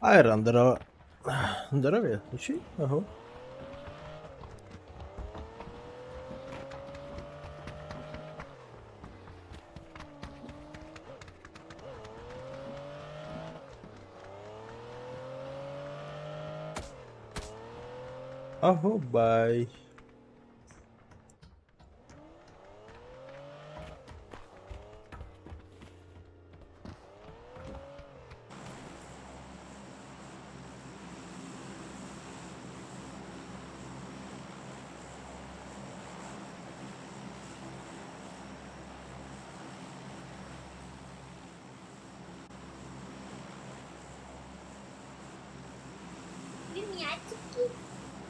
Айран, здорово. Здоровья, учи, ага. Аһубай.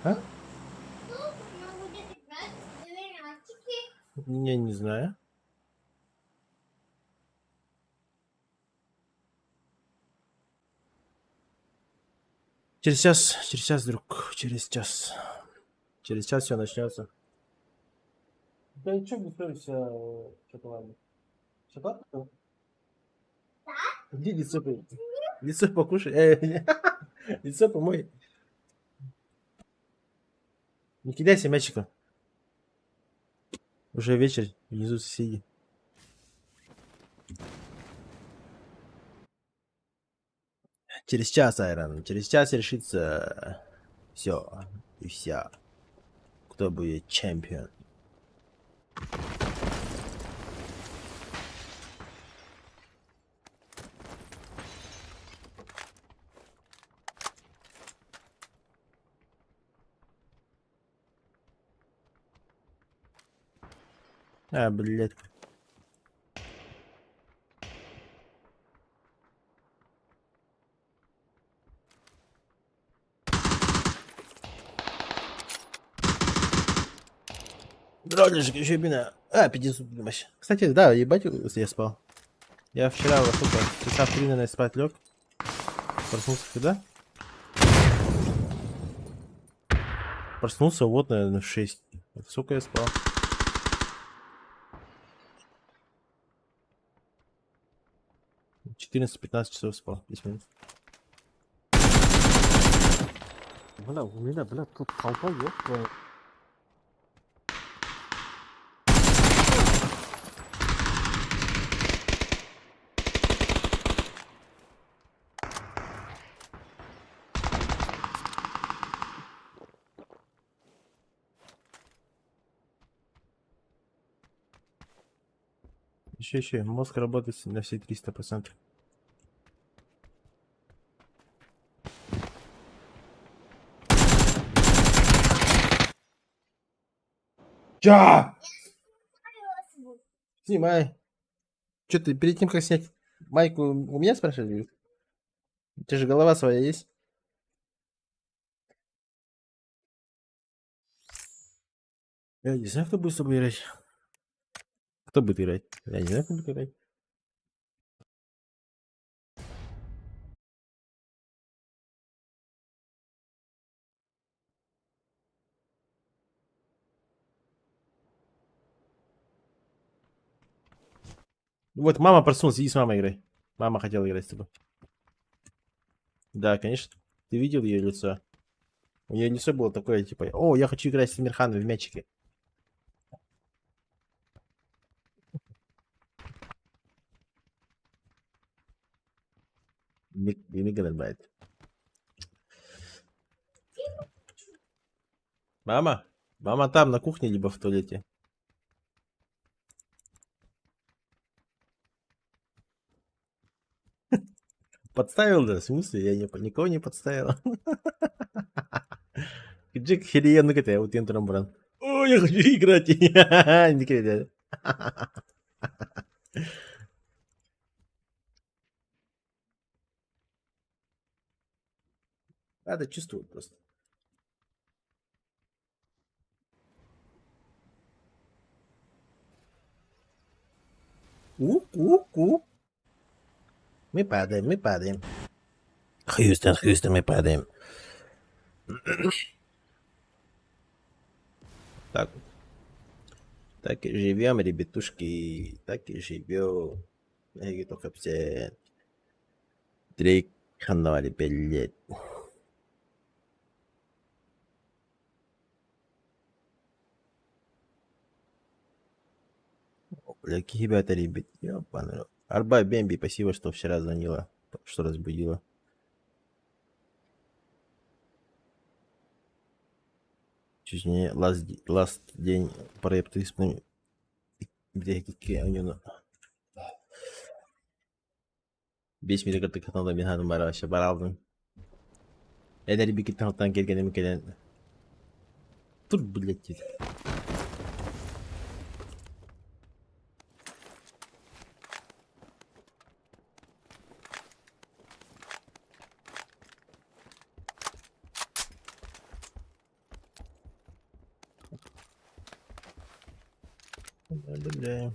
А? Я не знаю. Через час, друг, через час. Через час все начнется. Да и что готовишься шоколадный? Шоколад? Да. Иди лицо, лицо покушай. Лицо помой. Не кидайся мячиком. Уже вечер, внизу соседи. Через час, Айран, через час решится все и вся. Кто будет чемпион. А, блядь. Дрожишь, еще бина. А, пиздец, вообще. Кстати, да, ебать, я спал. Я вчера, во сколько, часа в 3, наверное, спать лег. Проснулся когда? Проснулся вот, наверное, в 6. Это сколько я спал? 14-15 часов спал, 10 минут. Бля, у меня, бля, тут толпа, ёб твою. Еще, еще, мозг работает на все 300%. Ча! Снимай. Че ты перед тем, как снять майку, у меня спрашивали? У тебя же голова своя есть? Я не знаю, кто будет с тобой играть. Кто будет играть? Я не знаю, кто будет играть. Вот мама проснулась, иди с мамой играй. Мама хотела играть с тобой. Да, конечно. Ты видел ее лицо? У нее лицо было такое, типа, о, я хочу играть с Амирханом в мячике. Инник гынар баайт. Мама, мама там на кухне либо в туалете. Подставил, да? В смысле? Я не, никого не подставил. Джек херьен это, вот туран баран. Ой, я хочу играть. Не кире. Надо чувствовать просто. У-у-у. Мы падаем, мы падаем. Хьюстон, Хьюстон, мы падаем. Так. Так и живем, ребятушки. Так и живем. Эһиги кэпсээн. Дрейк ханна блядь. Бля, киһи бэт Ёбаный. Арбай Бемби, спасибо, что вчера звонила, что разбудила. Чуть не last, last день проектистный Биэс мүнүүтэ кытта мин ханым бара вообще баралдым. Эдэр бикиттэн кэргэним кэлэн тур блядь диэтэ. Бля.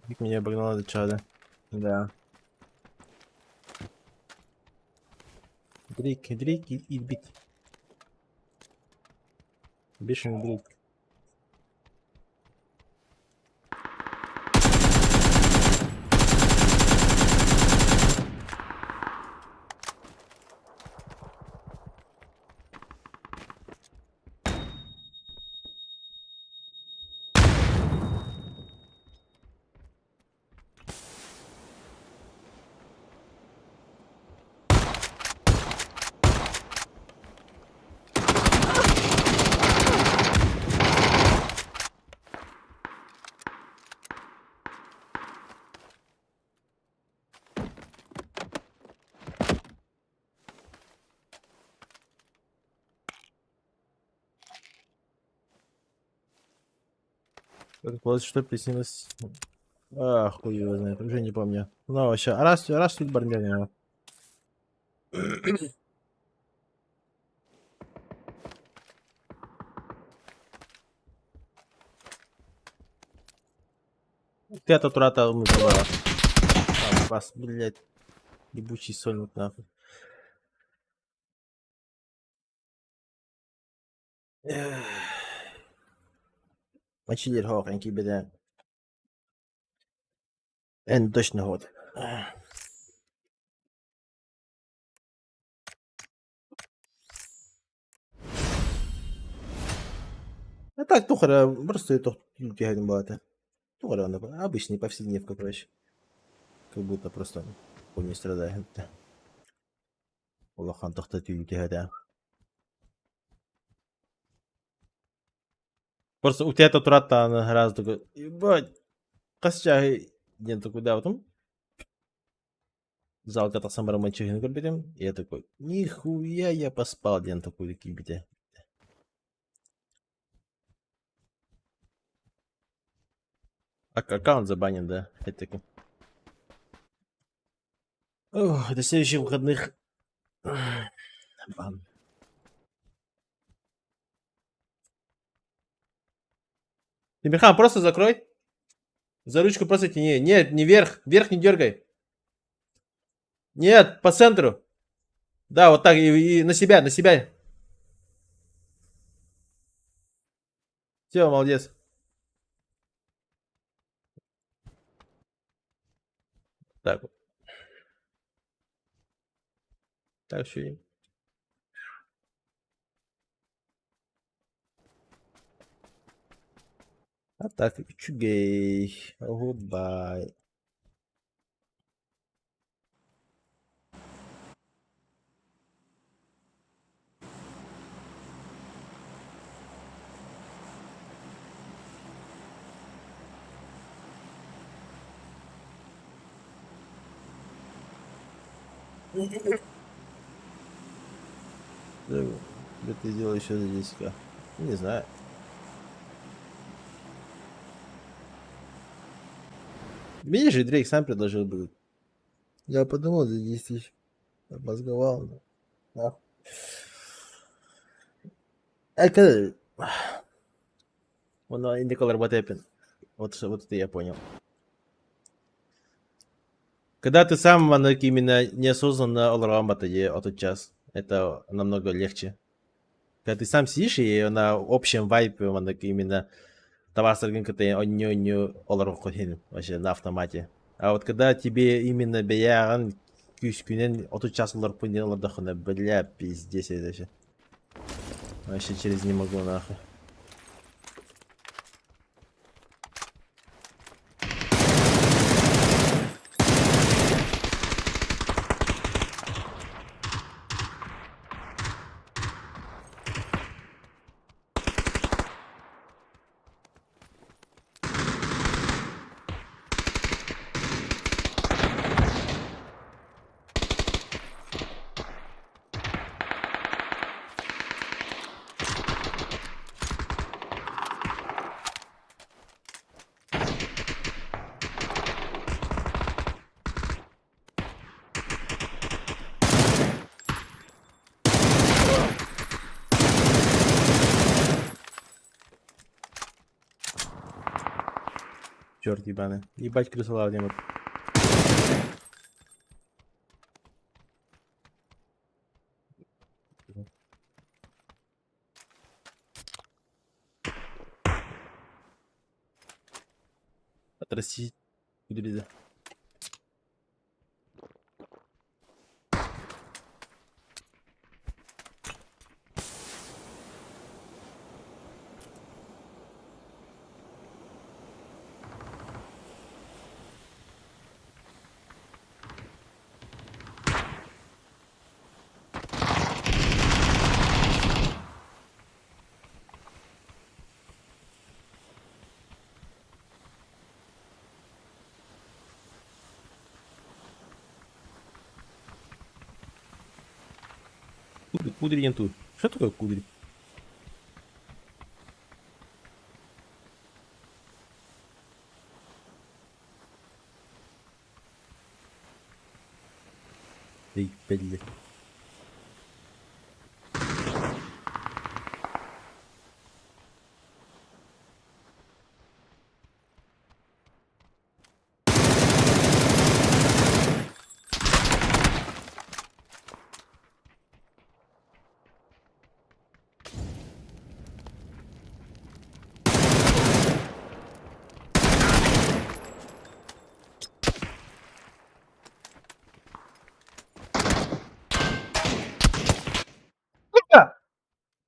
Как меня обогнала до чада. Да. Дрейк, Дрейк и бит. Бешеный Дрейк. Как что приснилось? А, хуй его знает, уже не помню. Ну, вообще, раз, раз тут бармяне. Ты турата умывала. Вас, блядь, ебучий сольник нахуй. Мачилер хоқ, кибеде. Эн точно год. А так, тухара, просто түһәдим баата. Тухара, обычный повседневка, короче. Как будто просто он не страдает. Улахан тохта түһәдә. Просто у тебя турата раз такой, ебать, хас чаһы диэн такой, да, потом залга тахсан баран чыһыны көрбүтүм. Я такой, нихуя я поспал диэн такой киирбитэ. Аккаунт забанен, да, опять-таки. Ох, до следующих выходных. Бан. Тимирхан, просто закрой. За ручку просто тяни. Нет, не вверх. Вверх не дергай. Нет, по центру. Да, вот так. И на себя, на себя. Все, молодец. Так вот. Так что А так үчүгэй, оһуобай. Это дело еще за 10к. Не знаю. Видишь, и Дрейк сам предложил бы. Я подумал за 10 тысяч. Обмозговал. Но нахуй. Это... Он индикатор what happened. Вот, вот это я понял. Когда ты сам именно неосознанно олорон час, это намного легче. Когда ты сам сидишь и на общем вайпе именно табаарыстаргын кытта оонньуу олорон вообще на автомате. А вот когда тебе именно бэйэҕин күүскүнэн 30 час олорпун диэн олордоххуна, бля, пиздец это вообще. Вообще через не могу нахуй. Черт ебаный. Ебать крысолав диэн. Отрасти кудрида. Кудри, кудри нету. Что такое кудри? Эй, блядь.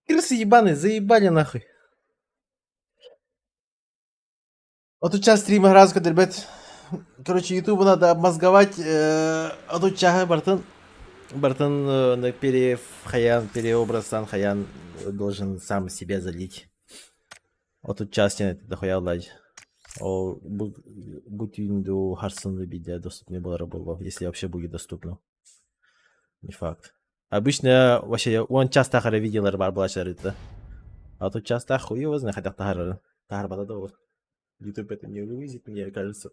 Крысы ебаные, заебали нахуй. Вот тут сейчас стрим раз, ребят. Короче, ютубу надо обмозговать. А тут чаһы барытын. Барытын пере хайаан, переобраз хайаан должен сам себя залить. Вот тут час дохуя ладь. О, будь сарсын видео доступнее было, если вообще будет доступно. Не факт. Обычно вообще он часто видеолар баар буолар. А тут часто хуй его знает, хотя таһаарар. Таһаарбата да вот. YouTube это не вывезет, мне кажется.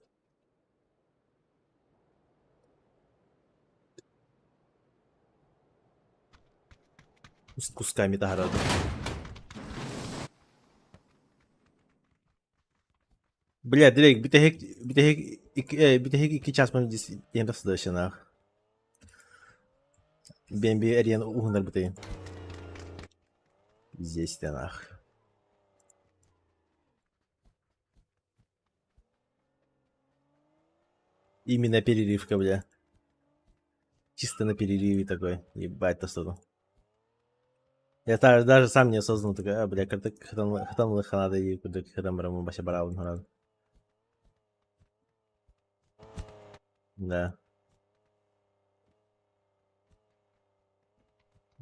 С кусками таһаарар. Бля, Дрейк, бүтэһик 2 час диэн тахсыда Бэмби эриэн уһунар бутайын. Здесь нах. Именно перерывка, бля. Чисто на перерыве такой, ебать, то что Я даже сам неосознанно такой, а, бля, хатан ханада и куда хатан барамы баша барабын ханада. Да.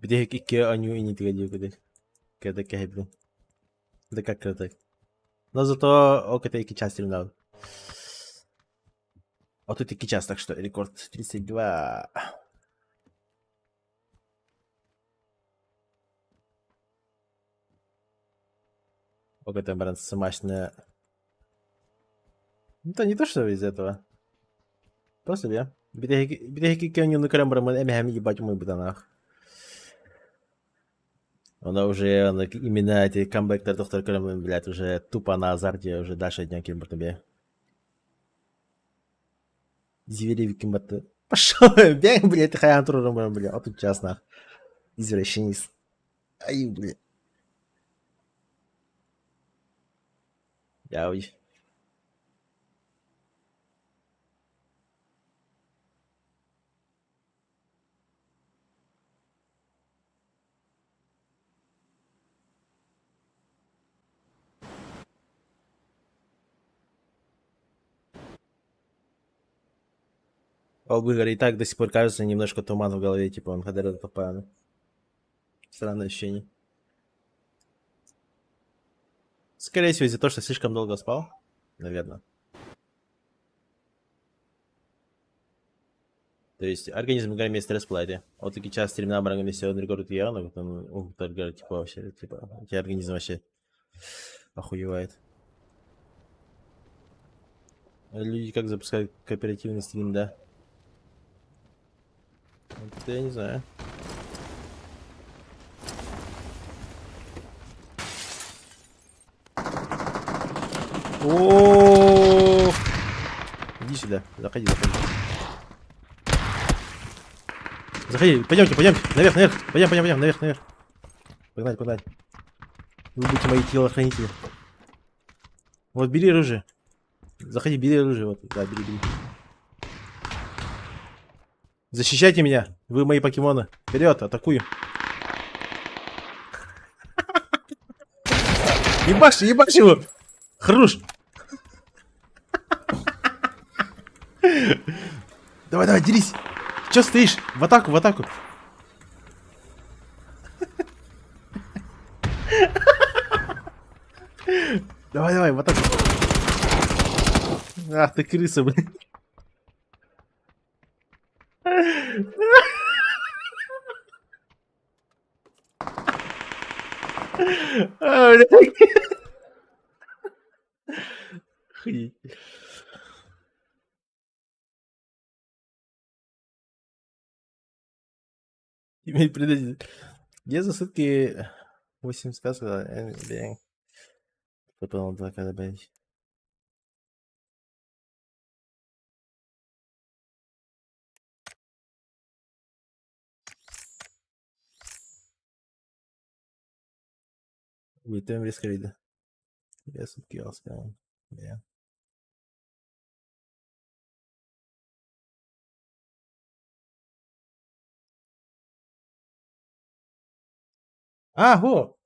Бүтэһик икки оонньуу иннитигэр диэбит кэдэ кэһэйбитим. Да как это? Но зато ол кэтэ икки чаас стримнаабын. 32 час, так что рекорд 32. Ол кэтэн баран смачно. Ну, это не то, что из этого. Просто себе. Бүтэһик икки оонньууну көрөн бараммын эмэһэм ебать умуйбутанаах. Она уже она, именно эти камбэктэр тохтор көрөммүн, блядь, уже тупо на азарте уже дальше дня ким тебе. Зверевикин батты. Пошел, бег, блядь, хайаан турарым баран, блядь, 30 час нах. Извращенец. Ай, блядь. Я уй. Ол быһыгар и так до сих пор кажется немножко туман в голове, типа он хадара топааны. Странное ощущение. Скорее всего, из-за того, что слишком долго спал, наверное. То есть организм играет стресс плате. Вот таки час стримна баран все рекорд я, потом он типа вообще, типа, у тебя организм вообще охуевает. Люди как запускают кооперативный стрим, да? Вот это я не знаю. О, Иди сюда, заходи, заходи. Заходи, пойдемте, пойдемте, наверх, наверх, пойдем, пойдем, пойдем, наверх, наверх. Погнали, погнали. Вы будете мои телохранители. Вот, бери оружие. Заходи, бери оружие. Вот, да, бери, бери. Защищайте меня. Вы мои покемоны. Вперед, атакуем. Ебашь, ебашь его. Хорош. Давай, давай, дерись. Че стоишь? В атаку, в атаку. Давай, давай, в атаку. Ах ты крыса, блин. А, блядь. Охуеть. Имей предатель. Я за сутки 8 сказок, блин. Выполнил два когда, блядь. Бүйтем резко видно. Я сутки сказал. Бля. А, во!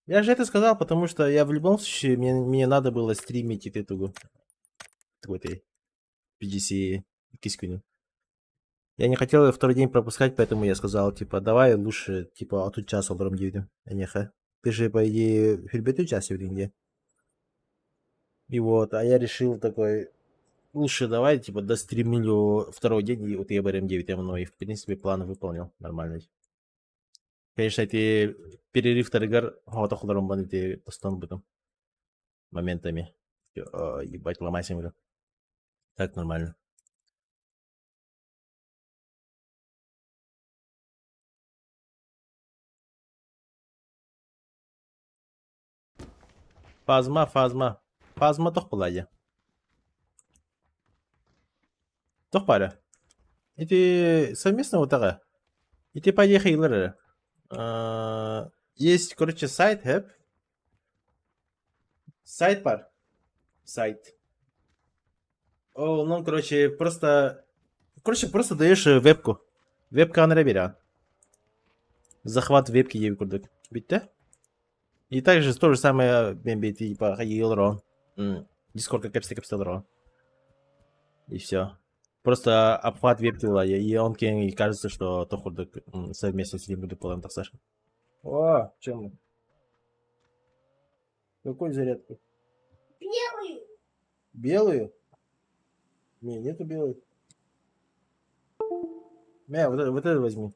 Я же это сказал, потому что я в любом случае, мне надо было стримить и тугу. Такой ты PGC киську. Я не хотел второй день пропускать, поэтому я сказал, типа, давай лучше, типа, а тут час олором диэбитим. Эйиэхэ. Ты же, по идее, сүүрбэ час где. И вот, а я решил такой, лучше давай, типа, достримлю второй день, и вот я БРМ 9 мной, и, в принципе, план выполнил нормально. Конечно, эти перерыв тарыгар, хотохлором эти тостон бытым моментами. Ебать, ломайся, говорю. Так нормально. Фазма, фазма. Фазма туох буолла Туох баара? Ити совместно утаҕа. Ити поехали. Есть, короче, сайт, хэп. Сайт баар. Сайт. О, ну, короче, просто... Короче, просто даешь вебку. Веб-камера биэрэҕин. Захват вебки диэбит курдук. Бүттэ. И также то же самое бэйти типа хайыы олороҕун. Дискордка кэпсэ-кэпсэ олороҕун. И все. Просто обхват вебки была, и он киэҥ, и кажется, что то курдук совместно с ним курдук буолан тахсар. О, чем? Какой зарядки? Белую. Белую? Не, нету белой. Не, вот это возьми.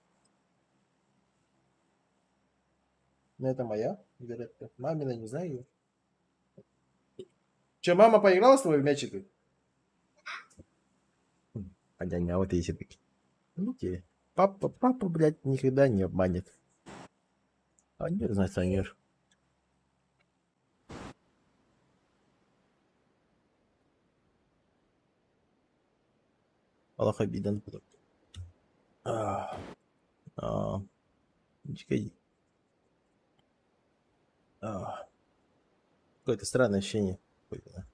Ну, это моя зарядка. Мамина, не знаю ее. Че, мама поиграла с тобой в мячик? А вот и все-таки. Видите, папа, папа, блядь, никогда не обманет. Анер, значит, анер. Аллах обидан. Какое-то странное ощущение. Какое-то.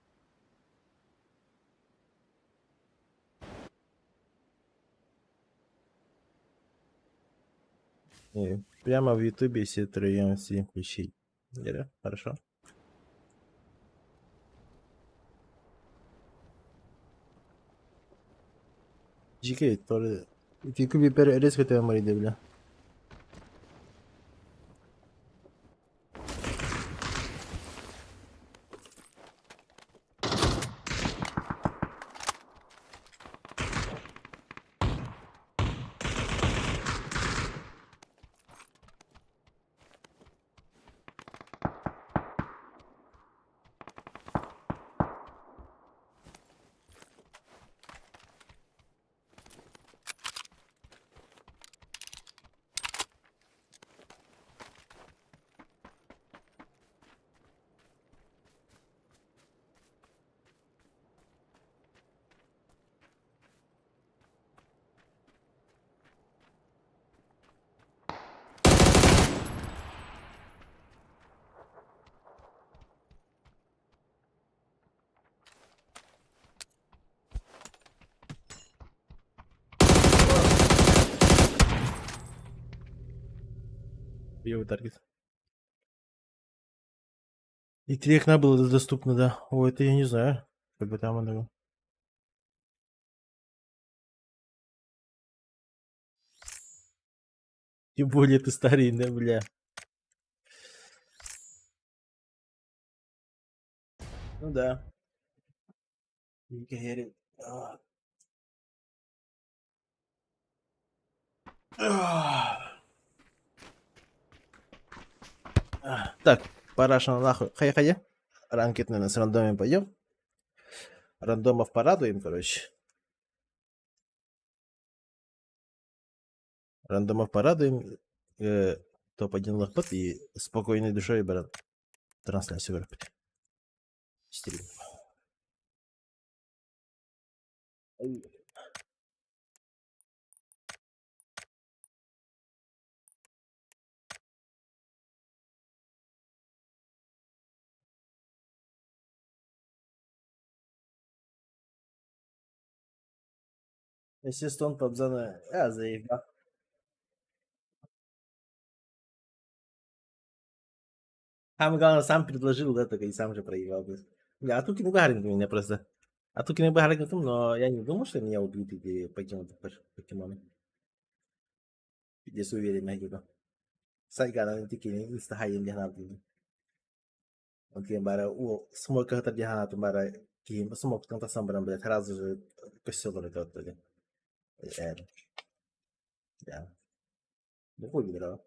И прямо в Ютубе все троем все включить. Да, хорошо. GK, тоже. Ти куби резко тебя мориде, бля. Его таргет. И три окна было доступно, да. Ой, это я не знаю. Как бы там оно. Тем более ты старый, да, бля. Ну да. Так, параша нахуй. Хай-хай. Ранкет, наверное, с рандомами пойдем. Рандомов порадуем, короче. Рандомов порадуем. Топ-1 лохпот и спокойной душой, брат, трансляцию вырубить. Стрим. Ассистент Пабзана. А, заебал. Самое главное, сам предложил, да, только и сам же проебал. Бля, а тут не меня просто. А тут не но я не думал, что меня убьют или покинут покемоны. Пиздец уверен, где-то. Сайгана такие инстахайын диһанаабытын. Онтон баара уол смокка диһанаатын баара киһим смоктан тахсан баран блядь сразу же костер это Да. Ну хуй да.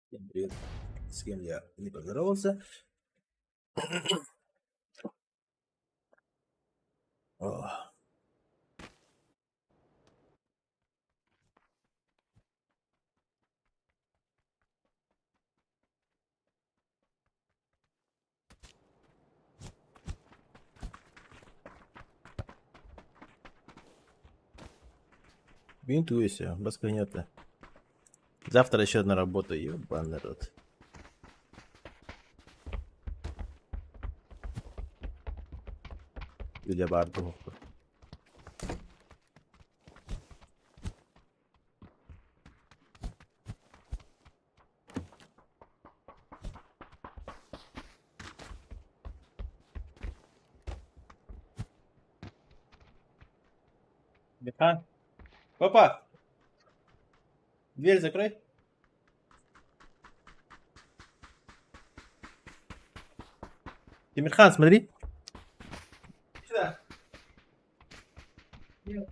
Всем привет. С кем я не поздоровался. О. Бинтуйся, басканета. Завтра еще одна работа, ебаный рот. Үлэ баар буолуохтун. Бекхан. Опа! Дверь закрой. Тимирхан, смотри. Сюда. Нет.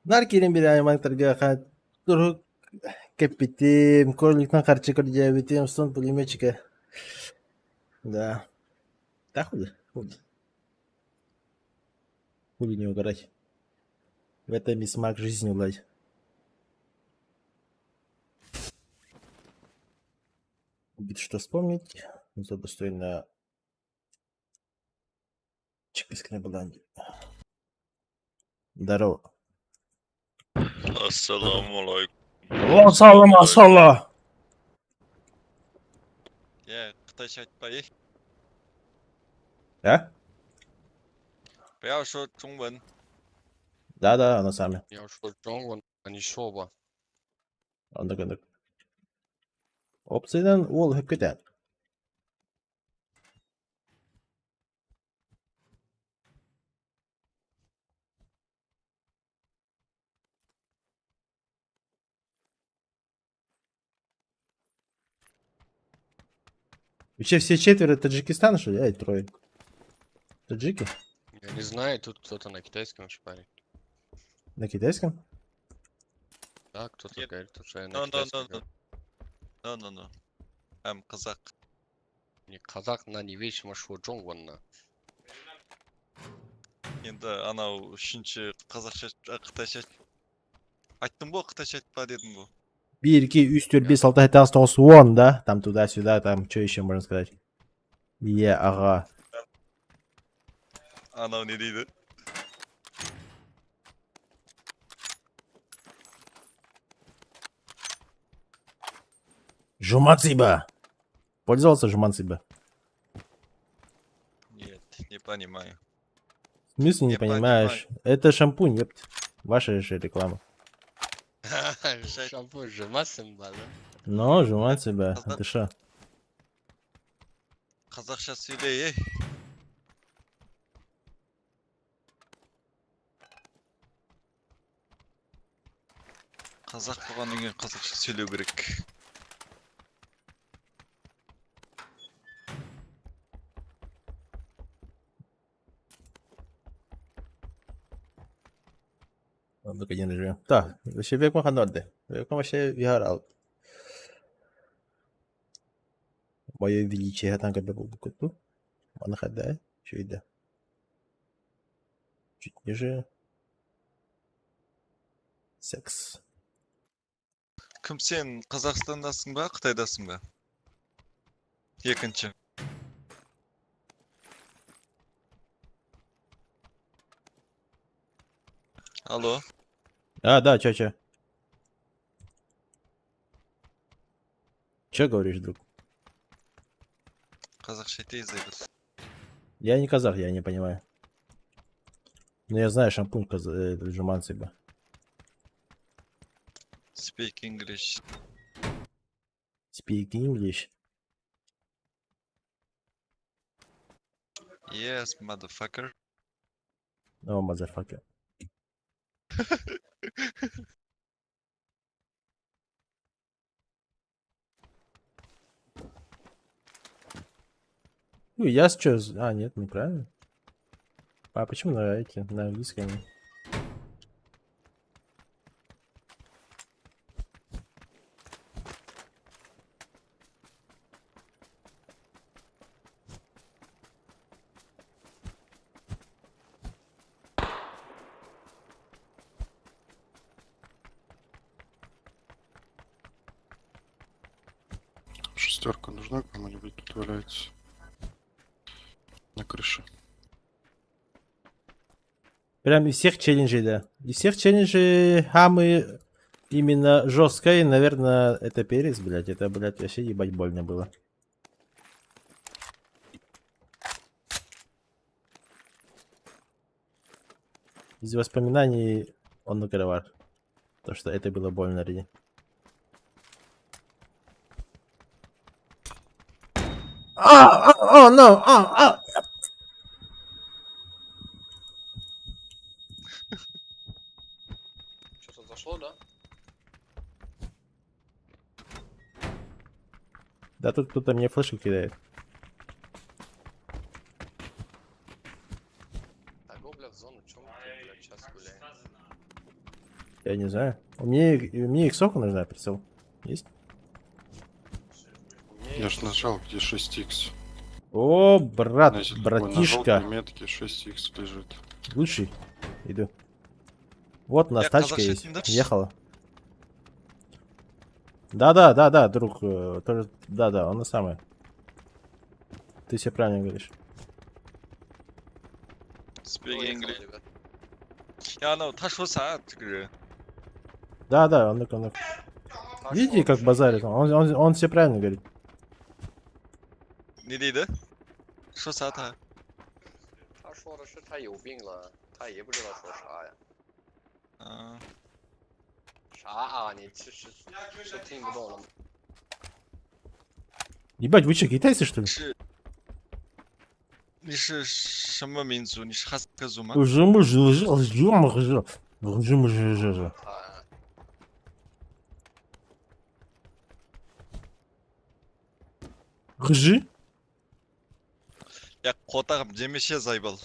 Наар киирэн биэрэн аймахтарга турук кэппитим, кроликтан харчы көрдөөбүтүм, сон пулеметчика. Да. Так хули? Хули. Хули не угорать. В этом и смак жизни, блядь. Будет что вспомнить. Зато достойно Чекискine булан. Здорово. Ассалаумағалейкум. О, ассала! Е, қытайша айтпа, ей. А? 不要说中文。 Да-да, оно сами. 你要说中文，你说吧。 Оннук оннук. Опциянан уол сөпкө Вообще все четверо Таджикистана, что ли? Ай, трое. Таджики? Я не знаю, тут кто-то на китайском шпарит. На китайском? Да, кто-то Нет. говорит, что я на No, no, китайском no, no. говорю. No, no, no. I'm қазақ. Не казах, 那你为什么说中文呢？ Енді анау үшінші қазақша, а, қытайша айттым ғой, қытайша айтпа дедім ғой. Биир, икки, үс, түөрт, биэс, алта, сэттэ, тоҕус, уон, да? Там туда-сюда, там что еще можно сказать? Е, ага. Анау не дейді? Жумациба! Пользовался жумациба? Нет, не понимаю. В смысле не Не понимаешь? Это шампунь, ёпт. Ваша же реклама. Шампунь жумасың ба, да? Но, жумациба, Қазақ- это что? Қазақша сөйле, ей. Қазақ болғаннан кейін қазақша сөйлеу керек. Оннук один режим. Так, вообще век маханорды. Век вообще вигарал. Мое величие там когда был букуту. Манахада, еще и да. Чуть ниже. Секс. Кім сен, Қазақстандасың ба, Қытайдасың ба? Екінші. Алло, А, да, чё, чё? Чё говоришь, друг? Қазақша айтайыз айбір. Я не казах, я не понимаю. Но я знаю шампунь жуманциба. Speak English. Speak English. Yes, motherfucker. Oh, motherfucker. Ну, я сейчас... А, нет, неправильно. А почему на эти, на английском? Шестерка нужна кому-нибудь тут валяется? На крыше. Прям из всех челленджей, да. Из всех челленджей хамы именно жесткой, наверное, это перец, блядь. Это, блядь, вообще ебать больно было. Из воспоминаний он накрывар. То, что это было больно, Риди. А, а, а, no, а, а. Что-то зашло, да? Да тут кто-то мне флешку кидает. Да го, бля, в зону, чё мы тут, бля, час гуляем? Я не знаю. Мне иксовка нужна, прицел. Есть? Мне Я ж нажал, где 6х. О, брат, На зеленой, на братишка. желтой метке 6х лежит. Лучший. Иду. Вот у нас Я тачка казахша есть. айтыңдаршы. Ехала. Да-да, да-да, друг. Тоже, да-да, он и самый. Ты все правильно говоришь. Speak Поехала, English. ребят. 呀，那他说啥？这个人 Да-да, он, он, Пошёл, Видите, как пошёл. базарит? Он все правильно говорит. 你理的？说啥他？他说的是他有病了，他也不知道说啥呀。嗯，啥啊？你其实是听不懂了吗？ Ебать, вы что, китайцы, что ли? 是。你是什么民族？你是哈萨克族吗？他 Ржи? 呀，қотағым жемеше заебал.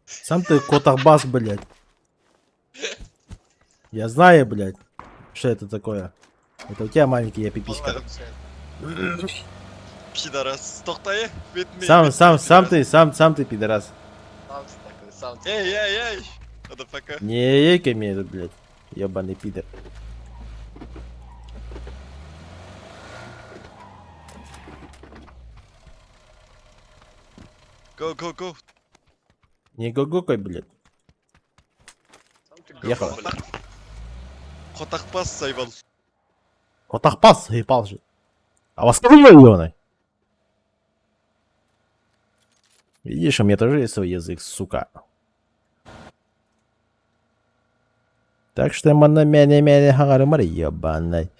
Сам ты котахбас, блядь. Я знаю, блядь, что это такое. Это у тебя маленький я пиписька. Пидорас, тоқтай, бетіме. Сам, бетіме, сам, сам пидорас. ты, сам, сам ты пидорас. сам ты такой, сам ты. Эй, эй, эй! Motherfucker. Не ейкай мне тут, блядь, ебаный пидор. Go, go, go. Не гугукай, блядь. Сам ты Ехала. говно, блядь. Қотақбас заебал. Котахпас, ебал же. А вас ебаный. Видишь, у меня тоже есть свой язык, сука. Так что мана мяне мяне хагарымар ебаный.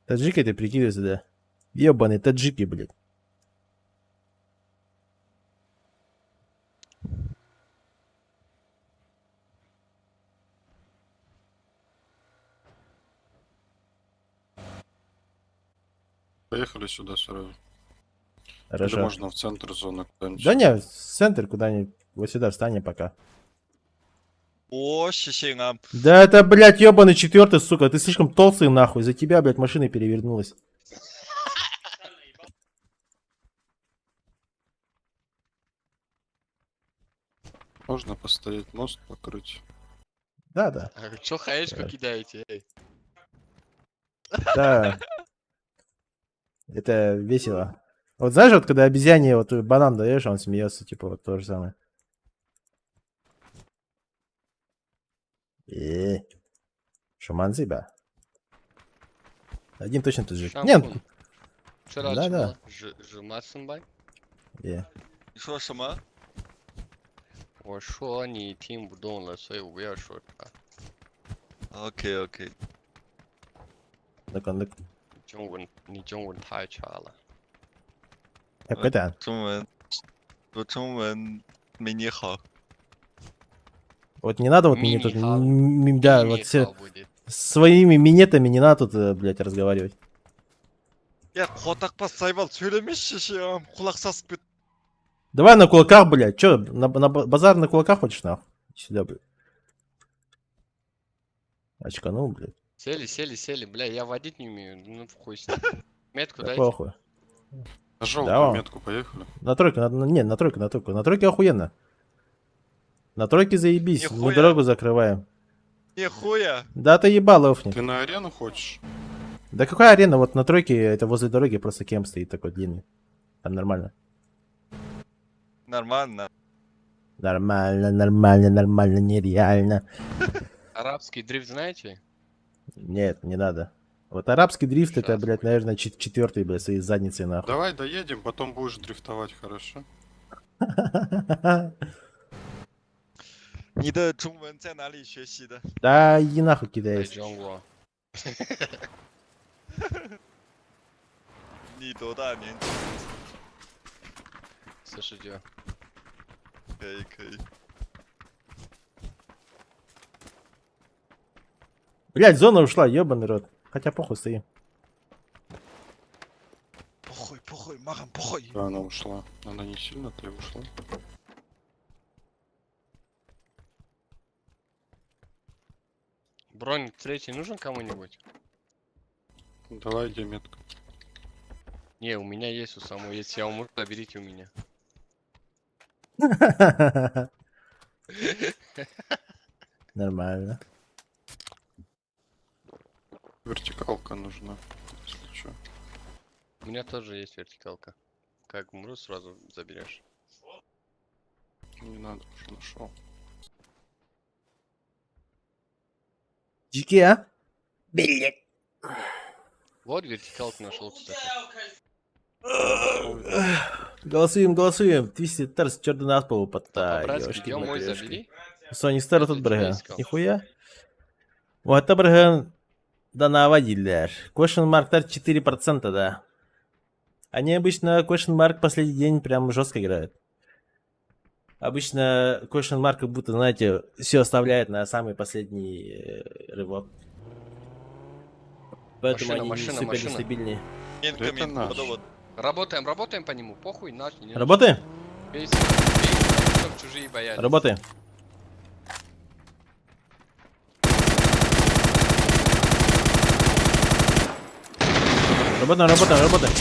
Таджики ты прикидывайся, да? Ебаный таджики, блядь. Поехали сюда сразу. Или Хорошо. можно в центр зоны куда-нибудь. Да не, в центр куда-нибудь. Вот сюда встанем пока. О, шешең ам. Да это, блядь, ебаный четвертый, сука. Ты слишком толстый, нахуй. За тебя, блядь, машина перевернулась. Можно постоять, мост покрыть. Да, да. А Чё хаешку кидаете, эй? Да. Это весело. Вот знаешь, вот когда обезьяне вот банан даешь, он смеется, типа вот то же самое. Э, Шуманзиба. Один точно таджик. Нет, Шампунь. Вчера Да, да. Жумасымбай. Э, 你说什么？我说你听不懂了，所以我不要说啥。 OK OK， ну-ка, ну-ка. 中文，你中文太差了。 Какой-то. 中文，我中文没你好。 Вот не надо вот мне тут, Мини-хал. да, вот все Мини-хал будет. своими минетами не надо тут, блядь, разговаривать. Я қотақбас заебал сөйлемеші шешең ам. Құлақ сасып кет. Давай на кулаках, блядь. Чё, на базар на кулаках хочешь, нахуй? Сюда, блядь. Очканул, блядь. Сели, сели, сели, бля, я водить не умею, ну хуй с ним. Метку Да дайте. похуй. На желтую Да. метку поехали. На тройку, не, на тройку, на тройку. На тройке охуенно. На тройке заебись, мы Нихуя. дорогу закрываем. Нихуя. Да ты ебаловник. Ты на арену хочешь? Да какая арена? Вот на тройке, это возле дороги просто кемп стоит такой длинный. Там нормально. Нормально. Нормально, нормально, нормально, нереально. Арабский дрифт знаете? Нет, не надо. Вот арабский дрифт это, Щас блядь, будет. наверное, четвертый, блядь, своей задницей нахуй. Давай доедем, потом будешь дрифтовать, хорошо? 你的中文在哪里学习的？ Да иди нахуй 在 китайец. 中国。你多大年纪？ 49。可以可以。 Блядь, зона ушла, ебаный рот. Хотя похуй стоим. 不会不会，马上不会。 Да, она ушла. Она не сильно-то и ушла. Бронь третий нужен кому-нибудь? Давай, где метка? Не, у меня есть у самого. Если я умру, заберите у меня. Нормально. Вертикалка нужна, если чё. У меня тоже есть вертикалка. Как умру, сразу заберешь. Не надо, уже нашел. Дикий, а? Вот вертикалку нашел, кстати. Голосуем, голосуем. Твистед Тарс, черт на пол пота. По-братски, где мой забери? Сони Стар тут Я брыга. искал. Нихуя. Вот брыга да наводили. Question mark тар 4%, да. Они обычно question mark последний день прям жестко играют. Обычно question mark как будто, знаете, все оставляет на самый последний рывок. Поэтому Машина, они машина, супер машина. нестабильнее. 面 Да 个 это 面 наш. 我的我 Работаем, работаем по нему. Похуй, наш, не наш. Работаем? Бейся, бейся, чтоб чужие боялись. Работаем. Работаем, работаем, работаем.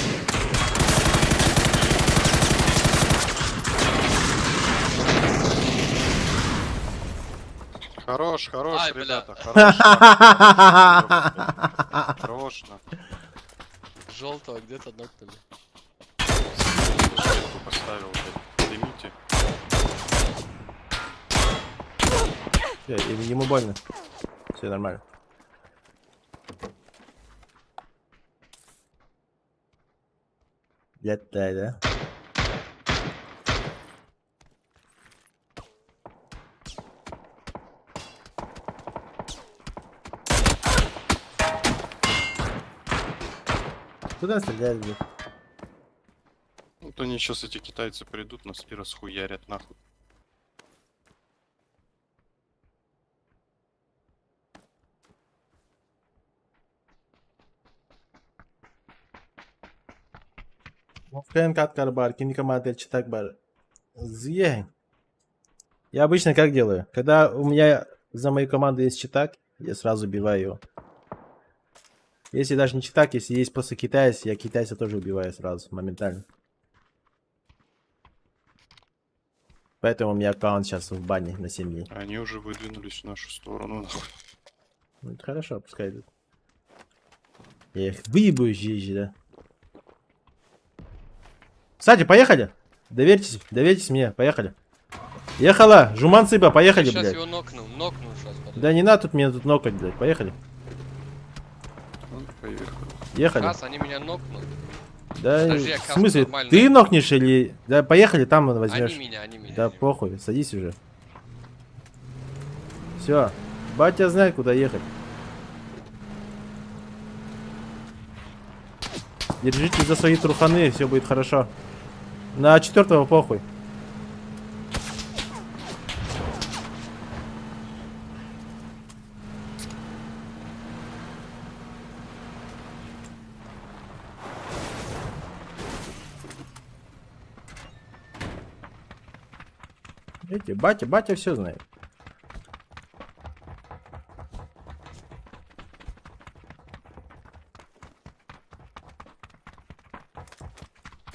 Хорош, хорош, Ай, бля. ребята, хорош. нахуй. Хорош, нахуй. Желтого где-то нокнули. Метку поставил, блядь. Дымите. Всё, ему больно. Все нормально. Летай, да? Куда стреляли, блядь? Вот они сейчас эти китайцы придут, нас и расхуярят нахуй. ФНК бар, киникоманда читак бар. Зъе. Я обычно как делаю? Когда у меня за мою команду есть читак, я сразу убиваю его. Если даже не читак, если есть просто китаец, я китайца тоже убиваю сразу, моментально. Поэтому у меня аккаунт сейчас в бане на 7 дней. Они уже выдвинулись в нашу сторону, нахуй. Ну, это хорошо, пускай идут. Я их выебаю здесь, да. Кстати, поехали! Доверьтесь, доверьтесь мне, поехали. Ехала! Жуман цыба, поехали, Сейчас блядь. его нокну, нокну сейчас. Да не надо тут меня тут нокать, блядь, поехали. Ну, поехали. Ехали. Раз, они меня нокнут. Да, Подожди, я в каску смысле, нормально. ты нокнешь или... Да, поехали, там возьмешь. Они меня, они меня. Да они меня. похуй, садись уже. Все, батя знает, куда ехать. Держитесь за свои труханы, все будет хорошо. На четвертого похуй. Видите, батя, батя все знает.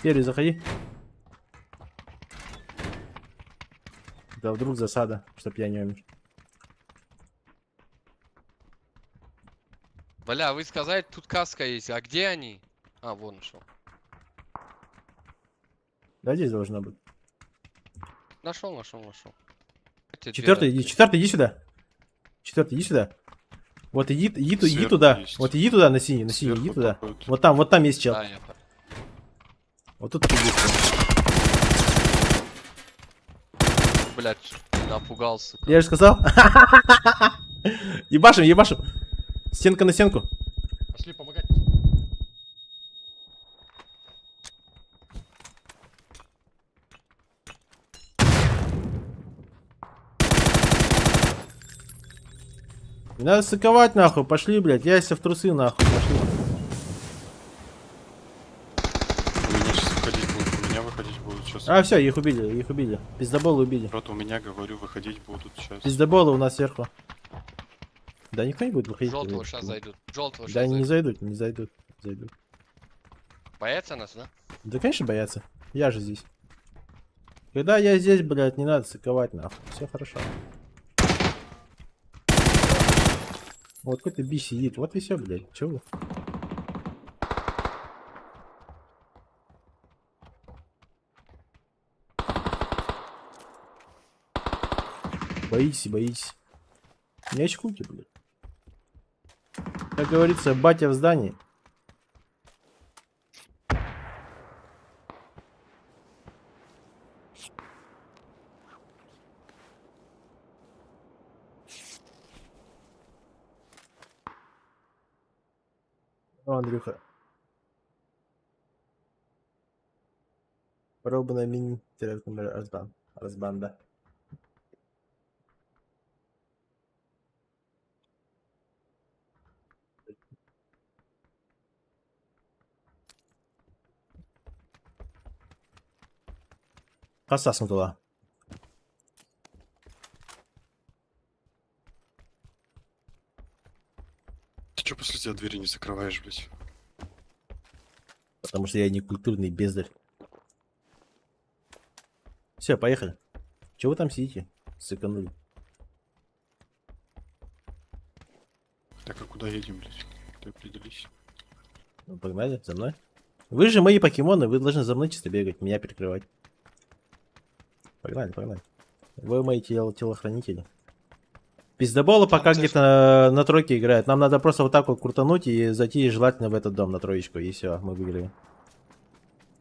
Первый заходи. Да вдруг засада, чтоб я не умер. Бля, вы сказали, тут каска есть. А где они? А, вон нашел. Да, здесь должна быть. Нашел, нашел, нашел. Эти две Четвертый, иди, открыть. четвертый, иди сюда. Четвертый, иди сюда. Вот иди, иди, иди Сверху туда. есть. Вот иди туда на синий, на синий, иди Сверху туда. топают. Вот там есть чел. Да, я по- Вот тут есть. Блядь, напугал, сука. Я же сказал. Ебашим, ебашим. Стенка на стенку. Пошли помогать. Не надо сыковать нахуй, пошли, блядь. Яйца в трусы нахуй, пошли. У меня сейчас выходить будут. У меня выходить будут сейчас. А, все, их убили, их убили. Пиздоболы убили. Рот, у меня, говорю, выходить будут сейчас. Пиздоболы у нас сверху. Да никто не будет выходить. Желтого блядь. сейчас зайдут. Желтого Да сейчас не зайдут. зайдут, не зайдут. Зайдут. Боятся нас, да? Да, конечно, боятся. Я же здесь. Когда я здесь, блядь, не надо сыковать, нахуй. Все хорошо. Вот какой-то би сидит. Вот и все, блядь. Чего вы? Боитесь, боитесь. Не очкуйте, блядь. Как говорится, батя в здании. О, Андрюха. Проба мини разбан. Разбанда. Хас тула. Ты чё после тебя двери не закрываешь, блядь? Потому что я не культурный бездарь. Все, поехали. Чего вы там сидите? Сыканули. Так, а куда едем, блядь? Ты определись. Ну, погнали, за мной. Вы же мои покемоны, вы должны за мной чисто бегать, меня перекрывать. Погнали, погнали. Вы мои телохранители. Пиздобола пока Там где-то на, на тройке играет. Нам надо просто вот так вот крутануть и зайти желательно в этот дом на троечку. И все, мы выиграли.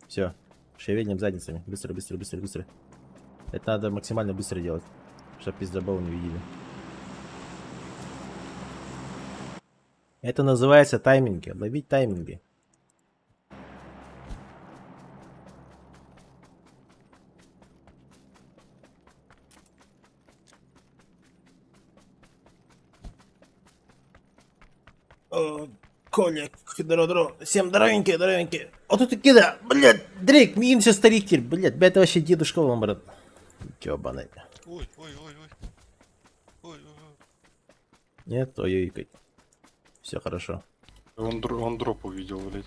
Все. Шевелим задницами. Быстро, быстро, быстро, быстро. Это надо максимально быстро делать, чтобы пиздобола не видели. Это называется тайминги. Ловить тайминги. Коля, здорово, здорово. Всем здоровенькие, здоровенькие. Вот тут кида, блядь, Дрейк, минься старик теперь, блядь, блядь, это вообще дедушка вам, брат. Ёбаный. Ой, ой, ой, ой. Ой, ой, ой. Нет, ой-ой-ой. Все хорошо. Он, он дроп увидел, блядь.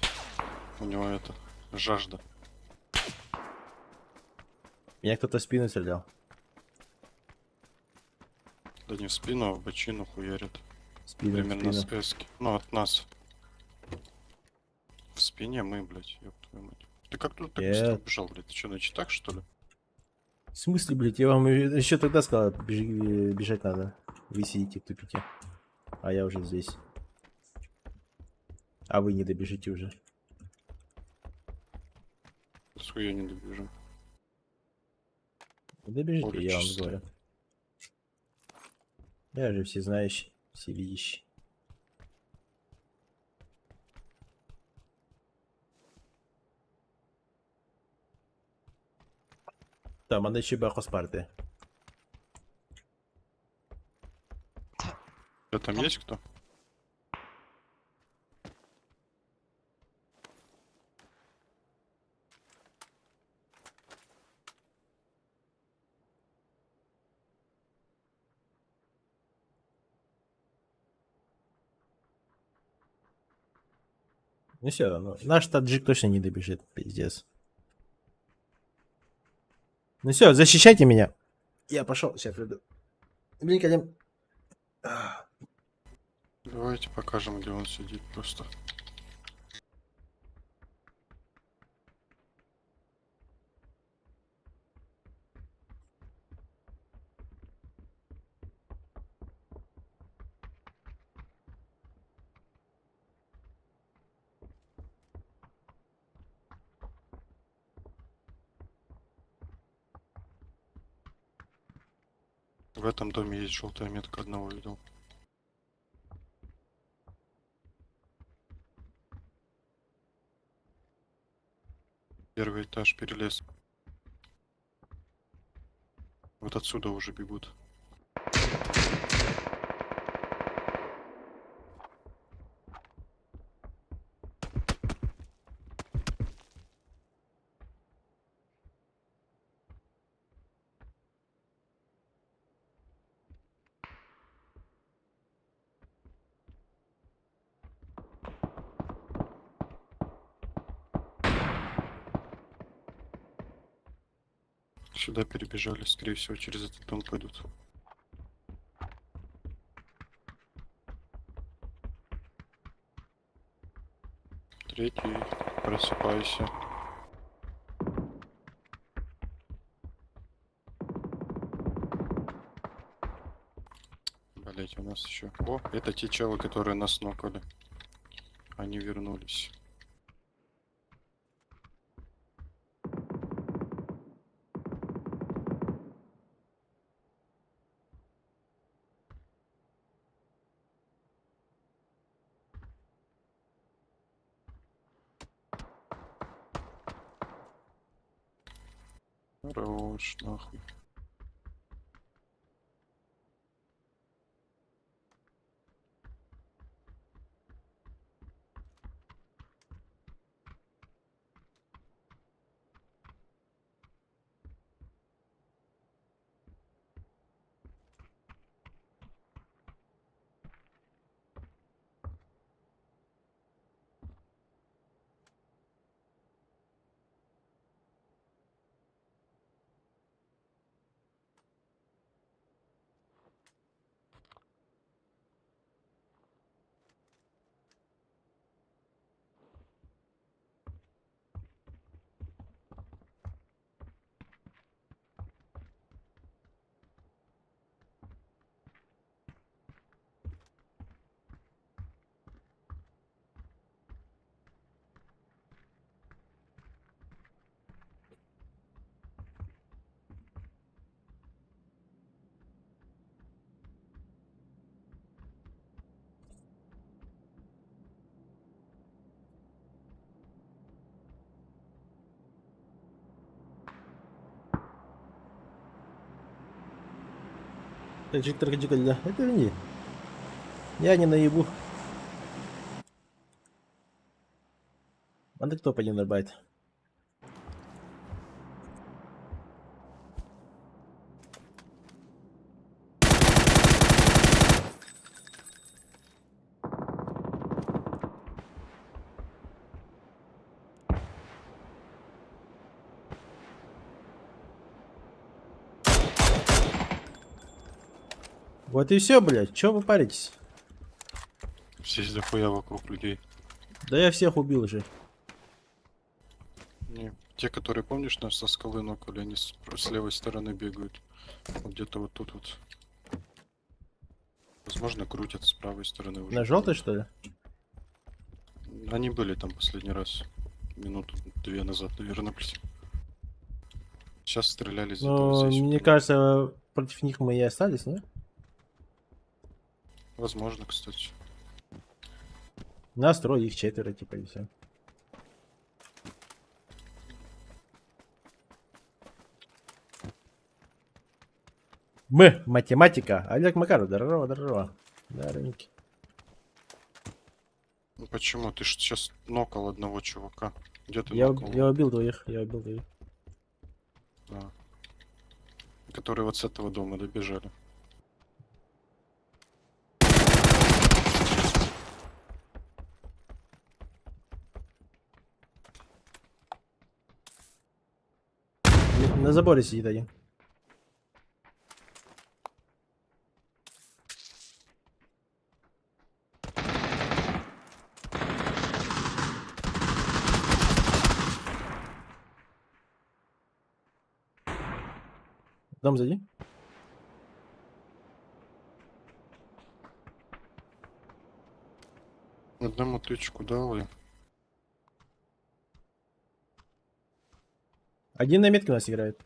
У него это, жажда. Меня кто-то в спину стрелял. Да не в спину, а в бочину хуярит. В спину, в Примерно спину. с эски. Ну, от нас. В спине мы, блядь, ёб твою мать. Ты как тут так быстро Нет. убежал, блядь? Ты чё, на читах, что ли? В смысле, блядь, я вам еще тогда сказал, бежать надо. Вы сидите, тупите. А я уже здесь. А вы не добежите уже. С хуя не добежим. Не добежите, я вам Чисто. говорю. Я же всезнающий, всевидящий. Там, она еще бахос парты. Да там есть кто? Ну все, ну, наш таджик точно не добежит, пиздец. Ну все, защищайте меня. Я пошел, сейчас приду. Блин, кэлим. Давайте покажем, где он сидит просто. В этом доме есть желтая метка, одного видел. Первый этаж перелез. Вот отсюда уже бегут. Сюда перебежали, скорее всего, через этот дом пойдут. Третий, просыпайся. Блять, у нас еще. О, это те челы, которые нас нокали. Они вернулись. Хорош, нахуй. Это не. Я не наебу. Маннык топ-1 набайт. Вот и все, блядь. Чё вы паритесь? Здесь дохуя вокруг людей. Да я всех убил уже. Не, те, которые, помнишь, нас со скалы нокали, они с левой стороны бегают. Вот где-то вот тут вот. Возможно, крутят с правой стороны уже. На желтый, что ли? Они были там последний раз. Минуту две назад, наверное, блядь. Сейчас стреляли где-то вот Ну, здесь. мне вот. кажется, против них мы и остались, не? Возможно, кстати. Нас трое, их четверо, типа, и все. М. Математика. Олег Макаров. Здорово, здорово. Здоровенький. Ну почему? Ты ж сейчас нокал одного чувака. Где ты Я, нокал? я убил двоих, я убил двоих. Да. Которые вот с этого дома добежали. На заборе сидит один. Дом зайди. Одному тычку дал я. Один на метке у нас играет.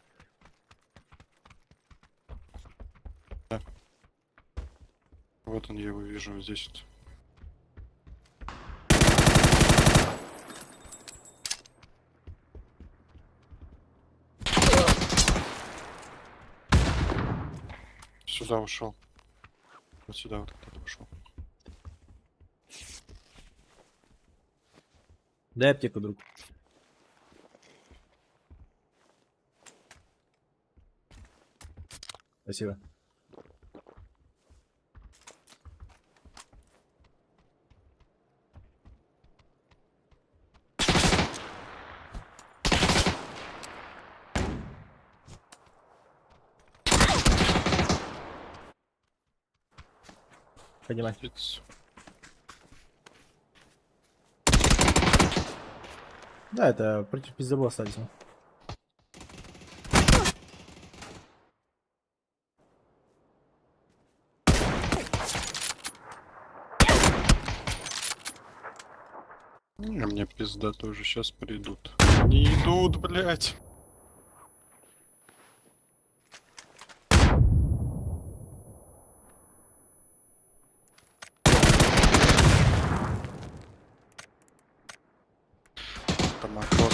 Вот он, я его вижу вот здесь вот. Сюда ушел. Вот сюда вот кто-то ушел. Дай аптеку, друг. Спасибо. Поднимай. Иц. Да, это против пиздобола остались мы. Не, мне пизда тоже сейчас придут. Не идут, блядь. Там опрос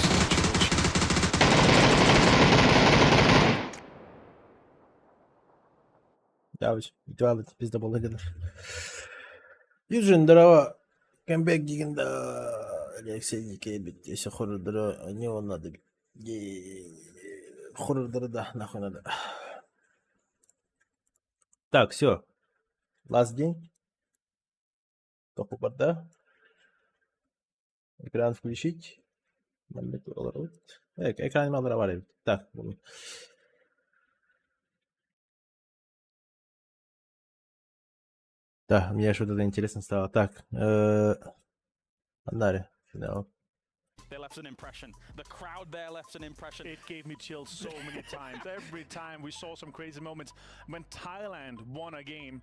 началось. Да, Твалит, пиздобол один. Юджин, здорово. Камбэк деген да Алексей Никебит, если хоррор не он надо. Хоррор да, нахуй надо. Так, все. Last день. Топу барда. Экран включить. Экран мал. Так, буду. Да, мне что-то интересно стало. Так, Андаре, финал. They left an impression. The crowd there left an impression. It gave me chills so many times. Every time we saw some crazy moments. When Thailand won a game,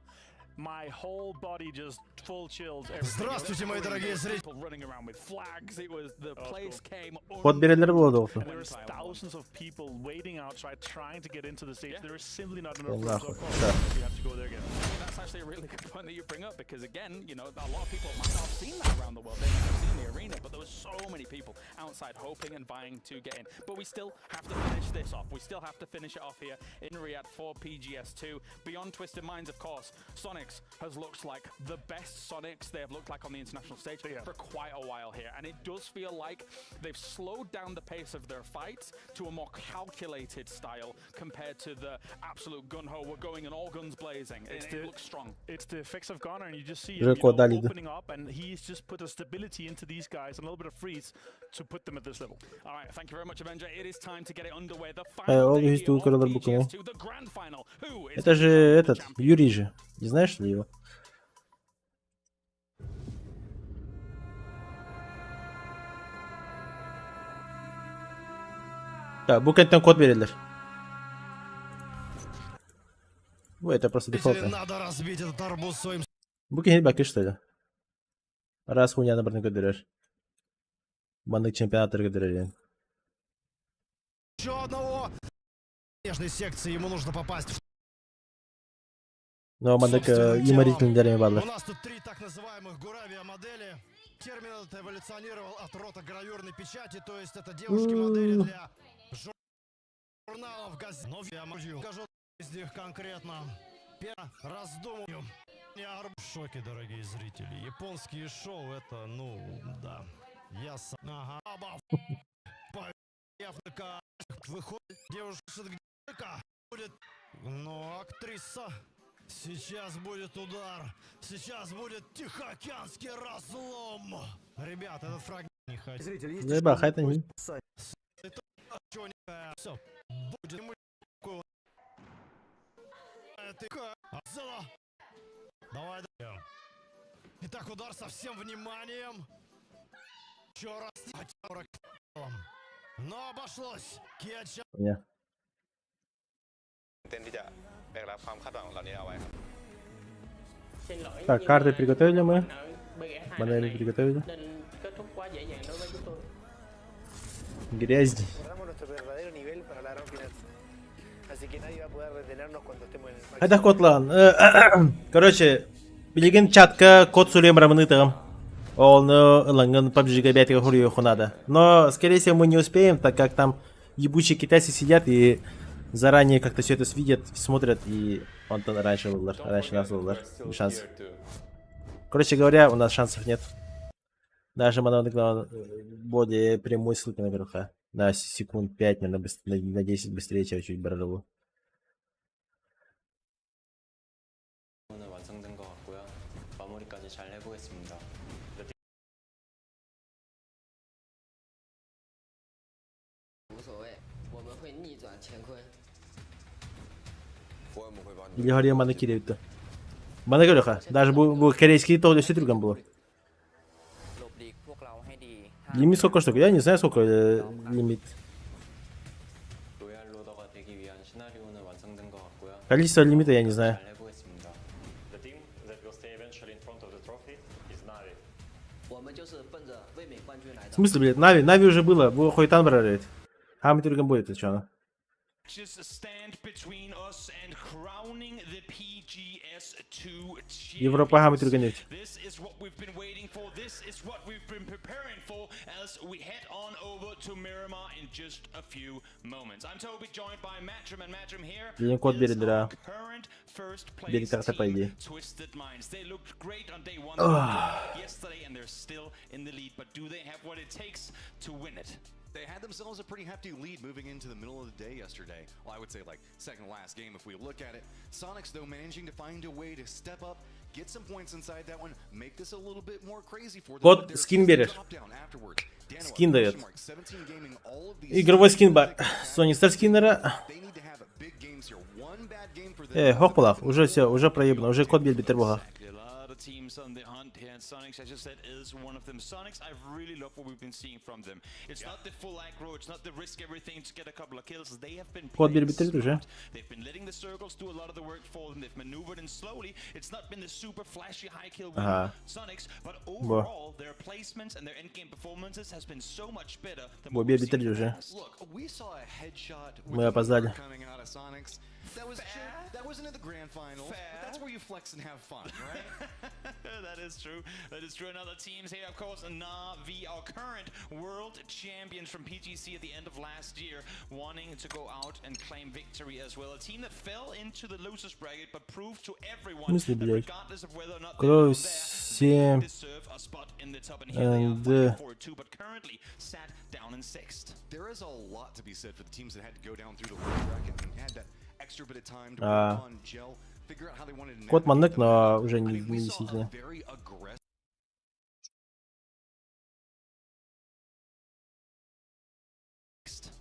my whole body just full chills. Everything. Здравствуйте, мои дорогие зрители. People running around with flags. It was the place came. Ход берелер болады олты. And there was thousands of people waiting outside trying to get into the stage. Yeah. There is simply not Oh, enough room. So нахуй. of course, Да. we have to go there again. That's actually a really good point that you bring up because again, a lot of people might not have seen that around the world. They might have seen the arena, but there were so many people outside hoping and vying to get in. But we still have to finish this off. We still have to finish it off here in Riyadh for PGS2. Beyond Twisted Minds, of course, Sonics has looked like the best Sonics they have looked like on the international stage for quite a while here. And it does feel like they've slowed down the pace of their fights to a more calculated style compared to the absolute gun-ho. We're going in all guns blazing. It looks strong. It's the effects of Gunnar, and you just see him, Жеку отдали, да. opening up, and he's just put a stability into these guys and a little bit of freeze to put them at this level. All right, thank you very much, Avenger. It is time to get it underway. The Э, final ол day есть here of укрылар букву. PGS2, the grand final. Who is Это же the этот, champion? Юрий же. Не знаешь ли его? Так, бу кэнниттэн код берелер. Бу это просто дефолтно. Надо разбить этот арбуз своим Бу киһи бакы что ли? Раз хуйня барытын көрдөрөр. Маннык чемпионаттар көрдөрөр. еще одного. Нежной секции ему нужно попасть в Но маннык собственным телом. юморительный бааллар. У нас тут три так называемых гуравия модели. Термин этот эволюционировал от ротогравюрной печати, то есть это девушки-модели М. для журналов, газет. Но я могу скажу из них конкретно. Раздумываю. Я в шоке, дорогие зрители. Японские шоу это, ну, да. Я сам. Ага. Аба. Выходит девушка будет. Но актриса. Сейчас будет удар. Сейчас будет Тихоокеанский разлом. Ребят, этот фрагмент не хочу. Заебал, хайта не. Чего не все. Будет ему Это зала. Давай, давай. Итак, удар со всем вниманием. Еще раз. Но обошлось. Кетча. Не. Так, карты приготовили мы. Модели приготовили. Грязь. Это кодлаан. Короче, билигин чатка код суруйан бараммын ыытыам. Ону ылаҥҥын PUBG-га бэйэтигэр суруйуоххун наада. Но, скорее всего, мы не успеем, так как там ебучие китайцы сидят и заранее как-то все это видят, смотрят, и онтон раньше ыллар, раньше нас ыллар. Шанс. Короче говоря, у нас шансов нет. Даже маннык более прямой ссылки наверху. На секунд 5, наверное, на 10 быстрее, чем чуть барарылу. 완성된 것 같고요. 마무리까지 잘 해보겠습니다. Или говорил манна киирбит. Манна көрүөххэ. Даже бу корейский тоҕо өссө түргэн буолуо. Лимит сколько штук? Я не знаю, сколько лимит. Royal Roader가 되기 위한 시나리오는 완성된 것 같고요. Количество лимита я не знаю. 잘 해보겠습니다. The team that will stay eventually in front of the trophy is Navi. В смысле, блядь, Нави? Нави уже было. Бу хойутаан барар эбит. Хаамай түргэн будет, это что? Just stand between us and crowning the PGS2 Европа хаамай түргэн эбит. This is what we've been waiting for. This is what we've been preparing for as we head on over to Miramar in just a few moments. I'm Toby, joined by Matrim, and Matrim here Билигин код is биэрдилэр our current first place Биэри по team, идее. Twisted Minds. They looked great on day one they looked good yesterday, and they're still in the lead. But do they have what it takes to win it? They had themselves a pretty hefty lead moving into the middle of the day yesterday. Well, I would say like second to last game if we look at it. Sonics, though, managing to find a way to step up, get some points inside that one, make this a little bit more crazy for them. Код but there's скин a берешь. drop down afterwards. Danoa, Скин дает. question mark, 17 gaming, all of these Игровой скин ба. Sonic Star скиннера. They need to have big games here. One bad game for them. Э, хоп уже все, уже проебано, уже код биэрбиттэр буолла. Exactly. A lot of teams on the hunt here, and Sonics, as you said, is one of them. Sonics, I really love what we've been seeing from them. It's not the full aggro, it's not the risk everything to get a couple of kills. They have been Код playing биэрбиттэр уже. smart. They've been letting the circles do a lot of the work for them. They've maneuvered in slowly. It's not been the super flashy high kill win Ага. Sonics, but Во. overall, their placements and their endgame performances has been so much better than Во, what we've seen биэрбиттэр in the уже. past. Look, we saw a headshot Мы with the опоздали. coming out of Sonics. That was that wasn't in the grand finals. But that's where you flex and have fun, right? That is true. That is true. And other teams here, of course, Na'Vi, our current world champions from PGC at the end of last year, wanting to go out and claim victory as well. A team that fell into the losers bracket, but proved to everyone В смысле, that блядь? regardless of whether or not they're Кровь down there, 7 they deserve a spot in the top. And here they are and fighting for it too, but currently sat down in sixth. There is a lot to be said for the teams that had to go down through the lower bracket and had that extra bit of time to А. work on gel, figure out how they wanted to Код navigate маннык, the но meta. уже I не, mean, we не saw a действительно. very aggressive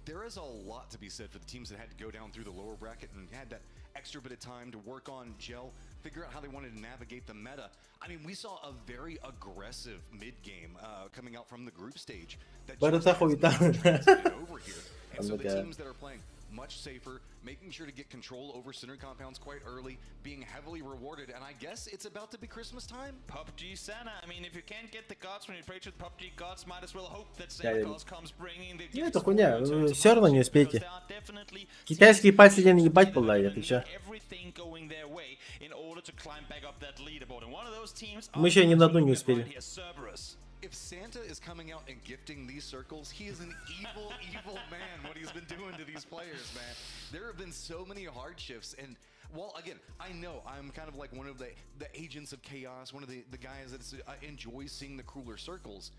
There is a lot to be said for the teams that had to go down through the lower bracket and had that extra bit of time to work on gel, figure out how they wanted to navigate the meta. I mean, we saw a very aggressive mid game coming out from the group stage that just Барыта has not хуйта. translated over here. And so the Оннук. teams that are playing much safer, making sure to get control over center compounds quite early, being heavily rewarded, and I guess it's about to be Christmas time. PUBG Santa. I mean, if you can't get the gods when you pray to the PUBG gods, might as well hope that Я Santa верю. Claus comes bringing the Не, gifts это for хуйня, you to вы все равно не because успеете. there are definitely Китайские teams пальцы не that ебать are была, gonna я отвечаю. need everything going their way in order to climb back up that leaderboard. And one of those teams Мы are еще ни the на ones одну we're не looking at right успели. here, Cerberus. If Santa is coming out and gifting these circles, he is an evil, evil man. What he's been doing to these players, man. There have been so many hardships, and while again, I know I'm kind of like one of the agents of chaos, one of the guys that enjoys seeing the crueler circles.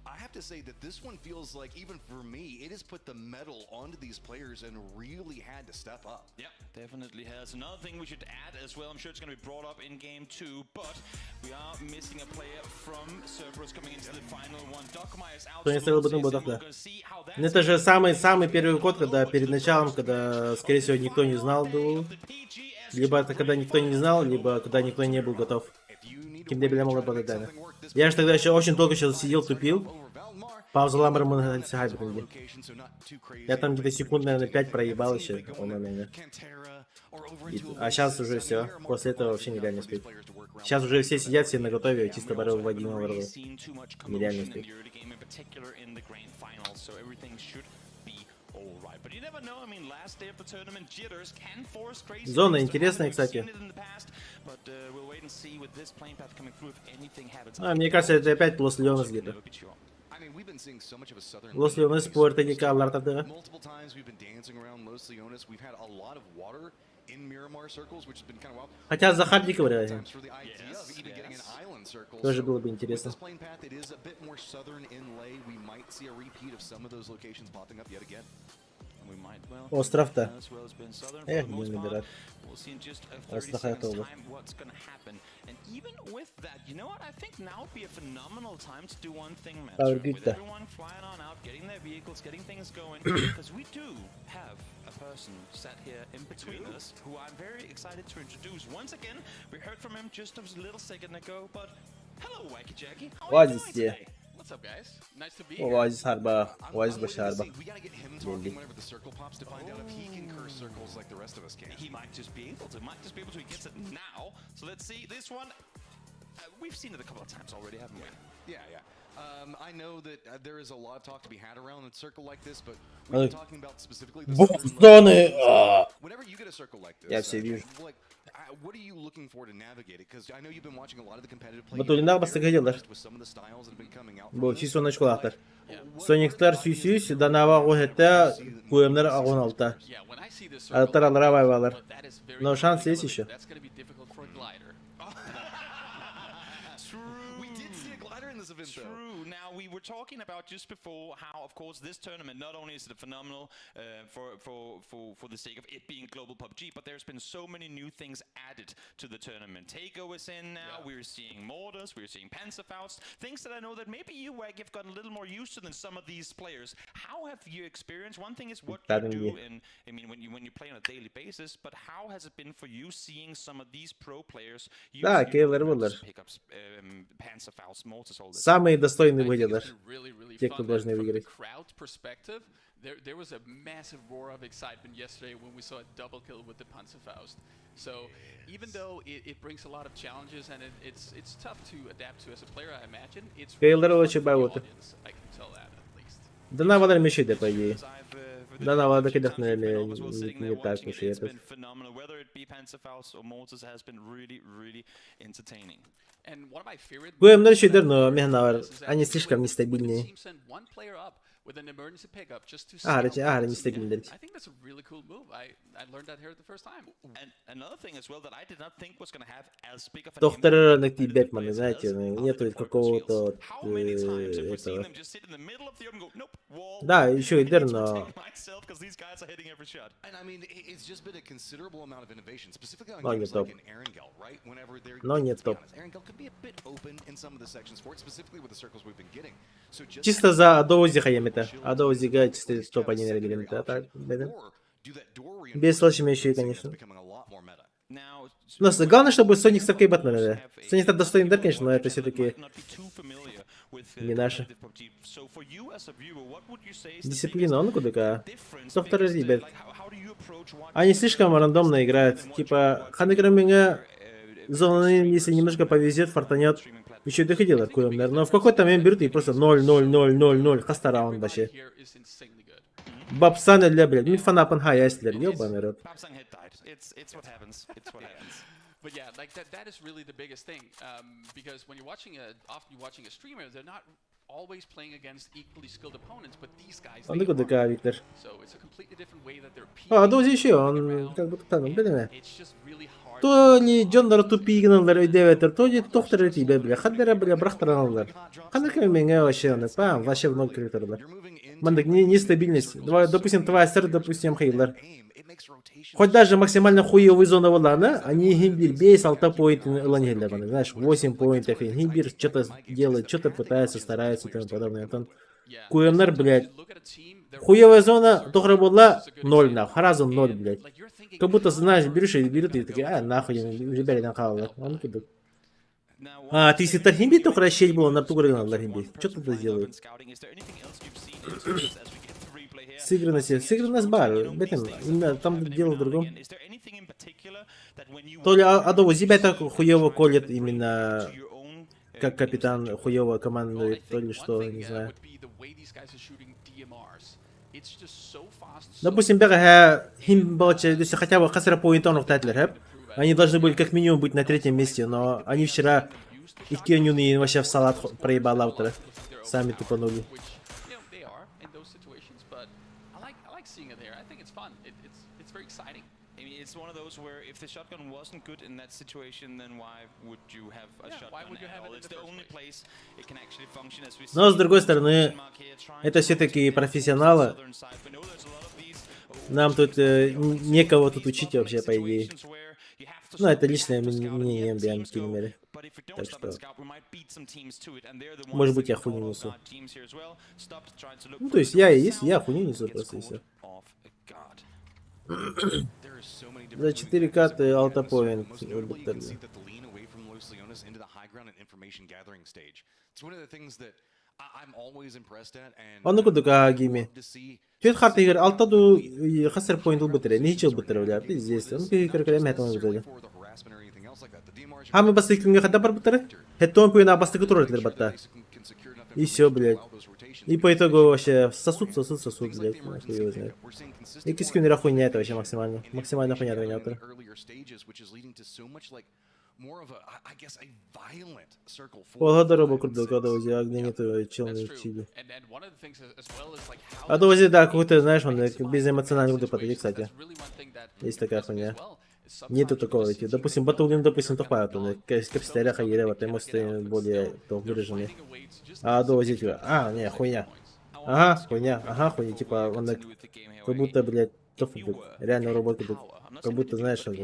I have to say that this one feels like, even for me, it has put the metal onto these players and really had to step up. Yep, definitely has. Another thing we should add as well, I'm sure it's going to be brought up in game two, but we are missing a player from Cerberus coming into the final one. Duckmeyer's out. Кто не ставил бы so да. we're gonna see how Ну, это же самый-самый первый код, когда перед началом, когда, скорее всего, никто не знал был. Либо это когда никто не знал, либо когда никто не был готов. Ким дебилем работать. Я же тогда еще очень долго еще сидел, тупил. Пауза ламбер Я там где-то секунд, наверное, 5 проебал еще. Он на меня. А сейчас уже все. После этого вообще нереально успеть. Сейчас уже все сидят, все наготове, чисто бары Вадима Варвар. Нереально успеть. Зона интересная, кстати. А, мне кажется, это опять Лос Леонес где-то. Лос Леонес Пуэрто-Рикалар. Хотя Захар не говорил. Тоже было бы интересно. Остров-то. Эх, не набирать. Остров это Power person sat here in between us who I'm very excited to introduce. Once again, we heard from him just a little second ago, but hello, Wacky Jackie. How are you doing today? What's up, guys? Nice to be here. Oasis Harba, Oasis Basharba. We gotta get him talking whenever the circle pops to find out if he can curse circles like the rest of us can. He might just be able to. Might just be able to. He gets it now. So let's see this one. We've seen it a couple of times already, haven't we? Yeah. I know that there is a lot of talk to be had around a circle like this, but we've been talking about specifically the Зоны! Whenever you get a circle like this, Я все вижу. Like, what are you looking for to navigate it? Because I know you've been watching a lot of the competitive play. Батулинах бастыгыдылар. With some of the styles that have been coming out. Бу сезон очколаахтар. Сониктар сүүс Данава оҕуһетта, Куэмнер аҕыс алта. Аттар алара байбалар. Но шанс есть еще. True. Now we were talking about just before how, of course, this tournament not only is it phenomenal for the sake of it being global PUBG, but there's been so many new things added to the tournament. Taco is in now. We're seeing mortars. We're seeing Panzerfaust. Things that I know that maybe you, Wag, have gotten a little more used to than some of these players. How have you experienced? One thing is what you do, and I mean when you play on a daily basis, but how has it been for you seeing some of these pro players use Да, you know, Кейлер Вуллер. pickups, Panzerfaust, mortars, all this? Самые достойные выглядят. Те, кто должны выиграть. There was a massive roar of excitement yesterday when we saw a double kill with the Panzerfaust. So even though it brings a lot of challenges and it's tough to adapt to as a player, I imagine, it's Кейлер really очень fun for the богатый. audience, I can tell that at least. Данавалар мешает, по идее. Данавалар кидах, наверное, не так уж и этот. Куэмнер еще но мехнавар, они слишком нестабильные. Аһара нестабильные. I think that's a really cool move. I learned that here the first time. And another thing as well that I did not think was going to have as big of an Доктор Найти Бэтмена, знаете, нету какого-то этого. Да, еще и Дер, но... Но не топ. Но не топ. Чисто за Адоузи хаемета. Адоузи чисто топ-1 регламента. Так, Без еще и, конечно. Но главное, чтобы Соник с ФК Бэтмена, да. Соник так достойный дар, конечно, но это все-таки не наше. Дисциплина, он куда Доктор ребят. Они слишком рандомно играют. Типа, Ханекраминга зона, если немножко повезет, фартанет. Еще доходило к но в какой-то момент берут и просто 0, 0, 0, 0, 0. Хаста раунд вообще. Бабсан для, блядь, мин фанапан хаяслер, ёбаный рот. But yeah, like that is really the biggest thing, because when you're watching a, often you're watching a streamer, they're not always playing against equally skilled opponents, but these guys, Он такой ДК, Виктор. So it's a completely different way that they're А, Дози еще, он как будто там, блин, То ли дьоннор тупигналар өйдөбөтөр, то ли тохтор тибе, бля, хаддара, бля, брахтараналар. Ханнык меңе вообще, он, пам, вообще в ноль критерлар. Мандык, не, нестабильность. Давай, допустим, твоя сэр, допустим, хейлер. Хоть даже максимально хуевый зона волана, они химбир бейс алта поинт лангелер, знаешь, 8 поинтов, химбир что-то делает, что-то пытается, старается и тому подобное. Антон. Куэмнер, блядь. Хуевая зона, тохра была 0 нахуй, сразу 0, блядь. Как будто, знаешь, берешь и берут и такие, а, нахуй, ребята, нахуй, он куда. А, ты если тархимби тохра щель было, на тугры надо лархимби. Что тогда сделают? Сыгранность, сыгранность баар, бэтим, именно там дело в другом. То ли Адову это хуево колет именно как капитан хуево командует, то ли что, не знаю. Допустим, бэҕэһээ хим хотя бы хас эрэ point оҥортоотулар, Они должны были как минимум быть на третьем месте, но они вчера икки оонньууну вообще в салат проебал автора. Сами тупанули. I like seeing it there. I think it's fun. It's very exciting. I mean, it's one of those where if the shotgun wasn't good in that situation, then why would you have a Yeah, shotgun why would you at have it all? in It's the the first only place it can actually function as we Но, с see другой стороны, Mark here trying это to все-таки rotate профессионалы. southern side. We know there's a lot of these Нам тут некого тут учить вообще, по идее. Ну, это личное мнение, я по мере. Так что, может быть, я хуйню несу. Ну, то есть я и есть, я хуйню несу просто и все. За 4К ты алта point Most notably, you can see ылбыттар. that the lean away from Los Leones into the high ground and information gathering stage. It's one of the things that I'm always impressed at and Оннук курдук Гими. love to see. Түөрт харта иһигэр алта дуу хас эрэ point ылбыттар, нэһииччэ ылбыттар бля, пиздец. Ону киһи көрө эмэ ылбыттар. For the harassment or anything else like that. The DMRs Хамы бастакы күҥҥэ хайдах барбыттара? Хэттон пуйна бастакы турар этилэр батта. И все, блядь. И по итогу вообще сосуд, сосуд, сосуд, блядь, нахуй его знает. Иккис күн эрэ хуйня это вообще максимально. Максимально хуйня это автор. Earlier stages, which is leading to so much like more of a, I guess, a violent circle for Ол курдук, Адози, огненитый чел That's на true. чили. And one of the things as well is like how Адози, да, какой-то, знаешь, он безэмоциональный курдук подойди, кстати. really one thing that Есть такая impressed me as хуйня. well. Нету такого, эти, допустим, Батулин, допустим, тупая, он капстаря хаерева, ты эмоции более то выражены. А Адози, типа, а, не, хуйня. Ага, хуйня, типа, он так, как будто, блядь, тофу, блядь, реально робот, блядь, как будто, знаешь, он,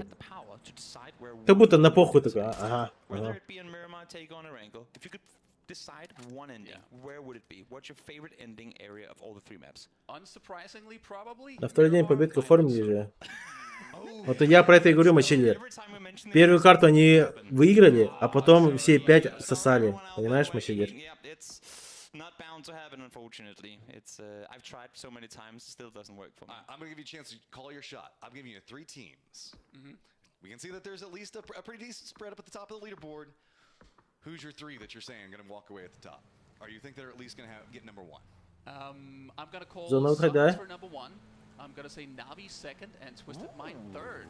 как будто на похуй такой, а, ага, Whether ага. it be in Miramar, take on Erangel, if you could decide one ending, where would it be? What's your favorite ending area of all the three maps? Unsurprisingly, probably. На второй день победка оформили же. Вот я про это и говорю, мочили. Первую карту они выиграли, а потом все пять сосали. Понимаешь, Мачилер? Yeah, it's not bound to happen, unfortunately. It's I've tried so many times, it still doesn't work for me. I'm gonna give you a chance to call your shot. I'm giving you three teams. We can see that there's at least a pretty decent spread up at the top of the leaderboard. Who's your three that you're saying going to walk away at the top? Or you think they're at least going to get number one? I'm gonna call Зона Suns выхода. for number one. I'm gonna say Navi second and Twisted Mind third.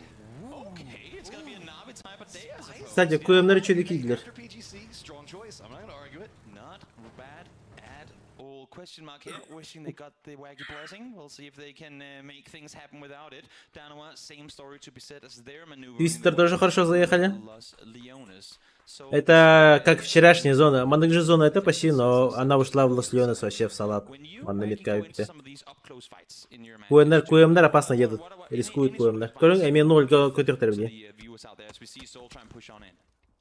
Okay, it's gonna be a Navi type of day, I suppose. Кстати, QMR чудики After PGC, strong choice. I'm not going to argue it. Not bad at all. Question mark here, wishing they got the Waggy blessing. We'll see if they can make things happen without it. Danawa, same story to be said as their maneuvering. Твистер тоже хорошо заехали. Los Leones. So Это как вчерашняя зона. Манагжи зона это почти, но она ушла в Лос Леонес вообще в салат. Манна метка into some of these up close fights in your QMR, QMR опасно едут. Рискуют QMR. Көрүҥ эмиэ ноль көтүөхтэрэ били. the viewers out there as we see Soul try and push on in.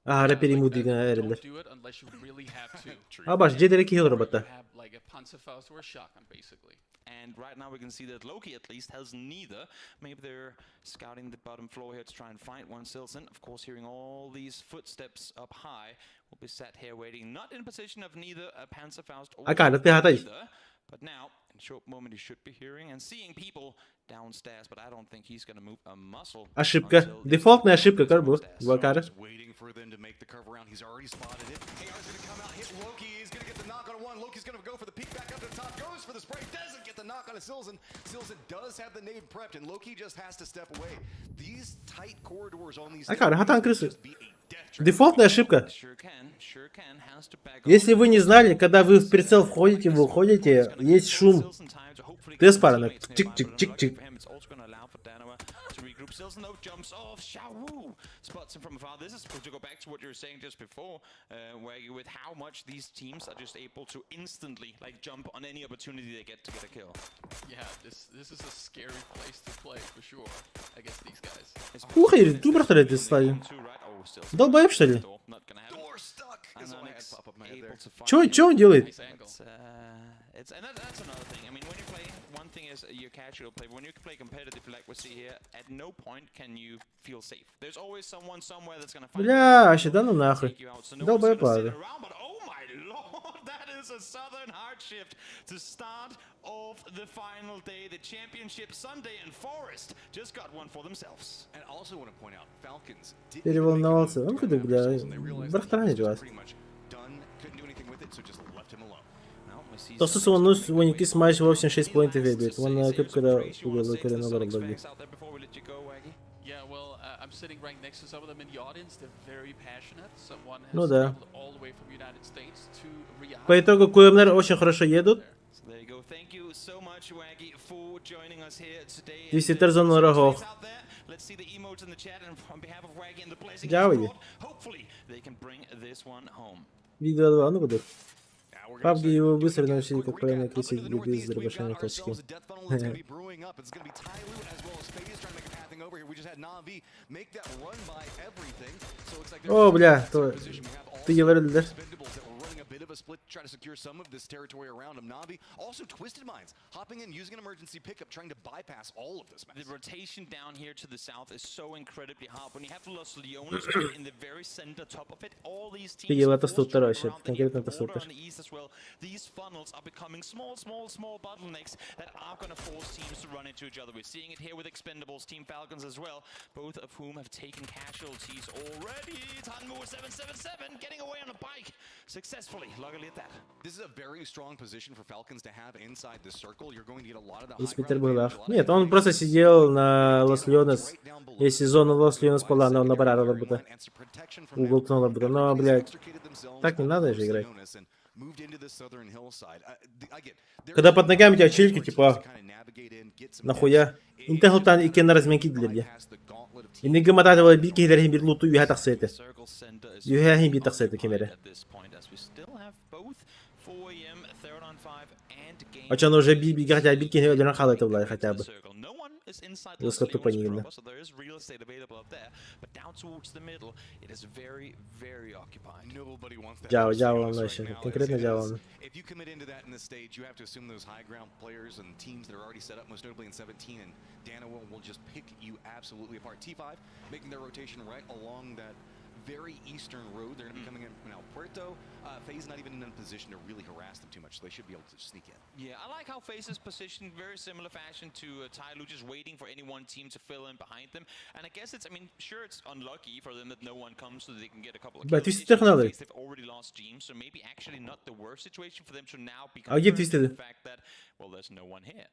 Аһара перемудиган эрэллэр. Don't do it unless you really have to. Абаш, дьиэлэрэ киһи олорбота. Have like a Panzerfaust or a shotgun, basically. And right now we can see that Loki at least has neither. Maybe they're scouting the bottom floor here to try and find one. Silson, of course, hearing all these footsteps up high, will be sat here waiting, not in position of neither a Panzerfaust or Акара, ты хатай. neither. But now, in a short moment, he should be hearing and seeing people downstairs, but I don't think he's gonna move a muscle. Ошибка. until he's Дефолтная ошибка, как бы. Вакара. Just waiting for them to make the curve around. He's already spotted it. AR's gonna come out, hit Loki. He's gonna get the knock on one. Loki's gonna go for the peek back up to the top. Goes for the spray. Doesn't get the knock on a Silson. Silson does have the nade prepped, and Loki just has to step away. These tight corridors on these Акара, хатан крысы. just be a death trap. Дефолтная ошибка. Sure can, sure can, has to back Если вы не знали, когда вы в прицел входите, выходите, есть шум. Тест пара, чик-чик-чик-чик. It's also gonna allow for Danawa to regroup. Silson though jumps off. Xiao spots him from afar. This is to go back to what you were saying just before, where you, with how much these teams are just able to instantly like jump on any opportunity they get to get a kill. Yeah, this is a scary place to play for sure against these guys. Ухай, ты брат стали. Долбоеб, что ли? Door stuck is all I had pop up my head there. Чё, чё он делает? Nice angle. It's and that's another thing. I mean, when you play, one thing is your casual play, but when you play competitive, like we see here, at no point can you feel safe. There's always someone somewhere that's gonna find Бля, вообще, да ну нахуй. take you out. So no one's Долбоеб, gonna sit ладно. around, but oh my lord, that is a southern hard shift to start of the final day, the championship Sunday, and Forest just got one for themselves. And I also want to point out, Falcons didn't Переволновался. Он куда, бля, бырахтаран дьуас. pretty much done, couldn't do anything with it, so just left him alone. Тохсус уонус 12 матч 86 point эбит. Уонна көп-кыра угалы көрөн олороллор дии. Out there before we let you go, Waggy. Yeah, well, I'm sitting right next to some of them in the audience. They're very passionate. Someone has Ну да. traveled all the way from United States to Riyadh. По итогу КМНР очень хорошо едут. So there you go. Thank you so much, Waggy, for joining us here today. Десятер зону рогов. Out there. Let's see the emotes in the chat, and on behalf of Waggy and the blessing Дьявол. brought, hopefully they can bring this one home. Видео 2, ну куда? PUBG его быстро научили, как правильно крестить грибы с дробашами точки. Ourselves a death funnel that's gonna be brewing up. It's gonna be Tyloo as well as FaZe trying to make a pathing over here. We just had Na'Vi make that run by everything. So it looks like they're О, бля, то... Ты говорил, да? Expendables that were running a bit of a split to try to secure some of this territory around them. Na'Vi also Twisted Minds hopping in, using an emergency pickup, trying to bypass all of this mess. The rotation down here to the south is so incredibly hard. When you have Los Leones right in the very center top of it, all these teams Фигела forced тастуттар to run вообще, around the конкретно border тастуттар. on the east as well. These funnels are becoming small, small, small bottlenecks that are going to force teams to run into each other. We're seeing it here with Expendables, Team Falcons as well, both of whom have taken casualties already. Tanmu 777 getting away on a bike successfully. Luckily at that. This is a very strong position for Falcons to have inside the circle. You're going to get a lot of the high Испитер ground был advantage, a lot of Нет, он просто сидел на Лос Леонес. Если зона Лос Леонес была, она на барара будто. Угол тонала будто. Но, блядь, так не надо же играть. Когда под ногами у тебя чильки, типа, нахуя? Интехлтан иккен разменки дилерге. Инниги мататывала бир киһилэрин бир луту үһэ тахса этэ. Үһэ бир тахса этэ кемере. At this point, as we still have both 4 AM, Theridon 5 and Game Очон уже би биге хотя бы бир киһи өлөрөн хаалыта булай хотя бы. circle. No one is inside Жестко Los тупо не Leones видно. proper, so there is real estate available up there. But down towards the middle, it is very, very occupied. Nobody wants that. Дьаво, Los дьаво Leones вообще, right now. конкретно As- дьаво. If you commit into that in this stage, you have to assume those high ground players and teams that are already set up, most notably in 17 and Danawa will just pick you absolutely apart. T5 making their rotation right along that very eastern road. They're going to be coming in from El Puerto. FaZe not even in a position to really harass them too much, so they should be able to sneak in. Yeah, I like how FaZe is positioned, very similar fashion to Tyloo, just waiting for any one team to fill in behind them. And I guess it's, I mean, sure, it's unlucky for them that no one comes so they can get a couple of Бля, kills. Twisted It's just хналар. FaZe, They've already lost James, so maybe actually not the worst situation for them to now be А где concerned with Twisted? the fact that, well, there's no one here.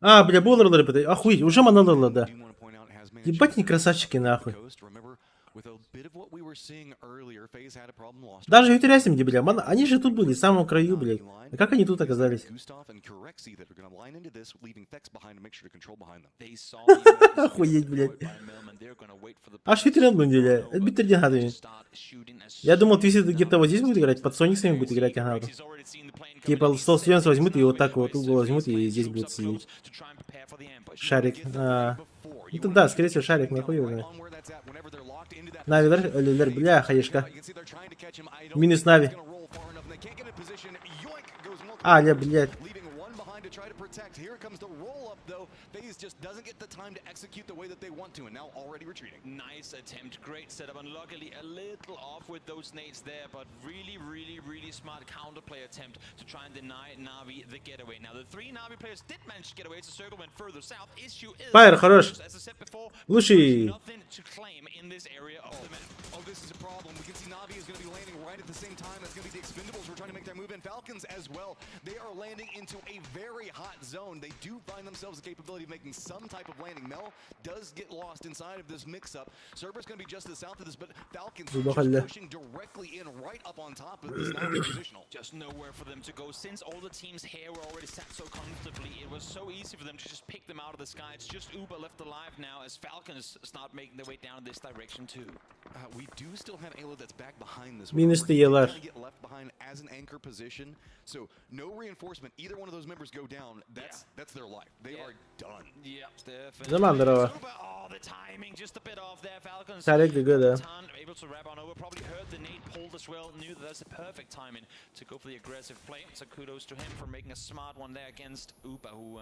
А, бля, буллерлары бит. Охуеть, уже маналарлар, да. Do wanna point out has managed Ебать to они красавчики, нахуй. Coast. Remember, with a bit of what we were seeing earlier, FaZe had a problem lost. Даже Ютерясим где, бля, они же тут были, в самом краю, блядь. А как они тут оказались? Gustav and Curexi that are gonna line into this, leaving Fex behind to make sure to control behind them. They saw the emergency Охуеть, блядь. deployed by Melman. They're gonna wait for the Аж Ютерян бля, это биттерден хаты. start shooting as Я думал, Твистед где-то вот здесь будет играть, под Сониксами будет играть, ага. Типа Лос Леонс возьмут и вот так вот угол возьмут и здесь будут сидеть. Шарик. А. Ну тут да, скорее всего, шарик нахуй его знает. Навилер, өлөлөр, бля, хаешка. Минус Нави. А, ля, блядь. Leaving one behind to try to protect. Here comes the roll up though. FaZe just doesn't get the time to execute the way that they want to, and now already retreating. Nice attempt, great setup, and luckily a little off with those nades there, but really, really, really smart counterplay attempt to try and deny Navi the getaway. Now, the three Navi players did manage to get away as the circle went further south. Issue is, Пайер, хорош. as I said before, Лучший. nothing to claim in this area of the map. Oh, this is a problem. We can see Navi is going to be landing right at the same time. That's going to be the Expendables who are trying to make their move in. Falcons as well. They are landing into a very hot zone. They do find themselves the capability of making some type of landing. Mel does get lost inside of this mix-up. Cerberus going to be just to the south of this, but Falcons just Глубоко. pushing directly in right up on top of this Navi positional. Just nowhere for them to go. Since all the teams here were already sat so comfortably, it was so easy for them to just pick them out of the sky. It's just Uber left alive now as Falcons start making their way down this direction too. We do still have Ayla that's back behind this. Минус Remember, he did TLR. kinda get left behind as an anchor position, so no reinforcement. Either one of those members go down, that's their life. They are done. Yeah, definitely. Заман, здорово. Uber, oh, the timing just a bit off there. Falcons. Тарик ГГ, да. Tan able to wrap on over. Probably heard the nade pulled as well. Knew that that's the perfect timing to go for the aggressive play. So kudos to him for making a smart one there against Uber, who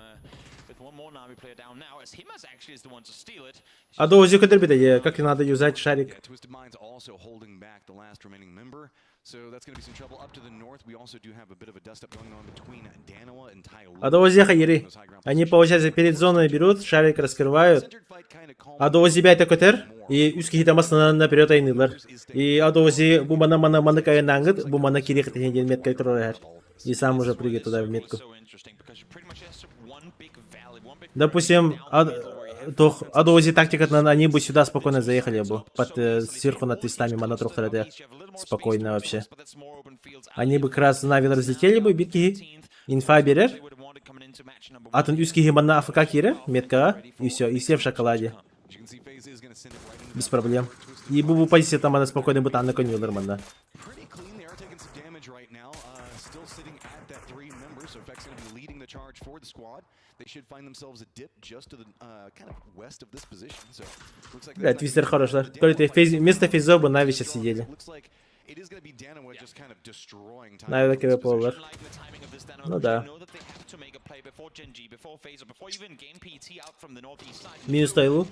with one more Navi player down now, as Himas actually is the one to steal it. А до УЗИ как надо юзать шарик. Yeah, Twisted Minds also holding back the last remaining member, so that's going to be some trouble up Адоозеха ери. Они, получается, перед зоной берут, шарик раскрывают. Адози бэйэтэ көтөр, и үс киһи тамасынан наперед айныылар. И Адози бу мана мана маны кайнаангыт, бу мана кириэхтин диэн меткой турар. И сам уже прыгает туда в метку. Допустим, туох Адози тактикатынан они бы сюда спокойно заехали бы. Под сверху над листами мана туруохтара спокойно вообще. Они бы как раз Нави разлетели бы, биир киһи инфа биэрэр. Атын үс киһи манна АФК киирэр, меткаҕа, и все, и все в шоколаде. Без проблем. И бу позиция там она спокойно бы танна конюлар манна. Right now, still sitting at that three members, so Feck's going to be leading the charge for the squad. They should find themselves a dip just to the kind of west of this position. So looks like Бля, твистер хорош, да? Говорит, вместо фейзов бы Нави сейчас сидели. Нави такие повар. Ну да. Минус Тайлу.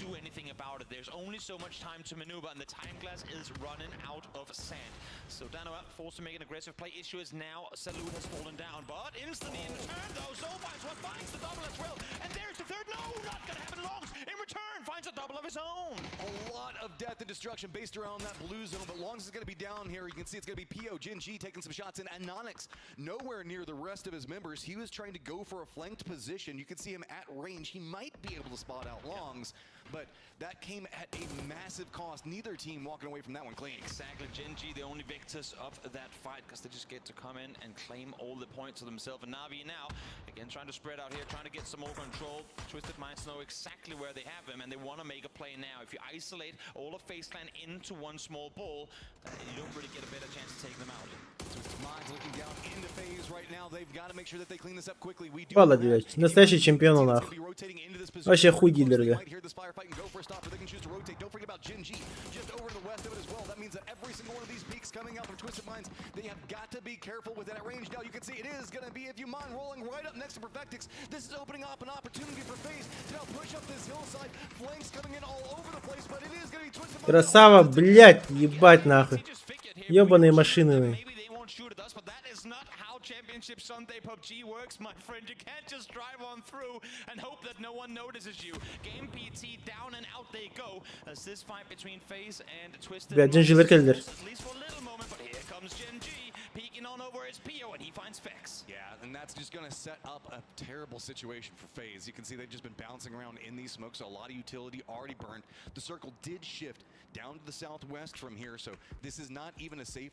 So Danoa forced to make an aggressive play. Issue is now Salute has fallen down, but instantly in return though, Soul finds one, finds the double as well. And there's the third. No, not gonna happen. Longs in return finds a double of his own. A lot of death and destruction based around that blue zone, but Longs is gonna be down here. You can see it's gonna be Pio, Jin G taking some shots in. Anonyx nowhere near the rest of his members. He was trying to go for a flanked position. You can see him at range. He might be able to spot out Longs, but that came at a massive cost. Neither team walking away from that one clean. Exactly. Gen.G, the only victors of that fight, because they just get to come in and claim all the points to themselves. And Navi now, again, trying to spread out here, trying to get some more control. Twisted Minds know exactly where they have him, and they want to make a play now. If you isolate all of FaZe Clan into one small ball, you don't really get a better chance to take them out. Twisted Minds looking down into FaZe right now. They've got to make sure that they clean this up quickly. We do Вала, блядь, настоящий чемпион нахуй. Вообще хуй дилер, бля. Might hear this firefight and go for a stop, or they can choose to rotate. Don't forget about Jin G just over to the west of it as well. That means that every single one of these peaks coming out from Twisted Minds, they have got to be careful with that range. Now you can see it is going to be, if you mind, rolling right up next to Perfectix. This is opening up an opportunity for FaZe to now push up this hillside. Flanks coming in all over the place, but it is going to be Twisted Minds. Красава, блядь, ебать нахуй. Ебаные машины. Maybe they won't shoot at us, but that is not how Championship Sunday PUBG works, my friend. You can't just drive on through and hope that no one notices you. Game PT down and out they go as this fight between FaZe and Twisted Бля, Gen.G'лер кэллилэр. At least for a little moment, but here comes Gen.G peeking on over his Pio and he finds Fex. Yeah, and that's just going to set up a terrible situation for FaZe. You can see they've just been bouncing around in these smokes. A lot of utility already burned. The circle did shift down to the southwest from here, so this is not even a safe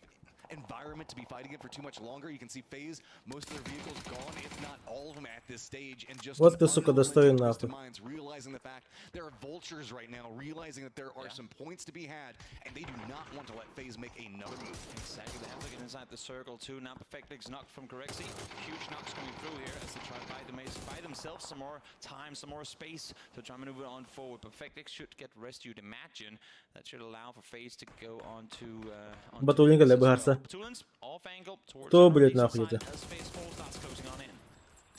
environment to be fighting it for too much longer. You can see FaZe, most of their vehicles gone, if not all of them at this stage, and just Вот ты, сука, достоин Twisted нахуй. Minds realizing the fact there are vultures right now, realizing that there are some points to be had, and they do not want to let FaZe make another move. Exactly, they have to get inside the circle too. Now Perfectix knocked from Corexi. Huge knocks coming through here as they try to buy, them, buy themselves some more time, some more space to try and maneuver on forward. Perfectix should get rescued. Imagine that should allow for FaZe to go onto Батулин this кэллэ as well. быһаарса. Batulins off angle towards Кто, the блядь, northeast нахуй side это? as FaZe 4 starts closing on in.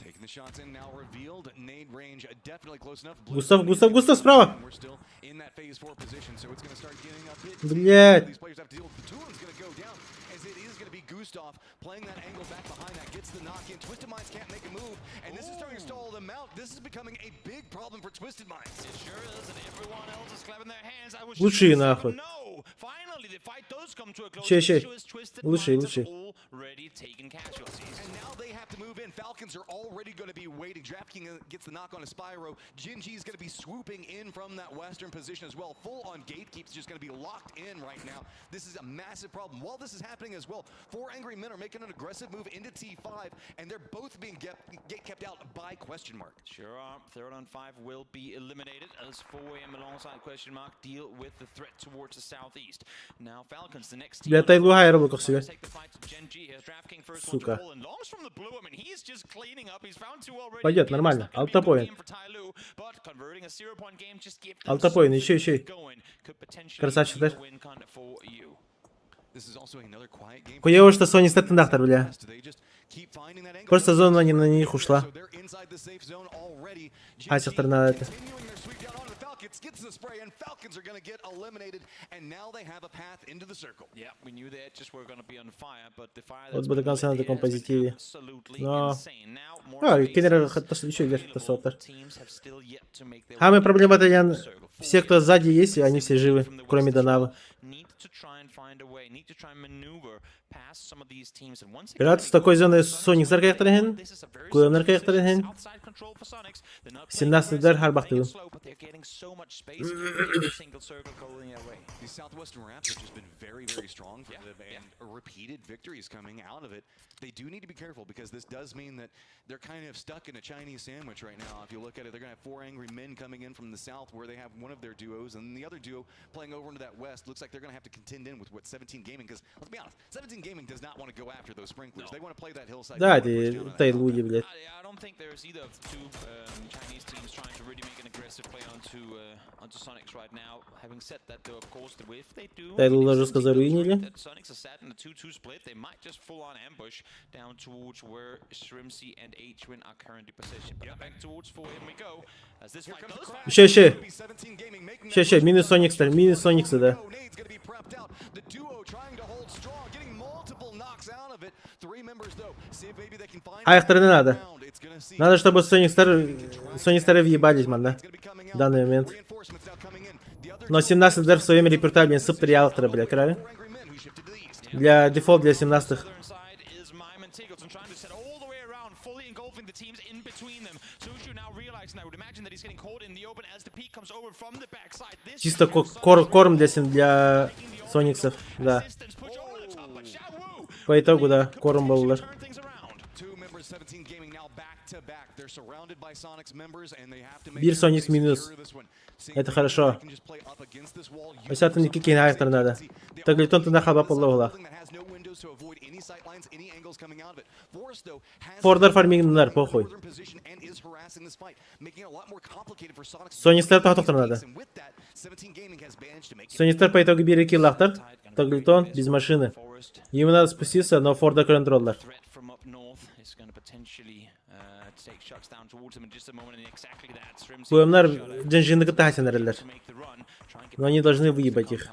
Taking the shots in now revealed. Nade range definitely close enough. Густав, Густав, Густав справа! We're still in that phase 4 position, so it's gonna start getting a bit Блядь. These players have to deal with. Batulin's gonna go down as it is gonna be Gustav playing that angle back behind that gets the knock in. Twisted Minds can't make a move, and this is starting to stall them out. This is becoming a big problem for Twisted Minds. It sure is, and everyone else is clapping their hands. I was Лучшие just gonna say, нахуй. but no! Finally, the fight does come to a close. Ща, ща. Issue is Twisted Лучшие, Minds have лучшие. already taken casualties. And now they have to move in. Falcons are already going to be waiting. DraftKings gets the knock on a Spyro. Gen.G is going to be swooping in from that western position as well. Full on gatekeeps just going to be locked in right now. This is a massive problem. While this is happening as well, four Angry Men are making an aggressive move into T5, and they're both being get kept out by question mark. Sure are. Third on five will be eliminated as 4 AM alongside question mark deal with the threat towards the southeast. Now Falcons, the next team. Бля, Тайлу хайра был себе. Take the fight to Gen G. Here's DraftKings first one to Сука. fall, and Longs from the blue. I mean, he's just cleaning up. He's found two already. Пойдет, It's нормально. not gonna be a good Алтапоинт. game for Tyloo, but converting a 0-point game just give them Алтапоинт, еще, something еще. going. Could potentially Красавчик, be a да? win con for you. This is also another quiet game. Хуево, что Sony стартендахтер, бля. They just keep finding that angle. Просто зона не на них ушла. So they're inside the safe zone already. А, сектор на это. Continuing their sweep down onto the Falcons. pockets, gets the spray, and Falcons are going to get eliminated. And now they have a path into the circle. Yeah, we knew the edges were going to be on fire, but the fire Вот that's бы до been конца на lit таком here has been позитиве. absolutely Но... insane. Now more А, кинилэр spaces еще вверх available. тосоттар. Teams have still yet to make their Самая way проблема это into я... the circle. Все, кто сзади есть, они все живы, кроме Данавы. Need to try and find a way, need to try and maneuver past some of these teams. And once again, Пираты с такой зоны Соник Заркаяқтар Куэмнер каяқтар 17 дар харбахтылым. slow, but they're getting so much space with every single circle going their way. The Southwestern Raps have just been very, very strong for them and repeated victories coming out of it. They do need to be careful because this does mean that they're kind of stuck in a Chinese sandwich right now. If you look at it, they're going to have four angry men coming in from the south where they have one of their duos and the other duo playing over into that west. Looks like they're going to have to contend in with what 17 Gaming because let's be honest, 17 Gaming does not want to go after those sprinklers. They want to play that hillside. Да, they wanna push эти down on that Тайлуди, блядь. I don't think there's either of two Chinese teams trying to really make an aggressive play onto Sonics right now. Having said that, though, of course, the if they do, Тайлула if жестко 17 does read заруинили. that Sonics are sat in a 2-2 split, they might just full on ambush down towards where Shrimsy and H-Win are currently positioned. But back towards 4 in we go. As this fight does Еще, еще. Еще, еще, минус Соникс, минус Соникса, да. Nade's gonna be prepped out. The duo trying to hold strong, getting multiple knocks out of it. Three members though. See if maybe they can find А не надо. round. It's gonna see Надо, чтобы Соник Стар, Соник Стар въебались, man, да? В данный момент. Но 17 дар в своем репертуаре, блин, сып бля, правильно? Для дефолт для 17-х. Southern side is Mime and Tiggleton trying to set all the way around, fully engulfing the teams in between them. Sushu now realizing, I would imagine that he's getting caught in the open as the peak comes over from the backside. This Чисто корм для Сониксов, да. assistance push over the top, but Xiao Wu По итогу, да, корм был, да. turn things around. Two members, 17 Gaming now back to back. They're surrounded by Sonics members and they have to make Бир sure Соникс they минус. secure this one. See, Это хорошо. they can just play up against this wall. Осятын кикин аяқтар надо. Таглитон туда хаба поллоғла. Building that has no windows to avoid any sight lines, any angles coming out of it. Forest, though, has Фордер фармингнар, похуй. northern position and is harassing this fight, making it a lot more complicated for Sonics. Соник Стар тоқтар надо. And with that, 17 Gaming has managed to make it Соник Стар по итогу бир киллахтар. Таглитон без машины. Ему надо спуститься, но Форда контроллер. Threat from up north is going to potentially take shots down towards him in just a moment, and exactly that. Shrimsy Куэмнар shot at Джинжины катасинарлар. to make the run, try and get Но они должны выебать их.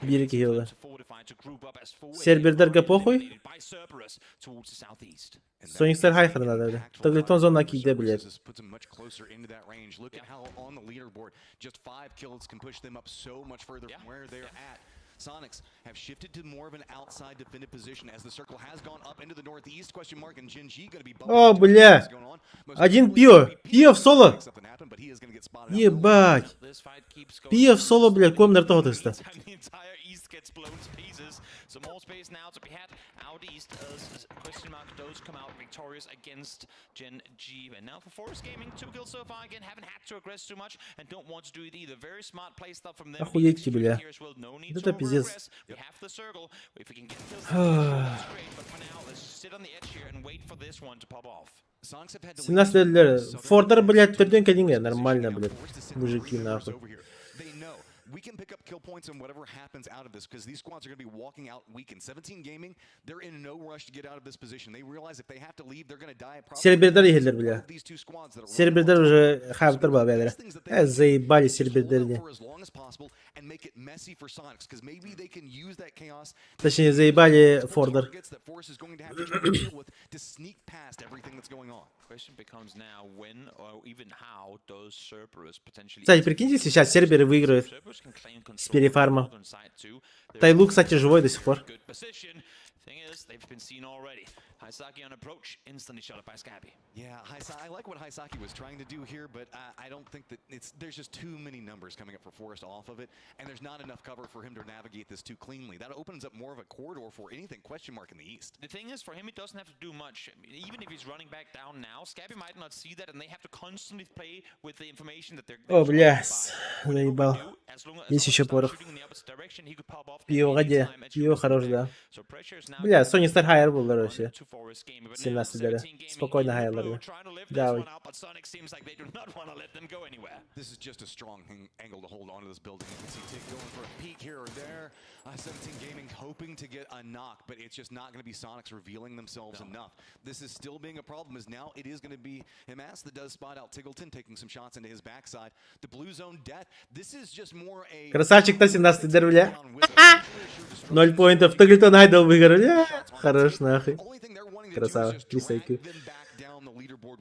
Бир килла. to fortify, to group up as four Сербердерге похуй. eliminated by Cerberus towards the southeast. Соник Стар хайхар надо, бля. Таглитон зона киде, блядь. This puts them much closer into that range. Look at how on the leaderboard, just five kills can push them up so much further from where they're at. Sonics have shifted to more of an outside defended position as the circle has gone up into the northeast. Question mark and Gen G gonna be bumping О, into бля. what's going on. Most Один probably Пио. gonna be Пио в соло. Something happened, but he is gonna get spotted out. Ебать. This fight keeps going. Пио в соло, бля, комнер тоғытысты. The entire east gets blown to pieces. Some more space now to be had out east as question mark does come out victorious against Gen G. And now for Forest Gaming, two kills so far again, haven't had to aggress too much and don't want to do it either. Very smart play stuff from them. Охуеть, бля. Here as well. No need Вот to это пиздец. over-aggress. We have the circle. If we can get kills, that's great. But for now, let's just sit on the edge here and wait for this one to pop off. Sonics have had to 17 лет. Фордер, блядь, төрден кәдімгі нормально, блядь. Мужики, нахуй. They know we can pick up kill points and whatever happens out of this because these squads are going to be walking out weakened. 17 Gaming, they're in no rush to get out of this position. They realize if they have to leave, they're going to die. Probably Сербердер ехелер, бля. these two squads that are Сербердер уже хавтар был, бля. Э, заебали сербердерни. for as long as possible and make it messy for Sonics because maybe they can use that chaos Точнее, заебали Фордер. targets that Force is going to have to try to deal with to sneak past everything that's going on. Question becomes now when or even how does Cerberus potentially Кстати, прикиньте, сейчас серберы выиграют Cerberus can claim с control перефармом. of the northern side too. They're Тайлу, кстати, живой до сих пор. good position. Thing is, they've been seen already. Haisaki on approach, instantly shot up by Scabby. Yeah, I like what Haisaki was trying to do here, but I don't think that it's there's just too many numbers coming up for Forrest off of it, and there's not enough cover for him to navigate this too cleanly. That opens up more of a corridor for anything question mark in the east. The thing is, for him, he doesn't have to do much. I mean, even if he's running back down now, Scabby might not see that, and they have to constantly play with the information that they're. О, бля, заебал. Есть еще порох. Пиво, где? Пиво хорош, да. Бля, Sonics'тар хаайар буоллар вообще. 17-лэрэ. Спокойно хаайаллар бля. Давай. This is just a strong angle to hold onto this building. You can see Tig going for a peek here or there. 17 Gaming hoping to get a knock, but it's just not going to be Sonics revealing themselves enough. This is still being a problem, as now it is going to be Himas that does spot out Tiggleton, taking some shots into his backside. The blue zone death. This is just more a Красавчик-то 17 бля. 0 поинтов. Тыглтон Айдол выиграл, бля. Хорош нахуй. Красава. 300 IQ.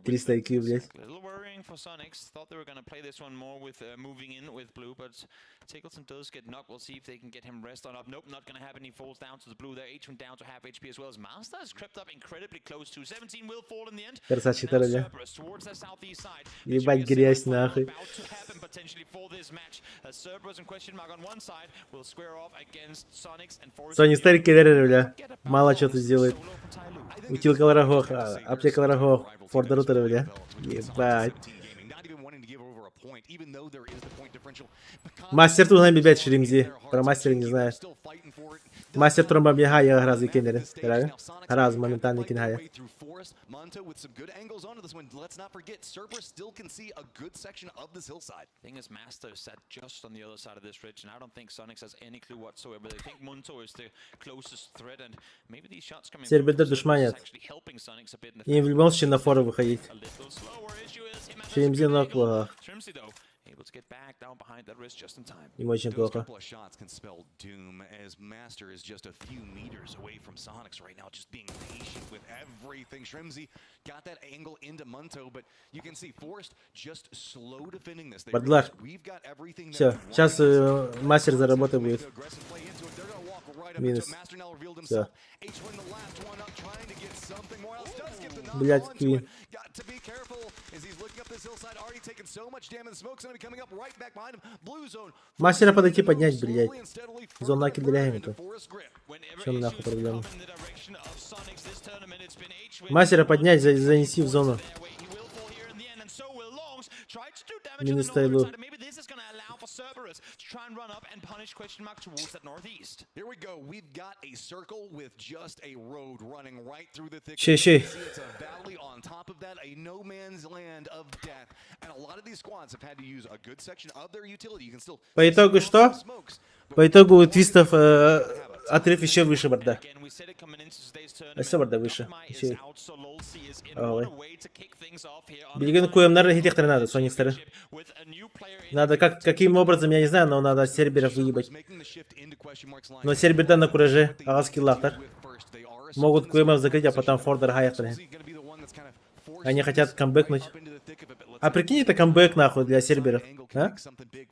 300 IQ, блядь. A little worrying for Sonics. Thought they were going to play this one more with moving in with blue, but Tiggleton does get knocked. We'll see if they can get him rest on up. Nope, not going to happen. He falls down to the blue there. H1 down to half HP as well as Master has crept up incredibly close to 17 will fall in the end. Красавчик, бля. Cerberus towards the southeast side. Ебать грязь нахуй. About to happen potentially for this match. As Cerberus and question mark on one side will square off against Sonics and Forest. Сони старик киллеры, бля. Мало что-то сделает. Утилкалара һуох, аптекалара һуох, Фордеру бля. Ебать. Мастер тут блядь, Шримзи. Про мастера не знаю. Мастер тромба бегая раз кинули. Раз моментально кингая. Monto with some good angles onto this one. Let's not forget, Cerberus still can see a good section of this hillside. Thing is, Master is sat just on the other side of this ridge, and I don't think Sonics has any clue whatsoever. They think Munto is the closest threat, and maybe these shots coming through Сербердер from Cerberus is душманят. actually helping Sonics a bit in the Им в любом случае на фору выходить. A little slower issue is him and Шримзи ног плохо. Shrimsy, though, able to get back down behind that ridge just in time. Им очень Those плохо. couple of shots can spell doom as Master is just a few meters away from Sonics right now, just being patient with everything. Shrimsy got that angle into Munto, but you can see Forest just slow defending this. They Бадлар. realize we've got everything that Все, we want. сейчас мастер заработает будет. Aggressive play into it. They're gonna walk right up into Минус. it. Master now revealed Все. himself. H1 the last one up, trying to get something more else. Does get the knock Блять, onto Квин. it. Got to be careful as he's looking up this hillside, already taking so much damage. The smoke's gonna be coming up right back behind him. Blue zone. Мастера подойти поднять, блять. Slowly and steadily Зона further and further кидляем into это. Forest grip. В чем нахуй проблема? Мастера поднять, занеси в зону. Минус Тайлу. Maybe this is gonna allow for Cerberus to try and run up and punish question mark towards that northeast. Here we go. We've got a circle with just a road running right through the thick. Щей, щей. See, it's a valley on top of that, a no man's land of death. And a lot of these squads have had to use a good section of their utility. You can still По итогу что? smokes. По итогу у твистов отрыв еще выше барда. Өссө барда выше. Еще. Ой. Билигин куемнар хитехтер надо, Соникстеры. Надо как, каким образом, я не знаю, но надо серберов выебать. Но серберда на кураже, аҕыс киллаахтар. Могут куемов закрыть, а потом фордер хаайыахтара. Они хотят камбэкнуть. А прикинь, это камбэк нахуй для серберов. А?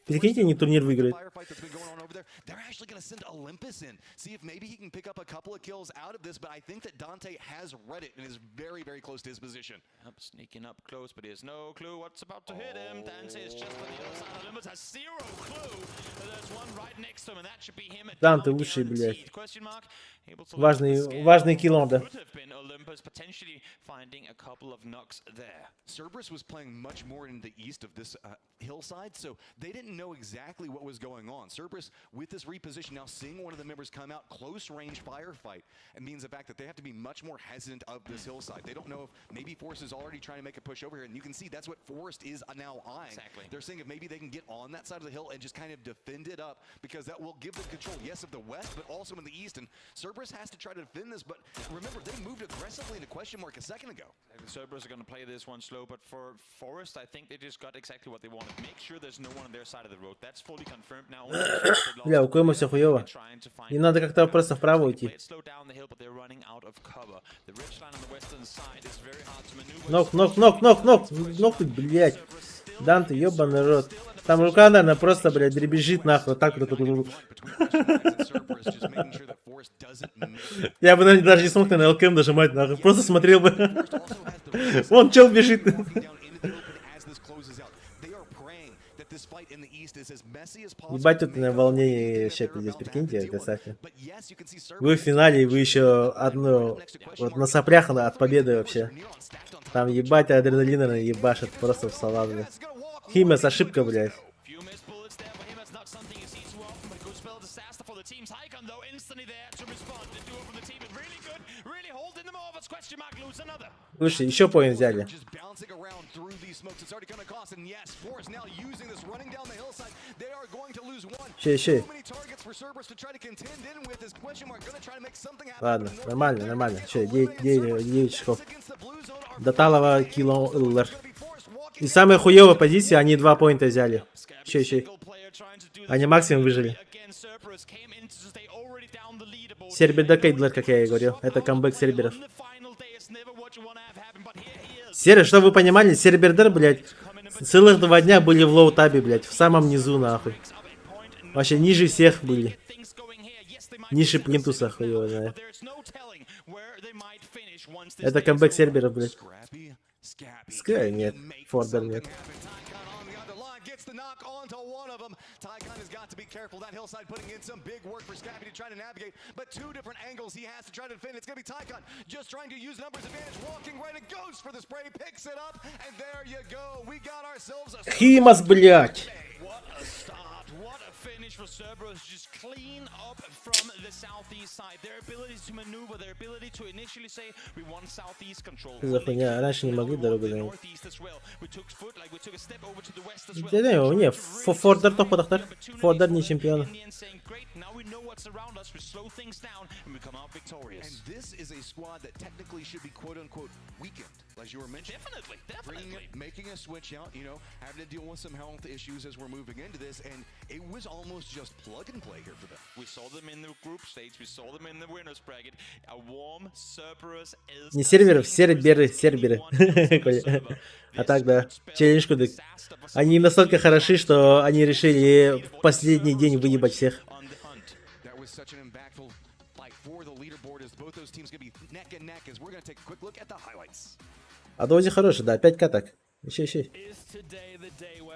Прикиньте, они турнир выиграют. Firefight that's been going on over there. They're actually going to send Olympus in. See if maybe he can pick up a couple of kills out of this, but I think that Dante has read it and is very, very close to his position. Up, sneaking up close, but he has no clue what's about to hit him. Dante is just on the other side. Olympus has zero clue. There's one right next to him, and that should be him. Данте Down лучший, блядь. guaranteed. Question mark. Able to Важный, look at the важный scan. килл он, да. Could have been Olympus potentially finding a couple of knocks there. Cerberus was playing much more in the east of this hillside, so they didn't know exactly what was going on. Cerberus, with this reposition, now seeing one of the members come out, close range firefight, it means the fact that they have to be much more hesitant of this hillside. They don't know if maybe Forest is already trying to make a push over here, and you can see that's what Forest is now eyeing. Exactly. They're seeing if maybe they can get on that side of the hill and just kind of defend it up, because that will give them control, yes, of the west, but also in the east. And Cerberus has to try to defend this, but remember, they moved aggressively into question mark a second ago. Cerberus are going to play this one slow, but for Forest, I think they just got exactly what they wanted. Make sure there's no one on their side of the road. That's fully confirmed now. Only because they lost Бля, у Куэма все хуево. trying to find Не надо как-то просто вправо уйти. Play it slow down the hill, but they're running out of cover. The ridge line on the western side is very hard to maneuver. Нок, нок, нок, нок, нок, нок, ты, блядь. Данте, ебаный рот. Там рука, наверное, просто, блядь, дребезжит нахуй. Вот так вот. Я бы, наверное, даже не смог, наверное, ЛКМ нажимать, нахуй. Просто смотрел бы. Вон чел бежит. Ебать, тут на волнении вообще пиздец, прикиньте, представьте. Вы в финале, и вы еще одну, вот на соплях от победы вообще. Там ебать адреналина наверное, ебашит просто в салат, блядь. Химес, ошибка, блядь. Few missed bullets there for him. That's not something you see too often, but good spell disaster for the team's Icon, though, instantly there to respond. The duo from the team, it really Shots. Question mark lose another. Слушай, еще point взяли. Just bouncing around through these smokes. It's already gonna cost. And yes, Force now using this running down the hillside. They are going to lose one. Щей, щей. So many targets for Cerberus to try to contend in with. This question mark gonna try to make something happen. Ладно, But нормально, нормально. Че, 9, 9, 9 очков. against the blue zone are До Талова кило ыллар. И самая хуевая позиция, они два поинта взяли. Щей, щей. Они максимум выжили. Серберда Кейдлер, как я и говорил. Это камбэк серберов. Серый, чтобы вы понимали, сербердер, блядь, целых 2 дня были в low табе, блядь, в самом низу, нахуй. Вообще ниже всех были. Ниже плинтуса, хуй его знает. Это камбэк серберов, блядь. Скай нет, Фордер нет. Gets the knock onto one of them. Tycon has got to be careful. That hillside putting in some big work for Scabby to try to navigate, but two different angles he has to try to defend. It's going to be Tycon just trying to use numbers advantage, walking right and goes for the spray, picks it up, and there you go. We got ourselves a Химас, блядь! What a start. What a finish for Cerberus. Just clean up from the southeast side. Their ability to maneuver, their ability to initially say, we want southeast control. Что за хуйня? Раньше не могли дорогу занять. Northeast as well. We took foot, like we took a step over to the west as well. Да не, не, Фордер топ Фордер не чемпион. In the end saying, great, now we know what's around us. We slow things down and we come out victorious. And this is a squad that technically should be quote unquote weakened, as you were mentioning. Definitely, Bringing, definitely. making a switch out, having to deal with some health issues as we're moving into this, and it was almost just plug and play here for them. We saw them in the group stage. We saw them in the winners bracket. A warm Cerberus is Не серверов, серберы, серберы. Коля. А так, да. Челлендж кудык. Они настолько хороши, что они решили в последний день выебать всех. That was such an impactful fight for the leaderboard as both those teams gonna be neck and neck as we're gonna take a quick look at the highlights. А Дози хороший, да, 5 каток. Еще, еще.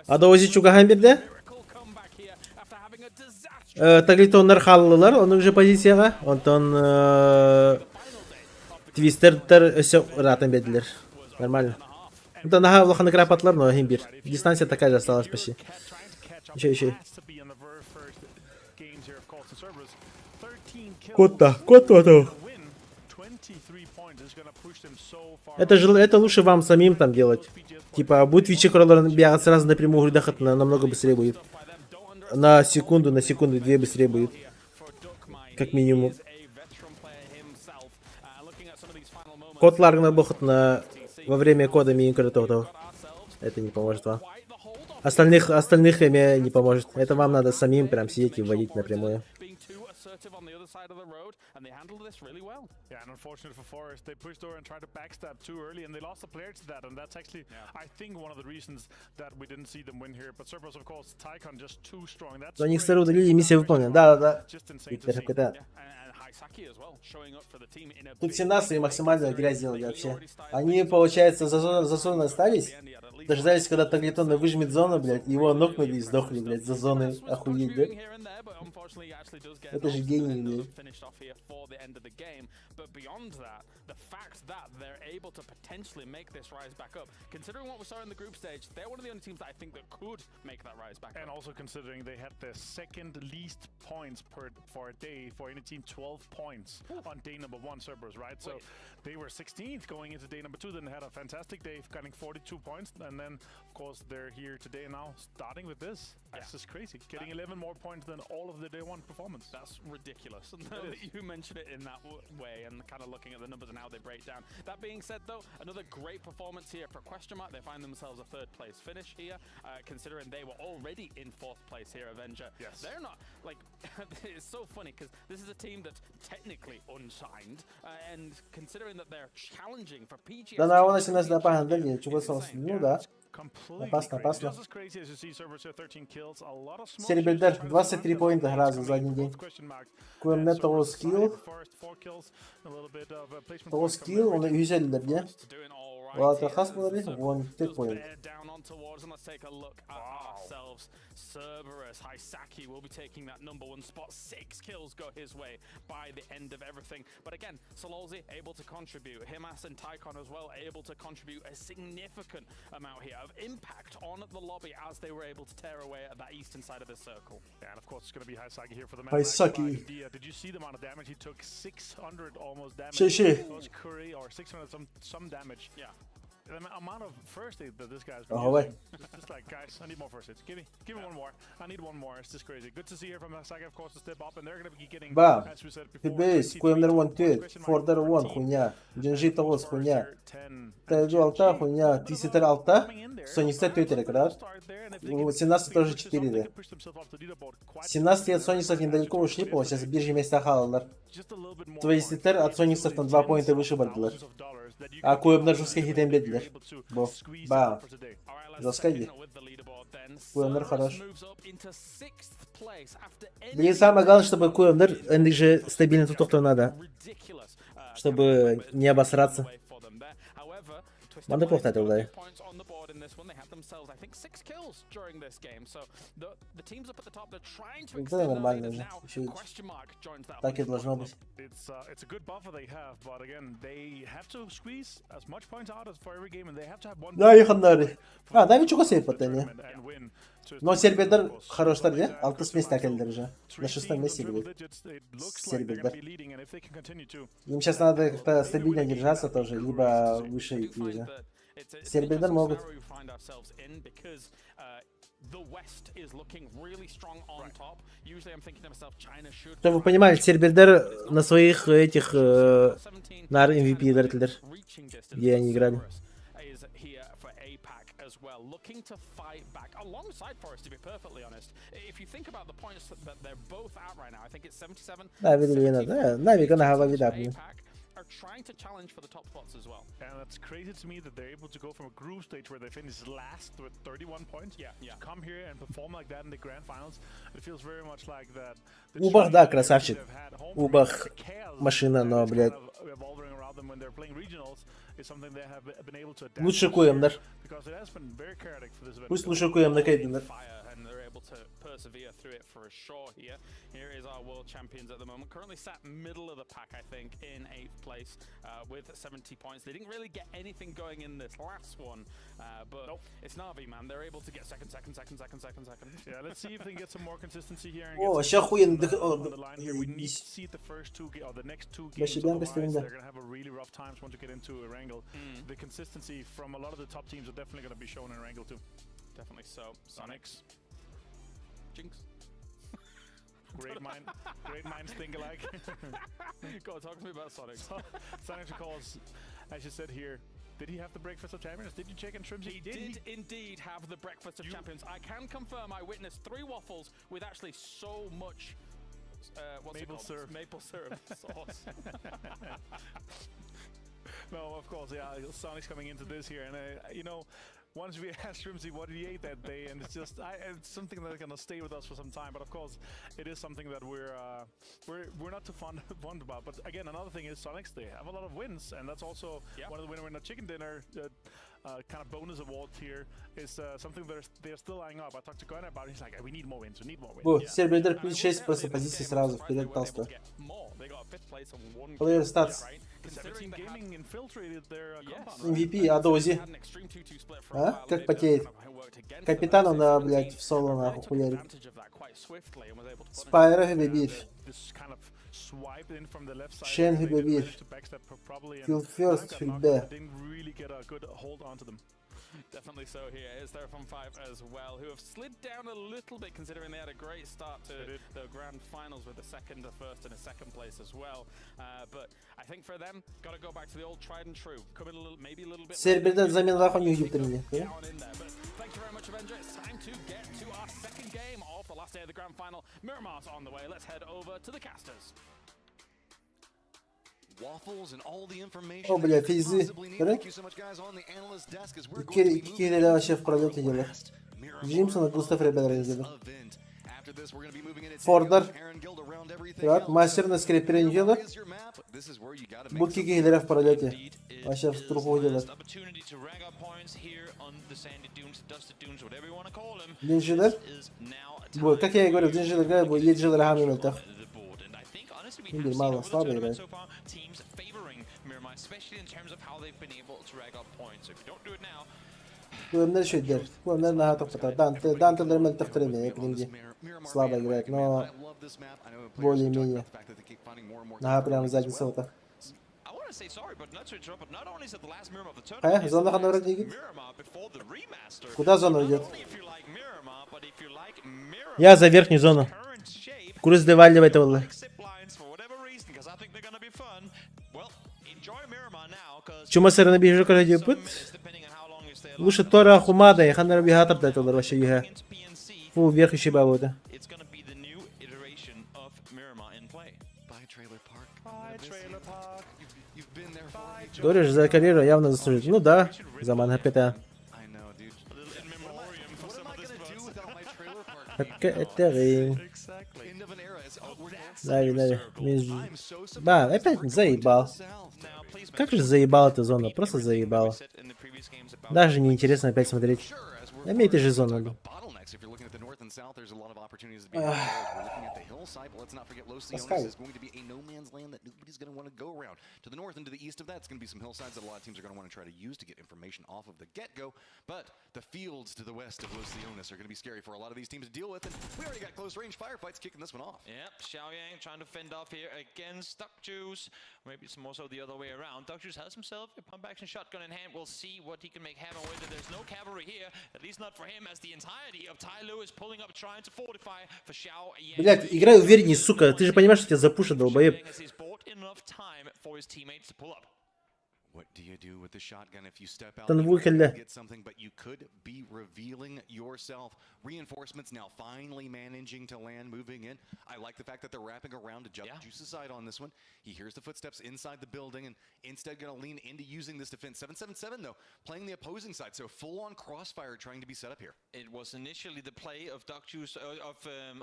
А Дози чугаһан биэрдэ. Таглитоннар хааллылар, оннук же позицияҕа. Онтон твистердер өссө ыраатан биэрдилэр. Нормально. Онтон наһаа улахан ырааппатылар, но син биир. Дистанция такая же осталась почти. Еще, еще. Кот-то, кот-то. Это же это лучше вам самим там делать. Типа, будет Вичи Кроллер бегать сразу напрямую выход намного быстрее будет. На секунду, две быстрее будет. Как минимум. Код Ларгна бохот на во время кода мини Это не поможет вам. Остальных имя не поможет. Это вам надо самим прям сидеть и вводить напрямую. Assertive on the other side of the road, and they handled this really well. Yeah, and unfortunately for Forest, they pushed over and tried to backstab too early, and they lost a player to that, and that's actually, I think, one of the reasons that we didn't see them win here. But Cerberus, of course, Tycon just too strong. That's За них сыру удалили, миссия выполнена. Да, да, да. just insane to Виктор see. КТ. Тут 17 и максимально грязь сделали вообще. Они, получается, за зоной остались. Дождались, когда Таглитон выжмет зону, блядь, его нокнули и сдохли, блядь, за зоной. Охуеть, да? Это же гений, блядь. Finished off here for the end of the game. But beyond that, the fact that they're able to potentially make this rise back up, considering what we saw in the group stage, they're one of the only teams that I think that could make that rise back And up. also considering they had the second least points per for a day for any team, 12 points on day number one, Cerberus, right? So they were 16th going into day number two, then had a fantastic day, getting 42 points, and then of course they're here today now, starting with this. That's just crazy, getting 11 more points than all of the day one performance. That's ridiculous. Now that you mention it in that way and kind of looking at the numbers and how they break down. That being said, though, another great performance here for Question Mark. They find themselves a third place finish here, considering they were already in fourth place here, Avenger. Yes. They're not, like, it's so funny because this is a team that's technically unsigned, and considering that they're challenging for PGS. Да, на 18 да, дали, чего Ну да. Опасно, опасно. Серебердер, 23 поинта раза за один день. Куэмне того скилл. Того скилл, он үһүс дии. Ладно, хас буолла, вон 3 point. Down on towards, and let's take a look at ourselves. Cerberus, Haisaki will be taking that number one spot. Six kills go his way by the end of everything. But again, Solozzi able to contribute. Himas and Tycon as well able to contribute a significant amount here of impact on the lobby as they were able to tear away at that eastern side of the circle. Yeah, and of course it's going to be Haisaki here for the Haisaki. Did you see the amount of damage? He took 600 almost damage. 谢谢。 Was Curry or 600 some damage. The amount of first aid that this guy's been Оһуобай. using, just like, guys, I need more first aids. Give me one more. I need one more. It's just crazy. Good to see here from Saga, of course, to step up, and they're going to be getting, Бам. as we said before, Бейс, 23 Куемнер points. 1 4, Question mark Фордер 1 14. хуйня, Джинжи 9 хуйня, 10. Тайджу 6 хуйня, Тиситер 6, Соникстер 4 игрок. 17 тоже 4 да. 17 от Сониксов недалеко ушли, по сейчас биржи месте хаалалар. Твои от Сониксов на 2 поинта выше бардылар. А Куемнер жестко хитен бедилер. Бо. Ба. Жестко иди. Куемнер хорош. Блин, самое главное, чтобы Куемнер же стабильно тут надо. Чтобы не обосраться. Манды плохо это. Points on the board in this one. They have themselves, I think, six kills during this game. So the teams up at the top, they're trying to Это extend their нормально lead, уже. and now Еще question mark joins that так и 100 должно club. быть. It's a good buffer they have, but again, they have to squeeze as much points out as for every game, and they have to have one. Да, их ханнары. А, Нави чего себе потени. and win. Но Сербиялар хороштар де. Алтыс месте келдер уже. На шестом месте были. Сербиялар. Им сейчас надо как-то стабильно держаться тоже, либо выше идти уже. It's an Сербиялар interesting могут. scenario we find ourselves in because the West is looking really strong on top. Usually I'm thinking to myself, China should Чтобы вы понимали, Сербиялар на своих этих на MVP игрателер, где они играли. Is here for APAC as well, looking to fight back alongside Forest, to be perfectly honest. If you think about the points that they're both at right now, I think it's 77. Да, видели, да, Нави на вида. APAC are trying to challenge for the top spots as well. And it's crazy to me that they're able to go from a group stage where they finished last with 31 points to come here and perform like that in the grand finals. It feels very much like that. The Убах, да, training красавчик. they've had home Убах the chaos машина, that но, is блядь. kind of revolving around them when they're playing regionals is something they have been able to adapt Лучше to Куемнер. because it has been very chaotic for this event. Пусть лучше Куемнер Кейденер. Fire and they're able to persevere through it for sure here. Here is our world champions at the moment. Currently sat middle of the pack, I think, in eighth place with 70 points. They didn't really get anything going in this last one, but it's Navi, man. They're able to get second, second, second, second, second, second. Yeah, let's see if they can get some more consistency here and О, get вообще some охуенно. on the line here. We need to see the first two or the next two games. Вообще Бьянка Otherwise, стремда. they're gonna have a really rough times once you get into Erangel. The consistency from a lot of the top teams are definitely gonna be shown in Erangel too. Definitely so. Sonics. Jinx. Great minds think alike. Go on, talk to me about Sonics. Sonics, of course, as you said here, did he have the breakfast of champions? Did you check in Shrimsy? He did indeed have the breakfast of champions. I can confirm I witnessed three waffles with actually so much what's it Maple called? syrup. Maple syrup sauce. No, of course, yeah. Sonic's coming into this here, and once we asked Shrimsy what he ate that day, and it's just it's something that's gonna stay with us for some time. But of course, it is something that we're not too fond about. But again, another thing is Sonics, they have a lot of wins, and that's also one of the winner winner chicken dinner kind of bonus awards here is something that they're still eyeing up. I talked to Gunnar about it. He's like, we need more wins. We need more wins. Во, Сербиялар плюс 6 просто позиций сразу вперед толсто. Player stats. 17 Gaming infiltrated their compound. MVP, Адози. А? Как потеет. Капитану на, блядь, в соло нахуй хуярит. Спайра Гбебир. Шен Гбебир. Kill first, Филбе. Didn't really get a good hold onto them. Definitely so here is Seraphon 5 as well, who have slid down a little bit considering they had a great start to the grand finals with a second, a first, and a second place as well. But I think for them, got to go back to the old tried and true. Come in a little, maybe a little bit. Сербиялар заменалаах оонньуу Get on in there. But thank you very much, Avenger. It's time to get to our second game of the last day of the grand final. Miramar's on the way. Let's head over to the casters. Waffles and all the information О, бля, физы. Thank you so much, guys, on the analyst desk as we're going to be moving Кирилл вообще в пролете делает. Джимсон и Густав ребята делают. event. After this, we're going to be moving into Фордер. Erangel to round everything Ребят, out. мастер на скрипере не делает. Is your map. This is where you gotta make Будки киллеров в пролете. Вообще в труху делают. Opportunity to rack up points here on the sandy dunes, dusty dunes, whatever you want to call them. Динжилер. Is now Вот, как я и говорю, Динжилер играет, будет Динжилер Хамилтов. the board. And I think honestly we Индир have seen мало, over the слабо tournament играет. so far teams favoring Miramar, especially in terms of how they've been able to rack up points. So if you don't do it now, Куемнер еще дер. Куемнер на тохтотор. Данте, Данте нормально тохтор имени. Слабо играет, но более-менее. Нога прям задница вот так. I want to Э, зона ханна диигит? Куда зона идет? Я за верхнюю зону. Курс деваливает ол. Чума сырына бижу көрөдүпүт. Лучше Тора Хумада, ханнара бихатар да олар вообще юха. Фу, вверх еще бабода. Говоришь, за карьеру явно заслужит. Ну да, за ПТА. Нави, Нави. Да, опять заебал. Как же заебала эта зона? Просто заебала. Даже неинтересно опять смотреть. Имейте же зону. North and south, there's a lot of opportunities to be had. We're looking at the hillside, but let's not forget Los Leones is going to be a no man's land that nobody's going to want to go around. To the north and to the east of that, it's going to be some hillsides that a lot of teams are going to want to try to use to get information off of the get-go. But the fields to the west of Los Leones are going to be scary for a lot of these teams to deal with, and we already got close range firefights kicking this one off. Yep, Xiao Yang trying to fend off here against Duck Juice. Maybe it's more so the other way around. Duck Juice has himself a pump action shotgun in hand. We'll see what he can make happen with it. There's no cavalry here, at least not for him, as the entirety of Tai Lu is pulling up, trying to fortify for Xiao Yang. Блять, играй увереннее, сука. Ты же понимаешь, что тебя запушат, долбоеб. As he's bought enough time for his teammates to pull up. What do you do with the shotgun if you step out? Тан You might выхалля. get something, but you could be revealing yourself. Reinforcements now finally managing to land, moving in. I like the fact that they're wrapping around to jump Juice's side on this one. He hears the footsteps inside the building and instead going to lean into using this defense. 777 though, playing the opposing side, so full-on crossfire trying to be set up here. It was initially the play of Duck Juice, of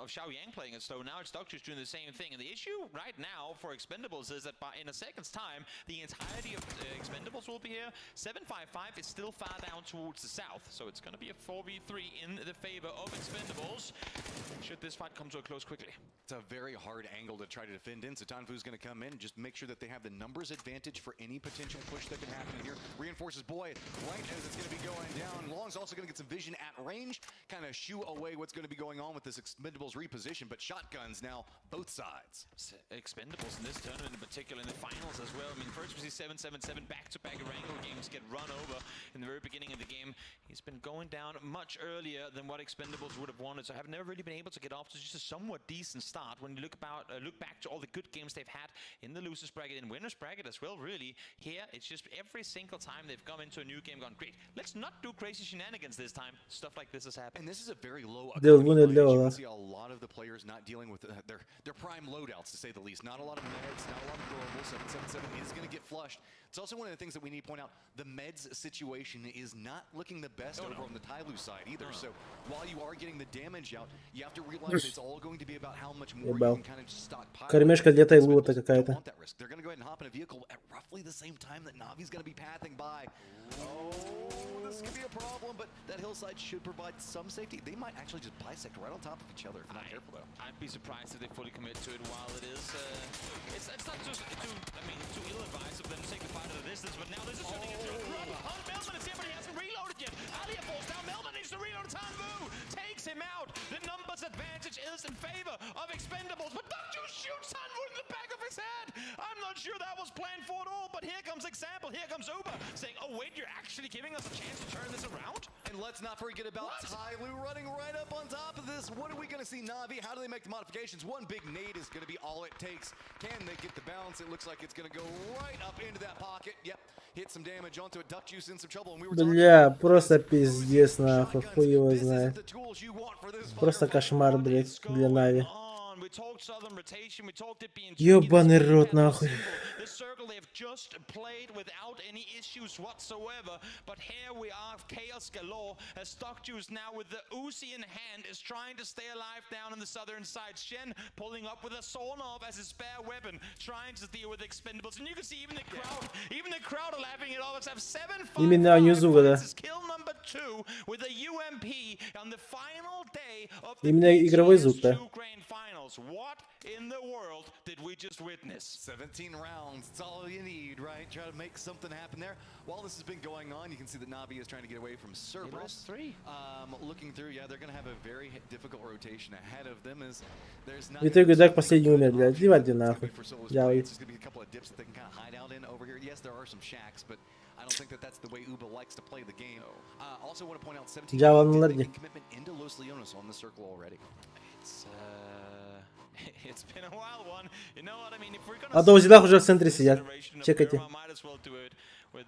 Xiao Yang playing it slow. Now it's Duck Juice doing the same thing. And the issue right now for Expendables is that by in a second's time, the entirety of Expendables will be here. 755 is still far down towards the south, so it's going to be a 4v3 in the favor of Expendables. Should this fight come to a close quickly? It's a very hard angle to try to defend in, so Tanfu's going to come in and just make sure that they have the numbers advantage for any potential push that could happen in here. Reinforces Boy right as it's going to be going down. Long's also going to get some vision at range, kind of shoo away what's going to be going on with this Expendables reposition, but shotguns now both sides. Expendables in this tournament in particular, in the finals as well. I mean, first we see 777 back-to-back Erangel games get run over in the very beginning of the game. He's been going down much earlier than what Expendables would have wanted, so have never really been able to get off to just a somewhat decent start. When you look back to all the good games they've had in the losers bracket and winners bracket as well, really, here it's just every single time they've come into a new game gone, great, let's not do crazy shenanigans this time. Stuff like this has happened. And this is a very low They'll economy win it fight. You low, can huh? see a lot of the players not dealing with their prime loadouts, to say the least. Not a lot of meds, not a lot of durables. 777 is going to get flushed. It's also one of the things that we need to point out. The meds situation is not looking the best over on the Tyloo side either. So while you are getting the damage out, you have to realize it's all going to be about how much more you Ебал. can kind of stockpile. Кормежка для Тайлу-то Don't какая-то. want that risk. They're going to go ahead and hop in a vehicle at roughly the same time that Navi's going to be pathing by. Oh, this could be a problem, but that hillside should provide some safety. They might actually just bisect right on top of each other if they're not careful, though. I'd be surprised if they fully commit to it while it is. It's not just too, I mean, too ill-advised of them to take the fight at a distance, but now this is turning into a run. On Melman is here, but he hasn't reloaded yet. Alia falls down. Melman needs to reload. Tanvu takes him out. The numbers advantage is in favor of Expendables, but Duck Juice shoots Tanvu in the back of his head. I'm not sure that was planned for at all, but here comes Example. Here comes Uber saying, oh wait, you're actually giving us a chance to turn this around? And let's not forget about Tyloo running right up on top of this. What are we going to see, Navi? How do they make the modifications? One big nade is going to be all it takes. Can they get the bounce? It looks like it's going to go right up into that pocket. Yep, hit some damage onto it. Duck Juice in some trouble. And we were talking Бля, просто пиздец, нахуй, хуй его знает. Просто кошмар, блядь, для Нави. Ёбаный рот, нахуй. This circle they've just played without any issues whatsoever. But here we are, chaos galore. As Duck Juice now with the Uzi in hand is trying to stay alive down on the southern side. Shen pulling up with a sawn off as his spare weapon, trying to deal with Expendables. And you can see even the crowd are laughing it off. It's have 7 Именно Анюзуга, да. Kill number two with a UMP on the final day of the Именно игровой звук, да. PGS2 Grand Finals. finals. What in the world did we just witness? 17 rounds. It's all you need, right? Try to make something happen there. While this has been going on, you can see that Navi is trying to get away from Cerberus. Lost three. Looking through, yeah, they're going to have a very difficult rotation ahead of them as there's not В итоге Дак последний умер, блядь. Ливать нахуй. Дявол. There's going to be a couple of dips that they can kind of hide out in over here. Yes, there are some shacks, but I don't think that that's the way Uba likes to play the game. Also want to point out 17 Дьяволлар did make дии. a commitment into Los Leones on the circle already. It's been a wild one. You know what I mean? If we're gonna А Доузилах уже в центре сидят. iteration of Чекайте. Miramar, might as well do it with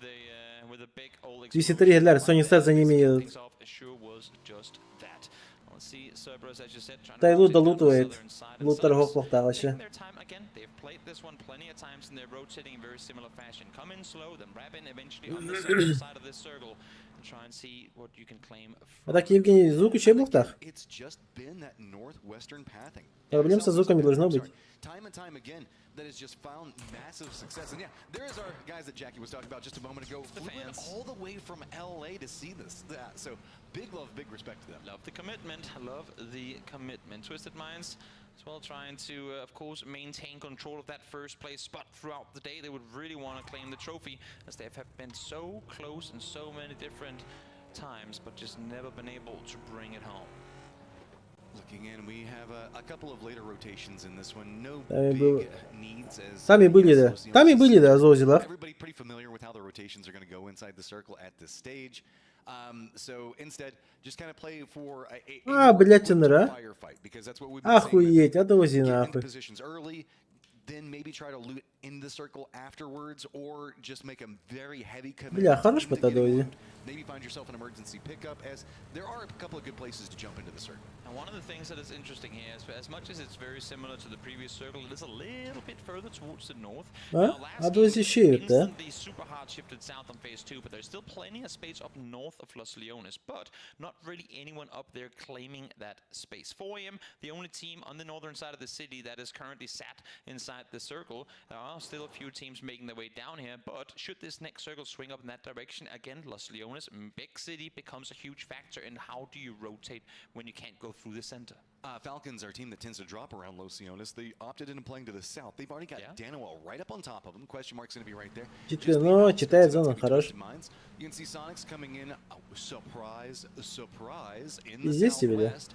a big old 203 Гитлер, Sonic Star за ними едут. Things off, it sure was just that. Let's see Cerberus, as you said, trying to Тайлу rotate down the долутывает. southern side, and Лутер Sonics хохлохтаах вообще. taking their time again. They've played this one plenty of times and they're rotating in very similar fashion. Come in slow, then wrap in eventually on the southern side of this circle and try and see what you can claim А так, Евгений, звук еще буохтаах. It's just been that northwestern pathing. Проблем со звуком не должно быть. Time and time again, that has just found massive success. And yeah, there is our guys that Jackie was talking about just a moment ago. The Flew in fans. all the way from LA to see this. That. So big love, big respect to them. Love the commitment. Love the commitment. Twisted Minds as well trying to, of course, maintain control of that first place spot throughout the day. They would really want to claim the trophy as they have been so close in so many different times, but just never been able to bring it home. Looking in, we have a couple of later rotations in this one. No Там и был- big needs as Там и были, да. Там и были, да, Зоузилах. Everybody pretty familiar with how the rotations are going to go inside the circle at this stage. So instead, just kind of play for a А, блядь, а? firefight because that's what we've been saying. Охуеть, а Доузи Get into нахуй. positions early, then maybe try to loot in the circle afterwards, or just make a very heavy commitment. Бля, хорош into бы getting Доузи. loot. Maybe find yourself an emergency pickup, as there are a couple of good places to jump into the circle. And one of the things that is interesting here is as much as it's very similar to the previous circle, it is a little bit further towards the north. А? Now, last А Доузи game, щеют, да? instantly super hard shifted south on phase two, but there's still plenty of space up north of Los Leones, but not really anyone up there claiming that space. 4AM, the only team on the northern side of the city that is currently sat inside the circle. There are still a few teams making their way down here, but should this next circle swing up in that direction, again, Los Leones, big city, becomes a huge factor in how do you rotate when you can't go through the center. Falcons are a team that tends to drop around Los Leones. They opted into playing to the south. They've already got Danoel right up on top of them. Question mark's going to be right there. Читает, ну, читает зону, хорош. Minds. You can see Sonics coming in. Oh, surprise, surprise, in the Здесь тебе, да? southwest,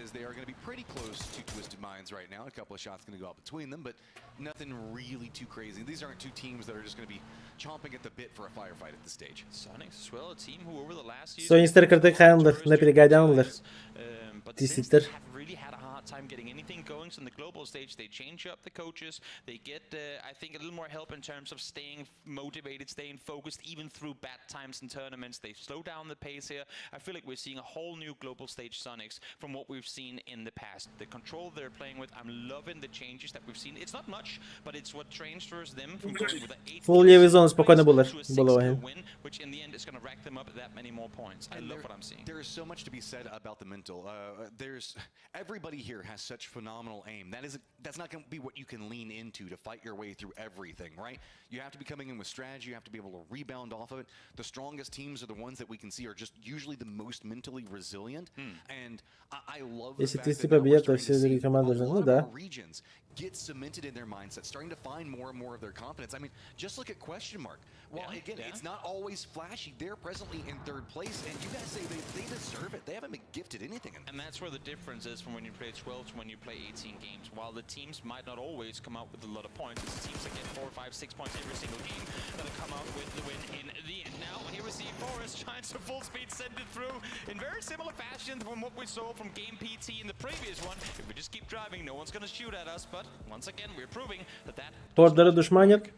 as they are going to be pretty close to Twisted Minds right now. A couple of shots going to go out between them, but nothing really too crazy. These aren't two teams that are just going to be chomping at the bit for a firefight at this stage. Sonics as well, a team who over the last year Сонистер кырдык хайылдыр, напрягайданылар. But since Тиситтер. they have really had a hard time getting anything going on the global stage, they change up the coaches. They get, I think, a little more help in terms of staying motivated, staying focused, even through bad times in tournaments. They slow down the pace here. I feel like we're seeing a whole new global stage Sonics from what we've seen in the past. The control they're playing with, I'm loving the changes that we've seen. It's not much, but it's what transfers them from going with an 8 Full левый зону спокойно было. to a 6 Было. kill win, which in the end is going to rack them up that many more points. I And love there- what I'm seeing. There is so much to be said about the mental. There's everybody here has such phenomenal aim. That's not going to be what you can lean into to fight your way through everything, right? You have to be coming in with strategy. You have to be able to rebound off of it. The strongest teams are the ones that we can see are just usually the most mentally resilient. And I love the Если fact ты that now we're победят, то starting to все другие see команды a должны. Ну lot of да. our regions get cemented in their mindset, starting to find more and more of their confidence. I mean, just look at question mark. Well, again, it's not always flashy. They're presently in third place, and you guys say they deserve it. They haven't been gifted anything. And that's where the difference is from when you play 12 to when you play 18 games. While the teams might not always come out with a lot of points, it's the teams that get 4, 5, 6 points every single game that come out with the win in the end. Now, here we see Forrest trying to full speed send it through in very similar fashion from what we saw from Game PT in the previous one. If we just keep driving, no one's going to shoot at us, but once again, we're proving that that Тордары душманят.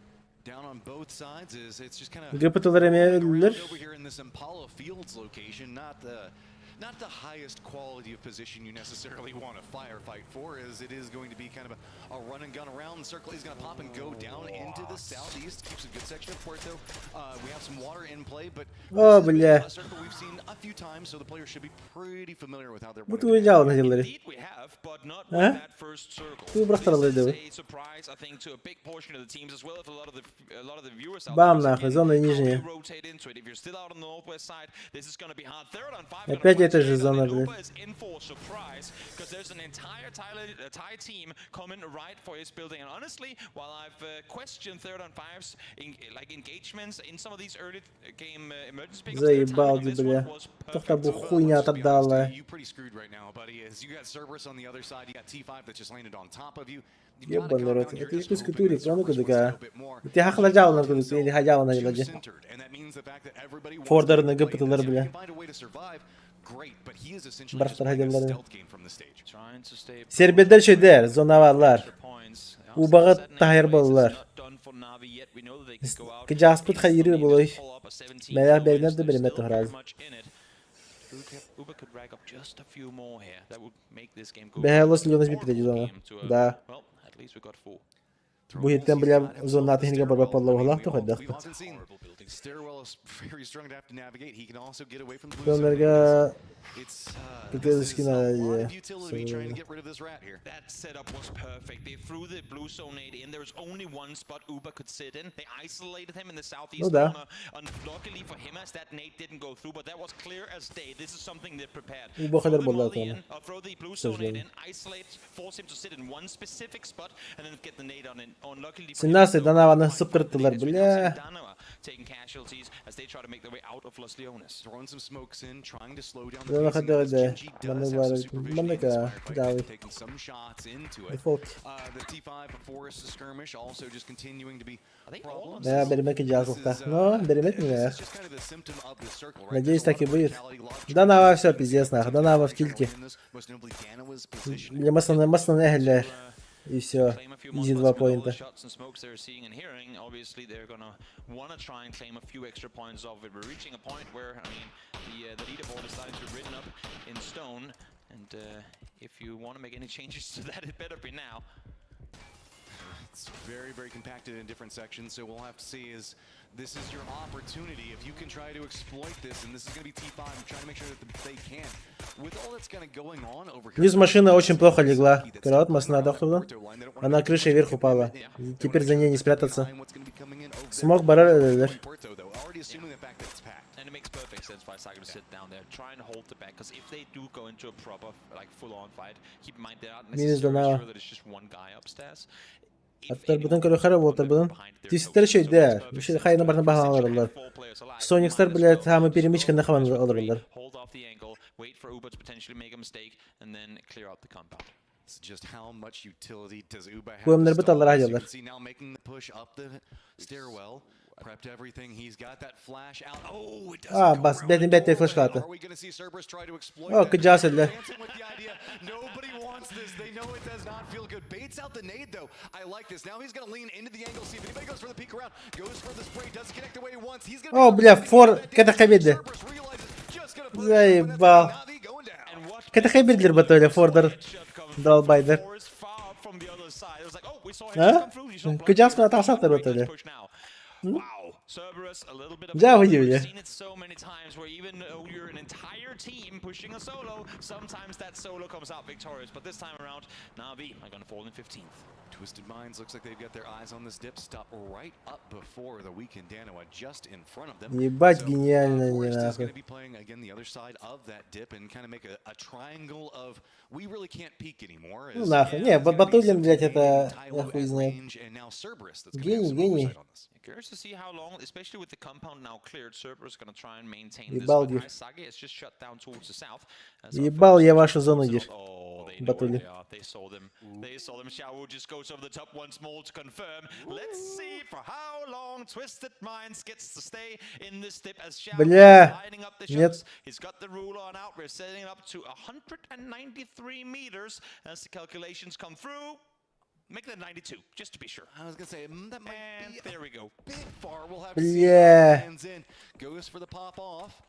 Down on both sides is it's just kind of ГПТлар эмиэ өллүлэр. Over here in this Impala Fields location, not the highest quality of position you necessarily want to firefight for, as it is going to be kind of a run and gun around. The circle is going to pop and go down into the southeast. Keeps a good section of Puerto О, бля. Бу тугу дьаалана дьыллары? А? Тугу бырахтараллар дебы? Бам нахуй, зона нижняя. Опять эта же зона, блядь. Заебал, бля. Тоқта бу хуйня отдала. Ебаный рот. Это якутский турик, а ну-ка дыка. Ты хахла жаална кудук, или хажаална дьэ. Фордерны гыпытылар, бля. Барахтар хадяллар. Сербедер шөйдер, зонавалар. Убаға тахайыр болалар. Кыжаспыт хайыры болой. Мэлэх бэринэр да беремет тухраз. Бэхэ Лос Леонес бипите зона. Да. Бу хиттен бля зона техника барба палла тухайдах. Донерга Петелышкина That setup was perfect. They threw the blue zone nade in. There was only one spot Uber could sit in. They isolated him in the southeast Ну да. corner. Unluckily for him, as that nade didn't go through, but that was clear as day. This is something they prepared. Уба Throw хадar the болла molly in, тоны. throw the blue К zone nade сожалению. in, isolate, force him to sit in one specific spot, and then get the nade on it. Unluckily for him, 17 though, Данаваны quite сыптырттылар, as we now see бля. Danawa taking casualties as they try to make their way out of Los Leones. Throwing some smokes in, trying to slow down the Зона pacing хадar as да. Gen.G does Маннык have some бар. supervision in Маннык this а, firefight, далы. taking some shots into it. Дефолт. The T5 Forest skirmish also just continuing to be problems. Да, беремек жазылта. Но беремек не. Надеюсь, так и будет. Данава все, пиздец, нахуй. Данава в тильте. Для масана масана эхлер. И все. Claim a few more Изи spots 2 with all the поинта. shots and smokes they're seeing and hearing. Obviously, they're gonna wanna try and claim a few extra points off it. We're reaching a point where, I mean, the leaderboard is starting to be written up in stone, and if you want to make any changes to that, it better be now. It's very, very compacted in different sections, so we'll have to see is this is your opportunity. If you can try to exploit this, and this is going to be T5, trying to make sure that they can. With all that's kind of going on over here... Низ машина очень плохо легла. Крылат машина отдохнула. Она крышей вверх упала. Теперь за ней не спрятаться. Смог барар. And it makes perfect sense for Saga to sit down there, try and hold the back, because if they do go into a proper, like, full-on fight, keep in mind they aren't Минус necessarily Данава. sure that it's just one guy upstairs. Аттар бутын көрө хара болтар бутын. Тистер шөйдер. Мүшел хайна барна баһалар алар. Соникстар, блядь, хамы перемычка на хаман алар. Hold off the angle, wait for Uber to potentially make a mistake, and then clear out the compound. It's just how much utility does Uba have? Көмнер to бит stall алар this? You алар. can see now making the push up the stairwell. Prepped everything. He's got that flash out. Oh, it doesn't А, go бас, round бетин the бетте doorway. флешкаты. Are we gonna see Cerberus try to exploit О, that? кыджас эле. Dancing with the idea. Nobody wants this. They know it does not feel good. Baits out the nade though. I like this. Now he's gonna lean into the angle. See if anybody goes for the peek around. Goes for the spray. Doesn't connect the way he wants. He's gonna О, be бля, фор кэтэ бирди. Заебал. Кэтэ бирдилер батоля фордер. Далбайдер. А? Кыджас мен атасаттар батоля. Wow, Cerberus, a little bit of Да, We've выделили. seen it so many times where even though you're an entire team pushing a solo, sometimes that solo comes out victorious. But this time around, Na'Vi are gonna fall in 15th. Twisted Minds looks like they've got their eyes on this dip. Stop right up before the weekend Danawa just in front of them. Ебать, So, гениально, не Forest is нахуй. going to be playing again the other side of that dip and kind of make a triangle of we really can't peek anymore. Ну as нахуй. Не, it's gonna be Батулин, блядь, Symphony это and я Tyloo хуй at знает. range, and now Cerberus that's gonna have Гений, some гений. oversight on this. Curious to see how long, especially with the compound now cleared, Cerberus is gonna try and maintain this. Ебал, But Гир. Isagi is just shut down towards the south. As our Ебал first я вашу зону, goes Гир. out. Oh, they know where Батулин. they are. They saw them. They saw them. Xiao just goes over the top once more to confirm. Let's see for how long Twisted Minds gets to stay in this dip as Xiao Бля. is lining up the Нет. shots. He's got the ruler on out. We're setting it up to 193 meters as the calculations come through. Make that 92, just to be sure. I was gonna say that might And be a there we go. bit far. We'll have to see how it Бля. lands in. Goes for the pop off.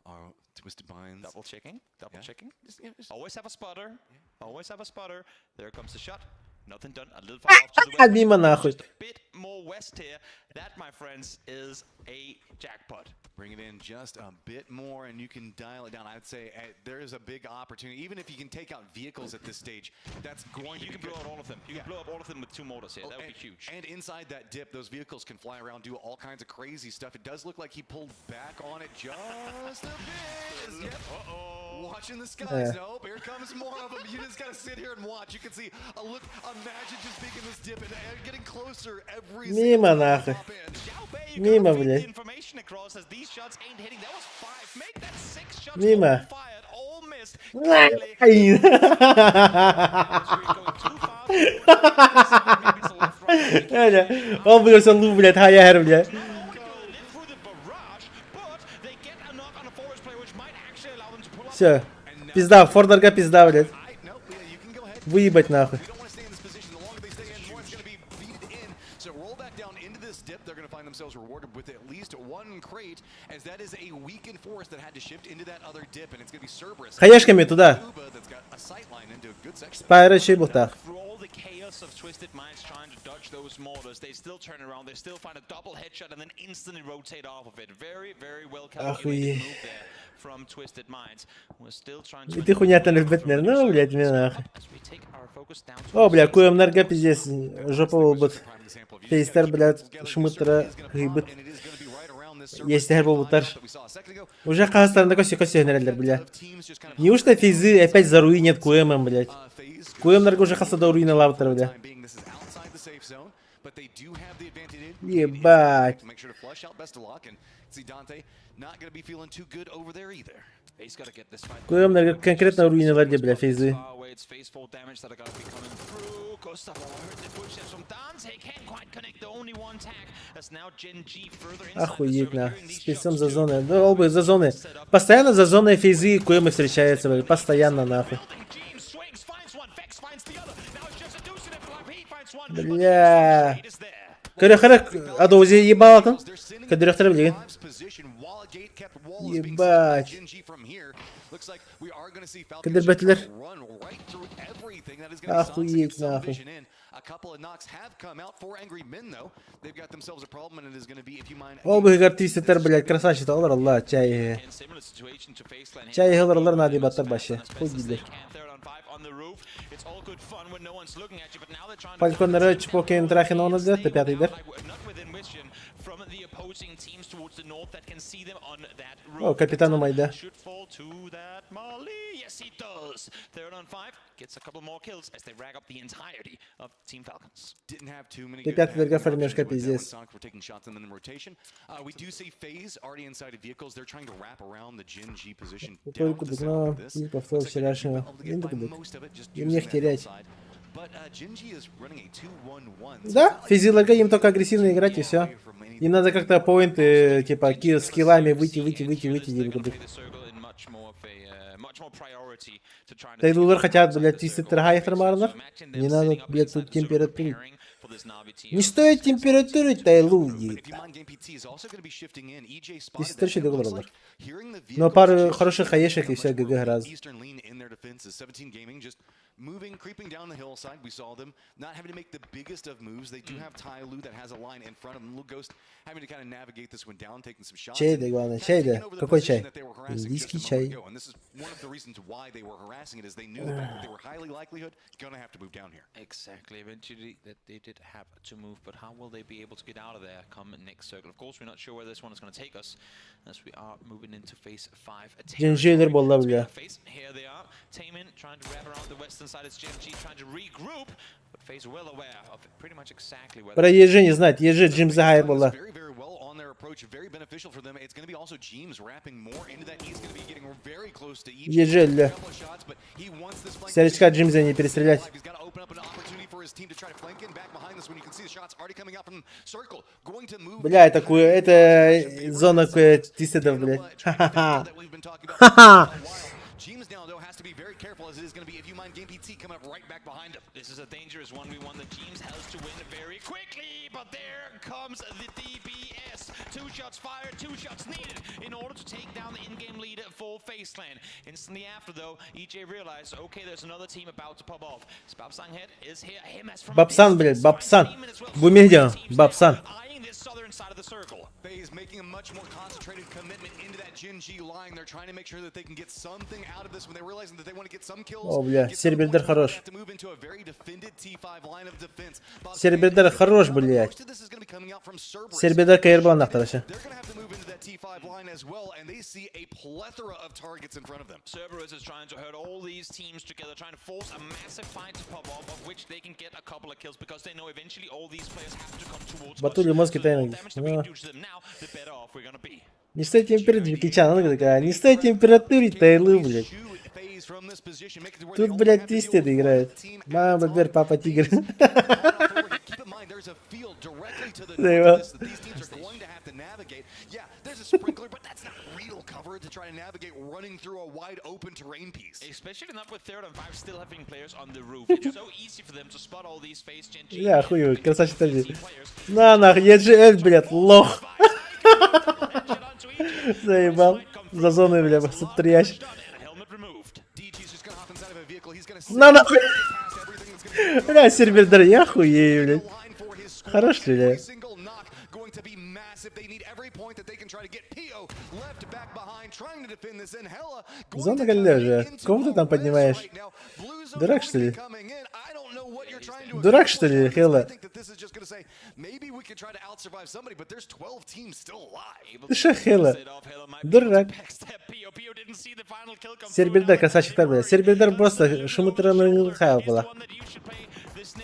Oh, Twisted Minds. Double checking, double Yeah. checking. Just, yeah, just Always have a spotter. Always have a spotter. There comes the shot. Nothing done. A little far off to the west. Мимо нахуй. Just a bit more west here. That, my friends, is a jackpot. Bring it in just a bit more, and you can dial it down. I'd say there is a big opportunity. Even if you can take out vehicles at this stage, that's going You to can be blow good. out all of them. You can blow up all of them with two mortars here. Oh, That would and, be huge. And inside that dip, those vehicles can fly around, do all kinds of crazy stuff. It does look like he pulled back on it just a bit. Yep. Uh-oh. Watching the skies. Yeah. Nope, here comes more of them. You just gotta sit here and watch. You can see a look. Imagine just being in this dip and getting closer every Мимо single time you нахуй. pop in. Xiao Bei, you Мимо, gotta feed блядь. the information across as these shots ain't hitting. That was five. Make that six shots Мимо. all fired, all missed. Ай. Clearly, we're going too far. Maybe it's a left, right. Бля, Ол бұйырса лу, блядь, хаяр, бля. Not only do they live through the barrage, but they get a knock on a forest player, which might actually allow them to pull up. Все. Пизда, Фордерга пизда, блядь. I, no, yeah, you can go ahead. Выебать нахуй. We don't want to stay in this position. The longer they stay in, the more it's going to be beat in. So roll back down into this dip. They're going to find themselves rewarded with at least one crate, as that is a weakened force that had to shift into that other dip, and it's going to be Cerberus. Хаешками туда. Uba that's got a sight line into a good section. Спайра чей бухтах. Through all the chaos of Twisted Minds trying to dodge those mortars, they still turn around, they still find a double headshot and then instantly rotate off of it. Very, very well calculated Охуеть. move there from Twisted Minds. We're still trying to И ты хуйня там любит, ну, блядь, мне нахуй. As we take our focus down О, to бля, КМНРГ пиздец, жопа бут. Фейстер, блядь, шмытра, гыйбыт. Есть буттар. Уже Казахстанда коси коси бля. Неужто фейзы опять заруинят КМ, блядь? КМНРГ уже хасада руина лаптер, бля. Ебать. Make sure to flush out Bestilock and see Dante not gonna be feeling too good over there either. He's gotta get this fight. КМНРГ конкретно руинила, бля, фейзы. Far away, it's phase 4 damage that are gonna be coming through. Gustav heard the footsteps from Dante, can't quite connect the only one tag. As now Gen G further inside the Охуеть, circle, на. hearing these Спецом shots за too. зоны. Да, оба за зоны. Постоянно за зоной фейзы и КМ встречаются, блядь. Постоянно, нахуй. Building, James swings, finds one, Vex finds the other. Now it's just a deuce and he finds one, but Бля. the trade is there. Көрө-көрө, адоузи ебалатын. Көдөрөхтөр билген. Ебать. Кыдырбәтләр. Охуеть, нахуй. A couple of knocks have come out for Angry Men though. They've got themselves a problem and it is going to be if you mind Ол быгар твистеттер, блядь, красавчик алар Алла, чай. In similar situation to FaZe Clan here. Чай алар нади баттар башы. Хуй гидлер. Third on five on the roof. It's all good fun when no one's looking at you, but now they're trying to Фальконнары Чпокен Трахин онызды, т пятый дер. Like, not within vision from the opposing teams towards the north that can see them on that roof. О, капитану Майда. Should fall to that Molly. Yes, he does. Third on five gets a couple more kills as they rack up the entirety of Team Falcons. Didn't have too many Ты good пятый passing дерга options фармежка with that when пиздец. Sonic were taking shots and then in rotation. We do see FaZe already inside of vehicles. They're trying to wrap around the Gen G position down Только to the south дно of this. и повтор Looks like they're вчерашнего. able to get by Индукдык. most of it just Им using нефть that терять. hillside. But Gen G is running a 2-1-1. So Да, it's not like физилога им только агрессивно играть и все. Им надо как-то поинты, типа, с киллами выйти, выйти, выйти, выйти, They're gonna дебик. play the circle in much more of a, much more priority to try and Тайлулар хотят, outside блядь, the твистед circle. трахайхтар Imagine them Не надо, sitting up блядь, inside тут the circle температурить. preparing for this Na'Vi team. Не стоит температурить Тайлу, But if you mind, Game PT is also gonna be shifting in. EJ spotted Здесь that точно and it looks договор. like hearing the Но vehicles пару just хороших хаешек и much все, more ГГ раз. Eastern lean in their defenses. 17 Gaming just moving, creeping down the hillside. We saw them not having to make the biggest of moves. They do have Tai Lu that has a line in front of them. Lu Ghost having to kind of navigate this one down, taking some shots. Чай, and да, главное, kinda чай, да. taking over the Какой position чай? that they were harassing just Индийский a moment чай. ago. And this is one of the reasons why they were harassing it is they knew the fact that they were highly likelihood gonna have to move down here. Exactly. Eventually, that they did have to move, but how will they be able to get out of there come next circle? Of course, we're not sure where this one is going to take us, as we are moving into phase five. Gen G'ler болла, Speaking бля. of phase, here they are. Taemin trying to wrap around the western side. It's Gen G trying to regroup, but FaZe well aware of pretty much exactly where. Про ЕЖ не знать, ЕЖ Джим Загайр была. Very, very well on their approach, very beneficial for them. It's going to be also James wrapping more into that. He's going to be getting very close to each. ЕЖ, бля. Couple of shots, but he wants this flank Старичка Джимза не перестрелять. He's got to open up an opportunity for his team to try to flank in back behind this one. You can see the shots already coming out from Circle. Going to move. Бля, это куе, это зона куе тиседов, блядь. Ха-ха-ха. Ха-ха. James now though has to be very careful as it is going to be if you mind Game PT coming up right back behind him. This is a dangerous 1v1 that James has to win very quickly, but there comes the DBS. Two shots fired, two shots needed in order to take down the in-game leader for FaZe Clan. Instantly after, though, EJ realized, okay, there's another team about to pop off. Babsang Head is here. Him as from a Бабсан, блядь, distance Бабсан. finds Demon as well. Бумедиан, Three teams Бабсан. now eyeing this southern side of the circle. FaZe making a much more concentrated commitment into that Gen G line. They're trying to make sure that they can get something out of this when they're realizing that they want to get some kills. О, бля, get some Сербердер points, хорош. they have to move into a very defended T5 line of defense. Сербердер хорош, блядь. Most of this is gonna be coming out from Cerberus. Сербердер каербан ахтарышы. They're gonna have to move into that T5 line as well, and they see a plethora of targets in front of them. Cerberus is trying to herd all these teams together, trying to force a massive fight to pop off, of which they can get a couple of kills because they know eventually all these players have to come towards Батули us. мозги So the more тайны. damage that we can Ну. do to them now, the better off we're gonna be. Не стоит температурить, Джеки Чан, она такая, не стоит температурить, Тайлу, блядь. Тут, блядь, Twisted играет. Мама, бер, папа, тигр. Keep in mind, there's a field directly to the There north you of go. this that these teams are going to have to navigate. Yeah, there's a sprinkler, but that's not real cover to try to navigate running through a wide open terrain piece. Especially not with third and five still having players on the roof. It's so easy for them to spot all these FaZe Gen G. Я хуй, красавчик тоже. На нахуй, EGL, блядь, лох. Заебал. За зоной, бля, стрияч. Helmet removed. DG's just gonna hop inside of a vehicle. He's gonna На нахуй. past everything that's gonna be Бля, Сербердер, я хуею, блядь. line for his squad. Хорош стреляет. Every single knock going to be massive. They need every point that they can try to get. Pio left back behind, trying to defend this. And Hella going Зона to Галилея come уже. into Кого ты там a rest поднимаешь? right now. Blue zone Дурак, going что to be ли? coming in. I don't know what you're trying to Дурак, что ли, accomplish. Хела? I think that this is just gonna say, maybe we could try to outsurvive somebody, but there's 12 teams still alive. Ты шо, Хела? Дурак. Сербердер красавчик бля. Сербердер просто шумытырын хайл была.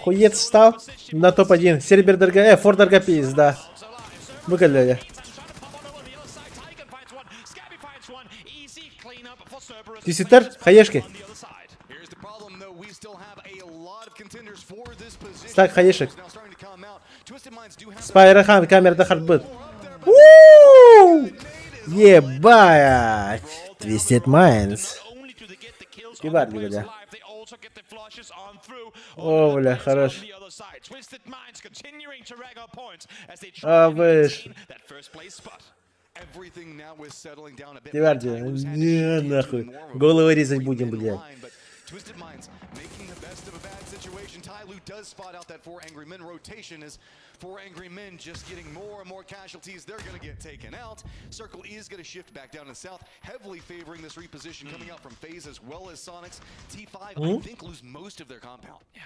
Хуец встал на топ-1. Сербердерга, Фордерга пизда. Бля. Тиситер, хаешки. Here's the problem, though. We still have a lot of contenders for this position. Стак хаешек. Now starting to come out. Twisted Minds do have Спайрахан, камера до хардбыт. Ууу! Ебать! Twisted Minds. Кибарди, бля. О, бля, хорош. А, выш. Everything now is settling down a bit. Кибарди, не, нахуй. Головы резать будем, блядь. Line, but Twisted Minds making the best of a bad situation. Tyloo does spot out that Four Angry Men rotation as Four Angry Men just getting more and more casualties. They're going to get taken out. Circle is going to shift back down to the south, heavily favoring this reposition coming out from FaZe as well as Sonics. T5, I think, lose most of their compound. Yeah,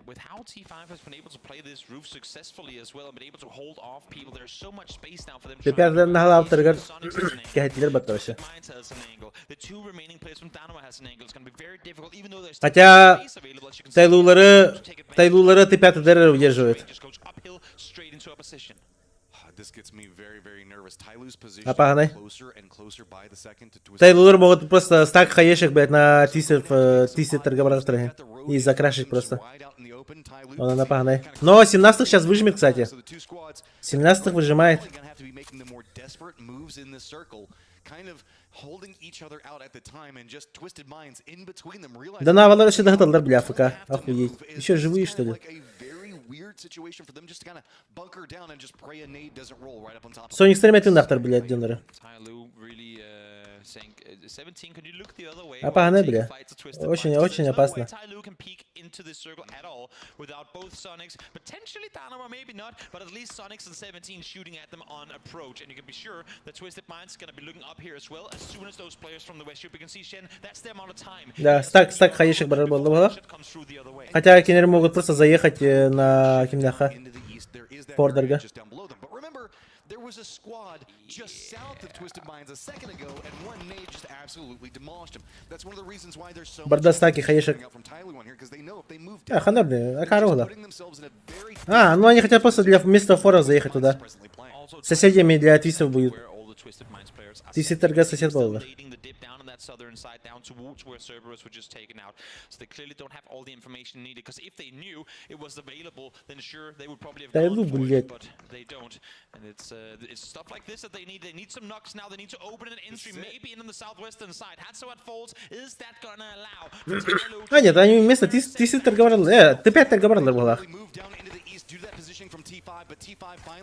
with how T5 has been able to play this roof successfully as well and been able to hold off people, there's so much space now for them to try and Ребята, на главторгар. Sonics has an angle. Кәһәтләр батты вообще. Minds has an angle. The two remaining players from Danawa has an angle. It's going to be very difficult, even though there's Хотя space available, as you can see. Тайлулары, Тайлулары Т5 ДР удерживает. Just goes uphill straight into opposition. This gets me very, very nervous. Tyloo's position Апаганы. closer and closer by the second to Twisted Тайлулар могут просто стак хаешек, блядь, на твистер, твистер торговых и закрашить просто. Он напагнай. Но 17 сейчас выжмет, кстати. 17 выжимает. Gonna have to be making the more desperate moves in this circle, kind of holding each other out at the time and just twisted minds in between them. Realizing Да на Валар еще догадал, бля, АФК. Охуеть. Еще живые, что ли? like a very weird situation for them just to kind of bunker down and just pray a nade doesn't roll right up on top of them. Соник стремит нахтар, блядь, доноры. Tyloo really saying, 17, can you look the other way? Опасно, while we take бля. fight to Twisted Очень, Minds? очень There's no опасно. way Tyloo can peek into this circle at all without both Sonics, potentially Danawa, maybe not, but at least Sonics and 17 shooting at them on approach. And you can be sure that Twisted Minds is going to be looking up here as well as soon as those players from the West shoot. We can see Shen, that's the amount of time. Да, стак, стак хаешек бар было. Comes through the other way. Хотя кенеры могут просто заехать на Кимляха. Into the east, there is that Фордерга. area just down below them. But remember, there was a squad just south of Twisted Minds a second ago, and one nade just absolutely demolished him. That's one of the reasons why there's so much Барда стаки хаешек. coming out from Tyloo on here, because they know if they move А, хана, блин, а корова. putting themselves in a very А, ну они хотят просто для вместо фора заехать туда. presently playing. Also, Соседями для твистов будет. where all the Twisted Minds players are Твистед торга сосед был. leading the dip down in that that southern side down towards where Cerberus were just taken out. So they clearly don't have all the information needed, because if they knew it was available, then sure, they would probably have Тайлу, gone for блядь. it, but they don't. And it's stuff like this that they need. They need some knocks now. They need to open an entry, maybe in on the southwestern side. Hatsuat falls. Is that gonna allow for Tyloo А, нет, они вместо ты торговали. Ты 5 торговали была.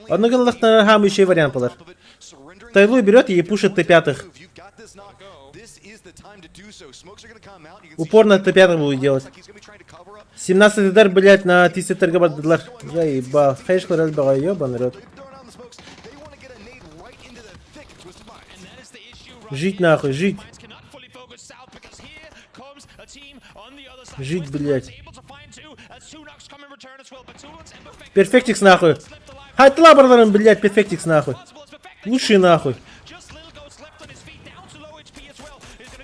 Одно гыллахтан хам еще и вариант был. Тайлу берет и пушит Т5. Упор на Т5 буду делать. 17 удар, блядь, на 10 торговать. Заебал. Хэш разбегай, ебаный рот. Жить нахуй, жить. Жить, блядь. Перфектикс нахуй. Хайтла, братан, блядь, Перфектикс нахуй. Лучший нахуй.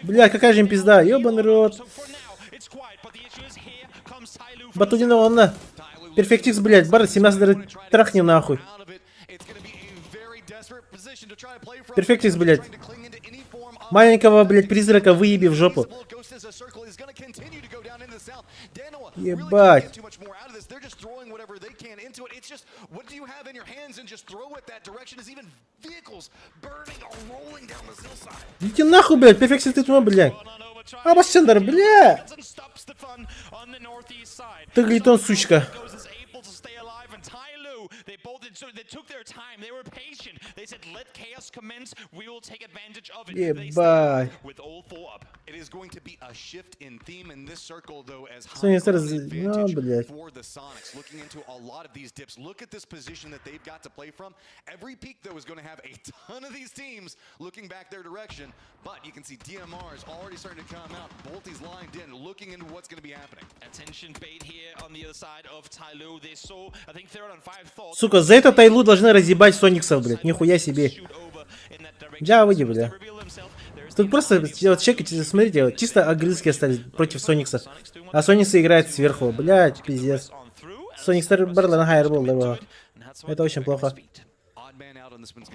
Бля, какая же им пизда, ебаный рот. Батудина он на. Перфектикс, блядь, бар 17 трахни нахуй. Перфектикс, блядь. Маленького, блядь, призрака выеби в жопу. Ебать. Идите нахуй, блядь, Перфектикс, ты тьма, блядь. Абасендер, бля. Ты глитон, сучка. They bolted, so they took their time. They were patient. They said, "Let chaos commence. We will take advantage of it." They Ебать. with all four up. It is going to be a shift in theme in this circle, though, as Sonic high Stars, advantage ну, блядь. for the Sonics. Looking into a lot of these dips. Look at this position that they've got to play from. Every peak, though, is going to have a ton of these teams looking back their direction. But you can see DMR is already starting to come out. Bolty's lined in, looking into what's going to be happening. Attention bait here on the other side of Tyloo. They saw, I think, third on five thought. Сука, за это Тайлу должны разъебать Сониксов, блядь. Нихуя себе. Да, выйди, бля. Тут просто, вот чекайте, смотрите, вот, чисто огрызки остались против Соникса. А Сониксы играет сверху. Блядь, пиздец. Соникс Барлан Хайрбол, да. Это очень плохо.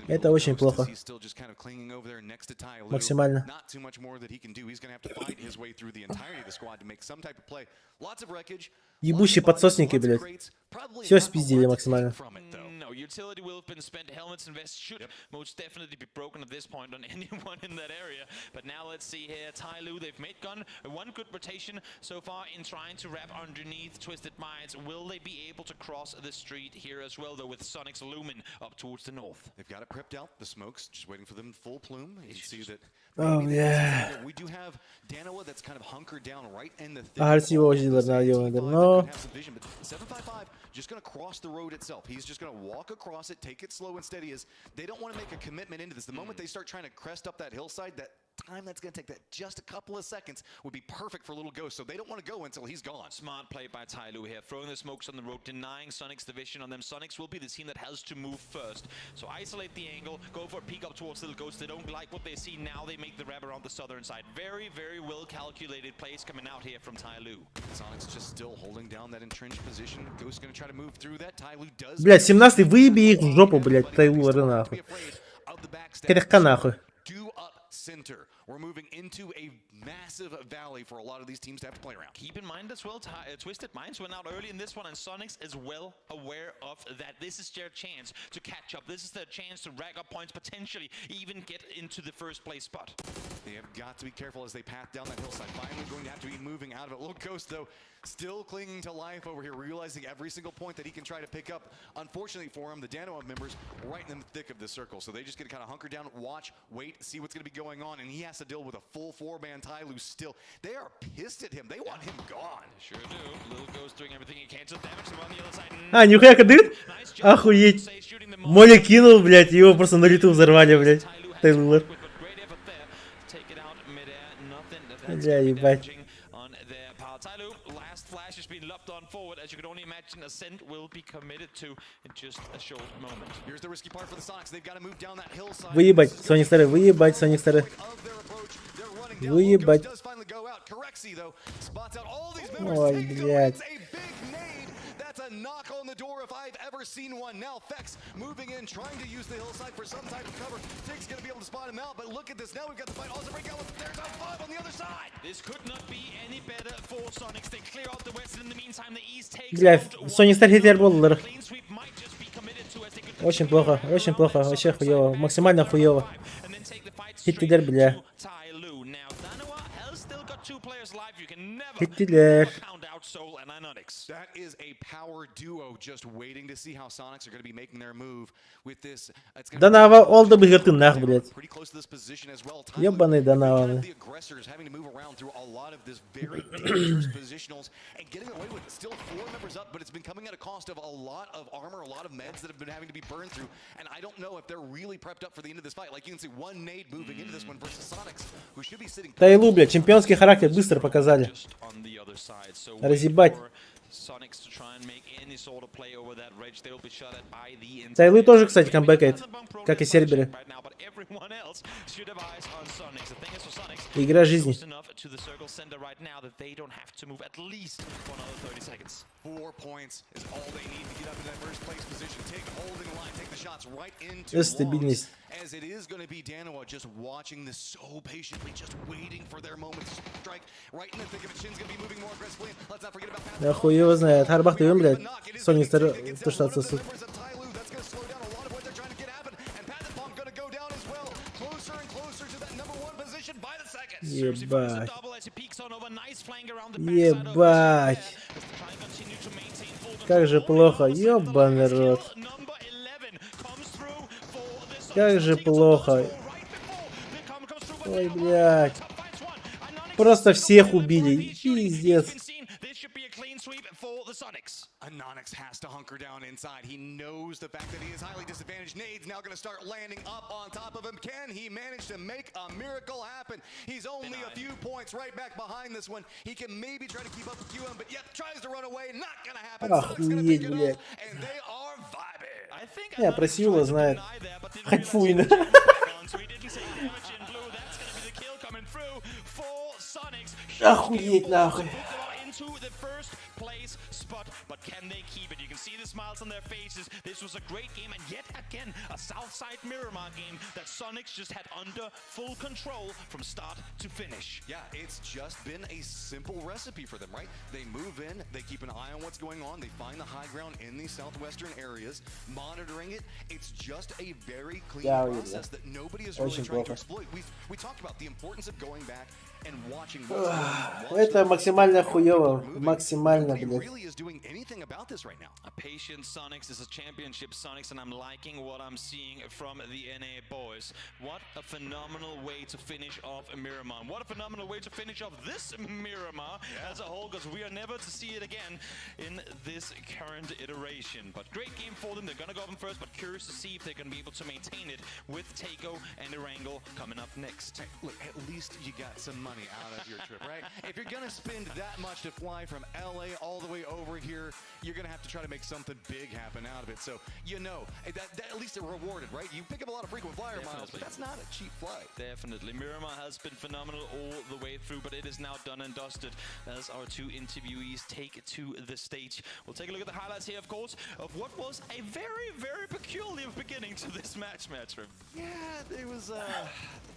Это очень плохо. Максимально. Ебущие подсосники, блядь. Все спиздили максимально. No, utility will have been spent. Helmets and vests should most definitely be broken at this point on anyone in that area. But now let's see here. Tyloo, they've made gun one good rotation so far in trying to wrap underneath Twisted Minds. Will they be able to cross the street here as well, though, with Sonic's Lumen up towards the north? They've got it prepped out. The smokes, just waiting for them full plume. You can see that. Oh, maybe they yeah. can We do have Danawa that's kind of hunkered down right in the thick Ага, of all of this. на T5 that но- could have some vision, but 755 just gonna cross the road itself. He's just gonna walk across it, take it slow and steady, as they don't want to make a commitment into this. The moment they start trying to crest up that hillside, that time that's gonna take, that just a couple of seconds, would be perfect for Little Ghost. So they don't want to go until he's gone. Smart play by Tyloo here, throwing the smokes on the road, denying Sonic's the vision on them. Sonics will be the team that has to move first. So isolate the angle, go for a peek up towards Little Ghost. They don't like what they see now. They make the wrap around the southern side. Very, very well calculated plays coming out here from Tyloo. Sonic's just still holding down that entrenched position. Ghost gonna try to move through that. Tyloo does. Блядь, 17-й, выеби их в жопу, блядь, Тайлу, нахуй. Кряхка нахуй. Due up center. We're moving into a massive valley for a lot of these teams to have to play around. Keep in mind as well, Twisted Minds went out early in this one, and Sonics is well aware of that. This is their chance to catch up. This is their chance to rack up points, potentially even get into the first place spot. They have got to be careful as they path down that hillside. Finally going to have to be moving out of it. Little Ghost, though, still clinging to life over here, realizing every single point that he can try to pick up. Unfortunately for him, the Danoa members right in the thick of the circle. So they just get to kind of hunker down, watch, wait, see what's going to be going on. And he has to deal with a full four-man Tyloo still. They are pissed at him. They want him gone. Sure do. Little Ghost doing everything he can to damage them on the other side. А, нихуя кадыр? Охуеть. Молли кинул, блядь, его просто на лету взорвали, блядь. Тейлор. Бля, ебать. On their power. Tyloo, last flash has been lobbed on forward. As you can only imagine, Ascent will be committed to in just a short moment. Here's the risky part for the Sonics. They've got to move down that hillside. Выебать, Соник Стары, выебать, Соник Стары. Выебать. Does finally go out. Corexi, though, spots out all these members. Ой, Tango блядь. hits a big nade. That's a knock on the door if I've ever seen one. Now Fex moving in, trying to use the hillside for some type of cover. Tick's gonna be able to spot Spot him out, but look at this. Now we've got the fight also break out. There's a five on the other side. This could not be any better for Sonics. They clear out the west, and in the meantime, the east takes Бля, out Sonic Star хитер буоллулар. Clean sweep might just be committed to as they could Очень плохо, очень плохо, вообще хуево, максимально хуево. and then take the fight Хиттилэр, straight бля. to Tyloo. Now, Danawa has still got two players alive. You can never Хиттилэр. count out Soul and Inonix. That is a power duo just waiting to see how Sonics are going to be making their move with this. It's gonna be Данава ол да быһыыр тыыннаах, блядь. pretty close to this position as well. Ебаный Данава. The aggressors having to move around through a lot of this very dangerous positionals and getting away with it. Still four members up, but it's been coming at a cost of a lot of armor, a lot of meds that have been having to be burned through. And I don't know if they're really prepped up for the end of this fight. Like you can see one nade moving into this one versus Sonics, who should be sitting. Тайлу, блядь, чемпионский характер быстро показали. Just on the other side. So Разъебать. wait for Sonics to try and make any sort of play over that ridge. They will be shot at by the Тайлу тоже, кстати, камбэкает, как и Серберы. right now, but everyone else should have eyes on Sonics. The thing is for Sonics, Игра жизни. close enough to the circle center right now that they don't have to move at least for another 30 seconds. 4 points is all they need to get up in that first place position. Take holding the line, take the shots right into Это стабильность. longs, as it is going to be Danawa just watching this so patiently, just waiting for their moment to strike. Right in the thick of it, Shin's going to be moving more aggressively. Let's not forget about Path. Да хуй его знает. Харбах ты, блядь. Sonic Star то, что отсосут. Members of Tyloo, that's going to slow down a lot of what they're trying to get happen. And Path going to go down as well. Closer and closer to that number one position by the second. Ебать. Double as he peeks on over, nice flank around the backside of Ебать. Как же плохо. Ёбаный рот. number 11 comes through for the Sonics. Как же плохо. Ой, блядь. Просто всех убили. Пиздец. This should be a clean sweep for the Sonics. Anonyx has to hunker down inside. He knows the fact that he is highly disadvantaged. Nade's now going to start landing up on top of him. Can he manage to make a miracle happen? He's only a few points right back behind this one. He can maybe try to keep up with QM, but yep, tries to run away. Not going to happen. Sonic's gonna pick Охуеть, it блядь. up, and they are vibing. I think Не, про Сьюла знает. Хоть фуйна. So he didn't take damage in blue. That's gonna be the kill coming through for Sonics. Охуеть нахуй. Into the first place spot, but can they keep it? You can see the smiles on their faces. This was a great game, and yet again, a Southside Miramar game that Sonics just had under full control from start to finish. Yeah, it's just been a simple recipe for them, right? They move in, they keep an eye on what's going on, they find the high ground in these southwestern areas, monitoring it. It's just a very clean Yeah, yeah. process that nobody is really Очень trying to плохо. exploit. We talked about the importance of going back and watching what's going on. Это максимально хуево. Максимально, Nobody блядь. really is doing anything about this right now. A patient Sonics is a championship Sonics, and I'm liking what I'm seeing from the NA boys. What a phenomenal way to finish off Miramar. What a phenomenal way to finish off this Miramar as a whole, because we are never to see it again in this current iteration. But great game for them. They're gonna go up in first, but curious to see if they're gonna be able to maintain it with Takeo and Erangel coming up next. Hey, look, at least you got some money out of your trip, right? If you're gonna spend that much to fly from LA all the way over here, you're gonna have to try to make something big happen out of it. So, that at least it rewarded, right? You pick up a lot of frequent flyer miles, but Definitely. that's not a cheap flight. Definitely. Miramar has been phenomenal all the way through, but it is now done and dusted as our two interviewees take to the stage. We'll take a look at the highlights here, of course, of what was a very, very peculiar beginning to this match, Matchroom. Yeah, it was,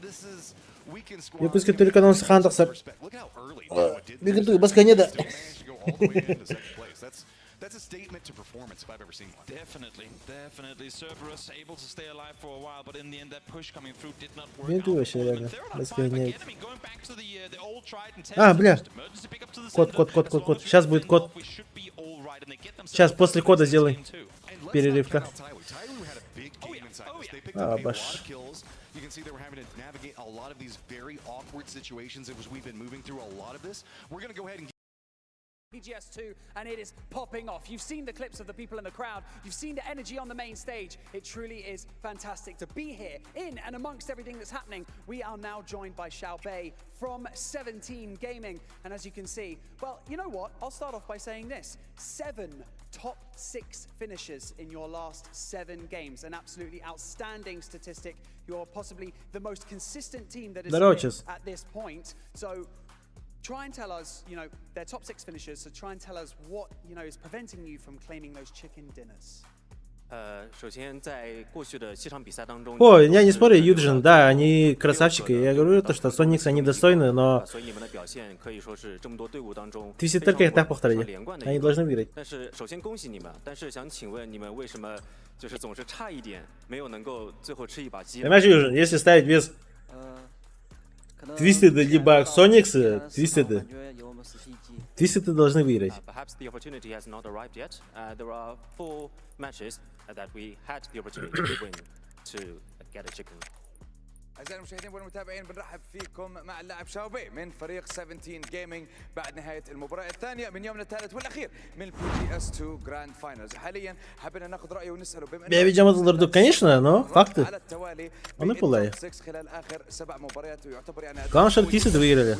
this is, we can score. Якутский телеканал хаһан тахсар. Look how early Noah did Бигин this. басканеда. Still managed to go all the way into second place. That's a statement to performance if I've ever seen one. Definitely, definitely. Cerberus able to stay alive for a while, but in the end, that push coming through did not work Блин, out for вообще them. реально. And they're on Let's five go, again. нет. I mean, going back to the old tried and А, tested, бля. just emergency pick up to the Код, center. код, код, As код, long код. as we Сейчас can будет fend код. off, we should be all right, and they get themselves Сейчас после кода сделай. game two. And let's not Перерывка. count out Tyloo. Tyloo had a big game inside this. They picked Ah, up a lot баш. of kills. You can see they were having to navigate a lot of these very awkward situations as we've been moving through a lot of this. We're going to go ahead and PGS2 and it is popping off. You've seen the clips of the people in the crowd, you've seen the energy on the main stage. It truly is fantastic to be here in and amongst everything that's happening. We are now joined by Xiao Bei from 17 Gaming. And as you can see, well, you know what? I'll start off by saying this seven top six finishes in your last seven games. An absolutely outstanding statistic. You're possibly the most consistent team that is Здорово, here Чес. at this point. So try and tell us, they're top six finishers, so try and tell us what is preventing you from claiming those chicken dinners. О, я не спорю, Юджин, да, они красавчики. Я говорю то, что Sonics они достойны, но Twisted только их так повторили. Они должны выиграть. 但是首先恭喜你们，但是想请问你们为什么就是总是差一点没有能够最后吃一把鸡？ Понимаешь, Юджин, если ставить вес Twisted либо Sonics, Twisted, Twisted должны выиграть. Perhaps the opportunity has not arrived yet. There are four matches that we had the opportunity to win to get a chicken. اعزائي المشاهدين والمتابعين، بنرحب فيكم مع اللاعب شاوبي من فريق 17 Gaming بعد نهايه المباراه الثانيه من يومنا الثالث والاخير من PGS 2 Grand Finals. حاليا حبينا ناخذ رايه ونساله بما Я видимо, конечно, но факты. على التوالي Он и بال top 6 خلال اخر سبع مباريات ويعتبر يعني Главное, чтобы Twisted выиграли.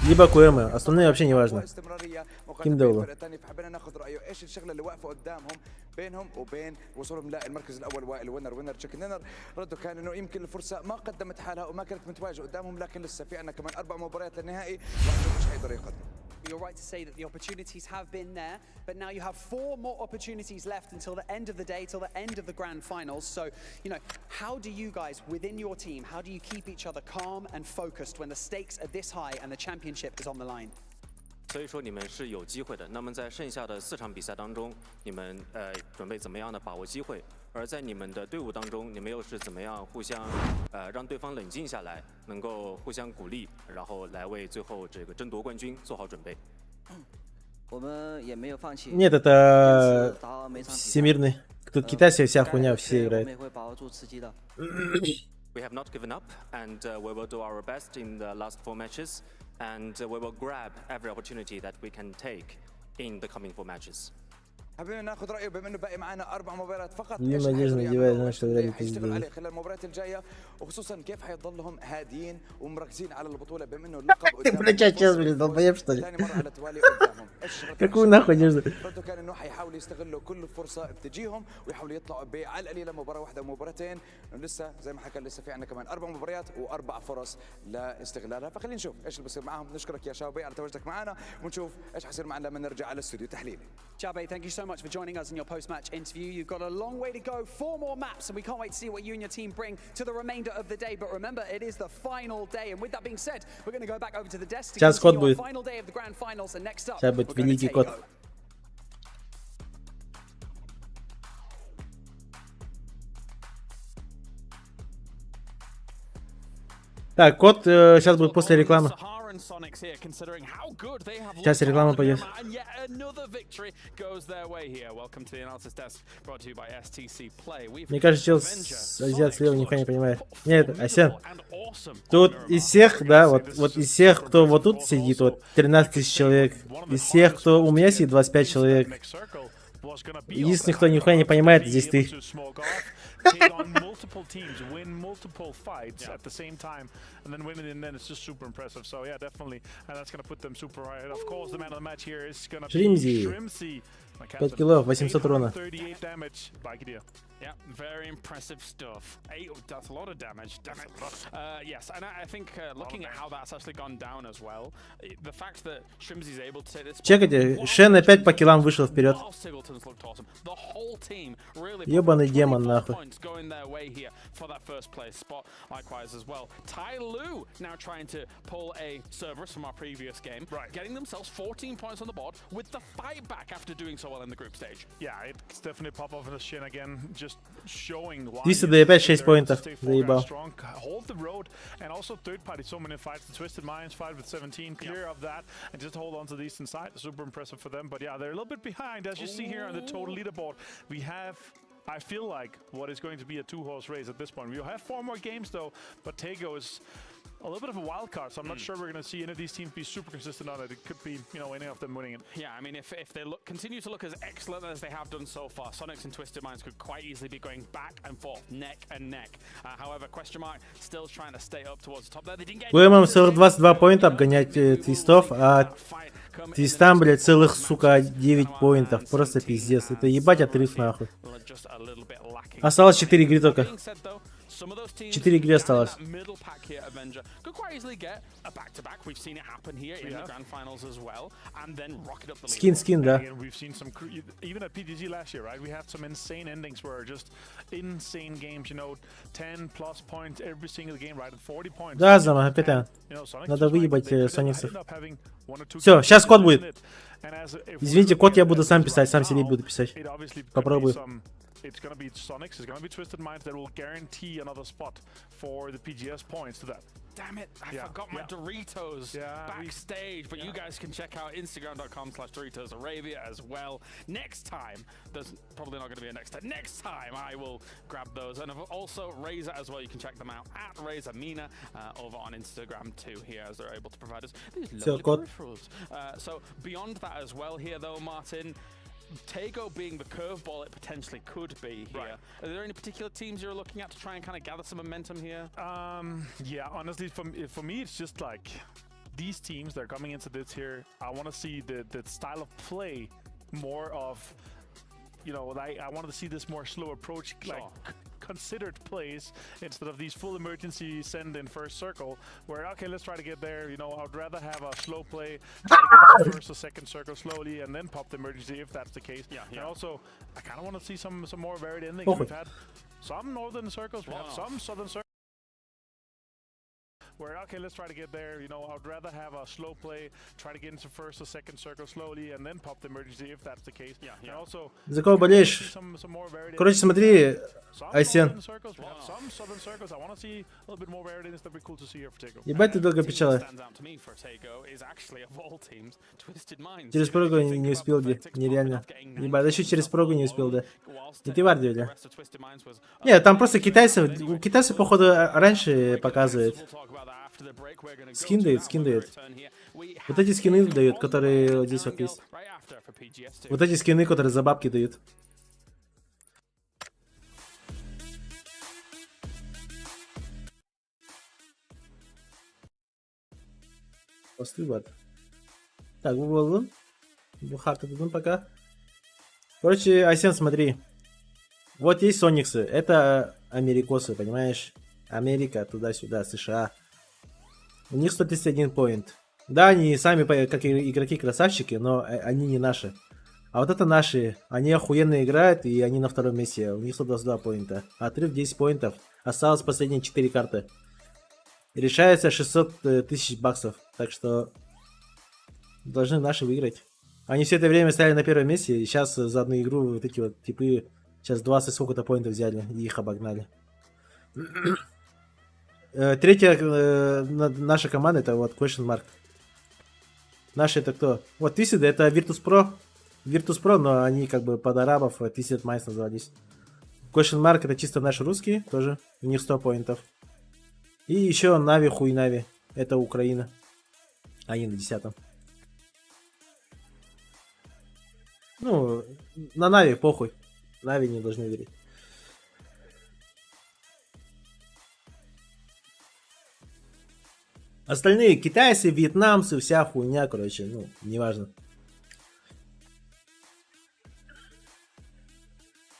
Либо КМ, остальные вообще не важно. استمراريه Ким Доулу. الفرق الثانيه، فحبينا ناخذ رايه ايش الشغله اللي واقفه قدامهم بينهم وبين وصولهم للمركز الاول وال winner winner chicken dinner. رده كان انه يمكن الفرصه ما قدمت حالها وما كانت متواجده قدامهم، لكن لسه في عندنا كمان اربع مباريات للنهائي، راح نشوف ايش حيقدروا يقدموا. You're right to say that the opportunities have been there, but now you have four more opportunities left until the end of the day, till the end of the grand finals. So, how do you guys within your team, how do you keep each other calm and focused when the stakes are this high and the championship is on the line? 所以说你们是有机会的。那么在剩下的四场比赛当中，你们呃准备怎么样的把握机会？而在你们的队伍当中，你们又是怎么样互相呃让对方冷静下来，能够互相鼓励，然后来为最后这个争夺冠军做好准备？我们也没有放弃。 Нет, это всемирный. Тут китайцы вся хуйня все 我 играют. 们也会把握住时机的。 We have not given up, and we will do our best in the last four matches, and we will grab every opportunity that we can take in the coming four matches. حابين ناخذ رايه بما انه باقي معنا اربع مباريات فقط، Мимо ايش одежды حيقدروا надевает, يعملوا знаешь, что вряд ли حيشتغلوا пиздец. عليه خلال المباريات الجايه، وخصوصا كيف حيضلهم هاديين ومركزين على البطوله بما انه اللقب Ты, блядь, сейчас, блядь, долбоеб, что ли? ثاني مره على التوالي قدامهم. إيش الشغلات Какую нахуй одежду? رده كان انه حيحاولوا يستغلوا كل فرصه بتجيهم ويحاولوا يطلعوا على القليله مباراه واحده ومباراتين. لسه زي ما حكى لسه في عندنا كمان اربع مباريات واربع فرص لاستغلالها، فخلينا نشوف ايش اللي بصير معاهم. نشكرك يا شاوبي على تواجدك معنا، ونشوف ايش حيصير معنا لما نرجع على الاستوديو تحليلي. Xiaobei, thank you so much for joining us in your post-match interview. You've got a long way to go, four more maps, and we can't wait to see what you and your team bring to the remainder of the day. But remember, it is the final day, and with that being said, we're going to go back over to the desk to Сейчас кот continue our будет. final day of the grand finals. And next up, Сейчас будет we're going to великий кот. Taego. Так, кот сейчас будет после рекламы. Сейчас реклама пойдет. And yet another victory goes their way here. Welcome to the analysis desk brought to you by STC Play. We've Мне кажется, чел с азиат слева нихуя не понимает. Нет, Асен, тут из всех, да, вот, вот из всех, кто вот тут сидит, вот 13 тысяч человек, из всех, кто у меня сидит, 25 человек. Единственный, кто нихуя не понимает, здесь ты. Take on multiple teams, win multiple fights at the same time, and then win it, and then it's just super impressive. So yeah, definitely, and that's gonna put them super high. And of course, the man of the match here is gonna be Шримзи. Shrimsy. My 5 captain. килов, 800 урона. 838 damage. Bye, Kidia. Yeah, very impressive stuff. Eight, that's a lot of damage. Damn it. Yes, and I think looking at how that's actually gone down as well, the fact that Shrimsy's able to take this. Чекайте, Шен опять по киллам вышел вперед. While Singleton's looked awesome. The whole team really Ебаный демон, нахуй. points going their way here for that first place spot. Likewise as well. Tai Lu now trying to pull a Cerberus from our previous game, right. getting themselves 14 points on the board with the fight back after doing so well in the group stage. Yeah, it's definitely pop off in the shin again, just showing why. 300 опять 6 поинтов. Заебал. Strong, hold the road, and also third party so many fights. The Twisted Minds fight with 17, clear of that, and just hold on to the eastern side. Super impressive for them. But yeah, they're a little bit behind, as you see here on the total leaderboard. We have I feel like what is going to be a two-horse race at this point. We'll have four more games though, but Taego is a little bit of a wild card, so I'm not sure we're going to see any of these teams be super consistent on it. It could be, any of them winning it. Yeah, I mean, if they continue to look as excellent as they have done so far, Sonics and Twisted Minds could quite easily be going back and forth, neck and neck. However, question mark still trying to stay up towards the top there. They didn't get КМ целых 22 поинта обгонять э, твистов, а твистам, блядь, целых, сука, 9 поинтов. Просто пиздец. Это ебать отрыв, нахуй. just a little bit lacking. Осталось 4 игры только. Being said, though, Some of those teams 4 игры down in осталось. that middle pack here, Avenger, could quite easily get a back-to-back. We've seen it happen here in the grand finals as well, and then rocket up the Скин, leaderboard. скин, да. Again, we've seen some, even at PGC last year, right? We had some insane endings where just insane games, 10 plus points every single game, right? At 40 points. Да, Зама, опять надо выебать Сониксов. Все, сейчас код будет. Извините, код я буду сам писать, сам себе буду писать. Попробую. It's gonna be Sonics, it's gonna be Twisted Minds that will guarantee another spot for the PGS points to that. Damn it, I forgot my Doritos backstage, but you guys can check out Instagram.com/ Doritos Arabia as well. Next time, there's probably not going to be a next time. Next time, I will grab those. And also Razer as well, you can check them out at Razer Mina over on Instagram too here as they're able to provide us these Всё, lovely код. peripherals. So beyond that as well here though, Martin, Taego being the curveball it potentially could be here. Are there any particular teams you're looking at to try and kind of gather some momentum here? Yeah, honestly, for me, it's just like these teams that are coming into this here. I want to see the style of play more of, like I wanted to see this more slow approach, like considered plays instead of these full emergency send in first circle. Where, okay, let's try to get there. I'd rather have a slow play, try to get into first or second circle slowly, and then pop the emergency if that's the case. And also, I kind of want to see some more varied endings. Похуй. We've had some northern circles, we have some southern circles. Where, okay, let's try to get there. I'd rather have a slow play, try to get into first or second circle slowly, and then pop the emergency if that's the case. And also, За кого болеешь? some more varied Короче, смотри, Айсен. northern circles, we have some southern circles. I want to see a little bit more varied endings. That'd be cool to see here for Taego. Ебать ты долго печала. Stands out to me for Taego is actually, of all teams, Twisted Minds. Через прогу не успел, где? Нереально. Ебать, еще через прогу не успел, да. Не ты вардили. Не, там просто китайцев, у китайцев, походу, раньше показывает. Скин дают, скин дают. Вот эти скины дают, которые вот здесь вот есть. Вот эти скины, которые за бабки дают. Посты вот. Так, выводим. Бухарты дадим пока. Короче, Айсен, смотри. Вот есть Сониксы. Это америкосы, понимаешь? Америка, туда-сюда, США. У них 131 point. Да, они сами, как и игроки, красавчики, но они не наши. А вот это наши. Они охуенно играют, и они на втором месте. У них 122 point а. Отрыв 10 point ов. Осталось последние 4 карты. Решается 600 тысяч баксов. Так что должны наши выиграть. Они все это время стояли на первом месте, и сейчас за одну игру вот эти вот типы сейчас 20 сколько-то point ов взяли и их обогнали. Третья наша команда — это вот Question Mark. Наши — это кто? Вот Twisted — это Virtus Pro. Virtus Pro, но они как бы под арабов Twisted Minds назывались. Question Mark — это чисто наши русские тоже. У них 100 point ов. И еще Нави хуй Нави. Это Украина. Они на 10-м. Ну, на Нави похуй. Нави не должны верить. Остальные китайцы, вьетнамцы, вся хуйня, короче, ну, неважно.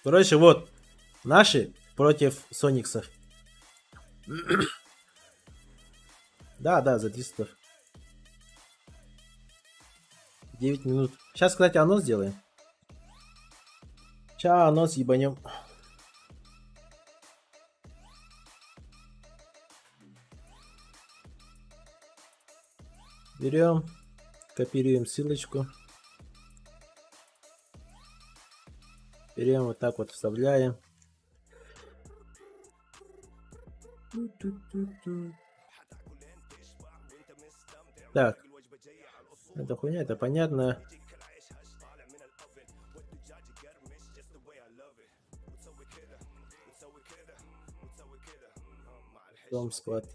Короче, вот, наши против Сониксов. Да, за 300. 9 минут. Сейчас, кстати, анонс сделаем. Сейчас анонс ебанем. Берем, копируем ссылочку. Берем вот так вот, вставляем. Ту-ту-ту-ту. Так. Это хуйня, это понятно. Дом склад.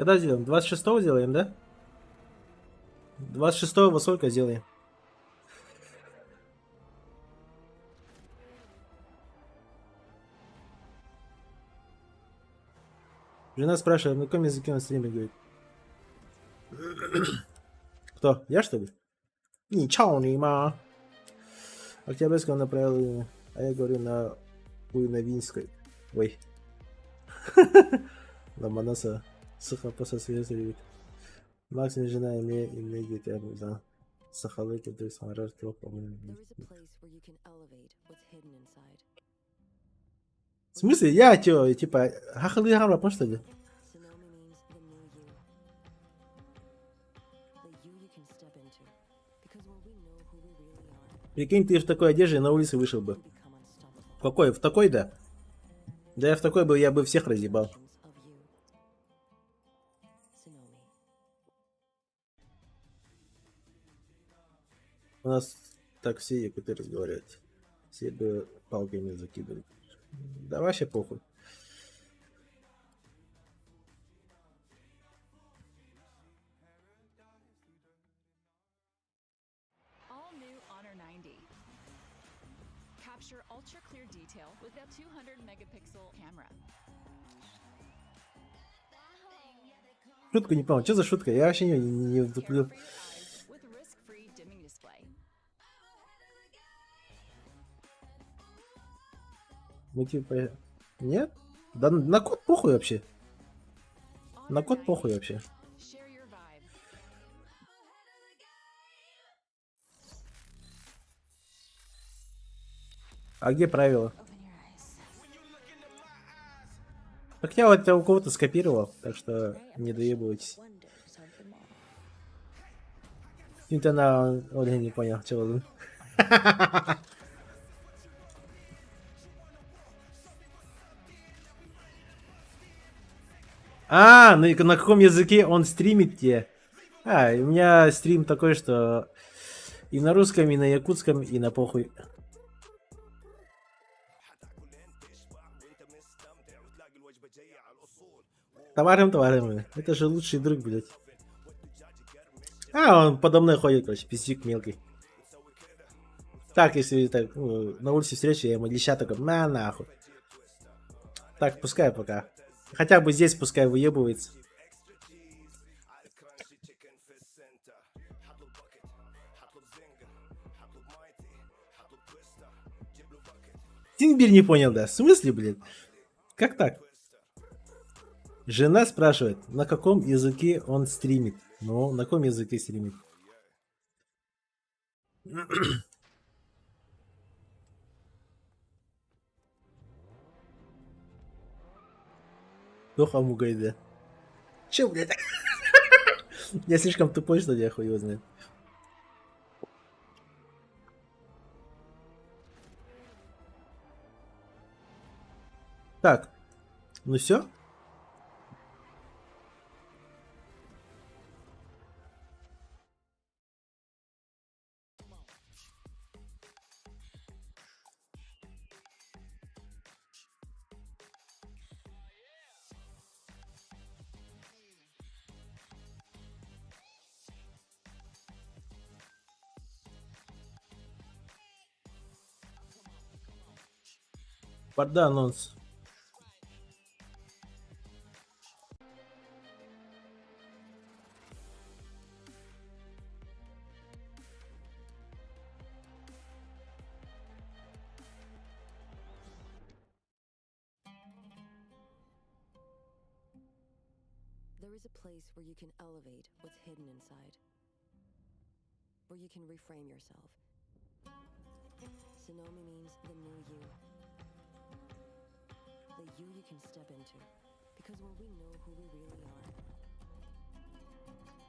Когда сделаем? 26-го сделаем, да? 26-го во сколько сделаем? Жена спрашивает, на каком языке он стримит, говорит. Кто? Я, что ли? 你操你妈. Октябрьского направил, а я говорю на Буйновинской. Ой. Ломоносова. Сука, после света. Максим жена имеет имеет сахалыы курдук саҥарар туох. В смысле? Я чё, типа, хахалы хамрапын, что ли? Прикинь, ты в такой одежде на улице вышел бы. В какой? В такой, да? Да я в такой бы, я бы всех разъебал. У нас так все якуты разговаривают. Все бы палками закидывали. Да вообще похуй. All new Honor 90. Capture ultra clear detail with a 200 megapixel camera. Шутку не понял. Что за шутка? Я вообще не вдуплю. With risk-free dimming display. Мы типа... Нет? Да на код похуй вообще. На код похуй вообще. А где правила? Так я вот у кого-то скопировал, так что не доебывайтесь. Это на... Ой, я не понял, чего он. А, на каком языке он стримит те? А, у меня стрим такой, что и на русском, и на якутском, и на похуй. Товаром, товаром. Это же лучший друг, блядь. А, он подо мной ходит, короче, пиздюк мелкий. Так, если так, ну, на улице встречу, я ему леща такой, на нахуй. Так, пускай пока. Хотя бы здесь пускай выебывается. Тинбир не понял, да? В смысле, блин? Как так? Жена спрашивает, на каком языке он стримит. Ну, на каком языке стримит? Тоха Мугайда. Че, блядь? Я слишком тупой, что ли, я хуй его знает. Так, ну все. Барда анонс. There is a place where you can elevate what's hidden inside, where you can reframe yourself. Sonomi means the new you, the you you can step into. Because when we know who we really are,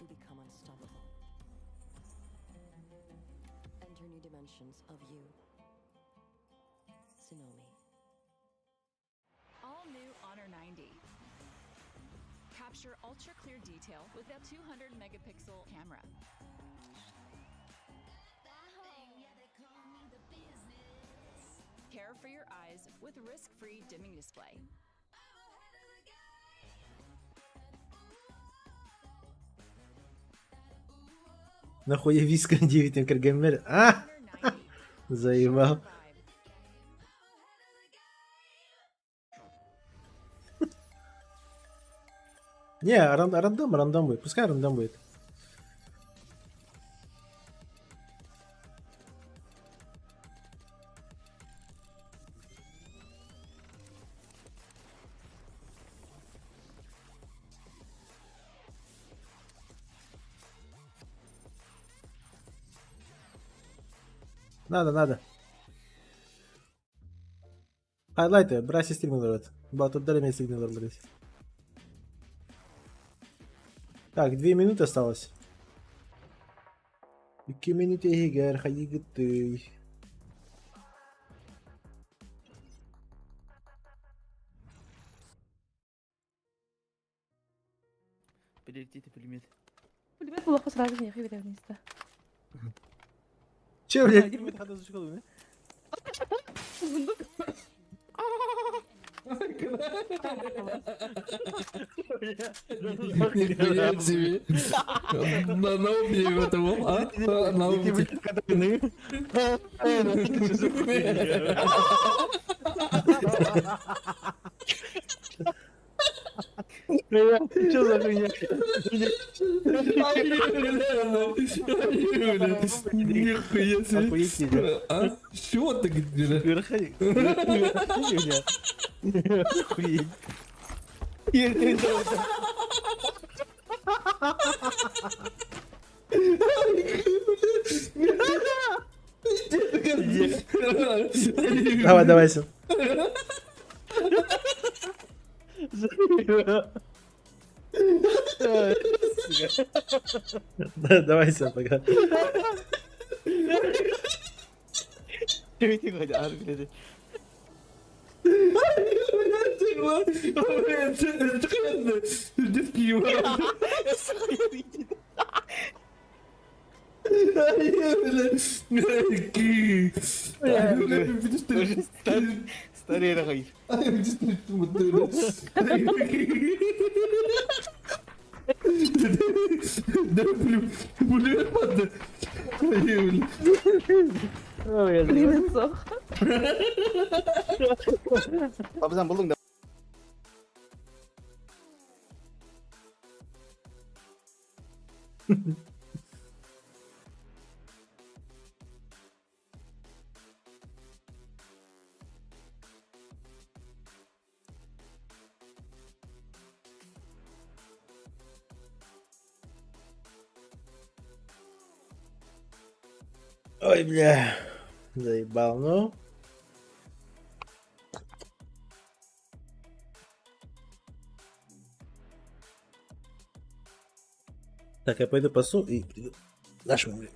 we become unstoppable. Enter new dimensions of you. Sonomi. All new Honor 90. Capture ultra clear detail with a 200 megapixel camera. Care for your eyes with risk-free dimming display. Нахуя виска диэбитин кэргэммэр а заебал. Не, рандом, рандом будет. Пускай рандом будет. Надо, надо. Хайлайты, браси стримилерот. Батурдар имеет сигналер. Так, 2 минуты осталось. 2 минуты иһигэр хайыгытый. Перелетите пулемет. Пулемет булуохха сразу не вниз. Че, блядь? Сундук. Нихуя себе. На ум этого, а? На ум. Что за хуйня? Нихуя себе. А? Чего ты, блядь? Охуеть. Давай, давай, Син. Да, давай, Син, пока. Блядь. Старый рахай. Блин, сох. Бабзан булдың да. Ой, бля. Заебал, ну. Так, я пойду пасу и приду. Нашему, блин.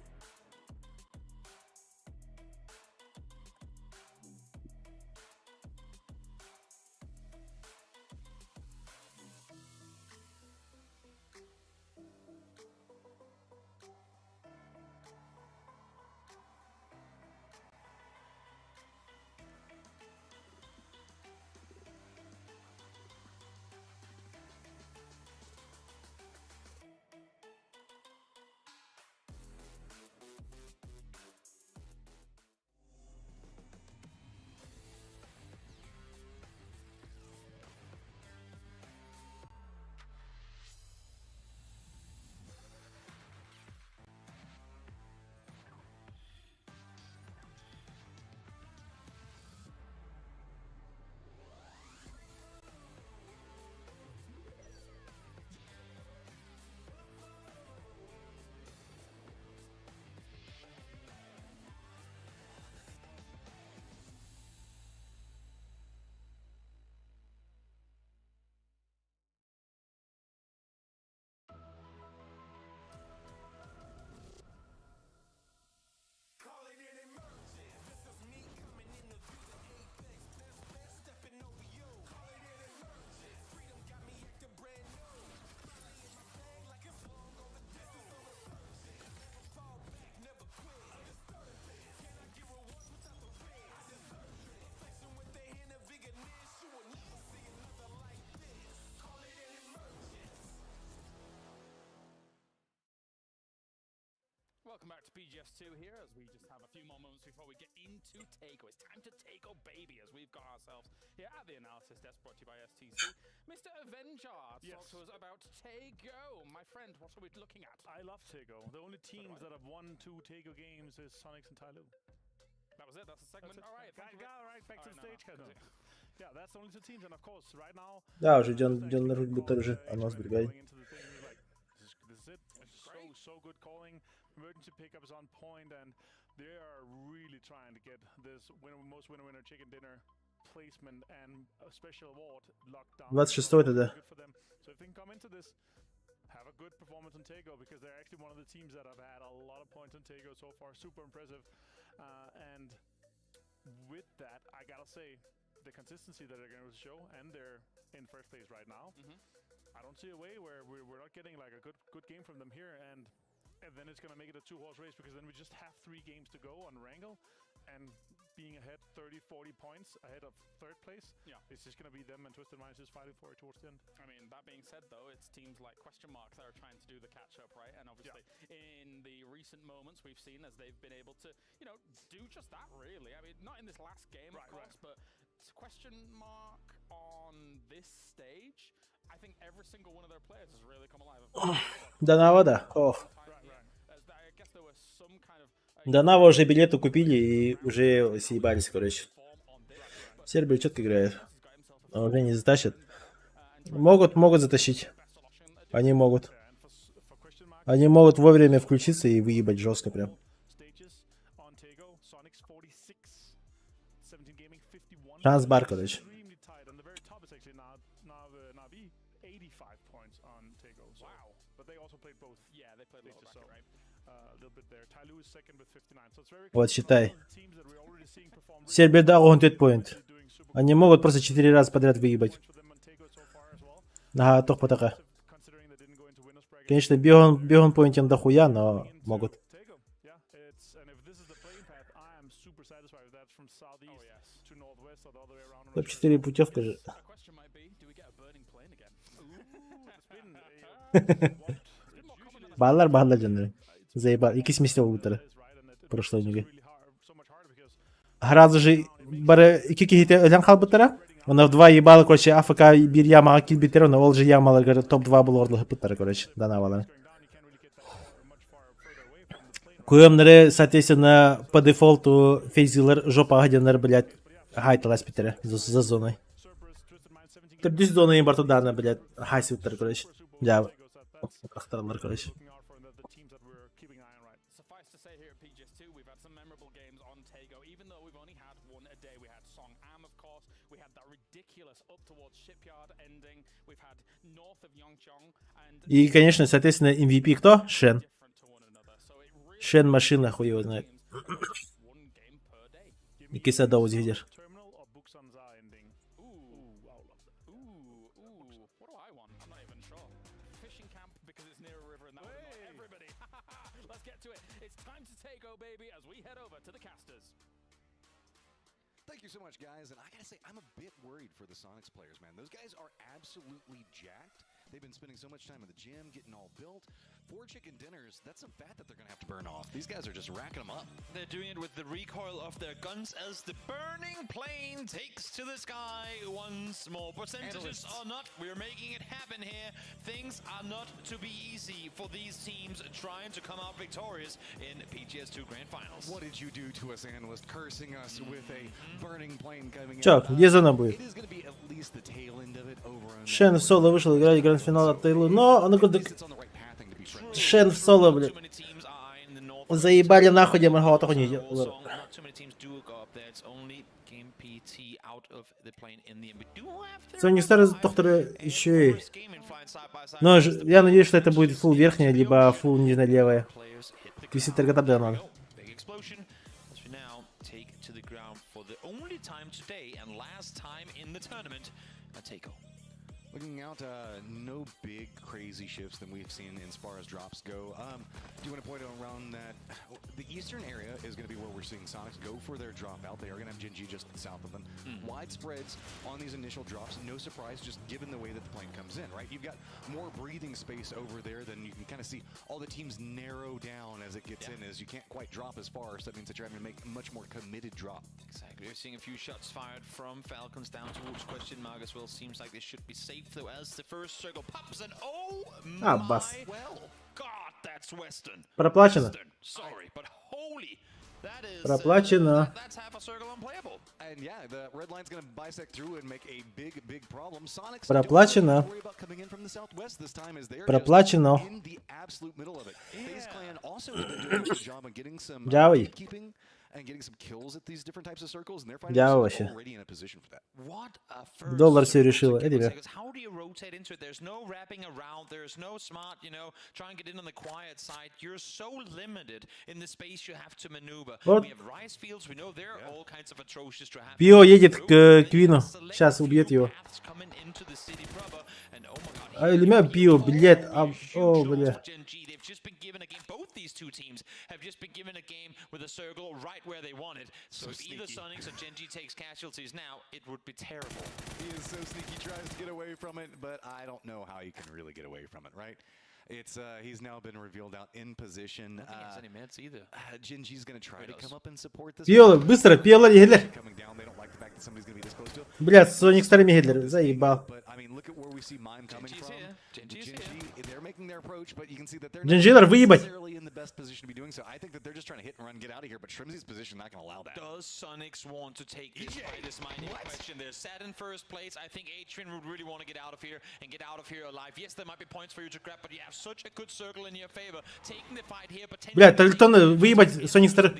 Welcome back to PGS2 here as we just have a few more moments before we get into Taego. It's time to Taego, baby, as we've got ourselves here at the analysis desk brought to you by STC. Mr. Avenger, Yes. talk to us about Taego. My friend, what are we looking at? I love Taego. The only teams that have won two Taego games is Sonics and Tyloo. That was it. That's the segment. That's it. All right. Guy, thank you all right, back to All the right, no, stage, guys. no. Yeah, that's the only two teams, and of course, right now, Да, уже Ден, Ден Рудбутер уже, анонс другой. going into the thing, you're like, this is it. It's so so good calling. Emergency pickup is on point, and they are really trying to get this winner, most winner winner chicken dinner placement and a special award locked down. 26 тогда. Good for them. So if they can come into this, have a good performance on Taego because they're actually one of the teams that have had a lot of points on Taego so far. Super impressive. And with that, I gotta say, the consistency that they're going to show, and they're in first place right now. I don't see a way where we're not getting like a good game from them here, and then it's gonna make it a two-horse race because then we just have three games to go on Wrangle, and being ahead 30, 40 points ahead of third place, it's just gonna be them and Twisted Minds just fighting for it towards the end. I mean, that being said, though, it's teams like Question Mark that are trying to do the catch up, right? And obviously, in the recent moments we've seen as they've been able to do just that, really. I mean, not in this last game, of course, but Question Mark on this stage, I think every single one of their players has really come alive. Данава, да. Ох. Данава уже билеты купили и уже съебались, короче. Сербия четко играет. А уже не затащат. Могут затащить. Они могут. Они могут вовремя включиться и выебать жестко прям. Stages on Taego, Sonics 46, 17 Gaming 51. Шанс бар, короче. Extremely tight, and the very top is actually Navi 85 points on Taego. So, wow. But they also played both. Yeah, they played lower stages, so bracket, right? A little bit there. Tyloo is second with 59. So it's very Вот, close. считай. Teams that we're already seeing perform really Сербия дал он point. Они могут просто 4 раза подряд выебать. Ага, тох потака. Конечно, бион поинтен дохуя, но могут. Taego. Yeah, it's and if this is the playing path, I am super satisfied with that from southeast to northwest or the other way around. I'm not sure. Топ-4 путевка же. Question might be, do we get a burning plane again? Ooh, it's been a, Бааллар бааллар дьоннор. Заебал. Иккис миэстэ буолбуттара. Прошлой неге. Сразу же бары икки киһитэ өлөн хаалбыттара. Онно в два ебало, короче, АФК биир ямаҕа киирбиттэрэ, онно ол же ямаларга топ-2 буолар короче, данавалар. Куемнары, соответственно, по дефолту фейзилар жопа диэннэр, блядь, хаайталаспыттара за зоной. Төрдүс зона барыта дана, блядь, хайсыбыттар, короче. Дьэ, ахтараллар, короче. Suffice to say here at PGS2, we've had some memorable games on Taego, even though we've only had one a day. We had Song Am, of course. We had that ridiculous up towards Shipyard ending. We've had north of Yongchong and И, конечно, соответственно, MVP кто? Шен. Шен машина, хуй его знает. И Кисада лидер. Terminal or Buksanza ending. Ooh, I love that. Ooh, ooh, what do I want? I'm not even sure. Fishing camp because it's near a river and that would annoy everybody. Let's get to it. It's time to Taego, baby, as we head over to the casters. Thank you so much, guys. And I gotta say, I'm a bit worried for the Sonics players, man. Those guys are absolutely jacked. They've been spending so much time in the gym, getting all built. Four chicken dinners, that's some fat that they're gonna have to burn off. These guys are just racking them up. They're doing it with the recoil of their guns as the burning plane takes to the sky once more. Percentages Analysts. are not, we're making it happen here. Things are not to be easy for these teams trying to come out victorious in PGS2 Grand Finals. What did you do to us, analyst? Cursing us with a burning plane coming Чё, out. где зона будет? It is gonna be at least the tail end of it over on Шен в соло вышел играть гранд-финал от Тейлу, но он говорит, Шен в соло, блядь. Заебали нахуй, где Мархова не Not too many teams do go up there. It's only Game PT out of the plane in the end. We do have Sonic Stars доктора еще и... Но я надеюсь, что это будет full верхняя, либо full нижняя левая. Висит торгота надо. Big explosion as we now take to the ground for the only time today and last time in the tournament at Taego. Looking out, no big crazy shifts than we've seen as far as drops go. Do you want to point out around that the eastern area is going to be where we're seeing Sonics go for their drop out. They are going to have Gen.G just south of them. Wide spreads on these initial drops, no surprise, just given the way that the plane comes in, right? You've got more breathing space over there than you can kind of see all the teams narrow down as it gets in, as you can't quite drop as far, so that means that you're having to make a much more committed drop. Exactly. We're seeing a few shots fired from Falcons down towards question mark as well. Seems like they should be safe though as the first circle pops and oh А, my бас. well God, that's Western. Проплачено. Western. Sorry, but holy, that is Проплачено. that's half a circle unplayable. And yeah, the red line's going to bisect through and make a big, big problem. Sonics Проплачено. don't have to worry about coming in from the southwest this time as they're just Проплачено. in the absolute middle of it. FaZe Clan also has been doing a good job on getting some Дявый. gatekeeping and getting some kills at these different types of circles, and they're finding Дявол themselves вообще. already in a position for that. What a first Доллар все circle to решил. give Э, us, ребят. because How do you rotate into it? There's no wrapping around. There's no smart, try and get in on the quiet side. You're so limited in the space you have to maneuver. Вот. We have rice fields. We know there are all kinds of atrocious to have. Пио едет к Квину. Сейчас убьет его. А, или меня Пио, блядь. А, о, бля. Gen.G, they've just been given a game. Both these two teams have just been given a game with a circle right where they want it. So, So if either sneaky. Sonics or Gen.G takes casualties now, it would be terrible. He is so sneaky, tries to get away from it, but I don't know how you can really get away from it, right? It's he's now been revealed out in position. I don't think he has any meds either. Gen.G's gonna try to Kratos. come up and support this. Пио, быстро, Пиолар иһэллэр. Coming down, they don't like the fact that somebody's gonna be this close to him. Блядь, Sonics иһэллэр, заебал. But I mean, look at where we see Mime coming Gen.G's from. here. Gen.G's Gen.G, they're making their approach, but you can see that they're Gen.G-лар not выебать. necessarily in the best position to be doing so. I think that they're just trying to hit and run, get out of here. But Shrimsy's position not gonna allow that. Does Sonics want to take this fight? Is my new question. They're sat in first place. I think Adrian would really want to get out of here and get out of here alive. Yes, there might be points for you to grab, but you have such a good circle in your favor. Taking the fight here, potentially Блядь, Тальтона выебать Sonic Star.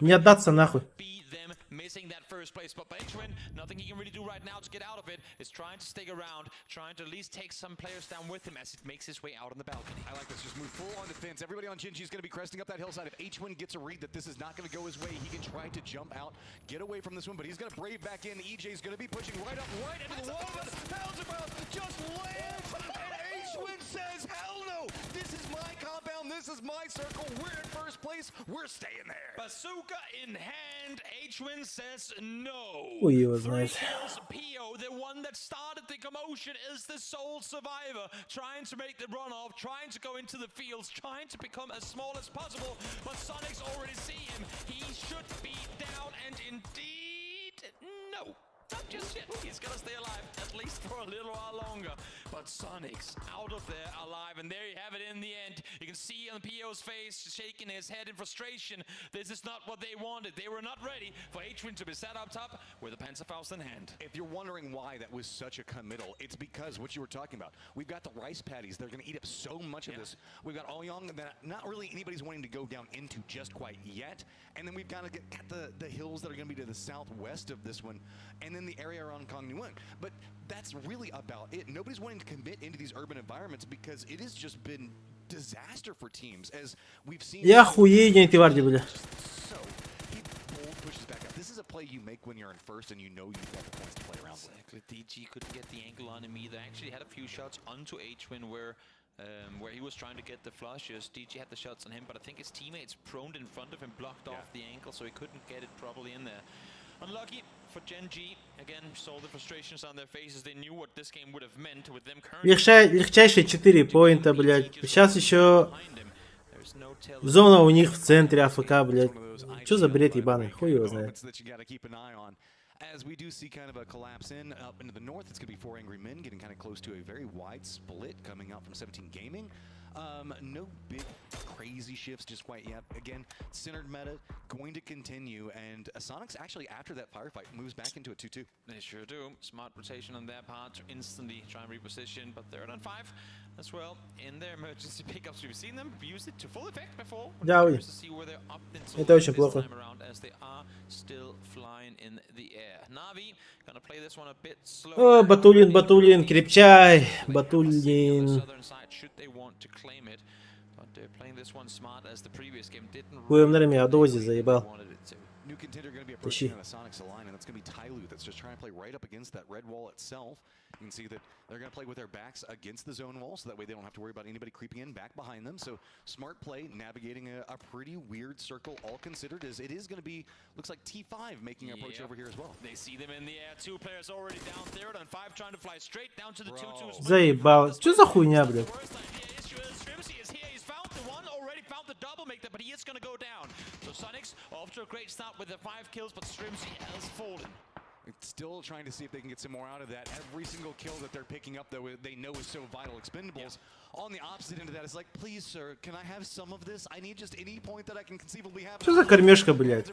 Не отдаться нахуй. be them missing that first place spot. But H-Win, nothing he can really do right now to get out of it. Is trying to stick around, trying to at least take some players down with him as he makes his way out on the balcony. I like this. Just move full on defense. Everybody on Gen.G is going to be cresting up that hillside. If H-Win gets a read that this is not going to go his way, he can try to jump out, get away from this one, but he's going to brave back in. EJ's going to be pushing right up, right into the wall. But Panzerfaust just lands, and H-Win says, hell no! This is my compound. This is my circle. We're in first place. We're staying there. Bazooka in hand, H-Win says no. Хуй его знает. Kills Pio, the one that started the commotion, is the sole survivor, trying to make the runoff, trying to go into the fields, trying to become as small as possible. But Sonics already see him. He should be down, and indeed, no. Not just yet. He's gonna stay alive at least for a little while longer. But Sonics out of there alive, and there you have it in the end. You can see on Pio's face, shaking his head in frustration. This is not what they wanted. They were not ready for H-Win to be sat up top with a Panzerfaust in hand. If you're wondering why that was such a committal, it's because what you were talking about. We've got the rice paddies. They're going to eat up so much of this. We've got Ouyang that not really anybody's wanting to go down into just quite yet. And then we've got to get got the hills that are going to be to the southwest of this one, and then the area around Kongnuan. But that's really about it. Nobody's wanting to commit into these urban environments because it has just been disaster for teams as we've seen. Я хуею не варди, бля. So he bold pushes back up. This is a play you make when you're in first and you know you've got the points to play around with. Exactly. DG couldn't get the angle on him either. Actually had a few shots onto H-Win where he was trying to get the flushes. DG had the shots on him, but I think his teammates proned in front of him, blocked off the angle, so he couldn't get it properly in there. Unlucky for Gen G. Again, saw the frustrations on their faces. They knew what this game would have meant with them currently. Легчайшие 4 поинта, блядь. Сейчас еще зона у них в центре АФК, блядь. Что за бред ебаный? Хуй его знает. Moments that you gotta keep an eye on. As we do see kind of a collapse in up into the north, it's going to be four Angry Men getting kind of close to a very wide split coming out from 17 Gaming. No big crazy shifts just quite yet. Again, centered meta going to continue, and Sonics actually after that firefight moves back into a 2-2. They sure do. Smart rotation on their part to instantly try and reposition, but third and five as well in their emergency pickups. We've seen them use it to full effect before. Да, Curious to see where they're up until Это очень this плохо. time around as they are still flying in the air. Navi gonna play this one a bit slower. О, Батулин, Батулин, крепчай. Батулин. Southern side should they want to claim it. But they're playing this one smart as the previous game didn't Хуем нами, Адози заебал. wanted it to. New contender going to be Тащи. approaching on the Sonics line, and that's going to be Tyloo that's just trying to play right up against that red wall itself. You can see that they're going to play with their backs against the zone wall, so that way they don't have to worry about anybody creeping in back behind them. So smart play, navigating a pretty weird circle, all considered, as it is going to be, looks like T5 making an approach Yep. over here as well. They see them in the air. Two players already down. Third on five, trying to fly straight down to the 2-2. Заебал. Что за хуйня, блядь? Issue is Shrimsy is here. He's found the one already, found the double make that, but he is gonna go down. So Sonics off to a great start with the five kills, but Shrimsy has fallen. Still trying to see if they can get some more out of that. Every single kill that they're picking up, though, they know is so vital. Expendables on the opposite end of that is like, please, sir, can I have some of this? I need just any point that I can conceivably have. Что за кормежка, блядь?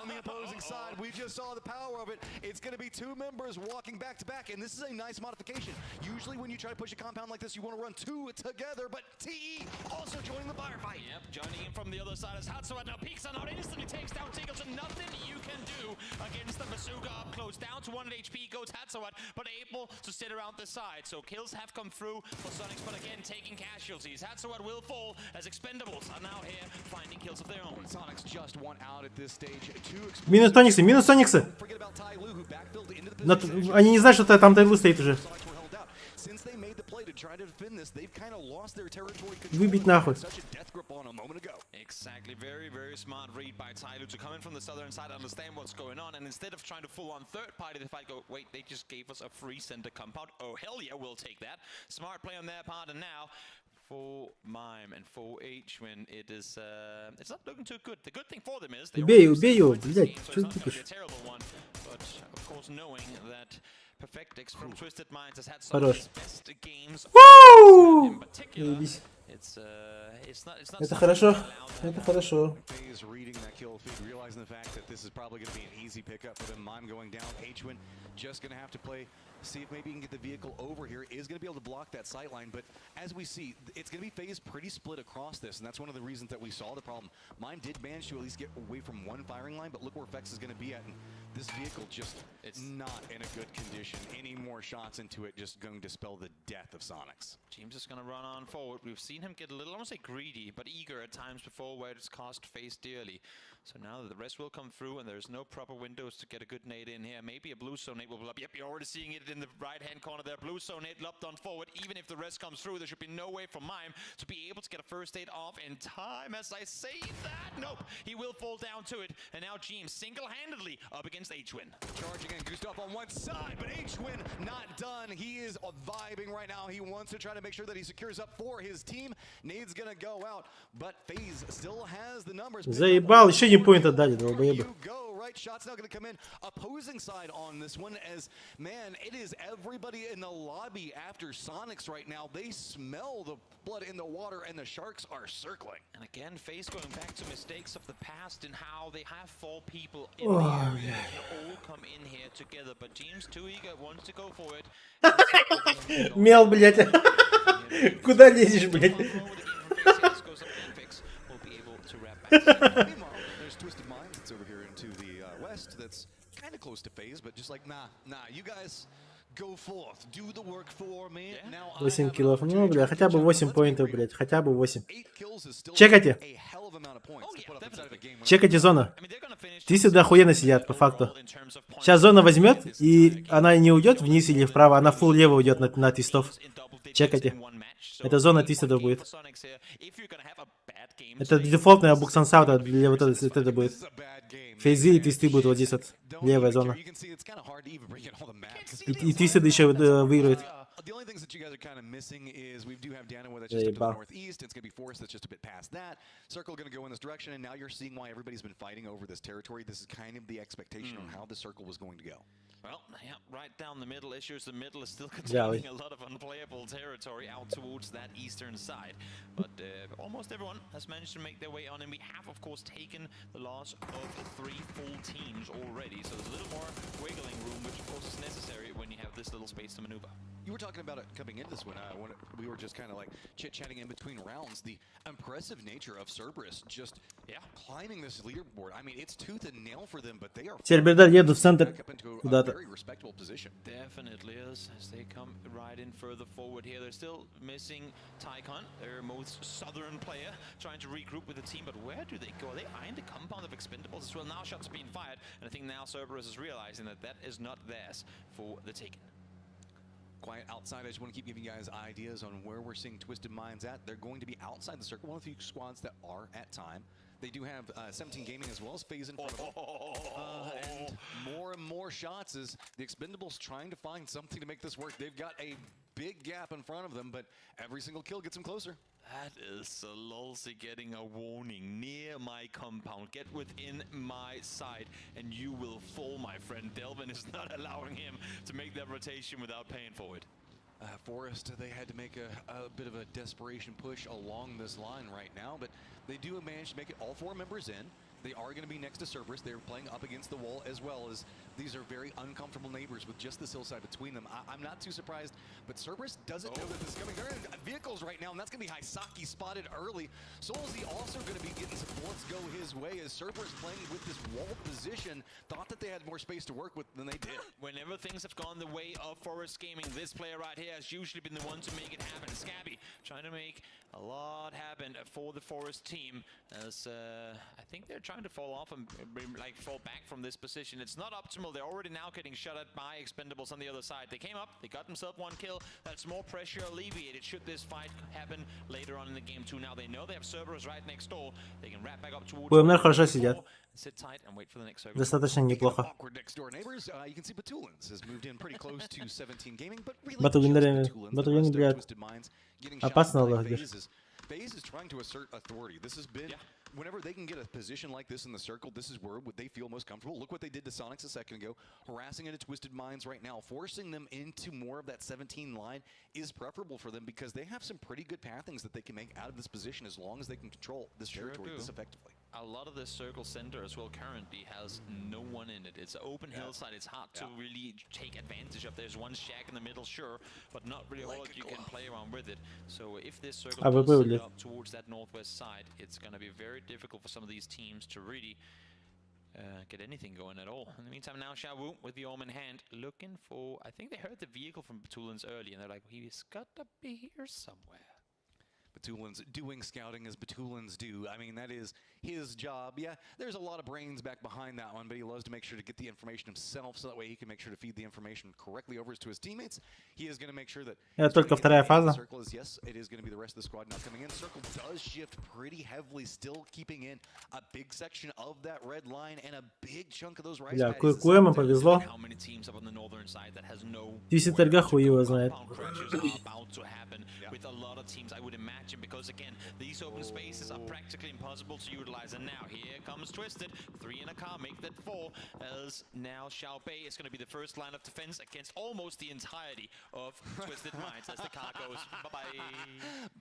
On the opposing side, we just saw the power of it. It's going to be two members walking back to back, and this is a nice modification. Usually, when you try to push a compound like this, you want to run two together, but TE also joining the firefight. Yep, joining in from the other side is Hatsuat. Now peeks on out, instantly takes down Tiggles, and nothing you can do against the bazooka up close. Down to 1 HP goes Hatsuat, but able to sit around the side. So kills have come through for Sonics, but again taking casualties. Hatsuat will fall as Expendables are now here finding kills of their own. Sonics just one out at this stage. Two Минус Сониксы, минус Сониксы! Но они не знают, что там Тайлу стоит уже. Since they made the play to try to defend this, they've kind of lost their territory control. Выбить нахуй. Such a death grip on a moment ago. Exactly. Very, very smart read by Tyloo to come in from the southern side, understand what's going on, and instead of trying to full on third party the fight, go, wait, they just gave us a free center compound. Oh, hell yeah, we'll take that. Smart play on their part, and now for Mime and for H when it is, it's not looking too good. The good thing for them is they Убей, убей его, блядь, so что it's ты not gonna be тупишь? a terrible one, but of course knowing that Perfectix from Twisted Minds has had some of Хорош. his best games Вуу! in particular. Заебись. It's not Это something хорошо, это хорошо. FaZe reading that kill feed, realizing the fact that this is probably going to be an easy pickup for them. Mime going down. H-Win just going to have to play, see if maybe he can get the vehicle over here. Is going to be able to block that sight line, but as we see, it's going to be FaZe pretty split across this, and that's one of the reasons that we saw the problem. Mime did manage to at least get away from one firing line, but look where Fex is going to be at, and this vehicle just it's not in a good condition. Any more shots into it just going to spell the death of Sonics. James is going to run on forward. We've seen him get a little, I won't say greedy, but eager at times before where it's cost FaZe dearly. So now that the rest will come through and there's no proper windows to get a good nade in here. Maybe a blue zone nade will blow up. Yep, you're already seeing it in the right-hand corner there. Blue zone nade lobbed on forward. Even if the rest comes through, there should be no way for Mime to be able to get a first aid off in time. As I say that, nope, he will fall down to it. And now James single-handedly up against H-Win. Charging in, Gustav on one side, but H-Win not done. He is vibing right now. He wants to try to make sure that he secures up for his team. Nade's gonna go out, but FaZe still has the numbers. Заебал, еще один point отдали, долбоебы. Go right, shots now gonna come in. Opposing side on this one as, man, it is everybody in the lobby after Sonics right now. They smell the blood in the water and the sharks are circling. And again, FaZe going back to mistakes of the past and how they have four people in Oh, the area. yeah. They can all come in here together, but James too eager wants to go for it. Мел, блядь. Куда лезешь, блядь? Meanwhile, there's Twisted Minds that's over here into the west that's kind of close to FaZe, but just like, nah, nah, you guys go forth, do the work for me. Now I 8 киллов. Ну, бля, хотя бы 8 поинтов, блядь. Хотя бы 8. Чекайте. Чекайте зона. Твисты охуенно сидят, по факту. Сейчас зона возьмет, и она не уйдет вниз или вправо, она full лево уйдет на твистов. Чекайте. Это зона твистедов будет. Это дефолтная Буксансаута для вот это будет. Фейзы и твисты будут вот здесь вот. Левая зона. И твисты еще выиграют. The only things that you guys are kind of missing is we do have Danawa that's just up to the Заебал. northeast. It's going to be Forest that's just a bit past that. Circle going to go in this direction, and now you're seeing why everybody's been fighting over this territory. This is kind of the expectation on how the circle was going to go. Well, yeah, right down the middle issues. The middle is still Yeah, containing a lot of unplayable territory out towards that eastern side. But almost everyone has managed to make their way on, and we have, of course, taken the loss of three full teams already. So there's a little more wiggling room, which, of course, is necessary when you have this little space to maneuver. You were talking about it coming into this one when we were just kind of like chit chatting in between rounds. The impressive nature of Cerberus just climbing this leaderboard. I mean, it's tooth and nail for them, but they are Сербердар едут в центр back up into a куда-то. very respectable position. Definitely is, as they come right in further forward here. They're still missing Tycon, their most southern player, trying to regroup with the team, but where do they go? Are they eyeing the compound of Expendables as well? Now shots being fired, and I think now Cerberus is realizing that that is not theirs for the taking. Quiet outside. I just want to keep giving you guys ideas on where we're seeing Twisted Minds at. They're going to be outside the circle. One of the few squads that are at time. They do have 17 Gaming as well as FaZe in front of them. And more shots as the Expendables trying to find something to make this work. They've got a big gap in front of them, but every single kill gets them closer. That is Sololzi getting a warning near my compound. Get within my sight and you will fall, my friend. Delvin is not allowing him to make that rotation without paying for it. Forest, they had to make a bit of a desperation push along this line right now, but they do manage to make it all four members in. They are going to be next to Cerberus. They're playing up against the wall, as well as these are very uncomfortable neighbors with just this hillside between them. I am not too surprised, but Cerberus doesn't know that this is coming. They're in vehicles right now, and that's going to be Haisaki spotted early. Solzy also going to be getting some bullets go his way as Cerberus playing with this wall position. Thought that they had more space to work with than they did. Whenever things have gone the way of Forest Gaming, this player right here has usually been the one to make it happen. Scabby trying to make a lot happen for the Forest team, as I think they're trying to fall off and like fall back from this position. It's not optimal. They're already now getting shot at by Expendables on the other side. They came up, they got themselves one kill. That's more pressure alleviated should this fight happen later on in the game too. Now they know they have Cerberus right next door. They can wrap back up towards БМР хорошо сидят. Sit tight and wait for the next circle. Достаточно неплохо. Awkward next door neighbors. You can see Batulins has moved in pretty close to 17 Gaming, but really Батулиндар, just Batulins. The Батулин, rest of блядь, Twisted Minds getting shot опасно by лагерь. FaZe as FaZe is trying to assert authority. This has been whenever they can get a position like this in the circle, this is where they feel most comfortable. Look what they did to Sonics a second ago, harassing into Twisted Minds right now, forcing them into more of that 17 line is preferable for them because they have some pretty good pathings that they can make out of this position as long as they can control this Sure territory do. this effectively. A lot of the circle center as well currently has no one in it. It's open hillside. It's hard to really take advantage of. There's one shack in the middle, sure, but not really all Like a you can glove. play around with it. So if this circle АВП, does set блядь. up towards that northwest side, it's going to be very difficult for some of these teams to really get anything going at all. In the meantime, now Xiao with the arm in hand, looking for. I think they heard the vehicle from Batulins early, and they're like, he's got to be here somewhere. Batulins doing scouting as Batulins do. I mean, that is his job. Yeah, there's a lot of brains back behind that one, but he loves to make sure to get the information himself so that way he can make sure to feed the information correctly over to his teammates. He is going to make sure that Это только вторая фаза. Circle is yes, it is going to be the rest of the squad now coming in. Circle does shift pretty heavily, still keeping in a big section of that red line and a big chunk of those rice Бля, paddies. Куэму повезло. How many teams up on the northern side that has no Тиси хуй его знает. compound crashes are about to happen with a lot of teams, I would imagine, because again, these open spaces are practically impossible to utilize. And now here comes Twisted, three in a car, make that four, as now Xiao Bei is going to be the first line of defense against almost the entirety of Twisted Minds as the car goes bye bye.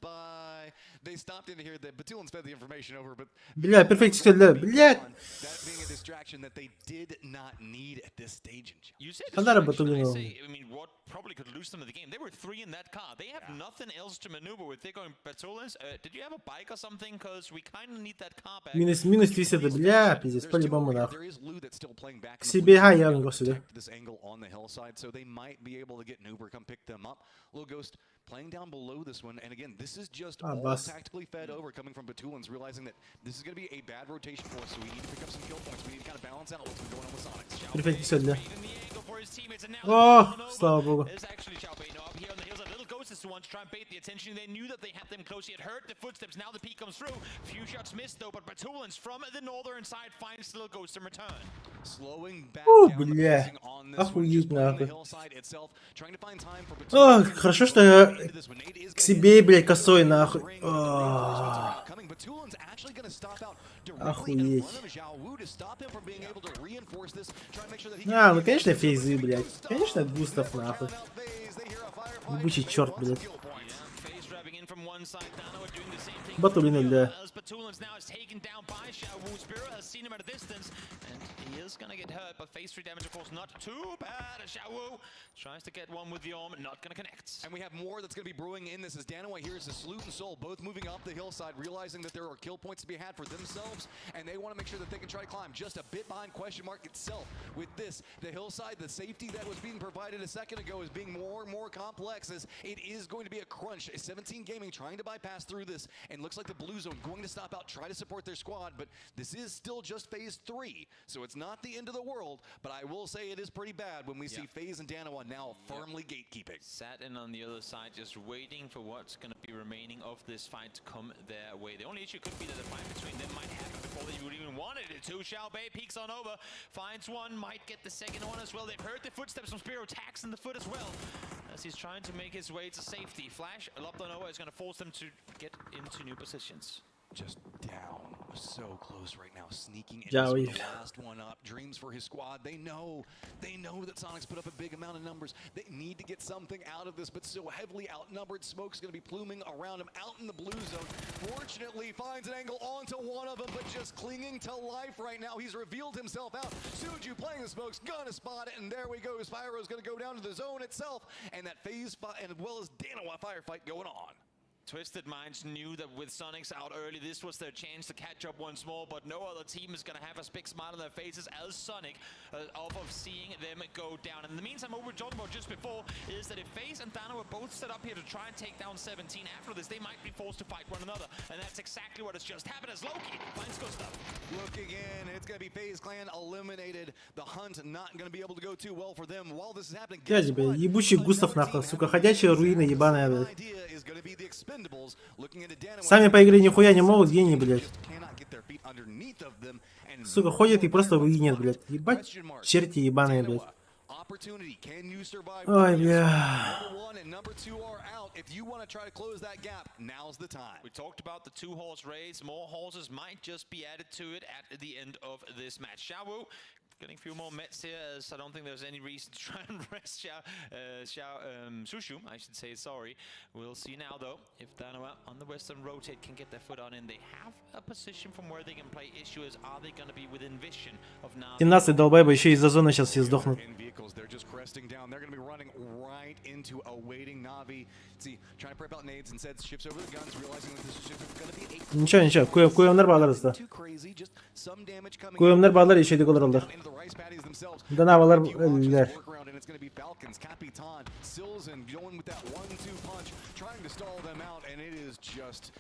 Bye. They stopped in here. The Batulins fed the information over, but Бля, перфект для, блядь. that being a distraction that they did not need at this stage in You said Ханара distraction. I Батулинова. say, I mean, what probably could lose them in the game? They were three in that car. They have nothing else to maneuver with. They're going, Batulins, did you have a bike or something? Because we kind of need that car back. Минус, минус 300, бля, пиздец, по-любому нахуй. There is Lou that's still playing back К in the себе, blue а, side я to господи. protect this angle on the hillside, so they might be able to get an Uber come pick them up. Little Ghost playing down below this one, and again, this is just Ah, all бас. tactically fed over coming from Batulins, realizing that this is going to be a bad rotation for us, so we need to pick up some kill points. We need to kind of balance out what's been going on with Sonics. Перфект для. Angle for his teammates, and now О, слава богу. There's actually Xiao Bei now up here on the hillside. Little Ghost is the one to try and bait the attention. They knew that they had them close. He had heard the footsteps. Now the peek comes through. Few shots missed though, but Batulins from the northern side finds Little Ghost in return. Slowing back О, down the бля. pacing on this one, Охуеть just playing the нахуй. hillside itself, trying to find time for Ох, Batulins. хорошо, что я к себе, блядь, косой нахуй. Ох. Coming, Batulin's actually going to stop out directly in Охуеть. front of Zhao Wu to stop him from being able to reinforce this, try and make sure that he А, ну конечно фейзы, блядь. Конечно Густав нахуй. Ебучий черт, блядь. Батулины, бля. as Batulins now is taken down by Xiao Wu. Spiro has seen him at a distance, and he is gonna get hurt, but phase 3 damage, of course, not too bad. Xiao Wu tries to get one with the arm, not gonna connect. And we have more that's going to be brewing in this as Danaway here is the Salute and Soul both moving up the hillside, realizing that there are kill points to be had for themselves, and they want to make sure that they can try to climb just a bit behind question mark itself. With this, the hillside, the safety that was being provided a second ago is being more and more complex as it is going to be a crunch. 17 Gaming trying to bypass through this, and looks like the blue zone going to stop out, try to support their squad, but this is still just phase 3, so it's not the end of the world, but I will say it is pretty bad when we see FaZe and Danawa now firmly gatekeeping. Sat in on the other side, just waiting for what's going to be remaining of this fight to come their way. The only issue could be that the fight between them might happen before they would even wanted it to. Xiao Bei peeks on over, finds one, might get the second one as well. They've heard the footsteps from Spiro, tags in the foot as well, as he's trying to make his way to safety. Flash, lobbed on over, is going to force them to get into new positions. Just down, so close right now, sneaking in Ya, this with oye. the last one up. Dreams for his squad. They know that Sonic's put up a big amount of numbers. They need to get something out of this, but so heavily outnumbered. Smoke's going to be pluming around him out in the blue zone. Fortunately, finds an angle onto one of them, but just clinging to life right now. He's revealed himself out. Suju playing the smokes, gonna spot it, and there we go. Spyro's gonna go down to the zone itself, and that phase five, and as well as Danawa firefight going on. Twisted Minds knew that with Sonics out early, this was their chance to catch up once more, but no other team is going to have as big smile on their faces as Sonic off of seeing them go down. In the meantime, what we were talking about just before is that if FaZe and Dano are both set up here to try and take down 17 after this, they might be forced to fight one another, and that's exactly what has just happened as Loki finds Gustav. Looking in, it's going to be FaZe Clan eliminated. The hunt not going to be able to go too well for them while this is happening. Я тебе, ебучий Густав нахуй, сука, ходячая руина ебаная, блядь. Is going to be the Expendables looking into Danawa. Сами по игре нихуя не могут, гении, блядь. Cannot get their feet underneath of them and Сука, ходят и просто руинят, блядь. Ебать, черти ебаные, блядь. Opportunity. Can you survive? Ой, бля. Number one and number two are out. If you want to try to close that gap, now's the time. We talked about the two horse race. More horses might just be added to it at the end of this match. Xiao getting a few more mets here, as I don't think there's any reason to try and rest Xiao Sushu, I should say, sorry. We'll see now, though, if Danawa on the western rotate can get their foot on in. They have a position from where they can play. Issue is, are they going to be within vision of Navi? 17 долбоебы еще из-за зоны сейчас все сдохнут. In vehicles, they're just cresting down. They're going to be running right into a waiting Navi. See, trying to prep out nades instead, shifts over the guns, realizing that this is going to be a Ничего, ничего, куемнар бааллар да. too crazy. Just some damage coming Куемнар бааллар ишедик олар олар. into the rice paddies themselves. Данавалар өллөр. Work around, and it's going to be Falcons, Capitan, Silzen going with that 1-2 punch, trying to stall them out, and it is just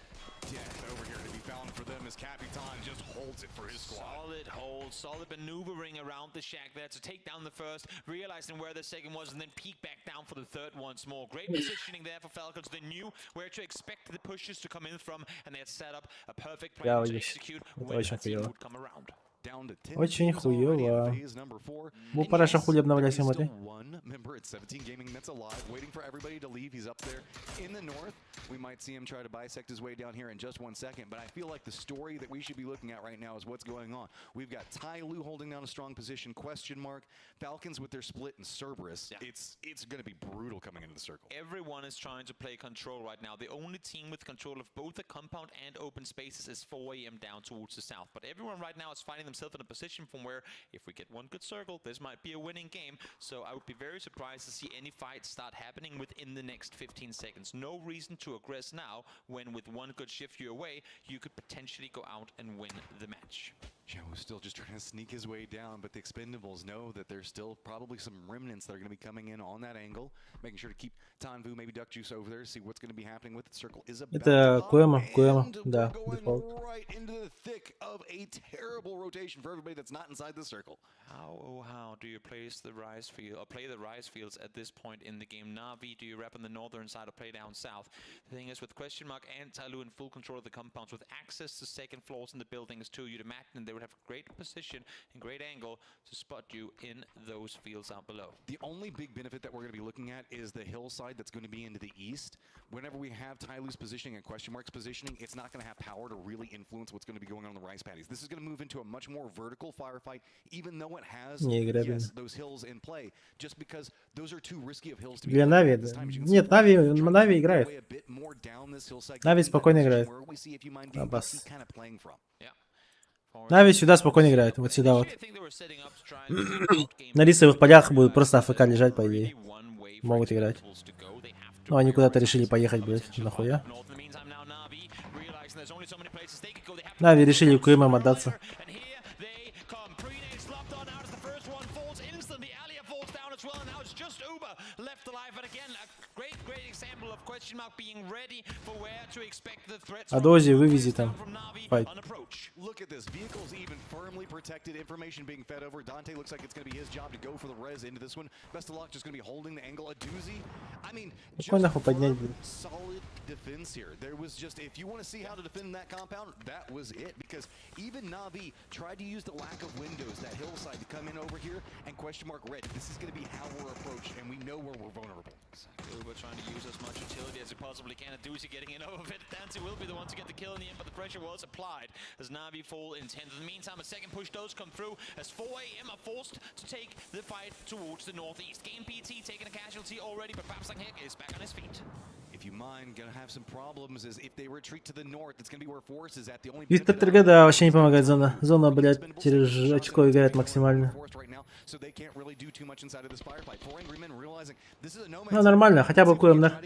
death over here to be found for them as Capitan just holds it for his squad. Solid hold, solid maneuvering around the shack there to take down the first, realizing where the second was, and then peek back down for the third once more. Great positioning there for Falcons. They knew where to expect the pushes to come in from, and they had set up a perfect plan Я to видишь, execute это when очень a team хуево. would come around. Down to 10 Очень teams already in хуево. phase number four. Бу параша хули обновлять There's смотри. still one member at 17 Gaming that's alive, waiting for everybody to leave. He's up there in the north. We might see him try to bisect his way down here in just 1 second, but I feel like the story that we should be looking at right now is what's going on. We've got Tai Lu holding down a strong position, question mark. Falcons with their split and Cerberus. It's going to be brutal coming into the circle. Everyone is trying to play control right now. The only team with control of both the compound and open spaces is 4 AM down towards the south. But everyone right now is finding themselves in a position from where if we get one good circle, this might be a winning game. So I would be very surprised to see any fights start happening within the next 15 seconds. No reason to aggress now when with one good shift your way, you could potentially go out and win the match. Joe's still just trying to sneak his way down, but the Expendables know that there's still probably some remnants that are going to be coming in on that angle, making sure to keep Tanvu, maybe Duck Juice over there to see what's going to be happening with the circle. Is about Это Куэма, Куэма, да, дефолт. right into the thick of a terrible rotation for everybody that's not inside the circle. How oh how do you place the rice field or play the rice fields at this point in the game? Navi, do you wrap on the northern side or play down south? The thing is, with question mark and Talu in full control of the compounds, with access to second floors in the buildings too, you'd imagine They would have great position and great angle to spot you in those fields out below. The only big benefit that we're going to be looking at is the hillside that's going to be into the east. Whenever we have Tyloo's positioning and question marks positioning, it's not going to have power to really influence what's going to be going on in the rice paddies. This is going to move into a much more vertical firefight, even though it has Не играбельно. Yes, those hills in play, just because those are too risky of hills to be Для playing Нави, at this да. time. As you can see, Нет, Нави, trying to Нави make their играет. way a bit more down this hillside, Нави getting that спокойно position играет. where we see if you mind Абас. kind of playing from. Нави сюда спокойно играет, вот сюда вот. На рисовых полях будут просто АФК лежать, по идее. Могут играть. Ну, они куда-то решили поехать, блядь, нахуя. Нави решили КМ отдаться. Адози, вывези там. Файт. Look at this. Vehicles even firmly protected. Information being fed over. Dante looks like it's going to be his job to go for the res into this one. Best of luck just going to be holding the angle. A doozy. I mean, Какой just нахуй поднять, firm, блядь? solid defense here. There was just, if you want to see how to defend that compound, that was it. Because even Navi tried to use the lack of windows, that hillside, to come in over here and question mark red. This is going to be how we're approached, and we know where we're vulnerable. Exactly. Uber trying to use as much utility as he possibly can. Doozy getting in over it. Dante will be the one to get the kill in the end, but the pressure was applied as Navi fall in 10th. In the meantime, a second push does come through as 4AM are forced to take the fight towards the northeast. Game PT taking a casualty already, but Babsang Hek is back on his feet. If you mind, gonna have some problems is if they retreat to the north, it's gonna be where Force is at. The only Виста ТРГ, да, вообще не помогает зона. Зона, блядь, через очко играет максимально. Forest right now, so they can't really do too much inside of this firefight. Four Angry Men realizing this is a no Ну, man's нормально, хотя бы КМ, да.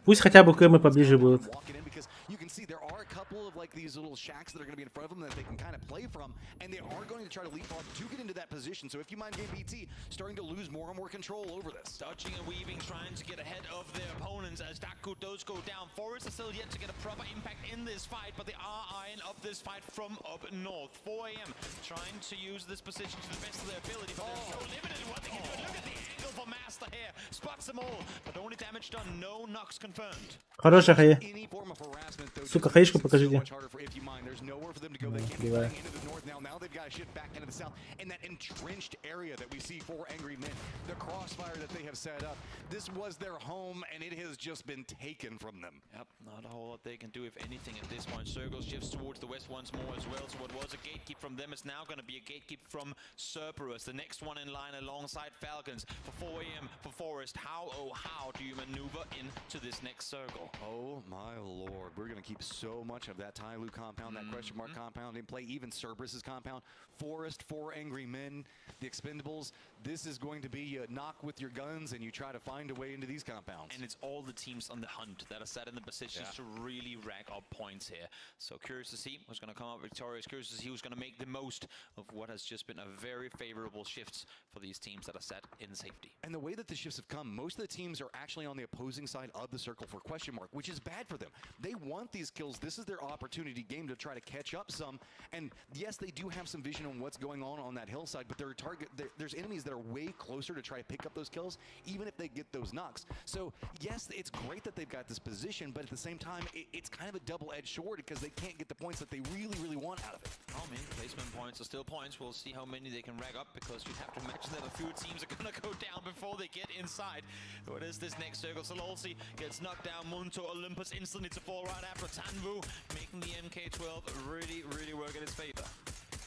Пусть хотя бы КМы поближе будут. walk it in because you can see there are a couple of like these little shacks that are going to be in front of them that they can kind of play from, and they are going to try to leapfrog to get into that position. So if you mind, Game BT starting to lose more and more control over this. Dodging and weaving, trying to get ahead of their opponents as Daku does go down. Forest are still yet to get a proper impact in this fight, but they are eyeing up this fight from up north. 4 a.m. trying to use this position to the best of their ability, but they're so limited in what they can do. Look at the angle for Master here. Spots them all, but only damage done, no knocks confirmed. Хорошая хае. Any form of harassment, though, Сука, just хаишку makes it so покажите. much harder for if you mind. There's nowhere for them to go. They Ну, can't be кривая. playing into the north now. Now they've got to shift back into the south in that entrenched area that we see for Angry Men. The crossfire that they have set up. This was their home, and it has just been taken from them. Yep, not a whole lot they can do, if anything, at this point. Circles shifts towards the west once more as well. So what was a gatekeep from them is now going to be a gatekeep from Cerberus. The next one in line alongside Falcons for 4 a.m. for Forest. How, oh, how do you maneuver into this next circle? Oh my lord, we're gonna keep so much of that Tyloo compound, that question mark compound in play, even Cerberus's compound, Forest, Four Angry Men, the Expendables. This is going to be a knock with your guns and you try to find a way into these compounds. And it's all the teams on the hunt that are set in the positions to really rack up points here. So curious to see who's going to come up victorious. Curious to see who's going to make the most of what has just been a very favorable shifts for these teams that are set in safety. And the way that the shifts have come, most of the teams are actually on the opposing side of the circle for question mark, which is bad for them. They want these kills. This is their opportunity game to try to catch up some. And yes, they do have some vision on what's going on that hillside, but there are target there's enemies that are way closer to try to pick up those kills, even if they get those knocks. So yes, it's great that they've got this position, but at the same time, it's kind of a double-edged sword because they can't get the points that they really, really want out of it. Oh man, placement points are still points. We'll see how many they can rack up because you'd have to imagine that a few teams are gonna go down before they get inside. What is this next circle? Sololsi gets knocked down. Munto Olympus instantly to fall right after Tanvu, making the MK12 really, really work in his favor.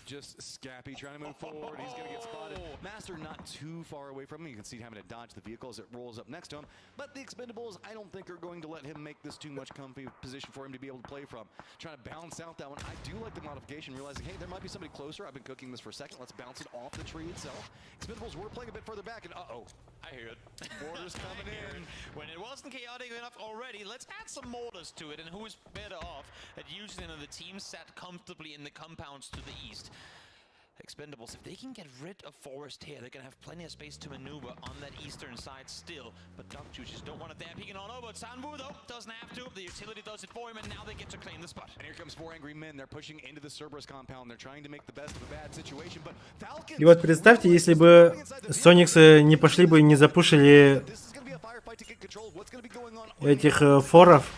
Just Scappy trying to move forward. He's going to get spotted. Master not too far away from him. You can see him having to dodge the vehicle as it rolls up next to him. But the Expendables, I don't think are going to let him make this too much comfy position for him to be able to play from. Trying to bounce out that one. I do like the modification, realizing, hey, there might be somebody closer. I've been cooking this for a second. Let's bounce it off the tree itself. Expendables were playing a bit further back, and uh-oh. I hear it. Mortars coming I hear in. it. When it wasn't chaotic enough already, let's add some mortars to it. And who is better off at using them? The team sat comfortably in the compounds to the east. Expendables, if they can get rid of Forest here, they're going to have plenty of space to maneuver on that eastern side still. But Dog just don't want it there. Peeking on over. Sanwu, though, doesn't have to. The utility does it for him, and now they get to claim the spot. And here comes four angry men. They're pushing into the Cerberus compound. They're trying to make the best of a bad situation, but Falcons И вот представьте, если бы Сониксы не пошли бы и не запушили этих э, форов,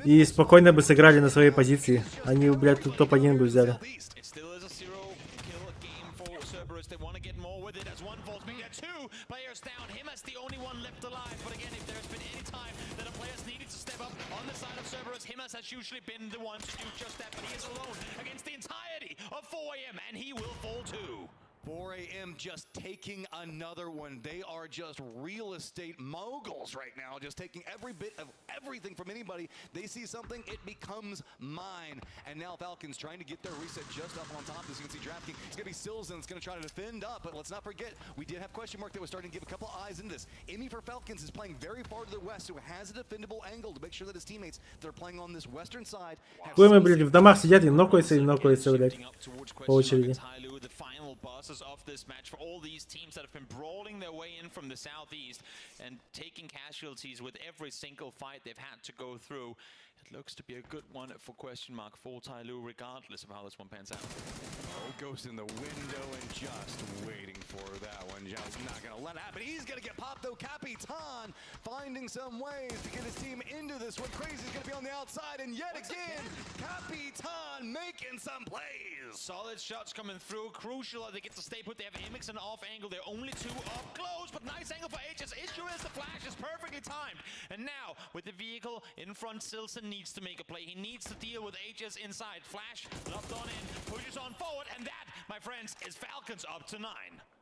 И спокойно бы сыграли на своей позиции. Они, блядь, тут топ-1 бы взяли. It still is a zero kill game for Cerberus. They want to get more with it as one falls. Make that two players down. Him as the only one left alive. But again, if there's been any time that a player's needed to step up on the side of Cerberus, Himas has usually been the one to do just that. But he is alone against the entirety of 4 AM, and he will fall too. 4 a.m. just taking another one. They are just real estate moguls right now, just taking every bit of everything from anybody. They see something, it becomes mine. And now Falcons trying to get their reset just up on top. As you can see, DraftKings, it's going to be Silson that's going to try to defend up, but let's not forget, we did have question mark that was starting to give a couple eyes into this. Emmy for Falcons is playing very far to the west, so has a defendable angle to make sure that his teammates that are playing on this western side have Хуй мы, блядь, в домах сидят и нокаются, и нокаются, блядь. По очереди. Tyloo, the final bosses of this match for all these teams that have been brawling their way in from the southeast and taking casualties with every single fight they've had to go through. It looks to be a good one for question mark for Tyloo, regardless of how this one pans out. Oh, Ghost in the window and just waiting for that one. Zhao's not gonna let it happen. He's gonna get popped though. Capitan finding some ways to get his team into this one. Crazy's gonna be on the outside, and yet again, Capitan making some plays. Solid shots coming through. Crucial that they get to stay put. They have Mx and off angle. They're only two up close, but nice angle for HS. Issue is the flash is perfectly timed. And now, with the vehicle in front, Silson needs to make a play. He needs to deal with HS inside. Flash locked on in, pushes on forward, and that, my friends, is Falcons up to 9.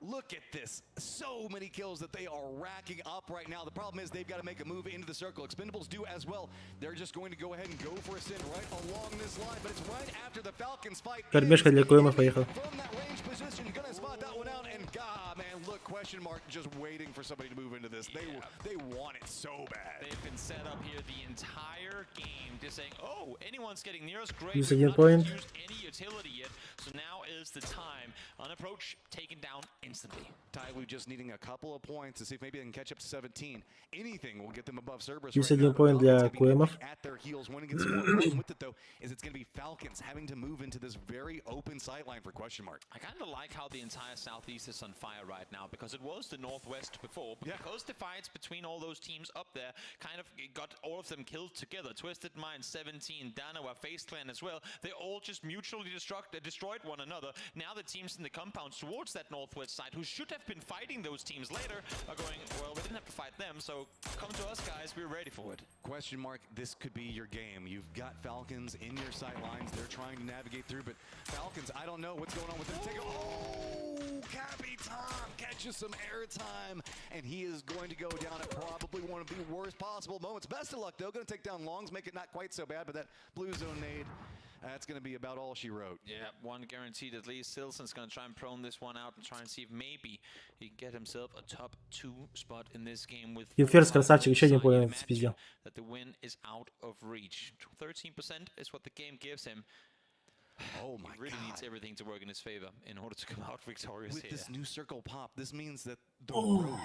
Look at this. So many kills that they are racking up right now. The problem is they've got to make a move into the circle. Expendables do as well. They're just going to go ahead and go for a send right along this line, but it's right after the Falcons fight. Кормежка для Коэмов поехал. From that range position, gonna spot that one out, and God, man, look, question mark just waiting for somebody to move into this. They want it so bad. They've been set up here the entire game, just saying, oh, anyone's getting near us, great. Use We've again not point. used any utility yet, so now is the time. On approach, taken down instantly. Tyloo just needing a couple of points to see if maybe they can catch up to 17. Anything will get them above Cerberus. Плюс right now. один point для Falcons gonna be Куэмов. At their heels, one against one. Problem with it though is it's going to be Falcons having to move into this very open sightline for question mark. I kind of like how the entire southeast is on fire right now because it was the northwest before, but because the fights between all those teams up there kind of got all of them killed together. Twisted Mind, 17, Danawa, Face Clan as well. They all just mutually destroyed one another. Now the teams in the compounds towards that northwest side, who should have been fighting those teams later, are going, well, we didn't have to fight them, so come to us, guys. We're ready for it. Question mark, this could be your game. You've got Falcons in your sight lines. They're trying to navigate through, but Falcons, I don't know what's going on with them. Take a, oh, Capitan catches some airtime, and he is going to go down at probably one of the worst possible moments. Best of luck, though. Going to take down Longs, make it not quite so bad, but that blue zone nade, that's going to be about all she wrote. Yeah, one guaranteed at least. Silson's going to try and prone this one out and try and see if maybe he can get himself a top two spot in this game with Килферс красавчик, еще один point спиздил. that the win is out of reach. 13% is what the game gives him. Oh my He really needs everything to work in his favor in order to come out victorious With here. this new circle pop, this means that the Oh. road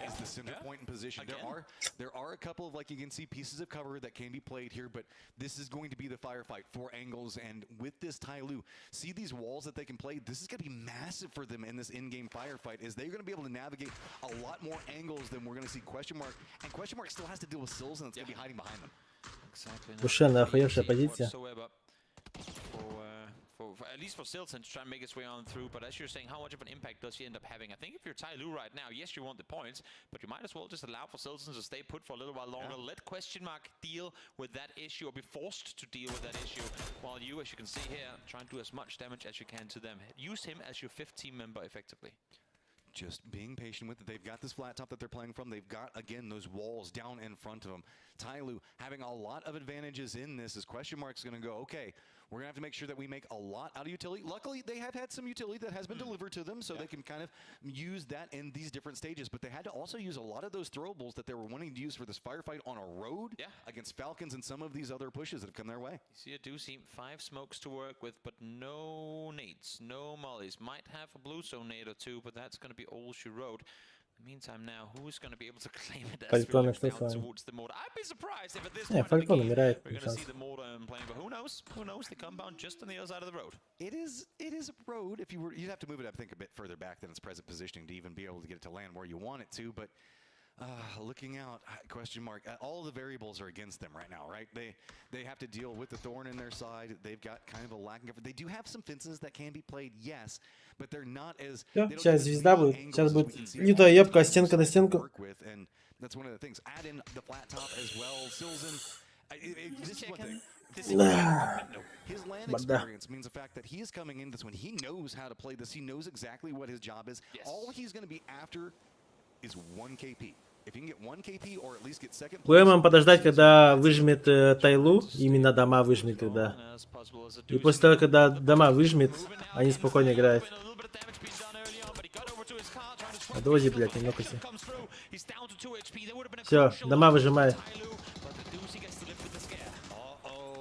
is the center point in position. There Again. are a couple of, like you can see, pieces of cover that can be played here, but this is going to be the firefight for angles. And with this Tyloo, see these walls that they can play. This is going to be massive for them in this in-game firefight. Is they're going to be able to navigate a lot more angles than we're going to see question mark. And question mark still has to deal with Sills, and it's going to be hiding behind them. Exactly. Душевная охуевшая позиция. Whatsoever for at least for Silson to try and make his way on through. But as you're saying, how much of an impact does he end up having? I think if you're Tyloo right now, yes, you want the points, but you might as well just allow for Silson to stay put for a little while longer. Let question mark deal with that issue or be forced to deal with that issue, while you, as you can see here, try and do as much damage as you can to them. Use him as your fifth team member effectively. Just being patient with it. They've got this flat top that they're playing from. They've got, again, those walls down in front of them. Tyloo having a lot of advantages in this as question mark's going to go, okay, we're going to have to make sure that we make a lot out of utility. Luckily, they have had some utility that has been delivered to them, so they can kind of use that in these different stages. But they had to also use a lot of those throwables that they were wanting to use for this firefight on a road against Falcons and some of these other pushes that have come their way. You see, I do see five smokes to work with, but no nades, no mollies. Might have a blue zone nade or two, but that's going to be all she wrote. In the meantime, now, who's going to be able to claim it as we Falcone look что down с вами? towards the mortar? I'd be surprised if at this Не, point of the Falcon game, умирает, we're не going to see шанс. the mortar in play, but who knows? Who knows? The compound just on the other side of the road. It is a road. If you were, you'd have to move it, I think, a bit further back than its present positioning to even be able to get it to land where you want it to. But Looking out, question mark. All the variables are against them right now, right? They have to deal with the thorn in their side. They've got kind of a lacking of. They do have some fences that can be played, yes, but they're not as. Всё, сейчас звезда будет. Сейчас будет лютая ёбка, стенка на стенку. Work with, and that's one of the things. Add in the flat top as well. Silzen, this is one thing. His LAN Банда. Experience means the fact that he is coming in this one. He knows how to play this. He knows exactly what his job is. All he's going to be after is 1 KP. If he can get 1 KP or at least get second place, Куэмам подождать, когда выжмет э, Тайлу, именно дома выжмет когда. И после того, когда дома выжмет, они спокойно играют. Адози, блядь, не нокайся. Все, дома выжимай.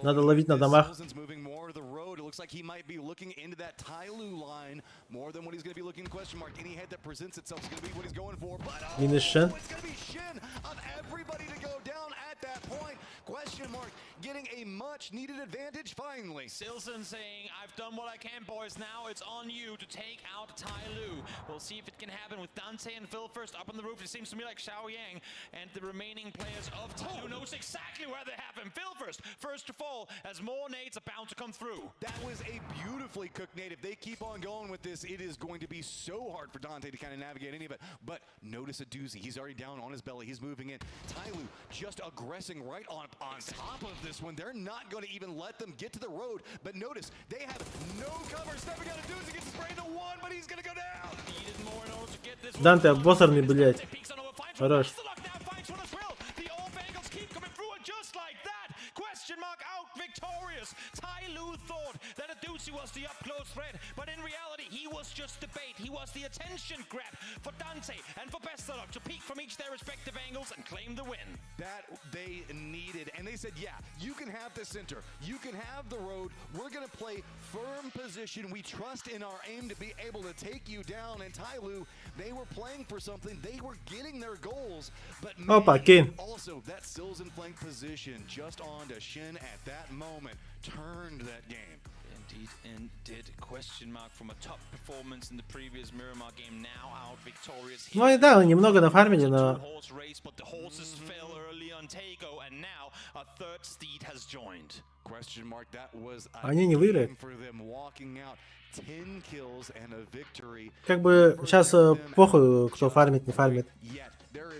Надо ловить на домах. Silzen's moving more to the road. It looks like he might be looking into that Tyloo line more than what he's going to be looking question mark. Any head that presents itself is going to be what he's going for. But oh, Минус Шен. It's going to be Shin of everybody to go down at that point. Question mark getting a much needed advantage finally. Silson saying, "I've done what I can, boys. Now it's on you to take out Tai Lu." We'll see if it can happen with Dante and Phil first up on the roof. It seems to me like Xiao Yang and the remaining players of Tai Lu knows exactly where they have him. Phil first to fall as more nades are bound to come through. That was a beautifully cooked nade. If they keep on going with this, it is going to be so hard for Dante to kind of navigate any of it. But notice a doozy. He's already down on his belly. He's moving in. Tyloo just aggressing right on top of this one. They're not going to even let them get to the road. But notice, they have no cover. Stepping out of Doozy gets sprayed to one, but he's going to go down. Needed more in order to get this. Данте обосранный, блядь. Хорош. Finds one as well. The off angles keep coming through, and just like that, question mark out victorious. Tai Lu thought that Adusi was the up close threat, but in reality, he was just the bait. He was the attention grab for Dante and for Bestalok to peek from each their respective angles and claim the win. That they needed. And they said, "Yeah, you can have the center. You can have the road. We're going to play firm position. We trust in our aim to be able to take you down." And Tyloo, they were playing for something. They were getting their goals. But man, Опа, Кейн. Also, that Silzen flank position just on to Shin at that moment turned that game. Indeed, and did question mark from a top performance in the previous Miramar game, now out victorious. Ну и да, немного нафармили, но Horse race, but the horses fell early on Taego, and now a third steed has joined. Question mark, that was a Они не выиграют. game for them, walking out 10 kills and a victory. Как бы сейчас похуй, кто фармит, не фармит.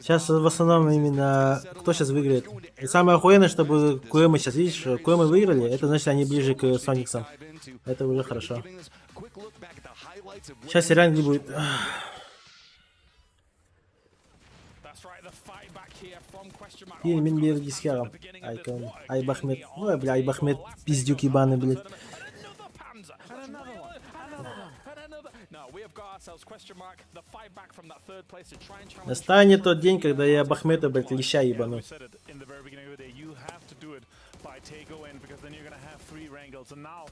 Сейчас в основном именно кто сейчас выиграет. И самое охуенное, чтобы Куэмы сейчас, видишь, Куэмы выиграли, это значит, они ближе к Сониксам. Это уже хорошо. Сейчас Ирангли будет. That's right, the fight back here from question mark. Кейін мен бергіске ағам. Айкон. Айбахмет. Ой, бля, Айбахмет пиздюк ебаный, блядь. And another one, and another one, and another. No, we have got ourselves question mark, the fight back from that third place to try and challenge. Настанет тот день, когда я Бахмета, блядь, леща ебану. We said it in the very beginning of the day. You have to do it by Taego end because then you're going to have three Wrangles. And now,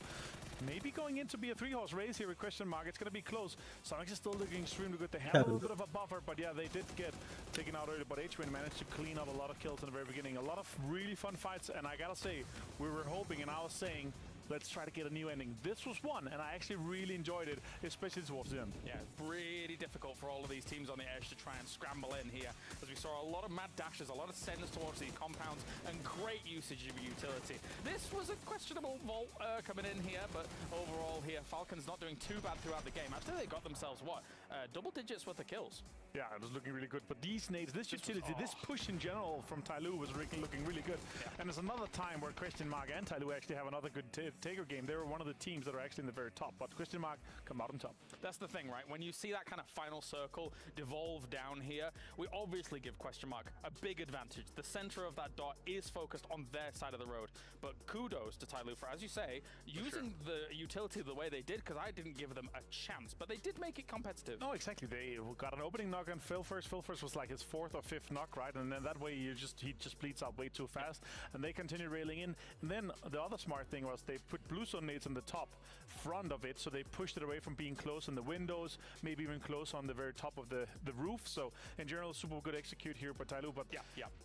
maybe going in to be a three-horse race here with question mark. It's going to be close. Sonics is still looking extremely good. They have a little bit of a buffer, but yeah, they did get taken out early. But H-Win managed to clean up a lot of kills in the very beginning. A lot of really fun fights, and I gotta say, we were hoping, and I was saying, let's try to get a new ending. This was one, and I actually really enjoyed it, especially towards the end. Yeah, really difficult for all of these teams on the edge to try and scramble in here, as we saw a lot of mad dashes, a lot of sends towards these compounds, and great usage of utility. This was a questionable vault coming in here, but overall here, Falcons not doing too bad throughout the game. Actually, they got themselves, what, double digits worth of kills. Yeah, it was looking really good. But these nades, this utility, this push in general from Tyloo was really looking really good. And there's another time where Question Mark and Tyloo actually have another good Taker game. They were one of the teams that are actually in the very top, but Question Mark come out on top. That's the thing, right? When you see that kind of final circle devolve down here, we obviously give question mark a big advantage. The center of that dot is focused on their side of the road. But kudos to Tyloo for, as you say, using the utility the way they did, because I didn't give them a chance. But they did make it competitive. No, exactly. They got an opening knock on Phil first. Phil first was like his fourth or fifth knock, right? And then that way you just he just bleeds out way too fast. And they continue railing in. And then the other smart thing was they put blue zone nades on the top front of it, so they pushed it away from being close on the windows, maybe even close on the very top of the roof. So in general, super good execute here by Tyloo. But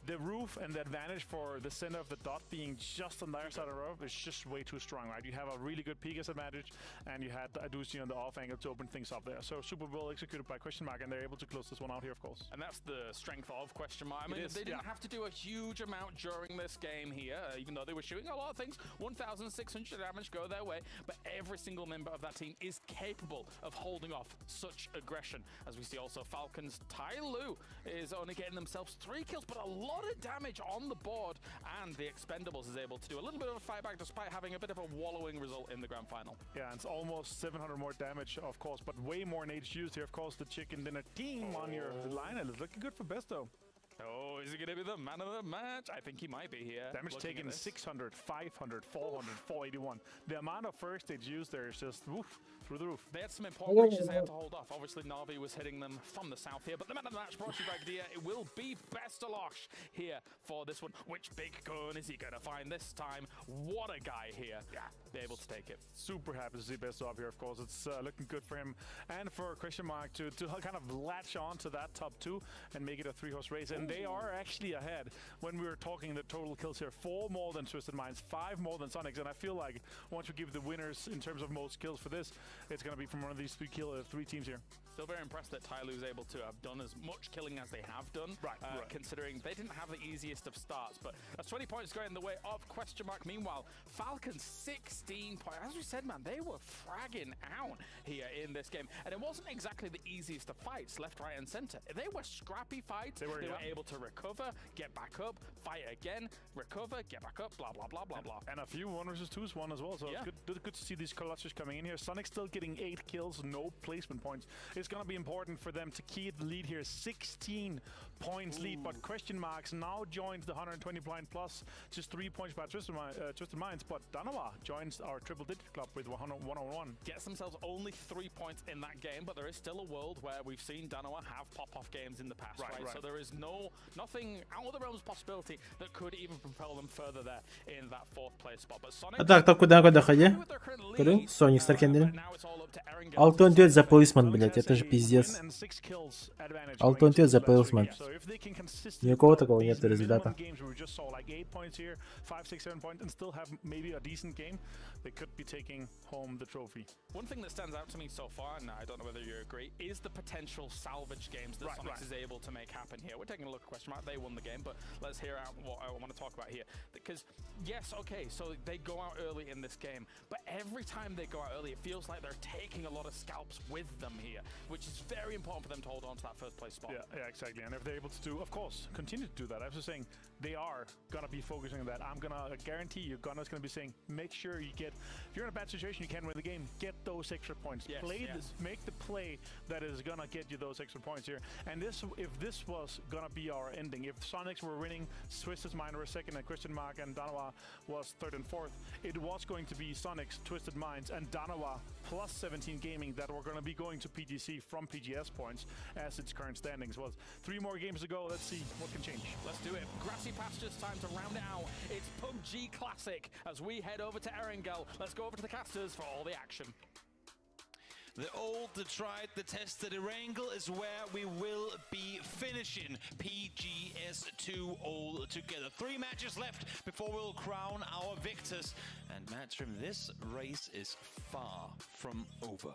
the roof and the advantage for the center of the dot being just on the other side of the roof is just way too strong, right? You have a really good Pegas advantage, and you had Adusi on the off angle to open things up there. So super well executed by question mark, and they're able to close close this one out here, of course. And that's the strength of question mark. I mean, It is, they didn't yeah. have to do a huge amount during this game here, even though they were shooting a lot of things. 1,600 damage go their way, but every single member of that team is capable of holding off such aggression. As we see also Falcons, Tai Lu is only getting themselves three kills, but a lot of damage on the board, and the Expendables is able to do a little bit of a fight back despite having a bit of a wallowing result in the grand final. Yeah, and it's almost 700 more damage, of course, but way more nades used here. Of course, the chicken dinner team on your line. It's looking good for Besto. Oh, is he going to be the man of the match? I think he might be here. Damage Looking at taken this. 600, 500, 400, 481. The amount of first aid used there is just woof, through the roof. They had some important breaches they had to hold off. Obviously, Navi was hitting them from the south here, but the man of the match brought to you by Gdia. It will be Bestalosh here for this one. Which big gun is he going to find this time? What a guy here. Yeah. Be able to take it. Super happy to see Besto up here, of course. It's looking good for him and for question mark to kind of latch on to that top two and make it a three-horse race. And they are actually ahead when we were talking the total kills here. Four more than Twisted Minds, five more than Sonics. And I feel like once we give the winners in terms of most kills for this, it's going to be from one of these three teams here. Still very impressed that Tyloo's able to have done as much killing as they have done. Right. Considering they didn't have the easiest of starts, but that's 20 points going the way of question mark. Meanwhile, Falcons 16 points. As we said, man, they were fragging out here in this game, and it wasn't exactly the easiest of fights, left, right, and center. They were scrappy fights. They were, They yeah. were able to recover, get back up, fight again, recover, get back up, blah blah blah blah blah. And a few one versus twos won as well, so Yeah. it's good to see these clutches coming in here. Sonic still getting 8 kills, no placement points. It's gonna be important for them to keep the lead here, 16 points lead, but question marks now joins the 120 blind plus, just 3 points by Twisted Minds, but Danawa joins our triple digit club with 101. Gets themselves only 3 points in that game, but there is still a world where we've seen Danawa have pop-off games in the past, right? So there is no nothing out of the realms of possibility that could even propel them further there in that fourth place spot. But Sonic А так, куда куда ходи? Көрүҥ, Sonics кэннилэрин. 64 за placement, блядь, это же пиздец. 64 за placement. Ни у кого такого нет результата. Games where we just saw like 8 points here, 5, 6, 7 points, and still have maybe a decent game, they could be taking home the trophy. One thing that stands out to me so far, and I don't know whether you agree, is the potential salvage games that Sonics is able to make happen here. We're taking a look at question mark. They won the game, but let's hear out what I want to talk about here. Because yes, okay, so they go out early in this game, but every time they go out early, it feels like they're taking a lot of scalps with them here, which is very important for them to hold on to that first place spot. Yeah, exactly. And if they're able to do, of course, continue to do that. I was just saying they are gonna be focusing on that. I'm gonna guarantee you, Gunner's gonna be saying, make sure you get. If you're in a bad situation, you can't win the game. Get those extra points. Play this, make the play that is gonna get you those extra points here. And this, if this was gonna be our ending, if Sonics were winning, Twisted Mind were second, and Question Mark and Danawa was third and fourth, it was going to be Sonics, Twisted Minds, and Danawa plus 17 Gaming that were gonna be going to PGC from PGS points as its current standings was. Three more games to go. Let's see what can change. Let's do it. Grassy pastures, time to round it out. It's PUBG Classic as we head over to Erangel. Let's go over to the casters for all the action. The old, the tried, the tested Erangel is where we will be finishing PGS2 all together. Three matches left before we'll crown our victors. And Matchroom, this race is far from over.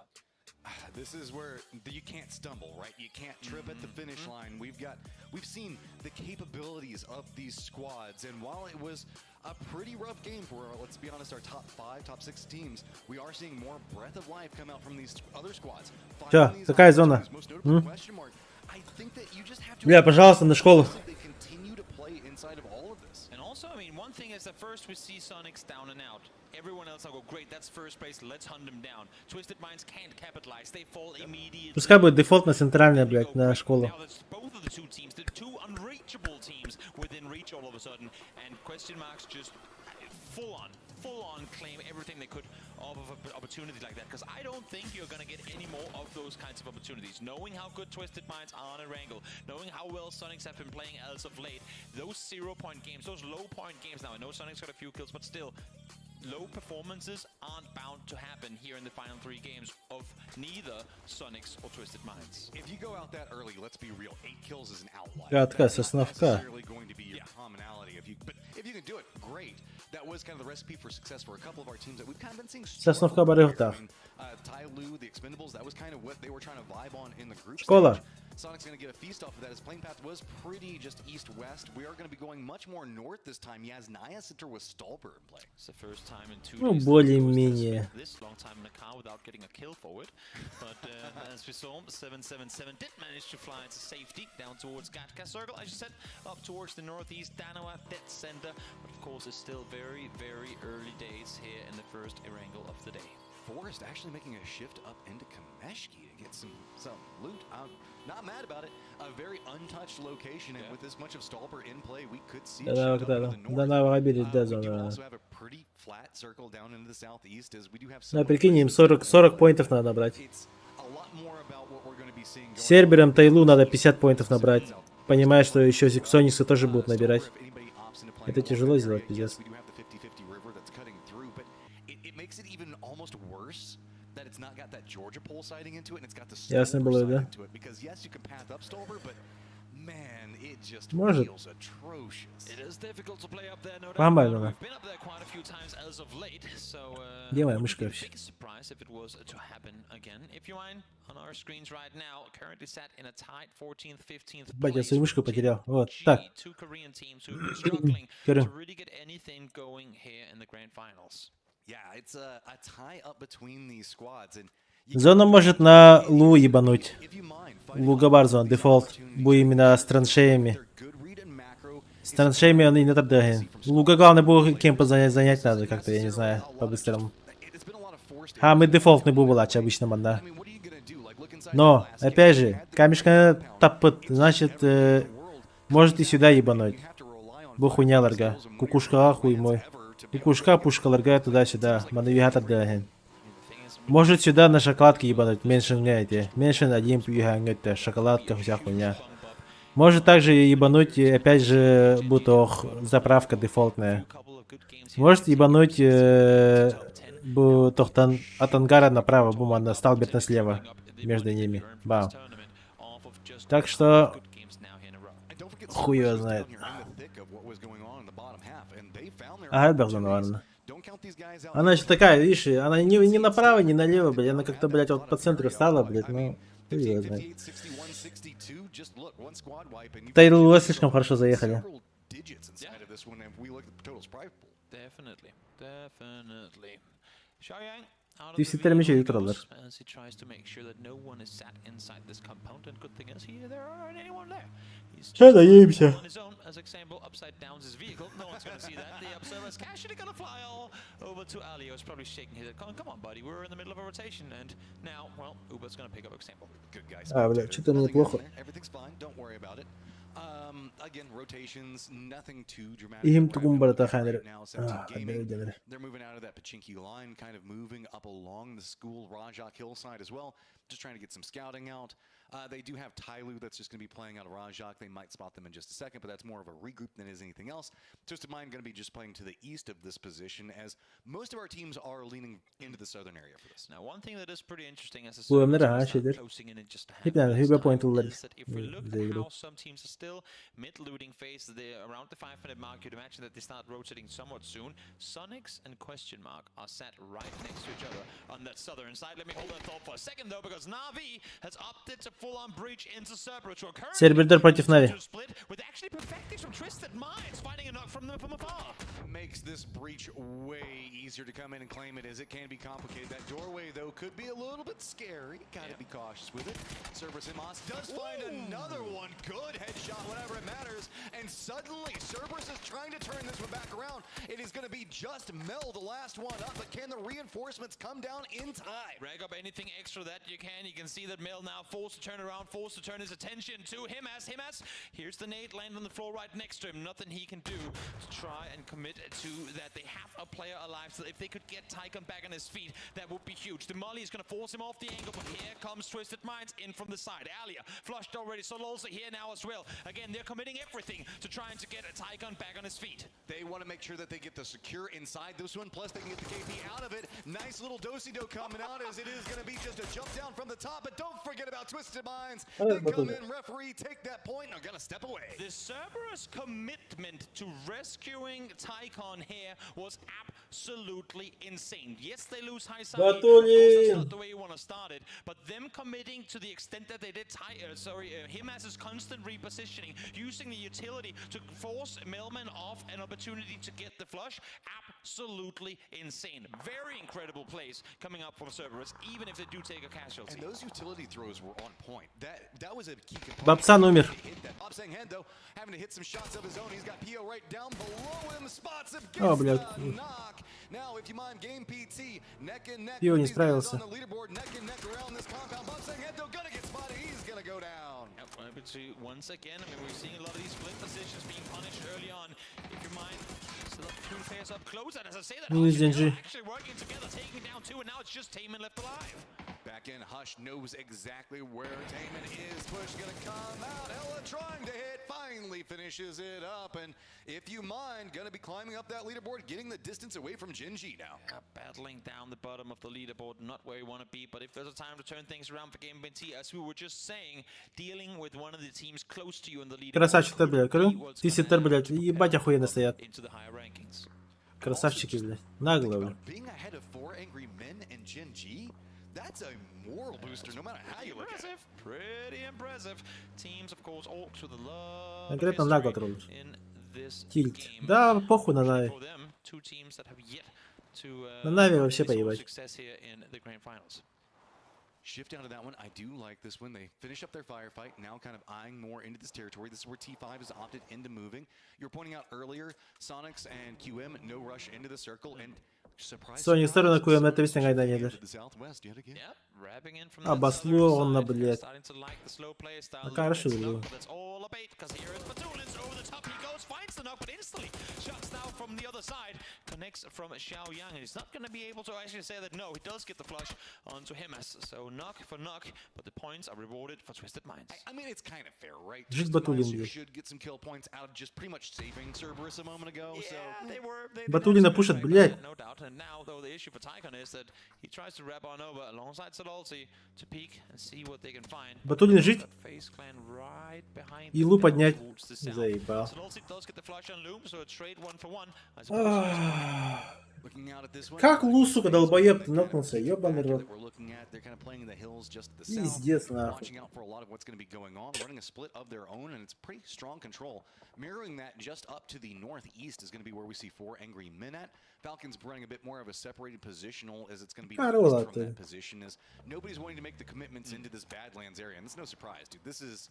This is where you can't stumble, right? You can't trip at the finish line. We've seen the capabilities of these squads, and while it was a pretty rough game for, let's be honest, our top five, top six teams, we are seeing more breath of life come out from these other squads. Чё, Finding these какая зона? opportunities, most notably М? question mark. I think that you just have to Бля, пожалуйста, на школу. They continue to play inside of all of this. And also, I mean, one thing is that first we see Sonics down and out. Everyone else, I go, great, that's first place, let's hunt them down. Twisted Minds can't capitalize, they fall immediately. Пускай будет дефолт на центральная, блядь, на школу. Now that's both of the two teams, the two unreachable teams within reach all of a sudden, and question marks just full on claim everything they could off of an opportunity like that. Because I don't think you're gonna get any more of those kinds of opportunities. Knowing how good Twisted Minds are on Erangel, knowing how well Sonics have been playing as of late, those 0-point games, those low-point games now, I know Sonics got a few kills, but still, low performances aren't bound to happen here in the final three games of neither Sonics or Twisted Minds. If you go out that early, let's be real, eight kills is an outlier. Гадка, That's not сосновка. necessarily going to be your commonality. But if you can do it, great. That was kind of the recipe for success for a couple of our teams that we've kind of been seeing. Сосновка struggle here. барыхтах. I mean, Tai Lu, the Expendables, that was kind of what they were trying to vibe on in the group Школа. stage. Sonic's going to get a feast off of that. His plane path was pretty just east-west. We are going to be going much more north this time. Yasnaya Center with Stolper in play. It's the first time in two Ну, days that более-менее. this long time in a car without getting a kill for it. But as we saw, 777 did manage to fly to safety down towards Gatka Circle, as you said, up towards the northeast Danawa Dead Center. But of course, it's still very, very early days here in the first Erangel of the day. Forest actually making a shift up into Kameshki to get some loot. I'm not mad about it. A very untouched location, and with this much of Stolper in play, we could see a Да, shift да, up да. into the north. Данава обидеть, да, We do зона. also have a pretty flat circle down into the southeast, as we do have Да, прикинь, им 40, 40 поинтов надо набрать. Серберам Тайлу надо 50 поинтов набрать. Понимая, что еще Сониксы тоже будут набирать. Это тяжело сделать, пиздец. We do have the 50-50 river that's cutting through, but it makes it even almost worse that it's not got that Georgia pole siding into it, and it's got the Ясно Stolper было, side да? into it. Because yes, you can path up Stolper, but man, it just Может. feels atrocious. It is difficult to play up there, no doubt. Нормально, about it. да. We've been up there quite a few times as of late, so Где моя wouldn't мышка be the вообще? biggest surprise if it was to happen again. If you mind, on our screens right now, currently sat in a tight 14th, 15th Бать, я place свою мышку потерял. Вот, так. two Korean teams who've been struggling Көрүҥ. to really get anything going here in the grand finals. Yeah, it's a tie up between these squads, and Зона может на Лу ебануть. Лугабар зона, дефолт. Бу именно с траншеями. С траншеями он и не тогда. Луга главное было кем занять, занять надо как-то, я не знаю, по-быстрому. А, мы дефолтный бубалач обычно манда. Но, опять же, камешка таппыт, значит, может и сюда ебануть. Бу хуйня ларга. Кукушка хуй мой. Кукушка, пушка ларга туда-сюда. Манавигатор дагин. Может сюда на шоколадке ебануть, меньше эти. Меньше один пьюхангетте, шоколадка, вся хуйня. Может также ебануть, опять же, бутох, заправка дефолтная. Может ебануть бутохтан от ангара направо, бумана, Сталберта слева, между ними. Бам. Так что, хуй его знает. Ага, должна, наверное. Она еще такая, видишь, она не направо, не налево, блядь, она как-то, блядь, вот по центру стала, блядь, ну, хуй его знает. Тайлу слишком хорошо заехали. Definitely, definitely. Xiaoyang out of Ты the все три vehicle троллер. goes as he tries to make sure that no one is sat inside this compound. And good thing is he there aren't anyone there. He's Ща just доедемся. on his own as example upside downs his vehicle. No one's gonna see that. The observer is casually gonna fly all over to Ali, who's probably shaking his head. Come on, come on, buddy. We're in the middle of a rotation, and now, well, Uber's gonna pick up example. Good guys. А, бля, что-то мне плохо. Everything's fine. Don't worry about it. Again, rotations, nothing too dramatic. Им We're тугум at барата right хайнер. now, 17 А, Gaming. отдали, They're moving out of that Pachinki line, kind of moving up along the school Rajak hillside as well, just trying to get some scouting out. They do have Tyloo that's just going to be playing out of Rajak. They might spot them in just a second, but that's more of a regroup than is anything else. Twisted Mind going to be just playing to the east of this position, as most of our teams are leaning into the southern area for this. Now, one thing that is pretty interesting as the Bu ömür servers ha start şeydir. closing in in just a Hep yani handful hübe of point time ullar is that if we look bize at göre. how some teams are still mid-looting phase, they're around the 500 mark, you'd imagine that they start rotating somewhat soon. Sonics and Question Mark are sat right next to each other on that southern side. Let me hold that thought for a second though, because Na'Vi has opted to full-on breach into Cerberus, who are currently Сербердер против Нави. to split with actually perfecting some Twisted Minds, finding a knock from them from afar. Makes this breach way easier to come in and claim it, as it can be complicated. That doorway, though, could be a little bit scary. Gotta be cautious with it. Cerberus Imas does find another one. Good headshot whenever it matters. And suddenly, Cerberus is trying to turn this one back around. It is gonna be just Mel, the last one up, but can the reinforcements come down in time? Rag up anything extra that you can. You can see that Mel now forced to turn around, forced to turn his attention to Himas. Himas, here's the nade land on the floor right next to him. Nothing he can do to try and commit to that. They have a player alive, so if they could get Tychon back on his feet, that would be huge. The Molly is going to force him off the angle, but here comes Twisted Minds in from the side. Alia flushed already, Sololsa here now as well. Again, they're committing everything to trying to get Tychon back on his feet. They want to make sure that they get the secure inside this one. Plus, they can get the KP out of it. Nice little do-si-do coming out as it is going to be just a jump down from the top. But don't forget about Twisted Minds. They come in, referee, take that point, and are going to step away. The Cerberus commitment to rescuing Tychon here was Absolutely insane. Yes, they lose Haisai. Of course, that's Батулин! not the way you want to start it, but them committing to the extent that they did, sorry, Himas's constant repositioning, using the utility to force Melman off an opportunity to get the flush, absolutely insane. Very incredible plays coming up from Cerberus, even if they do take a casualty. And those utility throws were on point. That was a key component. Бабсан умер. Hit that. Bobsang Hen, though, having to hit some shots of his own. He's got Pio right down below him. Spots him, О, gets блядь. the knock. Now, if you mind, Game PT, neck and neck Пио with не these guys справился. on the leaderboard, neck and neck around this compound. Bobsang Hen, though, gonna get spotted. He's gonna go down. Yep, but once again, I mean, we're seeing a lot of these split positions being punished early on. If you mind, still up two players up close, and as I say that, Минус Hush and Gen G. Hill actually working together, taking down two, and now it's just Taemin left alive. Back in, Hush knows exactly where Taemin is. Push gonna come out. Ella trying to hit, finally finishes it up. And if you mind, gonna be climbing up that leaderboard, getting the distance away from Gen.G now. Yeah, battling down the bottom of the leaderboard, not where you want to be, but if there's a time to turn things around for Game BNT, as we were just saying, dealing with one of the teams close to you in the leaderboard Красавчик-то, блядь, говорю. Twisted, блядь, ебать охуенно стоят. into the higher rankings. Красавчики, блядь. Нагло, блядь. Being ahead of four angry men and Gen.G, that's a moral booster no matter how you look at it. Impressive, pretty impressive. Teams, of course, Orcs with a lot of Конкретно нагло history троллишь. in this Тильт. game. Да, похуй на Нави. For them, two teams that have yet to На Нави find вообще any sort of поебать. success here in the grand finals. Shift down to that one. I do like this one. They finish up their firefight, now kind of eyeing more into this territory. This is where T5 has opted into moving. You were pointing out earlier, Sonics and QM, no rush into the circle, and surprise, Sonic surprise, сторону QM это Sonics весня гайда to the southwest yet again. Yep, wrapping in from that Обосло southern он на, side, блядь. starting to like the slow play style. На хорошо Looking at было. Snook, but that's all a bait, 'cause here is Batulins over the top. He goes, finds the knock, but instantly shuts down from the other side. Connects from Xiao Yang, and he's not gonna be able to actually say that no, he does get the flush onto Himas. So knock for knock, but the points are rewarded for Twisted Minds. I mean, it's kind of fair, right? Жить Twisted Батулин, Minds блядь. should get some kill points out of just pretty much saving Cerberus a moment ago. So Yeah, they were. They Батулина пушат, блядь. No doubt. And now, though, the issue for Tycon is that he tries to wrap on over alongside Sololti to peek and see what they can find. Батулин жить? But FaZe Clan right behind Илу them поднять. towards the south. Заебал. Sololti does get the flush on Loom, so a trade one for one. I suppose looking out at this one, Как Лу, сука, долбоеб, ты нокнулся, ебаный рот. we're looking at, they're kind of playing in the hills just to the south. Пиздец, нахуй. Watching out for a lot of what's going to be going on, running a split of their own, and it's pretty strong control. Mirroring that just up to the northeast is going to be where we see four angry men at. Falcons running a bit more of a separated positional as it's going to be Carola, east from that ты. position as nobody's wanting to make the commitments into this Badlands area, and it's no surprise, dude. This is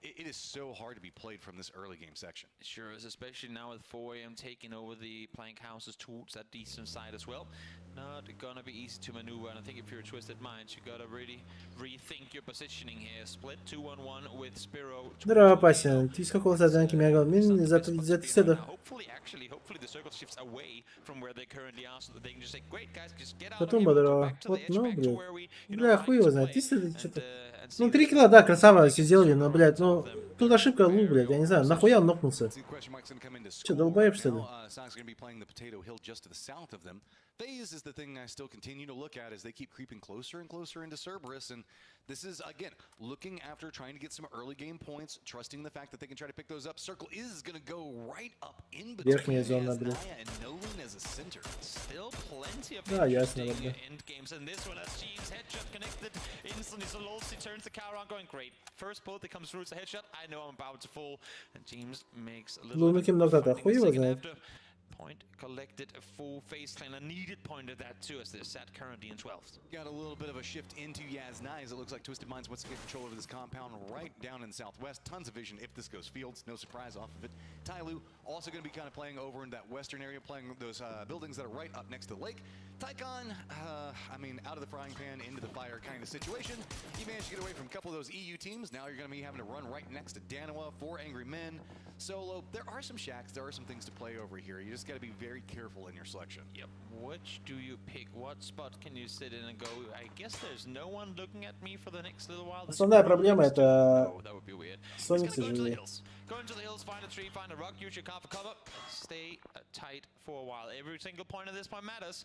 it is so hard to be played from this early game section. Sure is, especially now with 4 a.m. taking over the plank houses towards that decent side as well. Not gonna be easy to maneuver, and I think if you're a Twisted Minds, you gotta really rethink your positioning here. Split 2-1-1 with Spiro. Здорово, Пася. Ты из какого задания меня Мин за за ты Hopefully, actually, hopefully the circle shifts away from where they currently are, so that they can just say, great guys, just get out of Потом here, we'll go здорово. back to the Вот, edge, ну, back to блядь. where we, you know, Бля, like хуй to его знает. play, Ты and, что-то... and Ну, see три if килла, да, красава, все сделали, но, блядь, ну... Тут ошибка Лу, блядь, я не знаю, нахуя он нокнулся? See, question mark's gonna come into Че, school. долбоеб, что ли? Now, Sonic's gonna be playing the potato hill just to the south of them. FaZe is the thing I still continue to look at as they keep creeping closer and closer into Cerberus. And this is, again, looking after trying to get some early game points, trusting the fact that they can try to pick those up. Circle is gonna go right up in between Верхняя зона, блядь. Yasnaya and Nolan as a center. Still plenty of Да, ясно, interesting ладно. end games in this one as James headshot connected instantly. Sololsi turns the car around, going great. First bullet that comes through is a headshot. I know I'm about to fall. And James makes a little Луна bit кем нокнута, finding хуй a его second знает. after. Point collected for FaZe Clan, a needed point at that too, as they're sat currently in 12th. Got a little bit of a shift into Yasnaya as it looks like Twisted Minds wants to get control over this compound right down in southwest. Tons of vision if this goes fields, no surprise off of it. Tyloo also going to be kind of playing over in that western area, playing those buildings that are right up next to the lake. Tycon, I mean, out of the frying pan, into the fire kind of situation. You managed to get away from a couple of those EU teams. Now you're going to be having to run right next to Danawa, four Angry Men, Solo. There are some shacks, there are some things to play over here. You just got to be very careful in your selection. Yep. Which do you pick? What spot can you sit in and go? I guess there's no one looking at me for the next little while. This Основная проблема это Oh, that would be weird. Sonic, Just gonna go into the сожалению. hills. Go into the hills, find a tree, find a rock, use your car for cover. Stay tight for a while. Every single point at this point matters.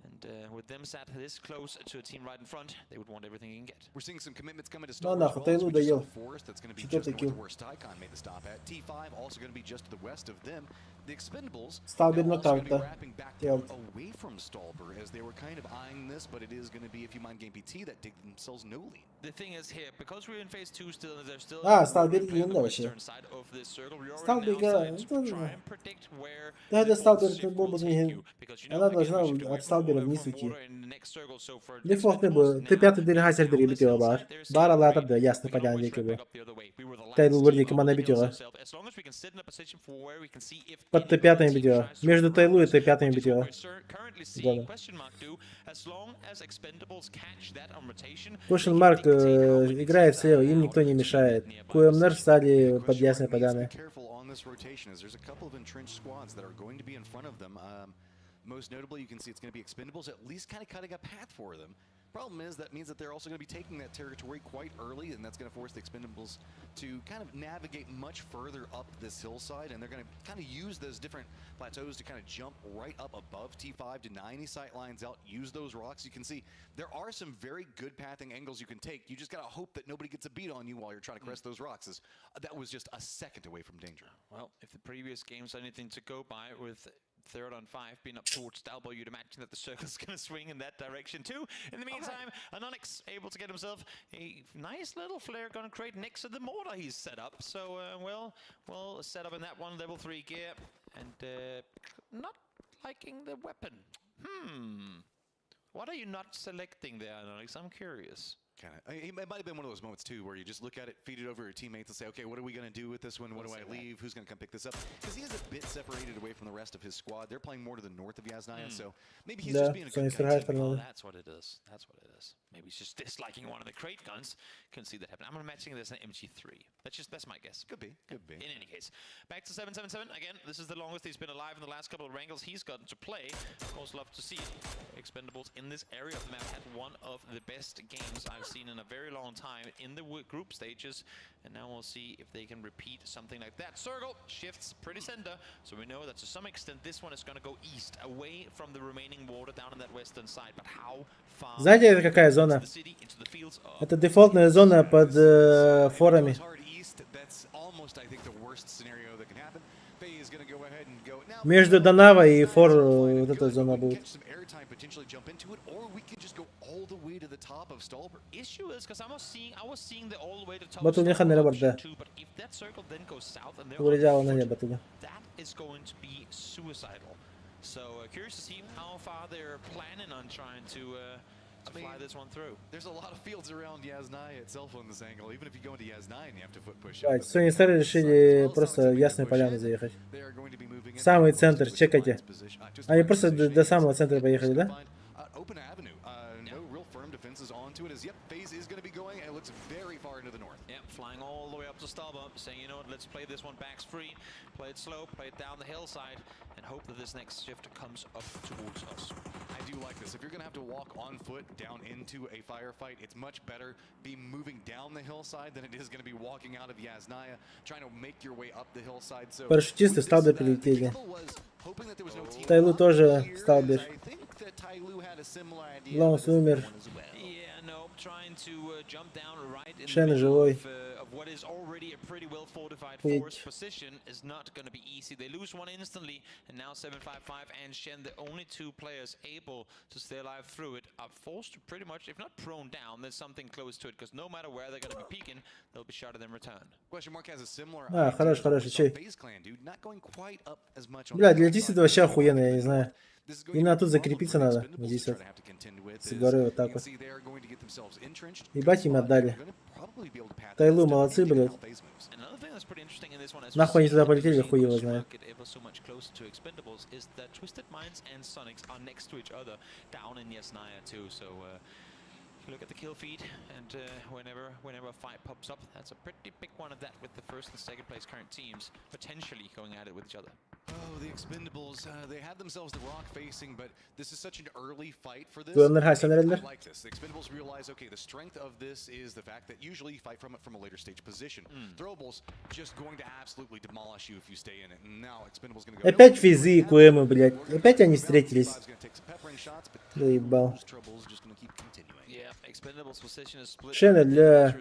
And with them sat this close to a team right in front, they would want everything they can get. We're seeing some commitments coming to Ну Stalber as нахуй, well, as Тайлу we just saw доел. Forest that's going to be just Четвертый north килл. of where Stycon made the stop at. T5 also going to be just to the west of them. The Expendables Сталбер now also gonna be нокаута. wrapping back Делает. down away from Stalber as they were kind of eyeing this, but it is going to be, if you mind, Game PT that dig themselves no lead. The thing is here, because we're in phase two still, and there's still А, a Сталбер play on да the вообще. western side of this circle. We already Сталбер, now да, started to это- try and predict where Да, это the Сталбер, shift это will бомба take не- you, because you know, Она again, должна we shift away от from Сталбера water, вниз from уйти. water in the next circle, so for Дефолтный был. Т5 дырхасер дыры баар. Баар алаатар да, Ясной Поляны диэки бу. Тайлу вроде команда битёла. Под Т5 битёла. Между Тайлу и Т5 битёла. Да. Question Mark играет слева, им никто не мешает. QMNR встали под Ясной Поляной. Careful on this rotation as there's a couple of entrenched squads that are going to be in front of them. Most notably, you can see it's going to be Expendables at least kind of cutting a path for them. Problem is, that means that they're also going to be taking that territory quite early, and that's going to force the Expendables to kind of navigate much further up this hillside, and they're going to kind of use those different plateaus to kind of jump right up above T5, deny any sight lines out, use those rocks. You can see there are some very good pathing angles you can take. You just got to hope that nobody gets a beat on you while you're trying to crest those rocks. As, that was just a second away from danger. Well, if the previous game's anything to go by, with third on five being up towards Stalbo, you'd imagine that the circle's going to swing in that direction too. In the meantime, Anonyx able to get himself a nice little flare gun crate next to the mortar he's set up. So, well set up in that one, level 3 gear, and not liking the weapon. What are you not selecting there, Anonyx? I'm curious. Kind of. It might have been one of those moments too, where you just look at it, feed it over your teammates, and say, "Okay, what are we going to do with this one? What do I leave? Who's going to come pick this up?" Because he is a bit separated away from the rest of his squad. They're playing more to the north of Yasnaya, so maybe he's Да, just being a Sony good guy Star teammate. Oh, надо. that's what it is. That's what it is. Maybe he's just disliking one of the crate guns. Can see that happen. I'm imagining there's an MG3. That's my guess. Could be. Could be. In any case, back to 777 again. This is the longest he's been alive in the last couple of wrangles he's gotten to play. Of course, love to see it. Expendables in this area of the map had one of the best games I've seen in a very long time in the group stages, and now we'll see if they can repeat something like that. Circle shifts pretty center, so we know that to some extent this one is going to go east, away from the remaining water down on that western side. But how far? Знаете, это какая зона? The city, into the fields of Это дефолтная зона под форами. Hard east, that's almost, I think, the worst scenario that can happen. Faye is going to go ahead and go now. Между Данава и Фор вот эта зона будет. Catch some airtime, potentially jump into it, or we can just go all the way to the top of Stalber. Issue is because I was seeing the all the way to top Батл не Stalber ханера option барда. too, but if that circle then goes south and they're on Улетела на foot, небо туда. that is going to be suicidal. So curious to see how far they're planning on trying to I mean, fly this one through. There's a lot of fields around Yasnaya itself on this angle. Even if you go into Yasnaya and you have to foot push up. Так, Sony Star решили просто Ясную Поляну заехать. В самый центр, чекайте. Они просто до самого центра поехали, да? Open avenue. No real firm defenses onto it as yep, FaZe is going to be going and it looks very far into the north. Yep, flying all the way up to Stalber, saying, you know what, let's play this one backs free, play it slow, play it down the hillside, and hope that this next shift comes up towards us. I do like this. If you're going to have to walk on foot down into a firefight, it's much better be moving down the hillside than it is going to be walking out of Yasnaya, trying to make your way up the hillside. So Парашютисты в Сталбер прилетели. Тайлу тоже в Сталбер. Лаунс умер. Yeah, no, trying to jump down right in the Шен middle живой. of what is already a pretty well fortified Охуеть. force position is not going to be easy. They lose one instantly, and now 755 and Shen, the only two players able to stay alive through it, are forced to pretty much, if not prone down, there's something close to it, because no matter where they're going to be peeking, they'll be shot at in return. Question mark has a similar А, хорош, хорош, чей. FaZe Clan, dude, not going quite up as much on Бля, для Дисит вообще охуенно, я не знаю. Им надо тут закрепиться надо, вот здесь вот. С горы вот так вот. Ебать им отдали. Тайлу молодцы, блядь. Another thing that's pretty interesting in this one, as Нахуй они we туда see полетели, хуй его question знает. mark get ever so much closer to Expendables is that Twisted Minds and Sonics are next to each other down in Yasnaya too. So if you look at the kill feed, and whenever a fight pops up, that's a pretty big one of that with the first and second place current teams potentially going at it with each other. Oh, the Expendables, they had themselves the rock facing, but this is such an early fight for this. Кыаннар хайсан I эрэллэр. like this. The Expendables realize, okay, the strength of this is the fact that usually you fight from it from a later stage position. Throwables just going to absolutely demolish you if you stay in it. And now Expendables gonna go. Опять Физы и Куэмы, блядь. Опять они встретились. Заебал. Troubles just gonna keep continuing. Yeah, Expendables position is split. Шена для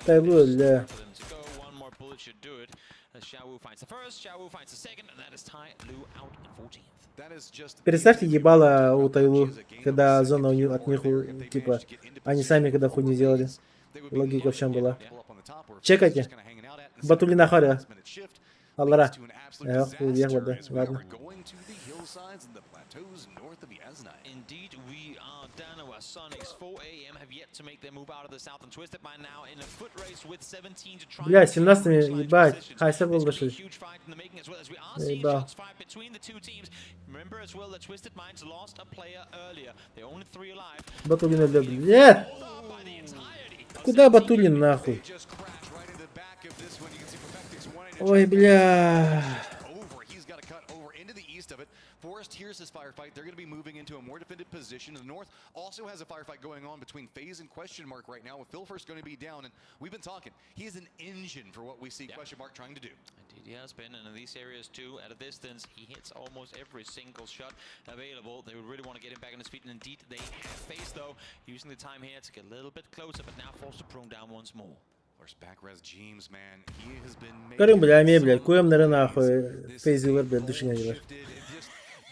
Тайлу для For them to go. One more bullet should do it. As Xiaowu finds the first, Xiaowu finds the second, and that is Tai Lu out in 14th. That is just Представьте ебало у Тайлу, когда зона у них, от них, типа, они сами когда хуйню делали. Логика в чем была. Чекайте. Батулина харя. Аллара. Эх, уехал, да. Ладно. Going to the hillsides and the plateaus north of Yasnaya. Indeed, we are Danawa. Sonics 4 a.m. have yet to make their move out of the south and Twisted by now in a foot race with 17 to try. Бля, 17 ебать. Хайса был дошли. Huge fight in the making as well as we are seeing Заебал. shots fired between the two teams. Remember as well that Twisted Minds lost a player earlier. They're only three alive. Батулина для... Нет! Куда Батулин нахуй? Ой, бля. Over. He's got to cut over into the east of it. Forest hears this firefight. They're going to be moving into a more defended position. The north also has a firefight going on between FaZe and Question Mark right now, with Phil first going to be down. And we've been talking. He is an engine for what we see Question Mark trying to do. Indeed, he has been, and in these areas too, at a distance, he hits almost every single shot available. They would really want to get him back on his feet, and indeed they have FaZe though, using the time here to get a little bit closer, but now forced to prone down once more. Of course, Backrez James, man, he has been Көрүҥ, бля, эмиэ, блядь, Куэмнары нахуй, Фейзилер, блядь, душиня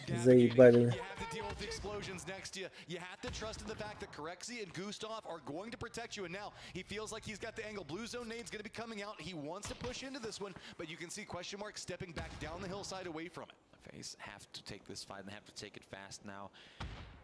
Заебали. deal with the explosions next to you. You have to trust in the fact that Corexi and Gustav are going to protect you. And now he feels like he's got the angle. Blue zone nade's going to be coming out. He wants to push into this one, but you can see question mark stepping back down the hillside away from it. FaZe have to take this fight and they have to take it fast now.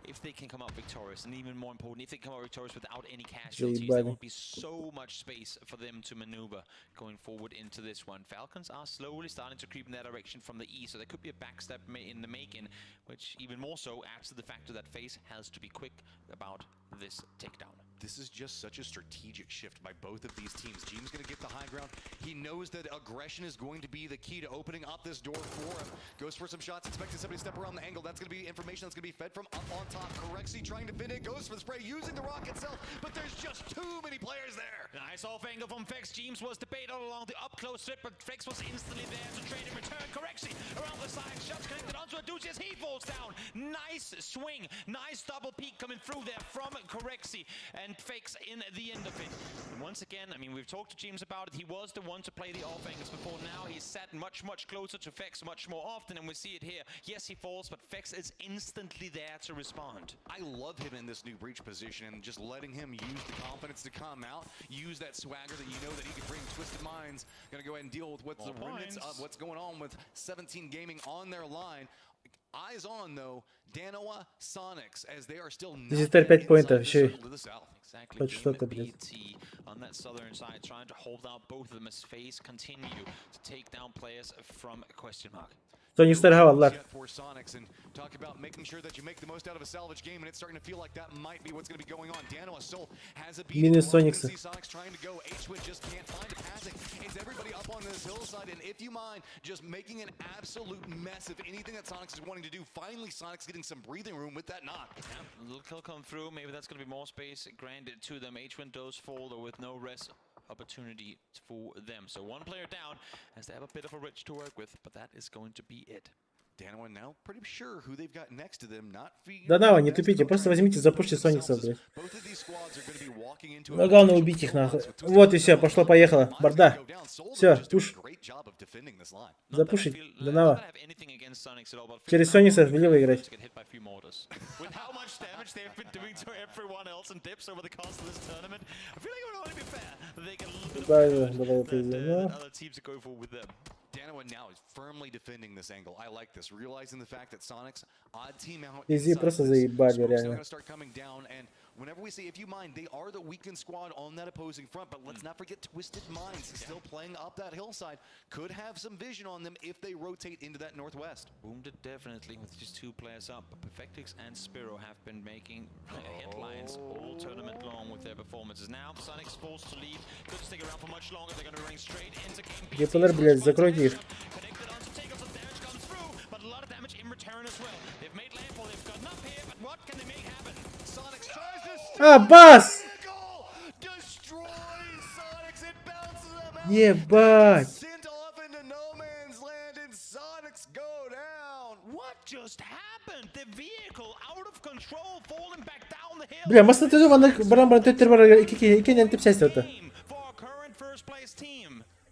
If they can come out victorious, and even more important, if they come out victorious without any casualties, there Заебали. will be so much space for them to maneuver going forward into this one. Falcons are slowly starting to creep in that direction from the east, so there could be a backstep in the making, which even more so adds to the factor that FaZe has to be quick about this takedown. This is just such a strategic shift by both of these teams. James going to get the high ground. He knows that aggression is going to be the key to opening up this door for him. Goes for some shots, expecting somebody to step around the angle. That's going to be information that's going to be fed from up on top. Corexi trying to fit it, goes for the spray using the rock itself, but there's just too many players there. Nice off angle from Fex. James was the bait all along the up close trip, but Fex was instantly there to trade in return. Corexi around the side, shots connected onto Adusi as he falls down. Nice swing, nice double peek coming through there from Corexi and Fex in the end of it. And once again, I mean, we've talked to James about it. He was the one to play the off angles before. Now he's sat much, much closer to Fex much more often, and we see it here. Yes, he falls, but Fex is instantly there to respond. I love him in this new breach position and just letting him use the confidence to come out, use that swagger that you know that he can bring. Twisted Minds gonna go ahead and deal with what's More the remnants points. of what's going on with 17 Gaming on their line. Eyes on though, Danawa Sonics as they are still not Здесь теперь 5 поинтов, еще и to the south. Exactly. хоть Game что-то, блядь. BT on that southern side, trying to hold out both of them as FaZe continue to take down players from question mark. Sonic Star Havalar. Yet for Sonics and talk about making sure that you make the most out of a salvage game, and it's starting to feel like that might be what's going to be going on. Danawa Soul has a beat. Минус Well, you can Соникса. see Sonics trying to go. H-Win just can't find a passing. It's everybody up on this hillside, and if you mind, just making an absolute mess of anything that Sonics is wanting to do. Finally, Sonics getting some breathing room with that knock. Yeah, little kill come through. Maybe that's going to be more space granted to them. H-Win does fall though with no rest opportunity for them. So one player down as they have a bit of a ridge to work with, but that is going to be it. Danawa now pretty sure who they've got next to them, not Да давай, не тупите, просто возьмите, запушьте Сониксов, блядь. Both of these squads are going to be walking into a Но главное убить их нахуй. Вот и все, пошло-поехало. Барда. Все, пуш. great job of defending this line. Запушить. Данава. Через Сониксов влево играть. Get hit by a few mortars. With how much damage they've been doing to everyone else and dips over the course of this tournament, I feel like it would only be fair that they get a little bit of Да, да, давай, that, это that other teams go for with them. Danawa now is firmly defending this angle. I like this, realizing the fact that Sonics odd team out. Изи inside просто this. заебали, Smoke's now реально. gonna start coming down, and whenever we say, if you mind, they are the weakened squad on that opposing front. But let's not forget Twisted Minds still playing up that hillside. Could have some vision on them if they rotate into that northwest. Wounded definitely with just two players up, but Perfectix and Spiro have been making headlines all tournament long with their performances. Now Sonics forced to leave, couldn't stick around for much longer. They're going to be running straight into game. ГПЛР, блядь, закройте их. Connected onto Takeoff, some damage comes through. А, бас! Ебать! Бля, массыына төтө манна баран баран төттөр барар икки икки тип сәстә.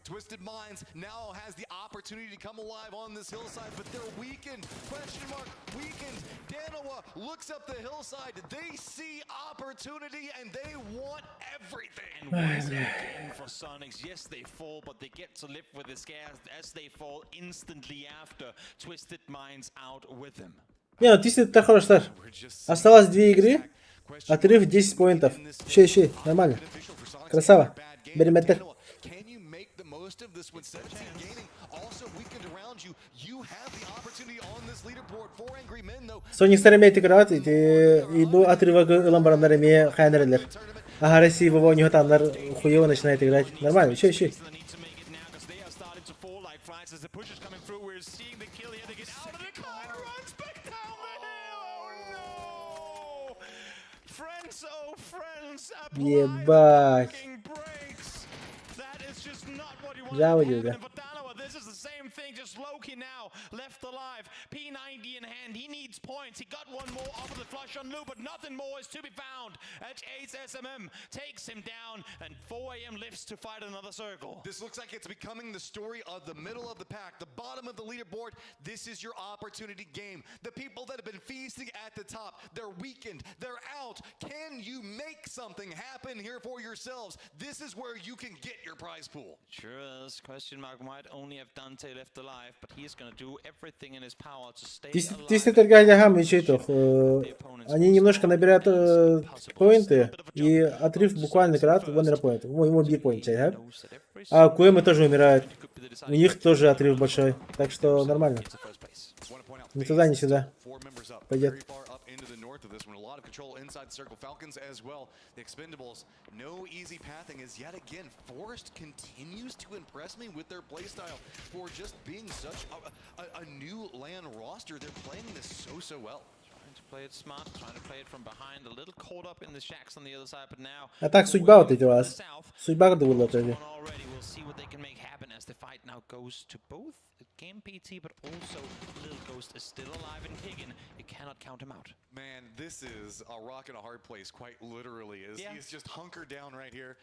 Twisted Minds now has the opportunity to come alive on this hillside, but they're weakened. Question mark, weakened. Danawa looks up the hillside. They see opportunity and they want everything. And once again for Sonics, yes, they fall, but they get to live with the scares as they fall instantly after. Twisted Minds out with them. Не, ну Twisted хорош. Осталось две игры. Отрыв 10 поинтов. Еще, еще, нормально. Красава. Береметер. Most of this with 17 gaming also weakened around you. You have the opportunity on this leaderboard for Angry Men though. Соникстар эмиэ играть, и бу отрывок ылан бараннар эмиэ хайнерелер. Ага, Россия его не таннар хуево начинает играть. Нормально, еще, еще. Ебать. Жаво да. This is the same thing, just Loki now left alive. P90 in hand, he needs points. He got one more off of the flush on Lou, but nothing more is to be found. At Ace SMM takes him down, and 4 AM lifts to fight another circle. This looks like it's becoming the story of the middle of the pack, the bottom of the leaderboard. This is your opportunity game. The people that have been feasting at the top, they're weakened, they're out. Can you make something happen here for yourselves? This is where you can get your prize pool. Sure is. Question mark might only have Dante left alive, but he's gonna do everything in his power to stay alive. Они немножко набирают поинты, и отрыв буквально крат, one point, ему биг point, да? А Куэмы тоже умирают. У них тоже отрыв большой, так что нормально. Ни туда, ни сюда. Пойдет. Control inside the circle. Falcons as well. The Expendables, no easy pathing as yet again Forest continues to impress me with their playstyle for just being such a new LAN roster. They're playing this so, so well. Trying to play it smart, trying to play it from behind, a little caught up in the shacks on the other side, but now А так судьба вот эти у вас. Судьба была тоже. Already, we'll see what they can make happen as the fight now goes to both Game PT, but also Little Ghost is still alive and kicking. You cannot count him out. Man, this is a rock and a hard place, quite literally. Is Yeah. He's just hunkered down right here.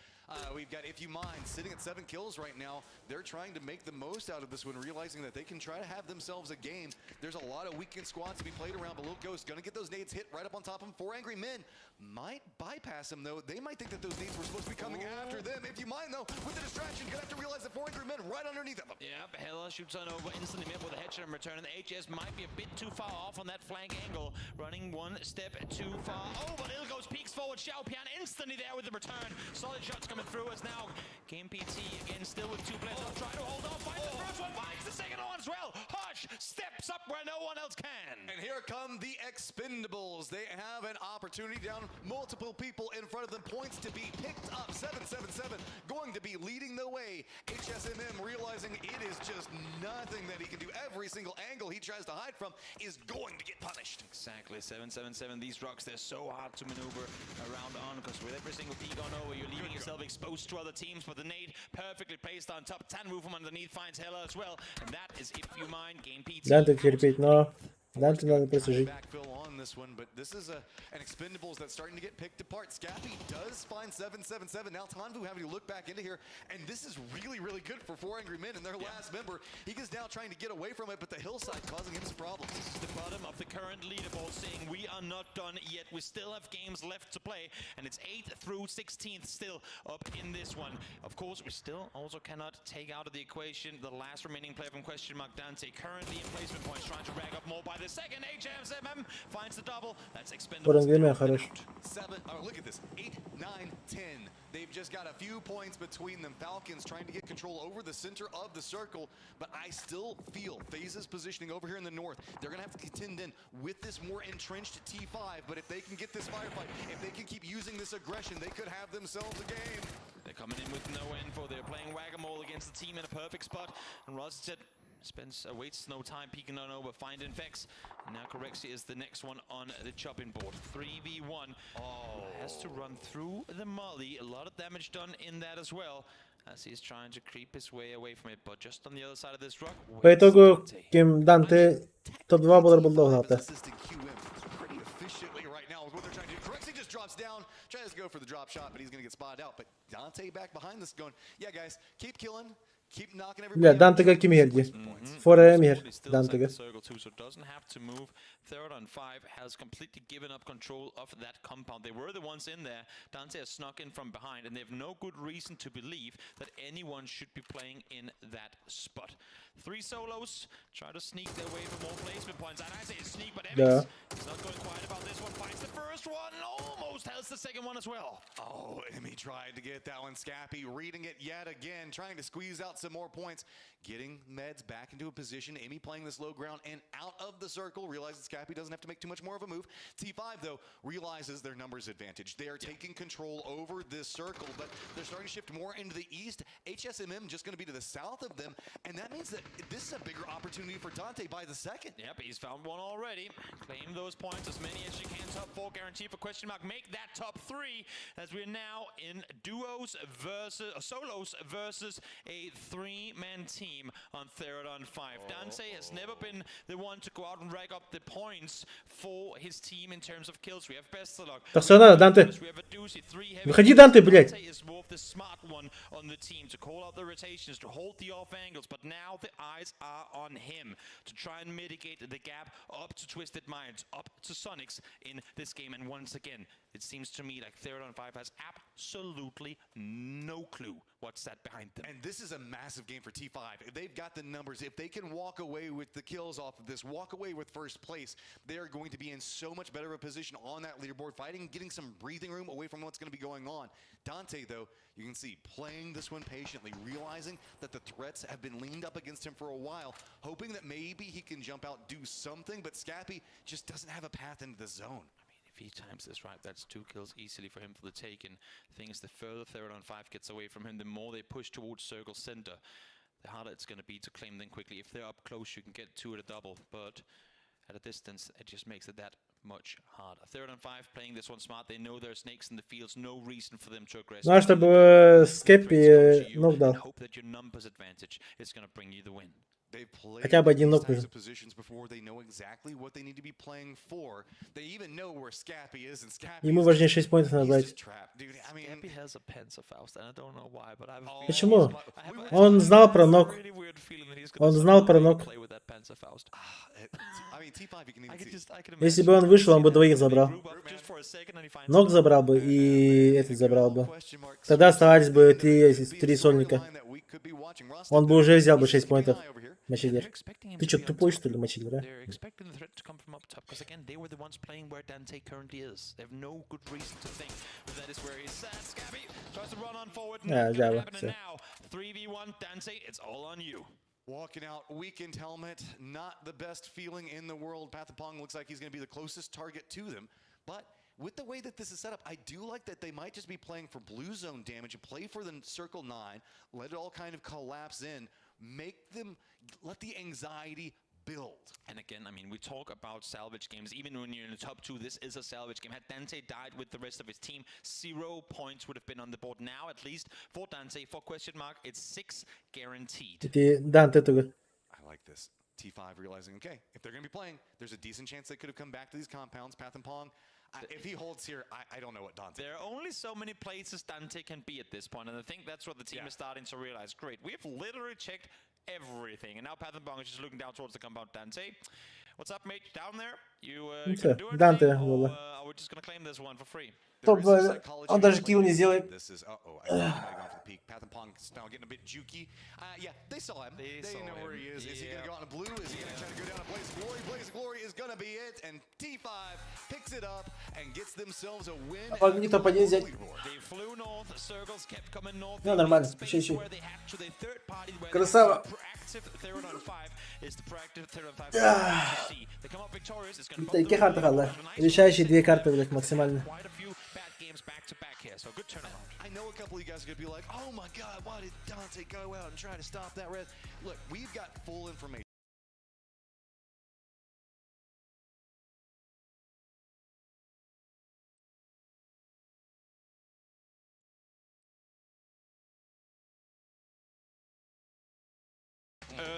We've got If You Mind sitting at 7 kills right now. They're trying to make the most out of this one, realizing that they can try to have themselves a game. There's a lot of weakened squads to be played around, but Little Ghost gonna get those nades hit right up on top of him. Four Angry Men might bypass him, though. They might think that those nades were supposed to be coming after them. If You Mind, though, with the distraction, gonna have to realize that Four Angry Men right underneath of them. Yep, Hella shoots on over instantly met with a headshot in return, and the HS might be a bit too far off on that flank angle, running one step too far. Oh, but Little Ghost peeks forward. Xiaopian instantly there with the return. Solid shots coming through as now Game PT again still with two players. Oh. Try to hold on, finds the first one, finds the second one as well. Hush steps up where no one else can. And here come the Expendables. They have an opportunity down multiple people in front of them. Points to be picked up. 777 going to be leading the way. HSMM realizing it is just nothing that he can do. Every single angle he tries to hide from is going to get punished. Exactly, 777. These rocks, they're so hard to maneuver around on because with every single peek on over, you're leaving yourself exposed to other teams. But the nade perfectly placed on top. Tanwu from underneath finds Hella as well. And that is, if you mind, Game PT. Данте терпеть, но Данте надо просто жить. Backfill on this one, but this is an Expendables that's starting to get picked apart. Scappy does find 777. Now Tanvu having to look back into here, and this is really, really good for Four Angry Men and their last member. He is now trying to get away from it, but the hillside causing him some problems. This is the bottom of the current leaderboard saying we are not done yet. We still have games left to play, and it's 8th through 16th still up in this one. Of course, we still also cannot take out of the equation the last remaining player from Question Mark Dante, currently in placement points, trying to rack up more by the second. HMSMM finds the double. That's Four Expendables. Angry Men хорош. Seven, oh, look at this. 8, 9, 10. They've just got a few points between them. Falcons trying to get control over the center of the circle, but I still feel FaZe's positioning over here in the north. They're going to have to contend in with this more entrenched T5, but if they can get this firefight, if they can keep using this aggression, they could have themselves a game. They're coming in with no info. They're playing whack-a-mole against the team in a perfect spot. And Ross said, Spends wastes no time peeking on over, find Infex. And now Corexi is the next one on the chopping board. 3v1. Oh. Has to run through the molly. A lot of damage done in that as well. As he's trying to creep his way away from it. But just on the other side of this rock. По итогу ким Данте топ-2 буолар буолла. Assisting QM pretty efficiently right now with what they're trying to do. Corexi just drops down, tries to go for the drop shot, but he's going to get spotted out. But Dante back behind this going, yeah, guys, keep killing, keep knocking everybody Бля, out. Дантега ким иһэр дии. Фора иһэр Still inside Дантега. the circle too, so doesn't have to move. Therodon 5 has completely given up control of that compound. They were the ones in there. Dante has snuck in from behind, and they have no good reason to believe that anyone should be playing in that spot. Three solos try to sneak their way for more placement points. And I say sneak, but Да. Emix is not going quiet about this one. Finds the first one, almost has the second one as well. Oh, Emmy tried to get that one. Scappy reading it yet again, trying to squeeze out some more points, getting Meds back into a position. Emmy playing this low ground and out of the circle, realizes Scappy doesn't have to make too much more of a move. T5, though, realizes their numbers advantage. They are taking control over this circle, but they're starting to shift more into the east. HSMM just going to be to the south of them, and that means that this is a bigger opportunity for Dante by the second. Yep, he's found one already. Claim those points, as many as you can. Top four guarantee for question mark. Make that top three as we're now in duos versus solos versus a three-man team on Therodon 5. Dante has never been the one to go out and rack up the points for his team in terms of kills. We have Bestalog. Тахсана, Данте. We have a Doozy, three heavy. Выходи, Данте, блядь. Dante is more of the smart one on the team to call out the rotations, to hold the off angles, but now the eyes are on him to try and mitigate the gap up to Twisted Minds, up to Sonics in this game. And once again, it seems to me like Therodon 5 has absolutely no clue what's that behind them. And this is a massive game for T5. If they've got the numbers, if they can walk away with the kills off of this, walk away with first place, they are going to be in so much better of a position on that leaderboard, fighting, getting some breathing room away from what's going to be going on. Dante, though, you can see playing this one patiently, realizing that the threats have been leaned up against him for a while, hoping that maybe he can jump out, do something, but Scappy just doesn't have a path into the zone. If he times this right, that's two kills easily for him for the taking. Thing is, the further Therodon 5 gets away from him, the more they push towards circle center, the harder it's going to be to claim them quickly. If they're up close, you can get two at a double, but at a distance, it just makes it that much harder. Therodon 5 playing this one smart. They know there are snakes in the fields, no reason for them to aggress. Надо, чтобы Скеппи нок дал. Hope that your numbers advantage is going to bring you the win. They've played Хотя бы один these нок types нужен. of positions before. They know exactly what they need to be playing for. They even know where Scappy is, and Scappy Ему is важнее 6 поинтов he's набрать. just trapped, dude. I mean, Scappy has a Panzerfaust, and I don't know why, but I have a feeling Почему? I have a- Он знал про нок. really weird feeling that he's gonna Он знал про suddenly нок. play with that Panzerfaust. I mean, T5 you can even I could see. just, I could Если бы он вышел, он бы двоих забрал. group up just for a second and he finds Нок забрал бы и этот забрал бы. Тогда оставались бы три сольника. Он бы уже взял бы 6 поинтов. Мачиллер. Ты что, тупой, что ли, Мачиллер, а? They're expecting the threat to come from up top because again they were the ones playing where Dante currently is. They have no good reason to think that that is where he's at. Scabby tries to run on forward. А, Not gonna да, happen. всё. And now 3v1 Dante, it's all on you. Walking out, weakened helmet, not the best feeling in the world. Pathapong looks like he's going to be the closest target to them. But with the way that this is set up, I do like that they might just be playing for blue zone damage and play for the circle nine, let it all kind of collapse in, make them, let the anxiety build. And again, I mean, we talk about salvage games. Even when you're in the top two, this is a salvage game. Had Dante died with the rest of his team, 0 points would have been on the board. Now, at least for Dante, for question mark, it's six guaranteed. Ити Данте тугу. I like this. T5 realizing, okay, if they're going to be playing, there's a decent chance they could have come back to these compounds. Path and Pong, if he holds here, I don't know what Dante. There are only so many places Dante can be at this point, and I think that's what the team is starting to realize. Great, we've literally checked everything, and now Path and Pong is just looking down towards the compound. Dante, what's up, mate? Down there? You Всё, gonna do Данте anything, or было. are we just gonna claim this one for free? Топ 2. Он даже килл не сделает. This is uh oh. I think he might have gone for the peek. Path and Pong is now getting a bit jukey. Yeah, they saw him. They saw know where him. he is. Is he gonna Yeah. go out in blue? Is he gonna try to go down to Blaze of Glory? Blaze of Glory is gonna be it. And T5 picks it up and gets themselves a win. А по- топ-1 взять. They flew north, circles kept coming north. Ну, They нормально. made Еще, space еще. where they had to. The third party where they Красава. had to proactive Therodon 5 is the proactive Therodon 5 to see. They come up victorious. It's gonna bump Икки them карта хаалла. Решающие две карты, блядь, максимально. quite a few bad games. games back to back here, so good turnaround. I know a couple of you guys are gonna be like, "Oh my God, why did Dante go out and try to stop that red?" Look, we've got full information.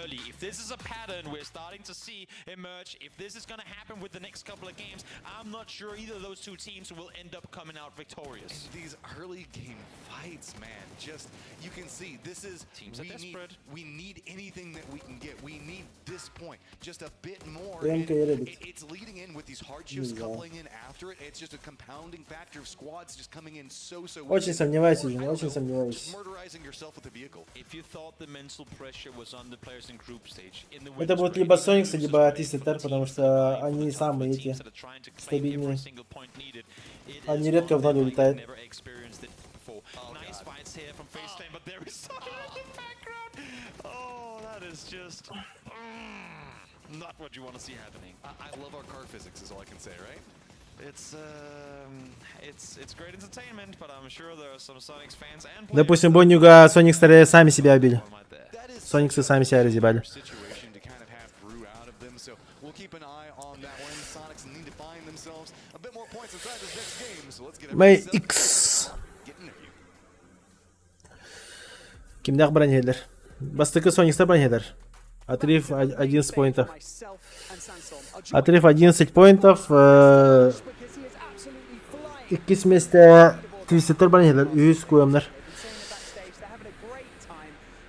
Early. If this is a pattern we're starting to see emerge, if this is going to happen with the next couple of games, I'm not sure either of those two teams will end up coming out victorious. And these early game fights, man, just you can see this is Teams are we need, desperate. we need anything that we can get. We need this point, just a bit more. Прям and Эребит. it's leading in with these hardships Не знаю. coupling in after it. It's just a compounding factor of squads just coming in so so. Очень сомневаюсь, Юджин, очень сомневаюсь. Murderizing yourself with a vehicle. If you thought the mental pressure was on the players in group stage, in the Это будут либо Сониксы, либо Twisted потому что они самые эти стабильные. Они редко в ноль улетают. never experienced it before. Nice fights here from FaZe Clan, but there is someone in the background. Oh, that is just not what you want to see happening. I love our car physics, is all I can say, right? It's great entertainment, but I'm sure there are some Sonics fans and Допустим, Бонюга, Соникс сами себя убили. Сониксы сами себя разъебали. Situation to kind of have brew out of them, so we'll keep an eye on that one. Sonics need to find themselves a bit more points inside this next game, so let's get Мэй everything set. X. Get interview. Кимнээх баран иһэллэр? Бастакы Соникстар баран иһэллэр. Отрыв 11 поинтов. Отрыв 11 поинтов. Иккис миэстэ Твистедтэр баран иһэллэр. Үһүс QM-нэр.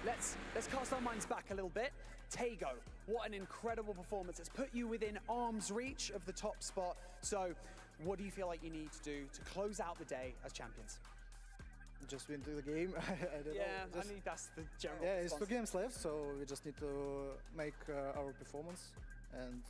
Let's let's cast our minds back a little bit. Tago, what an incredible performance. It's put you within arm's reach of the top spot. So, what do you feel like you need to do to close out the day as champions? Just win the game. I don't Yeah, know. I Just- mean that's the general Yeah, it's two response. games left, so we just need to make our performance and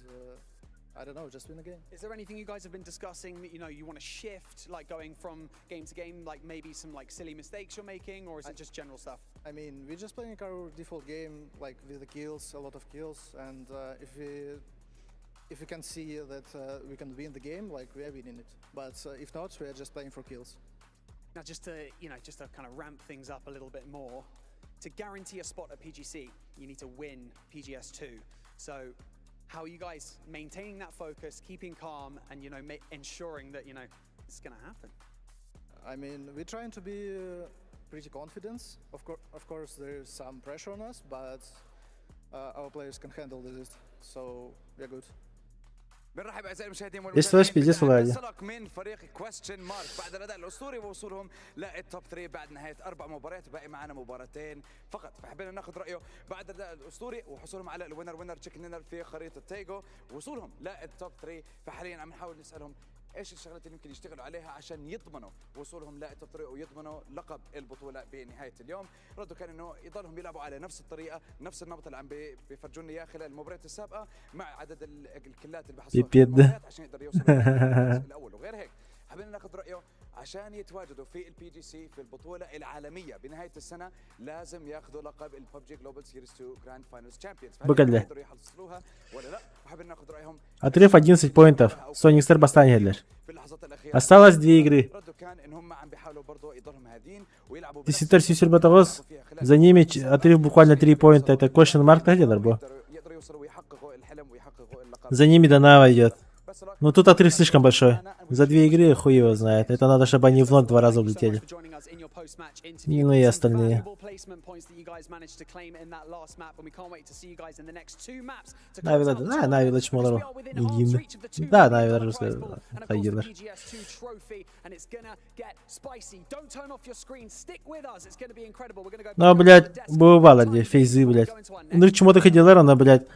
I don't know, just win the game. Is there anything you guys have been discussing that you want to shift, like going from game to game, like maybe some like silly mistakes you're making, or is it just general stuff? I mean, we're just playing our default game, like with the kills, a lot of kills, and if we can see that we can win the game, like we are winning it. But if not, we are just playing for kills. Now, just to kind of ramp things up a little bit more, to guarantee a spot at PGC, you need to win PGS2. So, how are you guys maintaining that focus, keeping calm, and ensuring that it's going to happen? I mean, we're trying to be pretty confident. Of course, there's some pressure on us, but our players can handle this, so we're good. بنرحب اعزائي المشاهدين Здесь пиздец влади. سلق من فريق Question Mark بعد الاداء الاسطوري ووصولهم لل top 3 بعد نهايه اربع مباريات باقي معنا مباراتين فقط، فحبينا ناخذ رايه بعد الاداء الاسطوري وحصولهم على ال winner winner chicken dinner في خريطه تايجو، وصولهم لل top 3. فحاليا عم نحاول نسالهم ايش الشغلات اللي يمكن يشتغلوا عليها عشان يضمنوا وصولهم لل top 3 ويضمنوا لقب البطوله بنهايه اليوم. ردوا كان انه يضلهم يلعبوا على نفس الطريقه، نفس النمط اللي عم بيفرجونا اياه خلال المباريات السابقه مع عدد الكلات اللي بيحصلوها خلال Пипец. المباريات عشان يقدروا يوصلوا للمركز الاول. وغير هيك حابين ناخذ رايه عشان يتواجدوا في ال PGC في البطوله العالميه بنهايه السنه لازم ياخذوا لقب ال PUBG Global Series 2 Grand Finals Champions. Букале. يقدروا يحصلوها ولا لا؟ وحابين ناخذ رايهم. Отрыв 11 поинтов. Соникстар бастаан иһэллэр. Осталось две игры. ردوا كان ان هم عم بيحاولوا برضه يضلهم هادين ويلعبوا Твистедтэр сүүс сүүрбэ тоҕус. За ними отрыв буквально 3 поинта. Это question mark где бо. يقدروا يوصلوا ويحققوا الحلم ويحققوا اللقب. За ними Данава идет. Ну тут отрыв слишком большой. За две игры хуй его знает. Это надо, чтобы они в ноль два раза улетели. И, ну и остальные. Нави, да, Нави лачмолору. Игин. Да, Нави хайгилер. Ну, блядь, бывало где, фейзы, блядь. Ну, чему-то ходилар, она, блядь.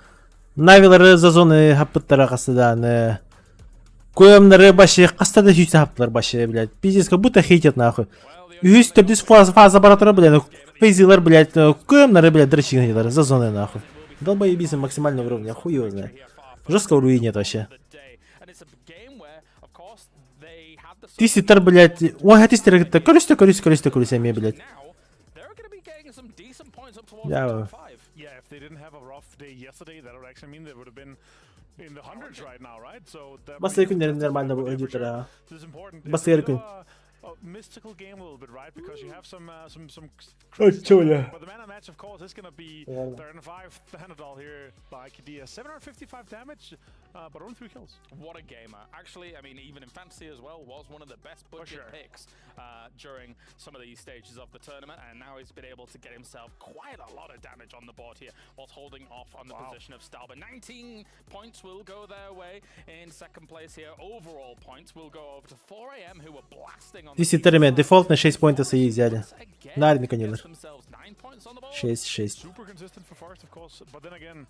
Навилары за зоны хаппыттара хаста QM-нары башы, хаста да сүүсэ хаптылар башы, блядь. Пиздец, как будто хейтят, нахуй. Үһүс төрдүс фаза, фаза бара турар, блядь, ну, фейзилар, блядь, QM-нары, блядь, дрочигнилар, за зоны, нахуй. Долбоебизм максимального уровня, хуй его знает. Жестко руинит вообще. Твистедтэр, блядь, ой, твистедтэр, көрүстэ, көрүстэ, көрүстэ, көрүстэ, эмиэ, блядь. Я... Yeah, if they didn't have a rough day yesterday, that would actually mean they would have been in the hundreds right now, right? So that Бастакы күннэрин нормально бу өдүтэр. This is important. Бастакы күн. a mystical game a little bit, right? Because you have some some some. Ой, чё, бля? But the man of match, of course, is gonna be Ладно. third and five Thanadol here by Kadia. 755 damage, but only three kills. What a gamer. Actually, I mean, even in fantasy as well, was one of the best budget sure. picks during some of these stages of the tournament, and now he's been able to get himself quite a lot of damage on the board here whilst holding off on the position of Stalber. 19 points will go their way in second place here. Overall points will go over to 4AM, who were blasting on the 203 мен дефолтно 6 поинта сии взяли. Нарин конелер. themselves 9 points on the board. 6-6. Super consistent for Forest, of course, but then again,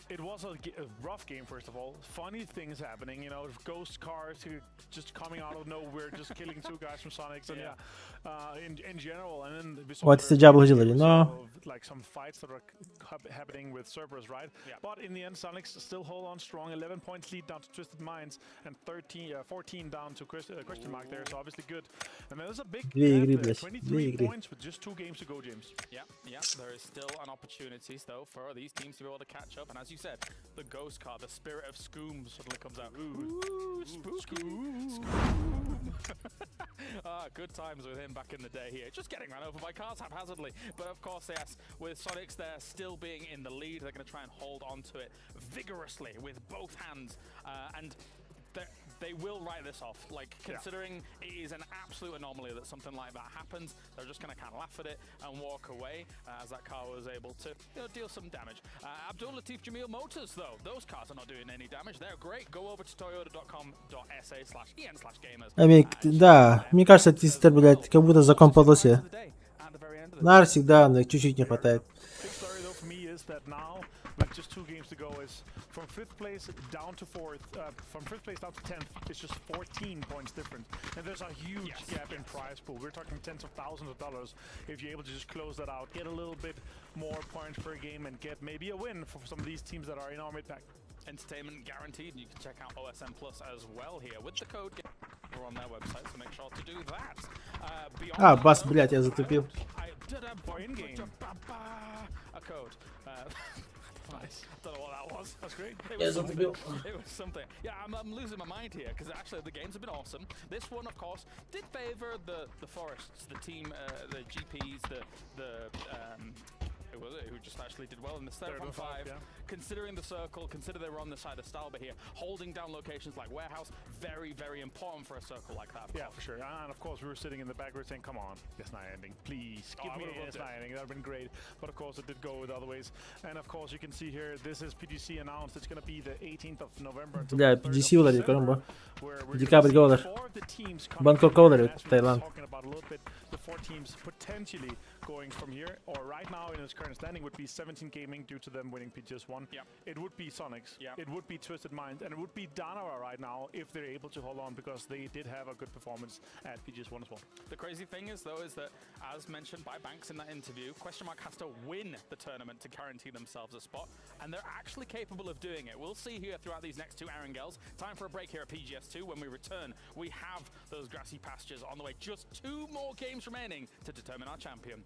it was a rough game, first of all. Funny things happening, ghost cars who just coming out of nowhere, just killing two guys from Sonics, and yeah, in general. And then we saw Вот very это жабл жилили, но of, like some fights that are happening with Cerberus, right? But in the end, Sonics still hold on strong. 11 points lead down to Twisted Minds and 13, 14 down to question mark there. So obviously good. And there's a big Две gap игры, there, блядь. 23 Две игры. points with just two games to go, James. Yeah, there is still an opportunity though for these teams to be able to catch up. And as you said, the ghost car, the spirit of Scoom suddenly comes out. Ooh, spooky. Scoom. Ah, good times with him back in the day here. Just getting run over by cars haphazardly. But of course, yes, with Sonics there still being in the lead, they're going to try and hold on to it vigorously with both hands. And they will write this off. Like, considering it is an absolute anomaly that something like that happens, they're just going to kind of laugh at it and walk away as that car was able to deal some damage. Abdul Latif Jameel Motors, though, those cars are not doing any damage. They're great. Go over to toyota.com.sa/en/gamers. I mean, да, мне кажется, Тистер, блядь, как будто закон подлости. Нар всегда, но чуть-чуть не хватает. Big story though for me is that now, with just two games to go, is from fifth place down to fourth, from fifth place down to 10th, it's just 14 points different. And there's a huge gap in prize pool. We're talking tens of thousands of dollars if you're able to just close that out, get a little bit more points per game, and get maybe a win for some of these teams that are in our mid pack. Entertainment guaranteed, and you can check out OSM Plus as well here with the code we're on their website, so make sure to do that. Beyond А, that, бас, though, блядь, я затупил. I did a For in-game. a code. Nice. Don't know what that was. That's great. It Я was something. затупил. It was something. Yeah, I'm losing my mind here because actually the games have been awesome. This one, of course, did favor the forests, the team, the GPs, the who was it? Who just actually did well in the Third third and five. five, yeah. Considering the circle, consider they were on the side of Stalber here, holding down locations like warehouse, very, very important for a circle like that. of Yeah, course. for sure. And of course, we were sitting in the back, we were saying, come on, yes, night ending. Please, Oh, give I me would've a loved yes, it. night ending. That would have been great. But of course, it did go the other ways. And of course, you can see here, this is PGC announced. It's going to be the 18th of November until Бля, the 3rd PGC of улар December, көрөн where we're gonna Декабрь see голар. four of the teams coming Бангкок in. голар, And as we were Таиланд. talking about a little bit, the four teams potentially going from here, or right now in its current standing, would be 17 Gaming due to them winning PGS 1. Yep. It would be Sonics. Yep. It would be Twisted Minds, and it would be Danawa right now if they're able to hold on because they did have a good performance at PGS 1 as well. The crazy thing is, though, is that as mentioned by Banks in that interview, Question Mark has to win the tournament to guarantee themselves a spot, and they're actually capable of doing it. We'll see here throughout these next two Erangels. Time for a break here at PGS2. When we return, we have those grassy pastures on the way. Just two more games remaining to determine our champion.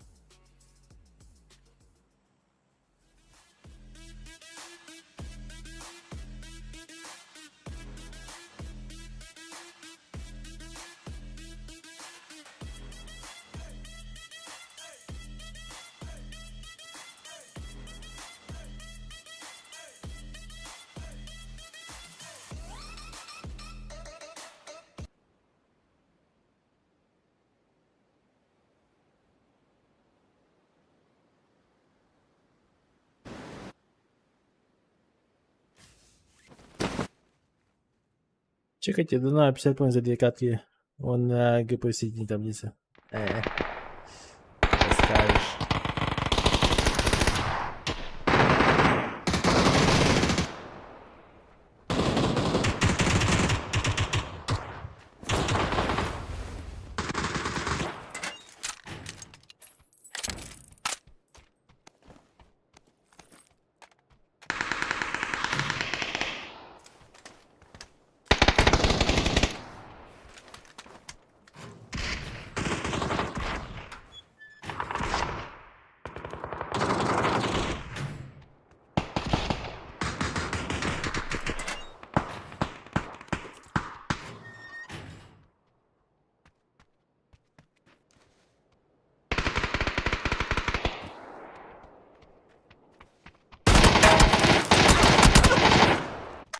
Чекайте, да на 50 поинт за две катки. Он на ГП в середине таблицы. Скажешь.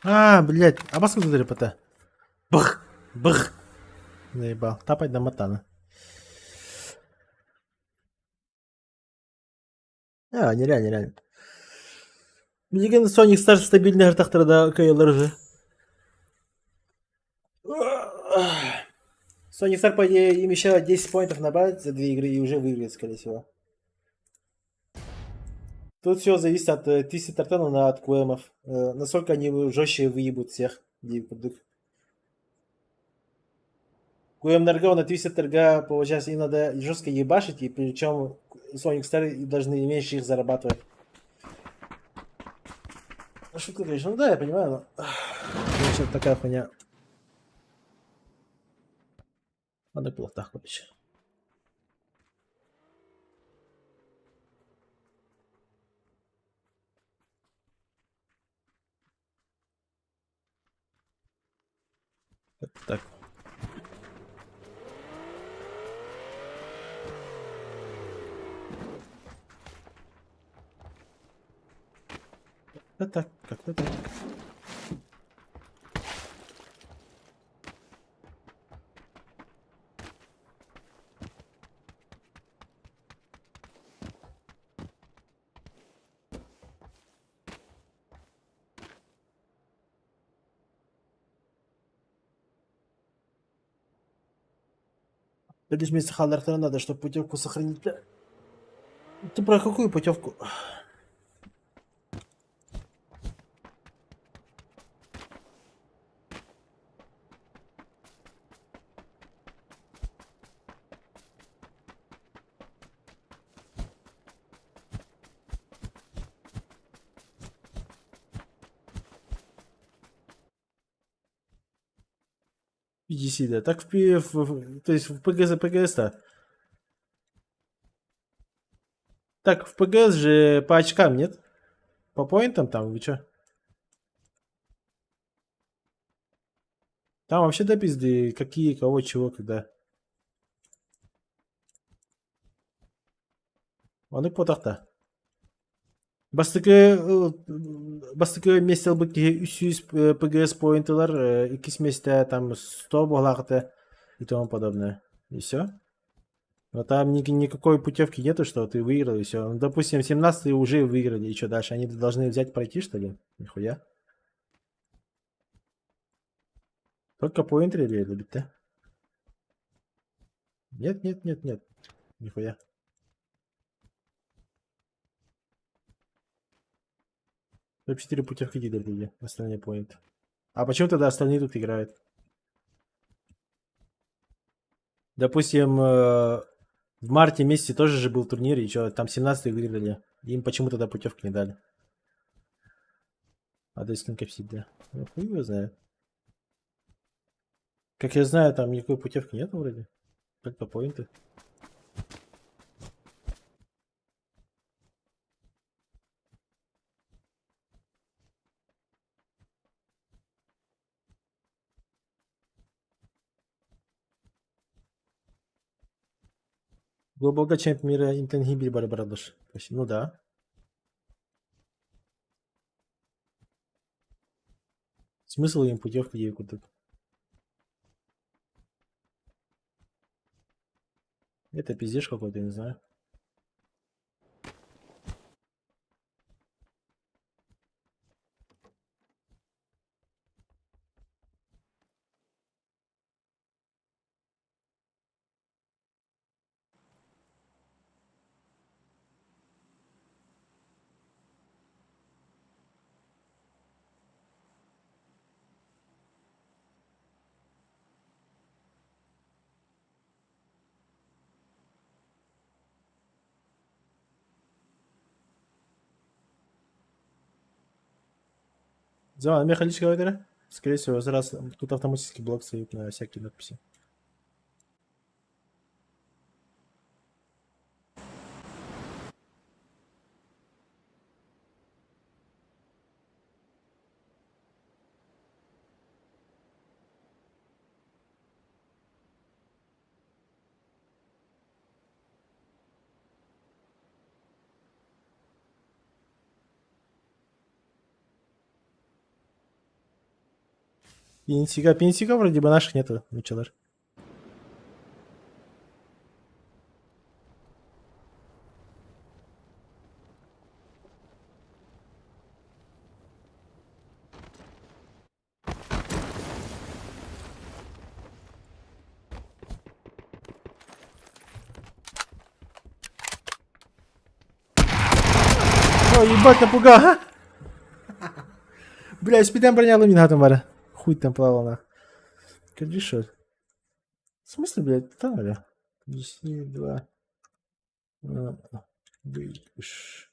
А, блядь, а баска репота. Бых, бых. Заебал. Тапать до матана. А, нереально, нереально. Билигин Sonic Stars стабильный артахтарда кыайаллар уже. Sonic Star, по идее, им еще 10 поинтов набрать за две игры и уже выиграет, скорее всего. Тут все зависит от Тиси Тартанова, от Куэмов. Насколько они жестче выебут всех. Куэм Наргау на Твисте Торга, получается, им надо жестко ебашить, и причем Sonic Star должны меньше их зарабатывать. Ну, шутка, конечно, ну да, я понимаю, но... Короче, такая хуйня. Надо было так, короче. Так. Да так, как-то так. Лишь вместе Халлертона надо, чтобы путевку сохранить. Ты про какую путевку? PGC, да. Так в, P, в, то есть в ПГС, ПГС-то. Так, в ПГС же по очкам, нет? По поинтам там, вы чё? Там вообще до пизды, какие, кого, чего, когда. Ону потахта. Бастакы бастакы миэстэ ылбыт киһи 300 ПГС поинтылар, иккис миэстэ там 100 буолаахыта и тому подобное. И все. Но там никакой путевки нету, что ты выиграл, и все. Ну, допустим, 17 уже выиграли, и что дальше? Они должны взять пройти, что ли? Нихуя. Только поинты любят, да? Нет, нет, нет, нет. Нихуя. Топ-4 путевки дали, остальные поинты. А почему тогда остальные тут играют? Допустим, в марте месяце тоже же был турнир, и что, там 17 выиграли. Им почему тогда путевки не дали? А до да. Ну, хуй его знает. Как я знаю, там никакой путевки нет вроде. Только поинты. Глобалга чемп мира Интенгибель Барбарадош. Ну да. Смысл им путевка ей куда Это пиздеж какой-то, не знаю. Да, механическая говоря. Скорее всего, раз тут автоматический блок стоит на всякие надписи. Пенсига, пенсига вроде бы наших нету, нучалар. Ой, ебать, напугал, а? Бля, спидем броня лумин бара. Хуй там плавал нах. Кадишот. В смысле, блядь, там, бля? 52. 2. Выш.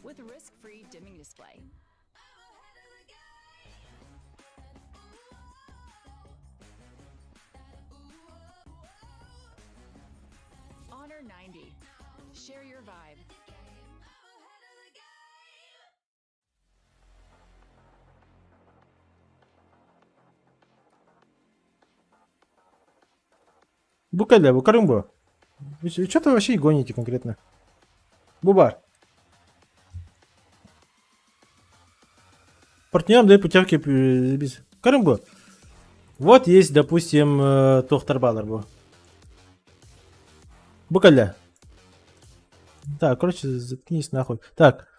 With risk-free dimming display. Honor 90. Share your vibe. Бу кэллэ, бу көрүҥ бу. Что-то вообще и гоните конкретно. Бу баар. Партнерам дают путевки без... Көрүҥ бу. Вот есть, допустим, туохтар баалар бу. Бу кэллэ. Так, короче, заткнись нахуй. Так,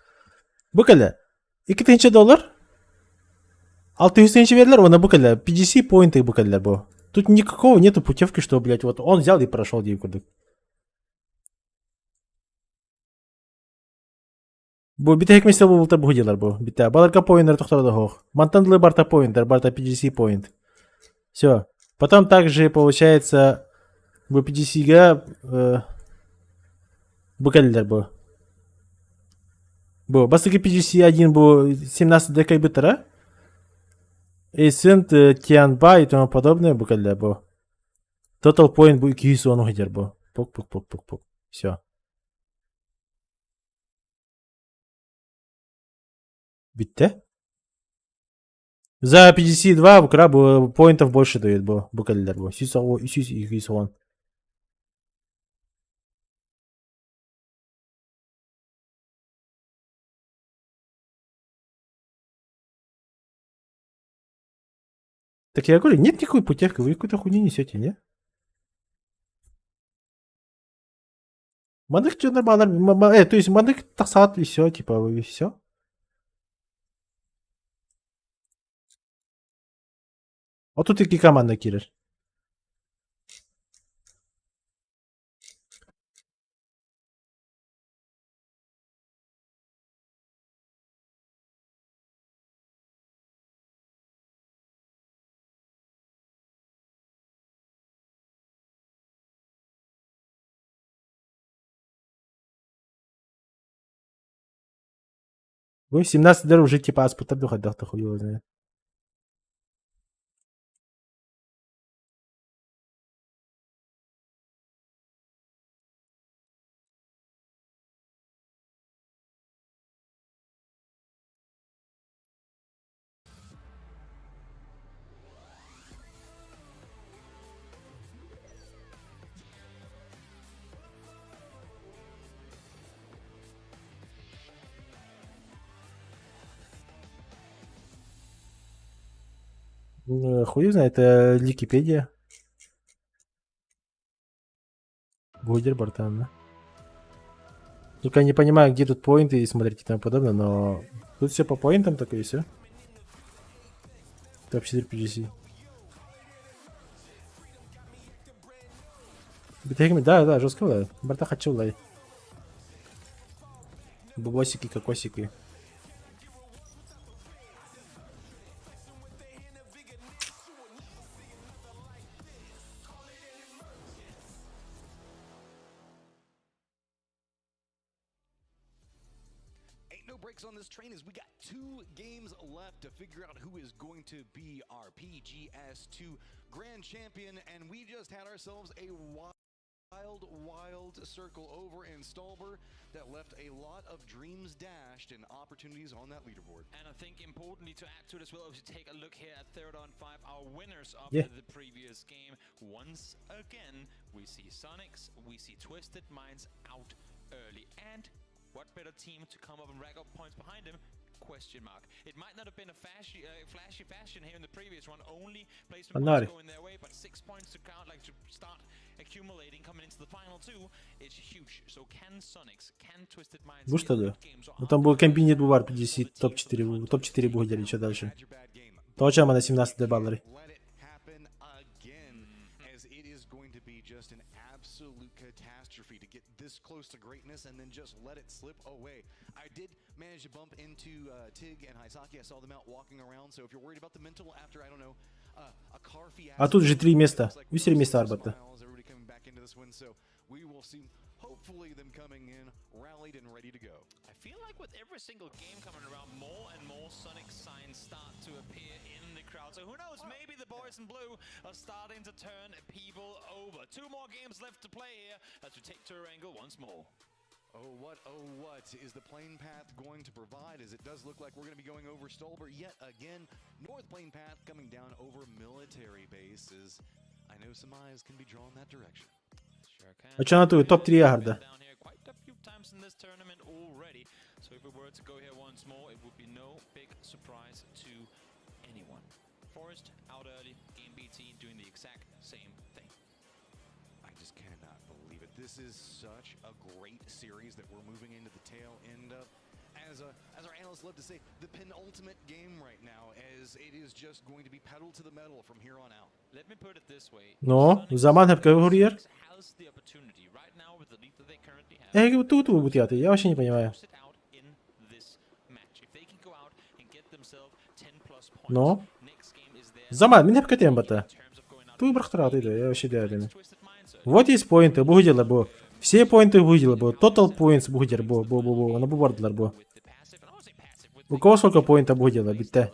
бу кэллэ. 2000 доллар. 600 тысяча бердилэр, уонна бу кэллэ. PGC поинты бу кэллэр бу. Тут никакого нету путевки, что, блядь, вот он взял и прошел диир курдук. Бу бүтэһик миэстэ буолбута бу дьылар бу. Бүтэ. Баларга поинтер тохторо ох. Мантан дылы барта поинтер, барта PGC point. Все. Потом также получается бу PGC-га бу кэллилэр бу. Бу бастакы PGC 1 бу 17 декабря. Эйсент, Тианба и тому подобное бу кэллэ бу. Total point бу 210 сылдьар бу. Пук пук пук пук пук. Все. Бүттэ. За 52 бу бу поинтов больше дает бу бу кэллилэр бу. 100 210. Так я говорю, нет никакой путевки, вы какую-то хуйню несете, не? Маннык что нормально, то есть маннык тахсаат и все, типа, и все. А тут икки команда киирэр. Вы 17 дэр уже типа ааспыттар дуу хайдах да хуй его знает. Ну, хуй знает, это Википедия. Бугер братан, да? Только я не понимаю, где тут поинты и смотреть и тому подобное, но тут все по поинтам только и все. Топ-4 PGC. Да, да, жестко, да. Барта хочу лай. Бабосики, кокосики. Ain't no brakes on this train as we got two games left to figure out who is going to be our PGS2 Grand Champion, and we just had ourselves a wild, wild circle over in Stalber that left a lot of dreams dashed and opportunities on that leaderboard. And I think importantly to add to it as well, if you take a look here at Therodon 5, our winners of Yeah. the previous game, once again, we see Sonics, we see Twisted Minds out early. And what better team to come up and rack up points behind them? Question mark. It might not have been a flashy, flashy fashion here in the previous one, only placement Погнали. points going their way, but 6 points to count, like to start accumulating coming into the final two is huge. So can Sonics, can Twisted Minds Бу что ли? Ну там был комбинит бувар 50, топ-4, топ-4 бугдели, что дальше? То чем она 17 баллары. As it is going to be just an absolute catastrophe to get this close to greatness and then just let it slip away. I did manage to bump into Tig and Haisaki. I saw them out walking around. So if you're worried about the mental after, I don't know, a car fiasco, А тут же три места. Үс места арбатта. everybody coming back into this one. So we will see hopefully them coming in rallied and ready to go. I feel like with every single game coming around, more and more Sonic signs start to appear in the crowd. So who knows, maybe the boys in blue are starting to turn people over. Two more games left to play here as we take to Erangel once more. Oh, what is the plane path going to provide? As it does look like we're going to be going over Stolber yet again. North plane path coming down over military bases. I know some eyes can be drawn that direction. А что на ту топ-3 агарда? Quite a few times in this tournament already. So if we were to go here once more, it would be no big surprise to anyone. Forest out early, Game BT doing the exact same thing. I just cannot believe it. This is such a great series that we're moving into the tail end of. As our analysts love to say, the penultimate game right now, as it is just going to be pedal to the metal from here on out. Let me put it this way. Но, заман хапка Has the opportunity right now with the lead that they currently have. Э, тут вы я вообще не понимаю. out in this match. If they can go out and get themselves 10 plus points, Но. next game is theirs. Заман, мин хапка бата. Ту брахтарат иду, я вообще реально. Вот есть поинты, бугдела бу. Все поинты бугдела бу. Total points бугдер бу, бу, бу, бу. Она бу бардылар бу. У кого сколько поинта бугдела, битте?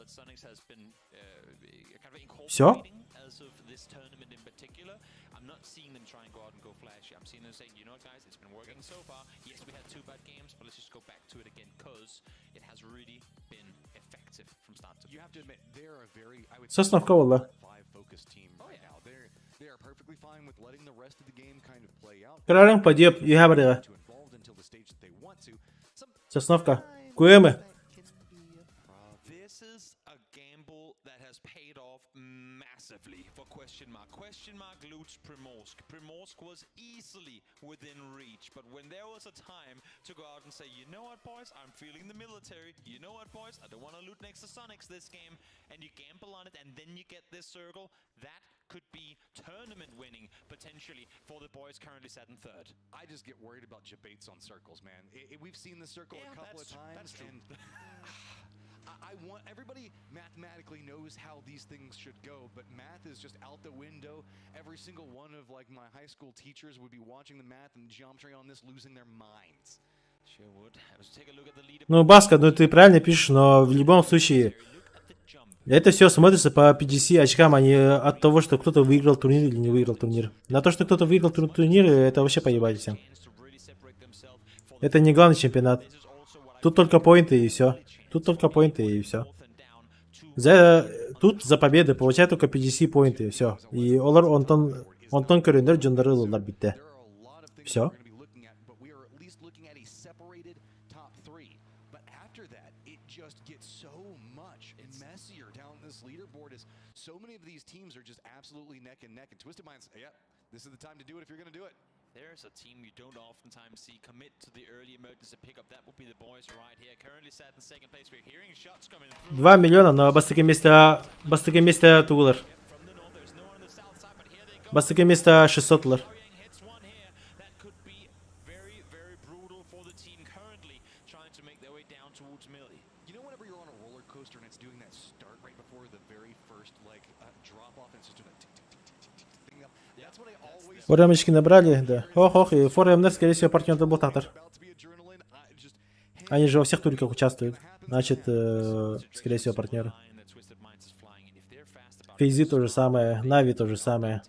Все? As of this tournament in particular, I'm not seeing them try and go out and go flashy. I'm seeing them saying, you know what, guys, it's been working so far. Yes, we had two bad games, but let's just go back to it again because it has really been effective from start to You have to admit, they're a very, I would Сосновка والله. five focused team right now. They're they are perfectly fine with letting the rest of the game kind of play out. Карарың подъеб, и хабарыга. Too involved until the stage that they want to. Сосновка. Куэмы. This is a gamble that has paid off massively for question mark. Question mark loots Primorsk. Primorsk was easily within reach, but when there was a time to go out and say, you know what, boys, I'm feeling the military. You know what, boys, I don't want to loot next to Sonics this game, and you gamble on it, and then you get this circle. That could be tournament winning potentially for the boys currently sat in third. I just get worried about debates on circles, man. We've seen the circle Yeah, a couple of that's- times, that's true. and I want everybody mathematically knows how these things should go, but math is just out the window. Every single one of like my high school teachers would be watching the math and geometry on this, losing their minds. Sure would. Let's take a look at the leader. Ну, Баска, ну ты правильно пишешь, но в любом случае это все смотрится по PGC очкам, а не от того, что кто-то выиграл турнир или не выиграл турнир. На то, что кто-то выиграл турнир, это вообще поебать всем. Это не главный чемпионат. Тут только поинты и все. Тут только поинты и все. Тут за победы получают только PGC поинты и все. И олар онтон онтон көрөннөр дьоннору ылаллар бүттэ. Все. But we are at least looking at a separated top three. But after that, it just gets so much messier down this leaderboard as so many of these teams are just absolutely neck and neck. And Twisted Minds, yeah, this is the time to do it if you're going to do it. There's a team you don't oftentimes see commit to the early emergency pickup. That would be the boys right here. Currently sat in second place. We're hearing shots coming through. 2 миллиона, но бастакы место бастакы место тугулар. Бастакы место 600 лар. Hits one here. That could be very, very brutal for the team currently trying starting to make their way down towards Millie. You know, whenever you're on a roller coaster and it's doing that start right before the very first like drop off, and it's just doing that tick tick tick tick tick tick thing up. That's what I always. 4М-очки набрали, да. Ох, ох, и 4MNR, скорее всего, партнер был. Они же во всех туриках участвуют. Значит, скорее всего, партнеры. Фейзы то же самое, Нави то же самое.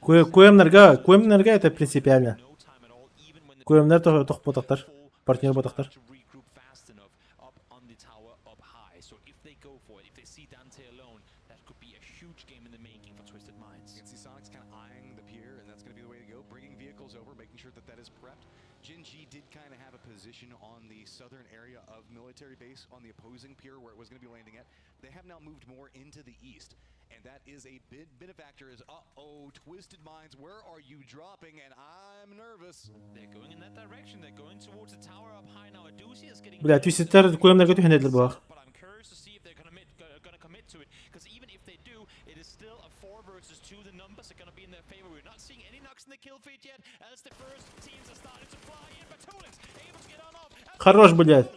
QMNRG, QMNRG это принципиально. QMNR тоже туох буолбатахтар. Партнер буолбатахтар. Regroup fast enough up on the tower up high. So if they go for it, if they see Dante alone, that could be a huge game in the making for Twisted Minds. You can see Sonic's kind of eyeing the pier, and that's going to be the way to go. Bringing vehicles over, making sure that that is prepped. Gen.G did kind of have a position on the southern area of military base on the opposing pier where it was going to be landing at. They have now moved more into the east, and that is a big benefactor. Is uh-oh, Twisted Minds, where are you dropping? And I'm nervous. They're going in that direction. They're going towards the tower up high now. Adusi is getting Бля, Twisted QMNRG түһэнэллэр буолуох. But I'm curious to see if they're gonna commit to it. Because even if they do, it is still a 4 versus 2. The numbers are gonna be in their favor. We're not seeing any knocks in the kill feed yet, as the first teams are starting to fly in. But Tulix able to get on off. Хорош, блядь.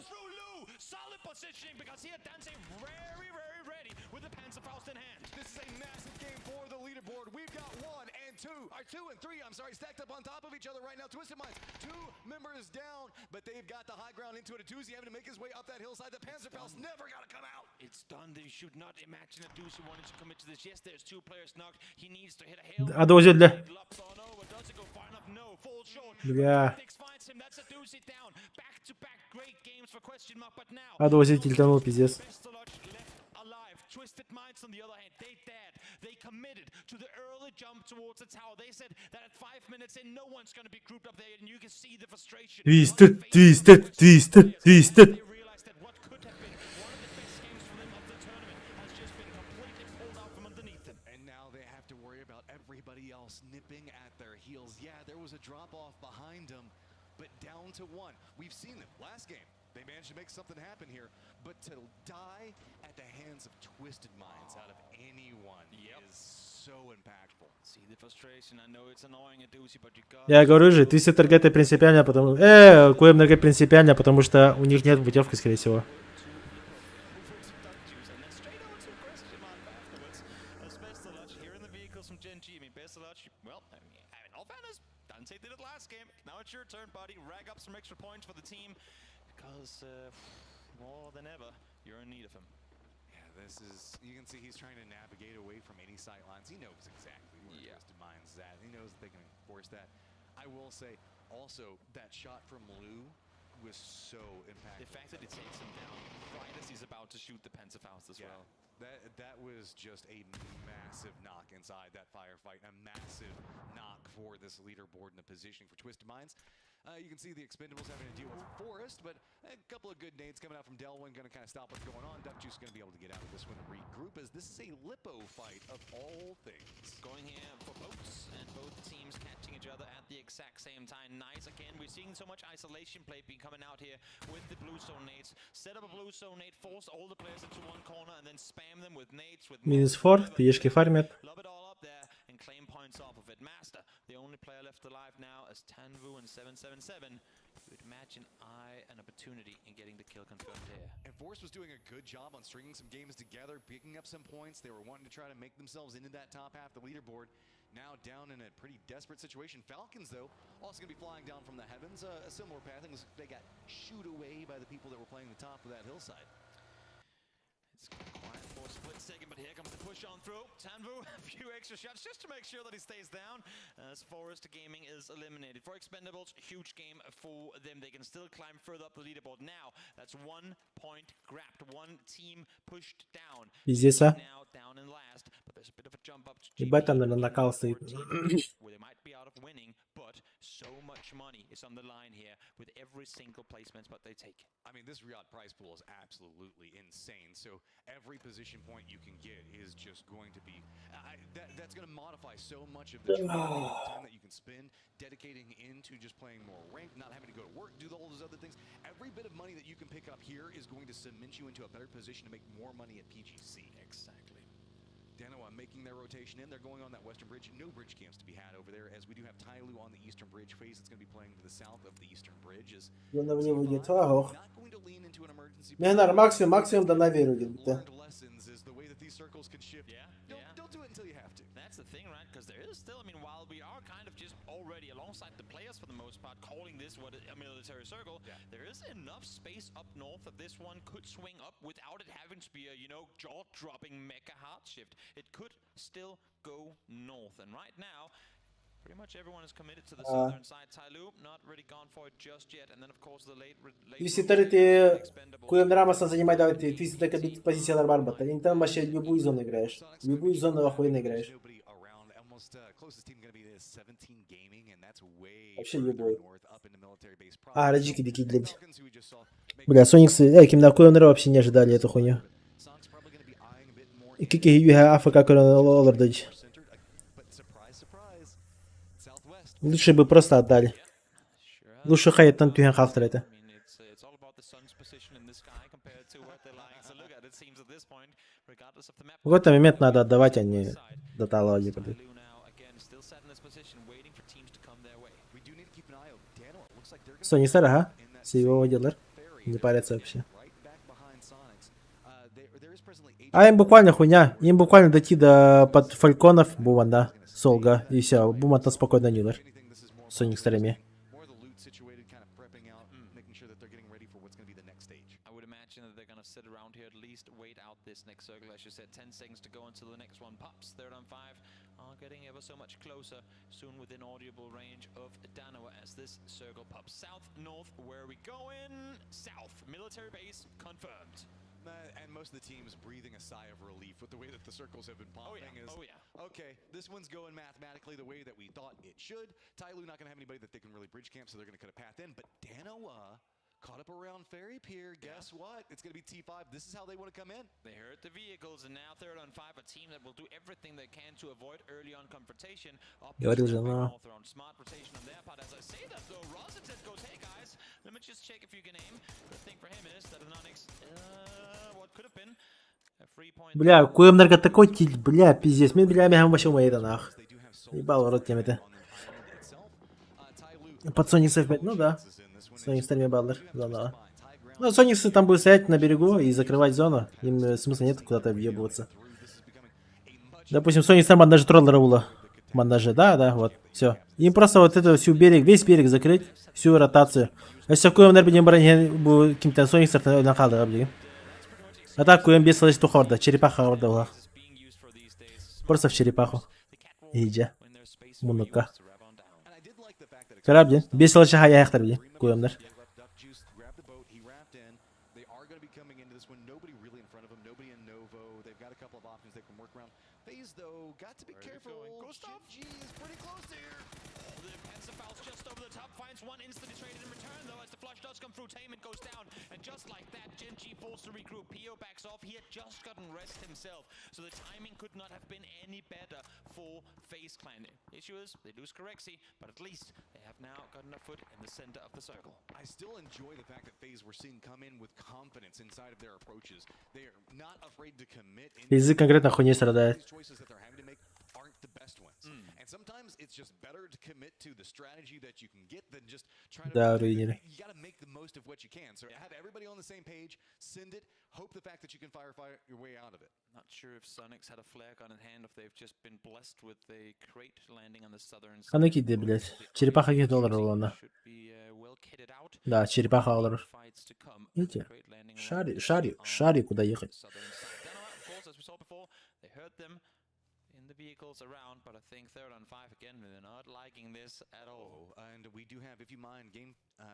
Solid positioning because here Dante very, very ready with the Panzerfaust in hand. This is a massive game for the leaderboard. We've got one and two, or two and three, I'm sorry, stacked up on top of each other right now. Twisted Minds, two members down, but they've got the high ground into it. Adusi having to make his way up that hillside. The Panzerfaust never got to come out. It's done. They should not imagine Adusi wanted to commit to this. Yes, there's two players knocked. He needs to hit a hail. Adusi өллө. Lops on over. Does it go far enough? No. Falls short. Бля. Dix finds him. That's Adusi down. Back to back great games for question mark. But now Adusi тильтанул, пиздец. Bestelodge left alive. Twisted Minds, on the other hand, they dared. They committed to the early jump towards the tower. They said that at 5 minutes in, no one's going to be grouped up there, and you can see the frustration. Twisted, Twisted, Twisted, Twisted. They realized that what could have been one of the best games for them of the tournament has just been completely pulled out from underneath them. And now they have to worry about everybody else nipping at their heels. Yeah, there was a drop off behind them, but down to one. We've seen them last game. They managed to make something happen here, but to die at the hands of Twisted Minds out of anyone is so impactful. See the frustration. I know it's annoying, Adusi, but you got Я говорю же, Twisted RG это принципиально, потому... QMNRG принципиально, потому что у них нет путевки, скорее всего. And then straight over to question mark afterwards. As Bestelodge here in the vehicles from Gen G. I mean, Bestelodge, well, I mean, all fairness, Dante did it last game. Now it's your turn, buddy. Rack up some extra points for the team because more than ever, you're in need of him. Yeah, this is, you can see he's trying to navigate away from any sight lines. He knows exactly where Twisted Minds is at. He knows that they can enforce that. I will say, also, that shot from Lou was so impactful. The fact that it takes him down right as he's about to shoot the Panzerfaust as well. That was just a massive knock inside that firefight, a massive knock for this leaderboard and the positioning for Twisted Minds. You can see the Expendables having to deal with Forest, but a couple of good nades coming out from Delwyn, going to kind of stop what's going on. Duck Juice going to be able to get out of this one and regroup, as this is a Lippo fight of all things. Going here for boats, and both teams catching each other at the exact same time. Nice again. We're seeing so much isolation play being coming out here with the blue zone nades. Set up a blue zone nade, force all the players into one corner, and then spam them with nades with Минус 4, ТЕшки фармят. Lob it all up there and claim points off of it. Master, the only player left alive now as Tanvu and 777. You would imagine eye an opportunity in getting the kill confirmed here. And Force was doing a good job on stringing some games together, picking up some points. They were wanting to try to make themselves into that top half of the leaderboard. Now down in a pretty desperate situation. Falcons, though, also going to be flying down from the heavens. A similar pathing. They got shooed away by the people that were playing the top of that hillside. It's quiet for a split second, but here comes the push on through. Tanvu, a few extra shots just to make sure that he stays down as Forest Gaming is eliminated. For Expendables, huge game for them. They can still climb further up the leaderboard now. That's 1 point grabbed, one team pushed down. Пиздец, а. Now down in last, but there's a bit of a jump up to Ебать, там, наверное, накал стоит. Where they might be out of winning, but so much money is on the line here with every single placement spot they take. I mean, this Riyadh prize pool is absolutely insane. So every position point you can get is just going to be that's going to modify so much of the training, the time that you can spend dedicating into just playing more rank, not having to go to work, do all those other things. Every bit of money that you can pick up here is going to cement you into a better position to make more money at PGC. Exactly. Danawa making their rotation in. They're going on that western bridge. No bridge camps to be had over there, as we do have Tyloo on the eastern bridge. FaZe that's going to be playing to the south of the eastern bridge. Is Зона влево идет. Ага. Не, максимум, максимум до Нави идет, да. lessons is the way that these circles can shift. Yeah, don't, yeah. don't do it until you have to. That's the thing, right? Because there is still, I mean, while we are kind of just already alongside the players for the most part, calling this what a military circle, there is enough space up north that this one could swing up without it having to be a, jaw-dropping mega hard shift. It could still go north. And right now, pretty much everyone is committed to the А. southern side. Tyloo not really gone for it just yet. And then, of course, the late, late Twisted Thirty куем Рамоса занимать давайте. Twisted так бит позиция Барбата. И там вообще любую зону играешь. Любую зону охуенно играешь. Nobody around. Almost closest team going to be this 17 Gaming, and that's way Вообще further любой. north up into military base А, Раджики дикие, блядь. Бля, Сониксы, ким Куемнера вообще не ожидали эту хуйню. Икки юха АФК олордож. Лучше бы просто отдали. Лучше хайттан түһэн хааллар этэ. It's all about the sun's position in the sky compared to what they like to look at. It seems at this point, regardless of the map, В какой-то момент надо отдавать, а не до талого не подают. now again still sat in this position, waiting for teams to come their way. We do need to keep an eye out. Danawa looks like they're gonna Соникстар, ага. С его делар. Не парятся вообще. right back behind Sonics. There is presently eight А им буквально хуйня. Им буквально дойти до под Фальконов, Буман, да, Солга, и все. Буман там спокойно не удар. Соник старыми. more of the loot situated, kind of prepping out, making sure that they're getting ready for what's going to be the next stage. I would imagine that they're gonna sit around here at least, wait out this next circle. As you said, 10 seconds to go until the next one pops. Third on five are getting ever so much closer, soon within audible range of Danawa as this circle pops. South, north, where are we going? South, military base confirmed. And most of the teams breathing a sigh of relief with the way that the circles have been Oh popping. yeah, Is, oh yeah. Okay, this one's going mathematically the way that we thought it should. Tyloo not going to have anybody that they can really bridge camp, so they're going to cut a path in. But Danawa caught up around Ferry Pier. Guess what? It's going to be T5. This is how they want to come in. They heard the vehicles, and now third on five, a team that will do everything they can to avoid early on confrontation. Up Говорил же, но... North on smart rotation on their part. As I say that though, Rosented goes, hey guys, let me just check if you can aim. Good thing for him is that Anonyx, what could have been a free point. Бля, Куемнерга такой тильт, бля, пиздец. Мен, бля, мягам вообще умеет, нах. Ебал в рот тем это. Под Сониксов, блядь, ну да. Соникс старыми баллер, зона. Ну, Сониксы там будут стоять на берегу и закрывать зону. Им смысла нет куда-то въебываться. Допустим, Соникс там даже троллера ула. Мандаже, да, вот, все. Им просто вот эту всю берег, весь берег закрыть, всю ротацию. Если Куемнер будем брать ким-то Сониксов, на халда, блин. А так Куем без слышит хорда, черепаха хорда была. Просто в черепаху. Иджа. Мунука. Кара, блин. Без слышит хая блин. Куемнер. Duck Juice grabbed the boat. He wrapped in. They are going to be coming into this one. Nobody really in front of them. Nobody in Novo. They've got a couple of options they can work around. FaZe, though, got to be careful. Gustav? G is pretty close here. Oh, the Panzerfaust just over the top finds one instantly traded in return though as the flush does come through. Taman goes down and just like that, Gen G forced to regroup. Pio backs off. He had just gotten rest himself, so the timing could not have been any better for FaZe Clan. Issue is they lose Corexi, but at least they have now gotten a foot in the center of the circle. I still enjoy the fact that FaZe we're seeing come in with confidence inside of their approaches. They are not afraid to commit into Язык конкретно хуйней страдает. these choices that they're having to make aren't the best ones. And sometimes it's just better to commit to the strategy that you can get than just try to Да, руинили. You got to make the most of what you can. So have everybody on the same page, send it, hope the fact that you can firefight your way out of it. Not sure if Sonics had a flare gun in hand, if they've just been blessed with a crate landing on the southern side. Ханна киди, блядь. Черепаха каких долларов ладно. Be well kitted out. Да, черепаха долларов. Fights to come. Видите? Шари, шари, шари, куда ехать. Of course, as we saw before, they heard them in the vehicles around, but I think third on five again, they're not liking this at all. Oh, and we do have, if you mind, game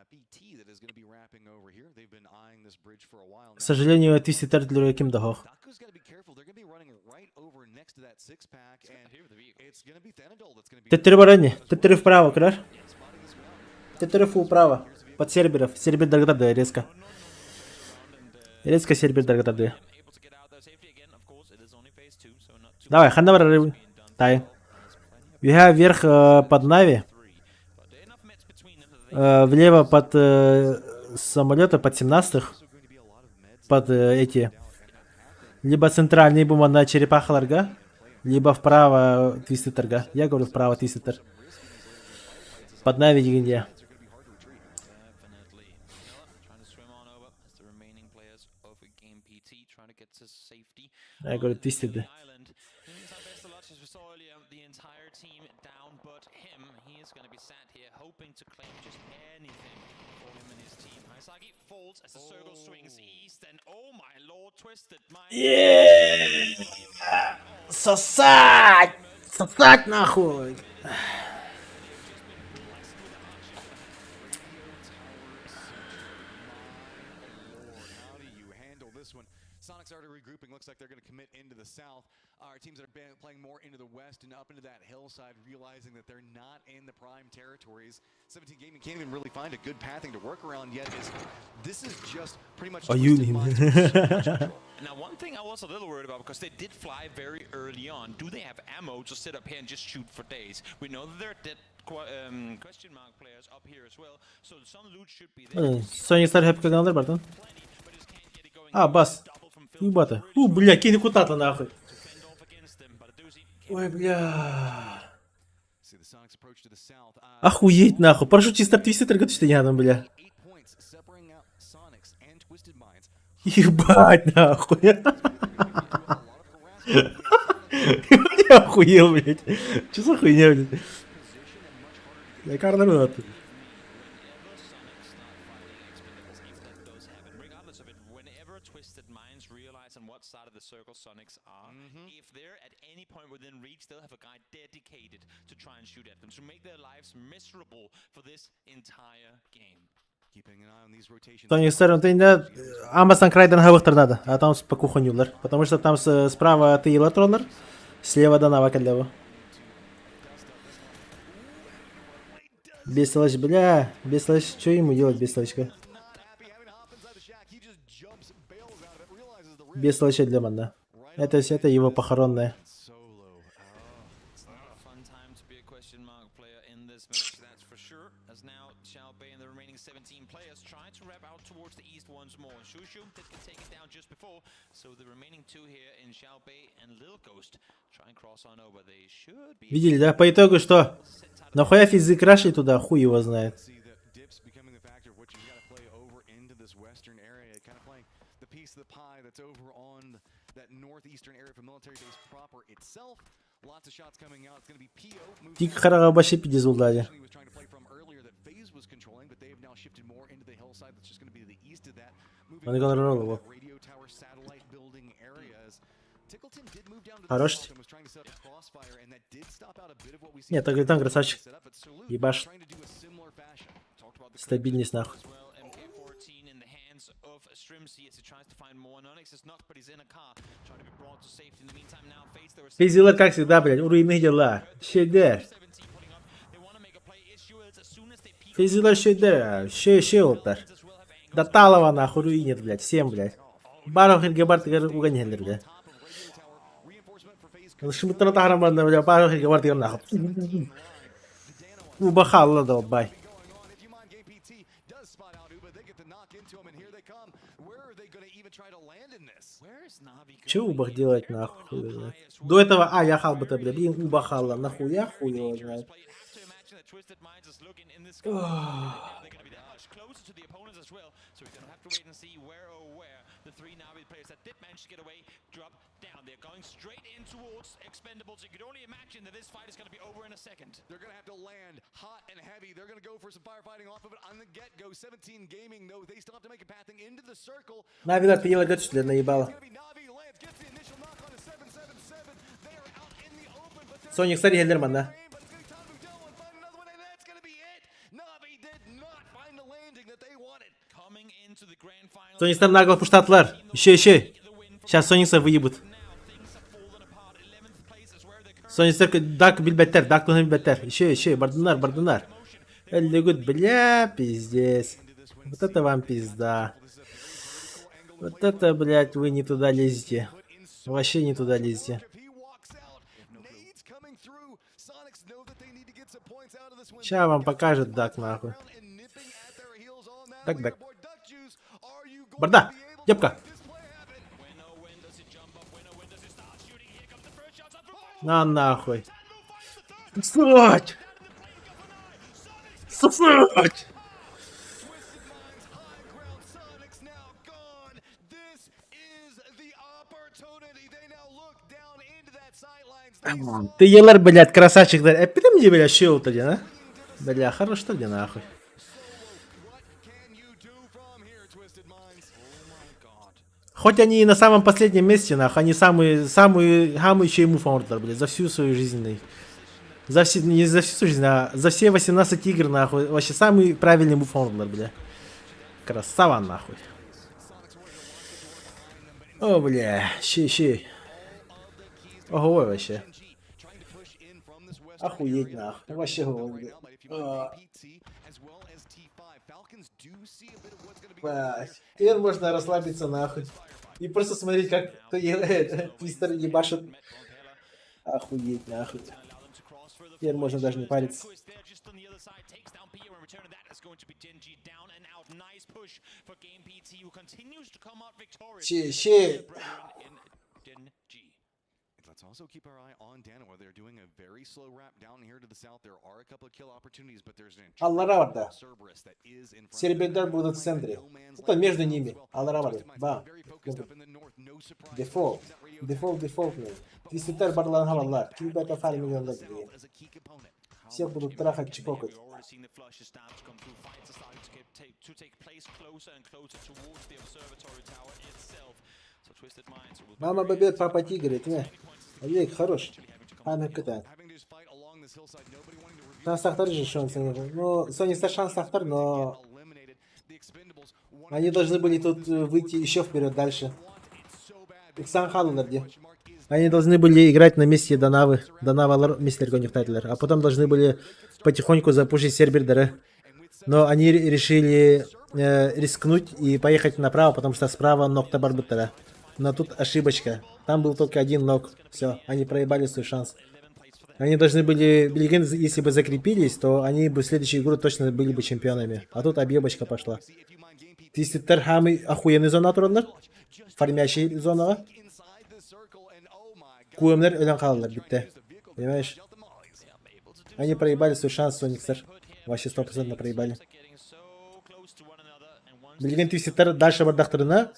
BT that is going to be wrapping over here. They've been eyeing this bridge for a while К сожалению, Twisted Turtle каким дохох. Daku's got to be careful. They're going to be running right over next to that six pack, and it's going to be Thanadol that's going to be. Төттөрү барани. Төттөрү вправо, көрөр. Төттөрү фул вправо. Под серберов. Сербер даргатарды резко. Резко сербер даргатарды. Давай, ханна бар Тай. Виха вверх под Нави. Влево под самолеты, под 17-х. Под эти. Либо центральный бумана черепаха ларга. Либо вправо Твистетерга. Я говорю вправо Твистетер. Под Нави дигинде. Я говорю, Твистеды. Сосать! Сосать нахуй! Sonics already regrouping. Looks like they're going to commit into the south. Our teams that are playing more into the west and up into that hillside, realizing that they're not in the prime territories. 17 Gaming can't even really find a good pathing to work around yet. Is this is just pretty much Oyun. Now, one thing I was a little worried about because they did fly very early on. Do they have ammo to sit up here and just shoot for days? We know that there are dead question mark players up here as well, so some loot should be there. Sonic Star Happy каналдар бартан. А, бас. Ебата. У, бля, кинь куда-то нахуй. Ой, бля. Охуеть нахуй. Парашютист Твистер говорит, бля. Ебать нахуй. Я охуел, блядь. Че за хуйня, блядь? Я карта Side of the circle Sonics are. If they're at any point within reach, they'll have a guy dedicated to try and shoot at them, to make their lives miserable for this entire game. Sonic Star, ты не Амазон Крайден хабахтар надо, а там по кухонюлар. Потому что там справа ты электронер, слева Данава Калева. Бесилась, бля, бесилась, что ему делать, бесилочка? Бесилочка для манда. Это его похоронное. Видели, да? По итогу что? Нахуя физы крашили туда, хуй его знает. Дико хараға вообще пиздец булдали. Хорош. Нет, так там красавчик. Ебаш. Стабильность нахуй. Физила, как всегда, блядь, уровень дела. Щедер. Физила щедер. Ще, ще олтар. Даталова нахуй руинит, блядь, всем, блядь. Баров Хильгебард угоняли, блядь. Шымыттан тахраман, блядь, Баров Хильгебард нахуй. Убахалла долбай. Че Убах делать нахуй? Блядь? До этого, а, я халбата, бля, блин, Убахалла, нахуя хуй его знает. Нави, да, ты ела для наебала. Соник, смотри, Геллерман, да. Соникстар нагло пуштатлар. Еще, еще. Сейчас Соникса выебут. Соникстар дак билбеттер, дак билбеттер. Еще, еще, бардунар, бардунар. Эллигут, бля, пиздец. Вот это вам пизда. Вот это, блядь, вы не туда лезете. Вообще не туда лезете. Сейчас вам покажет Дак нахуй. Так, так. Барда! Епка! На нахуй. Сосать! Сосать! Ты елар, блядь, красавчик, да. Эпидем мне, блядь, щел-то, а? Бля, хорош что где нахуй. Хоть они и на самом последнем месте, нахуй, они самые, самые, самые ему фордер, блядь, за всю свою жизнь, За все, не за всю свою жизнь, а за все 18 игр, нахуй, вообще самый правильный муфондлер, бля. Красава, нахуй. О, бля, щи, щи. Ого, вообще. Охуеть, нахуй. Вообще, бля. А. Блядь. Теперь можно расслабиться нахуй. И просто смотреть, как Твистер ебашит. Охуеть нахуй. Теперь можно даже не париться. Че, че. Let's also keep our eye on Danawa. They're doing a very slow wrap down here to the south. There are a couple of kill opportunities, but there's an Аллара барда. Cerberus that is in front. Серебрядар будут в центре. Это между ними. Аллара барда. Ба. Дефолт. Дефолт, дефолт. Твистер барлан халалар. Килбета фарминг Всех будут трахать, чпокать. Мама бобет, папа тигр, это не. Олег, хорош. Память кота. Шанс же шанс. Ну, Соник шанс Ахтар, но... Они должны были тут выйти еще вперед дальше. Иксан Халлар где? Они должны были играть на месте Данавы. Данава мистер Гонихтайтлер. А потом должны были потихоньку запушить Сербердеры. Но они решили рискнуть и поехать направо, потому что справа нокта Барбутера. Но тут ошибочка. Там был только один нок. Все, они проебали свой шанс. Они должны были, если бы закрепились, то они бы в следующую игру точно были бы чемпионами. А тут объебочка пошла. Твистер хамы охуенный зона тураллар. Фармящий зонага. Куэмнер өлөн хааллар битте. Понимаешь? Они проебали свой шанс, Сониксер. Вообще 100% проебали. Билигин Твистер дальше бардахтарына.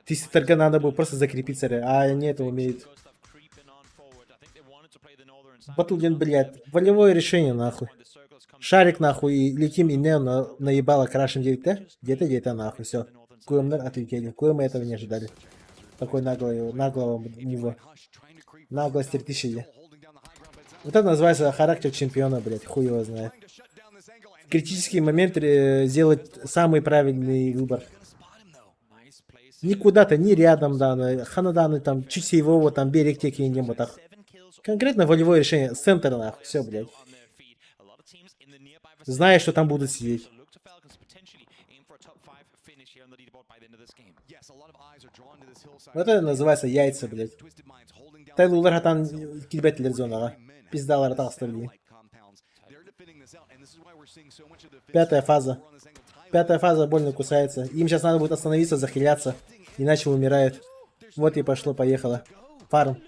Твистерга надо было просто закрепиться, а они это умеют. Батулдин, блядь, волевое решение, нахуй. Шарик, нахуй, и летим и не на, наебало крашем 9 Где-то, где-то, нахуй, все. Куэмнер отлетели. Куэмы этого не ожидали. Такой наглый, наглого него. Наглость 3000. Вот это называется характер чемпиона, блядь, хуй его знает. В критический момент сделать самый правильный выбор. Никуда-то, ни рядом, да, ханаданы там, чуть его там, берег теки не так. Конкретно волевое решение. Центр, нахуй, все, блядь. Зная, что там будут сидеть. Вот это называется яйца, блядь. Тайлулар хатан килбетлер зонага. Пиздалар тагыстыр Пятая фаза. Пятая фаза больно кусается. Им сейчас надо будет остановиться, захиляться. Иначе умирают. Вот и пошло-поехало. Фарм.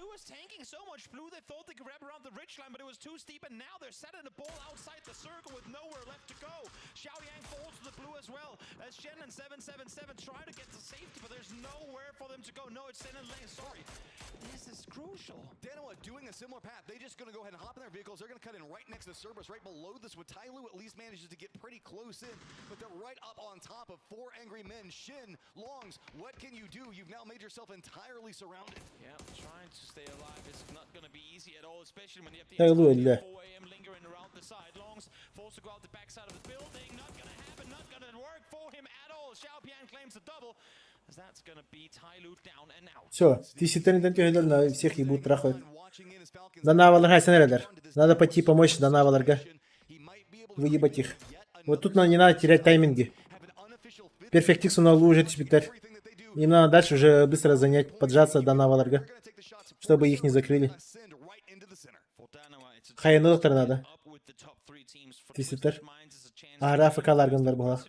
Danawa doing a similar path. They just gonna go ahead and hop in their vehicles. They're gonna cut in right next to Cerberus, right below this with Tyloo at least manages to get pretty close in, but they're right up on top of four angry men. Shin, Longs, what can you do? You've now made yourself entirely surrounded. Yeah, trying to stay alive is not gonna be easy at all, especially when you have the Tyloo entire өллө. 4 a.m. lingering around the side. Longs forced to go out the backside of the building. Not gonna happen, not gonna work for him at all. Xiaopian claims the double. As that's gonna be Tyloo down and out. Все, на всех ебут, трахают. Данавалар хайсанерелер. Надо пойти помочь Данаваларга. Выебать их. Вот тут нам не надо терять тайминги. Перфектиксу на уже теперь. Им надо дальше уже быстро занять, поджаться Данаваларга. Чтобы их не закрыли. Хайнодоктор надо. Твистер. А, Рафа Каларгандар была.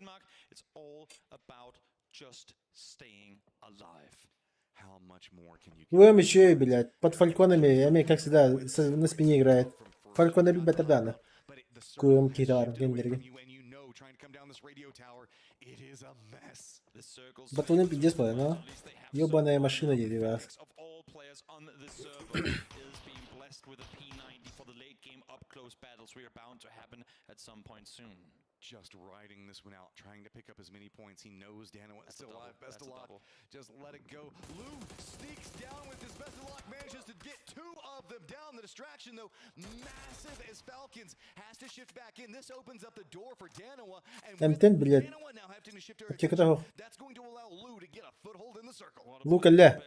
УМ еще и, блядь, под фальконами, Эми, как всегда, на спине играет. Фальконы любят Эрдана. Куем китар, гендерги. Батуны пиздец, но ебаная машина, дядя вас. Just riding this one out, trying to pick up as many points. He knows Dano is still alive. Best of luck. Just let it go. Lou sneaks down with his best of luck, manages to get two of them down. The distraction, though, massive as Falcons has to shift back in. This opens up the door for Danoa. And with М10, блядь. Danoa now having to shift their Аптека того. that's going to allow Lou to get a foothold in the circle. Лука ля.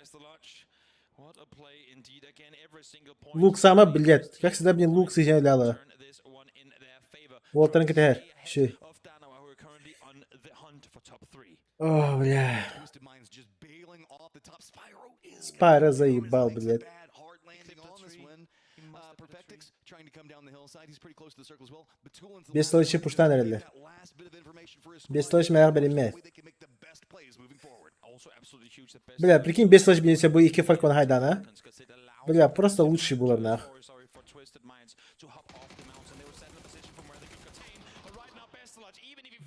Лук сама, блядь. Как всегда, мне лук съезжала. Уолтер КТР. Щи. О, бля. Спайра заебал, блядь. Бестолочи пуштан эрэллэр. Бестолочь мэр бериммет. Бля, прикинь, Бестолочь билсе бу икки Фалькон хайдан, а? Бля, просто лучший булар нах.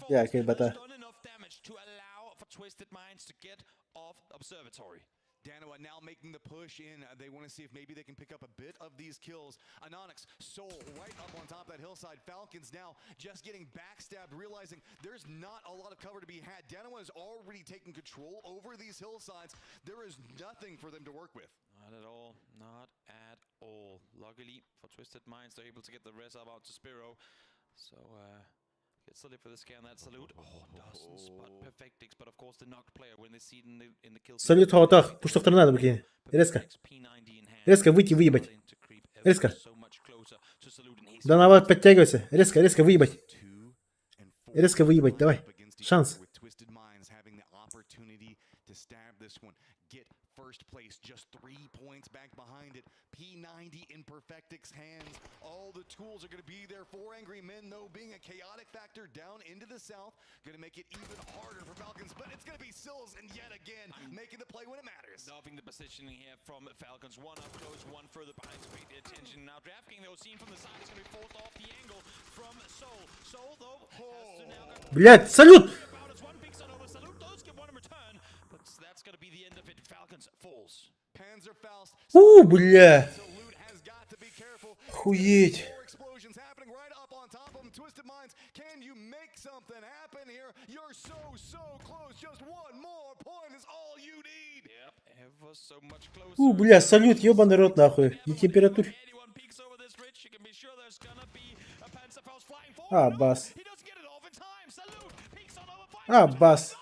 Бля, кайбата. Danoa now making the push in. They want to see if maybe they can pick up a bit of these kills. Anonyx, Soul right up on top of that hillside. Falcons now just getting backstabbed, realizing there's not a lot of cover to be had. Danoa has already taken control over these hillsides. There is nothing for them to work with. Not at all. Not at all. Luckily for Twisted Minds, they're able to get the res up out to Spiro. So, gets the lift for the scan that salute. Oh, doesn't spot Perfectix, but of course the knocked player when they see it in the kill. Салют, Хаутах. Пуштохтар надо, прикинь. Резко. Резко выйти, выебать. Резко. Да давай, подтягивайся. Резко, резко выебать. Резко выебать, давай. Шанс. Twisted Minds having the opportunity to stab this one, get first place, just 3 points back behind it. P90 in Perfectix hands. All the tools are going to be there for Angry Men, though, being a chaotic factor down into the south, going to make it even harder for Falcons, but it's going to be Sills, and yet again, making the play when it matters. Loving the positioning here from Falcons. One up close, one further behind to create the attention. Now DraftKings, though, seen from the side, is going to be forced off the angle from Soul. Soul, though, has to now go Блядь, салют! One peeks on over. Salute does get one in return, but that's going to be the end of it. Falcons falls. Panzerfaust У, бля. Охуеть. explosions happening right up on top of them. Twisted Minds, can you make something happen here? You're so, so close. Just one more point is all you need. Yep, ever so much closer. У, бля, салют, ебаный рот нахуй. Не температурь. А, бас. А, бас.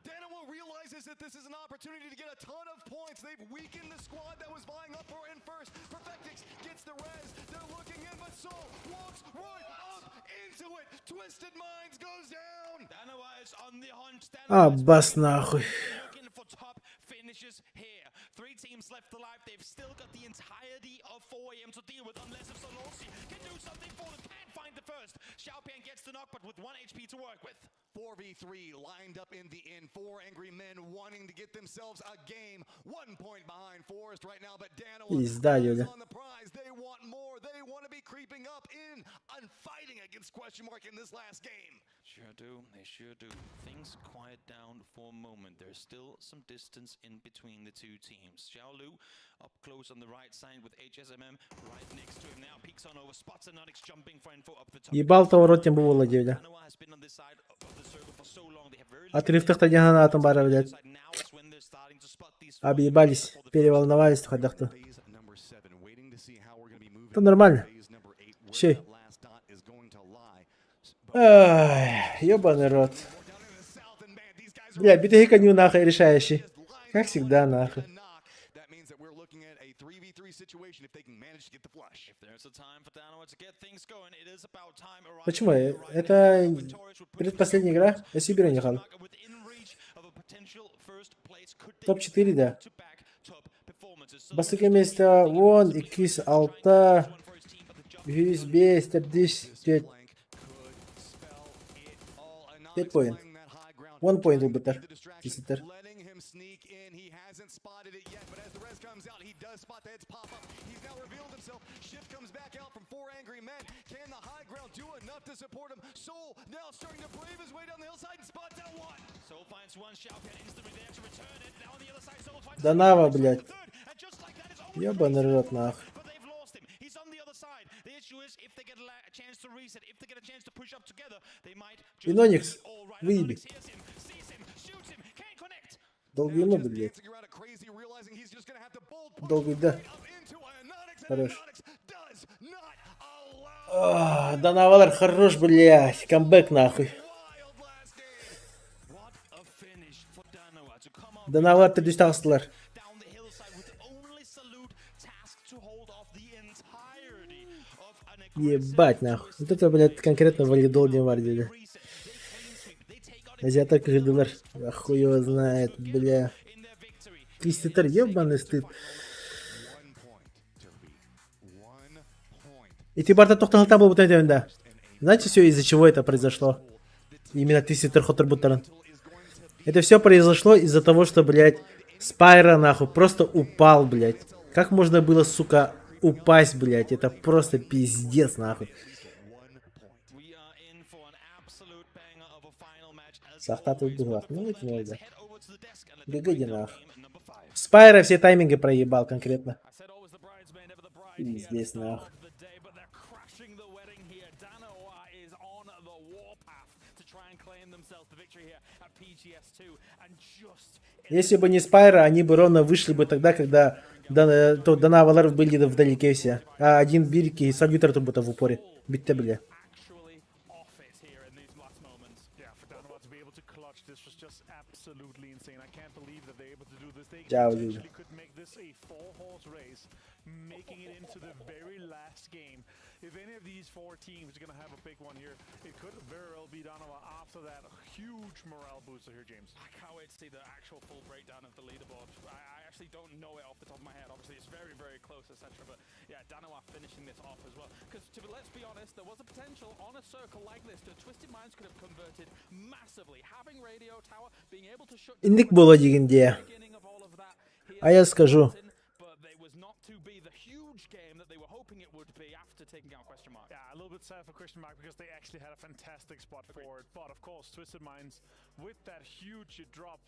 Danoa realizes that this is an opportunity to get a ton of points. They've weakened the squad that was vying up for in first. Perfectix gets the res. They're looking in, but Soul walks right up into it. Twisted Minds goes down. Danoa is on the hunt. А, бас нахуй. Looking for top finishes here. Three teams left alive. They've still got the entirety of 4 AM to deal with unless if Solosi can do something for them. Can't find the first. Xiaopian gets the knock, but with 1 HP to work with. 4v3 lined up in the end. Four angry men wanting to get themselves a game. 1 point behind Forest right now, but Danoa Пизда, Юля. on the prize. They want more. They want to be creeping up in and fighting against question mark in this last game. Sure do. They sure do. Things quiet down for a moment. There's still some distance in between the two teams. Xiao Lu up close on the right side with HSMM right next to him now. Peeks on over, spots Anonyx jumping for info up the top. Ебал-то в рот тем было, бля. Отрывтах гранатом бара, блядь. Объебались, переволновались, ходах-то. Это нормально. Щей. Ай, ебаный рот. Бля, битый коню нахуй решающий. Как всегда, нахуй. That means that we're looking at a 3v3 situation if they can manage to get the flush. If there's a time for Danoa to get things going, it is about time. Почему? Это предпоследняя игра. Я Сибирь не хал. Топ-4, да. Бастакы место вон, иккис, алта, үһүс, биэс, төрдүс, түөрт. Пять point. One point ылбыттар. Кисеттер. him sneak in. He hasn't spotted it yet, but as the res comes out, he does spot the heads pop up. He's now revealed himself. Shift comes back out from four angry men. Can the high ground do enough to support him? Soul now starting to brave his way down the hillside and spots out one. Soul finds one, Xiaopian instantly there to return it. Now on the other side, Soul finds Данава, блядь. Ёбаный рот, нахуй. but they've lost him. He's on the other side. The issue is if they get a chance to reset, if they get a chance to push up together, they might just Иноникс, all right. выеби. Hears him, sees him, shoots him, can't connect. Долго ему, блядь. Долго, да. Хорош. А, Данавалар хорош, блядь. Камбэк нахуй. Данавалар төрдүс таҕыстылар. Down the hillside with only salute tasked to hold off the entirety of an Ебать нахуй. Вот это, блядь, конкретно валидол не вардили. Азиатар кыһыйдылар. А хуй его знает, бля. Твиститер, ебаный стыд. И ты барта тохтан был да. Знаете все, из-за чего это произошло? Именно Твиститер хотторбуттарын. Это все произошло из-за того, что, блядь, Спайра, нахуй, просто упал, блядь. Как можно было, сука, упасть, блядь? Это просто пиздец, нахуй. Сахтаты быглах. Ну, это не да. ГГ нах. Спайра все тайминги проебал конкретно. Пиздец, нахуй. Crashing the wedding here. Danoa is on the warpath to try and claim themselves the victory here at PGS2 and just Если бы не Спайра, они бы ровно вышли бы тогда, когда Дан, то Дана Валар были вдалеке все. А один Бирки и Сальютер тут будто в упоре. Битте, бля. here in these last moments. Yeah, for Danoa to be able to clutch this was just absolutely insane. I can't believe that they're able to do this. They Ciao, Giulio. potentially could make this a four-horse race, making it into the very last game. If any of these four teams are going to have a big one here, it could very well be Danoa after that huge morale booster here, James. I can't wait to see the actual full breakdown of the leaderboard. I actually don't know it off the top of my head. Obviously, it's very, very close, etc. But yeah, Danoa finishing this off as well. Because to be, let's be honest, there was a potential on a circle like this that Twisted Minds could have converted massively. Having Radio Tower, being able to shut Инник было дегенде. А я скажу. but it was not to be the huge game that they were hoping it would be after taking out question mark. Yeah, a little bit sad for Question Mark because they actually had a fantastic spot forward. But of course, Twisted Minds with that huge drop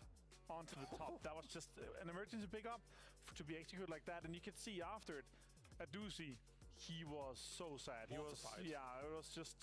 onto the top, that was just an emergency pickup to be executed like that. And you could see after it, Adusi, he was so sad. He was, Mortified. yeah, it was just,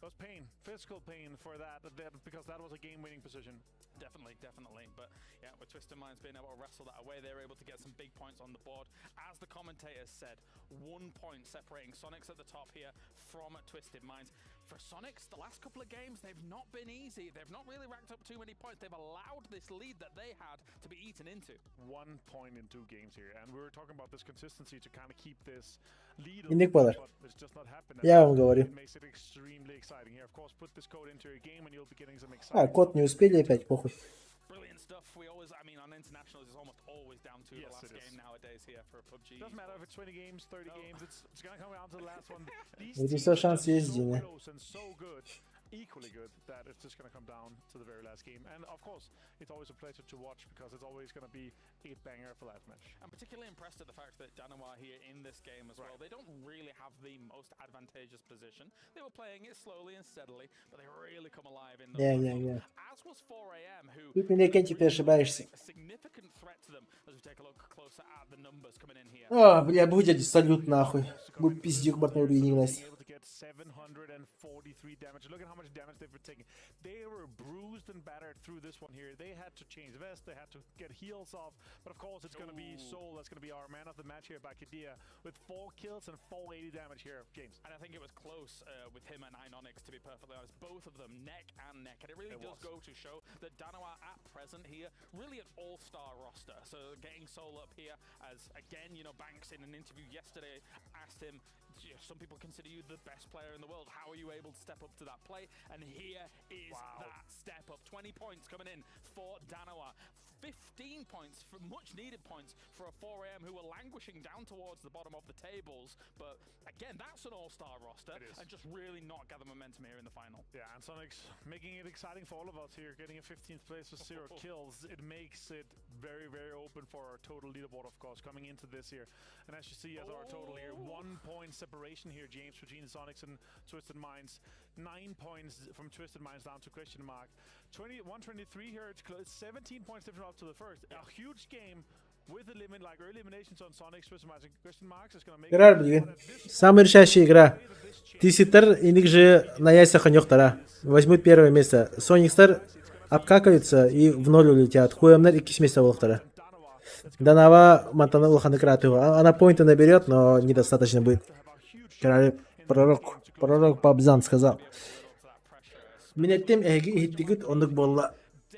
it was pain, physical pain for that, that because that was a game-winning position. Definitely, definitely. But yeah, with Twisted Minds being able to wrestle that away, they were able to get some big points on the board. As the commentators said, 1 point separating Sonics at the top here from Twisted Minds. For Sonics, the last couple of games, they've not been easy. They've not really racked up too many points. They've allowed this lead that they had to be eaten into. 1 point in two games here, and we were talking about this consistency to kind of keep this lead. a Инник little болар. bit, but it's just not happened. Я вам говорю. It makes it extremely exciting here. Of course, put this code into your game and you'll be getting some А, exciting. код не успели опять, похуй. Brilliant stuff. We always, I mean, on internationals, it's almost always down to Yes, the last it is. game nowadays here for PUBG. Doesn't matter if it's 20 games, 30 games, it's gonna come down to the last one. These Вот и teams все are шанс just есть, so Дима. close and so good, equally good, that it's just gonna come down to the very last game. And of course, it's always a pleasure to watch because it's always gonna be a banger for last match. I'm particularly impressed at the fact that Danawa here in this game as well, they don't really have the most advantageous position. They were playing it slowly and steadily, but they really come alive in the Не, не, не. As was 4AM, who Тут меня, Кенти, ты ошибаешься. a significant threat to them as we take a look closer at the numbers coming in here. А, бля, будет салют нахуй. Будет пиздюк бортной уровень Настя. Able to get 743 damage. Look at how much damage they've been taking. They were bruised and battered through this one here. They had to change vest, they had to get heals off. But of course, it's going to be Soul that's going to be our man of the match here by Kadia with 4 kills and 480 damage here, James. And I think it was close with him and Inonix, to be perfectly honest. Both of them neck and neck. And it really It does was. go to show that Danawa at present here, really an all-star roster. So getting Soul up here, as again, Banks in an interview yesterday asked him, "Some people consider you the best player in the world. How are you able to step up to that plate?" And here is that step up. 20 points coming in for Danawa. 15 points, for much needed points for a 4 a.m. who were languishing down towards the bottom of the tables. But again, that's an all-star roster It is. And just really not gather momentum here in the final. Yeah, and Sonics making it exciting for all of us here, getting a 15th place with zero kills. It makes it very, very open for our total leaderboard, of course, coming into this year. And as you see as our total here, 1 point separation here, James, between Sonics and Twisted Minds. 9 points from Twisted Minds down to question mark. 20, 123 here, it's close, 17 points difference up to the first. A huge game with the limit, like early eliminations on Sonics, Twisted Minds, and question marks is going to make Көрөр билигин. Самая решающая игра. Тиситер и же на яйцах ханьохтара. Возьмут первое место. Соникстар обкакаются и в ноль улетят. Хуемнер иккис место буолуохтара. Данава мантан улахан кратыва. Она поинты наберет, но недостаточно будет. Король, пророк, пророк Бабзан сказал. Мин эттим эһиги иһиттигит оннук буолла.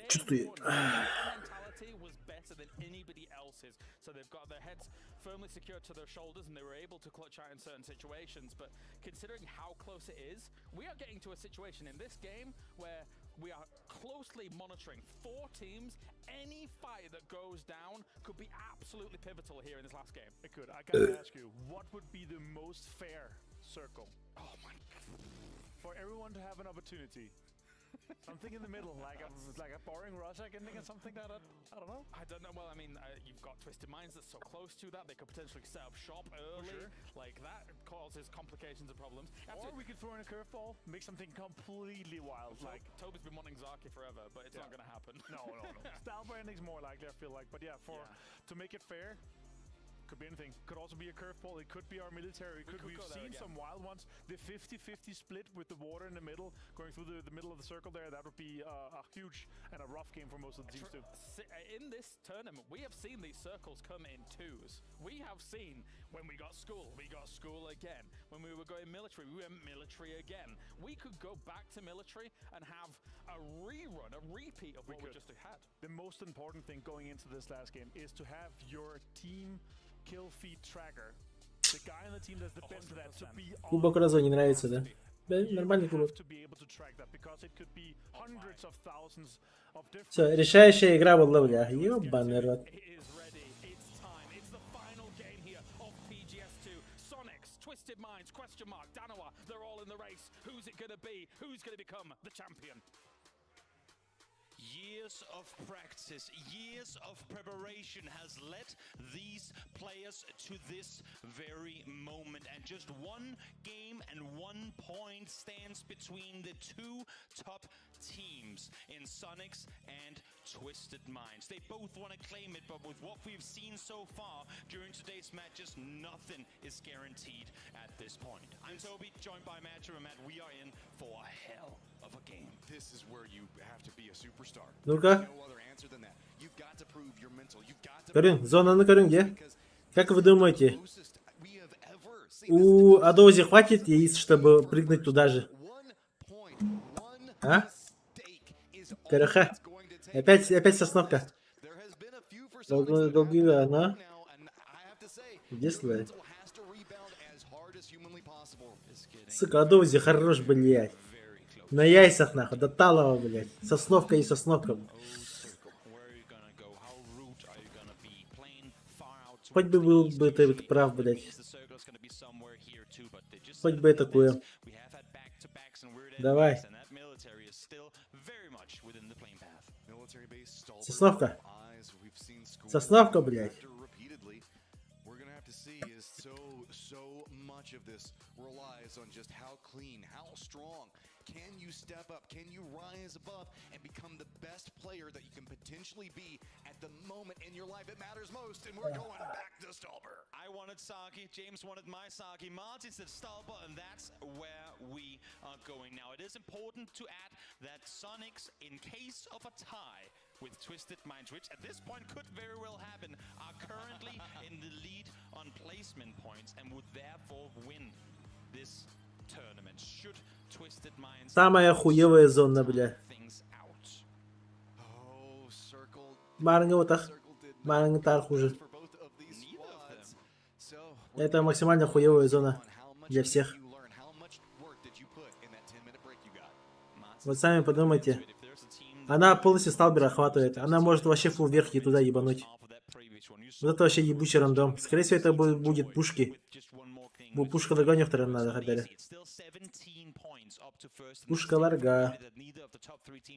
Чувствую. Mentality was better than anybody else's. So they've got their heads firmly secured to their shoulders and they were able to clutch out in certain situations. But considering how close it is, we are getting to a situation in this game where we are closely monitoring four teams. Any fight that goes down could be absolutely pivotal here in this last game. It could. I gotta ask you, what would be the most fair circle? Oh my. For everyone to have an opportunity. Something in the middle, like a boring Russia ending or something like that. I don't know. I don't know. Well, I mean, you've got Twisted Minds that's so close to that. They could potentially set up shop early. Like, that causes complications and problems. Or we could throw in a curveball, make something completely wild, like Toby's been wanting Zaki forever, but it's not going to happen. No. Style branding's more likely, I feel like. But yeah, for to make it fair, could be anything. Could also be a curveball. It could be our military. It We could, could we've go there seen again. Some wild ones. The 50-50 split with the water in the middle, going through the middle of the circle there, that would be a huge and a rough game for most of the teams too. In this tournament, we have seen these circles come in twos. We have seen when we got school, we got school again. When we were going military, we went military again. We could go back to military and have a rerun, a repeat of We what we could. just had. The most important thing going into this last game is to have your team kill feed tracker. The guy on the team that's the best at that to be on Кубок Розо не нравится, да? Да, нормальный кубок. To be able to track that because it could be hundreds of thousands of different Все, решающая игра была, бля. Ёбаный рот. It is ready. It's time. It's the final game here of PGS2. Sonics, Twisted Minds, question mark, Danawa, they're all in the race. Who's it gonna be? Who's gonna become the champion? Years of practice, years of preparation has led these players to this very moment. And just one game and 1 point stands between the two top teams in Sonics and Twisted Minds. They both want to claim it, but with what we've seen so far during today's matches, nothing is guaranteed at this point. I'm Toby, joined by Matt and Matt. We are in for a hell of a game. This is where you have to be a superstar. Ну-ка. No other answer than that. You've got to prove your mental. You've got to Көрүҥ, зонаны көрүҥ, дьэ. Как вы думаете, у Адози хватит яиц, чтобы прыгнуть туда же? А? КРХ. Опять, опять сосновка. Долго, долгие она. Где слайд? Сука, Адози хорош, блядь. На яйцах, нахуй, до талого, блядь. Сосновка и сосновка. Хоть бы был бы ты прав, блядь. Хоть бы такое. Давай. Сосновка. Сосновка, блядь. We're gonna have to see is so much of this relies on just how clean, how strong can you step up? Can you rise above and become the best player that you can potentially be at the moment in your life it matters most? And we're going back to Stalber. I wanted Saki, James wanted my Saki, Martin said Stalber, and that's where we are going now. It is important to add that Sonics, in case of a tie with Twisted Minds, which at this point could very well happen, are currently in the lead on placement points and would therefore win this tournament. Should Twisted Minds Самая хуевая зона, бля. things out. Маарыҥҥы вот так. Маарыҥҥыттан хуже. Это максимально хуевая зона для всех. Вот сами подумайте. Она полностью сталбер охватывает. Она может вообще фул вверх и туда ебануть. Вот это вообще ебучий рандом. Скорее всего, это будет пушки. Бу пушкаларга оонньуохтарын наада хайдах эрэ. Пушкаларга.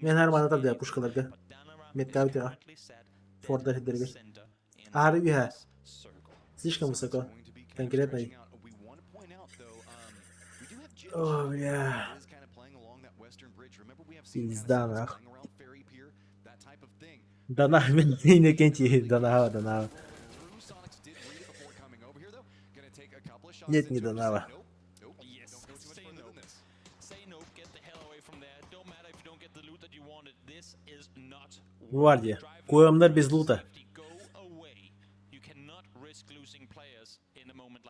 Мен нормально тарда пушкаларга. Метка Форда сирдэригэр. Аһары үһэ. Слишком высоко. Конкретно. О, бля. Пизда нах. Дана мен Иннокентий, Данава, Данава. Нет, не Данава. Гвардия. Куэмнар без лута.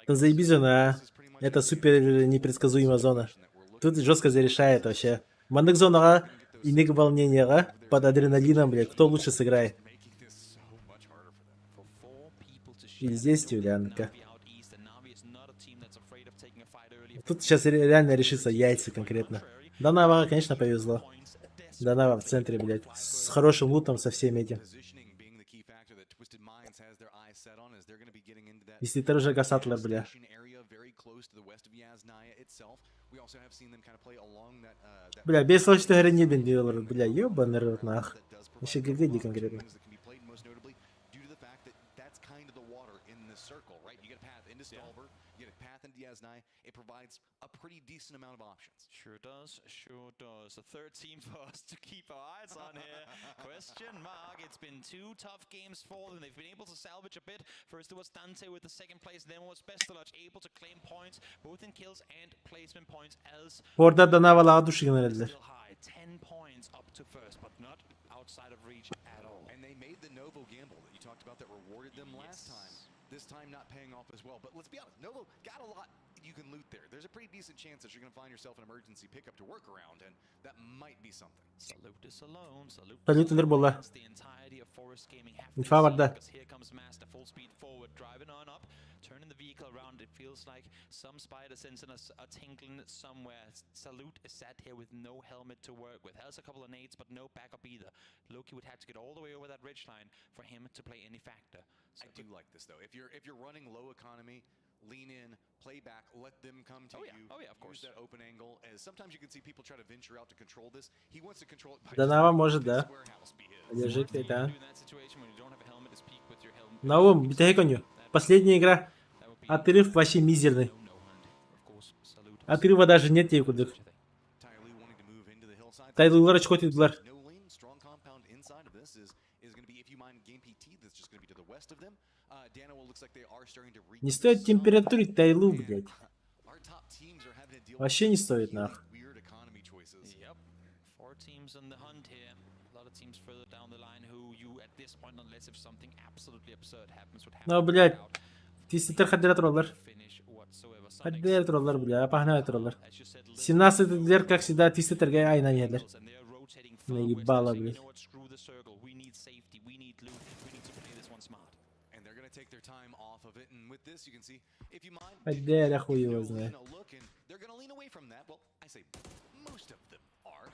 Да заебись она, а. Это супер непредсказуемая зона. Тут жестко зарешает вообще. Маннык зонаҕа инник волнениеҕа под адреналином, блядь, кто лучше сыграет. И здесь Юлианка. Тут сейчас реально решится яйца конкретно. Данава, конечно, повезло. Данава в центре, блядь. С хорошим лутом, со всем этим. Если ты уже Гасатлер, бля. Бля, без слов что не бен бля, ебаный рот нах. Еще ГГ конкретно. It provides a pretty decent amount of options. Sure does, sure does. A third team for us to keep our eyes on here. Question mark. It's been two tough games for them. They've been able to salvage a bit. First it was Dante with the second place, then was Bestelage able to claim points, both in kills and placement points as Orada Danava души генералдер. high. 10 points up to first, but not outside of reach at all. And they made the Novo gamble that you talked about that rewarded them last time. This time not paying off as well. But let's be honest, Novo got a lot you can loot there. There's a pretty decent chance that you're going to find yourself an emergency pickup to work around, and that might be something. Salute is alone. Salute. Салют буолла. The entirety of Forest Gaming have Инфа барда. because here comes Master full speed forward, driving on up, turning the vehicle around. It feels like some spider senses are tingling somewhere. Salute is sat here with no helmet to work with. Has a couple of nades, but no backup either. Loki would have to get all the way over that ridge line for him to play any factor. I do like this though. If you're running low economy, lean in, play back, let them come to Oh, yeah. you. Oh, yeah, of Use course. that open angle. As sometimes you can see people try to venture out to control this. He wants to control it by Данава может, да. Держи да. Наум, бүтэһик оонньуу. Последняя игра. Отрыв вообще мизерный. Отрыва даже нет тебе куда. Тайлылар очко тыдылар. Strong compound inside of this is going to be if you mind game PT that's just going to be to the west of them. Danoa looks like they are starting to Не стоит температурить Тайлу, блядь. Вообще не стоит, нах. Yep. Four teams on the hunt here. A lot of teams further down the line who you at this point, unless if something absolutely absurd happens, would have Ну, блядь. Тистер хаддера тураллар. Хаддера тураллар, бля, пахна тураллар. 17 как всегда, тистер айна нелер. Наебало, блядь. Screw the circle. We need safety. We need loot. We need to play this one smart. And they're going to take their time off of it. And with this, you can see if you mind, Хаддера хуй его знает. look, and they're going to lean away from that. Well, I say most of them are.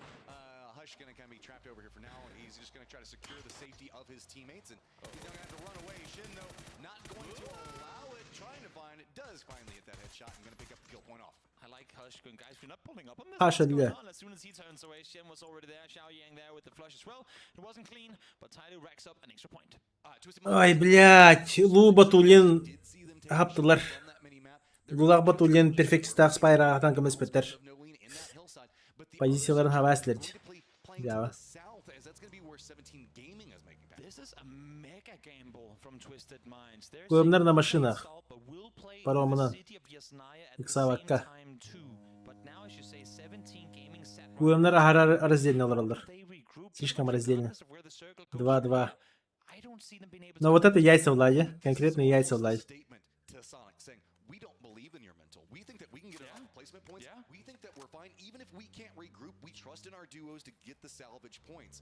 Hush going to kind of be trapped over here for now. He's just going to try to secure the safety of his teammates, and he's now going to have to run away. Shin, though, not going to allow it. Trying to find it, does finally hit that headshot and going to pick up the kill point off. I like Hush going, guys, we're not pulling up on this. Hush What's going yeah. on? As soon as he turns away, Shen was already there. Xiao Yang there with the flush as well. It wasn't clean, but Tyloo racks up an extra point. Ай, блядь, Лу Батулин хаптылар. Гулаг Батулин перфектистах спайра көмөспөттөр. Позицияларын хабаслер. Ява. This is a mega gamble from Twisted Minds. They're Көмнер на машинах. Паромынан. Иксавакка. Көмнер ахара раздельно олороллор. Слишком раздельно. 2-2. Но вот это яйца Влади. Конкретные яйца Влади. to Sonic saying, "We don't believe in your mental. We think that we can get our own placement points. We think that we're fine. Even if we can't regroup, we trust in our duos to get the salvage points.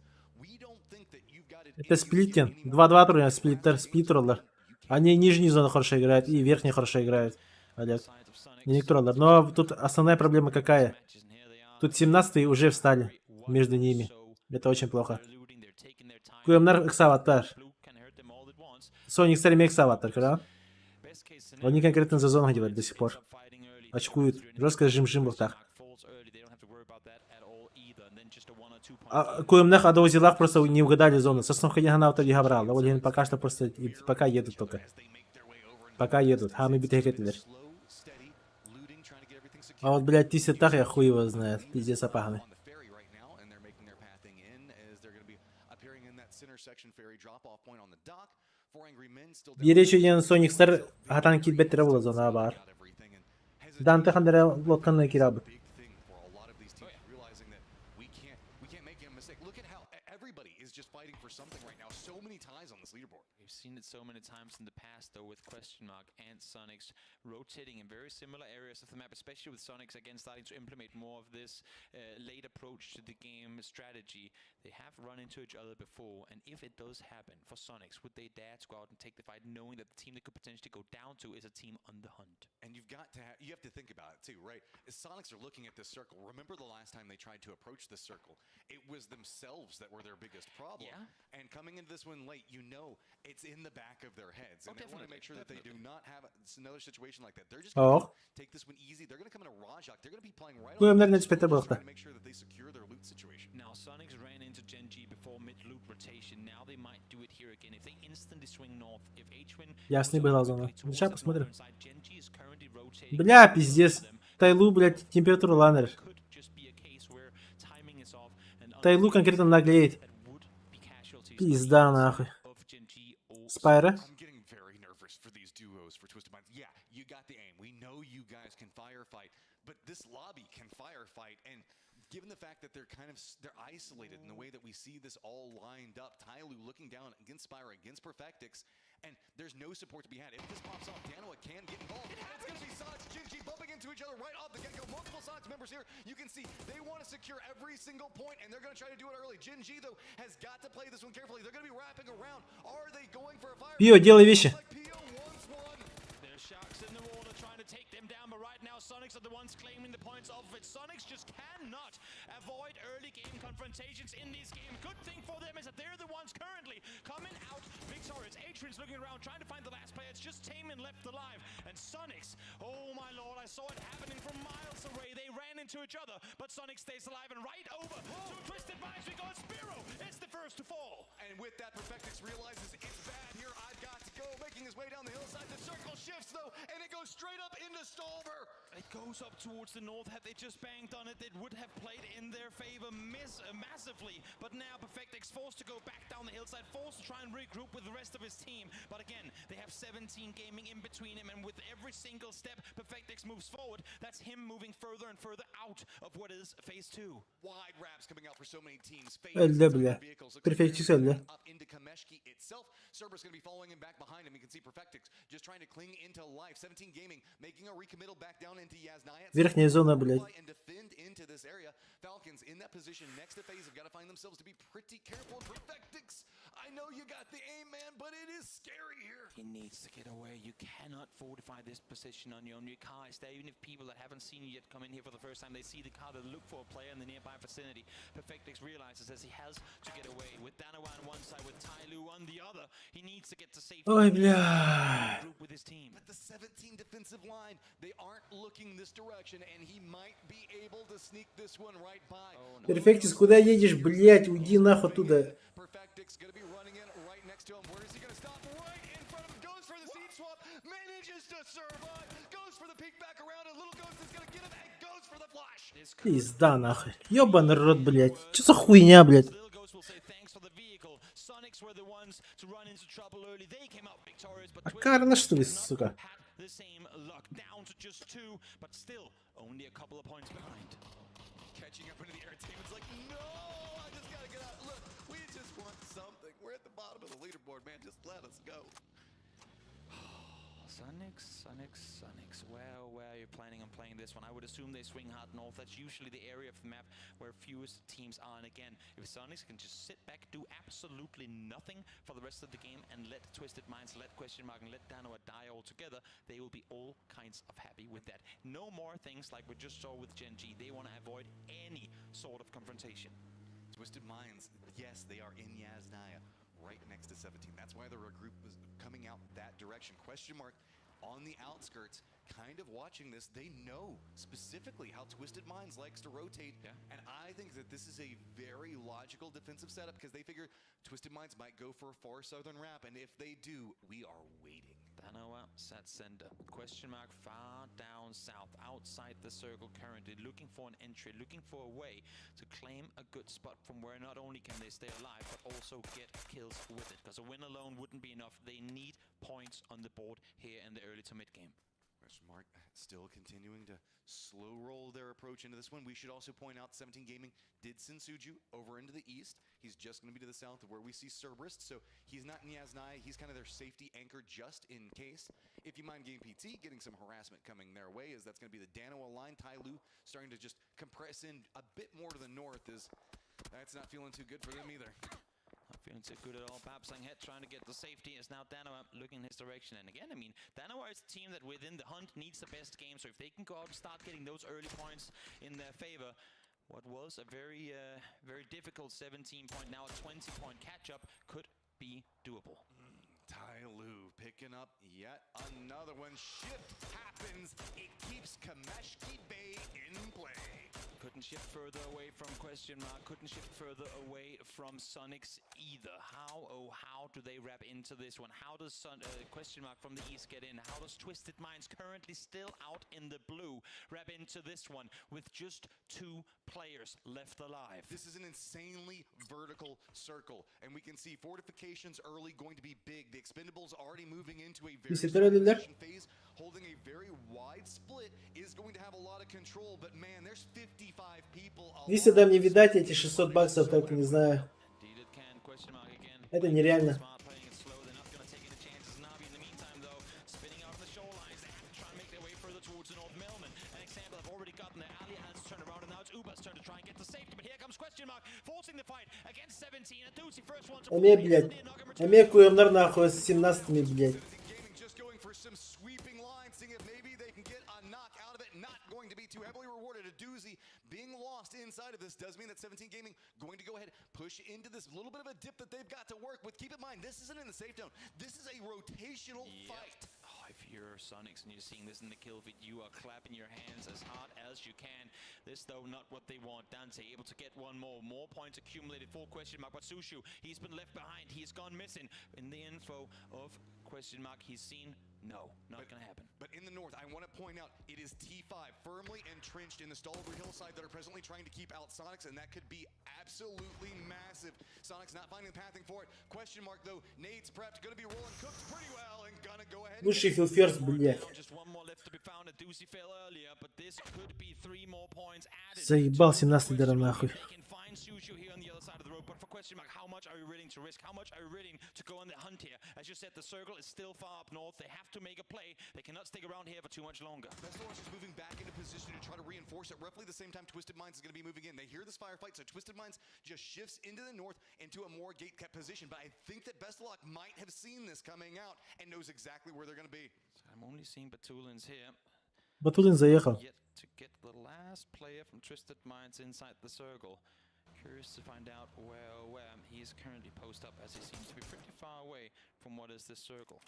We don't think that you've got it Это сплиттен. 2-2 турнир, сплиттер, сплит роллер. Они нижнюю зону хорошо играют и верхнюю хорошо играют. Олег. Не роллер. Но тут основная проблема какая? Тут 17 уже встали между ними. Это очень плохо. КМнар ыксаабаттар. Соникстар эмиэ ыксаабаттар, көрөҕүн? Они конкретно за зону делают до сих пор. Очкуют. Жестко жим-жим был так. КМнах Адоузилах просто не угадали зону. Собственно, ходя на авто брал. Вот пока что просто пока едут только. Пока едут. Хамы битекетлер. А вот, блядь, Тисетах я хуй его знает. Пиздец опасный. Биир үчүгэй Соникстар хатан киирбэттэрэ буола зона баар. Данте ханна эрэ лодканы киирэ We've seen it so many times in the past, though, with Question Mark and Sonics rotating in very similar areas of the map, especially with Sonics again starting to implement more of this late approach to the game strategy. They have run into each other before, and if it does happen for Sonics, would they dare to go out and take the fight, knowing that the team that could potentially go down to is a team on the hunt? And you've got to you have to think about it too, right? As Sonics are looking at this circle. Remember the last time they tried to approach this circle, it was themselves that were their biggest problem. And coming into this one late, it's in the back of their heads, Oh, and they want to definitely, make sure that they do definitely. not have another situation like that. They're just Oh. gonna take this one easy. They're gonna come into Rajak. They're gonna be playing right Бу on эмнер the нечпеттер trying буолуохта. to make sure that they secure their loot situation. Now Sonics ran into Gen G before mid loop rotation. Now they might do it here again. If they instantly swing north, if H-Win Ясный была зона. Сейчас посмотрим. inside, Gen G is currently rotating. Бля, пиздец. Тайлу, блядь, температуру ланер. Тайлу конкретно наглеет. Пизда нахуй. Спайра. I'm getting very nervous for these duos for Twisted Minds. Yeah, you got the aim. We know you guys can firefight, but this lobby can firefight, and given the fact that they're kind of they're isolated in the way that we see this all lined up, Tyloo looking down against Spyra, against Perfectix, and there's no support to be had. If this pops off, Danoa can get involved. And it's gonna be Sonics, Gen.G bumping into each other right off the get-go. Multiple Sonics members here. You can see they want to secure every single point, and they're gonna try to do it early. Gen.G, though, has got to play this one carefully. They're gonna be wrapping around. Are they going for a fire? Пио, делай вещи. There's sharks in the water trying to take them down, but right now Sonics are the ones claiming the points off of it. Sonics just cannot avoid early game confrontations in this game. Good thing for them is that they're the ones currently coming out victorious. Atrium's looking around trying to find the last player. It's just Taemin left alive. And Sonics, oh my lord, I saw it happening from miles away. They ran into each other, but Sonic stays alive and right over to Twisted Minds we go. And Spiro is the first to fall. And with that, Perfectix realizes it's bad here. I've got to go. Making his way down the hillside. The circle shifts, though, and it goes straight up into Stalber. It goes up towards the north. Had they just banged on it, it would have played in their favor massively. But now Perfectix forced to go back down the hillside, forced to try and regroup with the rest of his team. But again, they have 17 Gaming in between him, and with every single step Perfectix moves forward, that's him moving further and further out of what is phase 2. Wide wraps coming out for so many teams. Өлдө бля. Perfectix өлдө. Up into Kameshki itself. Cerberus going to be following him back behind him. You can see Perfectix just trying to cling into life. 17 Gaming making a recommittal back down into Yasnaya. Верхняя зона, блядь. And defend into this area. Falcons in that position next to FaZe have got to find themselves to be pretty careful. Perfectix, I know you got the aim, man, but it is scary here. He needs to get away. You cannot fortify this position on your own. Your car is there. Even if people that haven't seen you yet come in here for the first time, they see the car, they look for a player in the nearby vicinity. Perfectix realizes as he has to get away. With Danawa on one side, with Tyloo on the other, he needs to get to safety. Ой, бля. Group with his team. But the 17 defensive line, they aren't looking this direction, and he might be able to sneak this one right by. Перфектис, куда едешь, блядь? Уйди нахуй оттуда. Perfectix gonna be running in right next to him. Where is he gonna stop? Right in front of him. Goes for the seat swap. Manages to survive. Goes for the peek back around, and Little Ghost is gonna get him and goes for the flash. Пизда нахуй. Ёбаный рот, блядь. Чё за хуйня, блядь? Sonics were the ones to run into trouble early. They came out victorious, but А Карна что ли, сука? the same luck down to just two, but still only a couple of points behind. Catching up into the air. Taemin's like, no, I just gotta get out. Look, we just want something. We're at the bottom of the leaderboard, man. Just let us go. Sonics, Sonics, Sonics. Where are you planning on playing this one? I would assume they swing hard north. That's usually the area of the map where fewest teams are. And again, if Sonics can just sit back, do absolutely nothing for the rest of the game, and let Twisted Minds, let Question Mark, and let Danoa die all together, they will be all kinds of happy with that. No more things like we just saw with Gen G. They want to avoid any sort of confrontation. Twisted Minds, yes, they are in Yasnaya, right next to 17. That's why the regroup is coming out that direction. Question mark on the outskirts, kind of watching this. They know specifically how Twisted Minds likes to rotate. And I think that this is a very logical defensive setup because they figure Twisted Minds might go for a far southern wrap. And if they do, we are waiting. Danoa sat center. Question mark far down south, outside the circle currently, looking for an entry, looking for a way to claim a good spot from where not only can they stay alive, but also get kills with it. Because a win alone wouldn't be enough. They need points on the board here in the early to mid game. Question mark still continuing to slow roll their approach into this one. We should also point out 17 Gaming did send Suju over into the east. He's just going to be to the south of where we see Cerberus. So he's not in Yasnaya. He's kind of their safety anchor just in case. If you mind Game PT getting some harassment coming their way, is that's going to be the Danoa line. Tai Lu starting to just compress in a bit more to the north is that's not feeling too good for them either. Not feeling too good at all. Babsang Head trying to get the safety is now Danoa looking in his direction. And again, I mean, Danoa is a team that within the hunt needs the best game. So if they can go out and start getting those early points in their favor, what was a very, very difficult 17 point, now a 20 point catch up could be doable. Tai Lu picking up yet another one. Shift happens. It keeps Kameshki Bay in play. Couldn't shift further away from question mark, couldn't shift further away from Sonics either. How, oh, how do they wrap into this one? How does question mark from the east get in? How does Twisted Minds, currently still out in the blue, wrap into this one with just two players left alive? This is an insanely vertical circle, and we can see fortifications early going to be big. The Expendables already moving into a very Sitter strong öldüler. position phase, holding a very wide split is going to have a lot of control, but man, there's 55 people. Если да мне видать эти 600 баксов, так не знаю. Indeed it can. Question mark again. Это нереально. Smart playing it slow. They're not gonna take any chances. Navi in the meantime though, spinning out on the shorelines. They have to try and make their way further towards the North Melman. An example have already gotten there. Ali has turned around and now it's Uba's turn to try and get to safety. But here comes question mark, forcing the fight against 17. And Duty first one to Эмиэ, блядь. Эмиэ куемнар нахуй с 17 блядь. Gaming just going for some sweeping lines, seeing if maybe they can get a knock out of it. Not going to be too heavily rewarded. A doozy being lost inside of this does mean that 17 Gaming going to go ahead, push into this little bit of a dip that they've got to work with. Keep in mind, this isn't in the safe zone. This is a rotational fight. Oh, if you're Sonics and you're seeing this in the kill feed, you are clapping your hands as hard as you can. This, though, not what they want. Dante able to get one more. More points accumulated for question mark. But Sushu, he's been left behind. He's gone missing. In the info of question mark, he's seen. No, not gonna happen. But in the north, I want to point out it is T5 firmly entrenched in the Stalber hillside that are presently trying to keep out Sonics, and that could be absolutely massive. Sonics not finding the pathing for it. Question mark though, Nate's prepped, gonna be rolling, cooked pretty well, and gonna go ahead. and Лучший филферс, блядь. Just one more left to be found. A doozy fell earlier, but this could be three more points added. Заебал 17 даром нахуй. They can find Sushu here on the other side of the road, but for question mark, how much are you willing to risk? How much are you willing to go on the hunt here? As you said, the circle is still far up north. They have to make a play. They cannot stick around here for too much longer. Pestilence is moving back into position to try to reinforce it. Roughly the same time Twisted Minds is going to be moving in. They hear this firefight, so Twisted Minds just shifts into the north into a more gate-kept position. But I think that Bestalok might have seen this coming out and knows exactly where they're going to be. I'm only seeing Batulins here. Батулин заехал. Yet to get the last player from Twisted Minds inside the circle. Curious to find out where he is currently posted up, as he seems to be pretty far away from what is this circle.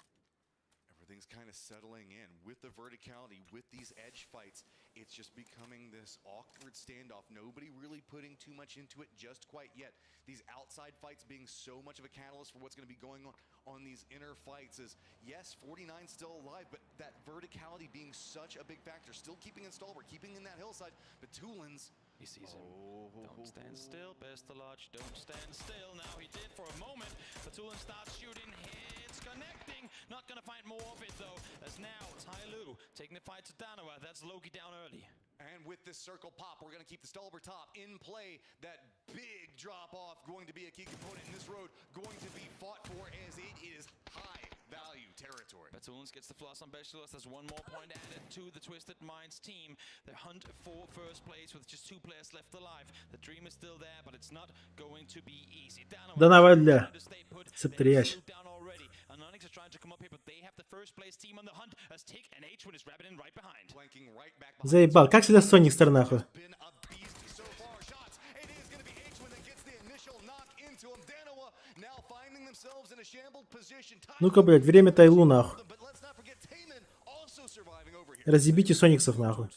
Everything's kind of settling in with the verticality, with these edge fights. It's just becoming this awkward standoff. Nobody really putting too much into it just quite yet. These outside fights being so much of a catalyst for what's going to be going on these inner fights is, yes, 49 still alive, but that verticality being such a big factor. Still keeping in Stalber, keeping in that hillside, but Tulins. He sees him. Don't stand still, Bestalodge. Don't stand still. Now he did for a moment. Batulin starts shooting. Hits connecting. Not gonna find more of it though. As now Tai Lu taking the fight to Danawa. That's Loki down early. And with this circle pop, we're going to keep the Stalber top in play. That big drop off going to be a key component in this road, going to be fought for as it is high value territory. Batulins gets the floss on Bestalodge. There's one more point added to the Twisted Minds team. The hunt for first place with just two players left alive. The dream is still there, but it's not going to be easy. Danawa Данава для. trying to stay put. Сыптырящ. Down already. Anonyx are trying to come up here, but they have the first place team on the hunt as Tick and H1 is wrapping in right behind. Flanking right back Заебал. Как всегда Соник Стар нахуй. Been a beast so far. Shots. It is going to be H1 that gets the Ну-ка, блядь, время Тайлу, нахуй. Разъебите Сониксов, нахуй.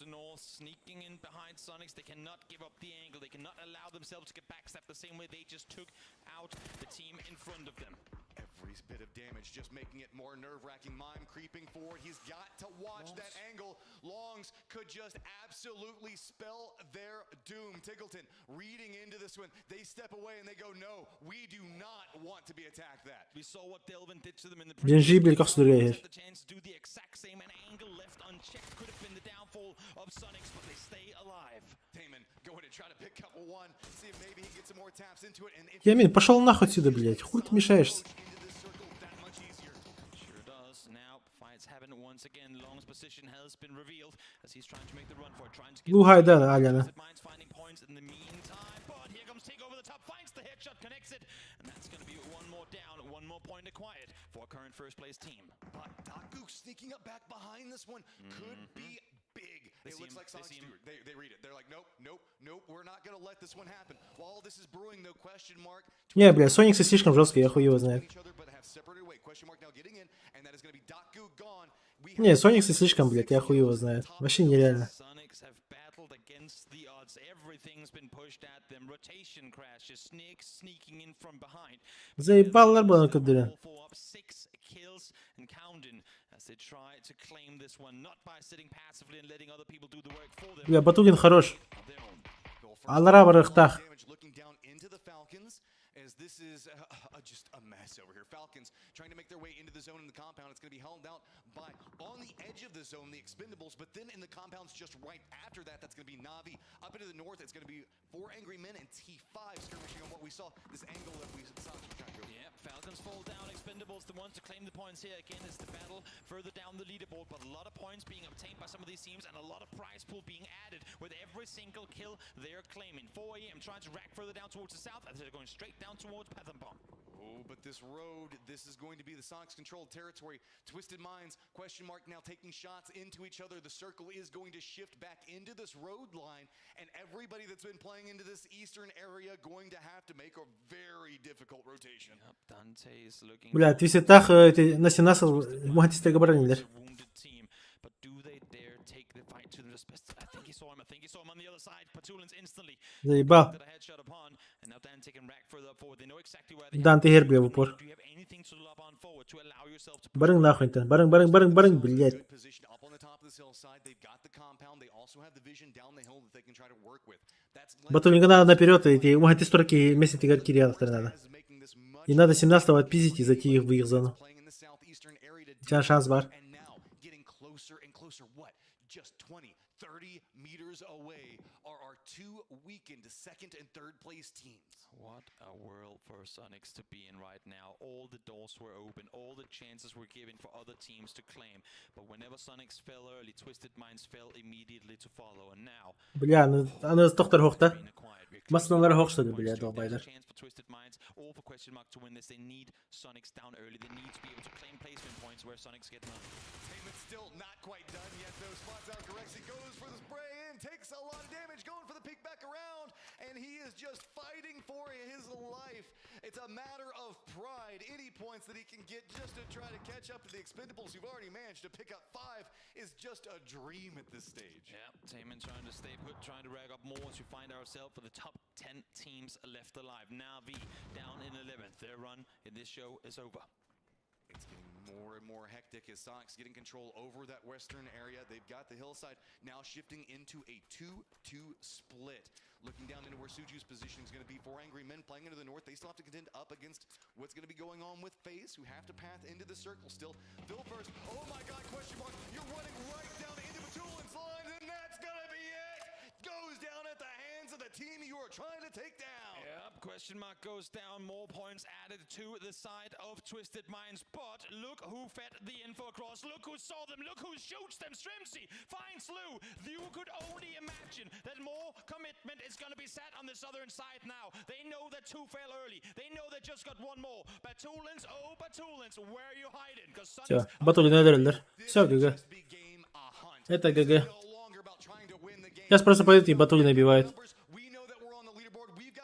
Sneaking in behind Sonics, they cannot give up the angle. They cannot allow themselves to get backstabbed the same way they just took out the team in front of them. Every bit of damage just making it more nerve-wracking. Mime creeping forward. He's got to watch that angle. Longs could just absolutely spell their doom. Tiggleton reading into this one. They step away and they go, no, we do not want to be attacked that. We saw what Delvin did to them in the Gen.G, блядь, как previous судорога. The chance to do the exact same and angle left unchecked could have been the downfall of Sonics, but they stay alive. Taemin going to try to pick up one, see if maybe he can get some more taps into it. And if Ямин, пошел нахуй отсюда, блядь. Хуй ты мешаешься? Sure does. Now fights happen once again. Long's position has been revealed as he's trying to make the run for it, trying to get Лугай, да, Аляна. Minds finding points in the meantime, but here comes Take over the top, finds the headshot, connects it, and that's going to be one more down, one more point acquired for current first place team. But Daku sneaking up back behind this one could be big. They it see looks him. like They Sonics see him. do. They read it. They're like, nope, nope, nope, we're not going to let this one happen. While this is brewing, though, question mark. Не, бля, Сониксы слишком жесткие, я хуй его знает. Each other, but have separated away. Question mark now getting in, and that is going to be Daku gone. We Не, Сониксы слишком, блядь, я хуй его знает. Вообще нереально. Sonics have battled against the odds. Everything's been pushed at them. Rotation crashes, snakes sneaking in from behind. Заебал было кадыря. Four up, six kills and counting as they try to claim this one, not by sitting passively and letting other people do the work for them. Бля, Батулин хорош. Аллара барыахтаах. damage looking down into the Falcons as this is just a mess over here. Falcons trying to make their way into the zone in the compound. It's going to be held out by on the edge of the zone, the Expendables, but then in the compounds just right after that, that's going to be Navi. Up into the north, it's going to be four Angry Men and T5 skirmishing on what we saw, this angle that we saw trying to go. Yeah, Falcons fall down. Expendables, the ones to claim the points here. Again, it's the battle further down the leaderboard, but a lot of points being obtained by some of these teams and a lot of prize pool being added with every single kill they're claiming. 4 a.m. trying to rack further down towards the south as they're going straight down towards Pathampong. Oh, but this road, this is going to be the Sonics controlled territory. Twisted Minds, question mark now taking shots into each other. The circle is going to shift back into this road line, and everybody that's been playing into this eastern area going to have to make a very difficult rotation. Yep, Dante is looking Бля, Твистед эти Насинасыл мухантистер баранилер. wounded team, but do they dare take the fight to them? Just best- I think he saw him. I think he saw him on the other side. Patulin's instantly Заебал. did a headshot upon, and now Dante can rack further up forward. They know exactly where they Данте хер, бля, в упор. Do you have anything to lob on forward to allow yourself to Барың нахуй интен. Барың, барың, барың, барың, блядь. Good position up on the top of this hillside. They've got the compound. They also have the vision down the hill that they can try to work with. That's Батулинга надо наперед, эти мухантисторки вместе киряловтар надо. И надо 17-го отпиздить и зайти их в их зону. У тебя шанс бар. And now getting closer and closer. What? Just 20, 30 meters away are our two weakened second and third place teams. What a world for Sonics to be in right now. All the doors were open, all the chances were given for other teams to claim. But whenever Sonics fell early, Twisted Minds fell immediately to follow. And now, Бля, ну, аны тохтор хохта. Масыналар хохшады, бля, долбайдар. chance for Twisted Minds or for Question Mark to win this. They need Sonics down early. They need to be able to claim placement points where Sonics get none. Taemin's still not quite done yet, though. Spots out Correxi, goes for the spray in, takes a lot of damage, going for the peek back around, and he is just fighting for his life. It's a matter of pride. Any points that he can get just to try to catch up to the Expendables who've already managed to pick up five is just a dream at this stage. Yeah, Taemin trying to stay put, trying to rack up more as we find ourselves for the top 10 teams left alive. Navi down in 11th. Their run in this show is over. It's getting more and more hectic as Sonics getting control over that western area. They've got the hillside now shifting into a 2-2 split. Looking down into where Suju's position is going to be. Four Angry Men playing into the north. They still have to contend up against what's going to be going on with FaZe, who have to path into the circle still. Phil first. Oh my god, question mark. You're running right down into Batulin's line, and that's going to be it. Goes down at the hands of the team you are trying to take down. Yep, question mark goes down. More points added to the side of Twisted Minds. But look who fed the info across. Look who saw them. Look who shoots them. Strimsy finds Lou. You could only imagine that more commitment is going to be sat on the southern side now. They know that two fell early. They know they just got one more. Batulins, oh Batulins, where are you hiding? Because Все, Батулин өлөрөллөр. Все, ГГ. Это ГГ. Сейчас просто пойдут и Батулина убивают.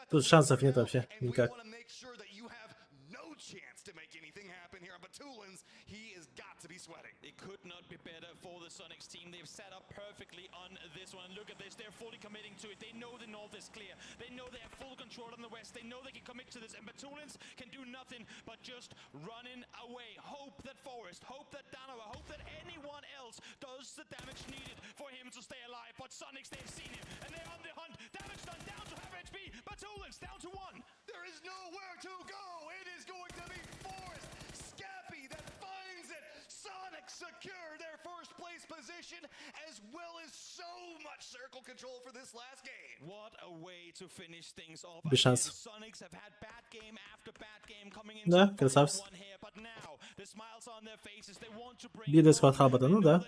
Тут шансов нет вообще никак. make sure that you have no chance to make anything happen here. But Tulins, he has got to be sweating. It could not be better for the Sonics team. They've set up perfectly on this one. Look at this. They're fully committing to it. They know the north is clear. They know they have full control on the west. They know they can commit to this. And Batulins can do nothing but just running away. Hope that Forest, hope that Danawa, hope that anyone else does the damage needed for him to stay alive. But Sonics, they've seen him and they're on the hunt. Damage done down to half HP. Batulins down to one. There is nowhere to go. It is going to be Forest Scappy that finds it. Sonic secure their first place position as well as so much circle control for this last game. What a way to finish things off. Без шансов. Sonics have had bad game after bad game coming into Да, the final красавцы. one here, but now the smiles on their faces. They want to bring Бида склад Хабата, ну да,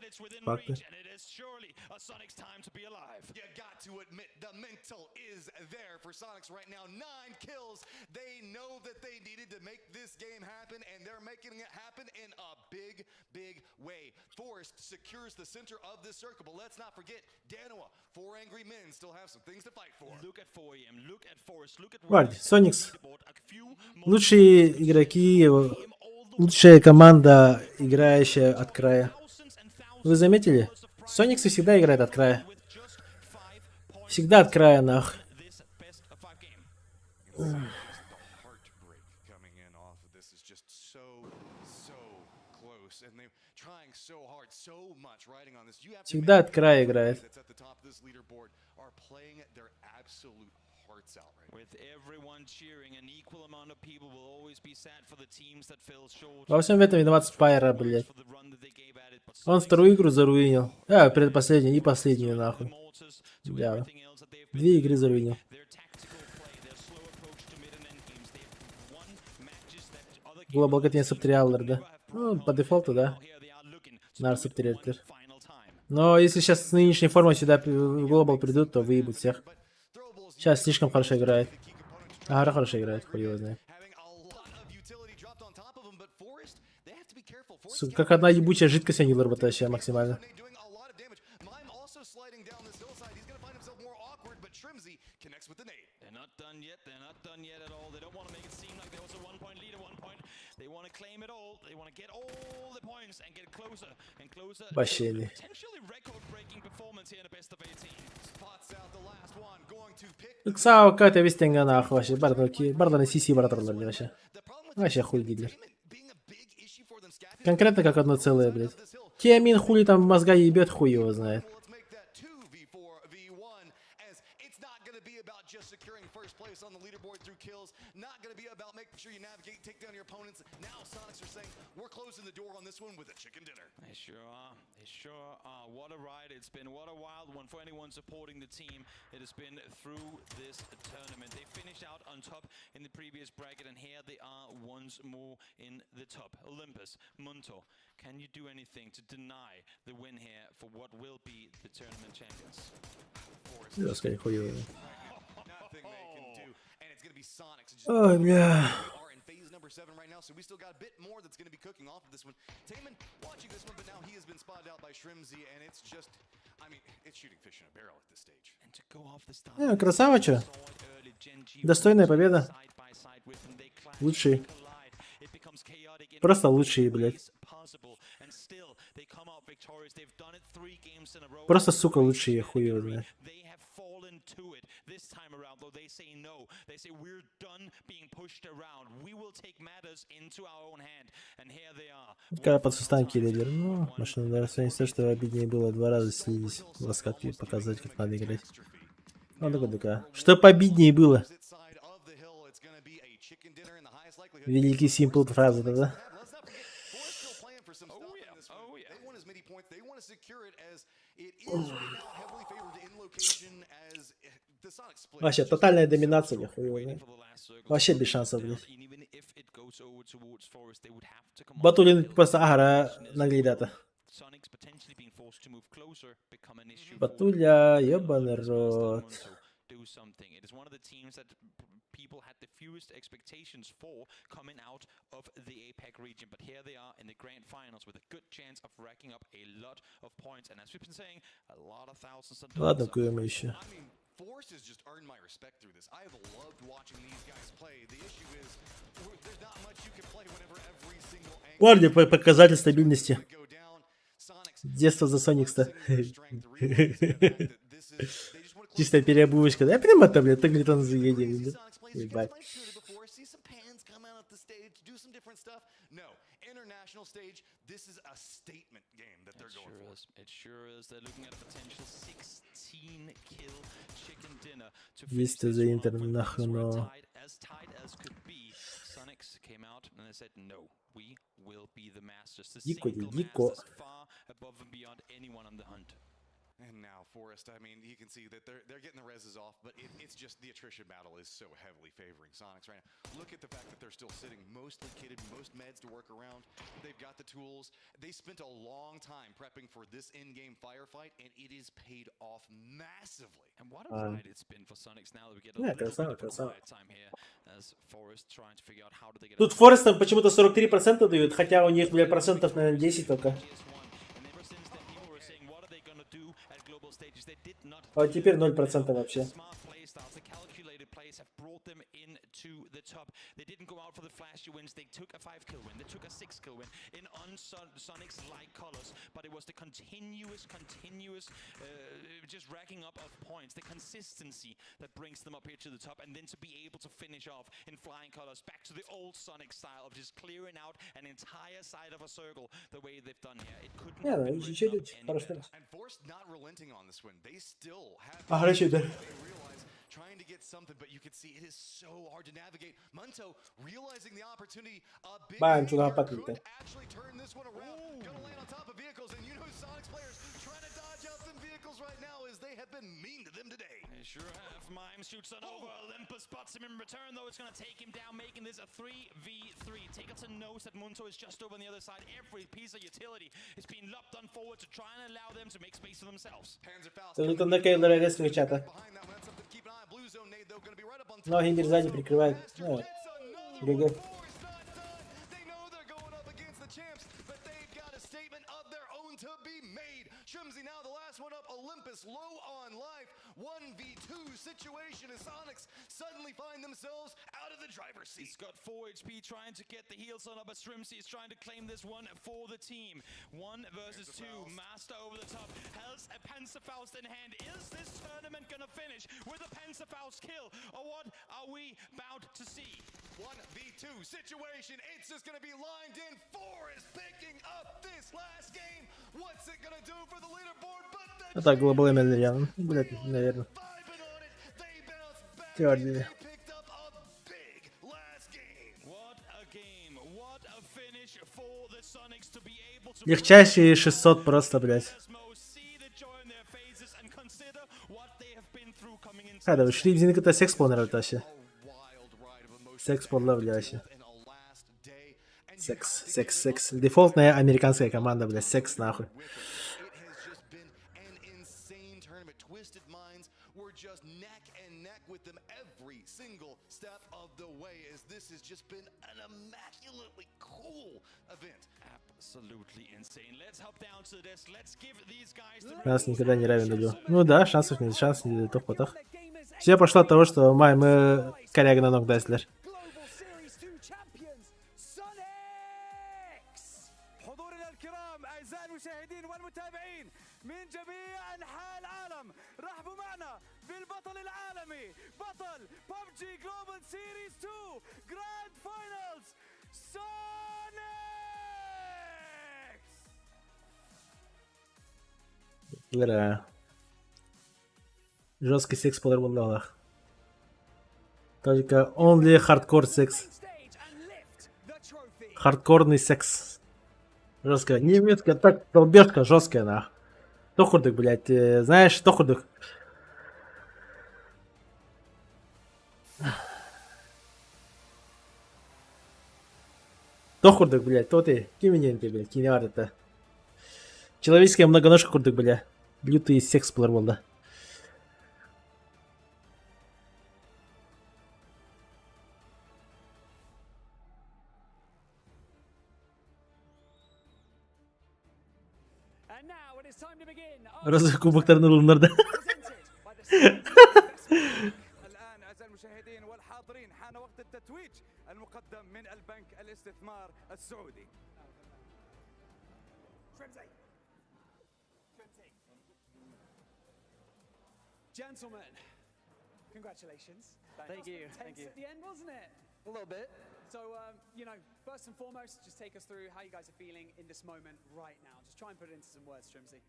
факты. and it is surely a Sonic's time to be alive. You got to admit the mental is there for Sonics right now. Nine kills. They know that they needed to make this game happen, and they're making it happen in a big, big way. Forest secures the center of this circle, but let's not forget Danoa. Four angry men still have some things to fight for. Look at 4AM, look at Forest, look at Варди, Соникс. Лучшие игроки, лучшая команда, играющая от края. Вы заметили? Сониксы всегда играют от края. Всегда от края, нах. Heartbreak coming in off of this is just so, so close, and they're trying so hard, so much riding on this. You have to Всегда от края играет. that's at the top of this leaderboard are playing their absolute hearts out right With everyone cheering, an equal amount of people will always be sad for the teams that fell short. Во всем этом виноват Спайра, блядь. Он вторую игру заруинил. А, предпоследнюю и последнюю, нахуй. Да. Две игры заруинил. Global не саптыриаллар, да. Ну, по дефолту, да. Нар саптыриаллар. Но если сейчас с нынешней формой сюда в Global придут, то выебут всех. Сейчас слишком хорошо играет. Агара хорошо играет, хуй его знает. Сука, как одна ебучая жидкость они выработают сейчас максимально. They're not done yet. They're not done yet at all. They don't want to make it seem like there was a 1-point lead at one point. They want to claim it all. They want to get all the points and get closer and closer. to Вообще не. Potentially record-breaking performance here in the best of 18. Spots out the last one, going to pick Иксао какая-то вестеньга нахуй вообще. Бардалки, барданы сиси братарлар вообще. Вообще хуй дидлер. Конкретно как одно целое, блядь. Тиамин хули там мозга ебет, хуй его знает. 2v4v1 as it's not going to be about just securing first place on the leaderboard through kills, not going to be about making sure you navigate, take down your opponents. Now Sonics are saying, we're closing the door on this one with a chicken dinner. They sure are. They sure are. What a ride it's been. What a wild one for anyone supporting the team. It has been through this tournament. They finished out on top in the previous bracket, and here they are once more in the top. Olympus, Munto, can you do anything to deny the win here for what will be the tournament champions? Я сказать, хуй его знает. Nothing they can do. And it's going to be Sonics. Just Ой, бля. We are in phase number seven right now, so we still got a bit more that's going to be cooking off of this one. Taman watching this one, but now he has been spotted out by Shrimzy, and it's just, I mean, it's shooting fish in a barrel at this stage. And to go off the start, Не, красава, чё? Достойная победа. Лучший. Просто лучшие, блядь. possible, and still they come out victorious. They've done it three games in a row. Просто, сука, лучшие, хуй его знает. They have fallen to it this time around, though they say no. They say we're done being pushed around. We will take matters into our own hand. And here they are. Когда под сустанки лидер. Ну, машина даже не все, что обиднее было, два раза слились в раскатке показать, как надо играть. Ну, такой такая. Что пообиднее было? Великий симпл фраза, да? They want as many points. They want to secure it as it is right now heavily favored in location as the Sonic split. Вообще, тотальная доминация, нихуя его знает. Вообще без шансов, блядь. Even if it goes over towards Forest, they would have to come Батулин просто агара наглядата. Sonics potentially being forced to move closer become an issue. for Батуля, ебаный рот. do something. It is one of the teams that people had the fewest expectations for coming out of the APAC region, but here they are in the grand finals with a good chance of racking up a lot of points. And as we've been saying, a lot of thousands of Ладно, dollars. куем еще. Force has just earned my respect through this. I have loved watching these guys play. The issue is there's not much you can play whenever every single angle Гвардия показатель стабильности. Детство за Соникс-то. Чисто переобувочка. Да я прямо там, блядь, так где-то заедем, да? Ебать. international stage, this is a statement game that they're It going sure for. is. It sure is. They're looking at a potential 16 kill chicken dinner to finish Есть this за one Интер off when нахуй, things were но... tight, as tight as could be. Sonics came out and they said, no, we will be the masters. The Дико, single дико. masters far above and beyond anyone on the hunt. And now Forrest, I mean, you can see that they're they're getting the reses off, but it, it's just the attrition battle is so heavily favoring Sonics right now. Look at the fact that they're still sitting mostly kitted, most meds to work around. They've got the tools. They spent a long time prepping for this in-game firefight, and it is paid off massively. And what a А. ride it's been for Sonics now that we get a Не, little красава, bit of a красава. quiet time here as Forest trying to figure out how do they get Тут Форестам почему-то 43% дают, хотя у них, бля, процентов, наверное, 10 только. А вот теперь 0% вообще. playstyles, the calculated plays have brought them into the top. They didn't go out for the flashy wins. They took a 5 kill win. They took a 6 kill win in un-Sonics like colors. But it was the continuous, continuous just racking up of points, the consistency that brings them up here to the top. And then to be able to finish off in flying colors, back to the old Sonic style of just clearing out an entire side of a circle the way they've done here. It couldn't Не, have ну, been еще written up идет, any хорошо. better. And Force not relenting on this one. They still have А, хорошо, да. trying to get something, but you can see it is so hard to navigate. Munto realizing the opportunity, a big Баем nade туда here патлит-то. could actually turn this one around. Gonna land on top of vehicles, and you know Sonic's players trying to dodge out some vehicles right now as they have been mean to them today. They sure have. Mime shoots on over. Olympus spots him in return, though. It's going to take him down, making this a 3v3. Takerton knows that Munto is just over on the other side. Every piece of utility is being lobbed on forward to try and allow them to make space for themselves. Тут он накрыл резкого чата. Но Хиндер сзади прикрывает. Ну, ГГ. To be made. Shrimsy now the last one up. Olympus low on life. 1v2 situation as Sonics suddenly find themselves out of the driver's seat. He's got 4 HP trying to get the heals on up, but Shrimsy is trying to claim this one for the team. 1 versus 2. Master over the top. Has a Panzerfaust in hand. Is this tournament gonna finish with a Panzerfaust kill? Or what are we about to see? 1v2 situation. It's just gonna be lined in. Forest picking up this last game. What's it gonna do for the leaderboard? But the А так, Global ML, блядь, наверное. Твердили. Легчайшие 600 просто, блядь. Хайда, Шрибзин это секс планер вообще. Секс подла, бля, вообще. Секс, секс, секс. Дефолтная американская команда, бля, секс нахуй. insane tournament. Twisted Minds were just neck and neck with them every single step of the way as this has just been an immaculately cool event. Absolutely insane. Let's hop down to this. Let's give these guys the Шанс никогда не равен нулю. Ну да, шансов нет, шанс не топ потах. Все пошло от того, что май мы коряга на ног дайслер. حضورنا الكرام اعزائي المشاهدين والمتابعين من جميع انحاء العالم رحبوا معنا بالبطل العالمي بطل PUBG Global Series 2 Grand Finals Sonics Бля. Жесткий секс по лах. Только only hardcore секс. Хардкорный секс. Жесткая. Немецкая, так, долбежка жесткая, нах. Тохурдык, блядь, знаешь, тохурдык. Тохурдык, блядь, то ты, ким ты, блядь, киневар это. Человеческая многоножка курдык, бля. Лютый секс был, да. And now it is time to begin. Розовый кубоктарын ылыннар да. Presented by the CIB Investment. الحاضرين حان وقت التتويج المقدم من البنك الاستثمار السعودي. Gentlemen, congratulations. Thank you. Tense Thank you. at the end, wasn't it? A little bit. So, first and foremost, just take us through how you guys are feeling in this moment right now. Just try and put it into some words, Trimsy.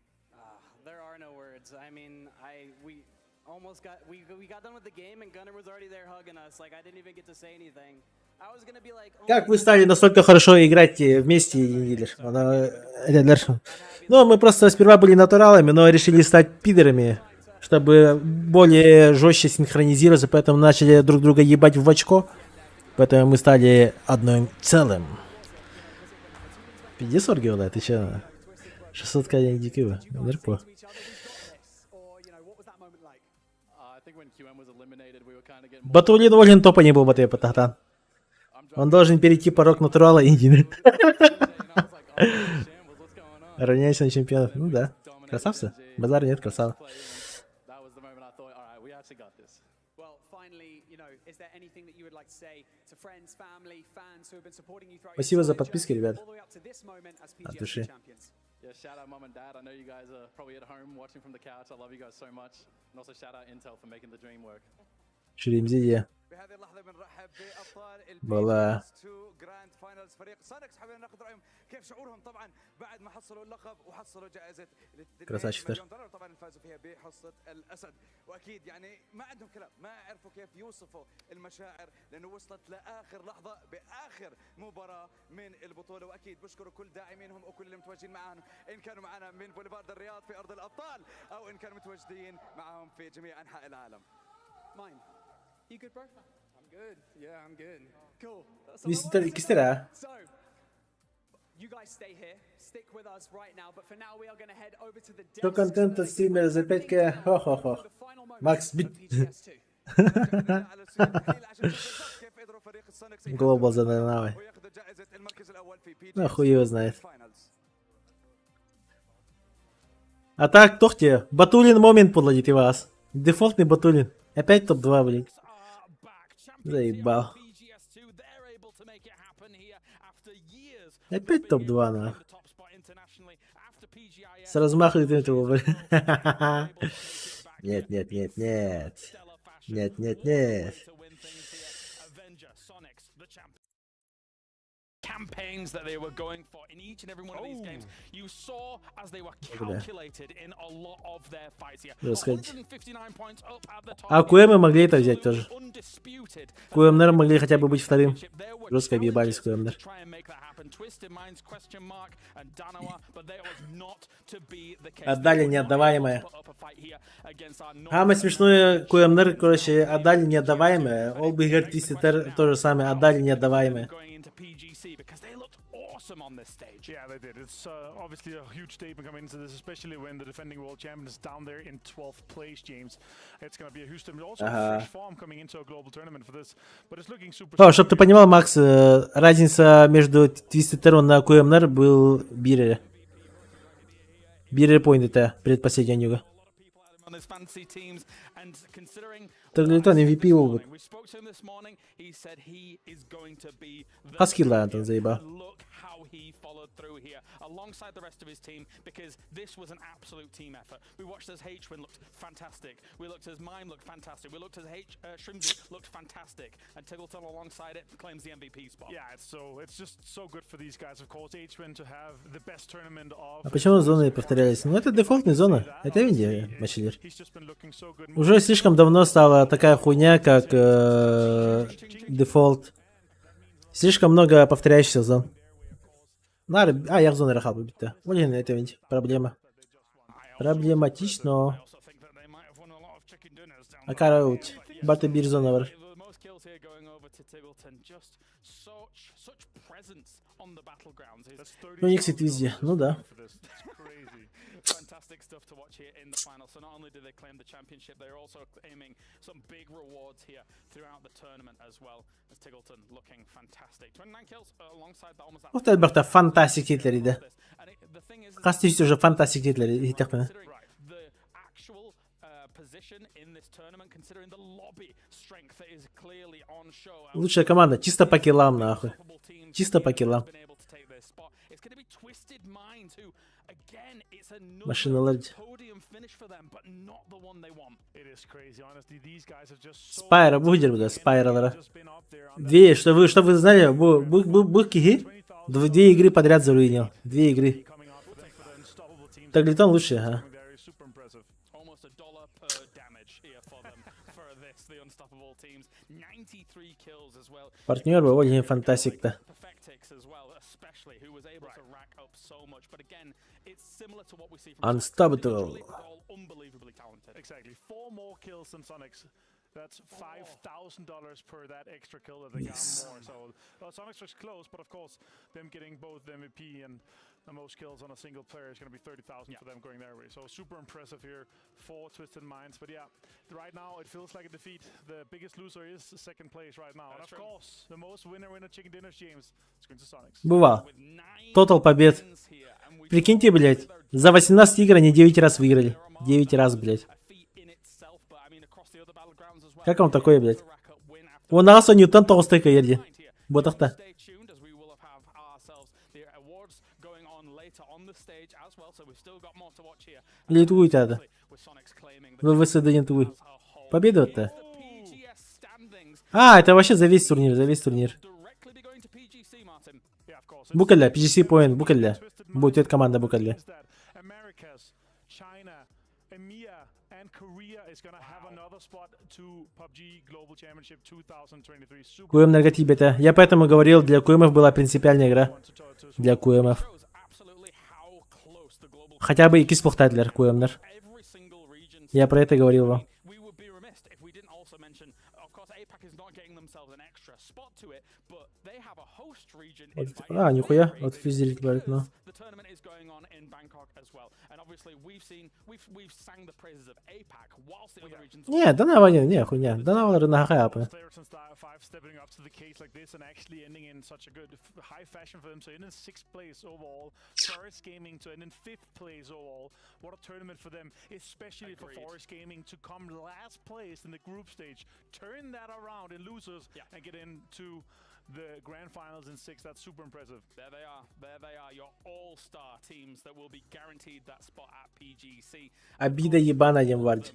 There are no words. I mean, I we almost got we got done with the game and Gunnar was already there hugging us. Like I didn't even get to say anything. I was gonna be like, oh Как вы стали настолько хорошо играть э, вместе, Нидер? Она, э, дальше. Ну, мы просто сперва были натуралами, но решили стать пидорами, чтобы более жестче синхронизироваться, поэтому начали друг друга ебать в очко. Поэтому мы стали одним целым. Пиздец, Оргиола, ты че? 600 к дикого. Нерпо. Батулин Олин топа не был бы Татан. Он должен перейти порог натурала и Равняйся на чемпионов. Ну да. Красавцы. Базар нет, красава. Well, finally, is there anything that you would like to say to friends, family, fans who have been supporting you throughout your Спасибо за entire подписки, journey, ребят. all the way up to this moment as От PGS души. champions? Yeah, shout out mum and dad. I know you guys are probably at home watching from the couch. I love you guys so much. And also shout out Intel for making the dream work. Шеремзидия. بهذه اللحظة بنرحب بأبطال ال Была. 2 Grand Finals فريق سونكس حابين ناخذ رأيهم كيف شعورهم طبعا بعد ما حصلوا اللقب وحصلوا جائزة ال 2 Красавчик مليون دولار طبعا فازوا فيها بحصة الأسد وأكيد يعني ما عندهم كلام ما عرفوا كيف يوصفوا المشاعر لأنه وصلت لآخر لحظة بآخر مباراة من البطولة وأكيد بشكروا كل داعمينهم وكل اللي متواجدين معاهم إن كانوا معنا من بوليفارد الرياض في أرض الأبطال أو إن كانوا متواجدين معهم في جميع أنحاء العالم. Mine. You good, bro? I'm good. Yeah, I'm good. Cool. Кистера, кистера. So, you guys stay here, stick with us right now, but for now we are going to head over to the Что desk контент от стримера за 5к? Хо-хо-хо. Макс, бит. Глобал за давай. Ну, хуй его знает. А так, тохте, Батулин момент подладит и вас. Дефолтный Батулин. Опять топ-2, блин. Заебал. Опять топ-2, на. С размаху этого, блин. Нет, нет, нет, нет. Нет, нет, нет. Campaigns that they were going for in each and every one of these games. You saw as they were Бля. calculated in a lot of their fights here. Надо сказать. 159 points up at the top. А КМ могли это взять тоже. КМ, наверное, могли хотя бы быть вторым. Жестко объебались КМ, Try and make that happen. Twisted Minds, question mark, and Danawa, but that was not to be the case. Отдали неотдаваемое. Самое смешное, КМНР, короче, отдали неотдаваемое. All Big Heart Twisted то же самое, отдали неотдаваемое. Going into PGC because they looked awesome on this stage. Yeah, they did. It's obviously a huge statement coming into this, especially when the defending world champion is down there in 12th place, James. It's going to be a huge statement. Also, Ага. fresh form coming into a global tournament for this, but it's looking super. О, чтоб ты понимал, Макс, э, разница между Twisted Terror на QMNR был Бирер. Бирер point это предпоследняя нюга. On his fantasy teams and considering Таглитон MVP был бы. we spoke to him this morning, he said he is going to be the Хаскила Антон заебал. Look how he followed through here alongside the rest of his team because this was an absolute team effort. We watched as H-Win looked fantastic. We looked as Mime looked fantastic. We looked as H Shrimzy looked fantastic. And Tiggleton alongside it claims the MVP spot. Yeah, it's so it's just so good for these guys. Of course, H-Win to have the best tournament of. А почему зоны повторялись? Ну это дефолтная зона. Это Индия, Мачелер. Уже слишком давно стала такая хуйня, как э, дефолт. Слишком много повторяющихся зон. Нар, а, я в зону рахал битта. Блин, это ведь проблема. Проблематично. А караут. Бата бир зона бар. The most kills here going over to Tiggleton. Just such such presence on the battlegrounds. His Ну, Никсит везде. Ну да. Fantastic stuff to watch here in the final. So not only do they claim the championship, they're also aiming some big rewards here throughout the tournament as well. As Tiggleton looking fantastic. 29 kills alongside that almost that Ух ты, Альберта, фантастик титлери, да. Хас уже фантастик титлери, итэхпэнэ. the actual uh, Лучшая команда, чисто по киллам, нахуй. Чисто по киллам. Машиналар Спайра будет, да, Спайралара. Две, что вы знали, бу киһи две игры подряд заруинил. Две игры. Таглитон лучше, ага. Almost a dollar per damage here for them for this, the unstoppable teams. 93 kills as well. Партнер бы очень фантастик-то. Perfectix as well, especially, who was able to rack up so much. But again, it's similar to what we see from Unstoppable. all unbelievably talented. Exactly. Four more kills than Sonics. That's $5,000 per that extra kill that they got more. So Sonics was close, but of course, them getting both the MVP and the most kills on a single player is going to be 30,000 for them going their way. So super impressive here for Twisted Minds. But yeah, right now it feels like a defeat. The biggest loser is second place right now. And That's of true. Course, the most winner winner chicken dinners, James, is going to Sonics. Бывал. Тотал побед. Прикиньте, блядь, за 18 игр они 9 раз выиграли. 9 раз, блядь. Как вам такое, блядь? Он аса Ньютон тоҕуста кыайда. Буотах. Stay tuned as we will have ourselves the awards going on later on the stage as well. So we've still got more to watch here. Или тугуй тада. With Sonics claiming the ВВС тугуй. Победа-то. А, это вообще за весь турнир, за весь турнир. Бу кэллэ, PGC Point, бу кэллэ. Будет команда бу кэллэ. Americas, China, EMEA, and Korea is gonna have another spot to PUBG Global Championship 2023. Super КМ тибета. Я поэтому говорил, для КМов была принципиальная игра. Для КМов. Хотя бы иккис буолуохтаахтар КМнар. Я про это говорил вам. we would be remiss if we didn't also mention, of course, APAC is not getting themselves an extra spot to it, but they have a host region Вот, а, нихуя, вот физик говорит, ну. The tournament is going on in Bangkok as well. And obviously we've seen we've we've sang the praises of APAC whilst the other regions Не, да на не, хуйня. Да на на хапы. Players and Star 5 stepping up to the case like this and actually ending in such a good high fashion for them. So in sixth place overall, Forest Gaming to end in fifth place overall. What a tournament for them, especially for Agreed. Forest Gaming to come last place in the group stage, turn that around in losers and get into the grand finals in six. That's super impressive. There they are. There they are. Your all-star teams that will be guaranteed that spot at PGC. Обида ебаная, Демвард.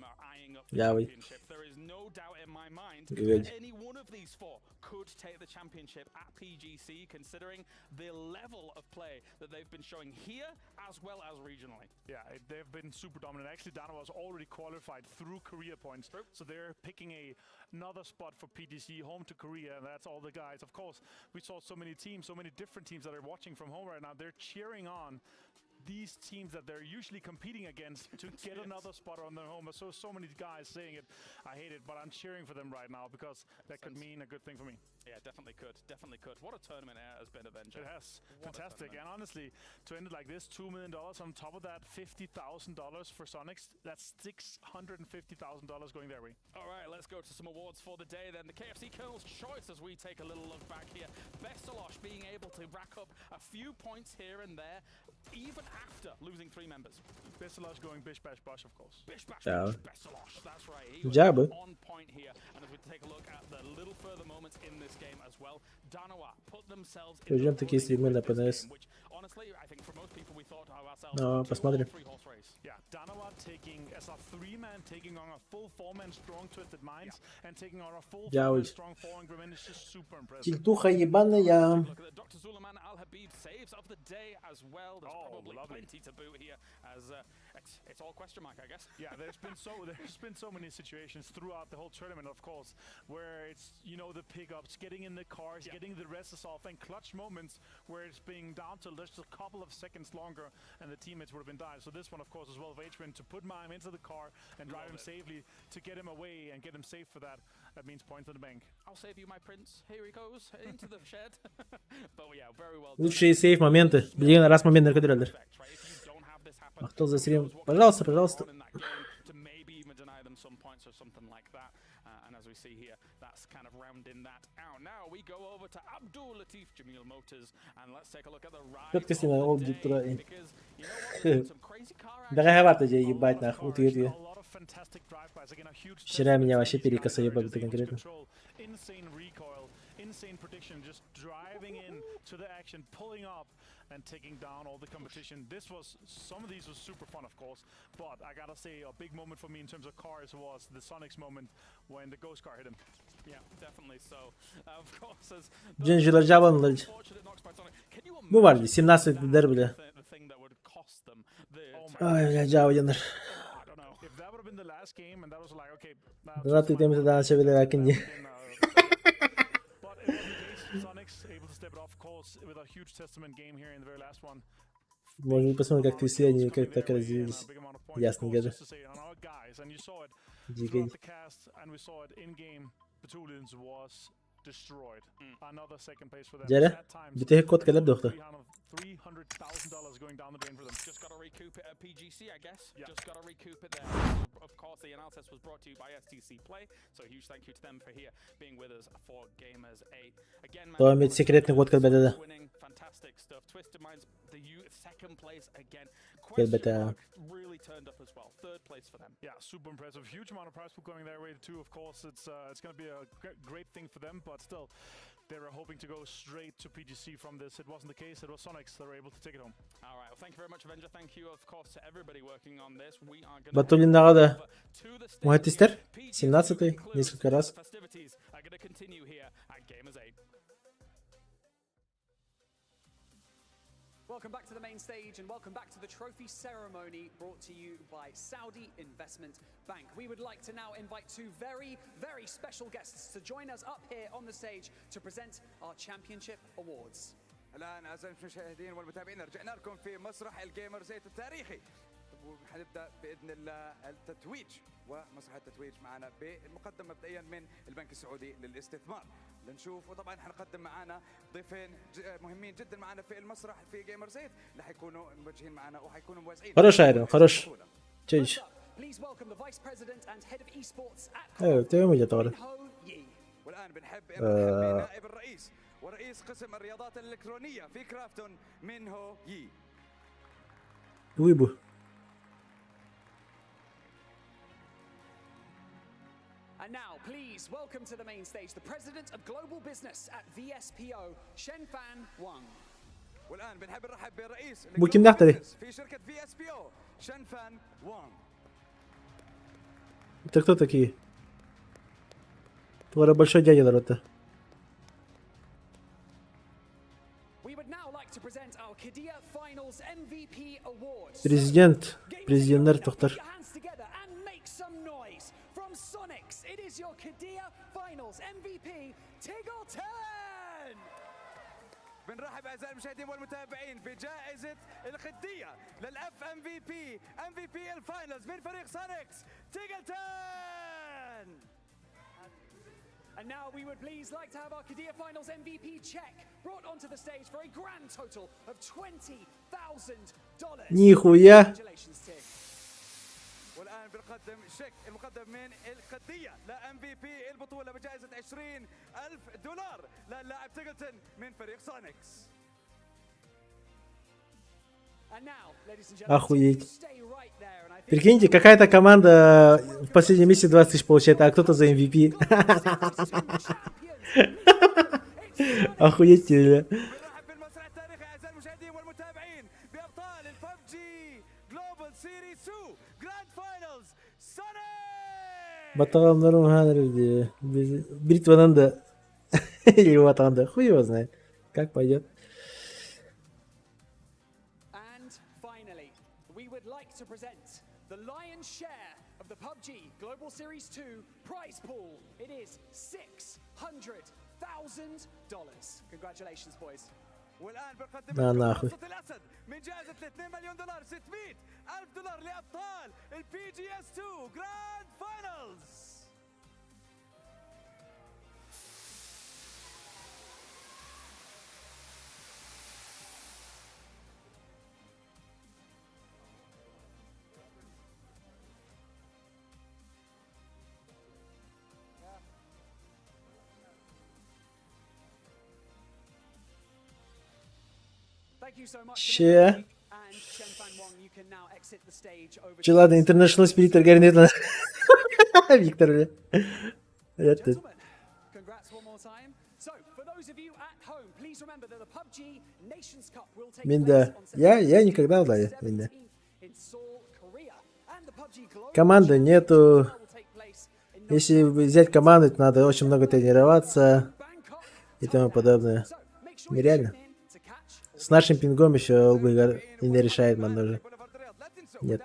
Лявый. There is no doubt in my mind Good. that any one of these four could take the championship at PGC, considering the level of play that they've been showing here as well as regionally. Yeah, they've been super dominant. Actually, Dana was already qualified through Korea points, so they're picking another spot for PGC home to Korea, and that's all the guys. Of course, we saw so many teams, so many different teams that are watching from home right now. They're cheering on these teams that they're usually competing against to get another spot on their home. I saw so many guys saying it. I hate it, but I'm cheering for them right now because that could mean a good thing for me. Yeah, definitely could. Definitely could. What a tournament it has been, Avenger. It has. What a Fantastic. tournament. And honestly, to end it like this, $2 million on top of that, $50,000 for Sonics, that's $650,000 going their way. All right, let's go to some awards for the day then. The KFC Colonel's Choice as we take a little look back here. Bestalosh being able to rack up a few points here and there, even after losing three members. Bestalosh going bish bash bosh, of course. Bish bash Да. bosh, Bestalosh, that's right. He was Джабы. on point here. And as we take a look at the little further moments in this game as well, Danawa put themselves in Ждем такие стримы на ПНС. which honestly, I think for most people we thought to ourselves, Ну, two посмотрим. or three horse race. Yeah, Danawa taking as a three-man, taking on a full four-man strong Twisted Minds and taking on a full Дяволь. four-man strong four Grim is just super impressive. Тильтуха ебаная. Look at the Dr. Suleiman Al Habib saves of the day as well. There's probably plenty to boot here as it's all question mark, I guess. Yeah, there's been so many situations throughout the whole tournament, of course, where it's the pickups, getting in the cars, getting the rests off, and clutch moments where it's being down to just a couple of seconds longer, and the teammates would have been dying. So this one, of course, as well, of Adrian to put Mime into the car and drive Love him it. Safely to get him away and get him safe for that. That means points in the bank. I'll save you, my prince. Here he goes into the shed. But yeah, very well done. Лучшие сейв моменты. Блин, раз момент наркодреллер. Махтал за стрим. Пожалуйста, пожалуйста. To maybe even deny them some points or something like that. And as we see here, that's kind kind of rounding that out. Now we go over to Abdul Latif Jameel Motors and let's take a look at the ride. Четко с ним ол дип тура. Дороговато тебе ебать нахуй, утует ее. Вчера меня вообще перекосоебали конкретно. Insane recoil, insane prediction, just driving in to the action, pulling up and taking down all the competition. This was, some of these was super fun, of course, but I gotta say a big moment for me in terms of cars was the Sonics moment when the ghost car hit him. Yeah, definitely. So, of course, as Джинджила Джабан, Bu var 17 дер бля. Ай, бля, Джабанлар. If that would have been the last game and that was like, okay, now Донат темі да начали лакинди. But it wasn't the case. Sonics able to step it off course with a huge testament game here in the very last one. Может быть, посмотрим, как твисты, они как так развились. Ясно, даже. Just to say, on our guys, and you saw it Дикий. throughout the cast, and we saw it in game. Batulins was destroyed. Another second place for them. Дьэ, Sad times. бүтэһик код кэлэр дуохта. $300,000 going down the drain for them. Just got to recoup it at PGC, I guess. Just got to recoup it there. Of course, the analysis was brought to you by STC Play, so a huge thank you to them for here being with us for Gamers 8. Again, man, То иметь секретный код кэлбэтэ да. winning, fantastic stuff. Twisted Minds, the U second place again. Кэлбэтэ. Question mark really turned up as well. Third place for them. Yeah, super impressive. Huge amount of prize pool going their way too. Of course, it's going to be a great thing for them, but still, they were hoping to go straight to PGC from this. It wasn't the case. It was Sonics that were able to take it home. All right. Well, thank you very much, Avenger. Thank you, of course, to everybody working on this. We are going Батулиндаҕа да Мухаттистер 17-й несколько раз. Festivities are going to continue here at Gamers 8. Welcome back to the main stage and welcome back to the trophy ceremony brought to you by Saudi Investment Bank. We would like to now invite two very, very special guests to join us up here on the stage to present our championship awards. الان اعزائي المشاهدين والمتابعين رجعنا لكم في مسرح ال Gamers 8 التاريخي وحنبدا باذن الله التتويج ومسرح التتويج معنا بالمقدم مبدئيا من البنك السعودي للاستثمار لنشوف وطبعا حنقدم معنا ضيفين مهمين جدا معنا في المسرح في Gamers 8 اللي حيكونوا موجهين معنا وحيكونوا موزعين Хорош, Айрон, хорош. Чей Please welcome the Vice President and Head of Esports at Э, ты ему товар. والان بنحب نرحب بنائب الرئيس ورئيس قسم الرياضات الالكترونيه في كرافتون منهو يي. Уйбу. And now, please welcome to the main stage the President of Global Business at VSPO, Shen Fan Wang. والان بنحب نرحب برئيس Bu kimden في شركه VSPO شن فان وانغ. Это кто такие? Твой большой дядя, народ. We would now like to present our Qiddiya Finals MVP Award. Президент. Президенттер тохтар. Put your hands together and make some noise. From Sonics, it is your Qiddiya Finals MVP, Tiggleton! بنرحب اعزائي المشاهدين والمتابعين بجائزه القديه لل FMVP MVP ال Finals من فريق سونيكس تيجلتون. And now we would please like to have our Qiddiya Finals MVP check brought onto the stage for a grand total of $20,000. Нихуя. Congratulations, Tig. والان بنقدم شيك المقدم من القديه ل MVP البطوله بجائزه 20 الف دولار للاعب تيجلتون من فريق سونيكس. And now, ladies and gentlemen, Охуеть. stay right there. And I think Прикиньте, какая-то команда в последнем месяце 20 тысяч получает, а кто-то за MVP. Охуеть, бля. بنرحب بالمسرح التاريخي اعزائي المشاهدين والمتابعين بابطال ال PUBG Global Series 2 Grand Finals سونيك. Баталандарым Бритва надо. Или Ватанда. Хуй его знает. Как пойдет. And finally, we would like to present the lion's share of the PUBG Global Series 2 prize pool. It is $600,000. Congratulations, boys. والان بنقدم На لكم нахуй. حصة الاسد من جائزة 2 مليون دولار 600 الف دولار لابطال ال PGS 2 Grand Finals. Че? Че, ладно, International Spirit Garnet. Виктор, бля. Это. Мин да. Я никогда в лаве, мин да. Команды нету. Если взять команду, то надо очень много тренироваться и тому подобное. Нереально. С нашим пингом еще ЛГ не решает мандажи. Нет.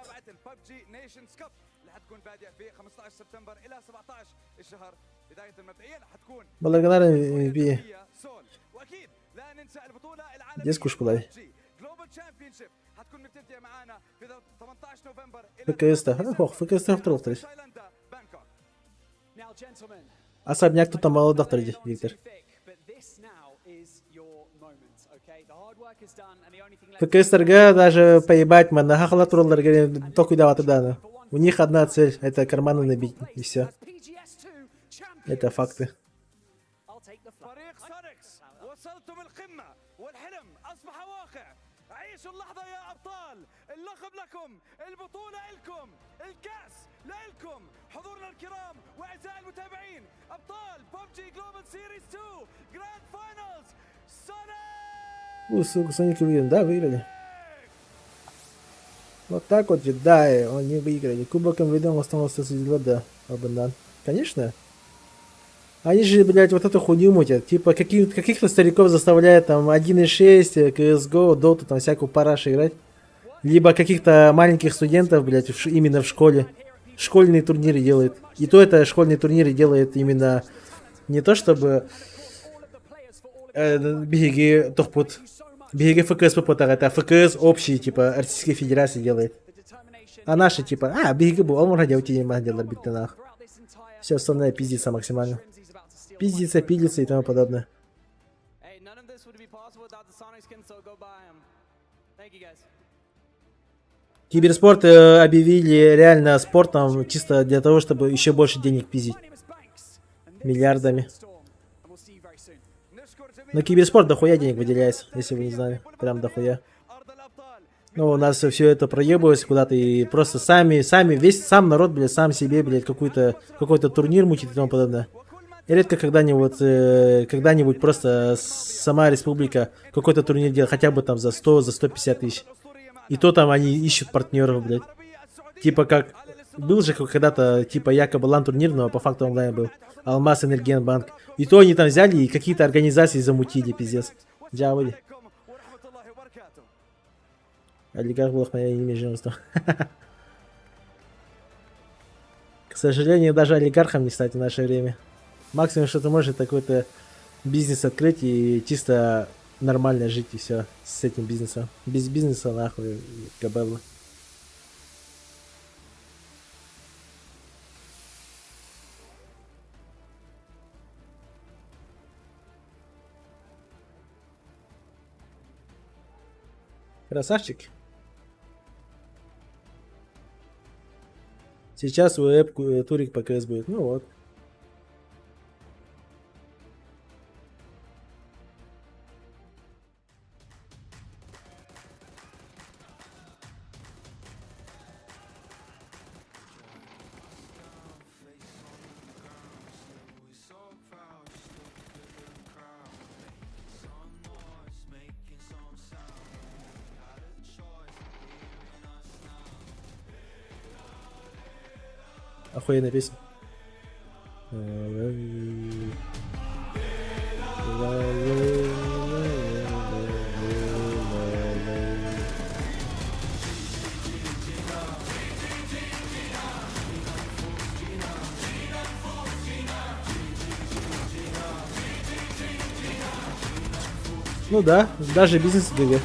Благодарен MVP. Где скушку дай? ФКС-то. Ох, ФКС-то второй. Особняк тут там мало доктор, Виктор. ФКС-торга даже поебать, man, на туралларга только да. У них одна цель, это карманы набить, и все. Это факты. У, сука, Соники выиграли. Да, выиграли. Вот так вот, да, они выиграли. Кубок МВД остался да, Абандан. Конечно. Они же, блядь, вот эту хуйню мутят. Типа, каких-то стариков заставляют там 1.6, CSGO, Dota, там всякую парашу играть. Либо каких-то маленьких студентов, блядь, именно в школе. Школьные турниры делают. И то это школьные турниры делают именно не то чтобы биһиги тохпут. Биһиги ФКС ППТ, это ФКС общий, типа, Российской Федерации делает. А наши, типа, биһиги бу, ол можно делать биттенах. Все остальное пиздится максимально. Пиздится, пилится и тому подобное. Киберспорт объявили реально спортом чисто для того, чтобы еще больше денег пиздить. Миллиардами. На киберспорт дохуя денег выделяется, если вы не знали. Прям дохуя. Ну, у нас все это проебывается куда-то и просто сами, весь сам народ, блядь, сам себе, блядь, какой-то турнир мутит и тому подобное. И редко когда-нибудь просто сама республика какой-то турнир делает, хотя бы там за 100, за 150 тысяч. И то там они ищут партнеров, блядь. Типа как, был же когда-то, типа якобы лан-турнир, но по факту онлайн был. Алмаз Энергенбанк. И то они там взяли и какие-то организации замутили, пиздец. Дьяволи. Олигарх был моя имя женства. К сожалению, даже олигархом не стать в наше время. Максимум, что ты можешь, это какой-то бизнес открыть и чисто нормально жить и все с этим бизнесом. Без бизнеса нахуй габелла. Красавчик. Сейчас у Эп турик по КС будет. Ну вот. Охуенная песня. Ну да, даже бизнес ГГ.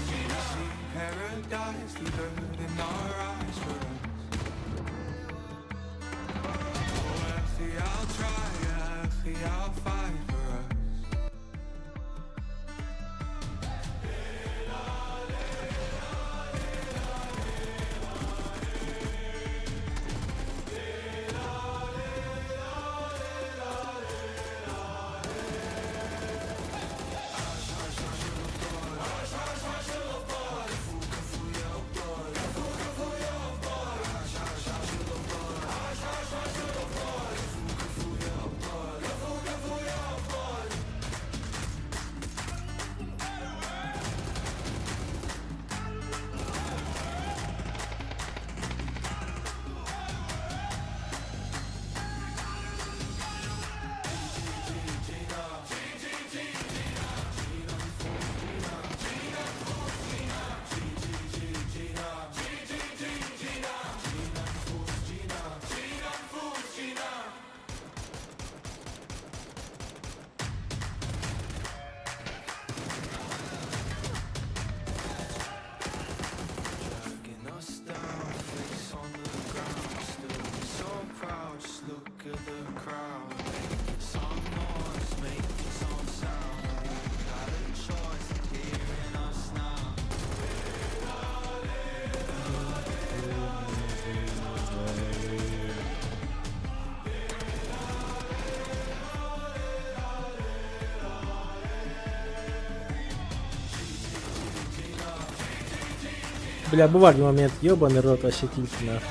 Бля, бывает момент, ебаный рот, вообще тильт нахуй.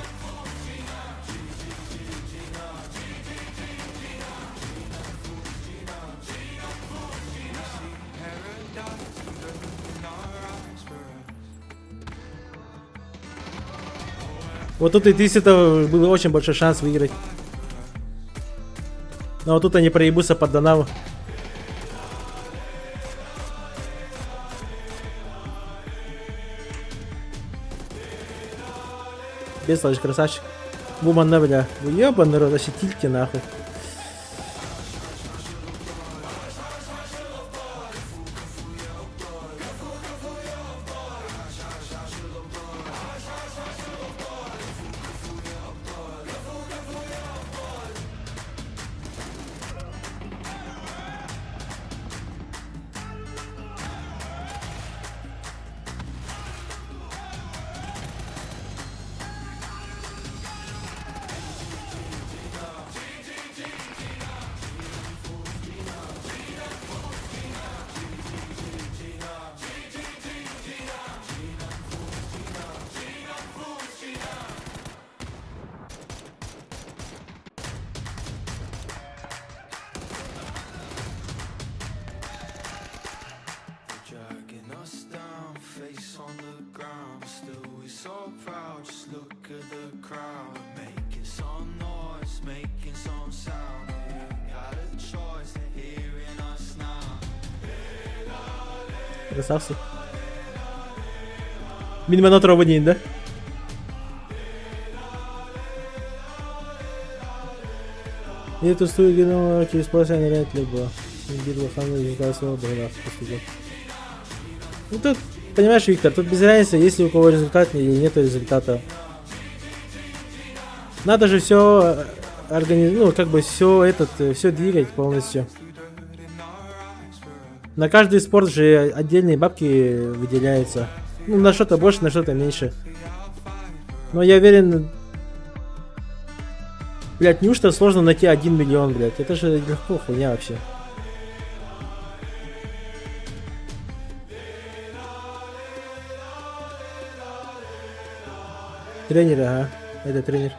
Вот тут и это был очень большой шанс выиграть. Но вот тут они проебутся под Донаву. Беславич, красавчик. Буманна, бля. Ебаный рот, вообще тильте нахуй. Красавцы. Минимально да? Эту студию через полчаса либо. Ну тут, понимаешь, Виктор, тут без разницы, есть ли у кого результат или нет результата. Надо же все организовать, ну, как бы все этот, все двигать полностью. На каждый спорт же отдельные бабки выделяются. Ну, на что-то больше, на что-то меньше. Но я уверен... Блять, неужто сложно найти 1 миллион, блять? Это же легко, хуйня вообще. Тренер, ага. Это тренер.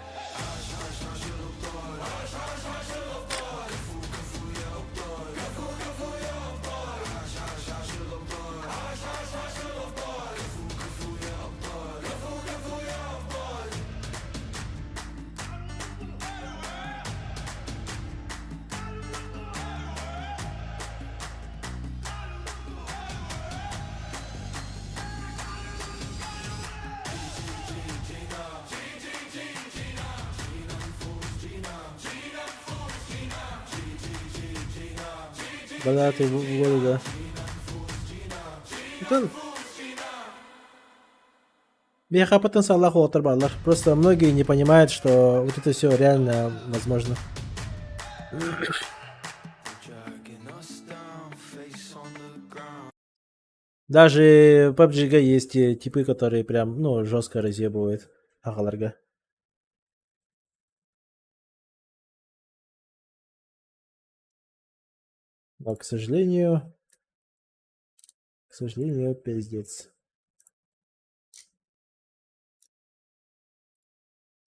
Богатые годы, да. Это... Меха потенциал оторвалар. Просто многие не понимают, что вот это все реально возможно. Даже в PUBG есть типы, которые прям, ну, жестко разъебывают. Агаларга. Но, к сожалению, пиздец.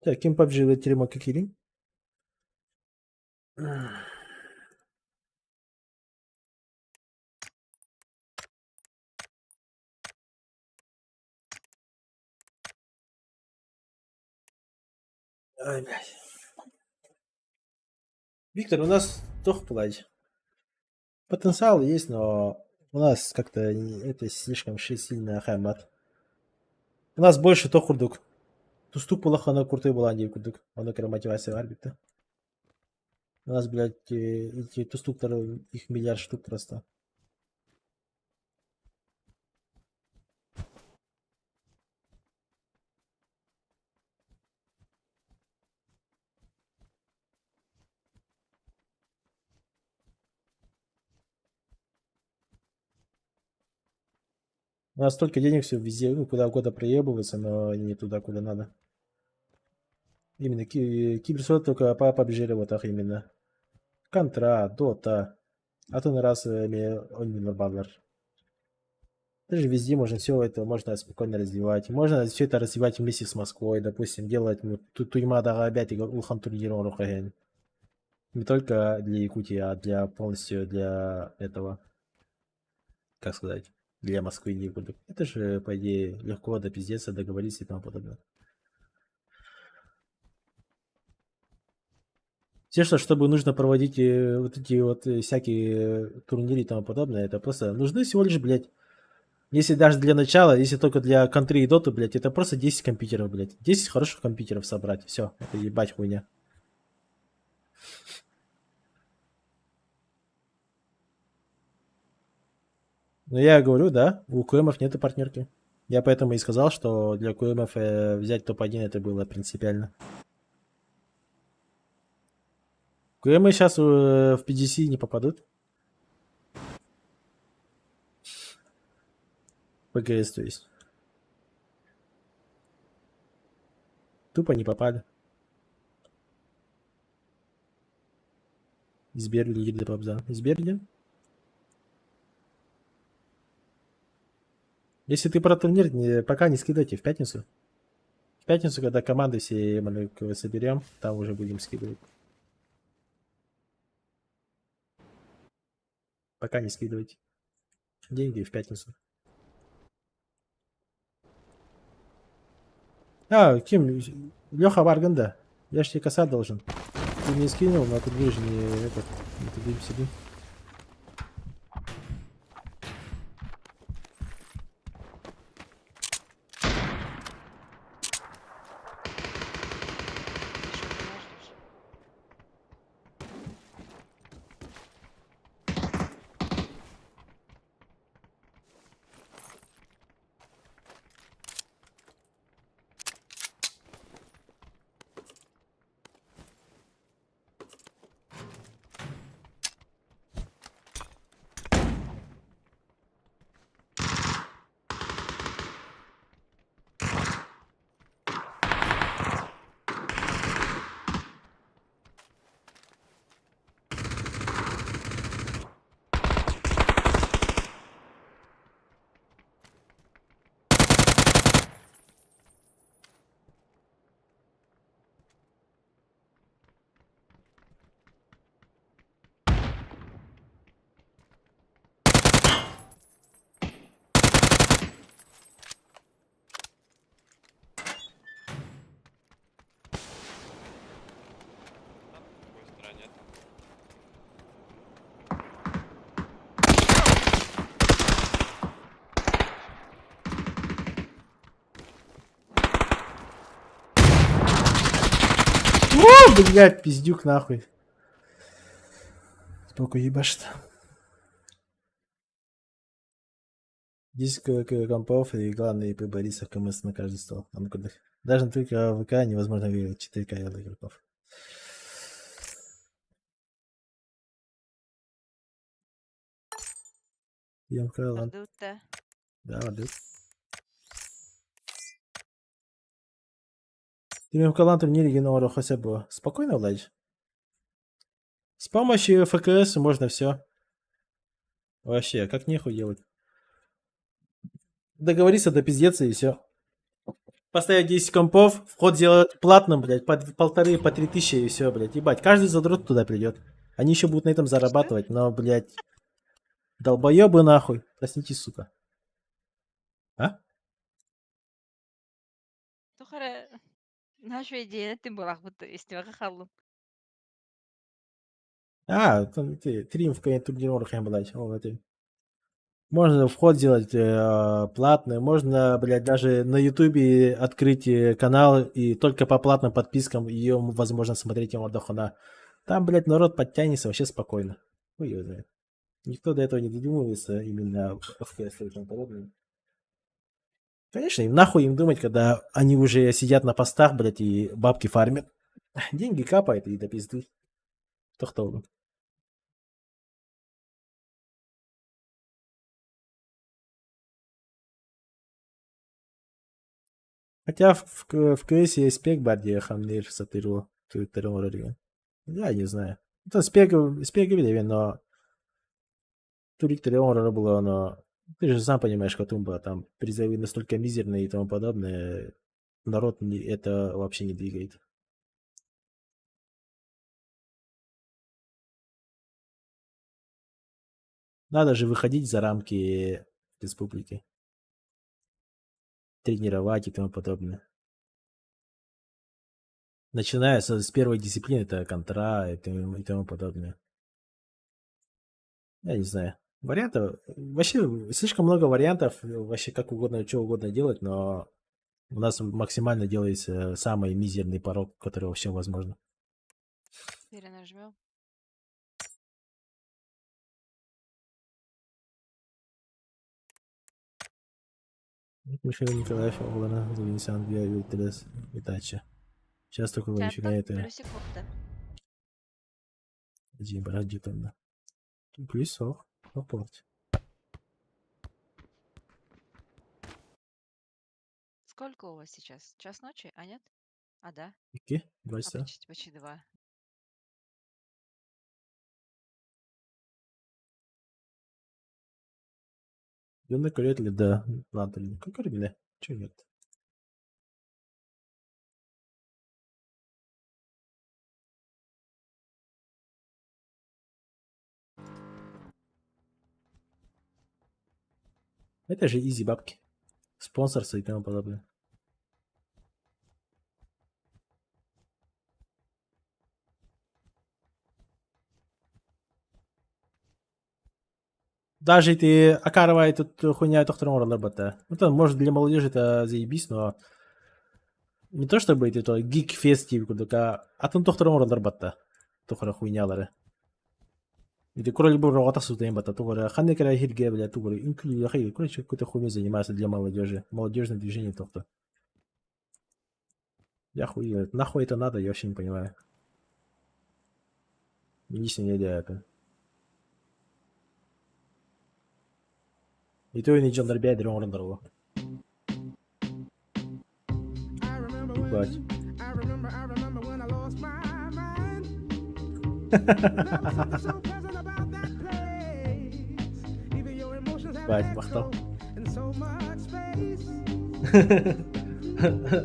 Так, ким PUBG теремок кикири? Ай, блядь. Виктор, у нас тох плачь. Потенциал есть, но у нас как-то это слишком сильно хаймат. У нас больше то курдук. Тустук пулахана курты была не курдук. Он мотивация арбита. У нас, блядь, эти тустукторы, их миллиард штук просто. У нас столько денег все везде, ну, куда угодно проебывается, но не туда, куда надо. Именно киберспорт только по PUBG вот так именно. Контра, Дота. А то на раз он не нормалар. Это же везде можно все это можно спокойно развивать. Можно все это развивать вместе с Москвой, допустим, делать ну, Туймадаҕа опять улахан турнир оҥоруохха. Не только для Якутии, а для полностью для этого, как сказать, для Москвы не буду. Это же, по идее, легко до пиздеца договориться и тому подобное. Все, что чтобы нужно проводить вот эти вот всякие турниры и тому подобное, это просто нужны всего лишь, блядь, если даже для начала, если только для контры и доты, блядь, это просто 10 компьютеров, блядь. 10 хороших компьютеров собрать. Все, это ебать хуйня. Ну, я говорю, да, у КМов нету партнерки. Я поэтому и сказал, что для КМов взять топ-1 это было принципиально. КМы сейчас в PGC не попадут. ПГС, то есть. Тупо не попали. Изберли для Пабза. Изберли? Если ты про турнир, не, пока не скидывайте в пятницу. В пятницу, когда команды все мы соберем, там уже будем скидывать. Пока не скидывайте. Деньги в пятницу. А, ким? Леха Варганда. Я ж тебе косарь должен. Ты мне скинул, но тут же не этот. Не тут сидим. О, блядь, пиздюк нахуй. Сбоку ебашит. 10 компов и главное ИП Бориса КМС на каждый стол. А ну-ка, даже на только ВК невозможно выиграть 4К игроков. Ем Да, ладно. Ты в турнире Генора хотя бы спокойно владеть. С помощью ФКС можно все. Вообще, как нехуй делать. Договориться до пиздеца и все. Поставить 10 компов, вход сделать платным, блядь, по 1,5, по 3 тысячи и все, блядь. Ебать, каждый задрот туда придет. Они еще будут на этом зарабатывать, но, блядь, долбоебы нахуй. Проснитесь, сука. А? Тухара наша идея ты была будто истиэххэ хааллым. А, там ты, триумф турнир блядь. О, это. Можно вход делать платный, можно, блядь, даже на Ютубе открыть канал и только по платным подпискам ее возможно смотреть дохуна. Там, блядь, народ подтянется вообще спокойно. Хуй его знает. Никто до этого не додумывается, именно в ФКС и тому подобное. Конечно, им нахуй им думать, когда они уже сидят на постах, блядь, и бабки фармят. Деньги капают и до пизды. Тохтоу. Хотя в КС есть спек баар хамныыр сатыыру Я не знаю. Это спек, спек билэбин, но турик было, но Ты же сам понимаешь, Катумба, там призовы настолько мизерные и тому подобное. Народ не, это вообще не двигает. Надо же выходить за рамки республики. Тренировать и тому подобное. Начиная с первой дисциплины, это контра и тому подобное. Я не знаю. Вариантов... Вообще, слишком много вариантов, вообще как угодно, что угодно делать, но у нас максимально делается самый мизерный порог, который вообще возможно. Перенажмем. Михаил Николаев, Олана, Завинсан, Виа, Итача. Сейчас только Чаттан нифига это... плюсик хопта. Иди, брат, где там, да. Плюс ох, опорт. Сколько у вас сейчас? Час ночи? А нет? А, да? Икки, два А, часа. почти, почти два. Юный курит ли, да. Ладно, ли. Какой регуле? Чего нет? Это же изи бабки. Спонсорство и тому подобное. Даже ты Акарова тут хуйня тохторон работа. Ну там, может, для молодежи это заебись, но не то чтобы это гик фест типа, курдука, а там тохторон работа. Тохора хуйнялары. Или кролик был рота сутаем бата, тухора ханны кара хирге, бля, тухора инклю, хай, короче, какой-то хуйней занимается для молодежи. Молодежное движение тохта. Я хуй, нахуй это надо, я вообще не понимаю. Лично не это. И то и не дьоннор бэйдер оҥорон его. Ебать. Ебать, махтал.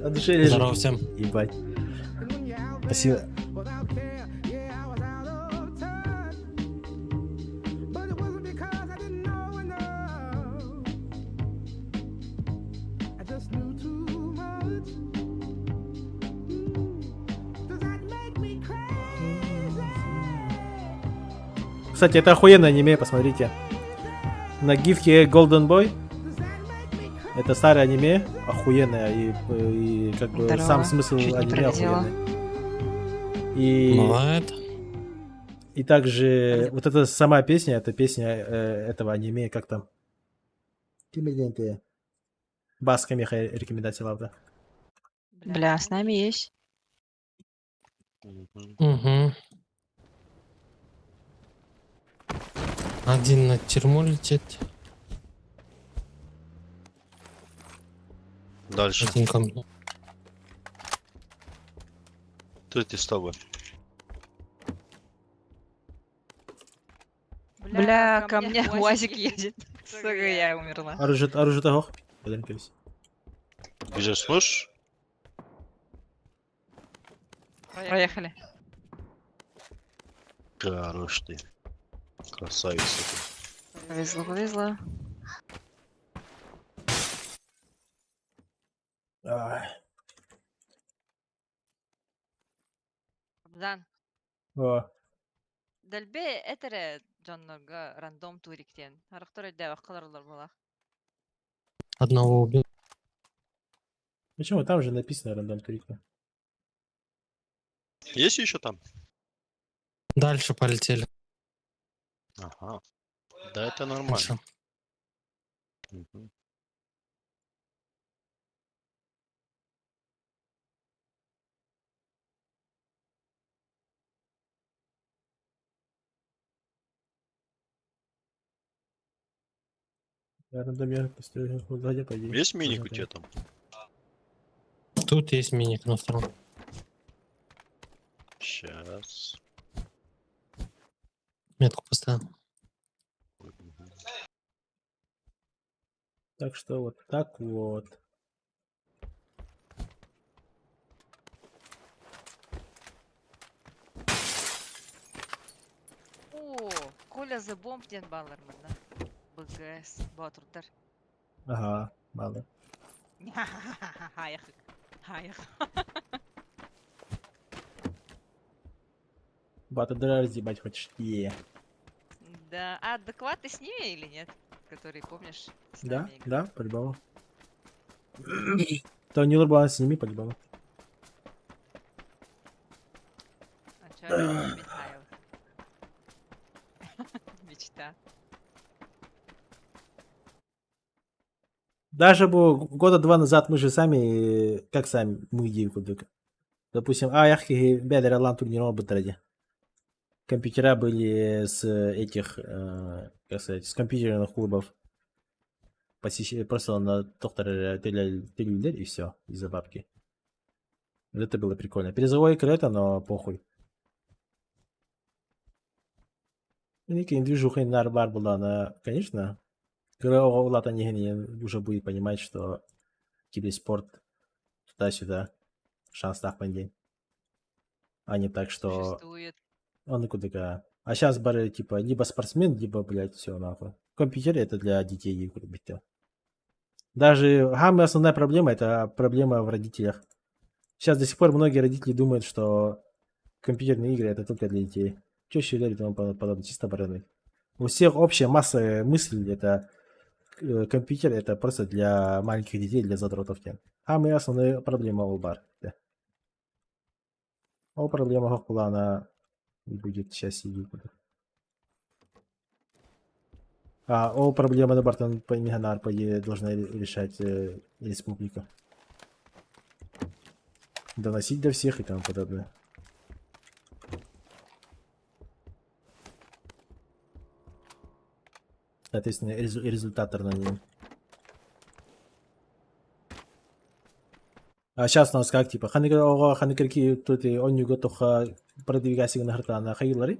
От души лежит. Здорово всем. Ебать. Спасибо. Кстати, это охуенное аниме, посмотрите. На гифке Golden Boy. Это старое аниме, охуенное, и как бы Здорово. сам смысл Чуть не аниме пролетела. охуенный. И, Бывает. и также вот эта сама песня, это песня этого аниме, как там? Баска меха рекомендация, правда. Бля, с нами есть. Угу. Один на тюрьму летит. Дальше. Один ко мне. Тут и с тобой. Бля, ко мне УАЗик едет. Сука, я умерла. Оружие, оружие того. Блин, Бежишь, слышишь? Проехали. Хорош ты. Красавица ты. Повезло, повезло. Ай. Богдан, О, Дэлби этере дьоннорго рандом туриктен. Харахтар өйдөөх кыларлар булах. Одного убил. Почему? Там же написано рандом турика. Есть еще там? Дальше полетели. Ага. Да, это нормально. Дальше. Мгм. Я рандомер построю. Сзади пойди. Есть миник у тебя там? Тут есть миник на втором. Сейчас. Метку поставил. Так что вот так вот. О, Коля the Bomb диэн бааллар манна. БГС боотурдар. Ага, мало. Хаайах. Хаайах. Батыдра разъебать хочешь? Е. Да. А адекваты с ними или нет? Который, помнишь, с Да, нами играл? да, по-любому. То не была с ними по-любому. А чё, Михаил? Мечта. Даже бы года два назад мы же сами, как сами, мы идею кудык. Допустим, а яхи бедер лан турниром бытради. Компьютера были с этих, как сказать, с компьютерных клубов. Просто на доктора телевизор и все, из-за бабки. Вот это было прикольно. Призовой это, но похуй. Некий движуха нар была, она, конечно, когда Улата не уже будет понимать, что киберспорт туда-сюда, шанс день. А не так, что Существует. он и куда А сейчас бары, типа, либо спортсмен, либо, блядь, все нахуй. Компьютер это для детей битте. Даже самая основная проблема это проблема в родителях. Сейчас до сих пор многие родители думают, что компьютерные игры это только для детей. Чаще и тому подобное, чисто бараны. У всех общая масса мысль это компьютер это просто для маленьких детей, для задротов. А мы основная проблема ол баар. Ол проблема она будет сейчас сидеть. А ол проблема на бартон по по должна решать республика. Доносить до всех и тому подобное. Соответственно, результат на нем. А сейчас у нас как, типа, ханыкер ханыкерки тут и он не тоха продвигайся на хартана хайлары.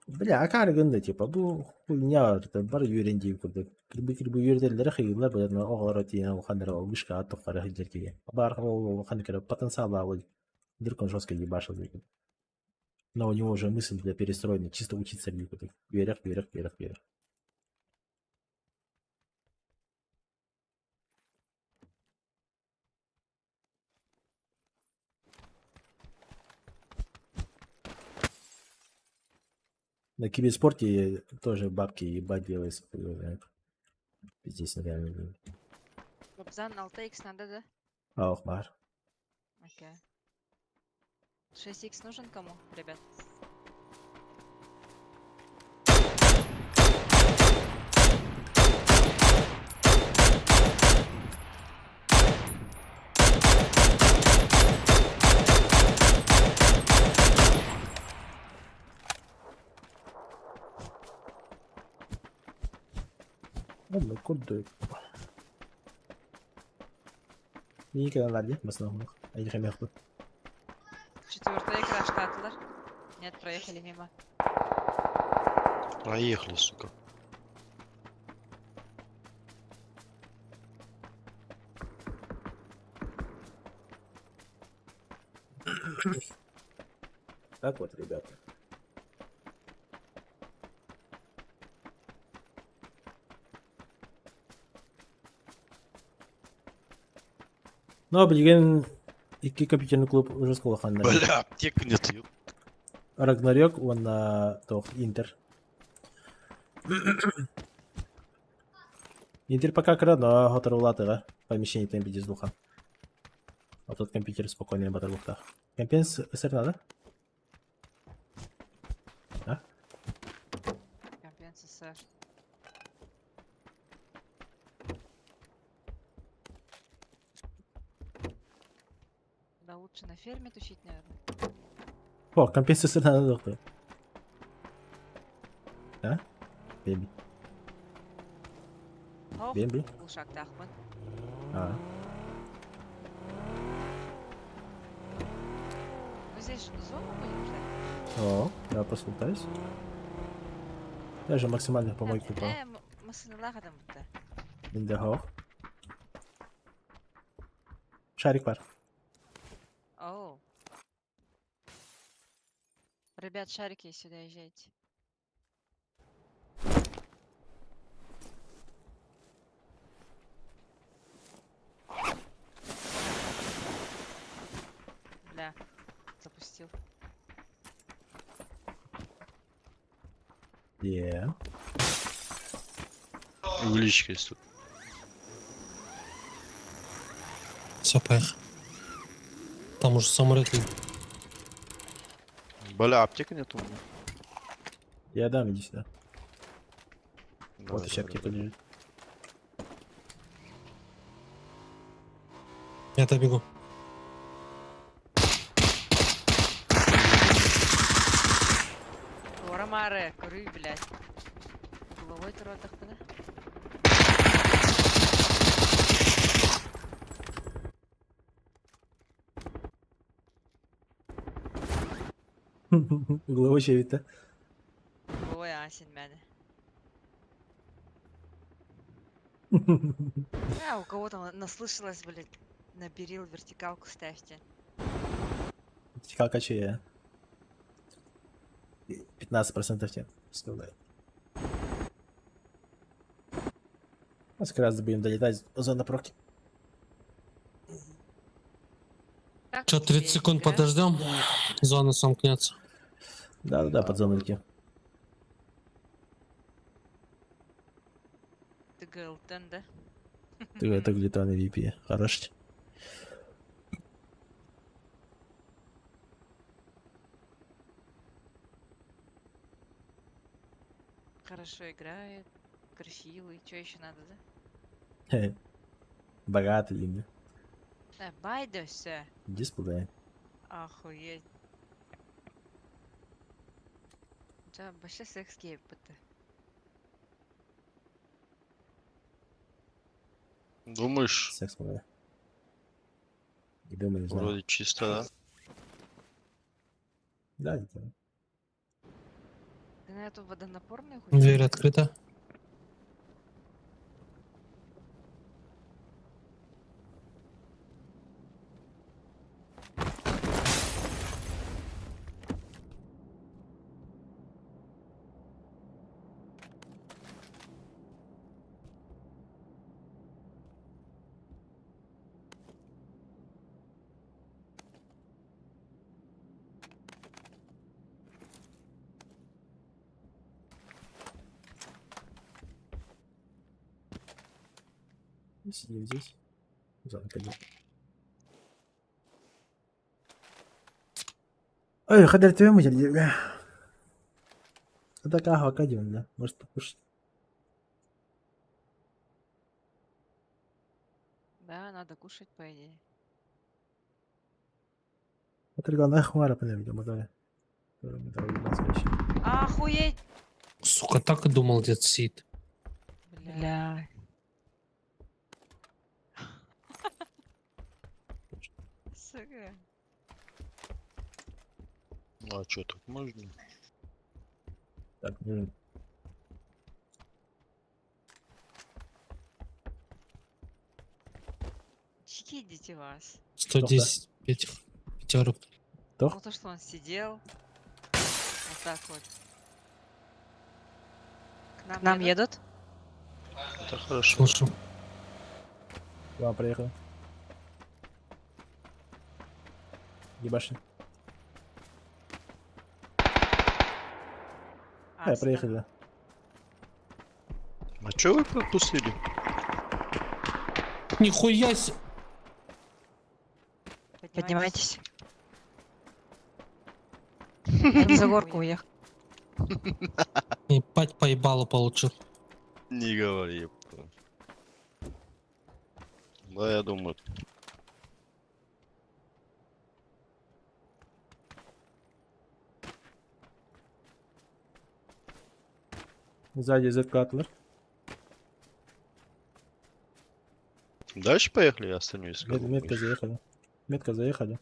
Бля, а как гында, типа, бу хуйня, это бар юрен дип курдук. Кирби кирби юрделер хайлар, бля, на оглар тиен ханыр вышка тохара хилдерки. Бар ол ханыкер потенциал ол вдруг он жестко ебашил. Но у него уже мысль для перестроения, чисто учиться курдук. Вверх, вверх, вверх, вверх. На киберспорте тоже бабки ебать делается. Пиздец, реально. Деньги. Бабзан, алта X надо, да? Ох, баар. Окей. 6х нужен кому, ребят? Онно курдук. Никогда ларди, в основном. Они хамехту. Четвертый краш Татлер. Нет, проехали мимо. Проехали, сука. Так вот, ребята. Ну, билигин икки компьютерный клуб уже сколоханнар. Бля, аптека нет, ёп. Рагнарёк уонна туох Интер. Интер пока кыра, но хоторулатыга помещение там пиздец духа. А тут компьютер спокойно батарлухтах. Компенс СР надо? А? Компенс СР. Да лучше на ферме тусить, наверное. О, компенс СР надо доктор. А? Бэмби. Ох, Бэмби. Глушак Тахман. А. Мы здесь зону будем ждать? О, я просто лутаюсь. Я же максимально помойку упал. Массыналаах адам бутта. In the hole. Шарик баар. Оу. Ребят, шарики сюда езжайте. Бля, запустил. Yeah. Увеличка есть тут. Все, поехали. Там уже самолет летит. Бля, аптека нет у меня. Я дам, иди сюда. Давай, Вот еще давай, аптека давай. лежит. Я добегу. Ора куры, блядь. Головой туротах-то, Угловой чевит, да? Ой, асин мене. А, у кого-то наслышалась, блядь, на перил вертикалку ставьте. Вертикалка чья? 15% тебе складает. У нас как раз будем долетать зона проки. Че, 30 секунд подождем? Зона сомкнется. Да-да-да, под зону летим. Ты ГЛТН, да? Ты это где-то на VP. Хорош. Хорошо играет, красивый. Что еще надо, да? Богатый, имя. Да, байда все. Дисплей. Охуеть. Да, вообще секс кейп-то. Думаешь? Секс моя. Не думаю, не знаю. Вроде чисто, да? Да, где-то. Ты на эту водонапорную хуйню? Дверь открыта. Сидим здесь. Зона конечно. Ой, ходи, ты мы Это кахва, да? Может покушать. Да, надо кушать, по идее. Охуеть! Сука, так и думал, дед сидит. Бля. Сука. Ну а чё, так можно? Так, нужен. Чики вас. 110 этих пятерок. Ну то, что он сидел. Вот так вот. К нам, едут? Это хорошо. Слышу. К вам приехал. Ебаши. А, Да, проехали, да. А чё вы пропустили? Нихуя себе. Поднимайтесь. Он за горку уехал. Ебать поебало получил. Не говори, ёпта. Да, я думаю. Сзади Z-Cutler. Дальше поехали, я остальные искал. Метка заехали. Метка заехали.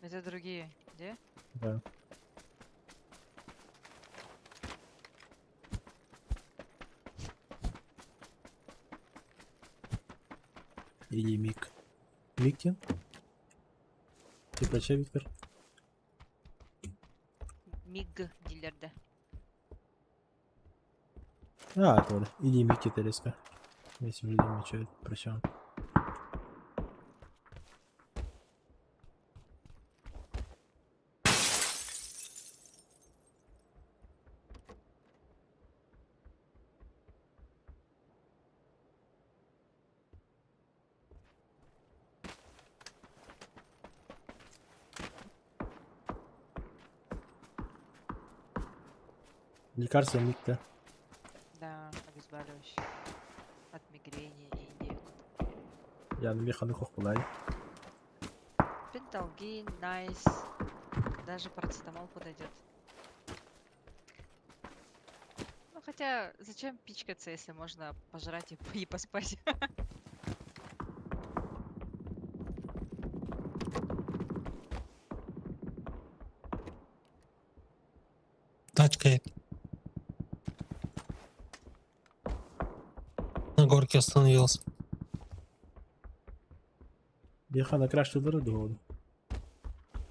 Это другие. Где? Да. Или Мик. Микки? Ты прочай, Виктор? Миг дииллэр да. А, тоже. Или Микки Тереска. Если уже думаю, что прочел. Лекарство Микта. Да, обезболивающее. От мигрени и индейку. Я на механу хохпулай. Пенталгин, найс. Даже парацетамол подойдет. Ну хотя, зачем пичкаться, если можно пожрать и, и поспать? Тачка едет. На горке остановился. Бехана краш тудары дуоду.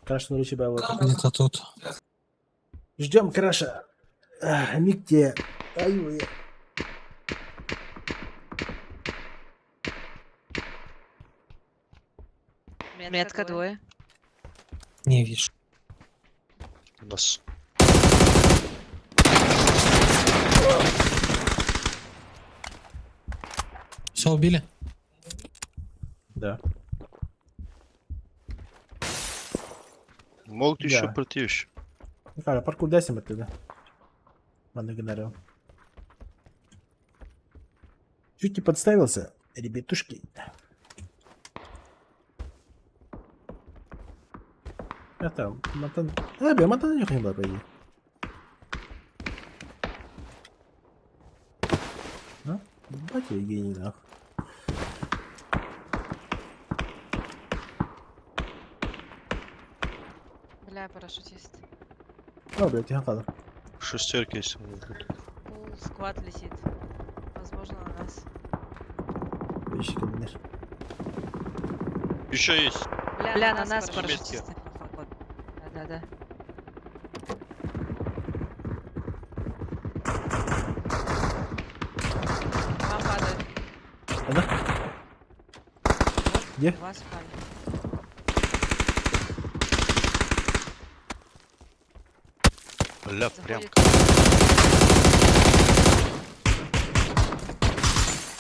Краш нуричи баба. Где-то тут. Ждем краша. Ах, Микте. Ай, Метка двое. Не вижу. У нас. Все, убили? Да. Могут Да. еще пройти еще. Михаил, паркур дайся оттуда. Ладно, игнорил. Чуть не подставился, ребятушки. Это, матан... А, бля, матан не было, по идее. А? Батя гений, нахуй. Бля, парашютист. А, блядь, я ладно. Шестерки есть. Пул сквад летит. Возможно, на нас. Ищи кабинет. Еще есть. Бля, на нас Метки. парашютисты. Да, да, да. Два падают. Да? Где? Два спали. Бля, прям. Заходит.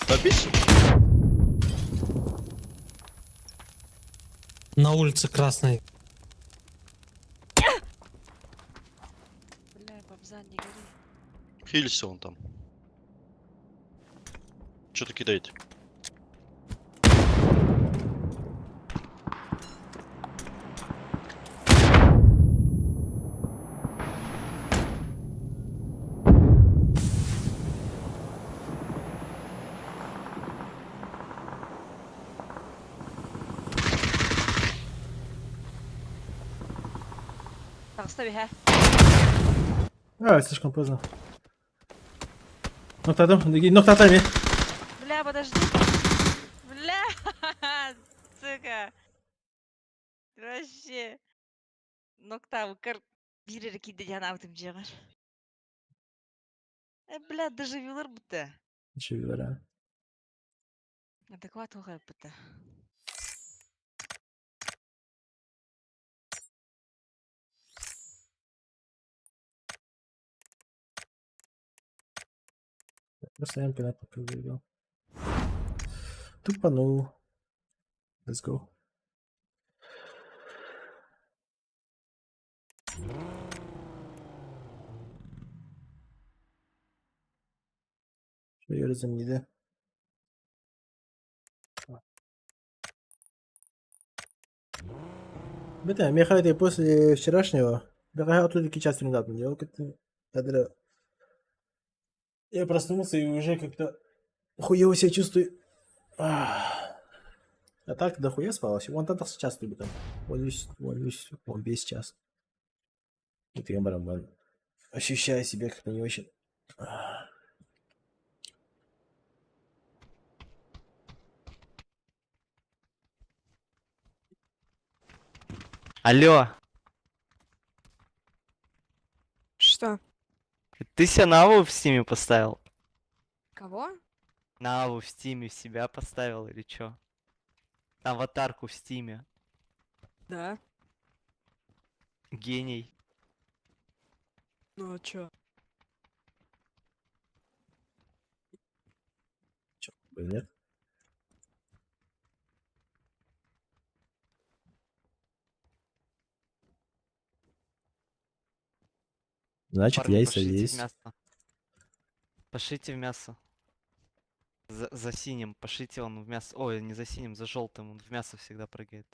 Добить? На улице красный. Бля, бабзан, не гори. Хилился он там. Что-то кидает. Так, стави, ха. А, слишком поздно. Ноктадым, ноктатами. Бля, подожди. Бля, сука. Вообще. Ноктау, кар... Биир киирдэ диэн дьиэҕэр. Э, бля, доживилар будто. Доживилар, а. Адекват будто. Просто я МП пока выиграл. Тупанул. Let's go. Şöyle Бета, Михаил, после вчерашнего, я тут час недавно делал, как-то я проснулся и уже как-то хуево себя чувствую. А так дохуя спалось. Вон там сейчас любит там. Вон весь, вон весь, вон весь час. Это я барабан. Ощущаю себя как-то не очень. Алло, Что? ты себя на аву в стиме поставил? Кого? На аву в стиме себя поставил или чё? Аватарку в стиме. Да. Гений. Ну а чё? Нет? Значит, Парни, яйца пошлите в есть. мясо. Пошлите в мясо. За синим, пошлите он в мясо. Ой, не за синим, за желтым. Он в мясо всегда прыгает.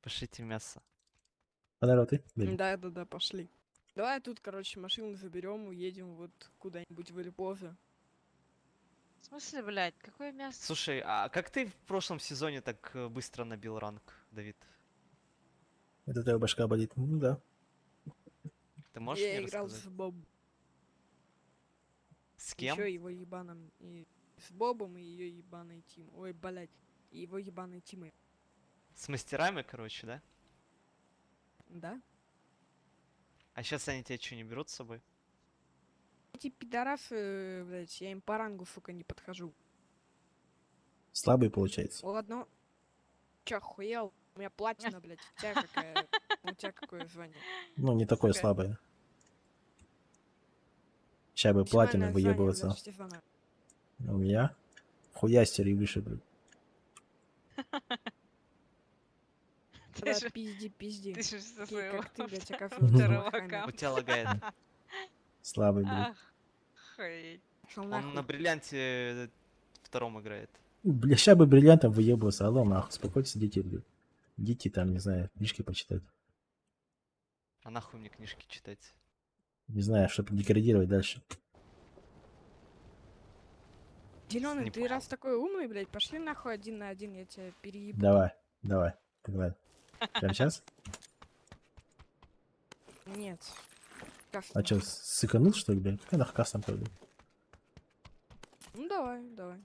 Пошлите в мясо. Здорово, ты? Бери. Да, пошли. Давай тут, короче, машину заберем, уедем вот куда-нибудь в Эльпоза. В смысле, блядь, какое мясо? Слушай, а как ты в прошлом сезоне так быстро набил ранг, Давид? Это твоя башка болит. Ну да. Ты можешь Я мне играл рассказать? с Бобом. С кем? Еще его ебаным. И с Бобом и ее ебаной Тим. Ой, блядь. И его ебаной Тимой. С мастерами, короче, да? Да? А сейчас они тебя что, не берут с собой? Эти пидорасы, блядь, я им по рангу, сука, не подхожу. Слабый получается. Ладно. Че, охуел? У меня платина, блядь. У тебя какая? У тебя какое звание? Ну, не такое Сука. слабое. Ща бы платины Максимальное звание, выебываться. блядь, Стефана. У меня хуястер и выше, блядь. Ты Да, же- пизди, пизди. Ты же со Такие, своего как ты, блядь, оказываются второго лохами. аккаунта. У тебя лагает. Слабый, блядь. Охуеть. Пошёл Он нахуй. на бриллианте втором играет. Бля, ща бы бриллиантом выебываться. Алло, нахуй, успокойтесь, дети, блядь. Идите там, не знаю, книжки почитать. А нахуй мне книжки читать? Не знаю, чтобы деградировать дальше. Зеленый, Не ты раз такой умный, блядь, пошли нахуй один на один, я тебя переебу. Давай, давай, погнали. Прямо сейчас? Нет. А чё, сыканул, что ли, блядь? Какая нахуй кастом блядь? Ну давай, давай.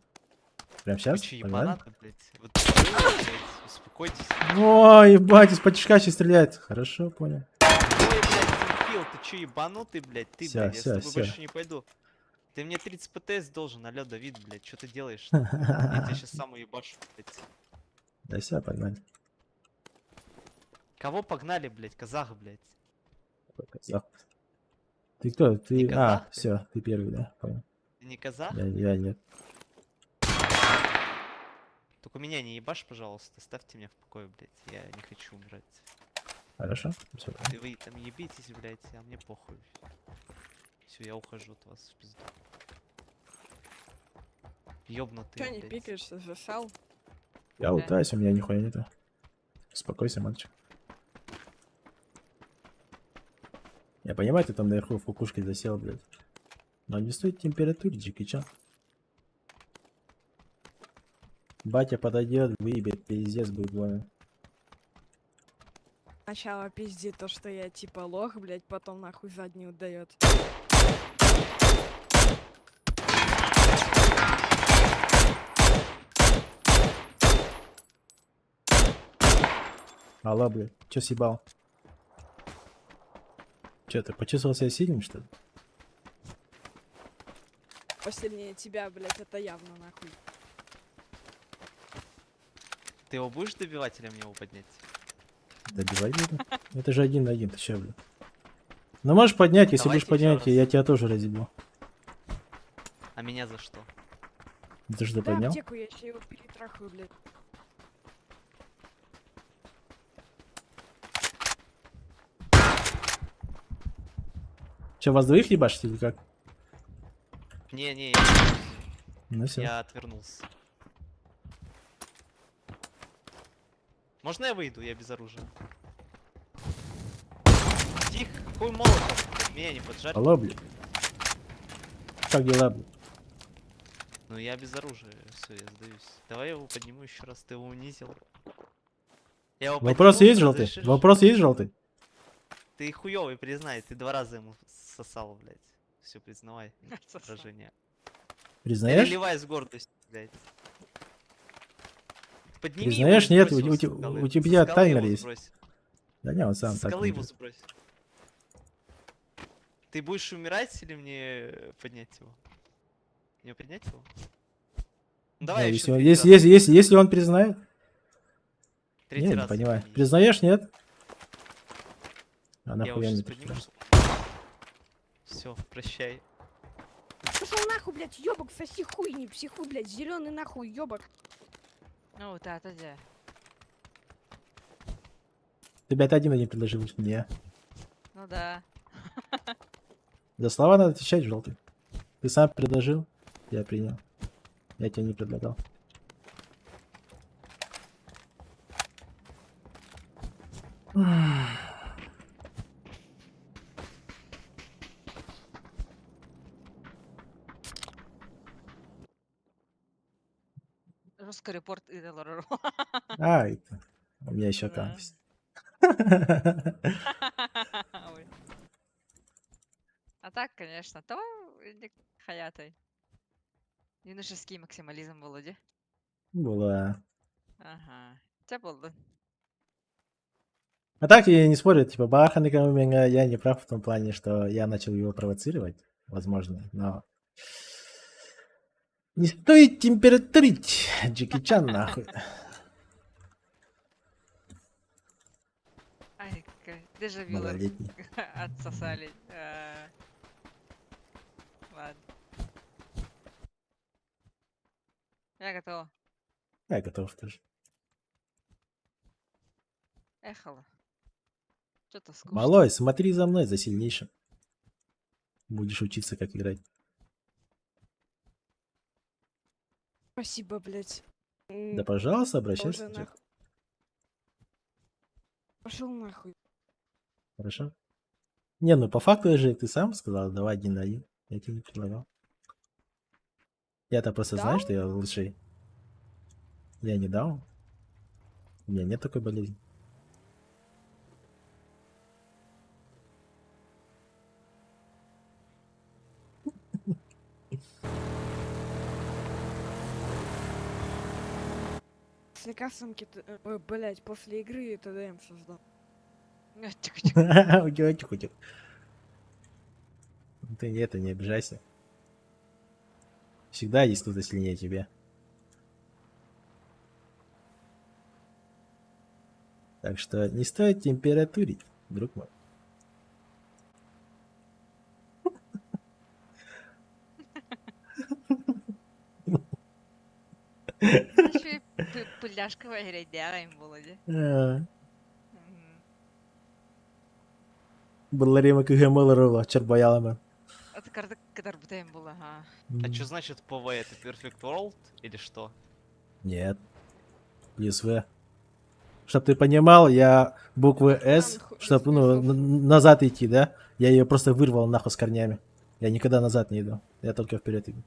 Прям сейчас? Вы чё, Погнали? ебанаты, блядь? Вот вы, блядь, успокойтесь. О, ебать, из-под тишка сейчас стреляет. Хорошо, понял. Ой, блядь, дебил, ты чё, ебанутый, блядь? Ты, Всё, блядь, я всё, с тобой всё. больше не пойду. Ты мне 30 ПТС должен, алло, Давид, блядь, что ты делаешь? Я тебя сейчас сам уебашу, блядь. Да все, погнали. Кого погнали, блядь, казах, блядь? Казах. Ты кто? Ты... Не А, казах ты? все, ты первый, да? Понял. Ты не казах? Я нет. Только меня не ебашь, пожалуйста, ставьте меня в покое, блядь. Я не хочу умирать. Хорошо. Всё, понял. Ты вы там ебитесь, блядь, а мне похуй. Все, я ухожу от вас в пизду. Ёбнутые, Че не блядь. пикаешься, засал? Я лутаюсь, у меня нихуя нету. Успокойся, мальчик. Я понимаю, ты там наверху в кукушке засел, блядь. Но не стоит температурить, Джеки Чан. Батя подойдет, выебет, пиздец будет больно. Сначала пизди то, что я типа лох, блядь, потом нахуй заднюю дает. Алло, блядь, чё съебал? Чё, ты почувствовал себя сильным, что ли? Посильнее тебя, блядь, это явно нахуй. Ты его будешь добивать или мне его поднять? Добивай буду. Это же один на один, ты чё, блядь? Ну можешь поднять, если Давайте будешь поднять, ещё я тебя тоже разъебу. А меня за что? Ты что, Да, поднял? аптеку, я еще его перетрахаю, блядь. Че, вас двоих ебашить или как? Не, не, я, Ну всё. я отвернулся. Можно я выйду? Я без оружия. Тихо, какой молотов? блядь, Меня не поджарь. Алло, блядь. Как дела, блядь? Ну я без оружия, все, я сдаюсь. Давай я его подниму еще раз, ты его унизил. Я его Вопрос подниму, есть желтый? разрешишь? Вопрос есть желтый? Ты хуёвый, признай, ты два раза ему сосал, блядь. Все, признавай поражение. Признаешь? Переливай с гордостью, блядь. Подними его и Признаешь, нет, сбрось его у со скалы. у Со тебя скалы таймер его есть. сбрось. Да не, он сам Со так скалы не его делает. сбрось. Ты будешь умирать или мне поднять его? Мне поднять его? Ну, давай Не, ещё если, он, третий если, раз. если, если, если он признает. Третий не, не раз понимаю. подними. Признаешь, нет? А Я нахуя его мне щас подниму. Все, прощай. Пошел нахуй, блядь, ёбок, соси хуй, не психуй, блядь, зеленый нахуй, ёбок. Ну, да, да, да. Ты, блядь, один не предложил мне. Ну да. За слова надо отвечать, желтый. Ты сам предложил, я принял. Я тебе не предлагал. Русский репорт и доллар. А, это... У меня еще аккаунт есть. Ой. А так, конечно, то иди к хаятой. Юношеский максимализм, Володя. Была. Ага. Те болды. А так я не спорю, типа, Бахан я не прав в том плане, что я начал его провоцировать, возможно, но... Не стоит температурить, Джеки Чан, нахуй. Ай, какая дежавю. Малолетний. Отсосали. Ладно. Я готова. Я готов тоже. Эхало. Что-то скучно. Малой, смотри за мной, за сильнейшим. Будешь учиться, как играть. Спасибо, блядь. Да, пожалуйста, обращайся. Уже нахуй. Пошел нахуй. Хорошо? Не, ну по факту же ты сам сказал, давай один на один. Я тебе не предлагал. Я-то просто знаю, Дал? что я лучший. Я не дал. У меня нет такой болезни. После кастомки, ой, блядь, после игры ТДМ создал. Окей, тихо, тихо. Ты не это, не обижайся. Всегда есть кто-то сильнее тебя. Так что не стоит температурить, друг мой. Еще и пыляшка им, Володя. Былларима кыгымылырыла, чарбаялама. Это карта кадарбутаем была, ага. А что значит ПВ? Это Perfect World или что? Нет. Плюс В. Чтоб ты понимал, я буквы С, чтоб, ну, назад идти, да? Я ее просто вырвал нахуй с корнями. Я никогда назад не иду. Я только вперед иду.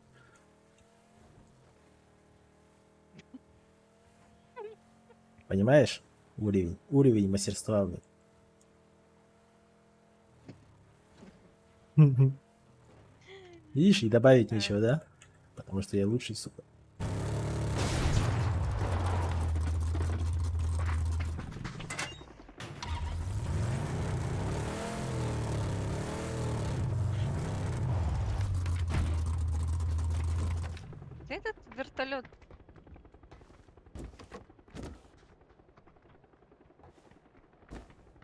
Понимаешь? Уровень. Уровень мастерства, блядь. Видишь, и добавить нечего, да? Потому что я лучший, сука. Где этот вертолет?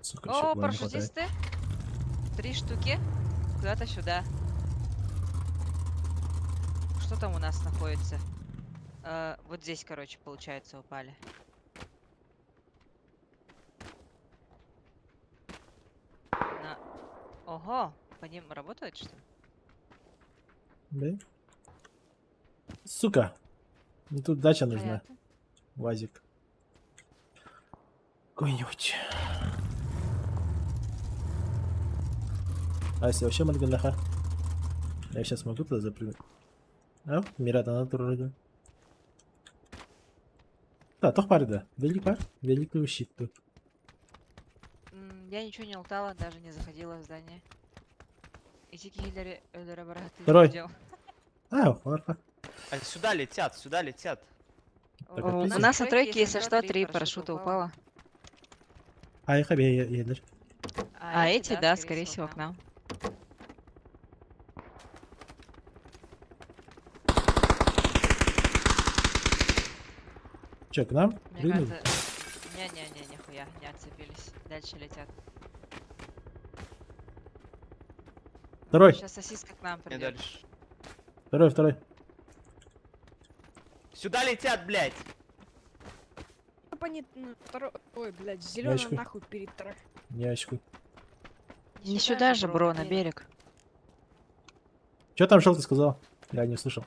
Сука, О, ещё одного не хватает. парашютисты. Три штуки. Куда-то сюда. Что там у нас находится? Вот здесь, короче, получается, упали. На... Ого, по ним работает, что ли? Да? Сука. Ну тут дача нужна. Понятно. Вазик. Какой-нибудь. А если вообще Мальганаха? Я сейчас могу туда запрыгнуть? А, Мирата на вроде. Да, тох да. Велик пар, великую щиту. Я ничего не лутала, даже не заходила в здание. Эти киллеры Второй. А, фарфа. А сюда летят, сюда летят. Так, У отпиздили? нас на тройке, если что, три парашюта упало. А их обе. А эти, да, скорее всего, к нам. Че, к нам? Мне Прыгнули? кажется... Не-не-не, нихуя, не отцепились. Дальше летят. Второй. Сейчас сосиска к нам Не придет. дальше. Второй, второй. Сюда летят, блядь! Понятно, второй... Ой, блядь, зеленый Очку. нахуй перетрах. Не очку. Не сюда же, бро, на берег. Че там желтый сказал? Я не услышал.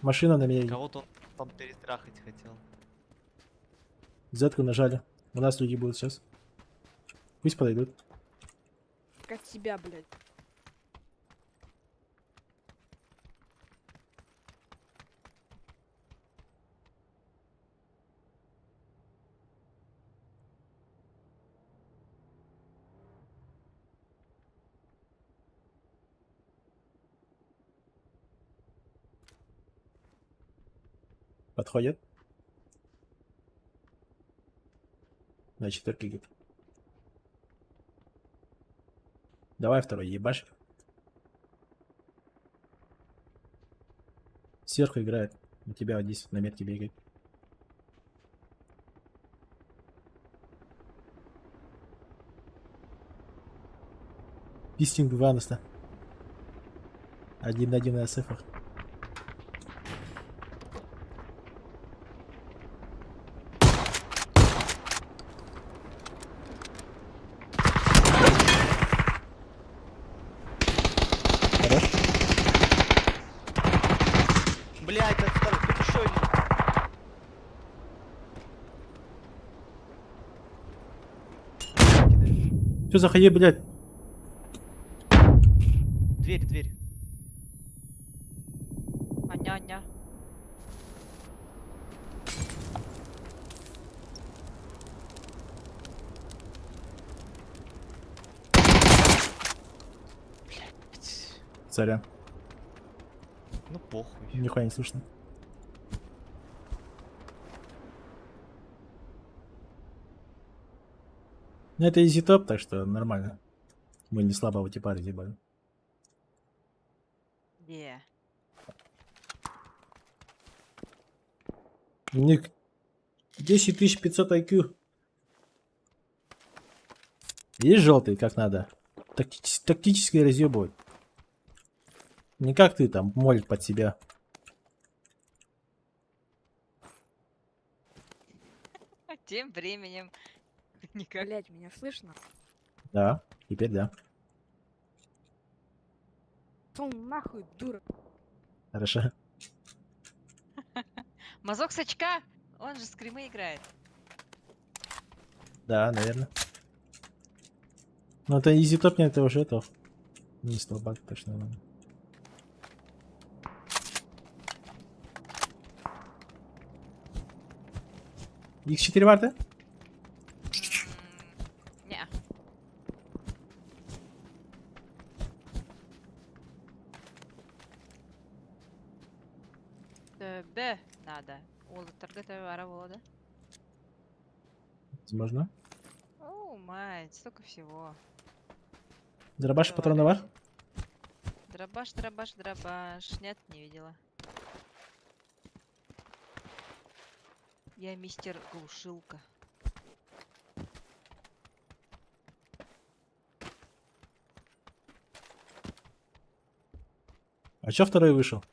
Машина на меня едет. Кого-то он там перетрахать хотел. Зетку нажали. У нас люди будут сейчас. Пусть подойдут. Как тебя, блядь. Подходят. На четверке идет. Давай второй, ебашь. Сверху играет. У тебя вот здесь на метке бегает. Пистинг Ваноста. Один на один на СФах. Хорош. Блядь, отстал, тут еще один. Че, заходи, блядь. Дверь, дверь. Аня-аня. Сорян. Ну похуй. Нихуя не слышно. Ну это easy топ, так что нормально. Мы не слабого типа разъебали. Где? Ник 10500 IQ. Есть желтый, как надо. Тактически разъебывать. Не как ты там, молит под себя. Тем временем никак. Блядь, меня слышно? Да, теперь да. Пошёл нахуй, дура. Хорошо. Мазок с очка! Он же скримы играет. Да, наверное. Но это easy топ, нет, это уже топ. Не слабак, точно нормально. X4 варты? Не. Б надо. Ол торгата вара да? Возможно. О, мать, столько всего. Дробаш патроны вар? Дробаш, дробаш, дробаш. Нет, не видела. Я мистер Глушилка. А чё второй вышел?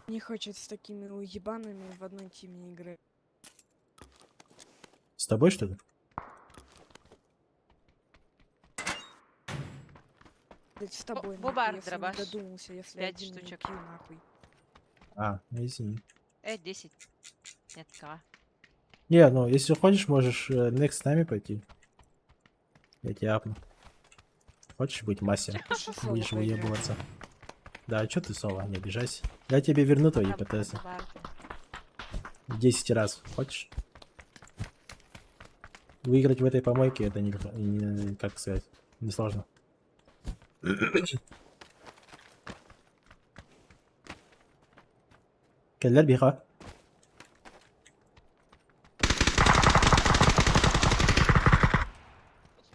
Не хочет с такими уебанами в одной тиме игры. С тобой, что ли? Блядь, с тобой, нахуй, Бобар, если дробаш. не додумался, если Пять один штучек. IQ, нахуй. А, ну извини. 10. Нет, К. Не, ну если хочешь, можешь next с нами пойти. Я тебя апну. Хочешь быть мастером? Лучше соло Будешь поиграть. выебываться. Да, а чё ты соло, не обижайся. Я тебе верну твои ПТС. В 10 раз. Хочешь? Выиграть в этой помойке это не, как сказать, несложно. Кэллэр биһиэхэ.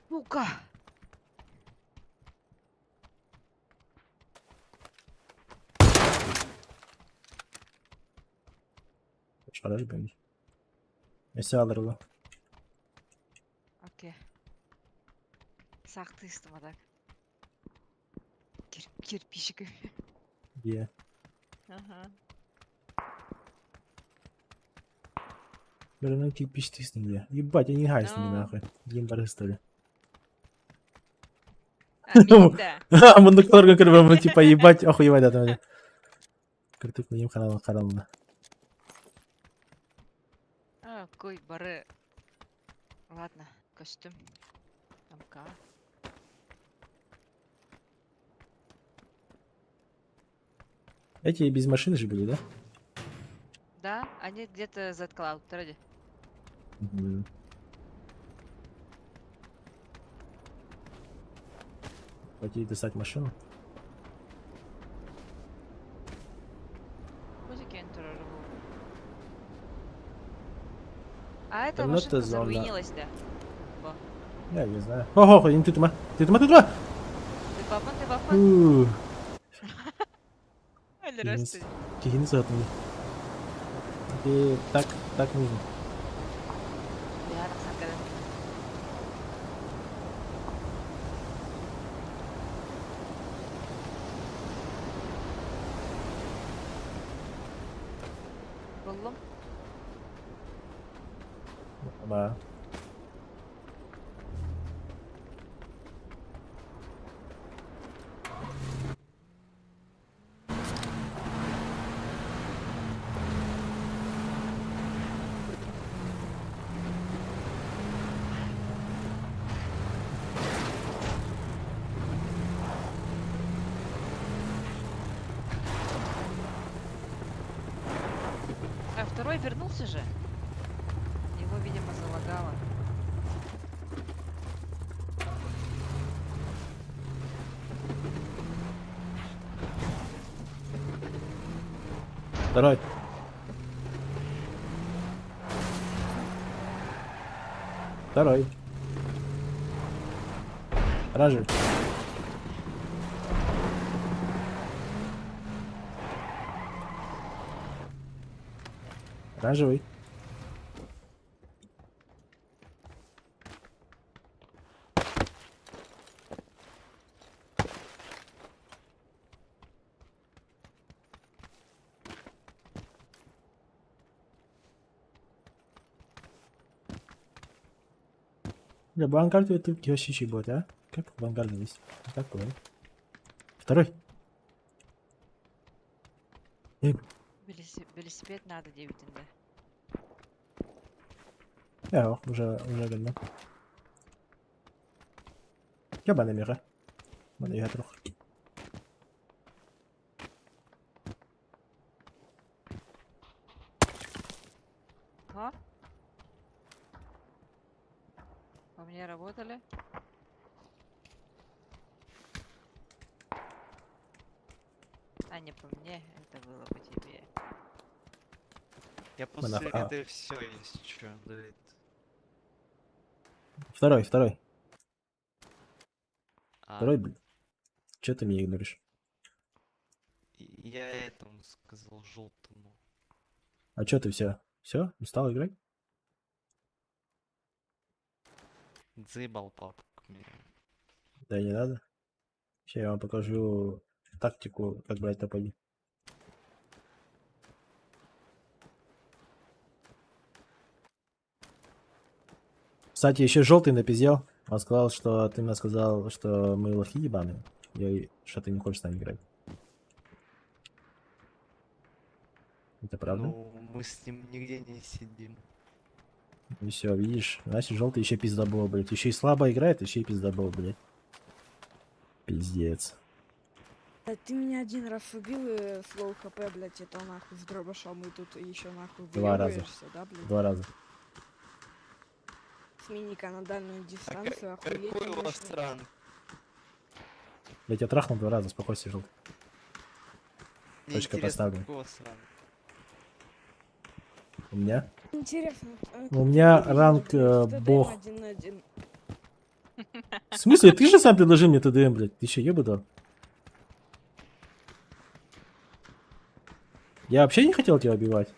Сука! Шараш бэйи. Өссө алырыла. Окей. Сахтыстым а так. Кирпичик. Е. Ага. Бөрөнөн кирпичтисин дии. Ебать, они гайсны нахуй. Дим барыстали. А, Мундуктарга көрбөм, типа ебать, охуевать да. Кыртык нем харала харална. А, кой бары. Ладно, костюм. Амка. Эти без машины же были, да? Да, они где-то за Cloud, ради. Мгм. Пойти достать машину. А эта Ну, машинка это зона. заруинилась, да. Во. Я не знаю. Ого, не ты тума. Ты тума, ты тума! Ты папан, ты папан. Фу. Здравствуй. Кихини сатмы. Так, так нужно. Я так Буллум. Да. А второй вернулся же? Его, видимо, залагало. Второй. Второй. Оранжевый. Оранжевый. Бля, Вангард это вообще будет, а? Как Вангард есть? Такой. Второй. Эй, Велосипед надо девятинде. Я уже годно. Я бана мира. Бана я трух. А? По мне работали? А не по мне, это было по тебе. Я после это все, если чё, Давид. Второй, второй. А. Второй, блин. Че ты меня игноришь? Я этому сказал желтому. А чё ты все? Все? Устал играть? Заебал папку меня. Да не надо. Сейчас я вам покажу тактику, как брать топ-1. Кстати, еще желтый напиздел. Он сказал, что ты мне сказал, что мы лохи ебаные. И что ты не хочешь с нами играть. Это правда? Ну, мы с ним нигде не сидим. И все, видишь, значит, желтый еще пиздобол, блядь. Еще и слабо играет, еще и пиздобол, блядь. Пиздец. Да ты меня один раз убил и с low хп, блядь, это нахуй с дробашом, и тут еще нахуй Два раза. выебываешься, да, блядь? Два раза. С миника на дальнюю дистанцию, охуеть, Какой у вас конечно. ранг? Я тебя трахнул два раза, успокойся, желтый. Мне Точка интересно, поставлена. какого сраного? У меня? Интересно. У меня ранг ТДМ бог. один на один. В смысле? Ты же сам предложил мне ТДМ, блядь. Ты еще ебу дал? Я вообще не хотел тебя убивать.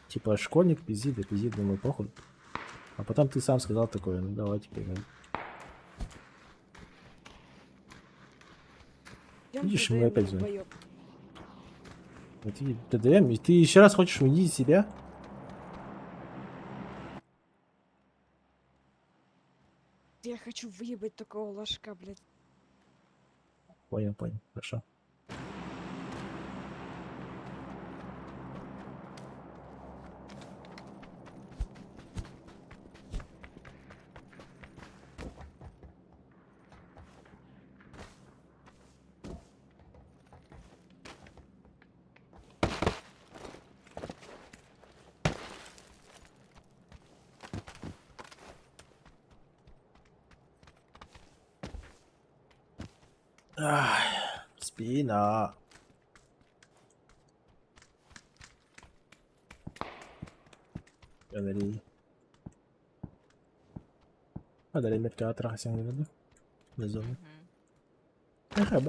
Типа, школьник, пизди, да пизди, думаю, похуй. А потом ты сам сказал такое, ну давай теперь. Идём Видишь, мы ТДМ, опять звоним. долбоёб. А ты ТДМ, и ты еще раз хочешь унизить себя? Я хочу выебать такого ложка, блядь. Понял, понял, хорошо. Ай, спина. Говори. هذا اللي متكات راح يسوي منه نزل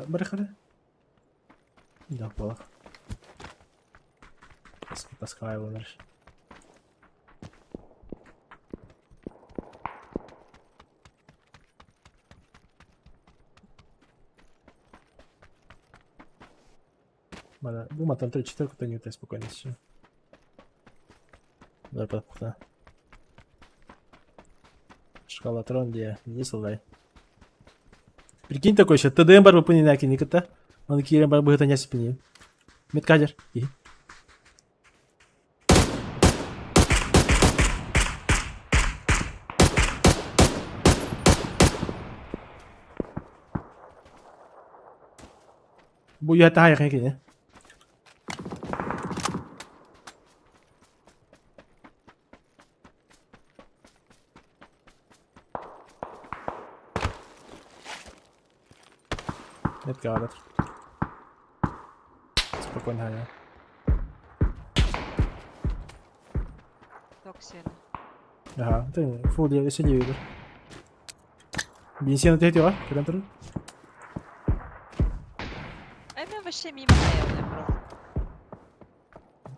برخ Да, плохо. Таскаю умерш. Бума там 3-4, то не спокойно все. Давай подпухта. Шкалатрон где? Не солдай. Прикинь такой еще, ТДМ бар выполнение никогда. Он кирем бар будет не спини. Медкадер. И. Бу я тайр не? Медкадер. Спокойно, я. Токсин. Ага, ты фул я сиди видишь. Бензин ты этого, куда ты? А мен вообще мимо наверное, просто.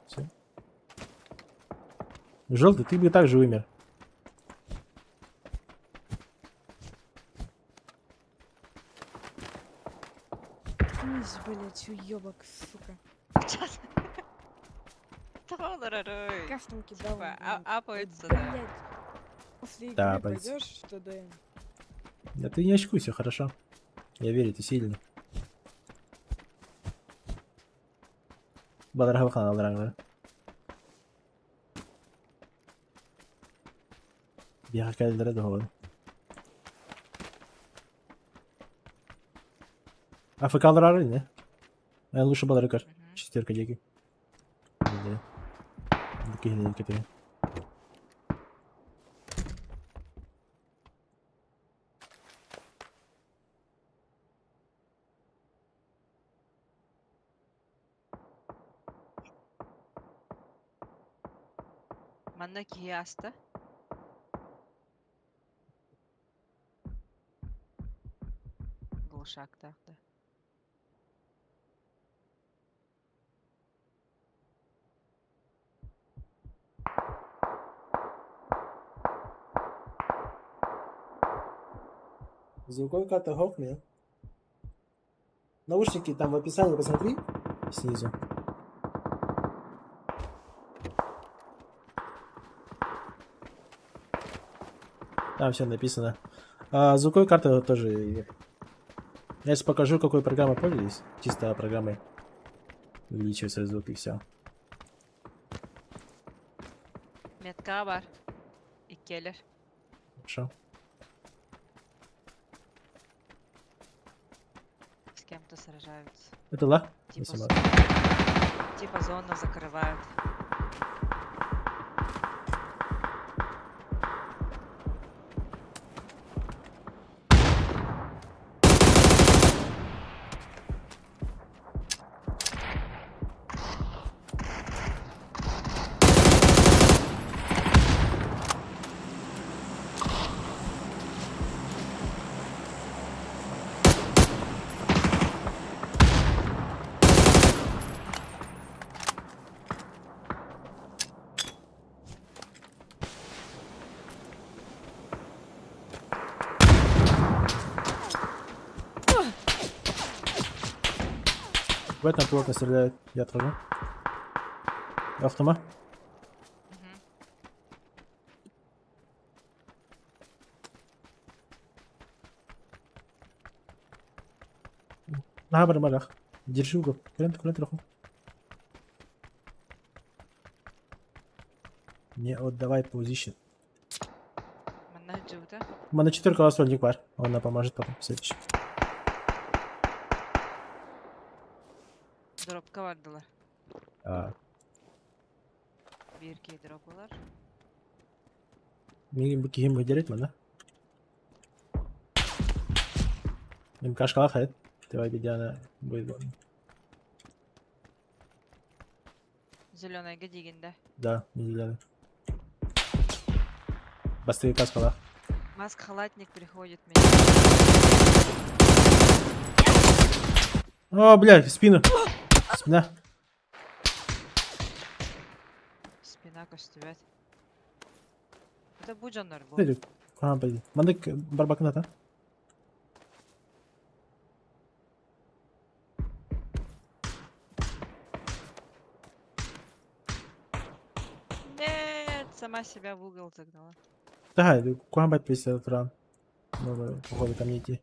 Все. Желтый, ты бы и так же умер. Ткнись, блядь, уёбок, сука. Толоророй. Кастом кидал. Типа, апаются, да. Блядь. После игры Да, пойдёт. пойдешь в ТДМ? Да ты не очкуй, все хорошо. Я верю, ты сильный. Бадарха алдараңдар. Бияка кэлдere да АФК алдарары не? Эн лучше баларыкар. Четверка деги. Кихини Манна киһи аста. Глушактаах да. Звуковая карта Hawkman. Наушники там в описании посмотри. Снизу. Там все написано. А, звуковая карта тоже. Я сейчас покажу, какой программой пользуюсь. Чисто программой увеличивается звук и все. Метка бар. Иккиэлэр. Хорошо. С кем-то сражаются. Это ла? Типа, 18. типа зону закрывают. В этом плотно стреляют. Я отхожу. Автома. На, бармалах. Держи угол. Куда ты, куда ты, Не отдавай позицию. Манна жута. Мана четверка сольник бар. Он нам поможет потом в следующем. Дропка бардылар. А, Биир киһи дропалар. Мигин киһим выделить мана. МКшка лахает. Давай, Диана, будет больно. Зеленайга диигин да. Да, не зеленый. Бастыгы каскалах. Маск халатник приходит меня. О, блядь, в спину. Спина. Спина көстүбэт. Это бу дьоннор бу. Или, а, блин. Мандык барбакната. Нет, сама себя в угол загнала. Да, куда бать 50 ран. Ну, походу там не идти.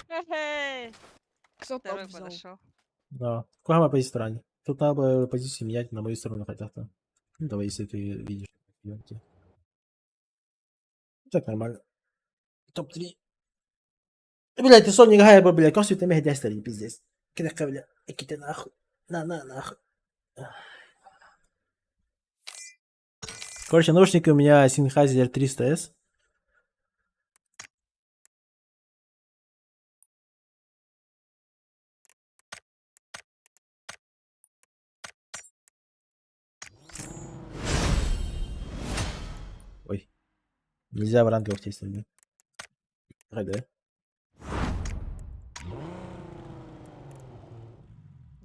Эй! Кто топ Второй взял? подошел. Да. Куда по стороне? Тут надо было позицию менять на мою сторону хотя бы. Ну, давай, если ты видишь. идёмте. Так, нормально. Топ-3. Блядь, ты сон не гая, блядь, косу ты меня пиздец. Кидай, бля, ты нахуй. На, на, нахуй. Короче, наушники у меня Sennheiser 300S. Ой. Нельзя в ранговых тестах. Да?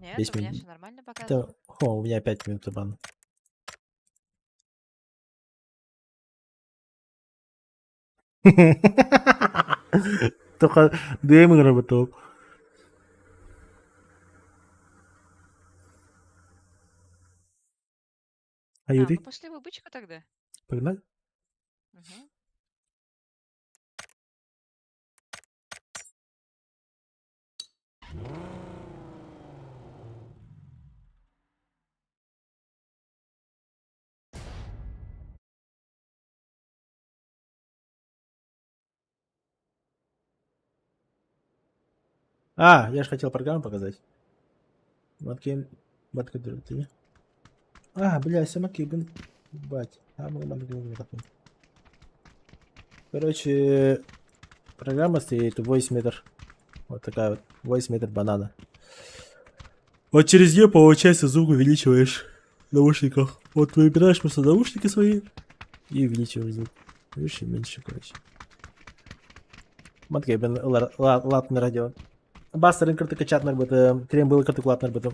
Нет, Весь у меня ми- все нормально показывает. Это... О, у меня 5 минут бан. Только ДМ работал. А А, Юрий, ну пошли в бычку тогда. погнали? Мгм. А, я же хотел программу показать. Матки, матка ты. А, бля, самаки, блин, бать. А, мы Короче, программа стоит 8 метр. Вот такая вот. 8 метр банана. Вот через нее, получается, звук увеличиваешь в наушниках. Вот выбираешь просто наушники свои и увеличиваешь звук. Выше, меньше, короче. Матка, блин, латный радио. Бастерин карту качатнер быты, крем было карту клатнер быты.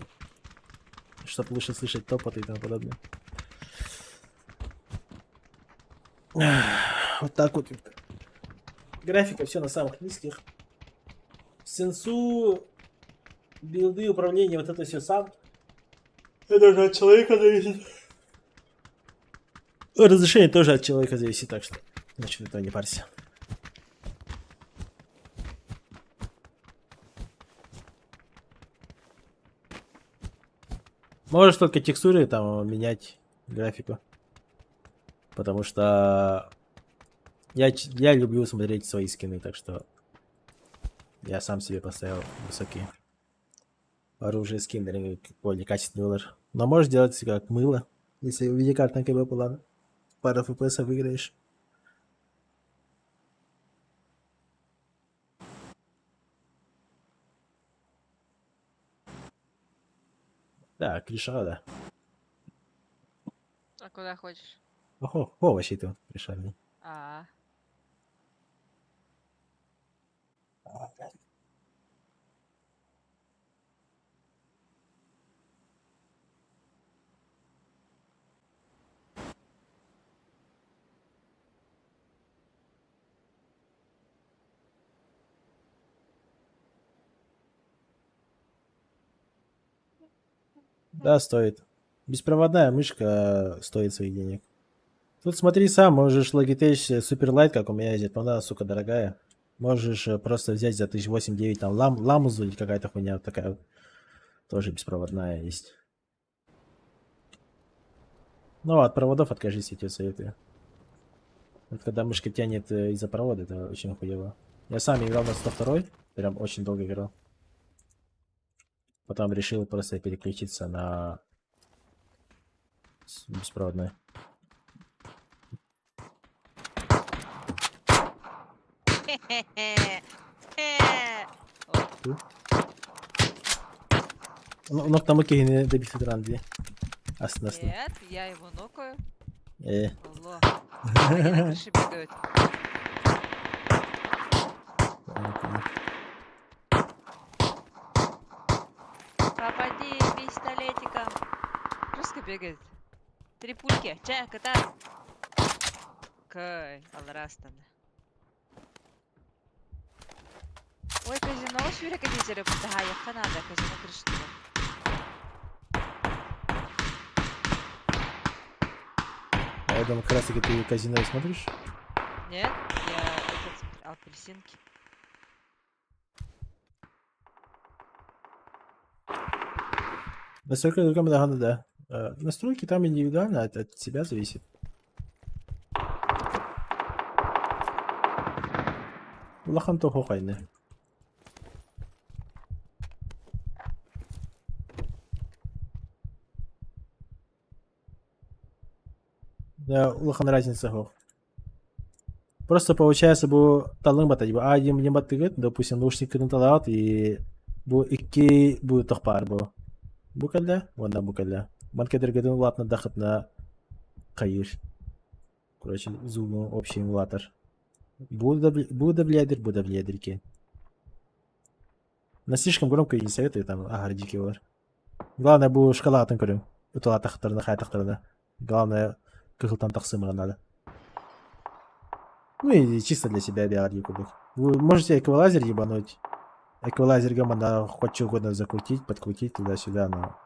Чтоб лучше слышать топот и тому подобное. Вот так вот. Графика все на самых низких. Сенсу, билды, управление, вот это все сам. Это же от человека зависит. Разрешение тоже от человека зависит, так что насчет этого не парься. Можешь только текстуры там менять, графику. Потому что я люблю смотреть свои скины, так что я сам себе поставил высокие оружие скин, более качественный выбор. Но можешь делать как мыло, если видеокарта на КБ была, пару FPS выиграешь. Да, клиша, да. А куда хочешь? Ого, о, вообще ты решали. А. Да, стоит. Беспроводная мышка стоит своих денег. Тут смотри сам, можешь Logitech Superlight, как у меня есть, но она, сука, дорогая. Можешь просто взять за 1008-9 там ламузу или какая-то хуйня вот такая вот. Тоже беспроводная есть. Ну, от проводов откажись, я тебе советую. Вот когда мышка тянет из-за провода, это очень хуево. Я сам играл на 102, прям очень долго играл. Потом решил просто переключиться на беспроводной. Нок киһини дэбит дии. Астын астын. Нет, я его нокаю. Э. Алло. Они на крыше бегают. Попади пистолетиком. Жестко бегает. Три пульки. Чэ, кота. Кай, алрастан. Ой, казино сүүрэ кэтиичэрэ таһаайахха наада, казино крышатыгар. А я думал, как раз таки ты казино и смотришь. Нет, я этот смотрю, апельсинки. Настройка другом, да, да. Настройки там индивидуально от себя зависит. Улахан тохохайны. Да, улахан разница суох. Просто получается бу талын бата бу а диэн баттыгыт, допустим, наушникын талаат и бу икки бу тохпаар бу. Бу кэллэ, уонна бу кэллэ. Ман кэтэргэтин улаатна дахытна хайыр. Короче, зуму общий эмулятор. Бу да влиядыр, бу да влиядыр ки. Но слишком громко я не советую, там агар дикий бар. Главное бу шкала атын көрүҥ. Утулаатахтарына, хайатахтарына. Главное, кыһылтан тахсымыга надо. Ну и чисто для себя биар кубик. Вы можете эквалайзер ебануть. Эквалайзер надо хоть что угодно закрутить, подкрутить туда-сюда, но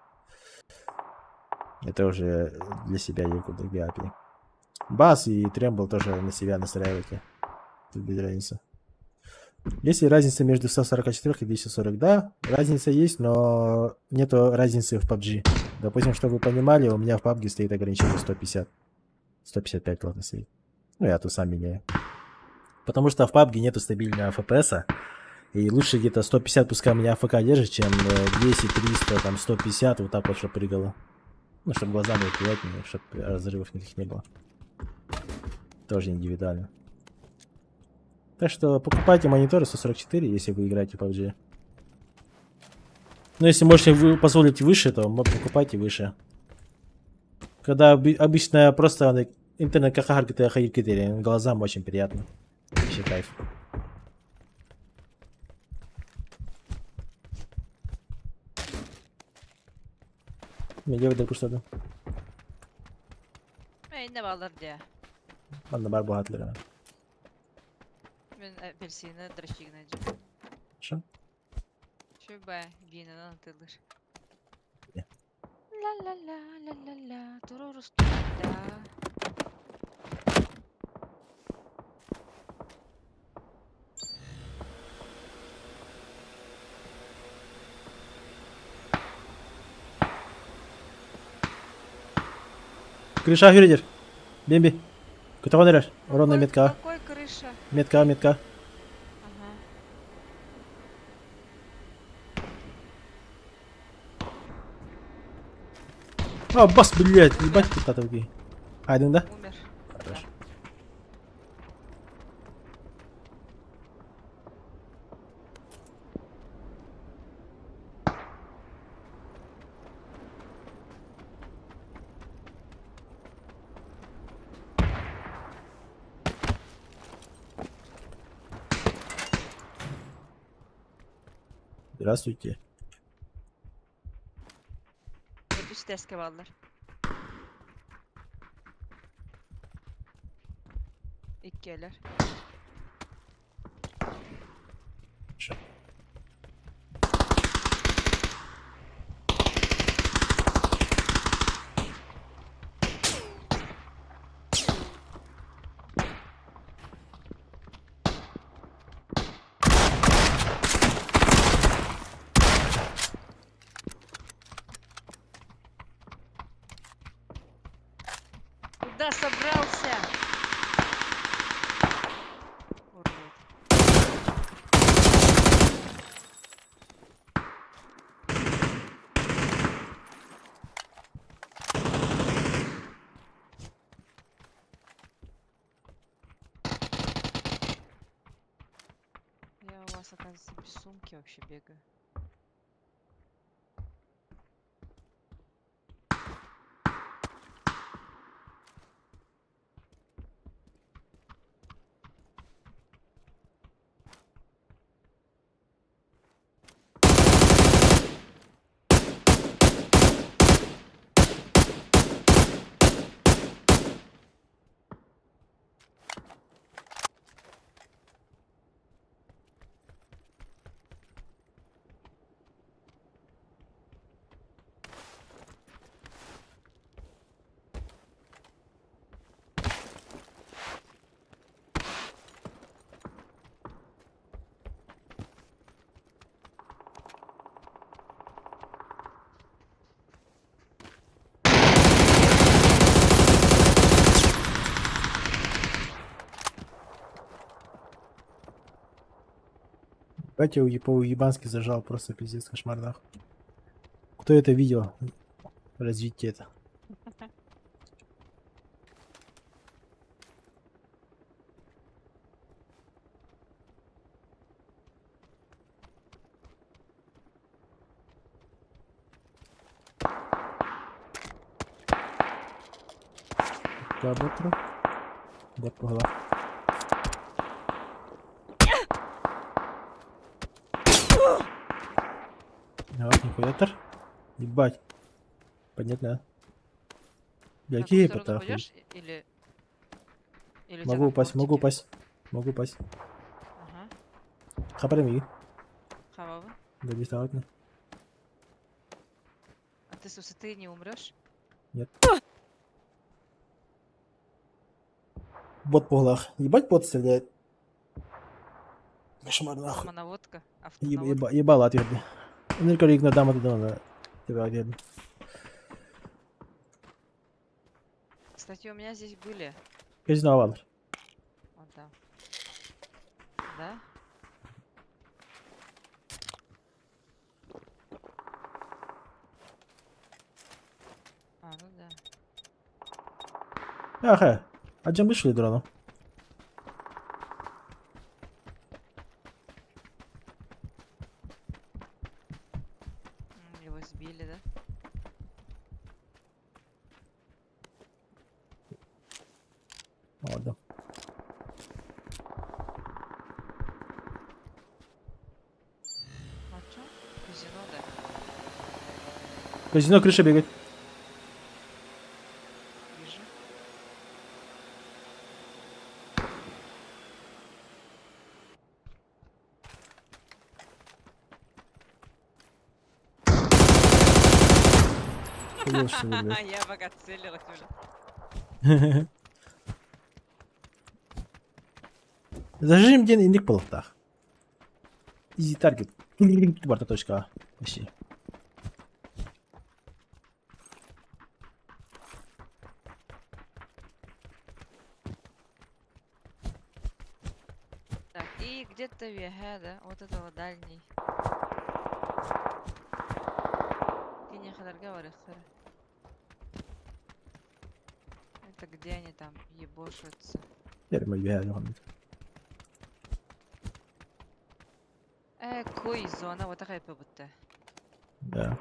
это уже для себя кубик биапи. Бас и treble тоже на себя настраивайте. Тут без разницы. Есть ли разница между 144 и 240? Да, разница есть, но нету разницы в PUBG. Допустим, чтобы вы понимали, у меня в PUBG стоит ограничение 150. 155, ладно, стоит. Ну, я тут сам меняю. Потому что в PUBG нету стабильного FPS. И лучше где-то 150 пускай у меня AFK держит, чем 200, 300, там 150, вот так вот, чтобы прыгало. Ну, чтобы глаза были приятнее, чтобы разрывов никаких не было. Тоже индивидуально. Так что покупайте мониторы 144, если вы играете в PUBG. Но если можете вы позволить выше, то покупайте выше. Когда обычно просто интернет глазам очень приятно. Вообще кайф. Медиа выдал что-то. Мин балар дия. Манна бар буһатлар. Мин апельсины дрочигна дьэ. Шо? Шүбэ винаны атылыр. Ла-ла-ла, ла-ла-ла, турурусту да. Крыша хүредер. Бемби. Көтөҕөн эрэр. Ровно метка. Какой крыша? Метка, метка. Ага. А, бас, блядь, ебать ты татовки. Айдың да? Умер. Хорошо. Здравствуйте. Үс тэскэ баллар. Иккиэлэр. Хорошо. Куда собрался? Урод. Я у вас, оказывается, без сумки вообще бегаю. Батя по-уебански зажал, просто пиздец, кошмар нахуй. Кто это видел? Развитие это. Кабатра. Вот погла. Вот, нихуя Ебать. Понятно. Бля, На какие ту сторону потахи? пойдешь или... Или у тебя Могу там упасть, могу бортики? упасть. Могу упасть. Ага. Хапарами. Хавава. Да, действительно. А ты с высоты не умрешь? Нет. Бот по углах. Ебать бот стреляет. Кошмар нахуй. Самонаводка, Еба, ебало отверди. Нирка на дама туда надо. Тебя отверди. Кстати, у меня здесь были. Казино авалар. Вон там. Да? А, ну да. Аха. А чем вышли дрону? Его сбили, да? Ладно. А чё? Казино, да? Казино крыша бегает. Вижу. Хуёл, что ли, блядь? Я пока целилась, блядь. Зажим день индик полохтах. Easy target. Барта точка А. Почти. Так, и где-то ВГ, да? Вот этого дальний. Это где они там ебошатся? Я Кой зона, вот такая будто. Да.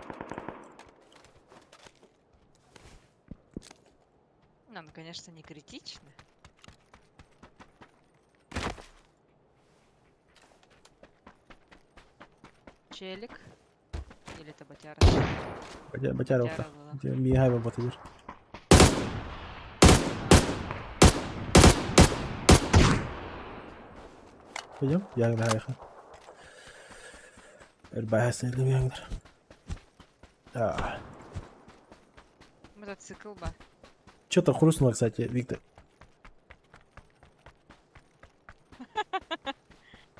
Ну, ну, конечно, не критично. Челик. Или это батяра? Батя, батяра, Батяра вот так. Мигай батыр. Пойдем? Я на Эрбайхасны Да. Мотоцикл ба. Что-то хрустнуло, кстати, Виктор.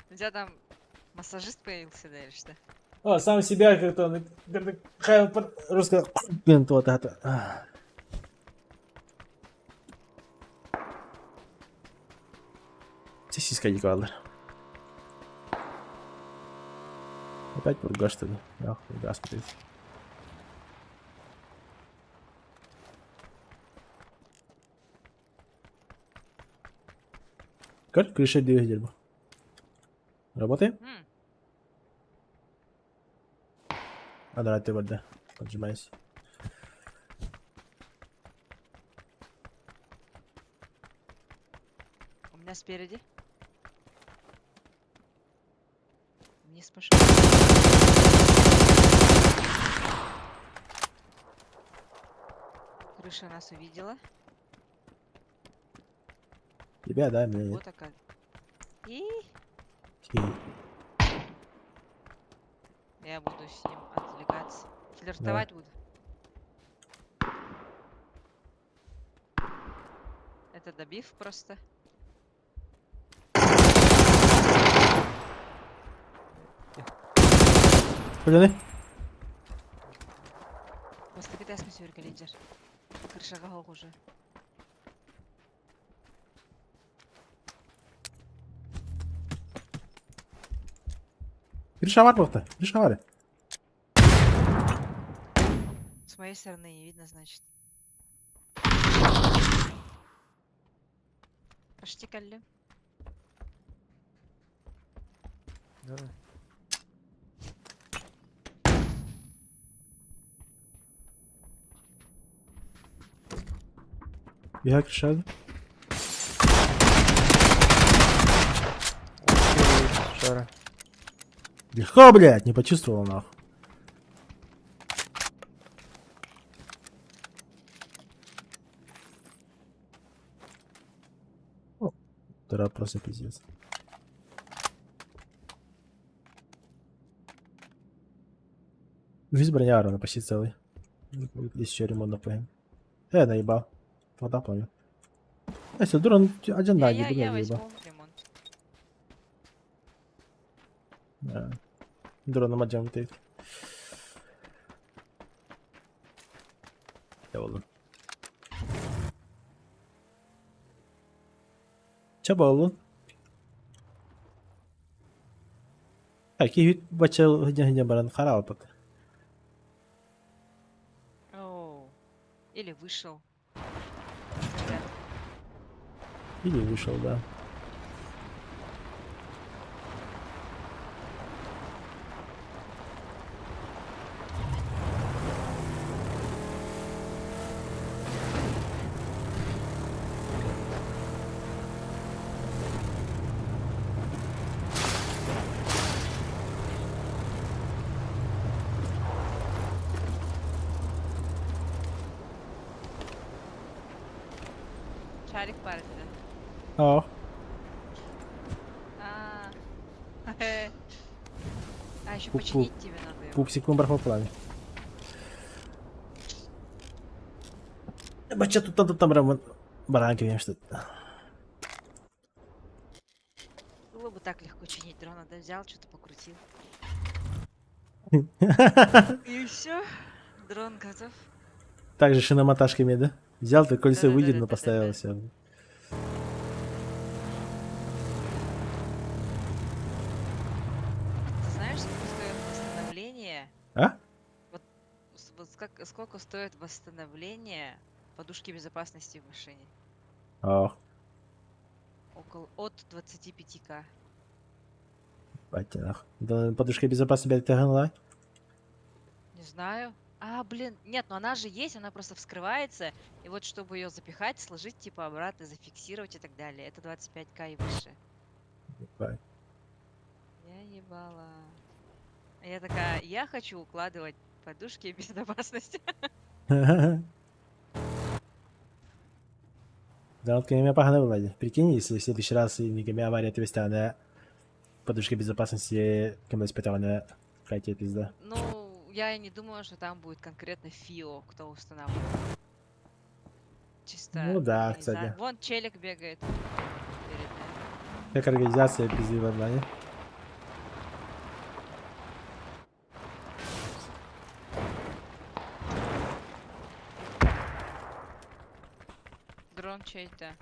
У тебя там массажист появился, да, или что? А, сам себя как-то... Русская... Блин, вот это. Сосиска диэки бааллар. Опять пурга что ли? Ах, пурга смотреть. Көр, крыша двигатель бу. Работаем? А, давай ты барда. Поджимайся. У меня спереди. Вниз пошел. Крыша нас увидела. Тебя, да, меня нет. Вот такая. И И я буду с ним отвлекаться. Флиртовать буду. Это добив просто. Блин. Бастакы этээскэ сүөргэлиир. Крышаҕа суох уже. Крыша бар буолта. Крыша бар. С моей стороны не видно, значит. Почти кэллим. Давай. Бега крыша. Шара. Легко, блядь, не почувствовал нахуй. О, Дыра просто пиздец. Весь броня ровно почти целый. Здесь еще ремонт напоим. Наебал. Вода понял. Если дура, один Я, на, я, не я наебал. возьму ремонт. Да. Дроном один ты. Я буду. Чэ буоллун? Киһи бачча сылдьан баран хараалбыт. Оу. Или вышел. Ребят. Или вышел, да. Шарик баар этэ. Оо. А. А еще починить тебе надо его. Пупсик бархо плане. Бача тут там там баранки что Было бы так легко чинить дрона, да взял, что-то покрутил. И все, дрон готов. Также шиномонтажками, да? Взял ты кольцо выдернул, поставил все. Ты знаешь, сколько стоит восстановление? А? Вот, вот сколько стоит восстановление подушки безопасности в машине? Ох. Около от 25к. Батя, нах. Да, подушка безопасности, блядь, ты гнала? Не знаю. А, блин, нет, ну она же есть, она просто вскрывается. И вот чтобы ее запихать, сложить типа обратно, зафиксировать и так далее. Это 25к и выше. Ебать. Я ебала. А я такая, я хочу укладывать подушки безопасности. Да, вот меня погнал, Влади. Прикинь, если в следующий раз и не авария тебе станет, подушка безопасности, кем испытана, какая пизда. Ну, я и не думаю, что там будет конкретно ФИО, кто устанавливает. Чисто. Ну да, организа- кстати. Вон челик бегает перед нами. Как организация пизды в онлайне. Дрон чей-то.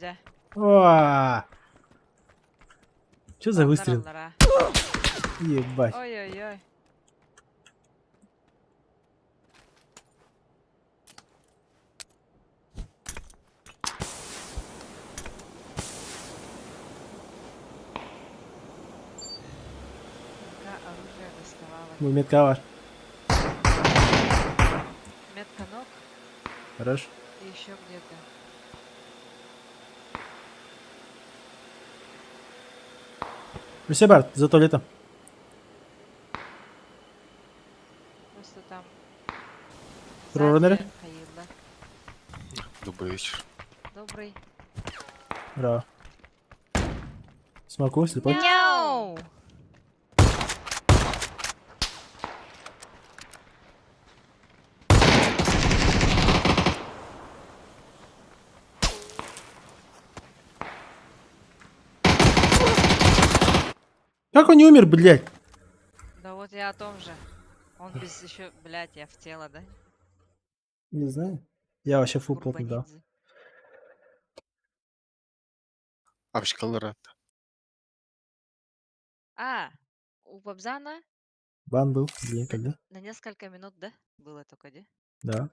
дьэ. О! Что за выстрел? Аллара. Ебать. Ой-ой-ой. Пока оружие доставала. Бу метка бар. Метка ног Хорош. и еще где-то. Все бар, за туалетом. Просто там Туруоран сзади Хаила. Добрый вечер. Добрый. Браво. Смоку, слепой. Мяу! Как он не умер, блядь? Да вот я о том же. Он без еще, блядь, я в тело, да? Не знаю. Я вообще фул плотно дал. Курбанидзе. Абшкалара. А, у Бабзана Бан был, блин, когда? на несколько минут, да? Было только, да? Да.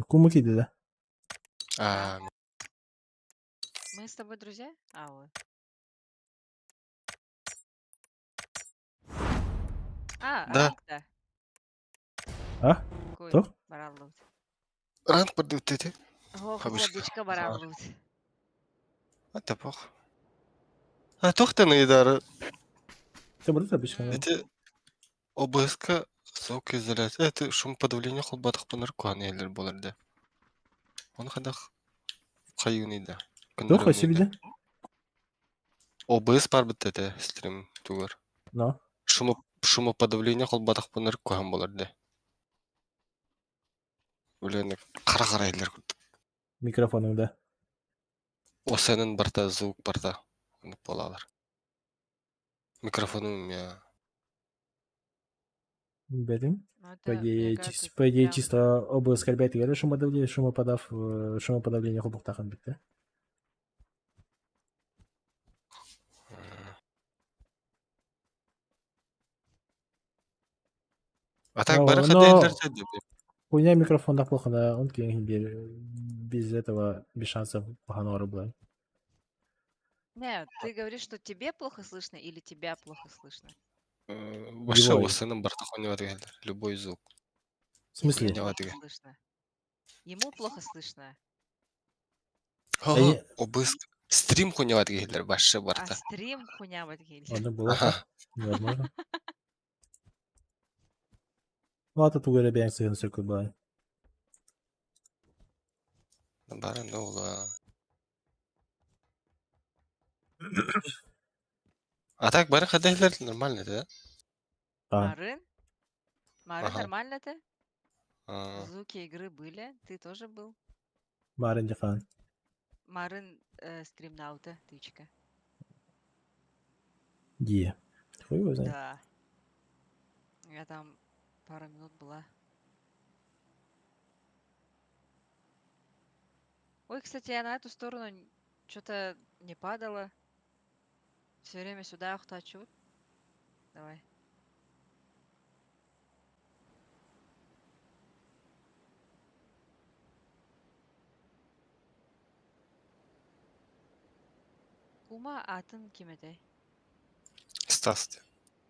Кумуки, да? А, Мы с тобой друзья? А, вот. А, Да. ранг-то. А? Какой Кто? бараллут. Ранг подутити. Ох, Хабышка. бычка бараллут. Это плохо. А тохтан идары. Ты брат обычно? Это ОБСК звукоизоляция. Это шумоподавление холбатых панаркуан елер болар Он хадах хайюнида. Тух, себе ОБС бар бит стрим тугар. Но. Шумо шумоподавление холбатых панаркуан болар да. Үлені қара-қара елер күрдік. Микрофоның да. Осенин барта звук барта. Оны болалар. Микрофоным я. Бетим. Ну, это, По мне идее, кажется, по идее прям- чисто ОБС кальбет егер шумодавление, шумоподав, шумоподавление холбуктахан бит, да? А так Но, бары но хадайлар теді. хуйня микрофон плохо, да, он без этого, без шансов паханора была. Не, ты говоришь, что тебе плохо слышно или тебя плохо слышно? Вообще Его. осенин барта хуйня дегендер. Любой звук. В смысле? Тебе Хуйня плохо деген. слышно. Ему плохо слышно. Ха, я- ОБС стрим хуйня дегендер вообще А барта. стрим хуйня вот Ладно, было. Ага. Невозможно. Ладно, тугай бәйң сыгын сүркү была. Бары ола. А так бары хадайлар нормально, да? А, Марын? Марын Ага. нормально ты? А, Звуки игры были, ты тоже был. Марын Джахан. Марын стримнаута, тычка. Ди. Хуй его знает. Да. Я там пару минут была. Ой, кстати, я на эту сторону что-то не падала. Все время сюда ухтачу. Давай. Кума атын ким этэй? Стас.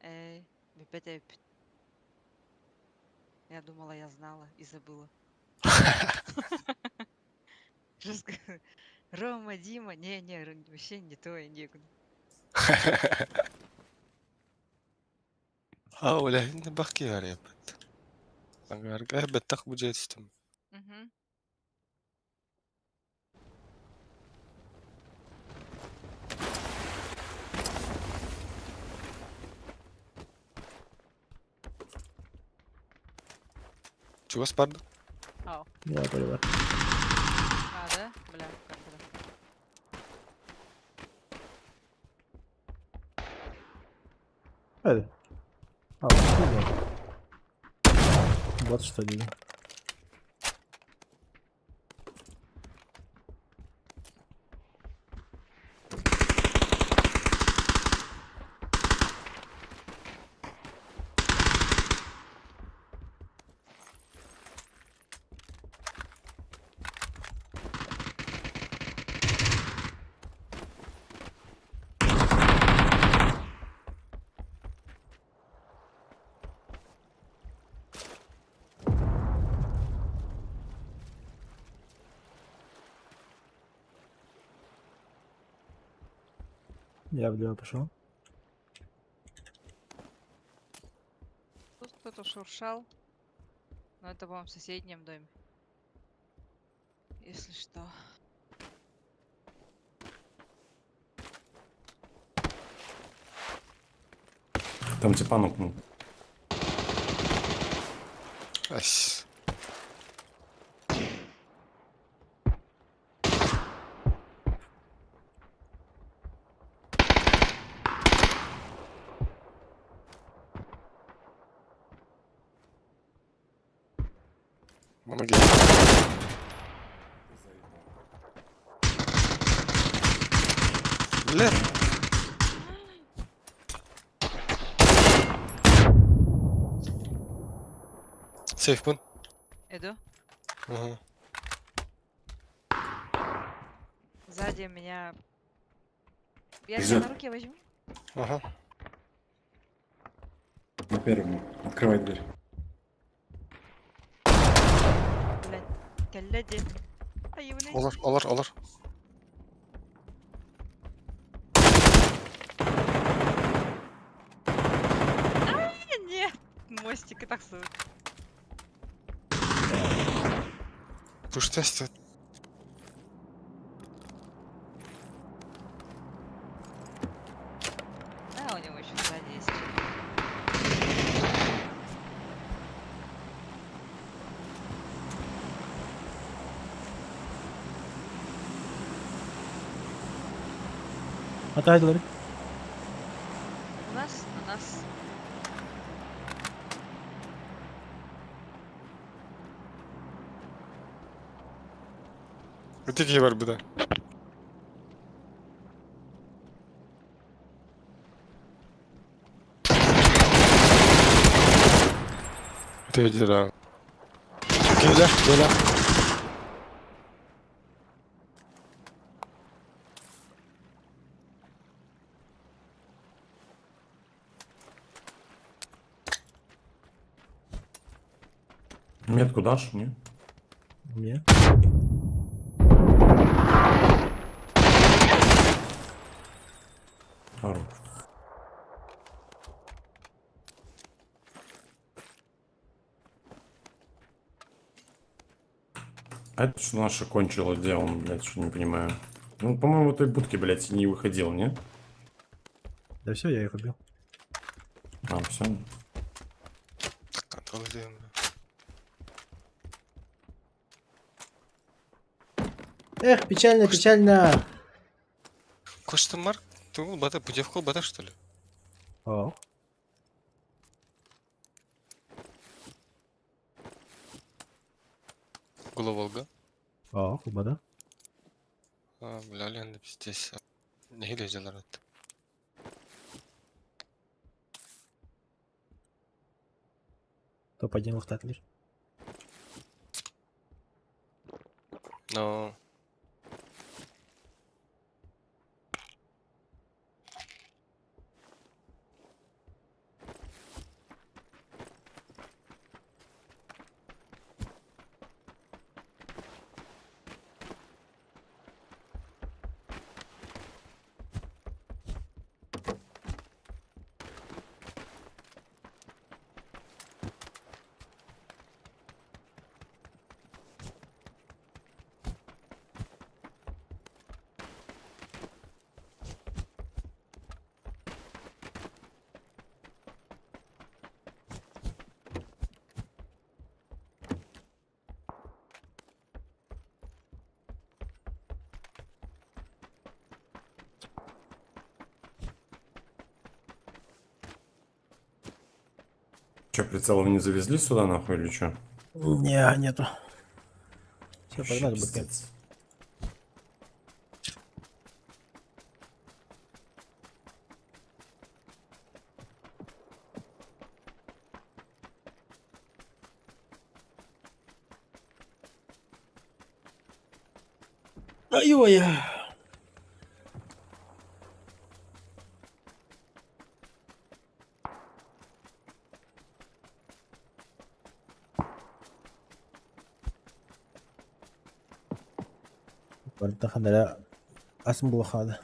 Эй, бүппэт эбиппит. Я думала, я знала и забыла. Жестко. Рома, Дима, не, не, вообще не то, не. А, оля, не бахки гарепет. Агарга беттах бюджет Мгм. Чего спарды? Ау. Я понимаю. А, да? Бля, как это? Hadi. Бот что ли? Я влево пошел. Тут кто-то шуршал. Но это, по-моему, в соседнем доме. Если что. Там типа нокнул. Ась. Помоги. Бля. Сейф пун. Иду. Ага. Сзади меня... Я тебя на руки возьму. Ага. На первом. Открывай дверь. Блядь, кэллэ. Ай, блядь. Олар, олар, олар. А, нет, мостик и так сука. Пуш тест. Да, у него еще сзади есть. Отайдылар. У нас, на нас. Өтеге бар буда. Өтеге да. Келе, келе. Метку дашь, не? Мне? Хорош. А это что наше кончило, где он, блядь, что не понимаю. Ну, по-моему, в этой будке, блядь, не выходил, не? Да все, я их убил. А, все. Контроль сделаем. Эх, печально, печально. Кошта Марк, ты бата, путевку бата, что ли? О. Головолга. О, кубада. А, бля, лен, пиздец. Не взяла это. Топ-1 лохтатлер. Но... Че, прицелов не завезли сюда, нахуй, или что? Не, нету. Все, погнали, буткемп. Ай-ой. Барыта ханара ас булахада.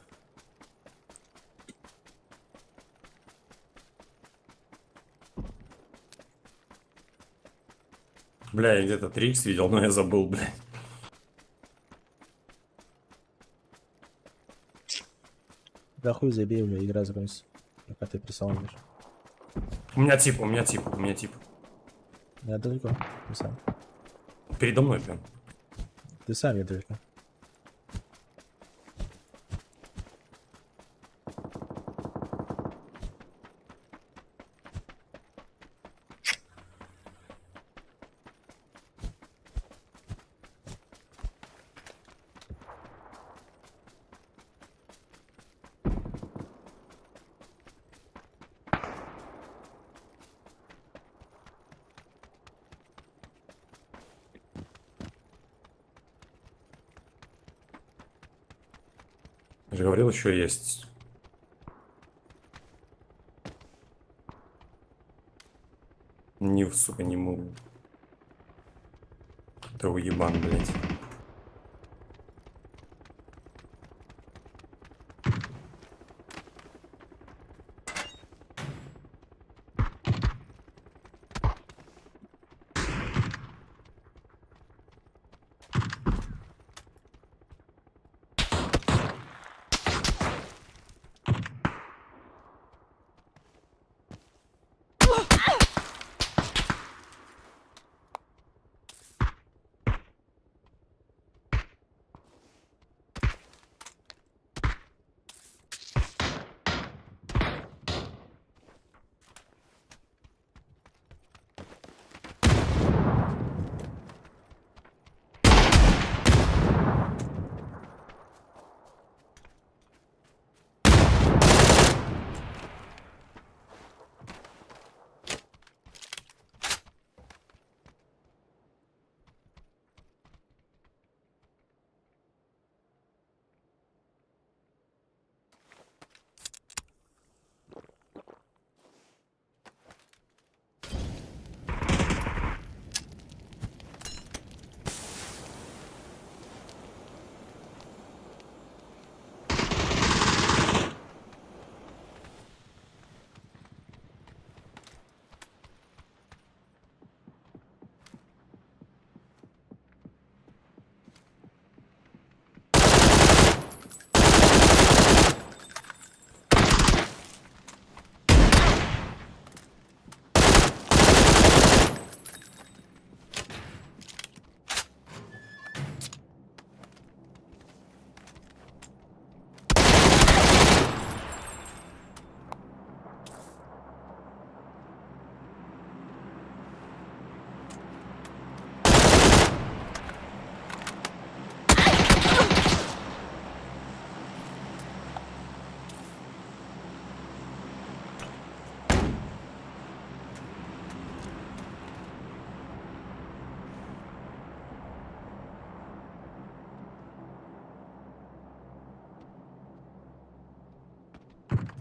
Бля, я где-то 3х видел, но я забыл, блядь. Да хуй забей, уже игра закончится. Пока ты присалываешь. У меня тип, у меня тип, у меня тип. Я далеко. Ты сам. Передо мной прям. Ты сам, я далеко. Я же говорил, еще есть. Не, сука, не могу. Да уебан, блядь.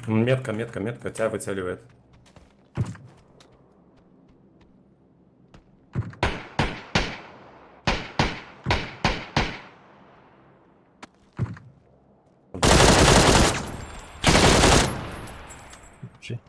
Метка, метка, метка, тебя выцеливает. Вообще.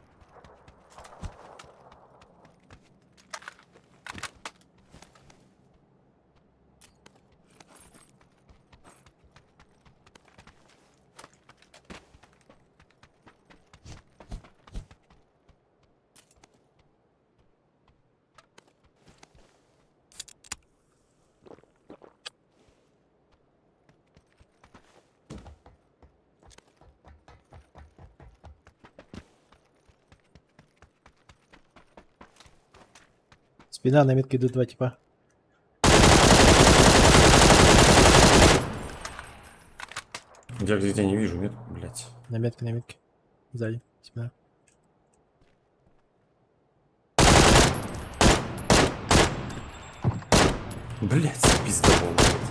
Спина на метке идут два типа. Я где не вижу, нет, блядь. На метке, на метке. Сзади. Спина. Блядь, пиздобол, блядь.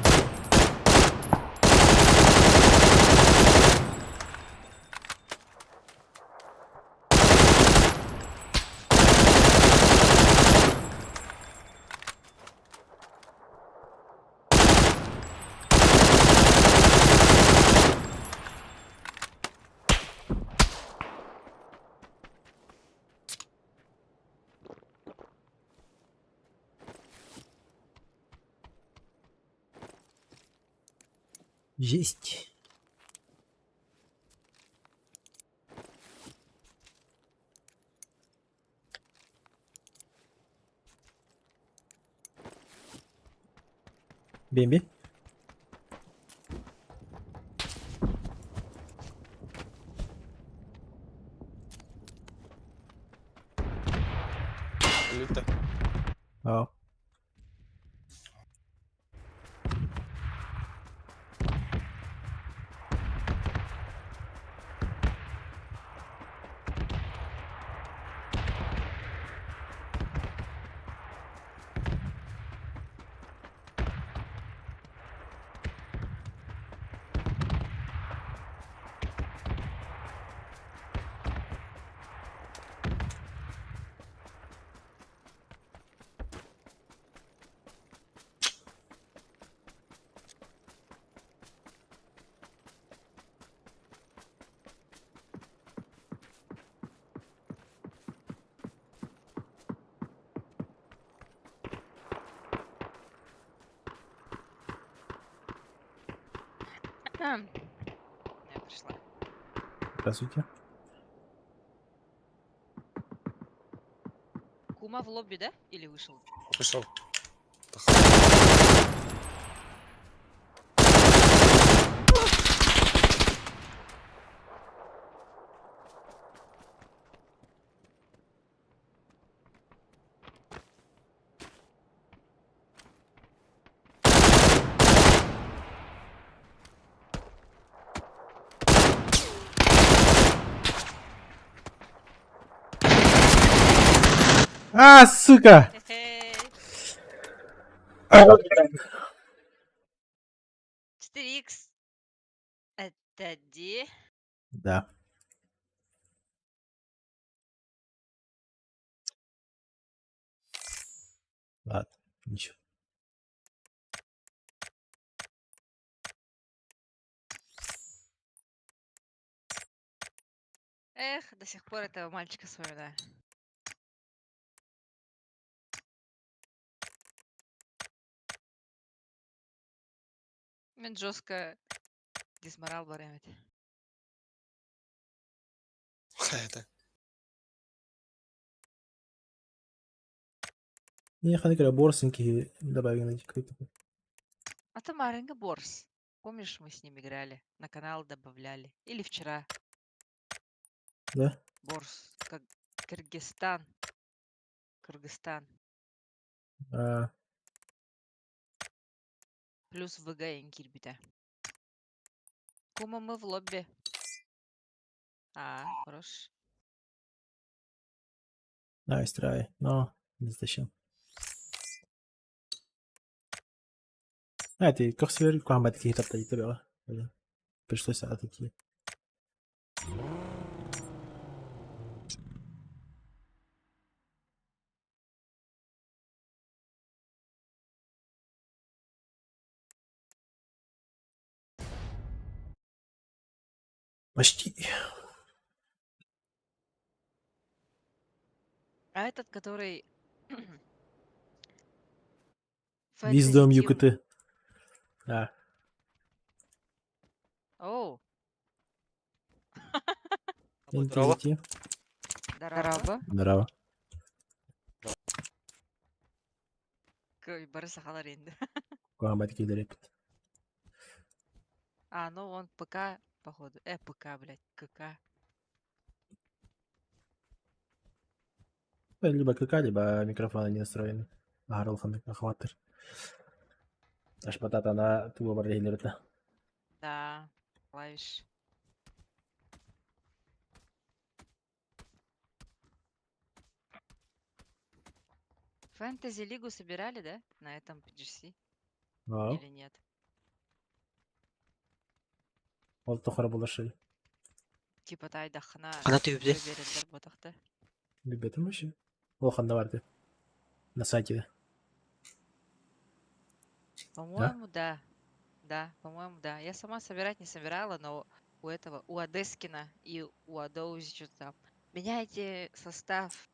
Есть. Бимби. Люта. А. Я пришла. Здравствуйте. Кума в лобби, да? Или вышел? Вышел. А, сука! 4х. Это D. Да. Ладно, ничего. Эх, до сих пор этого мальчика вспоминаю. Мен жестко дисморал бар эбит. Это. Не, ханыкара борсеньки добавили какой-то. А то Маринга Борс. Помнишь, мы с ним играли? На канал добавляли. Или вчера. Да? Борс. Как Кыргызстан. Кыргызстан. А, Плюс ВГ Инкирбита. Кума, мы в лобби. А, хорош. Nice try. Но не затащил. А, это Корсвер, комбат какие-то. Пришлось отойти. Почти. А этот, который... Wisdom Fantasy Team. ЮКТ. А, Оу, Здорово. здорово. Здорово. Бары сахалар енді. Комбат какие-то. А, ну он ПК, походу. ПК, блядь, КК. Либо КК, либо микрофона не настроены. Аһара улаханнык охваттыр. Ашпататана туга бар иһиллибитэ. Да, клавиш. Фэнтези лигу собирали, да? На этом PGC? Аа. Или нет? Ол тухары булашый. Типа тайдахына Хана түбүдэ. береллер ботахта. Билбэтим вообще. Ол ханна барды. На сайте. По-моему, да. Да, по-моему, да. Я сама собирать не собирала, но у этого, у Одескина и у Адоузи что-то там. Меняйте состав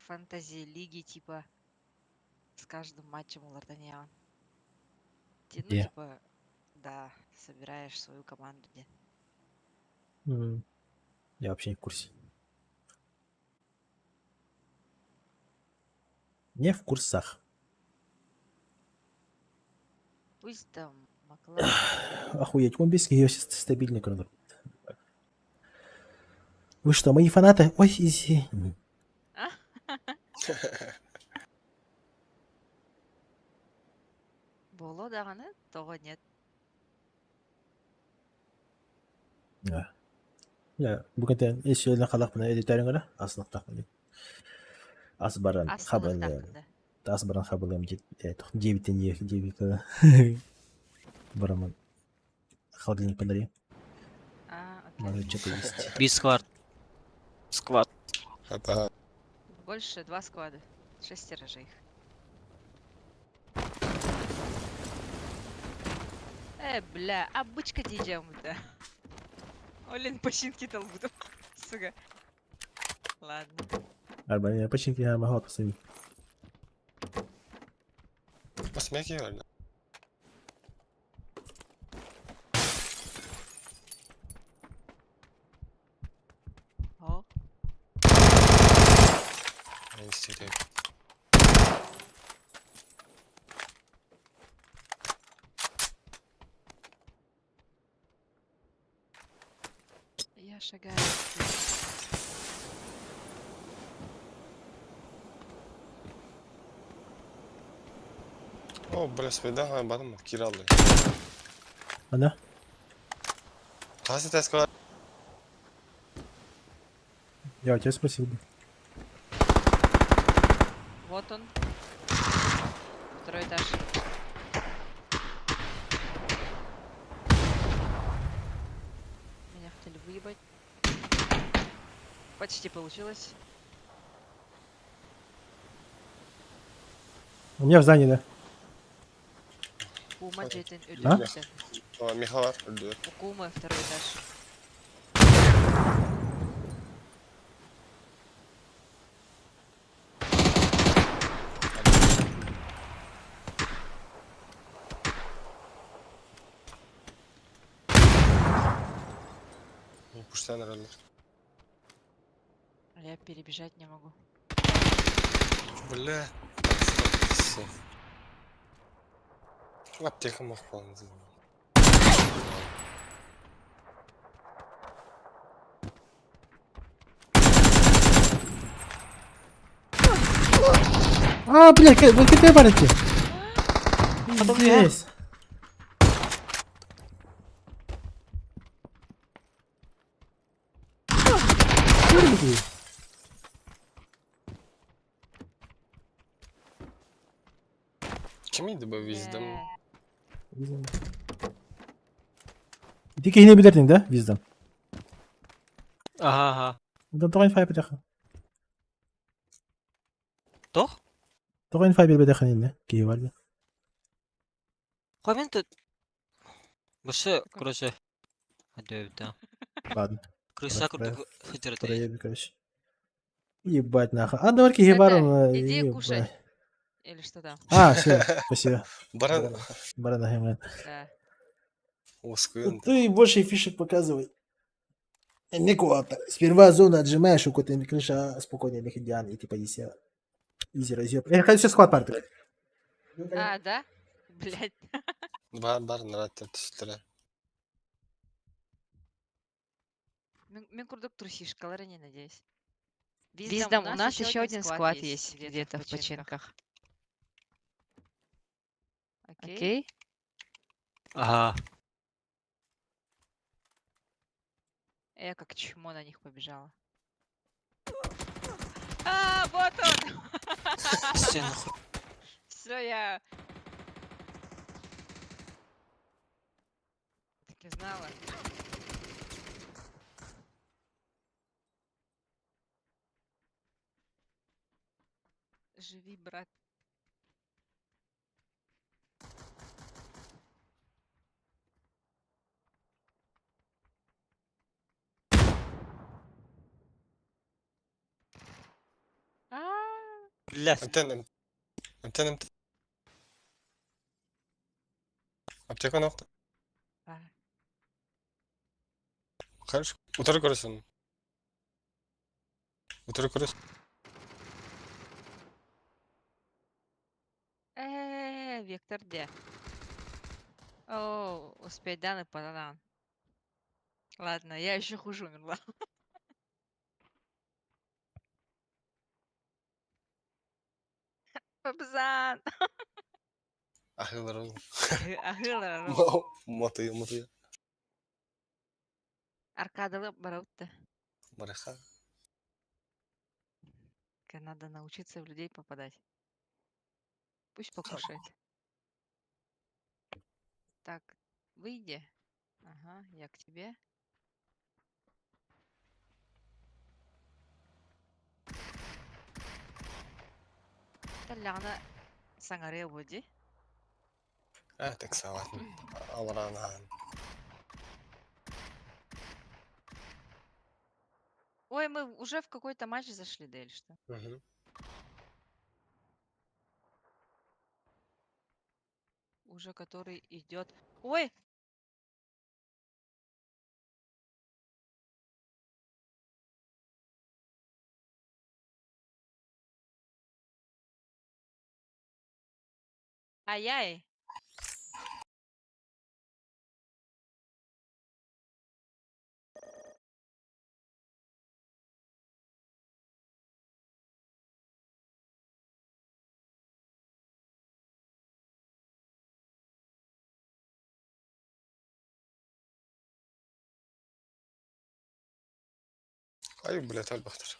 фэнтези лиги, типа, с каждым матчем у Лорданиан. Ну, Где? типа, да, собираешь свою команду. Где. Я вообще не в курсе. Не в курсах. Пусть там Маклан. Охуеть, он без нее стабильный кронер. Вы что, мои фанаты? Ой, изи. Боло даҕаны, тоҕо нет. Да. Я бүгүн эсүөлэн халахпына эдитэрин аслыктахпын. Ас баран хабылым. Ас баран хабылым диэбитин диэбит барамын холодильник подари. Надо что-то есть. Би сквад. Сквад. Больше два склада. Шестеро же их. Бля, а бычка да. Олин починки толбуту. Сука. Ладно. Арба, починки я могу посмотреть. Посмеки верно. О. Я шагаю. О, бля, свидаға барым, киралы. Ана? Қасы тәскалар? Я у тебя спросил бы. Вот он. Второй этаж. Меня хотели выебать. Почти получилось. У меня в здании, да. Кума дьиэтин А? үрдүттэн. Михалар, үрдү. У Кумы второй этаж. Пуштан herhalde. Я перебежать не могу. Бля. Аптека мог полный. А, бля, вы КТ барите? Здесь. Ким edi bu Wisdom? Ити кихини билердиң да, Wisdom? Ага, ага. Да тоҕо инфа битэх. Тох? Тоҕо инфа биэрбэтэх иннэ, киһи бар да. Коммент тут. Больше, короче. Да. Ладно. Крыса курдук сылдьар этэ. Проеби, короче. Ебать нахуй. А давай киһи бар, Это, иди ебать. кушать. Или что там? А, все, спасибо. Баран. Баран ахиман. Да. Ты больше фишек показывай. Никуда. Сперва зону отжимаешь, у кого-то крыша спокойнее лихидиан, и типа изи. Изи разъеб. Я хочу склад партию. А, да? Блять. Бар бар нараттар түстүрэ. Мин курдук трусишкалар не надеюсь. Виздом, у нас еще один склад есть где-то в починках. Окей? Ага. Я как чмо на них побежала. А, вот он! Все, я... Так и знала. Живи, брат. Антенна. Антенна. Аптека нохта. А. Хорошо. Утары көрөсүн. Утары көрөсүн. Вектор где? О, успеть данный пананан. Ладно, я еще хуже умерла. Пабзан! Ахылар. Ахылар. Мотую, мотую. Аркадалы бараутта. Бараха. Надо научиться в людей попадать. Пусть покушает. Так, выйди. Ага, я к тебе. Таляна саңаре води. А, так салат. Алрана. Ой, мы уже в какой-то матч зашли, да или что? Угу. Уже который идет. Ой! Ай-яй! Ай, блядь, альбахтар.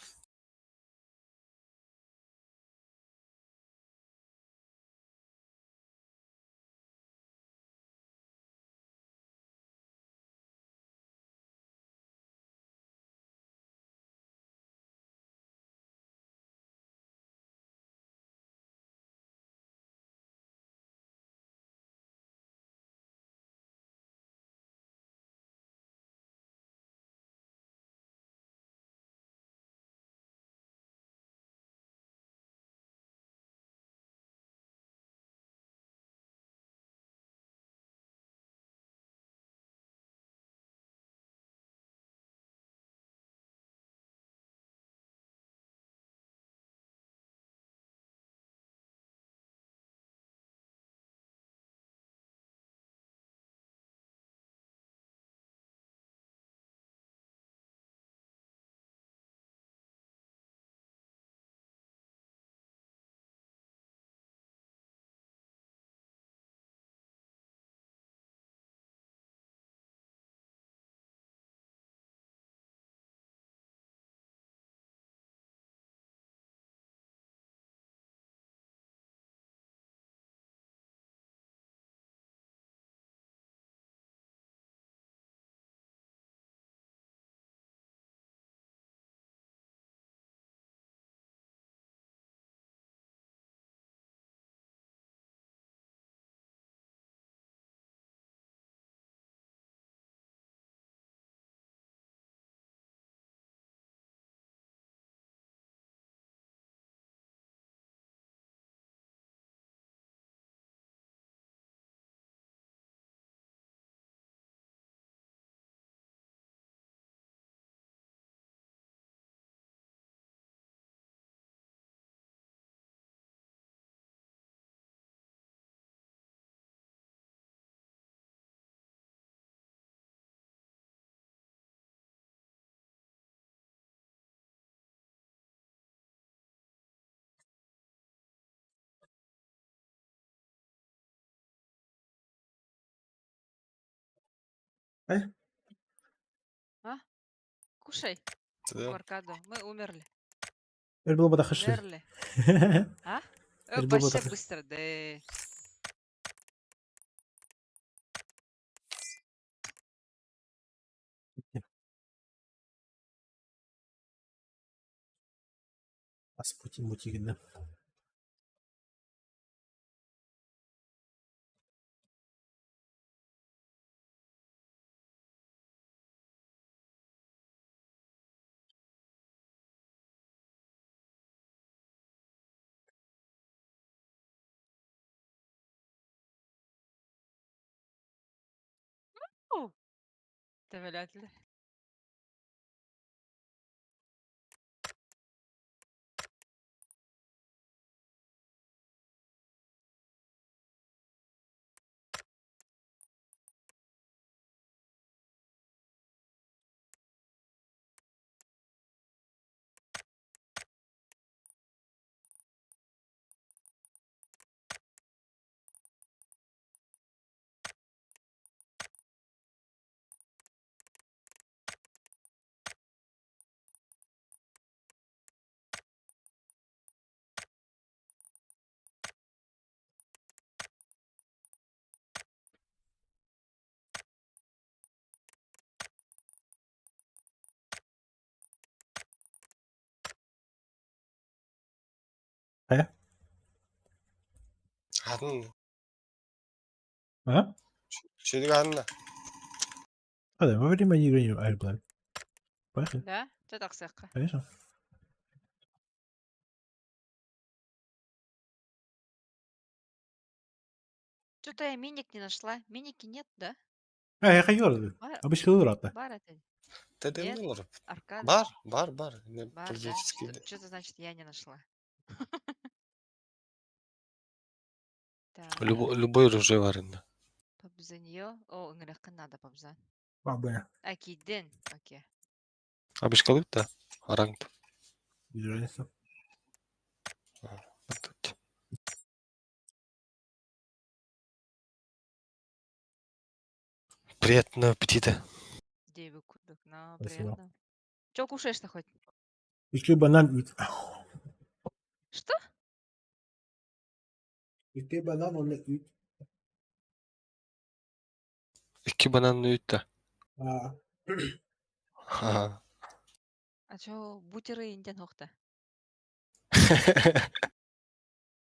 Э? А? Кушай. Да. Аркаду. Мы умерли. Өр было хашли. Умерли. А? Өр было Вообще быстро, да. Аспутин мутигинна. Тевелятли. Э? Хатан. А? Чүдүг ханна. А, да, во время игры не Айрблай. Поехали. Да? Ты так сыка. Конечно. Что-то я миник не нашла. Миники нет, да? А, я хочу разве? Бар, Обычно урата. бар это. Тэдэн Нет? доллар. Аркада. Бар, бар, бар. Не Бар, да? пользовательский. Что-то значит я не нашла. Так, Любой, любой оружие варено. Пабзаньё. О, ыңырыққа надо пабзан. Бабы. Акиден. Окей. Абышкалып да. Аранг. Без разницы. Тут. Приятного аппетита. Девы кудок. На, Спасибо. приятно. Чё кушаешь-то хоть? Икки банан ит. Что? Икки банан он ит. Икки банан үтті. А. Ха. А чё, бутеры инден хохта?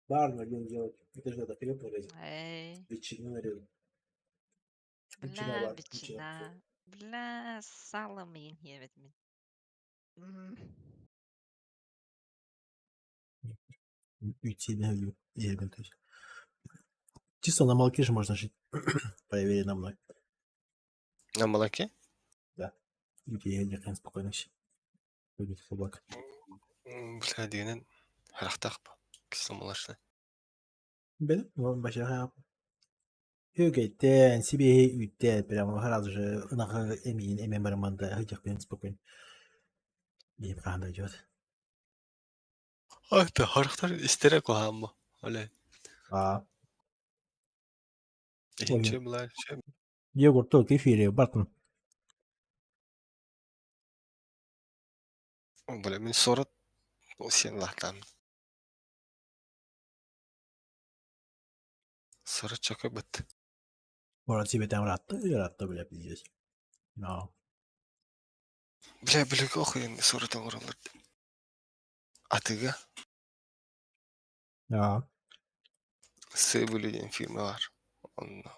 Бар надо делать. Это же надо хлеб нарезать. Эй. Ветчину нарезать. Ветчина Бля, бар, ветчина. ветчина. Бля, сало миин хиэбит мин. М. Уйти на то есть. Чисто на молоке же можно жить. Проверено мной. На молоке? Да. Уйти я не спокойно. Будет собака. Бля, дегенен харахтах ба. Кисломолочный. Бен, вообще, Үгэттэн, себе үттэн, прямо сразу же нахы эмин, эмен барманда, хытях бен спокойно. Им ханда идет. Ай, та харахтар истерек кохамма. Оле. А. Инче була, че. Йогурт то кефире, бартын. Бля, мен сорот сен лахтан. Сорот чакы бит. Может себе там ратты, ратты, бля, пиздец. Но. Бля, бля, охуен сорот оңорлор. Атыга А. Сыбылы деген фирма бар.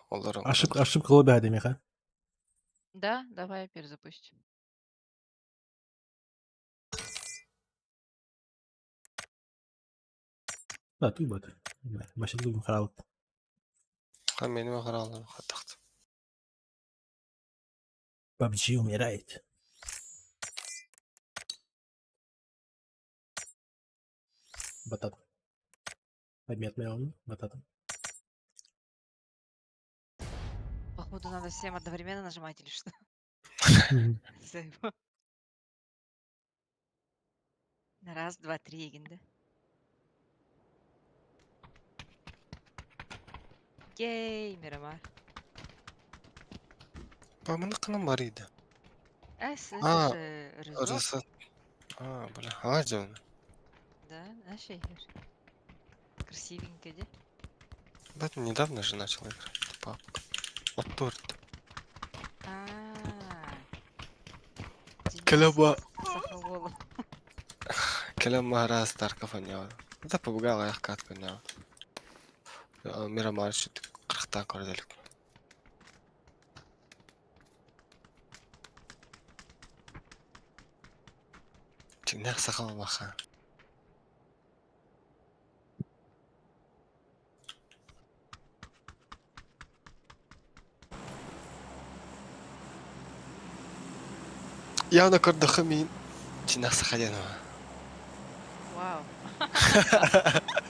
Олар Ошибка, ошибка лобби Адамиха. Да, давай перезапустим. Да, ты бат. Вообще думаю, харал. Ха, мени харалар хатакт. PUBG умирает. Батат. Обмет миллион, батата. Походу надо всем одновременно нажимать или что? Заебал. На Раз, два, три, егинде. Ей, Мирамар. Паманы барыйда. Эс, это А, же Резот. Резот. А, бля, халаджан. Да, наша игра. Красивенькая, да? Да, ты недавно же начал играть, папка. Вот торт. А. Кэлэба. Сахавола. Кэлэн раз Тарков анява. Да побегал аяқ катка анява. Мирамар шүт қырықтан көрделік. Чиннэх сахал баха. Явно көрдөхө мин чиннэх саха диэн Вау.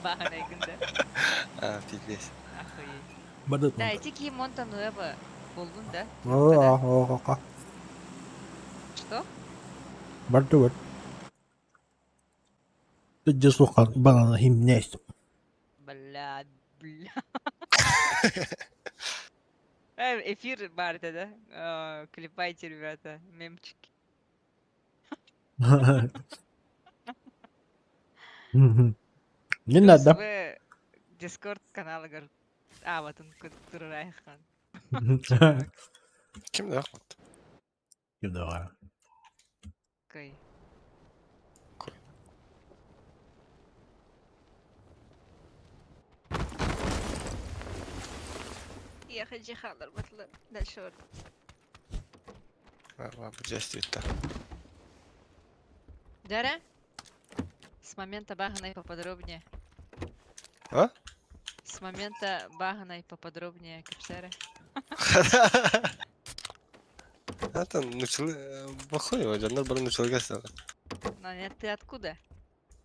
Баҕанайгын да. А, пиздец. Охуеть. Бардыт Да, эти ки Монта Нуэва болдун да? Что? Барды бар. Ты сухан банана химнесть. Бля, бля. Эфир барда, да? Клепайте, ребята, мемчики. Не Плюс надо. В Дискорд канала гор. А, вот он Турайхан. Ким да? Ким да? Кой. Я хочу халар батлы. Дальше. Действует Дара? С момента Баганой поподробнее. А? С момента Баганой поподробнее, капсеры. Это начали... Бахуй, жандар бары началга стала. Но нет, ты откуда?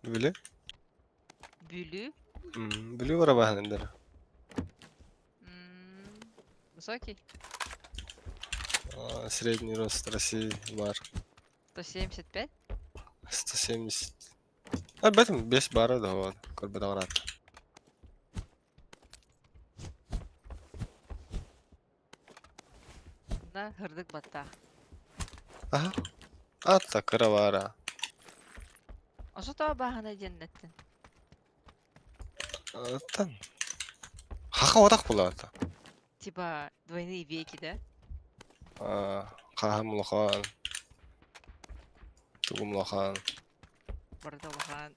Били? Бюлю? Били бара бахандар. Высокий? Средний рост России бар. 175? 170. Об этом без бара да вот. Корбедаврат. Да, хырдык батта. Ага. Атта кыравара. Ошо то баһана диэннеттин. Аттан. Хаха одақ булата. Типа двойные веки, да? Хаха мулахан. Тугум лахан. Бардалахан.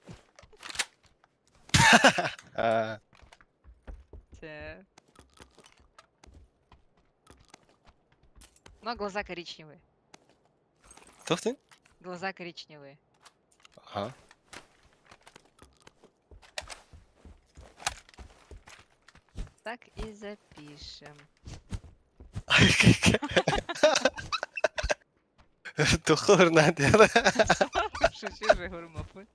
А, Те. Но глаза коричневые. Тохтин? Глаза коричневые. Ага. Так и запишем. Тухур надя. Шучу же, гурмапы.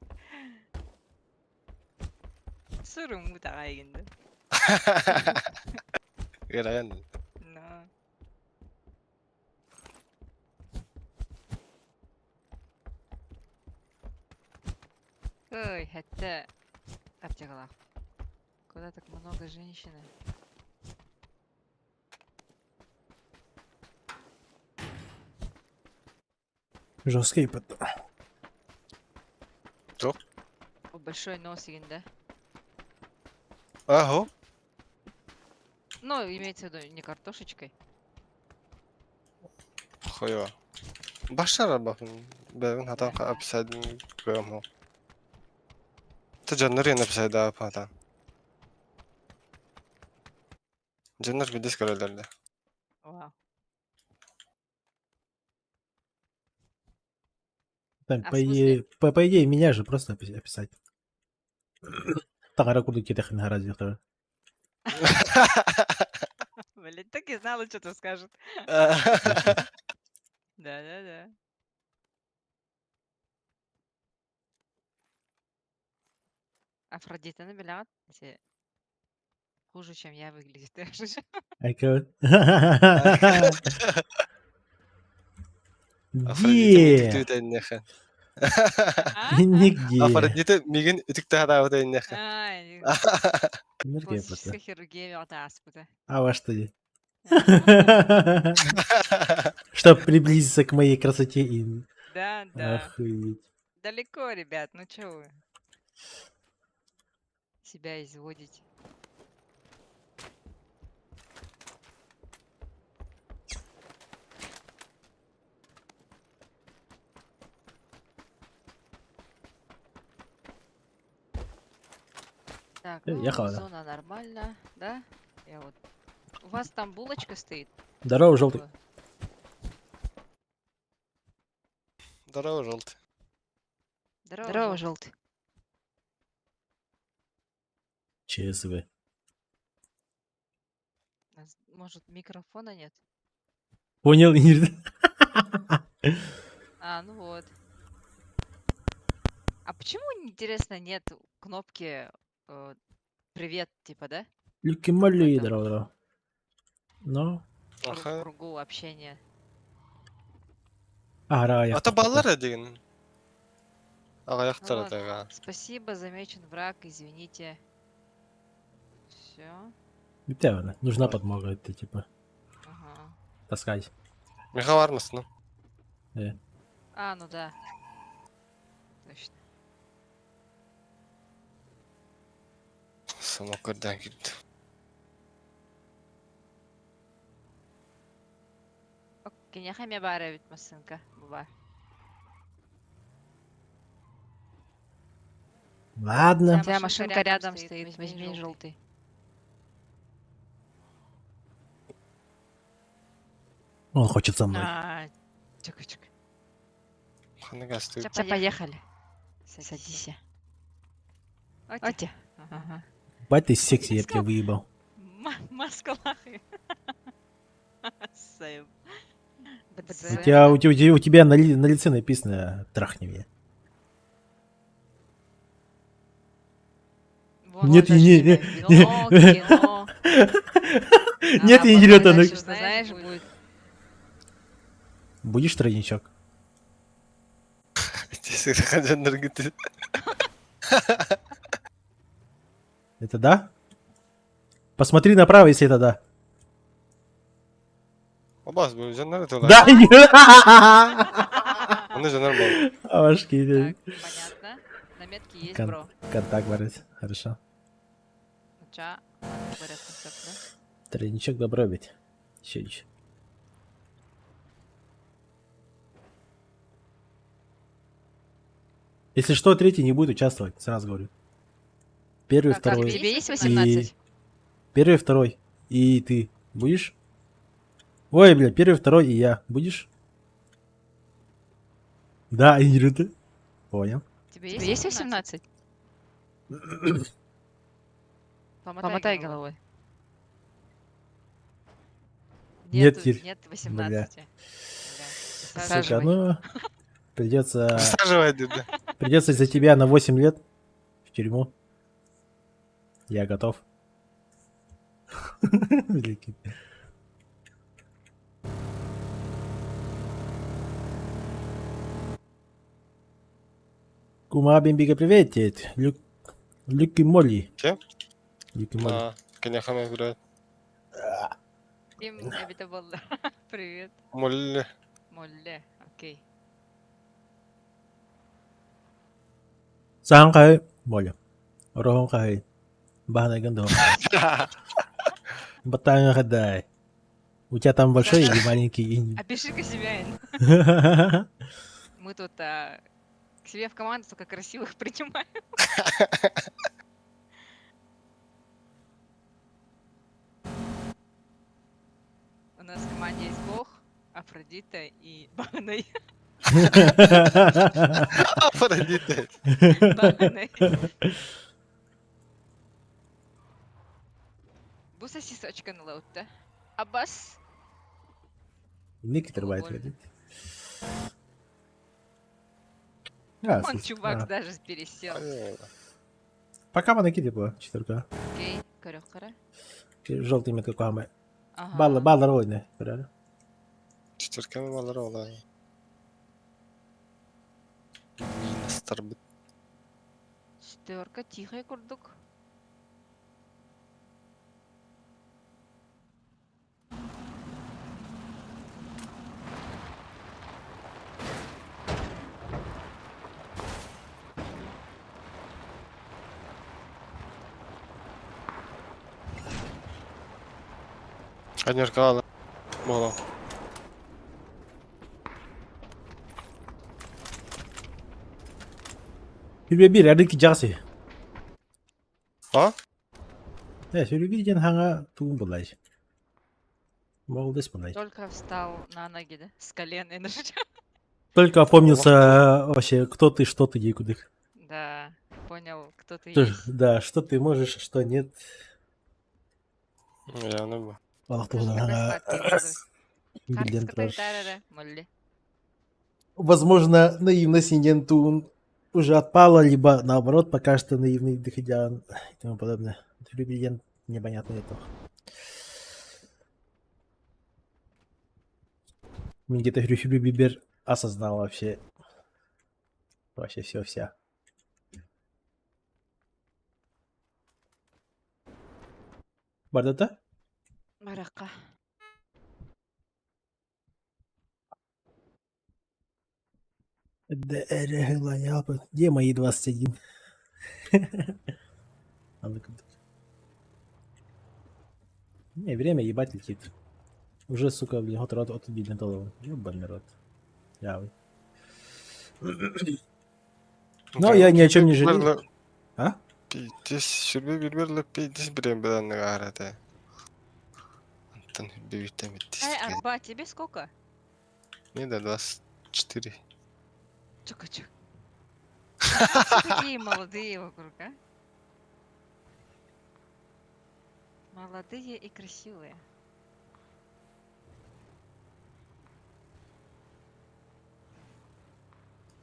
Суруму тагайгинда. Гэрэн. Но. Ой, это аптекала. Куда так много женщины? Жесткий потом. Что? О, большой нос, да? Ага. Ну, имеется в виду не картошечкой. Хуево. Башара бахын. Бэвин хатан ка апсайдын көм хо. Та жаннар ен апсайда апатан. Жаннар бидес көрөлөрдө. Вау. Там, А по в смысле? идее, по идее, меня же просто описать. Тагара курду кетехин харази второй. Блин, так и знала, что ты скажет. Да-да-да. Афродита набеляет. Хуже, чем я выглядит. Айка. Афродита Где? мигин үтүктэ Нигде. Афродита мигин үтүктэ хадаабыт эннеха. Ай, Нигде Пластическая пота. хирургия мёрта аспыта. А во что? Чтоб приблизиться к моей красоте и... Да, да. Охуеть. Далеко, ребят, ну чё вы? Себя изводите. Так, Э, ну, я хаваю. зона нормально, да? Я вот... У вас там булочка стоит? Здорово, желтый. Здорово, желтый. Здорово, Здорово желтый. ЧСВ. У нас, Может, микрофона нет? Понял, Ингрид? А, ну вот. А почему, интересно, нет кнопки э, «Привет», типа, да? Люки Молли, здорово, здорово. Ну? В кру- кругу общения. Ара, я. Ата баллар деген. Ағаяқтар Ну вот, атаға. Спасибо, замечен враг, извините. Все. Битя, Нужна подмога, это типа. Таскать. Миха бар мısın? Э. А, ну да. Точно. Самок көрден кирді. Киняха бара ведь масынка. Буба. Ладно. У тебя машинка рядом стоит, возьми желтый. Он хочет со мной. А, чик, чик. Қандай газ Всё, поехали. Садись. Оте. Ага. Бать ты секси, я б тебя выебал. Маскалахи. Сэм. У тебя, у, тебя, у тебя на, ли- на лице написано «трахни меня». Вон, Нет, он не, даже не, тебя не. вино, кино. Нет, А я не потом она. дальше, знаешь, будет. Будешь тройничок? Жандыр кетті. Это да? Посмотри направо, если это да. Абас, бұл жандар это Да! Оны жандар бол. Авашки. Понятно. На метке есть, Кон- бро. Контакт, Борис. Хорошо. Ча. Говорят, концепт, да? Тройничок добро ведь. Еще еще. Если что, третий не будет участвовать, сразу говорю. Первый, Так, а второй. тебе есть и- 18? Первый, второй. И ты будешь? Ой, бля, первый, второй и я. Будешь? Да, Ингрид. Понял. Тебе есть 18? Помотай головой. Нет, Нету- теперь. Нет Бля. 18. Сука, Присаживай. ну придется. Присаживай, деді. Придется за тебя на 8 лет в тюрьму. Я готов. Великий. Кума Бимбига, привет, дед. Люк... Люки Молли. Кем? Люки Молли. А, Кеняхана играет. Им обетовал. Привет. Молли. Молле. Окей. Саан кай Молли. Рохон кай. Бахана гандо. Батанга хадай. У тебя там большой или маленький инь? Опиши-ка себя, Ин. Мы тут а, к себе в команду только красивых принимаем. У нас в команде есть Бог, Афродита и Банай. Афродита. Банай. Бу сосисочка на лаутта. Аббас. Никитер бает говорит. А, Он слушай, чувак а. даже пересел. Пока мы накиди было, четверка. Окей, корёхкара. Желтый метка куамы. Ага. Балла, балла ройны, правильно? Четверками баллар олай. Минус бит. Четверка, тихо, курдук. Анеркала. Буолан. Сүрбэ биир арык дьаҕасы. А? Э, сүрбэ биир диэн хаҥа тугун булай. Молодец булай. Только встал на ноги, да? С колен и нажал. Только опомнился вообще, кто ты, что ты, кудых. Да, понял, кто ты Ты- есть. Да, что ты можешь, что нет. Я не бу. Олох Тоже туһунан такой хаҥа сладкий возраст. биллэн Карточка турар. тарара, молли. Возможно, наивность Индентун уже отпала, либо наоборот, пока что наивный доходян и тому подобное. Любиен непонятно это. Мне где-то Хрюхюбю Бибер осознал вообще. Вообще все вся. Бардата? Марака. Где мои 21? А ну-ка. Не, время ебать летит. Уже, сука, блин, год рот от убили голову. Ебаный рот. Я. Но я ни о чем не жалею. А? Пиздец, сүрбэ биир пиздец билэн билэн арата. Антон бивитем Эй, Арба, тебе сколько? Не да 24. Чука чук. Все такие молодые вокруг, а? Молодые и красивые.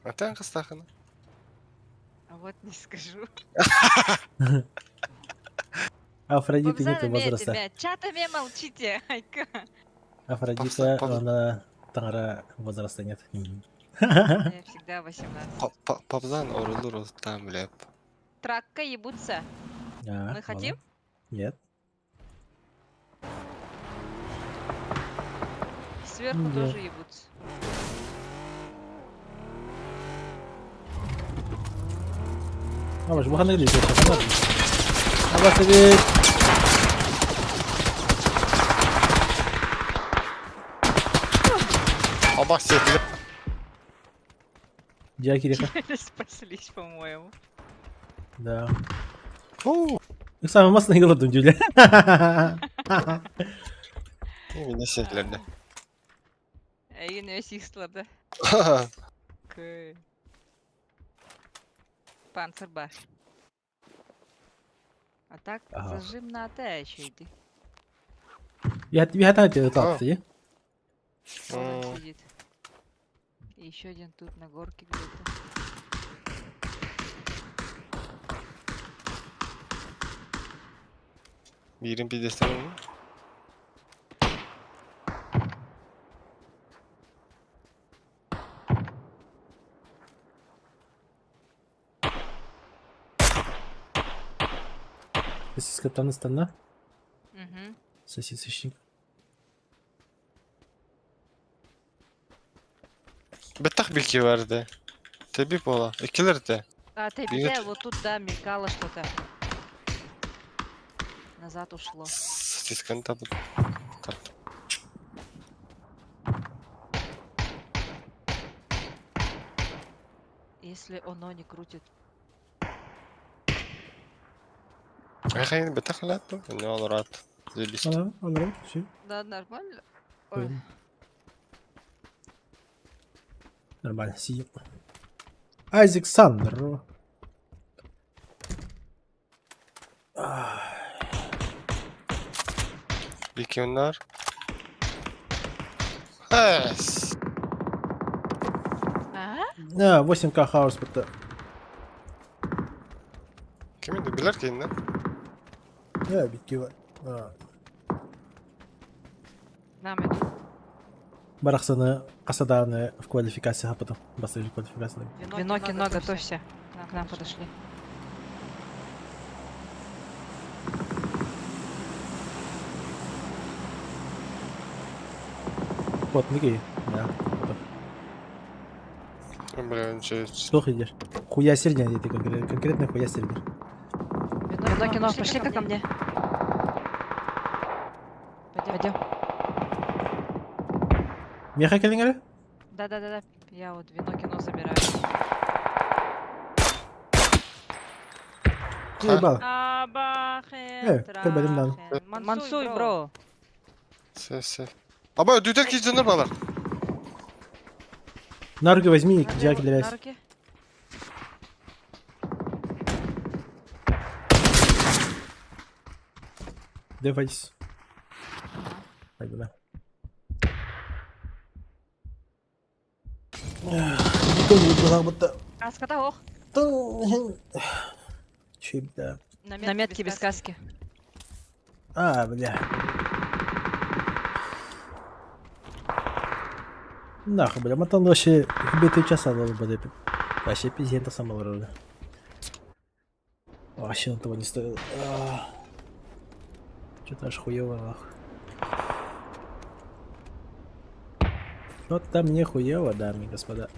Атын кыстахына. А вот не скажу. Афродиты нету Бабзана возраста. тебя. Чатами молчите, Айка. Афродита, она тара возраста нет. Я всегда 18. Папзан орулур там леп. Тракка ебутся. А, Мы хотим? Нет. Сверху Да. тоже ебутся. Vamos, буханы лежит. Абасович. Абак сетли. Дья Кириха. Спаслись, по-моему. Да. Их самый массный голод удивляет. Не сетлерде. Айын сисла, да? Кэй. Панцербаш. А так, Ага. зажим на АТ еще иди. Я тебе это так, ты? Вон он сидит. И еще один тут на горке где-то. Бирин пиздец там. Сосиска там на Угу. Сосисочник. Беттах билки verdi. Теби пола. Икилерде. А, ты Бегать. где? Вот тут, да, мелькало что-то. Назад ушло. Сосисканы табып. Тарт. Если оно не крутит. Айхайн беттах лату. Не олорат. Заебись. Ага, ага, все. Да, нормально. Ой. Нормально, сидим. Айзек Сандер. Бикионнар. Эс. А? А, 8К хаос будто. Ким инде билер кейин Я битки бар. А, Нам идут. Барахсаны Асаданы в квалификациях, а потом басты квалификация. Вино, кино, готовься. К нам подошли. Вот, Никей. Да. потом. Бля, че. Что идешь? Хуя сердня, ты конкретно, конкретно хуя сердня. Вино, кино, пошли-ка ко мне. Пойдем. Пойдем. Меха кэлиҥ эрэ? Да-да-да-да, я вот вино кино забираю. Ебал. Абахен, Э, көрбөтүм даҕаны. трахен. Мансуй, бро. Сэ, сэ. Аба, дүтер кидженер балар. На руки возьми, На дьяки на руки. Дефайтесь. Пойду, да. Будто. Каската ох. Чип, да. На метке без каски. А, бля. Нахуй, бля, матан вообще битый час надо было. Вообще пиздец сам был. Вообще он того не стоил. Что-то аж хуёво, нахуй. Вот там не хуёво, дамы и господа.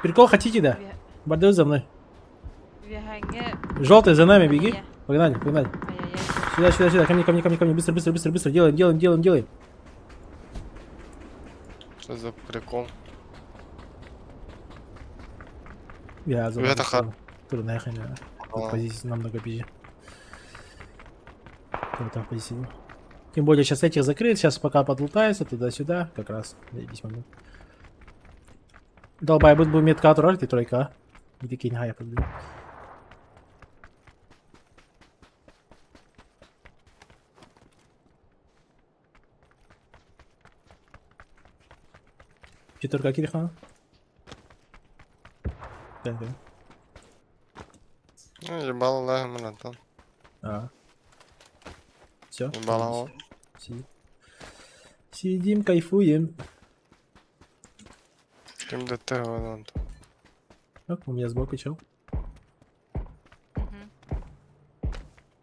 Прикол хотите, да? Бордeux за мной. Желтый за нами, беги. Погнали, погнали. Сюда, сюда, сюда, ко мне, ко мне, ко мне, ко мне. Быстро, быстро, быстро, быстро. Делаем, делаем, делаем, делаем. Что за прикол? Я за Это ха- Трудная хуйня. Тут позиция намного пизже. Там позиция. Тем более сейчас этих закрыт, сейчас пока подлутается туда-сюда, как раз. Заебись момент. Долбай, буду метка турар, ты тройка. И такие, не я подбил. Четверка кирхана. Да, да. Ну, ебало, да, братан. А. Все. Ебало. Сидим. Сидим, кайфуем. Ким ДТ, вон Так, у меня сбоку чел.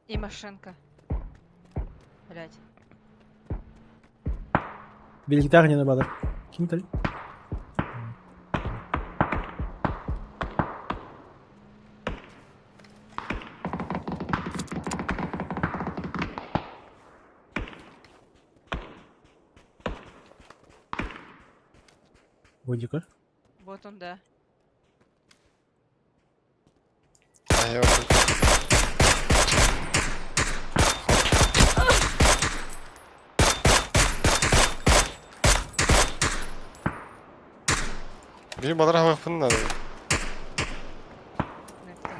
И машинка. Блять. Великитар не надо. Кинь Годика. Вот он, да. А я вот... Bir badara hava yapın da.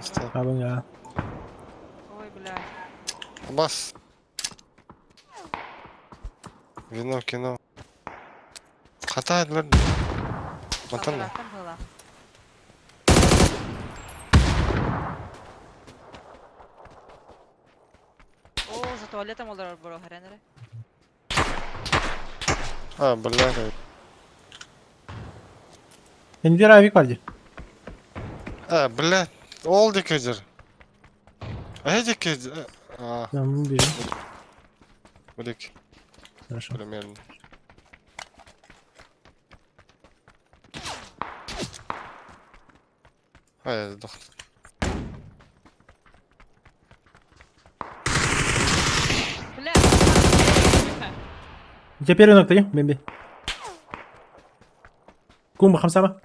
İşte. Abi ya. Ой, блядь. Бас. Вино, кино. Хата ettiler. Vatan mı? Там была. О, за туалетом олар бро, хренере. А, блядь. Эндир авик vardı. А, блядь. Oldu kızır. Hadi kızır. А. Tamam бежим. Блик. Хорошо. Примерно. А, я сдох. Бля. У тебя первый ног, Бэмби. Кумба, хамсама.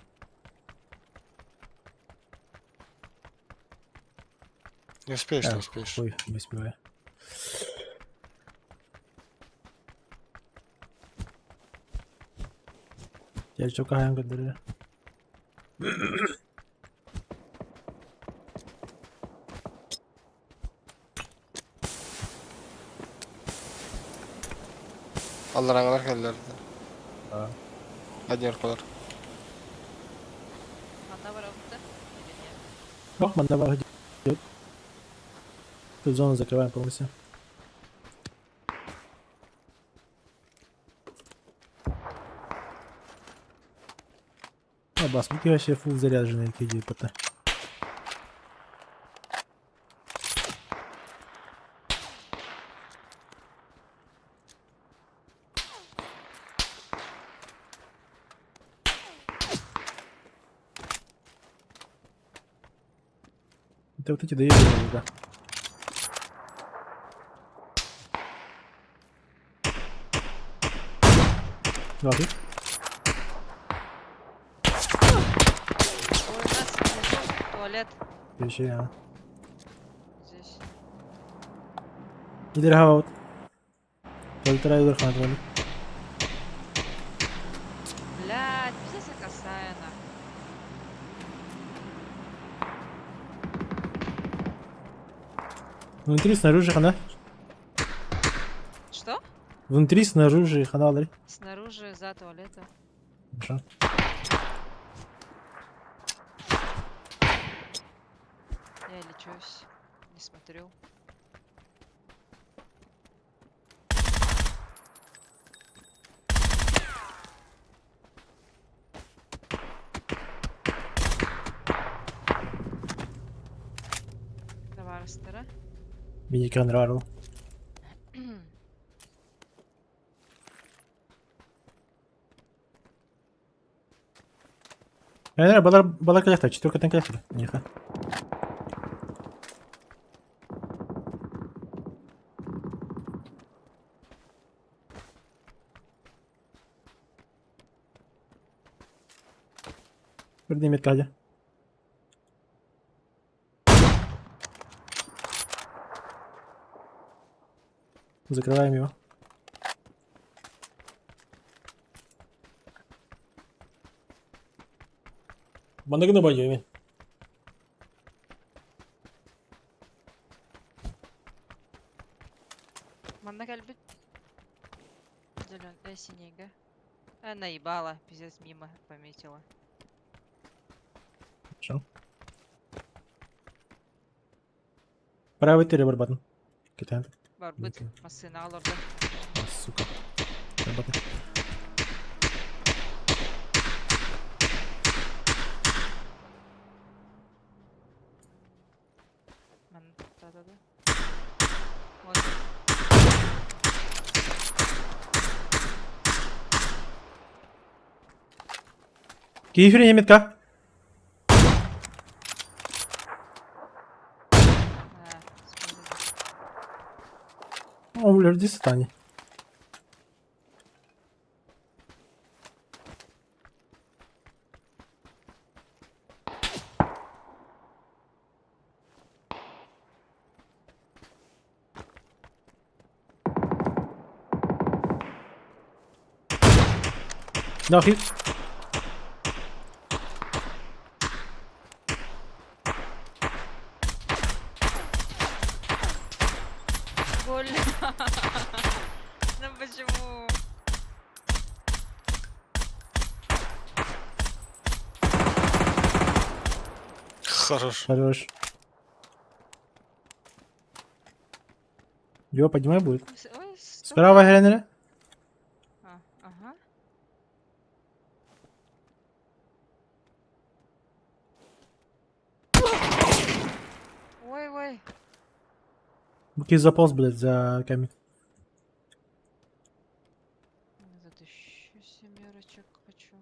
Не успеешь, не успеешь. Ой, не успеваю. Я что, каян gönderiyor. Аллараңалар келдер. А. Один аркалар. Одна воровка или нет? Ох, манда идет. Тут зону закрываем полностью. А, бас, вообще фул заряженные какие ПТ. Это вот эти доебывают, да. Давай. Ой, у нас внизу туалет. Еще я. Здесь. Идер хаваут. Толтара идер ханат Блядь, пиздец я косая, нахуй. Внутри, снаружи хана. Что? Внутри, снаружи хана алар. Снаружи, за туалетом. Хорошо. Я лечусь. Не смотрю. Давай, Растера. Миникан рару. Э, балар балар калехта, четверка там калехта. Нихо. Поднимет Кадя. Закрываем его. Манныгына байы Манна кэлбит. Зелен, синега. А, наебала, пиздец, мимо пометила. Хорошо. Правый ты барбатын. Китайм. Барбыт, массына олордо. Сука. Барбатын. Ман, да-да-да. Вот. Кифер метка. А, О, бля, иди сатани. Нахи. Больно. Ну почему? Хорош. Хорош. Его поднимай будет. Ой, стой. Справа Греннера. А, ага. Ой, ой. Буки заполз, блядь, за камень. Тут еще семерочек хочу.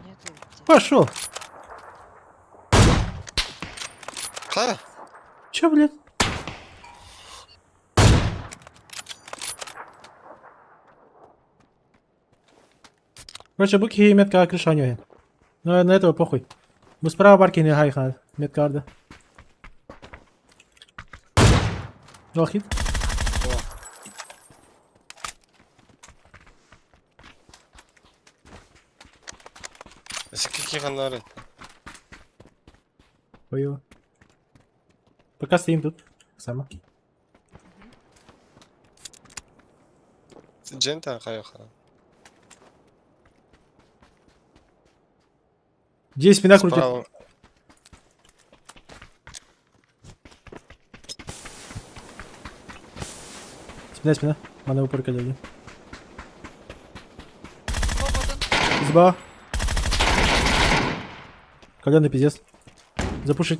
Нету. Пошел. Клара? Че, блядь? Короче, буки метка крыша у него. Но на этого похуй. Мы справа барки не гайха, метка арда. Лохит. Какие фонари? Ой. Пока стоим тут. Сама. Джента кайха. Где спина крутит? Справа. Спина, спина. Мана упор коллеги. Изба. Коленный пиздец. Запушить.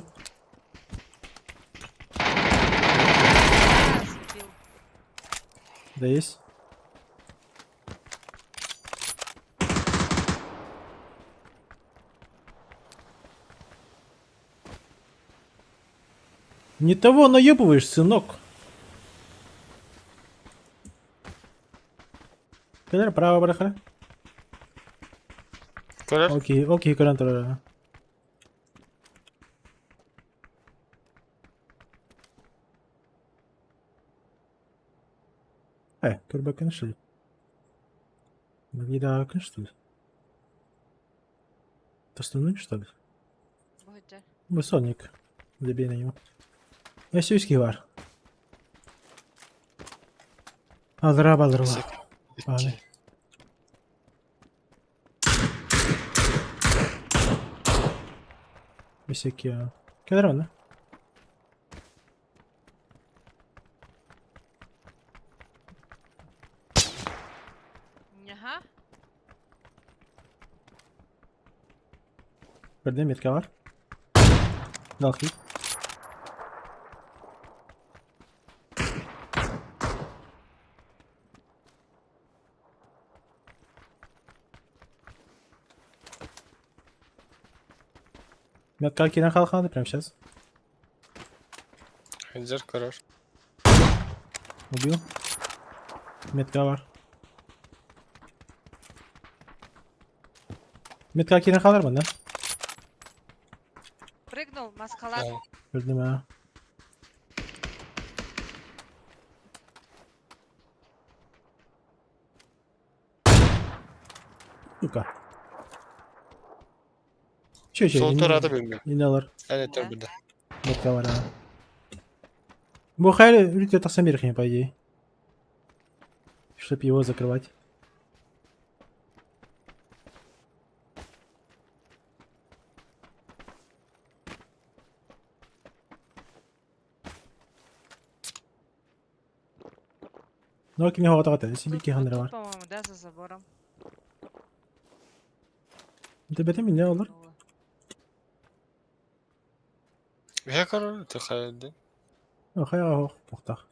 Да есть. Не того наебываешь, сынок. Теперь право, браха. Көрөр. Окей, окей, көрөн турар. Э, көрбөккүн что ли? Магнидаакын что ли? Тостунуң что ли? Бу Бу Соник. Забей на него. Өссө бар. Алра балырла. Аны. Бисеки. Кедер оны. Ага. Бірде метка бар. Далхи. Метка кирен халханды прямо сейчас. Хенджер көрөр. Убил. Метка бар. Метка кирен халар да? Прыгнул, маскалат. Көрдүм а. Сука. Че, че? Сол тарады bilmiyorum. Иналар. Әне төрбүдө. Метка бар а. Бу хайр үлтө тахсан берихин, по идее. Чтоб его закрывать. Ну, кими хоҕотоҕо сибики ханнара бар. По-моему, да, за забором. Тебете мине олар. Бэһэ көрөр төхайды. Хайа тохтах.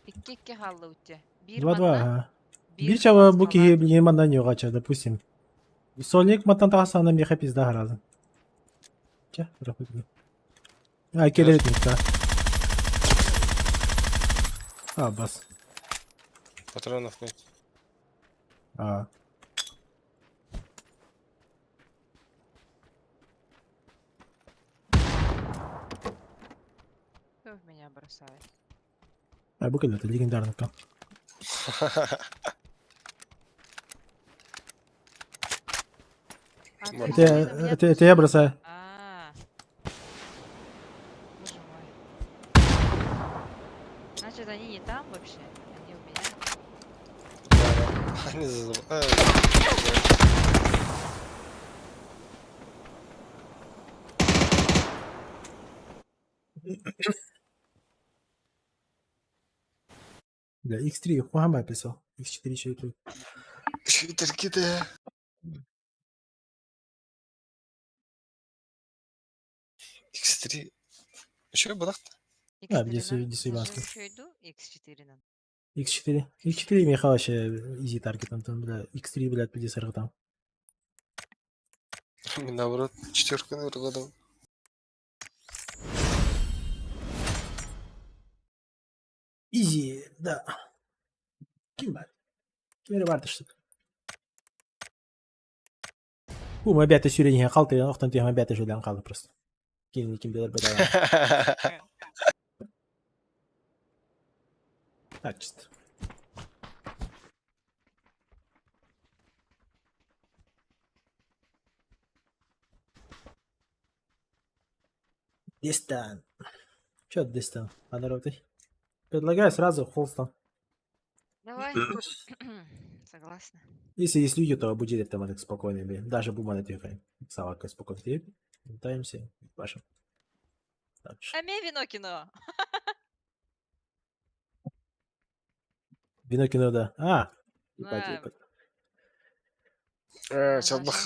Икки-икки хаалла утте. Биир 2-2. манна, ага. Биир чаба бу киһи билигин мандан югача, допустим. Сольник маттан тахсана меха пизда харазын. Ча, рахмет. А, келет да. А, бас. Патронов нет. А. Кто в меня бросает? А, бу келет, легендарный кам. А, ты Это, на меня это я бросаю. А. Боже мой. Значит, они не там вообще? Они у меня? Они за Бля, X3 хуама писал. X4 еще и тут. Читерки-то. X3. Еще будах? А, где Суйбанский. Еще иду? X4 нам. X4. X4 меха вообще изи таргет там, бля. X3, блядь, пиздец там. Наоборот, четверку наверное, Изи, да. Ким бар? Ким бар что У, мы опять сюрени қалты, оқтан тем опять жудан қалды просто. Ким ким белер беда. Так, чисто. Дистан. Чё Дистан? Ты? Предлагаю сразу Холстон. Давай. Согласна. Если есть люди, то будили там так спокойно. блин. Даже бумана тихо. Савака спокойно. Пытаемся. Пашем. Так, Аме вино кино. Вино кино, да. А! Ебать, Да. ебать.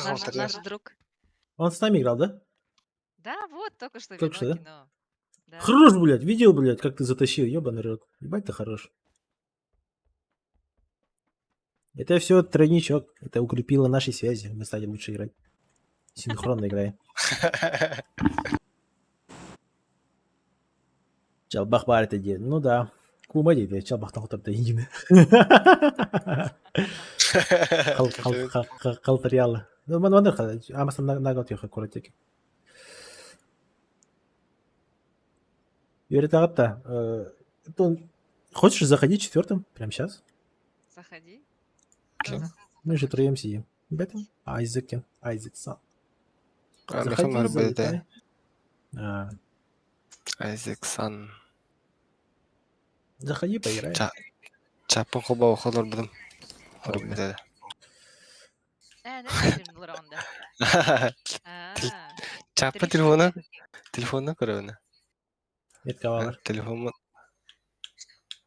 Наш, наш друг. Он с нами играл, да? Да, вот, только что Только вино что, да? кино. Да. Хорош, блядь, видел, блядь, как ты затащил, ёбаный рот. Ебать ты хорош. Это все тройничок. Это укрепило наши связи. Мы стали лучше играть. Синхронно играем. Чалбах бар это дед. Ну да. Кума дейді. Чалбахтан құтырды ингені. Қалтырялы. Манна амасан нагал тиха куратеки. Юрий да. Хочешь заходить четвертым? Прямо сейчас? Заходи. Мы же троем сидим. Бетен? Айзекен. Айзек сан. Заходи, залетай. А, Айзек сан. Заходи, поиграй. Чапын хоба холор будым. Хорбуда. Чапы телефона телефонна көрөбүнэ. Метка бар. Телефон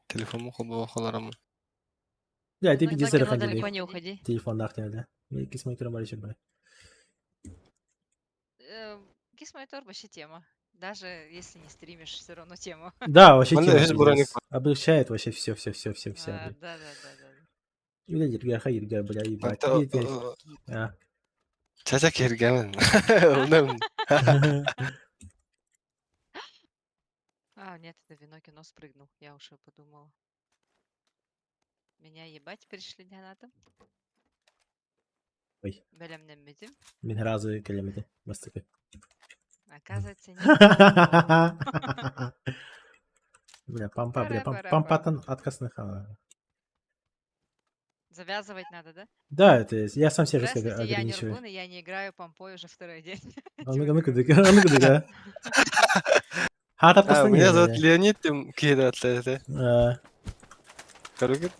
телефон хоба холором. Да, ты пиздец далеко не уходи. Телефон нахуй, да. Мне кисмонитор бар еще, бля. Кисмонитор вообще тема. Даже если не стримишь, все равно тема. Да, вообще тема. Облегчает вообще все, все, все, все, все. Да, да, да, да. Бля, Ирга, бля, ебать. Чача киргәмен. А, нет, это вино кино спрыгнул. Я уже подумала. Меня ебать пришли не надо. Ой. Бэлэмнэммитим. Мин разы кэлэммитим. Бастакы. Оказывается, не. Бля, пампа, бля, пампатан отказ Завязывать надо, да? Да, это я сам себя жестко Здравствуйте, я ограничиваю. Нюргун, и я не играю помпой уже второй день. А ну-ка, ну-ка, а ну-ка, да. А, Меня зовут Леонид, ты кида это. Короче,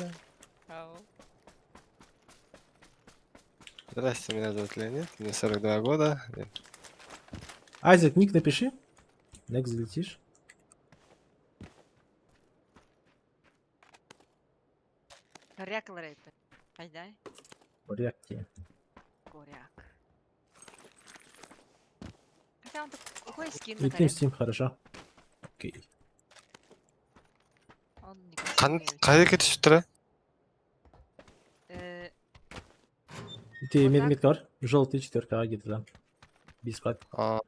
Здравствуйте, меня зовут Леонид, мне 42 года. Айзек, ник напиши. Нек залетишь. Коряк лрейпе. Айдай. Коряк тебе. Коряк. Хотя он такой скин на Летим коряк. с ним, хорошо. Окей. Он Кан кайда кетишиптир? Ты мед меткар? Желтый четверка где-то там. Бесплатно.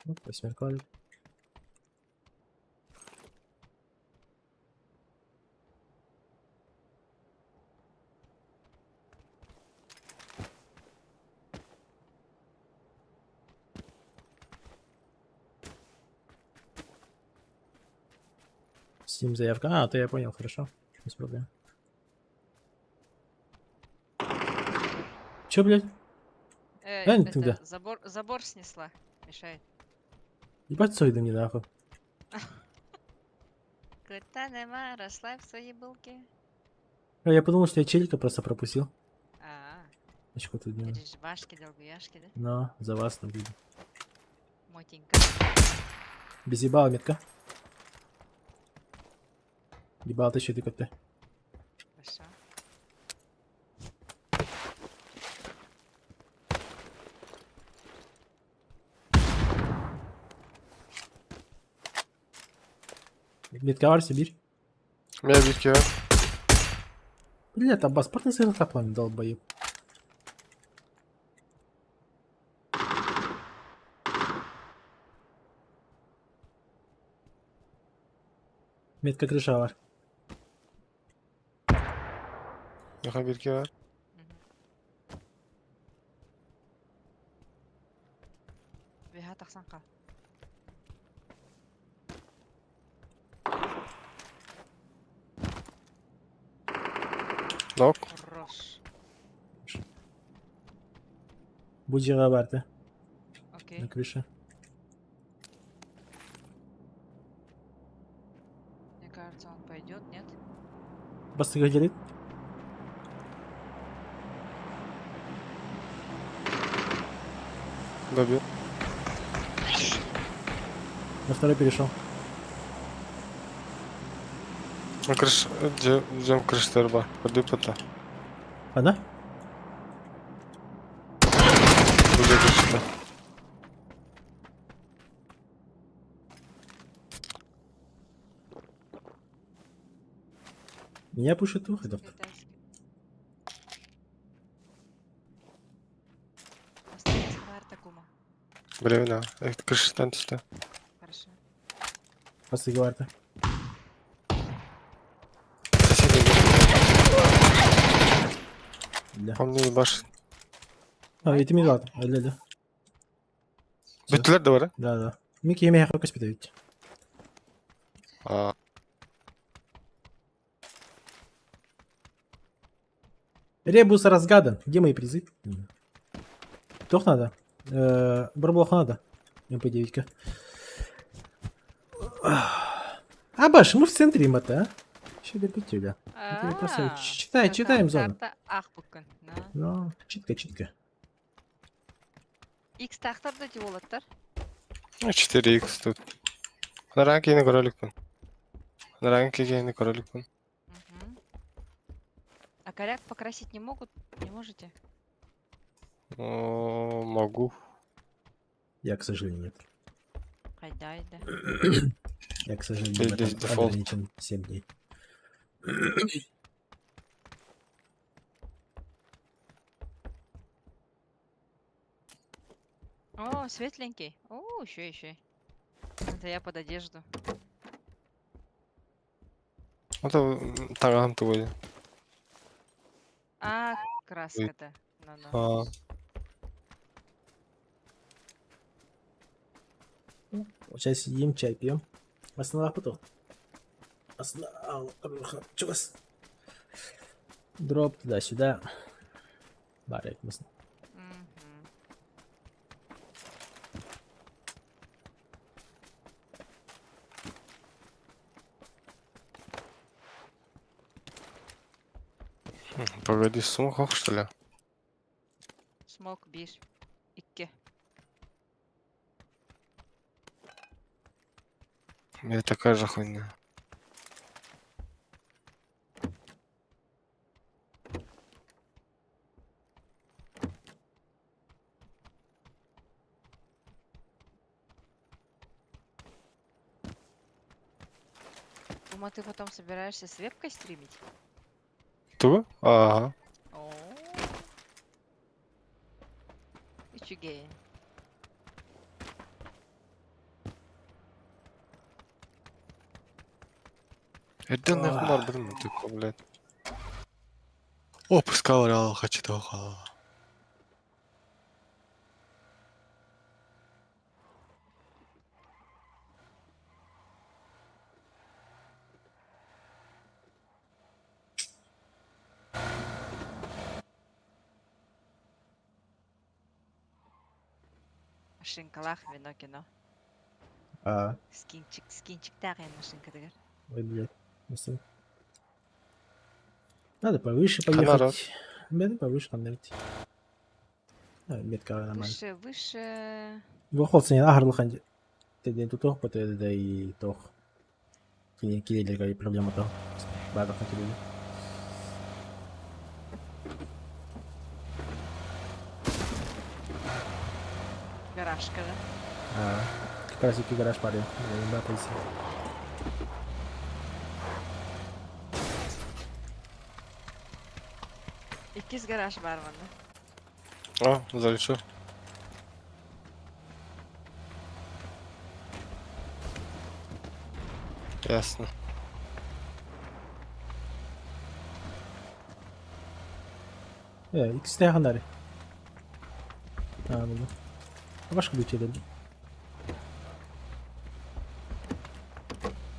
Ну, восьмерка. С ним заявка. А, то я понял, хорошо. Без проблем. Чё, блядь? Это, тогда. забор снесла. Мешает. Ебать, сойду мне нахуй. Кутанема, расслабь свои булки. А я подумал, что я челика просто пропустил. А, Очко тут не. Переживашки, долгуяшки, да? Но за вас там будет. Мотенька. Без ебала метка. Ебал ты еще ты как-то. Хорошо. Метка var Сибирь. Меня битки. Бля, там паспортный сыр долбоеб. Метка крыша var. Яха битки var. Беха тахсанка. Нок. Хорош. Будья бар, да? Окей. На крыше. Мне кажется, он пойдет, нет? Бастыга делит. Добил. На второй перешел. На крыш, жем крыштар бар. Көрдүк пата. Она? Бу крышта. Меня пушит выходов. Билебин, крыштан түстү. Хорошо. Бастыга бар да. Помню, баш. А, ити мин баатым. Өллө өллө. Бүттүлэр да бары? Да, да. Мин киһи миэхэ көспүтэ эбит. А. Ребус разгадан. Где мои призы? Туох надо? Барболоха надо. МП9-ка. Абаш, мы в центре мата, а? Еще добить А, Читай, читаем зону. Карта ах буккун. Ну, читка, читка. X тахтар да диолаттар. Ну, 4х тут. Нараан киини көрө иликпин. Нараан киини көрө иликпин. А коряк покрасить не могут? Не можете? О, могу. Я, к сожалению, нет. Хайда, айда. Я, к сожалению, в Здесь этом дефолт. ограничен 7 дней. О, светленький. О, еще, еще. Это я под одежду. Это таҥаһым тугуй. А, краска-то. Ну-ну. А, Вот сейчас сидим, чай пьем. Основа потом. Чувас. Дроп туда-сюда. Барик мы. Погоди, смог, что ли? Смок биир. Икки. У меня такая же хуйня. Ума, ты потом собираешься с вебкой стримить? Ту? Ага. О. Үчүгэй. Эрден нахуй барбытым тупо, блядь. О, пускал хочу того. Машинкалаах вино кино. А. Скинчик, скинчик тагын машинка дэгэр. Ой, блядь. Мысль. Надо повыше Канарат. поехать. Надо повыше надо. А, метка нормально. Выше, выше. Выход сен ахарлахан. Теден тутох потеде и тох. Кини килелерге проблема то. Бардакка килели. Гаражка, да? А, как раз таки гараж парень. Да, пойти. Иккис гараж бар манна. О, залечу. Ясно. Иккис хандари. А, ну. Башка бүйтеді.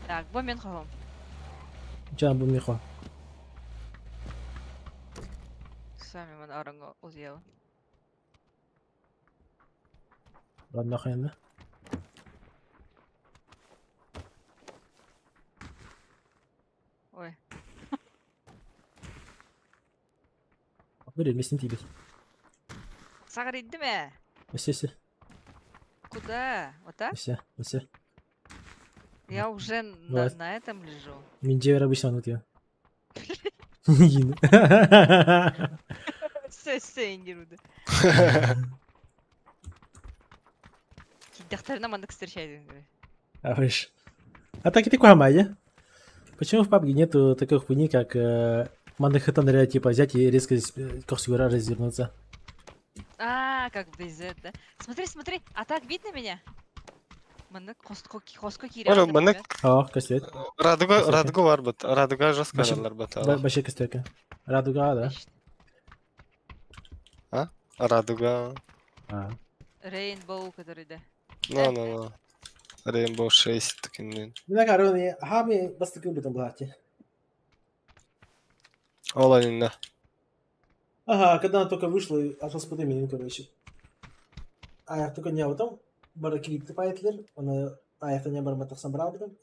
Так, бу мин хоһум. Жан бу михо. Сами ман араңа узъял. Ладно, хайна. Ой. Бери, месин тибет. Сагыр ме? Өсе, өсе. Куда? Вот так? Өсе, өсе. Я уже на этом лежу. Мин жебер обычно анут я. Все, все, ингеруды. Кидахтарына мандык встречает. А вы А так и такой амайя. Почему в PUBG нету такой хуйни, как Манхэттен, типа взять и резко Корсигура развернуться? А, как в DZ, да? Смотри, смотри, а так видно меня? Маннык хоско хоско Оля, маннык О, костюм. Радуга, радуга бар бит. Радуга жестко аралар бит. Баше костюм. Радуга, да. А? Радуга. А. Rainbow, который, да. Ну, ну, ну. Rainbow 6 таким. Мин акары хами бастыкын бутан булааччы. Ол инна. Ага, когда она только вышла, атаспыты менин, короче. Аяқ только не потом бары клипты поэтлер, она аяқта не бар матахсан брал потом.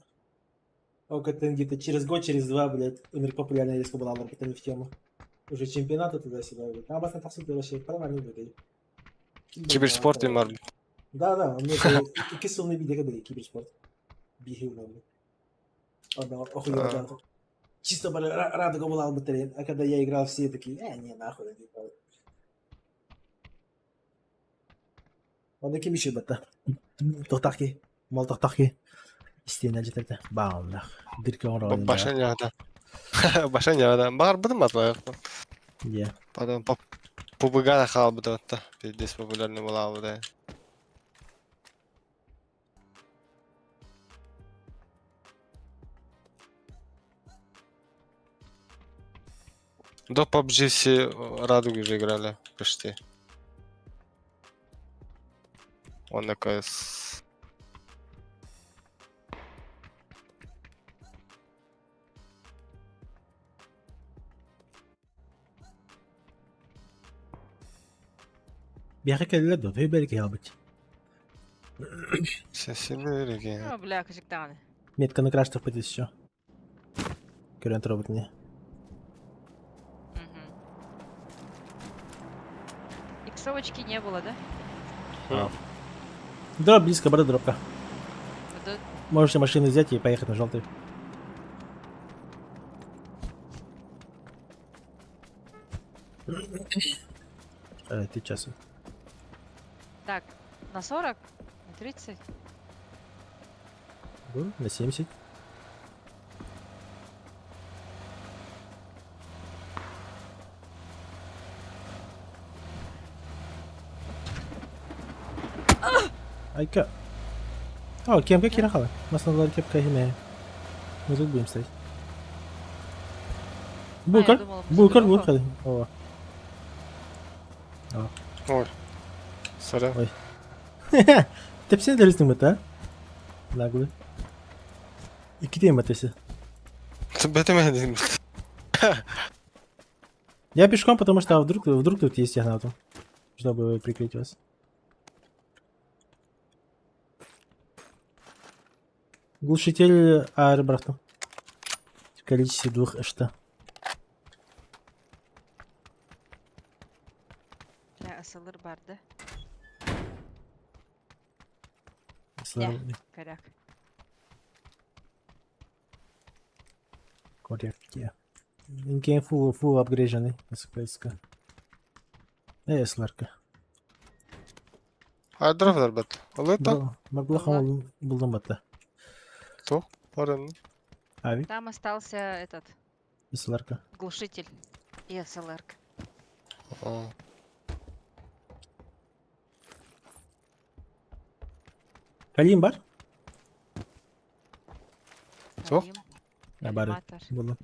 Ол где-то через год, через два, блядь, умер популярный резко была, потом не в тему. Уже чемпионаты туда-сюда, блядь. А баста тахсын вообще нормально выглядит. Киберспорт им. Да, да, он икки сылны бидеге били киберспорт. Биһи улан. Ана охуел. Чисто бары радуга была бутырен. А когда я играл, все такие, не, нахуй, типа. Онда ким еще батта? Тохтахки. Мол тохтахки. Истиэнэ жетерте. Баалнах. Дирке оҥорон. Башан яда. Башан яда. Бар бутым атлайық. Е. Потом ПБГ хаалбыт отта. Пиздец популярный была да. До PUBG все Радуги же играли почти. Он такой с... Биһиэхэ кэллилэр да, төһө бэрик иһэлбит. Сесилерге. О, бля, кыжыктаҕаны. Метканы краштах пытыс еще. Көрөн турабыт не. Иксовочки не было, да? Дроп близко, бары дропка. Вот. Можете машину взять и поехать на желтый. Ты час. Так, на 40? На 30? На 70. Айка. О, кемка кирахала. Масналар кепка химе. Мы тут будем стоять. Булкар? Булкар, булкар. О. Ой. Сорян. Ой. Тепсен дәрістің бі, а? Наглый. Икки бі Бетеме Я пешком, потому что вдруг тут есть гранату, чтобы прикрыть вас. Глушитель аэробрахту. В количестве двух ШТ. Бля, СЛР бар, да? СЛР. Коряк. Коряк, Инкен фул апгрейженный. СПСК. СЛРка. Айдраф бат. Олета? Маблаха булдым батта. Кто? Парен. Ави. Там остался этот СЛРка. глушитель и СЛРка. Калим бар? Кто? А, бар. Булдым.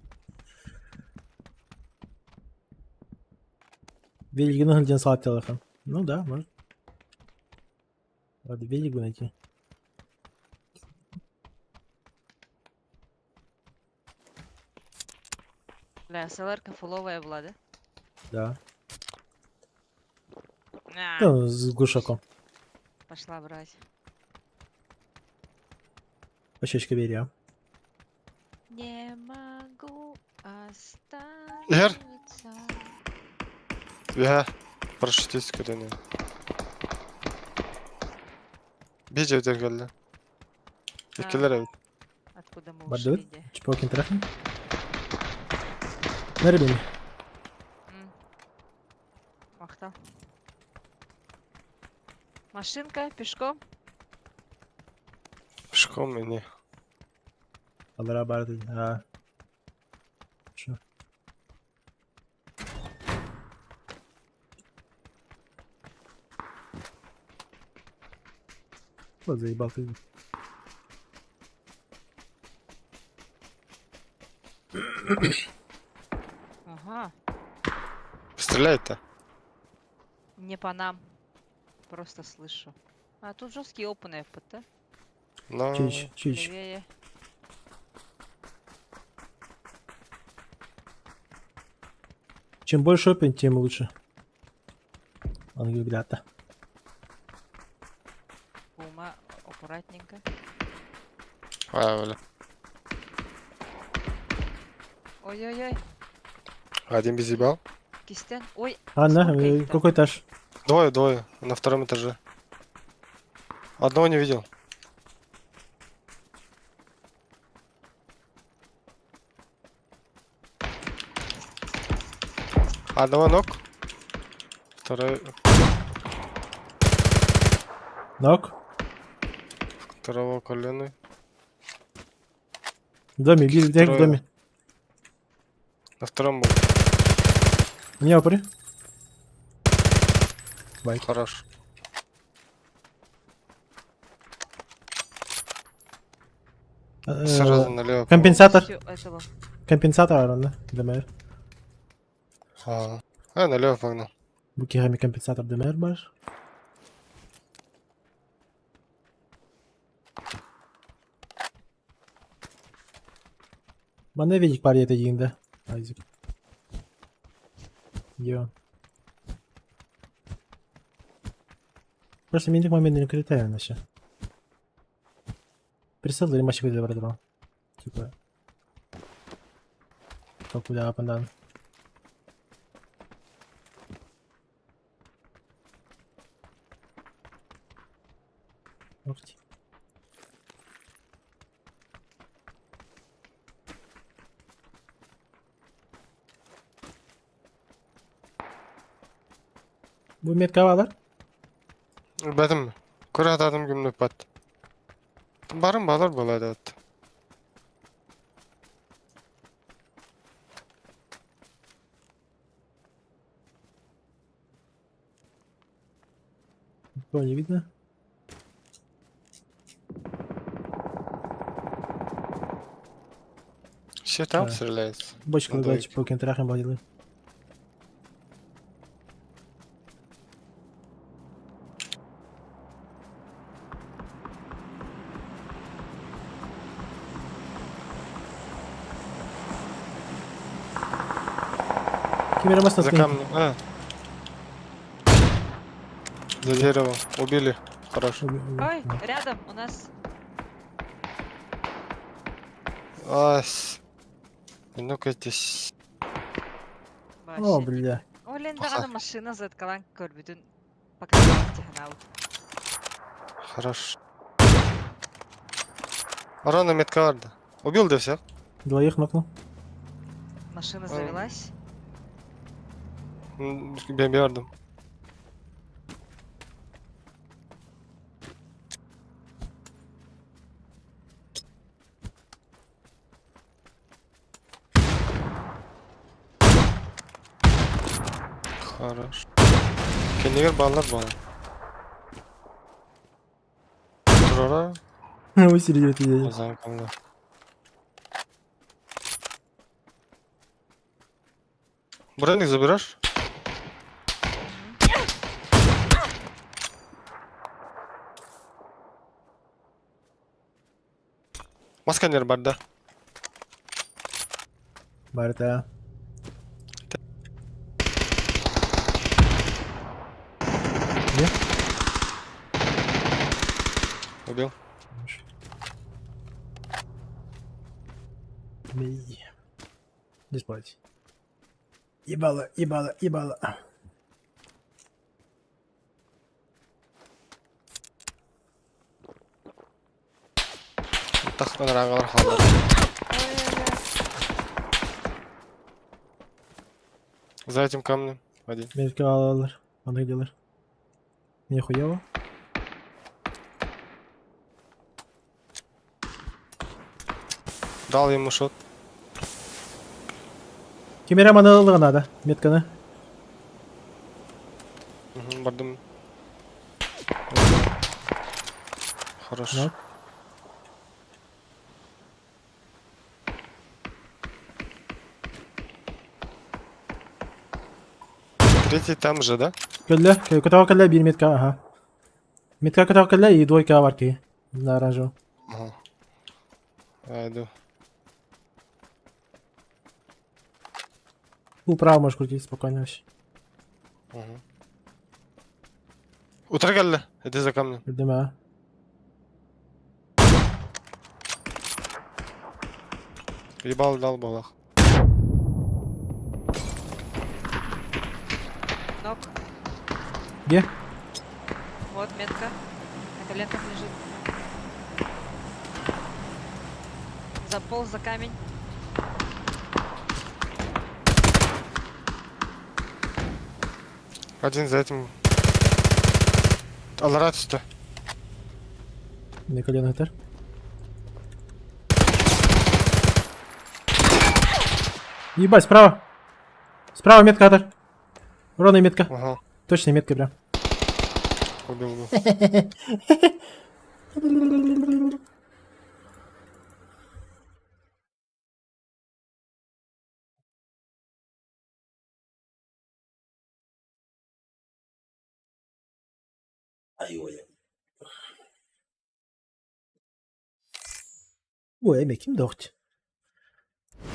Велигин один салат телефон. Ну да, может. Надо велик найти. Бля, СЛРка фуловая была, да? Да. А. Да, с глушаком. Пошла брать. Пощечка бери, а. Не могу Эр? остановиться. Я парашютист көрөне. Бежи өтер келді. Екелер эбит. Откуда мы Бардыбыт? ушли, де? Чпокин трахни. Нарыбин. Махтал. Машинка, пешком. Пешком мени. Алара барды. А. Чё? Вот заебал ты. Ага. Стреляет-то? Не по нам. Просто слышу. А тут жесткий open FPT. Но... Чич, чич. Левее. Чем больше open, тем лучше. Он ребята. Ума аккуратненько. А, бля. Ой-ой-ой. Один без ебал. Кистен. Ой. А, на, сколько их там? какой этаж? Двое, двое. На втором этаже. Одного не видел. Одного ног. Второй... Нок. Второго колена. В доме, где, где в Трое. доме? На втором был. Меня упри. Байк. Хорош. Сразу налево. Компенсатор. Всё, этого. Компенсатор, да? ДМР. А, а налево погнал. Букерами компенсатор ДМР баш. Мана видик пари это да? Айзек. Где он? Просто миник момент не критая наче. Присел или машину для Типа. Как куда апандан. Ух ты. Бу метка бар. Бәдім. Көрі атадым күмні пат. Барым балар болады ат. Никого не видно. Все там Да. стреляется. Бочку На дальше двойке. по кентрахам водили. Камера моста За камнем. А. За деревом. Убили. Хорошо. Ой, рядом у нас. Ас. Ну-ка здесь. О, бля. Олен Аха. даганы машина заткалан көрбүтүн показалось тиханаут. Хорошо. Рана метка варда. Убил да всех? Двоих нокнул. Машина Ам. завелась. Бен бардым. Хорошо. Кенигер баллар бала. Турара. Усилили это дело. Замкамда. Броник заберешь? Масканер бар, да? Барта. Где? Убил. Бей. Не спать. Ебало, ебало, ебало. Тахтан рагалар халдар. За этим камнем. Один. Метка алалар. Аны делар. Мне хуево. Дал ему шот. Кемера маны надо. Метканы. Угу, бардым. Хорошо. Нок. Третий там же, да? Кэллэ, көтөҕө кэллэ биир метка, ага. Метка көтөҕө кэллэ и двойка бар киһи. На оранжевом. Ага. Я иду. Ну, право можешь крутить спокойно вообще. Угу. Утары кэллэ. Иди за камнем. Көрдүм а. Ебал дал балах. Нок. Где? Вот метка. На коленках лежит. Заполз за камень. Один за этим. Аллара түстэ. На коленах этэр. Ебать, справа. Справа метка, Атар. Ровная метка. Ага. Точная метка прям. Убил, убил. Ай-ой. Ой, эми ким дохт?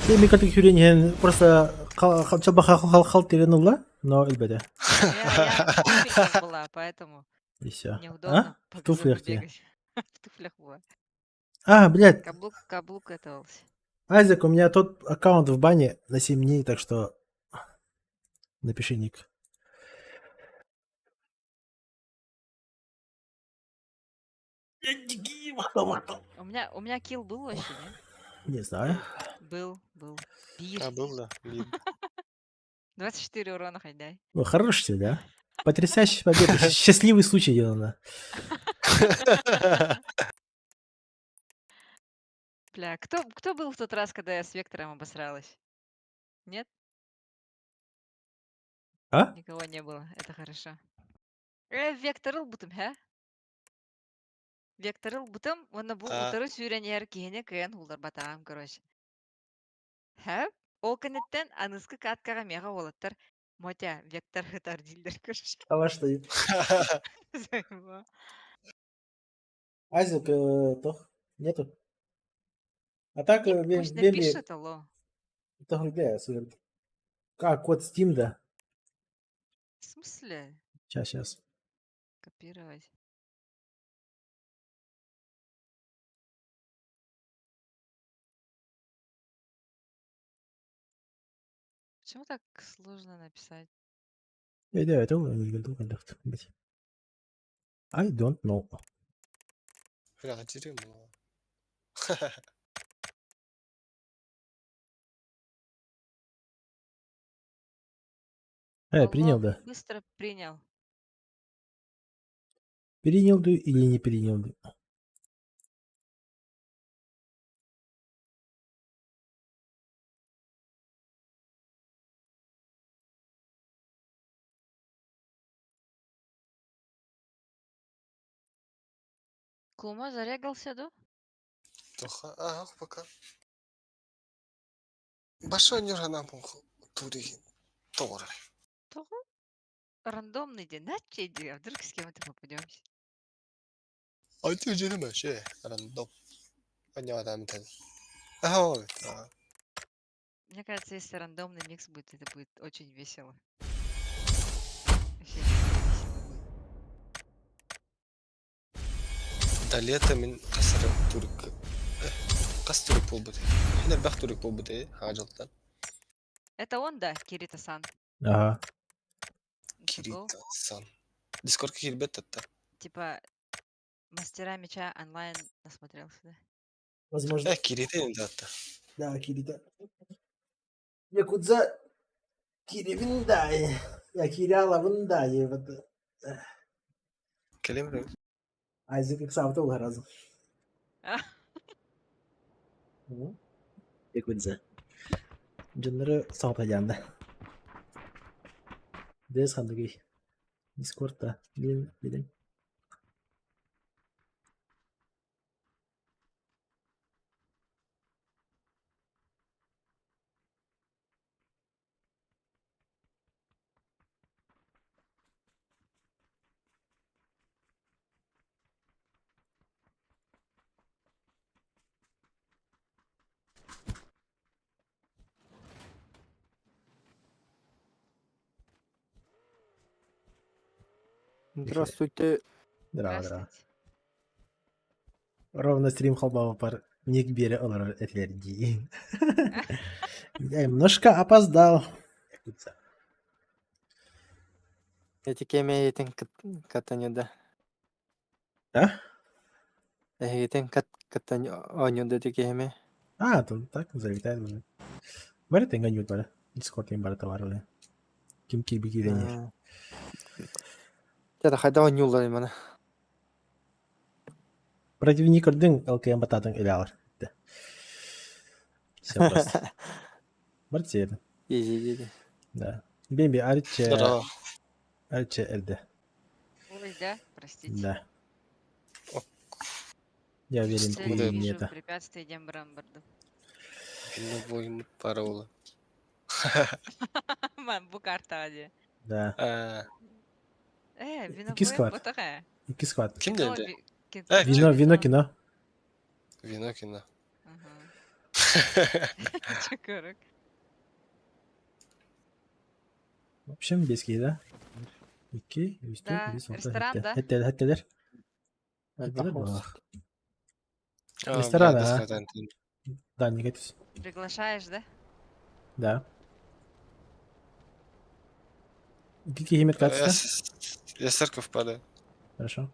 Эми катык хүрен просто хал хал терен но элбеде. Я в туфельках была, поэтому И все. неудобно А? по В туфлях газону тебе. бегать. В туфлях была. А, блядь. Каблук, каблук готовился. Айзек, у меня тот аккаунт в бане на 7 дней, так что напиши ник. У меня килл был вообще, нет? Не знаю. Был, был. Бир. А, был, да. Бир. 24 урона хоть дай. Ну, хорош ты, да? Потрясающая победа. Счастливый случай, Елена. Бля, кто был в тот раз, когда я с Вектором обосралась? Нет? А? Никого не было, это хорошо. Вектор ылбытым, хэ? Вектор ылбытым, уонна бу А. утары сүүрэн иһэр киһини кыайан уулларбатаҕым, короче. Хэ? Ол кэнниттэн аныгыскы каткаҕа миэхэ уолаттар Мотя, Вектор хытар дииллэр, короче. А во что? Заебал. Айзек, тох, нету. А так, Ник пусть напишет, алло. Это где, Как, код Steam, да? В смысле? Сейчас, сейчас. Копировать. Почему так сложно написать? Да, это I don't know. Бля, дерьмо. Принял, Алло, да. быстро принял. Принял ты или не принял ты? Кума зарегался, да? Тоха, ага, пока. Большой нюрана тури тор. Того? Рандомный день, на чей а вдруг с кем-то попадемся? А ты где вообще? Рандом. Понятно, там. Ага, да. Мне кажется, если рандомный микс будет, это будет очень весело. Вообще весело будет. Да лето мин хас эрэ турик хас турик буолбут. Мин элбэх турик буолбут хаажалтан. Это он, да, Кирита-сан? Ага. Го? Кирита-сан. Дискордка киирбэт этэ. Типа, мастера меча онлайн насмотрелся, да? Возможно. Кирита да. Да, Кирита. Якудза Киривиндай. Я Киряла Виндай. Вот. Кэлим Айзек ыксаабыта ол разу. А. Якудза. Дьоннору саҕата Дэс ханныгый. Дискордта. Билин, билин. Здравствуйте. Здраво, здраво. Ровно стрим холбооппар ник биэрэ олорор этилэр дии. Я немножко опоздал. Эти кемейтин катанюда. А? Эһигитин каттан оонньууда ити киһими. А, тут так залетает уже. Бары тэҥҥэ ньуут бары. Дискорд бары товар оле. Ким киирби киирэн иһэр. Дьэ, хайдах оонньууллар маны? Противник көрдүҥ, ЛКМ батаатын илээҕэр. Все просто. Бар сиэрин. Изи диди. Да. Бемби арче. Здорово. Арче эрдэ. Ой, да? Простите. Да. Я уверен, Что ты я не вижу это. препятствие Дембрамбарду. Виновой парола. Ман, бу карта ади. Да. Вино Икки склад. ботака. Икки склад. Ким Кино, диэди? ви- Э, Вино, вино, кино. Вино кино. Чакырык. В общем, бески, да? Икки, үс, Да, бес, алты, ресторан, хэтте. да? Хэтте, хэтtelер. Элбэх Хэтtelер уус. А, Ресторан, бля, а? ресторан. Да, не готовься. Приглашаешь, да? Да. Какие имя Я катится? Я с церковь падаю. Хорошо.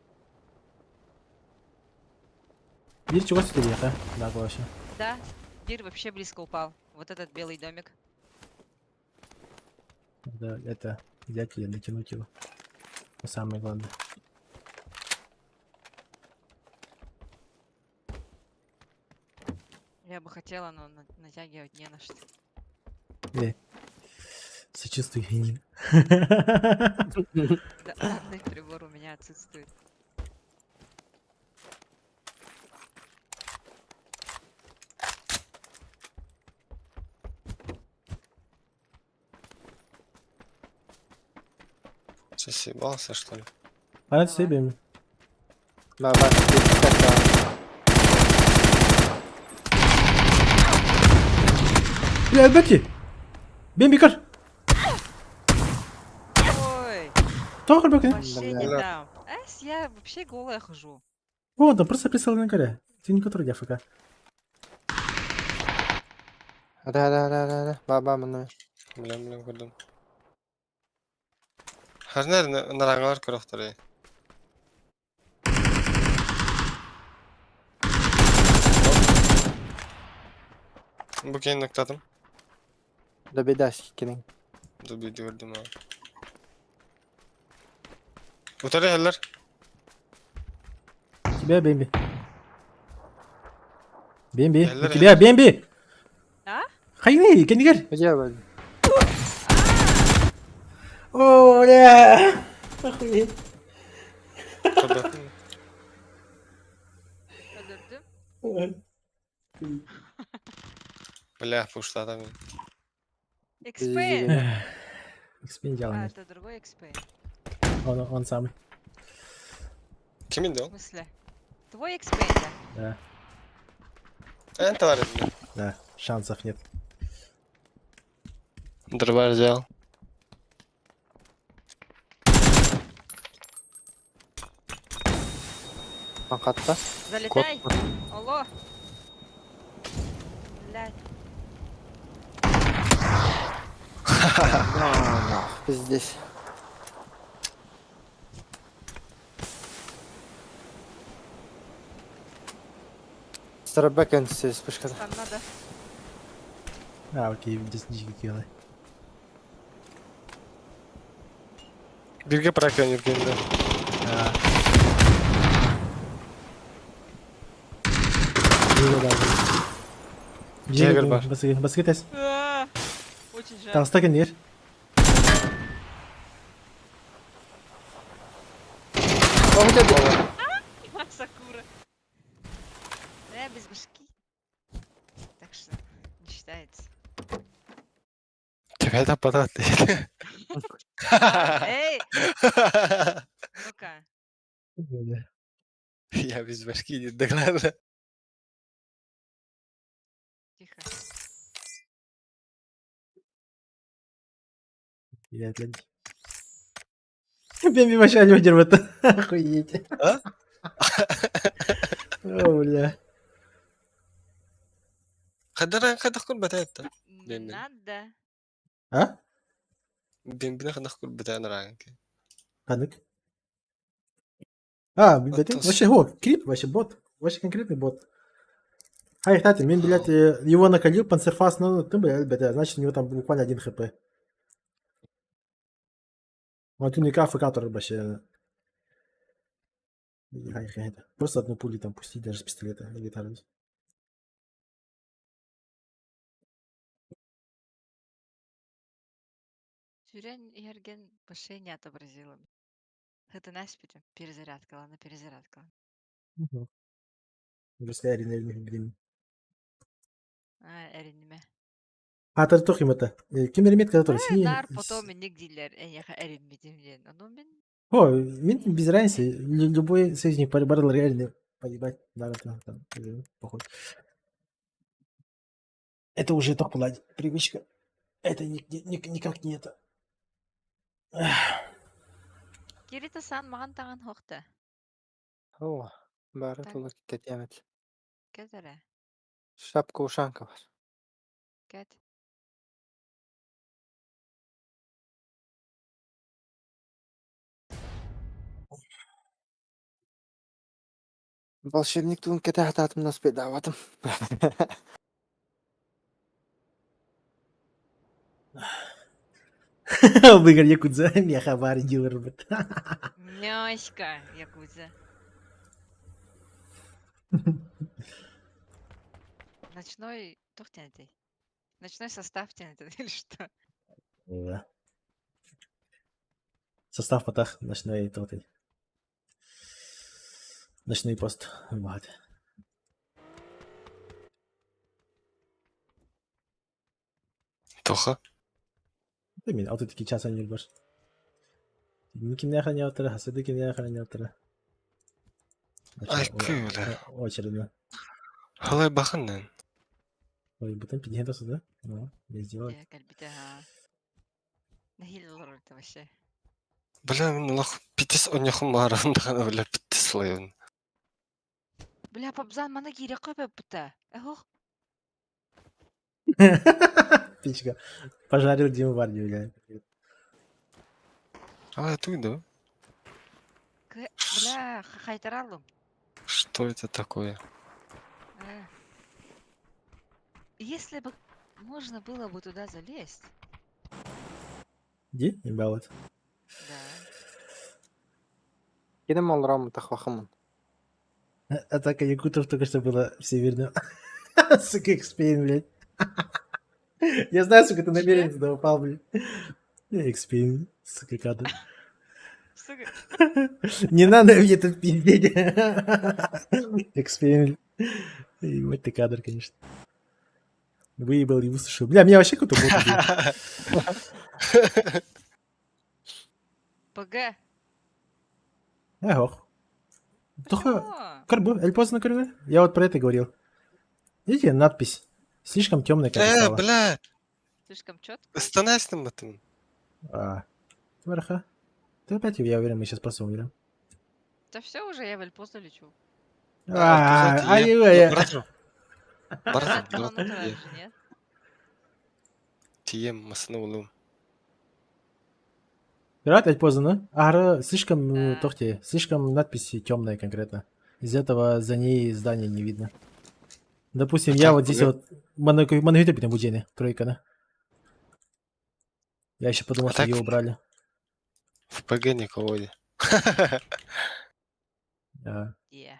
Бир чего сюда ехать? Да, вообще. Да. Бир вообще близко упал. Вот этот белый домик. Надо это взять и натянуть его. Это самое главное. Я бы хотела, но натягивать не на что. Эй. Сочувствую, Генин. Да, данный прибор у меня отсутствует. Что, съебался, что ли? А себе. Ба ба Бля, Бетти! Бемби көр! Ой! Тоҕо көрбөккүн? Вообще не Бля. там. Эс, я вообще голая хожу. О, да просто присылай на коре. Ты не который АФК. Да да да да да. Ба ба маны. Бля, бля, көрдүм. Харнар нараңалар көрөхтөр. Бу кейин ноктадым. Да беда кирин. Ду көрдүм а. Утары хеллер. Тебя, Бемби. Бемби, у Эллер, тебя, Бемби! А? Хайны, кенигер! Где вы? О, бля! Охуеть. Öldürdüm. Бля, пуштада мен. XP. XP не делал, А, нет. это другой XP. Он самый. Кимин В ол? смысле? Твой XP, да? Да, Эн товар да, шансов нет. Дробаш взял. Макатта. Залетай! Алло! Блядь. Здесь. Старбекен вспышка. Там надо. А, окей, здесь дикий киллы. Бирге пракан жүргенде. А. Жегер бар. Басыгы, басыгы тез. А, Очень жаль. Таҕыста кэннигэр. Сакура. Да, я без башки. Так что не считается. Тебя таппатат дейді. Эй! Ну-ка. Я без башки дейді, доклада. Тихо. Я глянь. Бэми вообще не выдержит. Охуеть. А? О, бля. Хадара хадах курбата это. Бембин. Надо. А? Бембин хадах курбата наранки. Ханык. А, блядь, вообще, о, крип, вообще бот. Вообще конкретный бот. Ай, кстати, мин, блядь, его накалил, панцерфас, ну, ты, блядь, блядь, значит, у него там буквально один хп. Вот у него АФК вообще. Просто одну пулю там пустить, даже с пистолета или гитары. Сүүрэн иһэргин вообще не отобразила. Хытына испитим. Перезарядка, ладно, перезарядка. Блин. А, эринимэ. А, туох юм это? Ким эриммит который? Э, наар потом инник дииллэр эйиэхэ эриммитим диэн. Ону мин О, мин без разницы. Любой союзник барыл реально поебать. Да, да, там, похуй. Это уже только была привычка. Это никак не это. Кирита-сан маҕан таҥан суох да? О, бары тула кэтиэмэт. Кэт эрэ. Шапка-ушанка бар. Кэт. Волшебник туун кэтэхтаатым наспейдаабатым. Выиграл Якудза, меха бар дилер. Няшка, Якудза. Ночной... Туох диэн этэй? Ночной состав диэн этэ или что? Да. Состав потах ночной тоты. Ночной пост. Вот. Тоха. Мен 62 час ойнуур бар. Кимнээх ойноотторо, хасыды кимнээх ойноотторо. Ай, күүлэ. Очередно. Халай баханнан. Ой, бутан 50 сюда. Ну, я сделал. Дьэ, кэлбитэ аһаа. Нэһиилэ олорор это вообще. Бля, мин олох питис оньохум мааран даҕаны бля питис лайын. Бля, Пабзан маны киириэххэ сөп Эх, Пичка. Пожарил Диму Варди, бля. А, это да? Бля, хайтаралым. Что это такое? Если бы можно было бы туда залезть. Иди, имбалот. Да. Кидем олором тахвахымын. Атака якутов только что было всемирным. Сука, экспейн, блядь. Я знаю, сука, ты намеренно туда упал, блядь. Экспейн, сука, кадр. Сука. Не надо мне тут пиздеть. Экспейн. Ебать ты кадр, конечно. Выебал и высушил. Бля, меня вообще какой-то бот убил. ПГ. Эх, Только Карбу, эль поздно көрүҥ. Я вот про это говорил. Видите, надпись. Слишком темная как Э, стала. бля, Слишком четко. остановись там. А, Варха. Ты опять, я уверен, мы сейчас просто умрем. Да все уже, я в Эльпозу лечу. А, ай, ай, ай. Братан, Братан, братан, же, нет? Тием, масына улум. Брат, опять поздно, Ара, слишком, тохте, слишком надписи темные конкретно. Из этого за ней здание не видно. Допустим, я вот здесь вот моногитопи на тройка, да? Я еще подумал, А что так ее убрали. В ПГ никого не. Да. Yeah.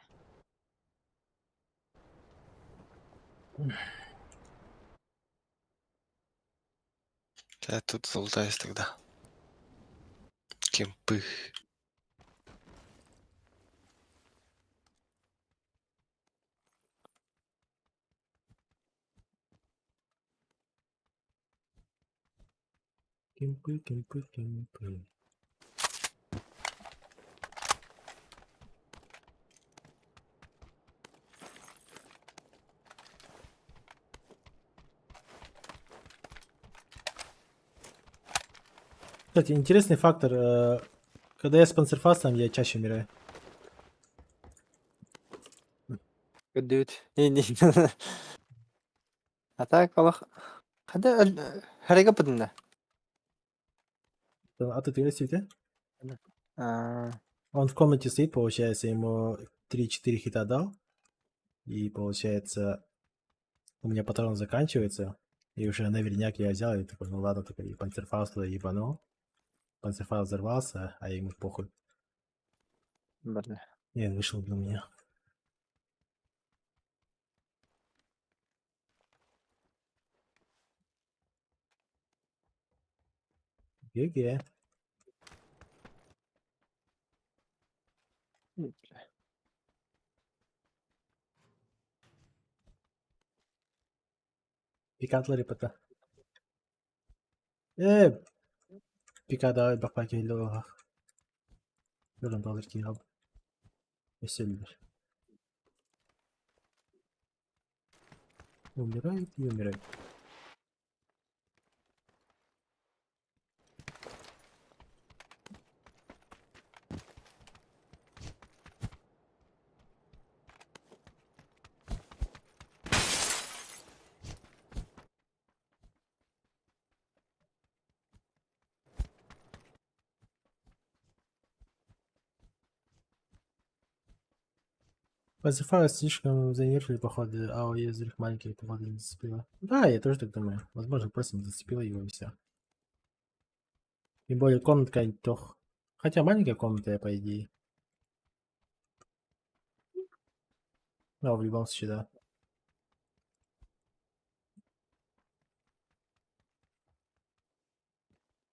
Я тут залутаюсь тогда. Кемпы. Кемпы, кемпы, кемпы. Кстати, интересный фактор. Когда я с панцерфастом, я чаще умираю. Көрдүбүт. А так олох хада харыга бытында. А ты ты А, Он в комнате стоит, получается, ему 3-4 хита дал. И получается, у меня патрон заканчивается. И уже наверняк я взял и такой, ну ладно, такой, и панцерфауст туда ебанул. Панцерфауст взорвался, а ему похуй. Бля. И он вышел на меня. GG. Пикатлары пота. Пикада бакпа келді. Görün dollar ki al. Веселилер. Умирает и умирает. Пазифа слишком занервили, походу, а у взрыв маленький, походу, не зацепила. Да, я тоже так думаю. Возможно, просто не зацепила его и все. Тем более комнатка тох. Хотя маленькая комната, по идее. Но в любом случае, да.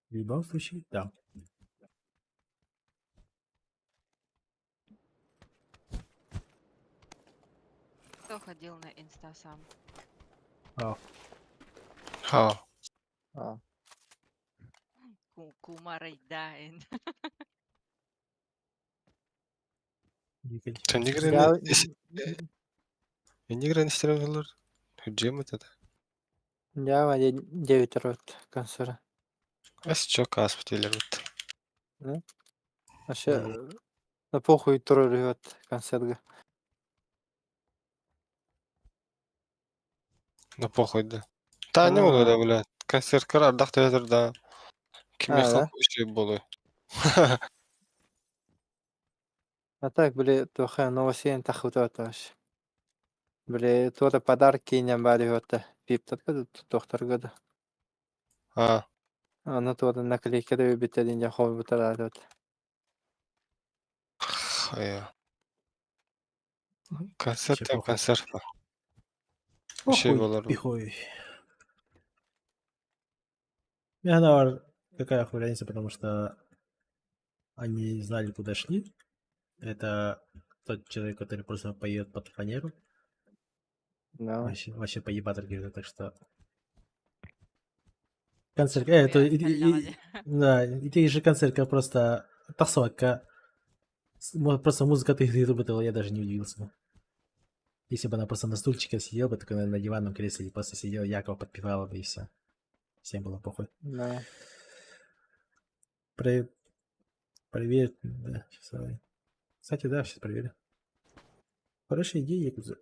В любом случае, да. Кто ходил на инста сам? А. Ха. А. Кумарайдаин. Энигрен истерелер. Хүджем это. Я 9 рот консера. Ас чё касптилер вот. Вообще, на похуй туру рвет концерт. На похуй да. Та не могу да, блядь. Концерт кара ардах театр да. Ким А, да? еще болы. А так, били, туха новосен тахутаташ. Били, тура подарки не бали вот пиптар тохтар года. А. Аны тура наклейка да битедин я хобби бутар вот. Хая. Концерт там концерт. Похуй, болар. пихуй. Мне наоборот, какая хуй разница, потому что они знали, куда шли. Это тот человек, который просто поет под фанеру. Да. Вообще, вообще поебатор говорит, так что... Концерт, это, да, и ты же концерт, как просто тасовка. Просто музыка ты выработала, я даже не удивился. Если бы она просто на стульчике сидела бы, такой на диванном кресле, и просто сидела, Якова подпевала бы, и все. Всем было похуй. Да. Проверь, да, сейчас давай. Кстати, да, сейчас проверю. Хорошая идея, Якудза.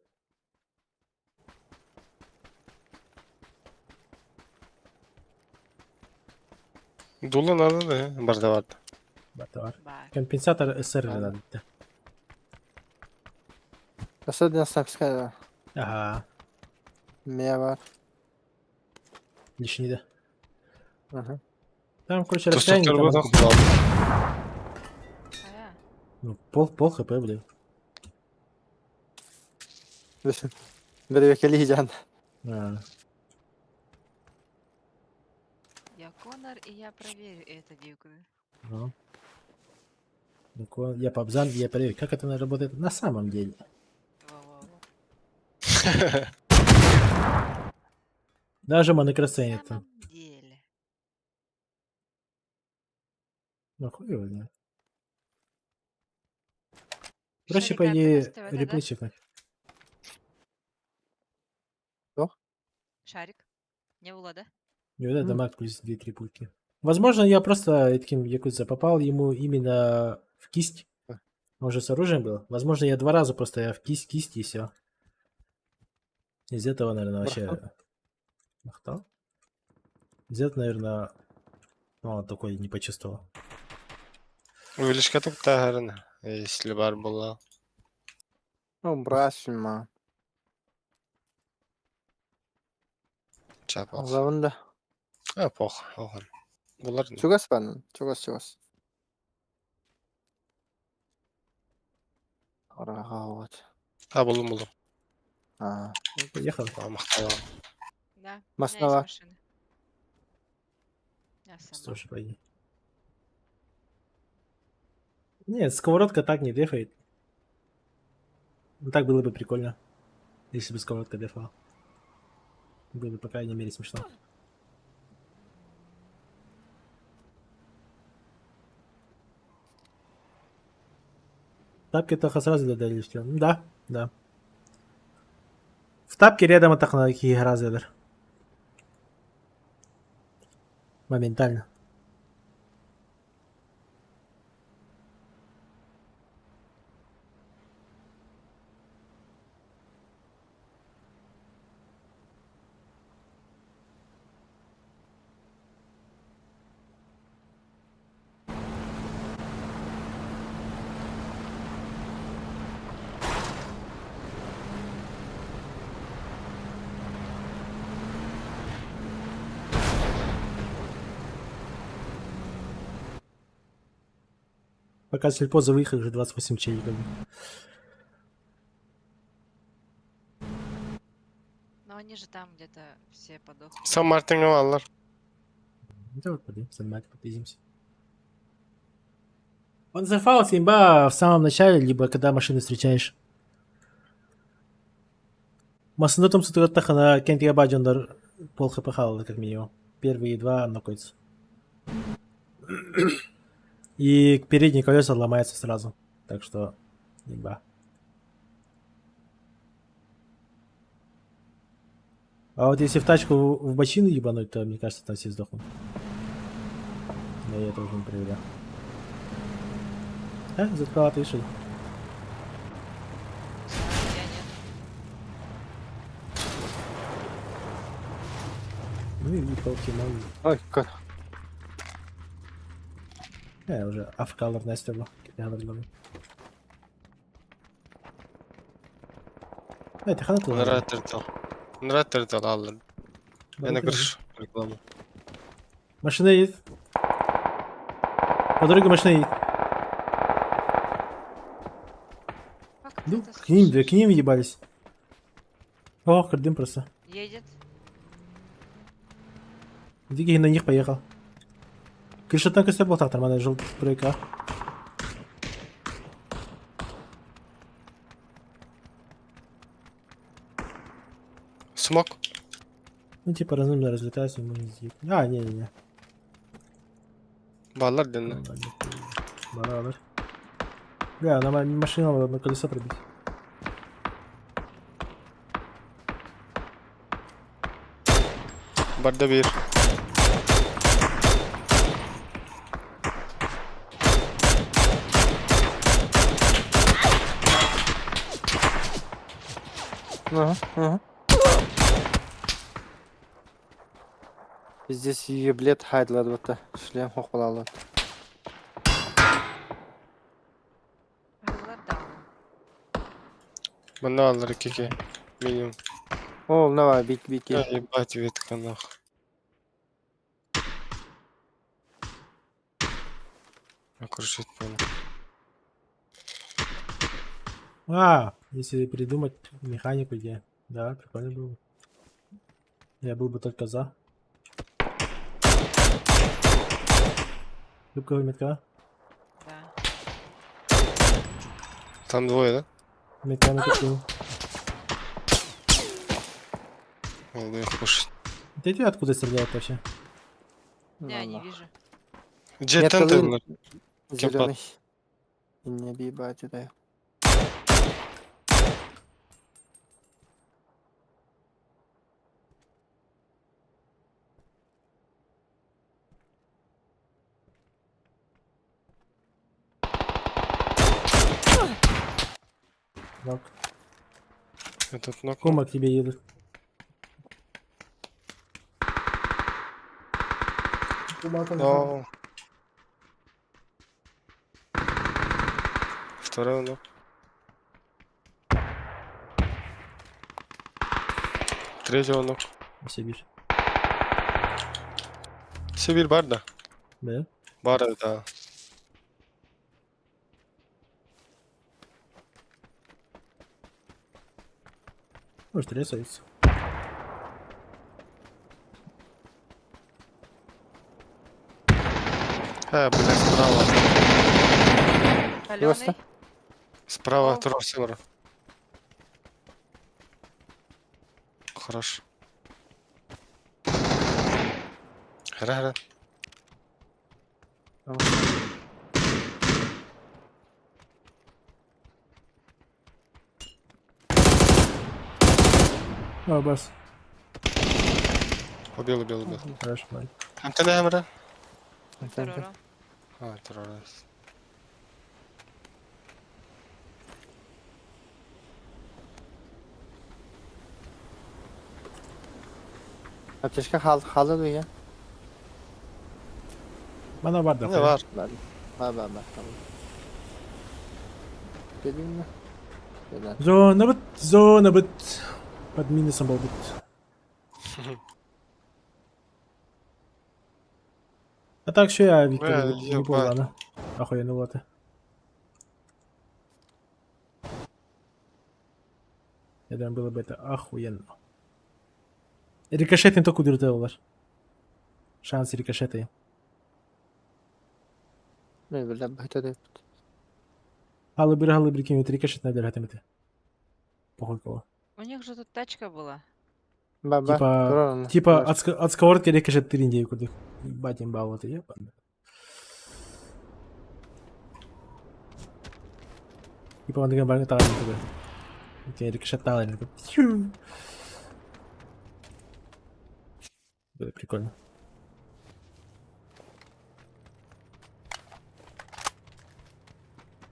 Дула надо, да, бардават. Бардавар. Компенсатор СР надо. Да. Особенно сапская. Ага. Мева. Лишний, да. Ага. Там, короче, То расстояние. что Там... там Ну, пол хп, блин. Бери А. Я Конор, и я проверю эту девку. Ну. Ну, я по обзан, я проверю, как это работает на самом деле. Даже монокроссейн это. Деле. Ну хуй его знает. Проще, по Шарика, ты идее, нас ТВ, да? реплей чекнуть. Что? Шарик. Не было, да? И вот это дамаг плюс 2-3 пульки. Возможно, я просто таким якудза попал ему именно в кисть. Он же с оружием был. Возможно, я два раза просто я в кисть, кисть и все. Из этого, наверное, вообще... Махтал? Из этого, наверное, ну, он такой не почувствовал. Увеличка туктаһарын, если бар буолла. Ну, брасима. Чапах. Завында. А, пох, охан. Булар. Чугас бан, чугас чугас. Ораға вот. А, булдум булдум. А. Поехал. А, мактала. Да, у меня есть Машина. машина. Я сама. Слушай, пойди. Нет, сковородка так не дефает. Ну, так было бы прикольно, если бы сковородка дефала. Было бы, по крайней мере, смешно. Тапки только сразу додали все. Ну да, да. В тапке рядом атахна разыдыр. Моментально. Пока сельпо выехал, уже 28 челиков. Но они же там где-то все подохли. Сан Мартинга бааллар. Давай подъем, Сан подъедемся. Он зафался имба в самом начале, либо когда машину встречаешь. Масындатым сутугаттахана кентиге баджандар пол хп халды, как минимум. Первые два нокаются. И передние колеса ломаются сразу. Так что, имба. А вот если в тачку в бочину ебануть, то, мне кажется, там все сдохнут. Но я это уже не проверял. А, заткала ты решил. Ну и палки мои. Ой, как. Я уже авкалар настерло. Это хана Нара тердал. Нара тердал аллар. Я крышу рекламу. Машина едет. По дороге машина едет. Ну, к ним, да, к ним ебались. О, дым просто. Едет. Дикий на них поехал. Крыша танка все был так, нормально, желтый тройка. Смок. Ну, типа, разумно разлетаются, ему не съеб. А, не-не-не. Бааллар дэннэ. Барабар. Бля, нам машина надо на колесо пробить. Барда биир. Ага, ага. Здесь еблет хайдлар вот шлем хохвалалы. Манна бааллар икки минимум. О, давай, бик бики. А, ебать, ветка нах. Окружить понял. А, если придумать механику, где. Да, прикольно было бы. Я был бы только за. Любка метка. Да. Там двое, да? Метка метка. Надо их пушить. Ты эти откуда стреляют вообще? Я не вижу. Где Нет, тенты? Зеленый. Не ебать, это. Нок. Этот нок. Кума к тебе едут. Кума там. Но. Второй нок. Третий нок. Сибирь. Сибирь бар да. Да? Бар да. Может, рисуется. Э, блядь, справа. Калёный. Справа, второго севера. Хорош. Хара, хара. О, бас. Убил, убил, убил. Хорошо, ладно. Антенна камера. Антенна. А, террорист. Аптечка хал халы дуя. Мана бар да. Не бар. Бар. Бар бар бар. Tamam. Geleyim mi? Gelen. Зона бит, зона бит. Под минусом был бит. А так что я, Виктор, Бля, не ебать. понял, ладно. Охуенно вот. Я думаю, было бы это охуенно. Рикошетин только удиртеллар. Шанс рикошета. Ne bileyim бөтө деп. Халы бір кемет рикошет надо хатымыты. Похуй кого. У них же тут тачка была. Ба ба. Типа, Туран. типа от сковородки рикошет тринде куда. Ебать имба вот ебаный. Типа он деген барங்க тағын такой. Окей, рикошет тағын такой. Тью. Было прикольно.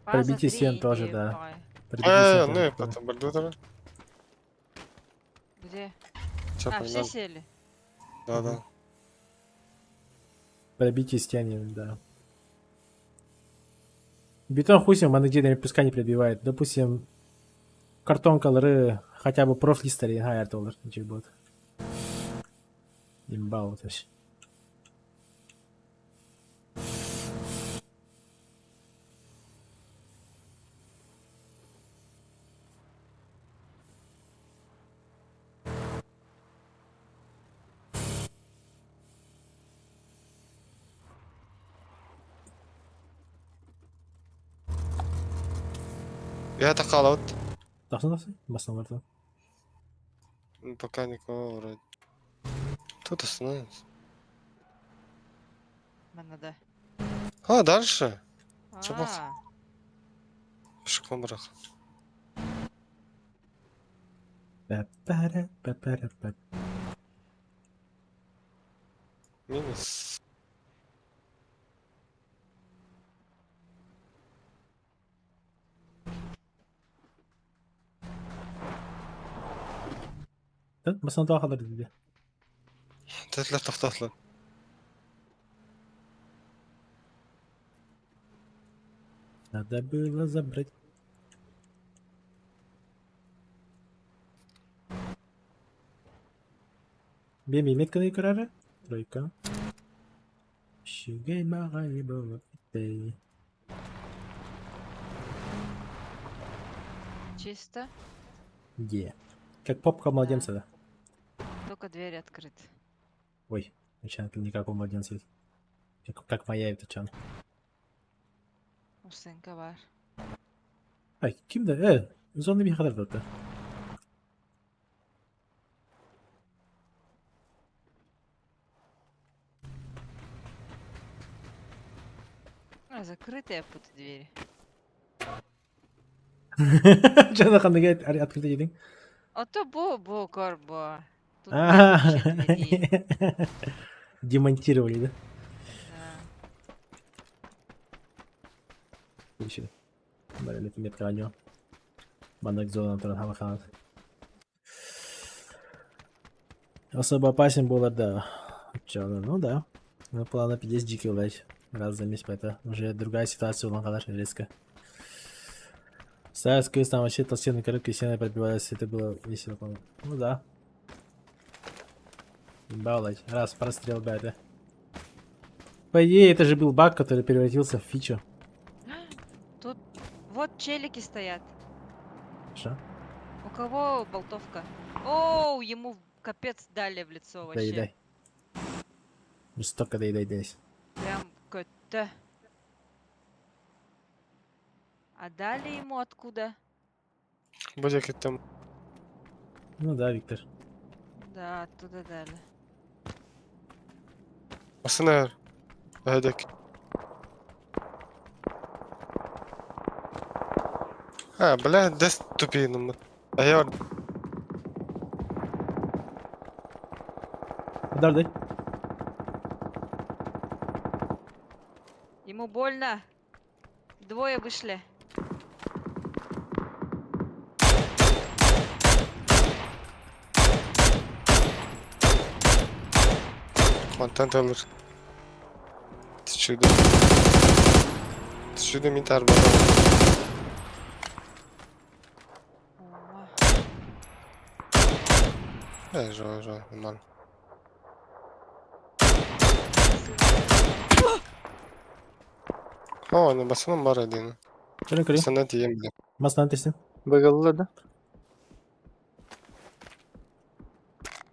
Фаза Пробитие 3 стен тоже, и да. ой. Пробитие Э, стен ну тоже и прикольно. потом бардутера. Где? Чё, А, все погнали? сели? Да, да. Пробитие стен, да. Бетон хуй с ним, он где пускай не пробивает. Допустим, картонкалары хотя бы профлистери хайартолар, ничего будет. Имба вот вообще. Я такала вот. Тахсын тахсын, басын Ну, Пока никого вроде. Тут остановится. Надо. А, дальше? Чё А, Пешком брах. Па-пара-па-пара-па. Минус. Да, басын тахалар dedi. Тәтләр тохтатлар. Надо было забрать. Беми метка на экране. Тройка. Щугай мага было питей. чисто. Где? Как попка младенца, да? Только дверь открыта. Ой, чан, не как у младенца. Как моя это чан. У сынка бар. Ай, ким да? Зона bir kadar da. А, закрытая пут двери. Чана қандай открытый дедің? А то бу бу кор бу. Тут нет А, вообще двери. Демонтировали, да? Да. Еще. Блин, это метка радио. Маннык зонан туран хамаханат. Особо опасен буолар да. Чё, ну да. Ну, плана пиздец дикий блядь. Раз за месяц это уже другая ситуация улангалар резко. Саас кыыс там вообще толстенные коробки сено пробивались, это было весело, по-моему. Ну да. Ебать, раз прострел, да, это. По идее, это же был баг, который превратился в фичу. Тут вот челики стоят. Что? У кого болтовка? Оу, ему капец дали в лицо вообще. Доедай. Жестоко доедай, Денис. Прям КТ. А дали ему откуда? Будет там. Ну да, Виктор. Да, оттуда дали. Асынар. Эдек. А, бля, дес тупиным. А я Подожди. Ему больно. Двое вышли. Контент alır. Düşürdüm. Düşürdüm intihar bana. Э, жо, жо, нормально. О, ну басыным бар один. Көрін көрейін. Сана тием бile. Масынан тесін. Багалла да?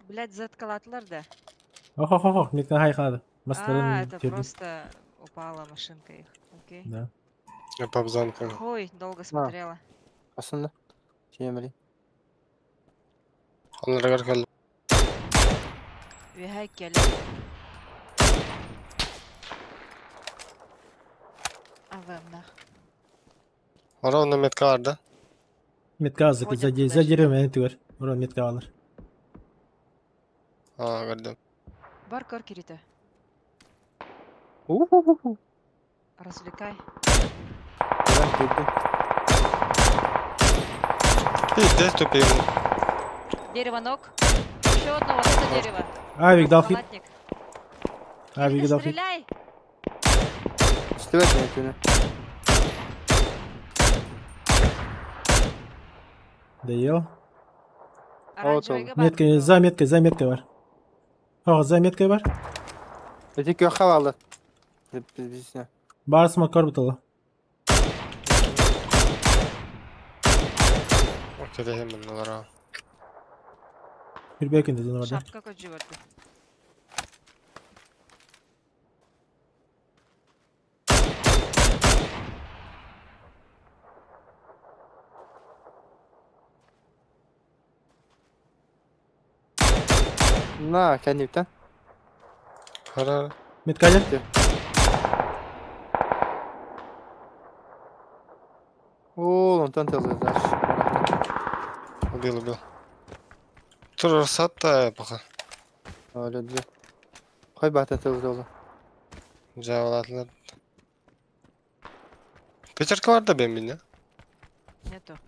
Блять, заткалатлар да. Ох, ох, ох, ох, метканы хайқанады. А, Мастарын это тердім. просто упала машинка их. Окей. Да. Я по замку. Ой, долго смотрела. Aslında. Тиемели. Onlara kaldı. Вегай келе. Авемнах. Ора onda metka vardı. Метка азык, за деревьями мені түгер. Ура, метка алыр. Aa gördüm. Бар көр кирита. У-ху-ху-ху. Развлекай. И дес тупиным. Дерево ног. Еще одно, вот это дерево. Авик дал хит. Халатник. Авик дал хит. Стреляй! Стрелять не түне. Доел. Оранжевый Метка, за меткой, за меткой бар. О, за меткой бар. Эти көхал алды. Biz Бар смок орбиталы. Okey hemen onlara. Bir бекин дедin orada. Шапка көжү барды. На, кәнептен. Хара. Метка gel. О, онтан тылды. Убил, убил. Тур сатта пока. Öyle diyor. Koy bahte тылды oldu. Cevaplar. Пятерка var da benim yine. Нету.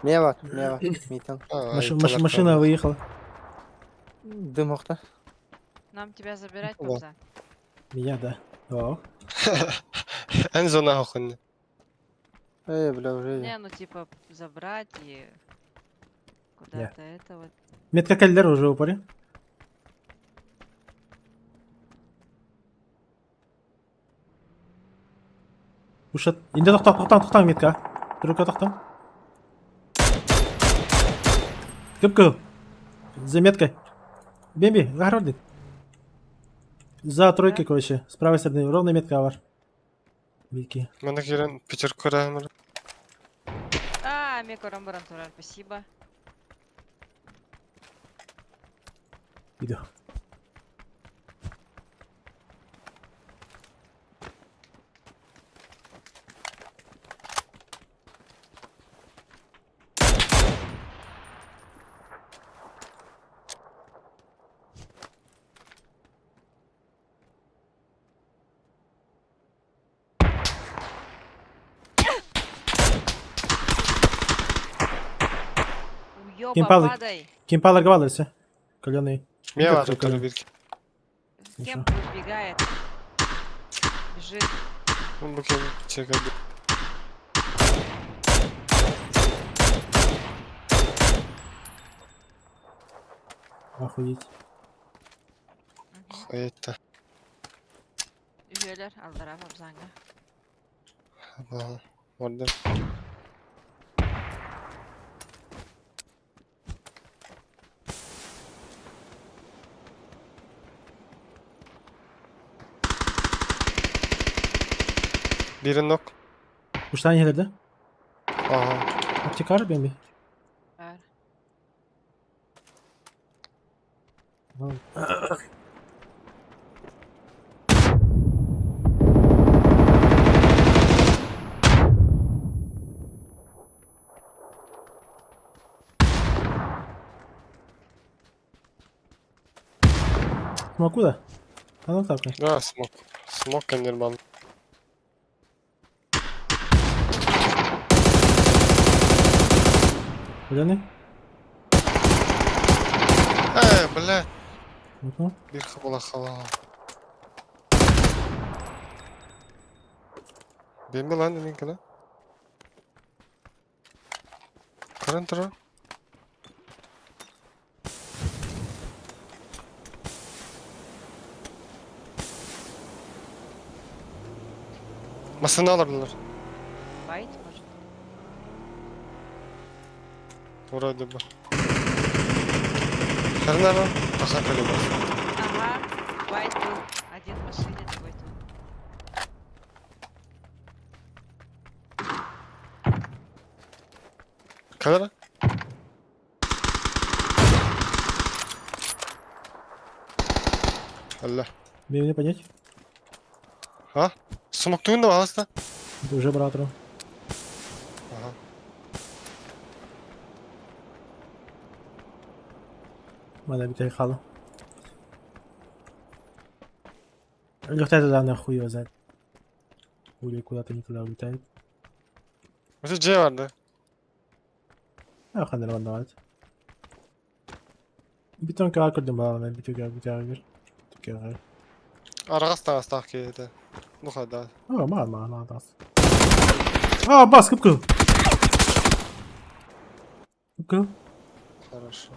Ne var? Ne var? Mitan. Машина выехала. Дым окта. Нам тебя забирать, Да. Папза? Меня, да. О. En zona охуенно. Эй, бля, уже. Не, ну типа забрать и куда-то это вот. Метка келдер уже упари. Ушат. Инде тоқтау, тоқтау, тоқтау метка. Рука тоқтау. Кып кыл. За меткой. Бемби, огородник. За тройкой, короче. С правой стороны. Ровно метка бар. Вики. Мен кирен пятерка рахмар. А, Меко Рамбаран Турар, спасибо. Иду. Ёба, Кимпал, падай. Кимпалар гавалар все. Каленый. Мне надо тоже бирки. Кем убегает? Бежит. Ну, бу кем чекады. Охуеть. Это. Үһүөлэр аллараа абзаҥҥа. Ага. Ордер. Biri knock. Уштан келеді. Ага. Аптекар бемби. Бар. Смоку да? А ну так. Да, смок. Смок нормально. Каленый. Бля. Ну-ка. Bir хабала хала. Бемби lan demin lan. Karın tura. Masını alırlar. Байт, может? Вроде бы. Karın Таха колебался. Ага, байт был. Один в машине, другой тут. Камера? Allah. Мне понять? Ha? Смоктуğun da var aslında. Это уже братру. Ага. Мана битей хала. Лёхта туда нахуй его знает. Или куда-то не туда улетает. Mesela C vardı. А, ханер давать. Бетонка аккордом была, битюга, битюга, битюга. Aragaz taas ki Bu kadar. А, ма, ма, ма, тас. А, бас, кыпкыл. Кыпкыл. Хорошо.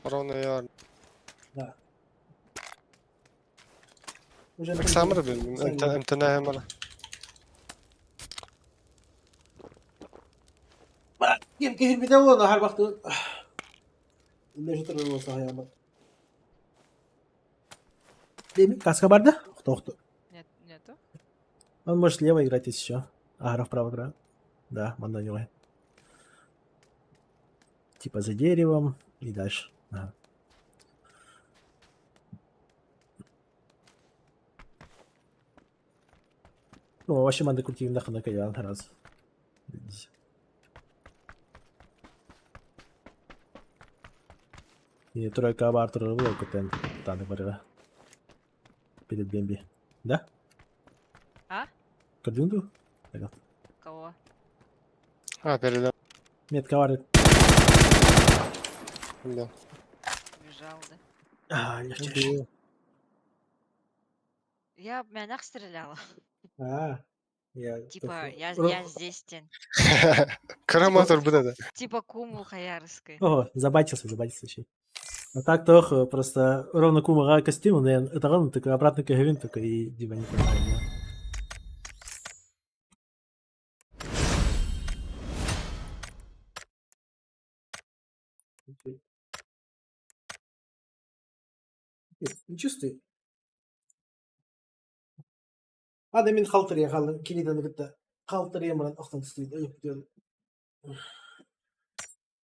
Ровно я. Да. Bak samır benim. Emtene hemen. Кем кehir bir de olan her baktı. Ne olsa hayama. Беми, каска барда? Охто, охто. Нет, нету. Он может слева играть еще. Агро вправо играет. Да, манда Типа за деревом и дальше. Ага. Ну, вообще манда крутим нахуй на каян раз. И тройка Артура было тен таны барыга. Перед Бемби. Да? А? Кардинду? Кого? А, передам. Метка варит. Да. Бежал, да? А, легче. Я в мянах стреляла. А, я... Типа, я здесь, тень. Караматор bu dedi. Типа куму хаярской. Ого, забатился, забатился еще. А так то просто ровно кумага костюм, но это ровно такой обратно кагавин такой и типа не понимаю. Да. Не чувствую. Hadi min xaltırıya kalın. Kiliden gıtta. Xaltırıya mıran oxtan tüstüydü.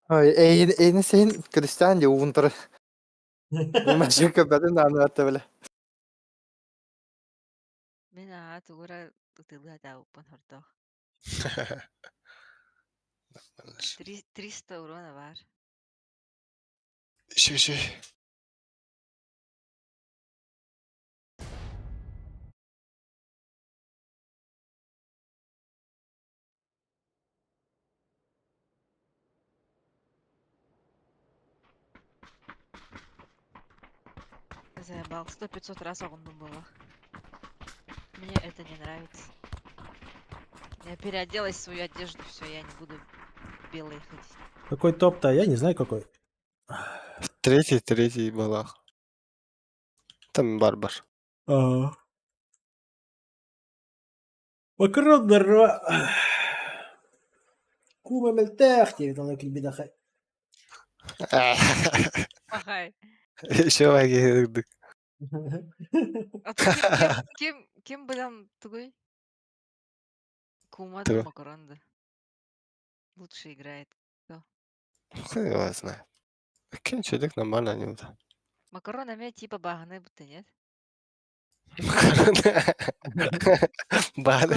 Ой, эйни сен Кристиан де уунтар. Машика бәден аны атты биле. Мен аа тугура ытылыа дауппан хордоох. 300 урона бар. Şey şey. Заебал. 100-500 раз оҕуннум было. Мне это не нравится. Я переоделась в свою одежду, все, я не буду белой ходить. Какой топ-то? Я не знаю какой. Третий, третий балах. Там барбар. А. Макарон здорово. Кума мөлтөх диэбит онно киирбитэхэ. Пахай. Еще баги. А ты ким, ким, ким, ким быдан тугуй? Кума да Кто? Макарон да. Лучше играет. Кто? Хуй его знает. Кем человек нормально не да. Макарон эмиэ типа бааһынай будто нет? Бааны.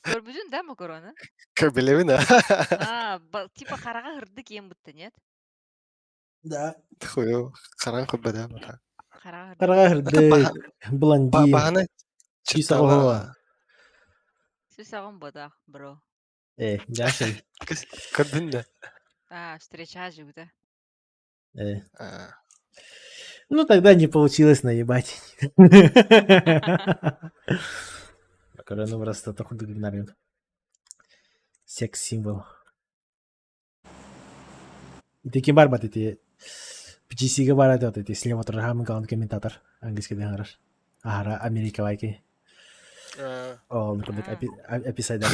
Көрбүтүн да макароны? Көбүлэбин А, типа хараҕа сырдык иэн будто нет? Да. Хуй харан курбада. Хараҕа сырдык. Хараҕа сырдык, блондин. Баһана Чисаҕоһуо. Сүсэҕин бодах, бро. Э, Яшин. Көрдүн да. А, встреча же, да? Э. Ну тогда не получилось наебать. Макарону просто курдук игнорирует. Секс-символ. Ити ким барбат ити PGC-га бар этэ ити слева турар хаамын калан комментатор английский аһара аһара Америкалайки. Ол курдук описайдар.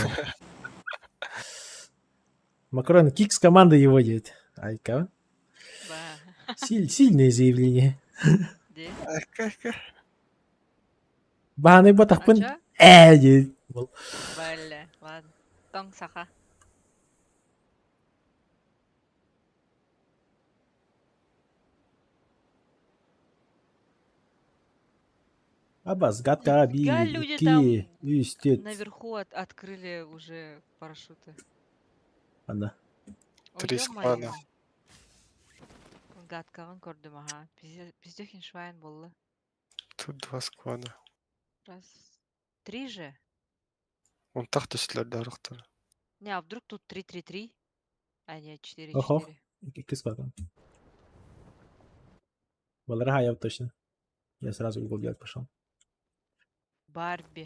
Макарон кикс команда его диэт. Айка. Сильное заявление. Бааны батахпын ээ диэт. Бля, ладно. Тоҥ саха. Абас, гадка, би, Нифига люди там ки, үс, наверху открыли уже парашюты. Анда. Ой, Три склада. ё-моё. Гадкаҕын көрдүм аха. Пиздехин швайн буолла. Тут два склада. Раз. Три же? Он так түстүлэр дарыктар. Не, а вдруг тут 3-3-3? А нет, 4-4. Охо. Икки склада. Баларга я точно. Я сразу Google делать пошел. Барби.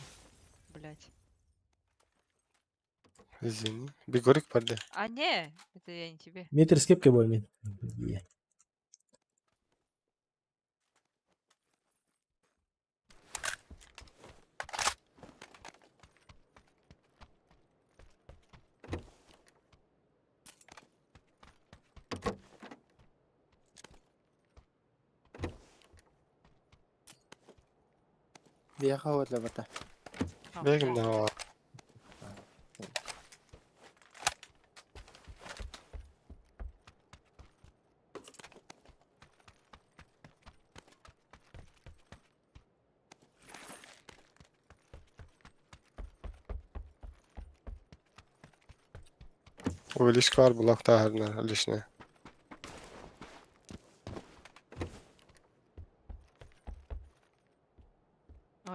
Блять. Извини. Бигорик барды. А не, это я не тебе. Метр скепка бой мен. Е. Биэхэ уотлабата. Бегим да. Увеличка бар булак тахарна лишне.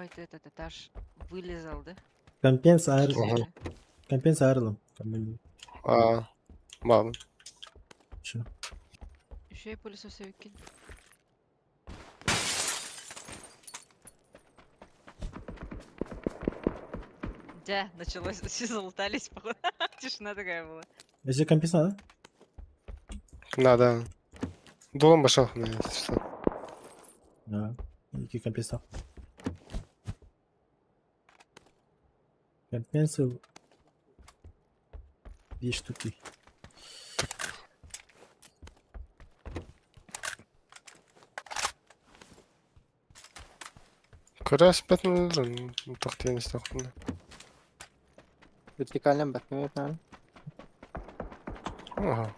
Ой, ты этот этаж вылезал, да? Компенс ар... Компенс арлым. А, мам. Чё? Еще и пылесос выкинь. Да, началось, все залутались, походу. Тишина такая была. Если компенс надо? Надо. Долом башах, если что. Да. Ики компенс Компенсию две штуки. Көрәс бәтін тохтен истохтын. Вертикально бакмет надо. Ага.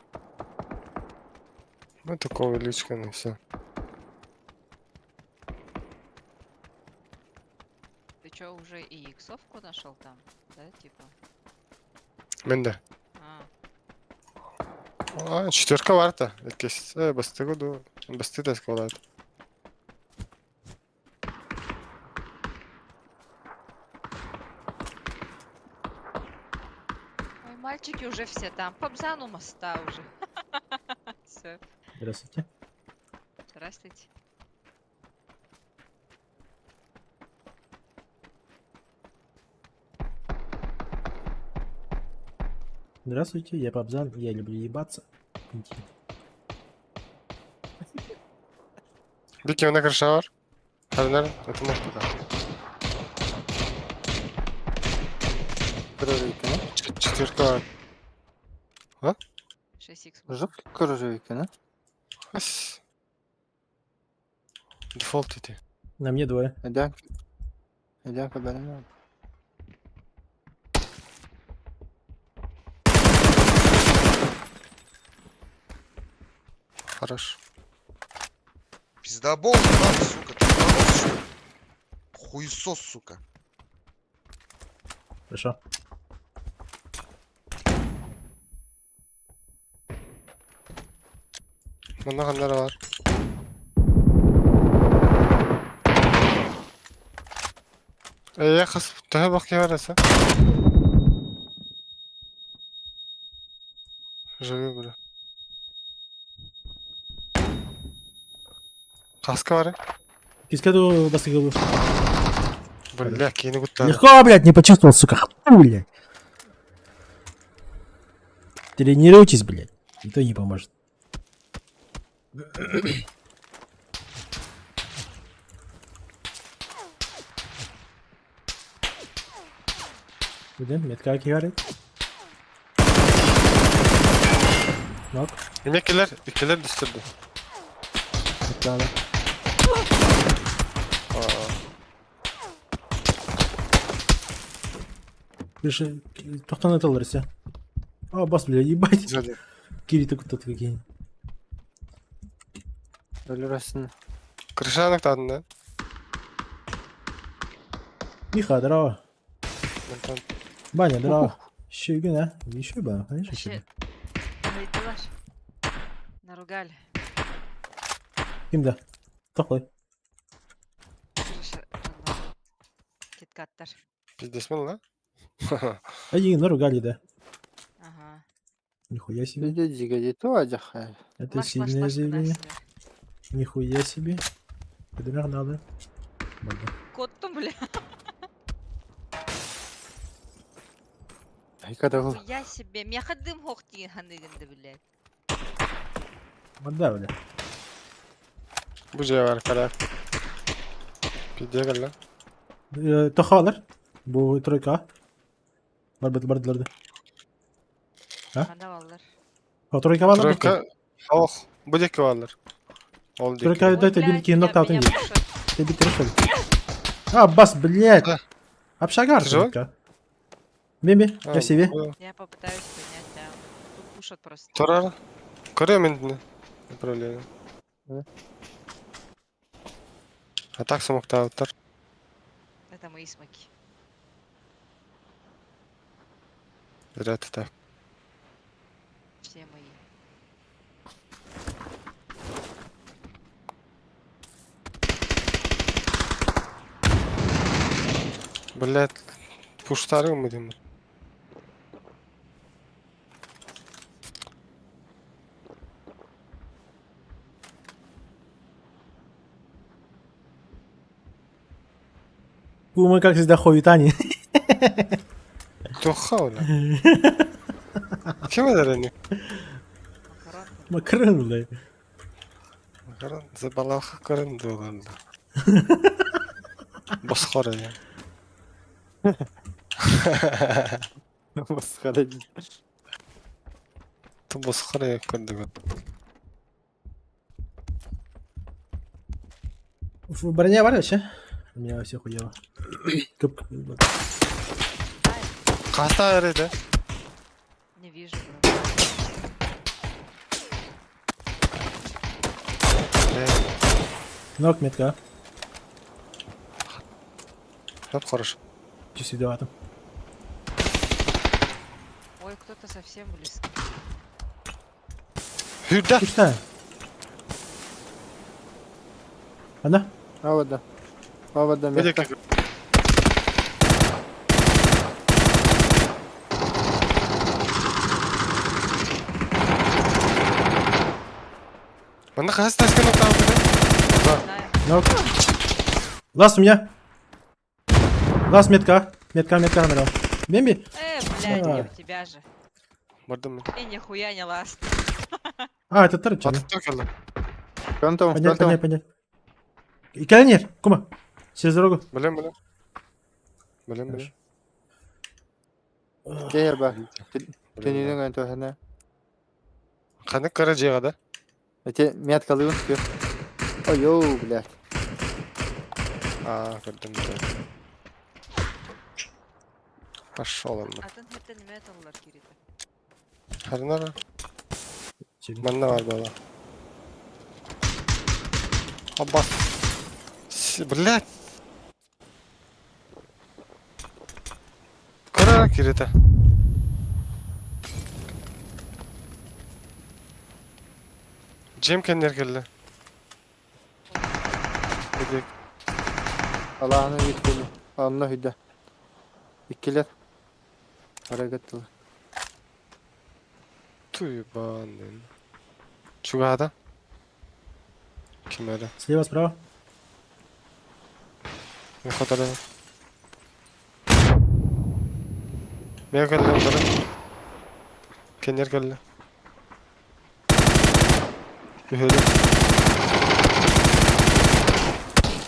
Ну такого увеличка на все. Ты чё, уже и иксовку нашел там? Да, типа? Менде. А. А, четверка варта. Экес, басты году. Басты да скалат. Ой, мальчики уже все там. По у моста уже. Все. Здравствуйте. Здравствуйте. Здравствуйте, я Пабзан, я люблю ебаться. Бики она крыша бар. Харнар, это может пока. Кружевики, Четверка. А? 6х. Жук кружевики, не? Ас. Дефолт эти. На мне двое. Идем. Идем поберем. Хорош. Пиздобол, ебал, сука, ты ебанулся, что ли? Хуесос, сука. Хорошо. Манна ханнара бар. Э, хас төһө бак бараса. Живи, бля. Каска бар. Кискаду басыгылу. Бля, кийини куттады. Легко, блядь, не почувствовал, сука. Хуй, блядь. Тренируйтесь, блядь. Никто не поможет. Блин, метка говорит. Нок. Эме келер, икилер дүстүрдү. Метка, да. Выше, тоқтан аталар все. А, бас, бля, ебать. Кири тут какие. Өлөрөсүн. Крышаны тадын да. Миха, здорово. Мантан. Баня, здорово. Еще и а? Еще ба, конечно. Вообще, Айдылар. Наругали. Ким да? Тоқлай. Крыша, Киткаттар. Пиздесмен ла. Один наругали, да. Ага. Нихуя себе. Это Лаш, лаш, сильное лаш, заявление. Нихуя себе. Это надо. Бага. Кот там, бля. Я себе. Меха дым хохтин ханыгынды, блядь. Вода, бля. Бу же бар кара. Пизде кэллэ. Тохалар. Бу тройка. Бар бит бардыларды. А? Анда баллар. А тройка бар. Тройка. Ох, бу деки барлар. Ол деки. Тройка дайте бир ки нокаут инди. Ты бит решил. А, бас, блядь. Общагар Ты живой? тройка. Меми, А, я в себе. Я попытаюсь понять, да. Тут пушат просто. Турар. Көрөм эндини. Направление. А так смоктаабыттар. Это мои смоки. Вряд так. Все мои. Блядь, пуштары мы дейм. Кума, как всегда, хуетани. Тоха, бля. Ким эдер Макарон, блядь. Макарон забалаха көрөн дуоланда. Босхор я. Босхор. Ту босхор я көрдүг. В броня бар вообще? У меня все хуево. Кып. Ката эреде. Не вижу, бро. Нок метка. Хоп, хорошо. Часы два там. Ой, кто-то совсем близко. Хүрдэ. Пустая. Она? Авада. Авада метка. Манна хас таскан нокаут Нок. Ласт у меня. Ласт метка. Метка, метка набрал. Бемби. Блядь, А. не у тебя же. Бардым мин. И нихуя не ласт. А, это торчан. Атыттар кэллэ. Фронтом, Понять, фронтом. понять, понять. Кэлэн кума. Через дорогу. Билем, билем. Билем, билем. Кея ба. Төнүнүн антохана. Ханнык кара дьиэҕэ да? Эти меткалыын кү. Ой, йоу, блядь. Аа, көрдүм билем. Пошел он. Атын хеттен неме толлар кириде. Харынара. Манна бар бала. Аббас. Блядь. Кара кирete. Джем кеннер келdi. Билек. Аллахны бүткені. Анна хүдә. Иккилер. Арагаттылар. Туйбанын. Чугада. Ким öyle? Слева, справа. Ne kadar Ne geldi onlara? Kenner geldi. Ühödü.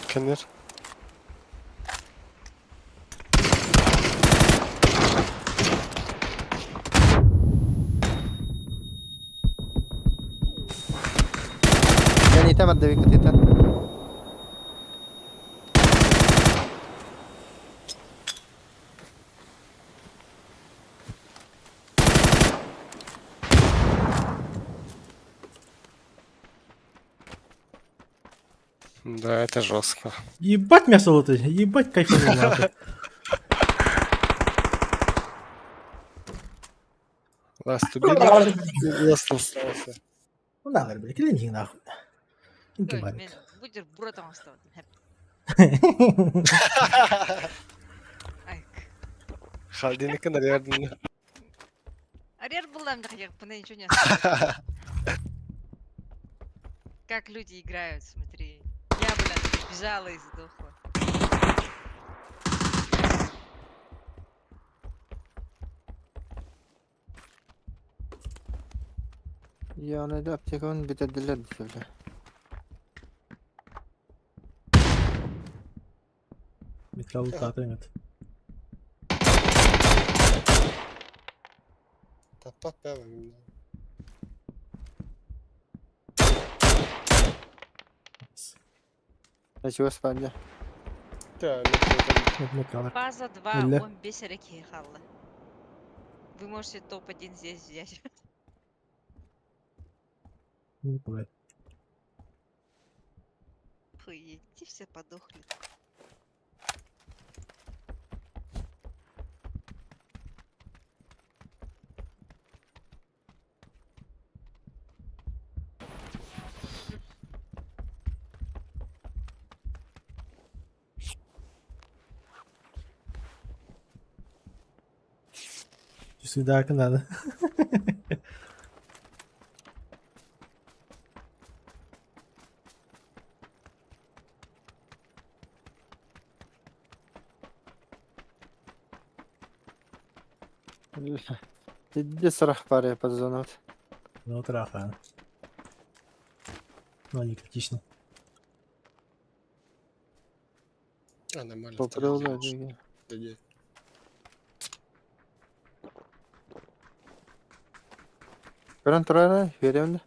Kenner. Yani itemedi de bir iten. Да, это жестко. Ебать мясо лутать, ебать кайфанул нахуй. Last убили. Ласт остался. Ну нахуй, блядь, кэлэн нахуй. Ким Ой, барит. мен бутерброд оҥостон. Холодильник наверное. Арер булам да ничего не осталось. Как люди играют, смотри. Я, блин, бежала и сдохла. Yani de aptekanın bitirdiler bizi. Металл лутат, Таппат бә. Ничего спанья. Да, Металл. Фаза 2, Или? он бес реки халла. Вы можете топ-1 здесь взять. Не пугай. Фу, идите все подохли. Сюда надо. Иди срах паре под зону. Ну, траха. Ну, не критично. А, нормально. Попрыл, второй да, день. да. Да, Көрөн турара, беремді.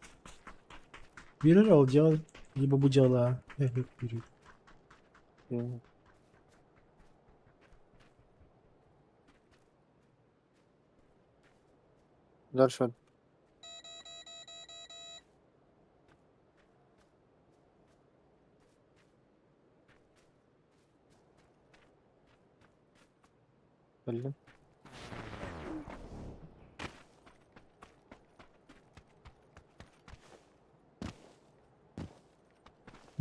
Бирер ол делал, либо будела. Бирер. Дальше. Блин.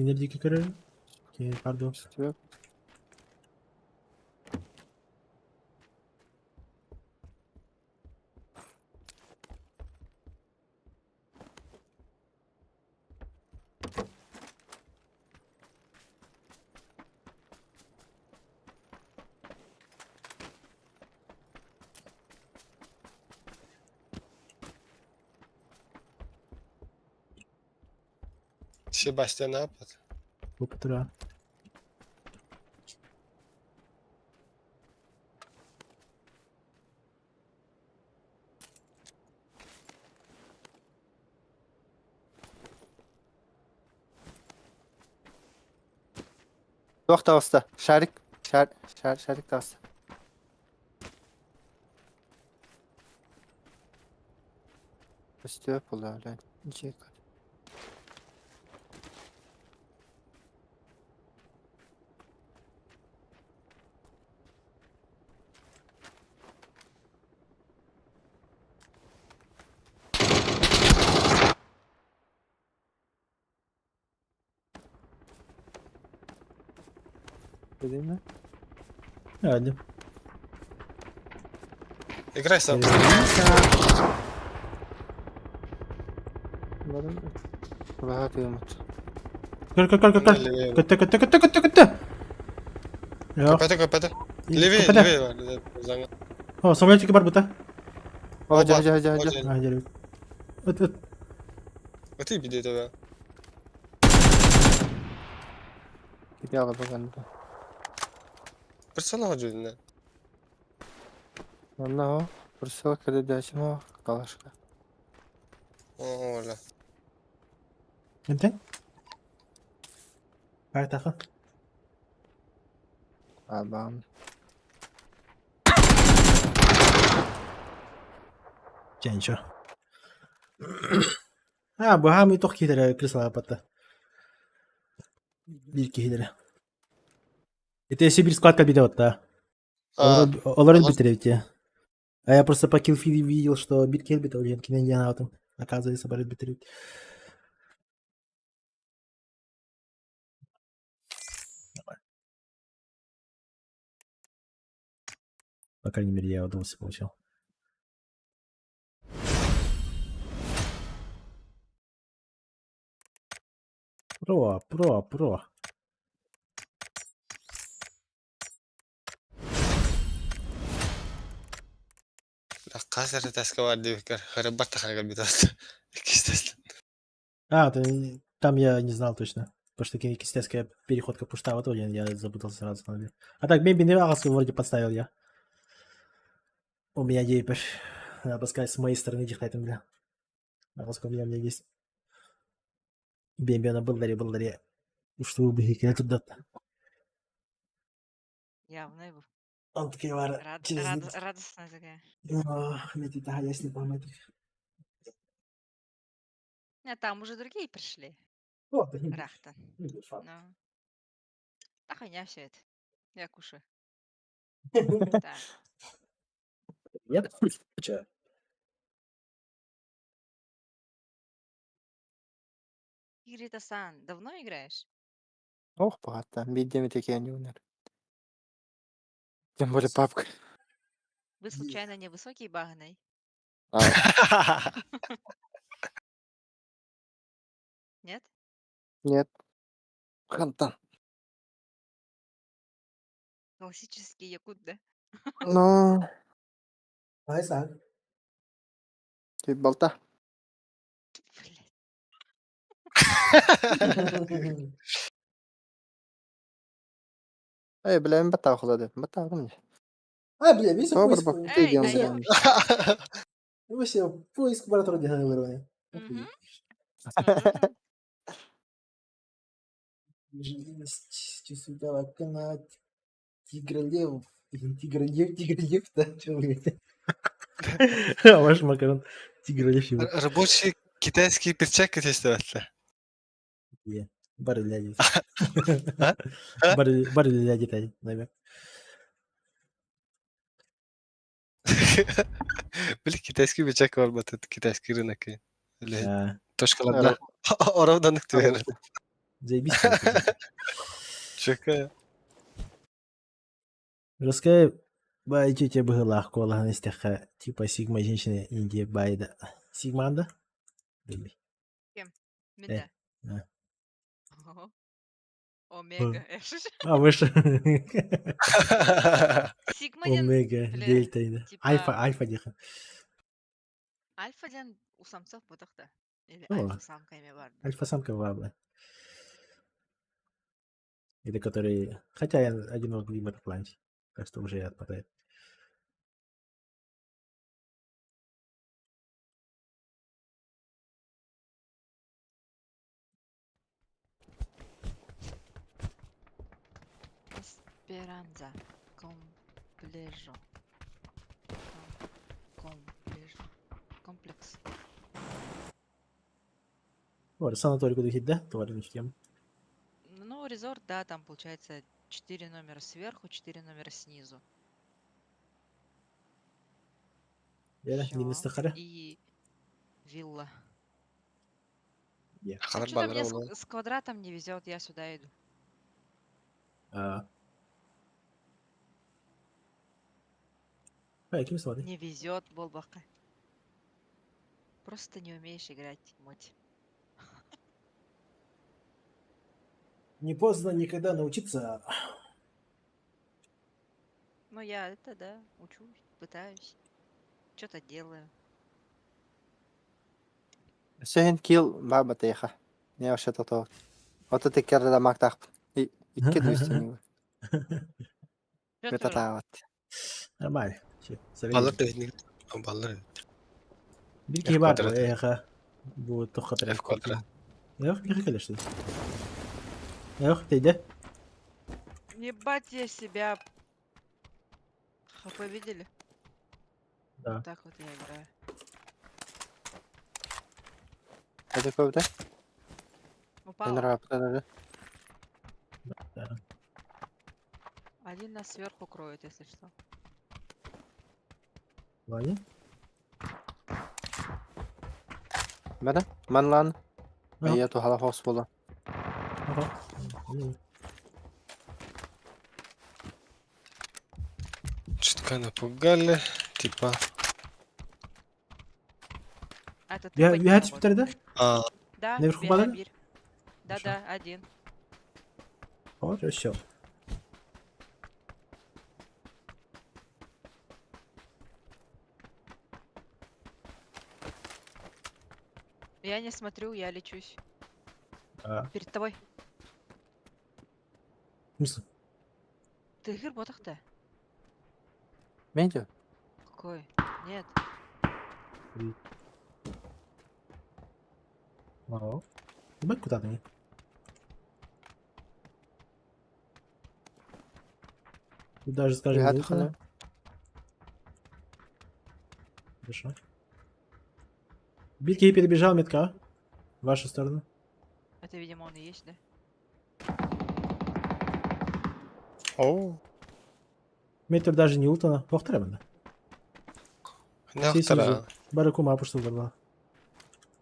Энергики көрөр. Окей, пардон. Yok. Себастьян Аппет. Утра. Туох таҕыста? Шарик, шар, шар, шарик таҕыста. Көстүө буолла, блядь. Дьиэ Видно? Hadi. Играй сам. Богатый мут. Көр, көр, көр, көр, көр. Көттө, көттө, көттө, көттө, көттө. Yok. Көпөтө, көпөтө. Левее, Көпөтө. левее бар. О, самолетик бар бута. Ходжа, ходжа, ходжа, ходжа. А, деревья. Ыт, ыт. Ыты биде тебе. Кидала баганда. Персона ходжу. Онно просила кададачимо калашка. О, оля. Эмтен? Бар тахы. Абам. Ченчо. А, бу хамы тох киһилэрэ крысалааппатта. Биир киһилэрэ. Это если бир склад кабида вот, да. Олорун битеребите. А я просто по киллфиде видел, что бит келбит, ол кинен янаатым. Оказывается, барыт битеребит. По крайней мере, я удовольствие получил. Про, про, про. Хас эрэ таска бар диэбиккэр хырыбар тахарга битас. Иккис А, там я не знал точно. Потому что кистецкая переходка пуштава, то я запутался сразу. А так, Бемби вроде подставил я. У меня дейпер. Надо сказать, с моей стороны дихтайтым бля. Аҕаска у меня есть. Бемби она был даре. Что бы турдат. Явно его. Он такой var через Радостная такая. Ох, мне да, если помыть. А там уже другие пришли. О, да не Рахта. не факт. Ну. Да хуйня все это. Я кушаю. Так. Нет? Че? Ирита-сан, давно играешь? Ох, богато. Видимо, такие они умер. Тем более папка. Вы случайно не высокий баганый? А. Нет? Нет. Ханта. Классический якут, да? Ну, Айсан. ты болта. Блядь. Эй, бля, мен баттағы құлады. Баттағы мне. А, бля, весь Добр поиск. бак, Эй, ты а я идем. Вообще, поиск баратор вырвали. Мгм. Тигр лев. Тигр лев, тигр лев, да, чё вы говорите? А ваш макарон. Тигр лев его. Рабочий китайский перчатка тестовать. Е, Бары лядит. А? А? Бары бары лядит, наверное. Били китайский перчатка бар батат китайский рынок. Или А, точкаларда. Оравдан түгер. Заебись. конечно. Чека. Раскай, бай тетя была кола на стеха, типа сигма женщина Индия байда. Сигманда? Били. Кем? Э, Минда. а. Ого. Омега. Я шучу. А, выше. Сигма ден, Омега, бля, дельта, да. типа Альфа, альфа диха. Альфа ден у самцов бутах да. Или О, альфа-самка эмиэ баар да? Альфа-самка баар. Или который... Хотя я одинок в этом плане, так что уже отпадает. Эсперанза. Комплежо. Комплежо. Комплекс. Вот, санаторий куда да? Товарищ тем. Ну, resort, да, там получается 4 номера сверху, 4 номера снизу. Я не Всё. Сахара. И вилла. Yeah. Ну, что-то мне с квадратом не везет, я сюда иду. А. А, ким смотри? Не везет, буолбакка. Просто не умеешь играть, мать. Не поздно никогда научиться. Ну, я это, да, учусь, пытаюсь. Что-то делаю. Сehen kill баар батыйха. Не вообще тото. Ото теккер да мактах. И икки дуйсин. Чё Метатаават. Нормально. Че, Баллар техник. Баллар. Bir F киһи баар квадрат. эһиэхэ бу туохха F квадрат. Эх, киһи кэлэр что Эх, тэйдэ. Ебать я себя. ХП видели? Да. Вот так вот я играю. Это көбүтэ? Упала. Энра Да. Один нас сверху кроет, если что. Ладно. Бара? Манлан. Ага. Я тухала хос була. Ага. Чутка напугали. Типа. А, это ты Я поднял я вот. теперь, да? А. Да, Наверху бега, падали? бир. Да-да, один. Хорошо. Я не смотрю, я лечусь. А. Перед тобой. В смысле? Ты гыр ботах-то? Менде? Какой? Нет. О. Ебать, куда ты? Тут даже, скажем, Ребята, не хана. Хорошо. Битки перебежал метка. В вашу сторону. Это, видимо, он и есть, да? Оу. Метр даже не ултана. Повторяем, Не ахтара. Баракума пушталарла.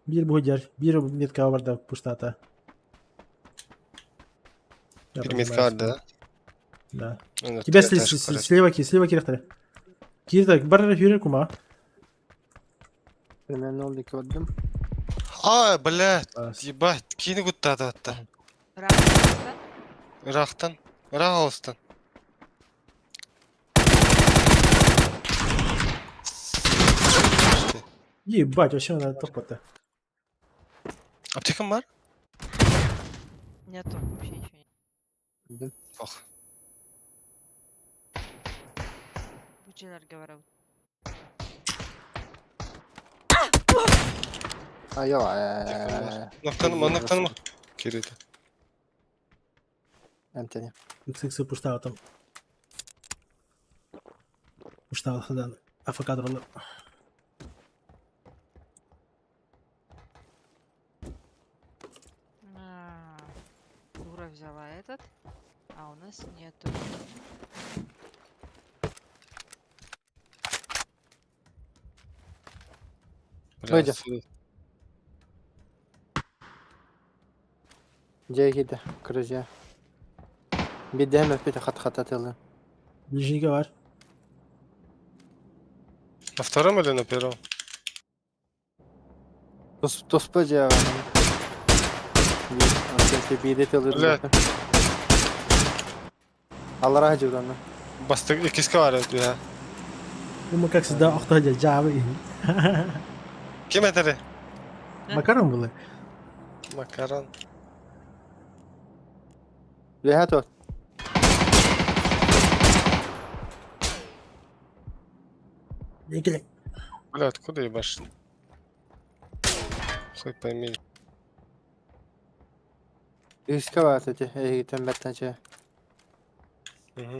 Биир буһудьар, биир метка барда пуштата. Я Биир понимаю, метка что- да? Да. Ну, Тебя ты тоже короче. слева, слева кирехтare. Кирта, бар хүрер кума. Примерно ол дики отдым. А, блядь, ебать, кини гуттаата атта. Ырахтан. Ырах алыстан. Ебать, вообще надо топота. Аптекам бар? Нету, вообще ничего нет. Ох. Бучилар говорил. Айо. Ноктаныма, ноктаныма. Кириде. Эмтени. XX пуштава там. Пуштава хадан. АФК А, Дура взяла этот, а у нас нету. Выйди. Дьэ кырыжа. Бидем өппүтэ хат хататылы. Ближний бар. На втором или на первом? Тус туспа дьэ. Биде тылы. Бля. Аллара жураны. Бастык иккиске бар эбит, Ну, мы как всегда, охта жабы. Ким этэрий? Макарон было. Макарон. Үөһэ тур. Екілік. Бля, откуда ебашь? Хуй пойми. Үскэ баар ити эһигиттэн бэртэн чэ. Угу.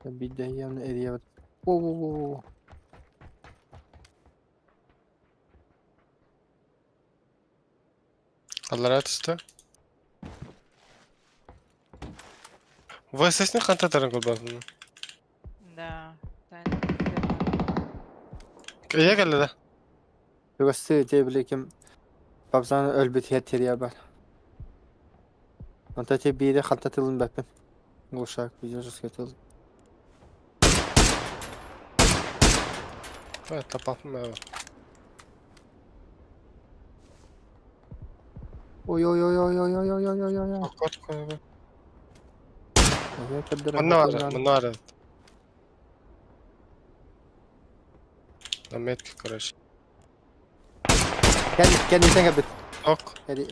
Биирдэ явно эрийэбит. Во-во-во-во. Аллараа түстэ. ВСС-ни хантатарын көрбөппүн. Да. Ийэ кэллэ да. Чугастыы ити били ким Бабзан өлбүт иһэр тириэ бар. Онто ити биири халта тылын бэппин. Глушак видео жестко тыл. Тапаппын ээ. Ой ой ой ой ой ой ой ой ой ой ой. Кот кой. Эһэ көрдөрөр Манна баар, хатылаан. манна баар. На метке, короче. Кэн кэнниттэн кэлбит. Ок. Эри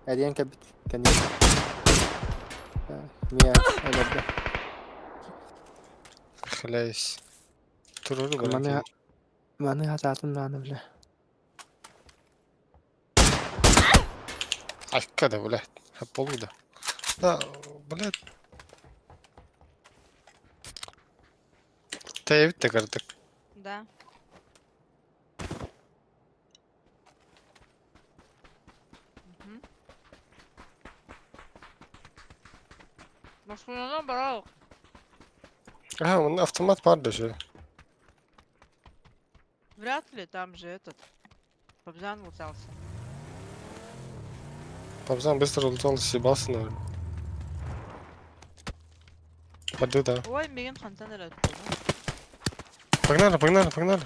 эрийэн кэлбит. Кэнниттэн. Миэ өлөрдө. Хляйс. Туруру Маны баран. маны хатаатын даҕаны бile. Айка да, блядь. Полуда. Да, блядь. Тэйбит да кырдык. Да. Мгм. Машинаны барайык. Ага, он автомат бар даже. Вряд ли там же этот. Бабзан лутался. Пабзан быстро лутал, съебался, наверное. Пойду, да. Ой, миигин хантан эрэ Погнали, погнали, погнали.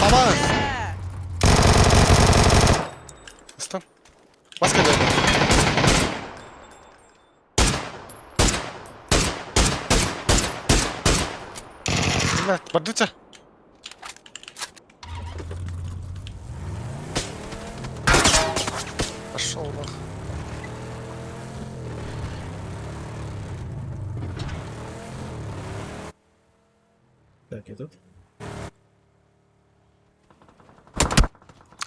Баба! Стан. Маска дай. Блядь, бардыца. Пошел нах. Так, я тут.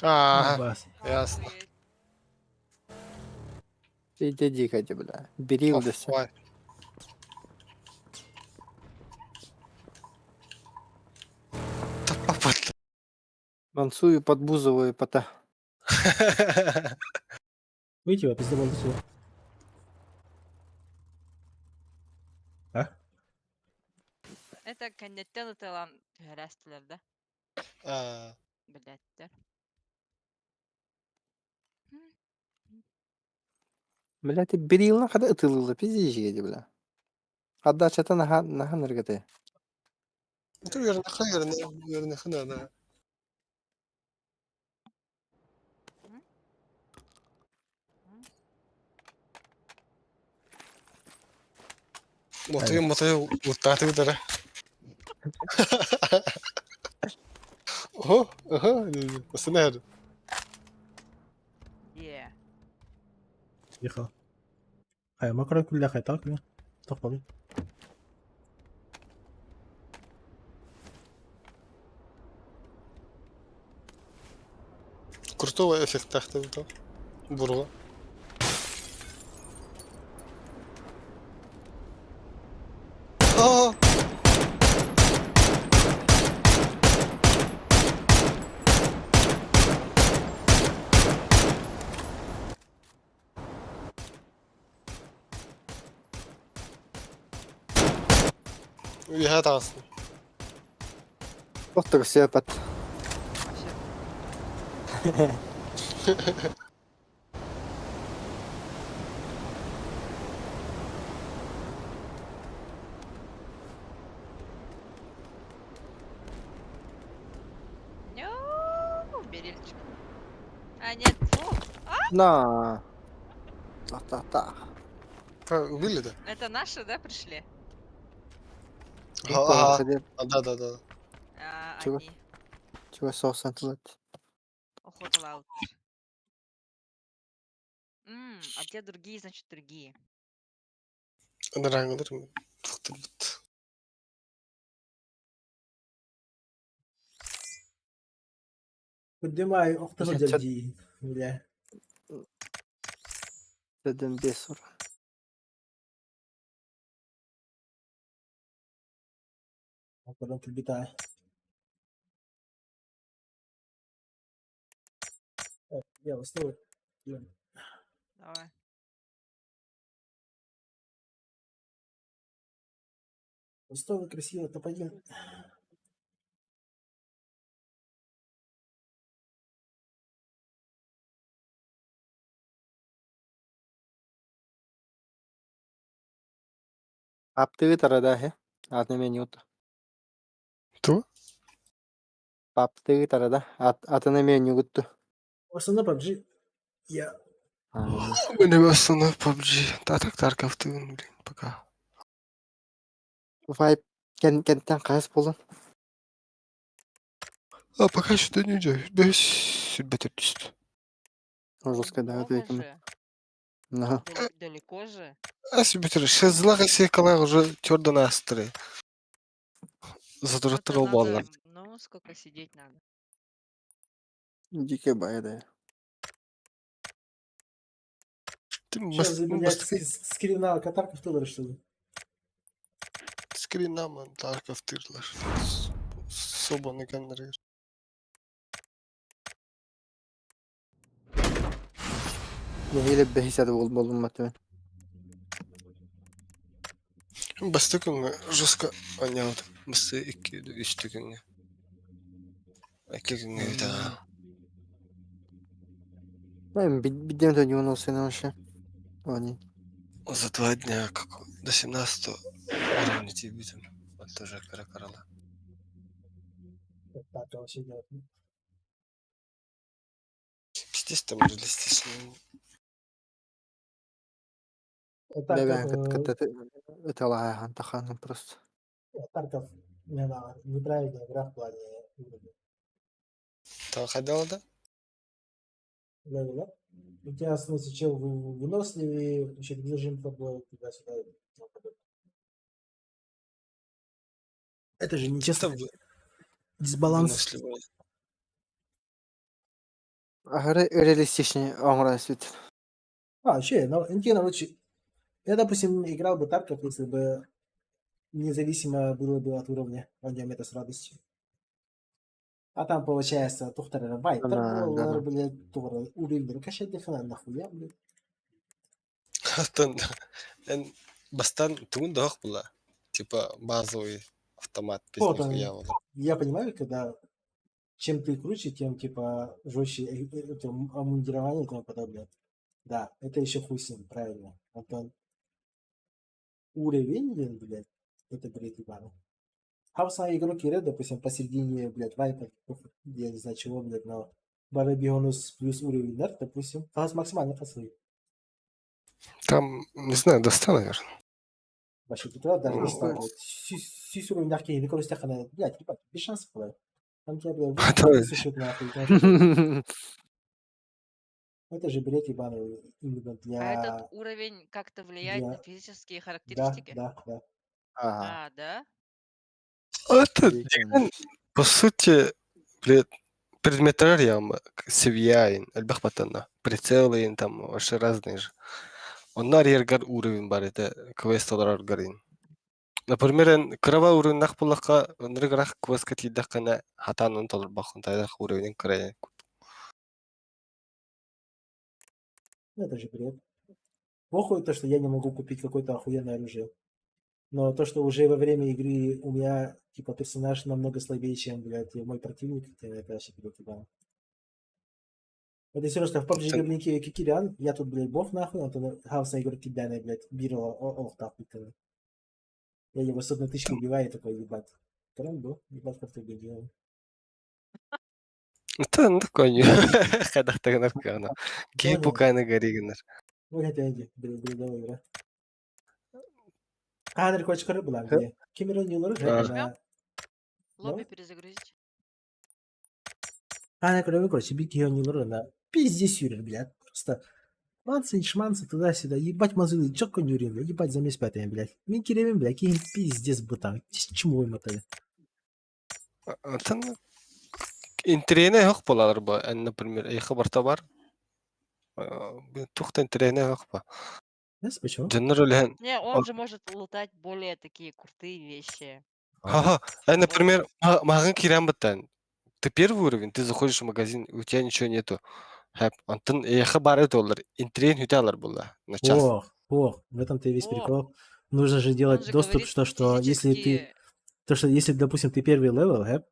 А, Бас. ясно. Иди дикайте, бля. Бери удасся. Оффлайн. Да папа. Мансую под Бузову и пота. Выйти, его, пиздобол, сюда. А? Это кэнниттэн ытылан түһэрээстилэр да? А, Блядьтэр. Бля, ты бери хада ытылыла, пиздишь, бля. Отдача-то наха наха ныргаты. Ну, верно, верно, верно, да. Мотою, мотою, лутати удара. Ого, ого, Сенер. Yeah. Тихо. Хай, макро كلها خي تاكل تقبل. Крутого эффект тахты бу. Бурга. А! Үһэ таҕыстым. Доктор сөпөт. No, бери. А, нет, фу. На. Та-та-та. А, убили, да? Это наши, да, пришли? Ага, а, да, да, да. А, Чего? они. Чего соусан тылат? Охота лаут. А те другие, значит, другие. Анараңылар тохтурбут. Поднимай, ох ты дяди, бля. Дедим бесур. Потом прибитая. Я устал. Давай. Устал красиво, топ-1. Аптыгы тарада хе. Атны меню. Ту? Паптыгы тарада. Атны меню гутту. В основном PUBG. Я. Мене в основном PUBG. Та так Tarkov тыгын, блин, пока. Вайп кен кенттен кайсы болдун? А пока что не идет. Без сүрбетер түстү. Жестко да, Много это же. Ага. Далеко же. А сүрбетер шезлах эсе калай уже твердо настрой. Это Задураттыр надо, баллар. ну, сколько сидеть надо. Дикий бай, Ты Сейчас, блядь, скрина Катарков тылар, что ли? Скринаман Tarkov тырлар. Собаны каннары. Нехиле бехисәде бол болдум матмен. Басты күнгө жестко ойнабыт. Басты 2 3 күнгө. 2 күнгө да. Мен бидем то не унул сен вообще. Они. За 2 дня как до 17 уровня тебе битым. Вот тоже каракарала. Так, вообще делать. Пиздец там реалистично. Бебен кыт это лая таханым просто. Тарков, не, неправильная игра в плане уровня. Там ходила, да? Level up. У тебя становится чел выносливее, еще режим тобой туда-сюда. и тому подобное. Это же нечестно. Дисбаланс. Ахыры реалистичный оңран сүт. А, вообще, ну, интересно, лучше. Я, допустим, играл бы Тарков, если бы независимо было бы от уровня. Он это с радостью. А там получается, тухтар вайтер, Да, да. блядь, тур уровень качать дыхана, нахуя, блядь. Аттан эн бастан тугун дох була. Типа базовый автомат без Вот нихуя он. вот. Я понимаю, когда чем ты круче, тем типа жестче это обмундирование и тому подобное. Да, это еще хуй с ним, правильно. Антон. Уровень, блин, блядь, это бред ебаный. Хавса игрок Кире, допустим, посередине, блядь, вайпа, я не знаю чего, блядь, но Барабионус плюс уровень нерд, допустим, хас максимально хасы. Там, не знаю, до 100, наверное. Вообще, тут даже Ну, не стал, блядь. Сюсь уровень нахуй, не короче, блядь, ебать, без шансов, блядь. Там тебя, блядь, А то- высушат нахуй. и тому подобное. Это же бред ебаный именно А для... этот уровень как-то влияет на для- физические Да, характеристики? да. Ага. А, да? Это деген, по сути, блядь, предметтер яма, севияин, элбэх батана, прицелы там вообще разные же. Оннар ергар уровень бар, это квест олар гарин. Например, эн кырава уровень нах буллака, онрыграх квестка тидах кана хатан он толор бахун тайдах уровень кырая. Ну, это же бред. Похуй то, что я не могу купить какое-то охуенное оружие. Но то, что уже во время игры у меня, типа, персонаж намного слабее, чем, блядь, мой противник, это вообще бред ебаный. Это все равно, что в PUBG габники кикилян, я тут, блядь, бог нахуй, он тут хауса игрок кидайный, блядь, бирла, ох, так, Я его с одной тычки убиваю и такой, ебать. Трамбо, ебать, как ты делал. Это ну такой хайдахтагынар кыана. Киһи Понял. пуканы горигинар. Ну, это иди, бредовая игра. Кадр кочкары была где? Кемер ойнулары Нажмем? на... Лобби перезагрузить. Ана көрөбүн, короче, бир киһи ойнулары на пиздец юрер, блядь. Просто манцы, шманцы туда-сюда. Ебать мозги, четко не урин, блядь. Ебать за месяц пятый, блядь. Мин киребин, блядь, киһим пиздец бытан. Чему им это? Оттон интэриэһинэй оһох буолалар бу, эн, например, эйиэхэ барыта бар. Туох да интэриэһинэй оһох ба. Знаешь почему? Дьоннор үлэһэн Не, он же может лутать более такие крутые вещи. Ха-ха. Эн, например, маҕан киирэн быттан. Ты первый уровень, ты заходишь в магазин, у тебя ничего нету. Хэп, онтон эйиэхэ баар эбит буоллар, интэриэһин бүтэ алар буолла на час. Ох, ох, в этом-то и весь О, прикол. Нужно же он делать же доступ, говорит что, что если ты... физически... То, что если, допустим, ты первый level, хэп,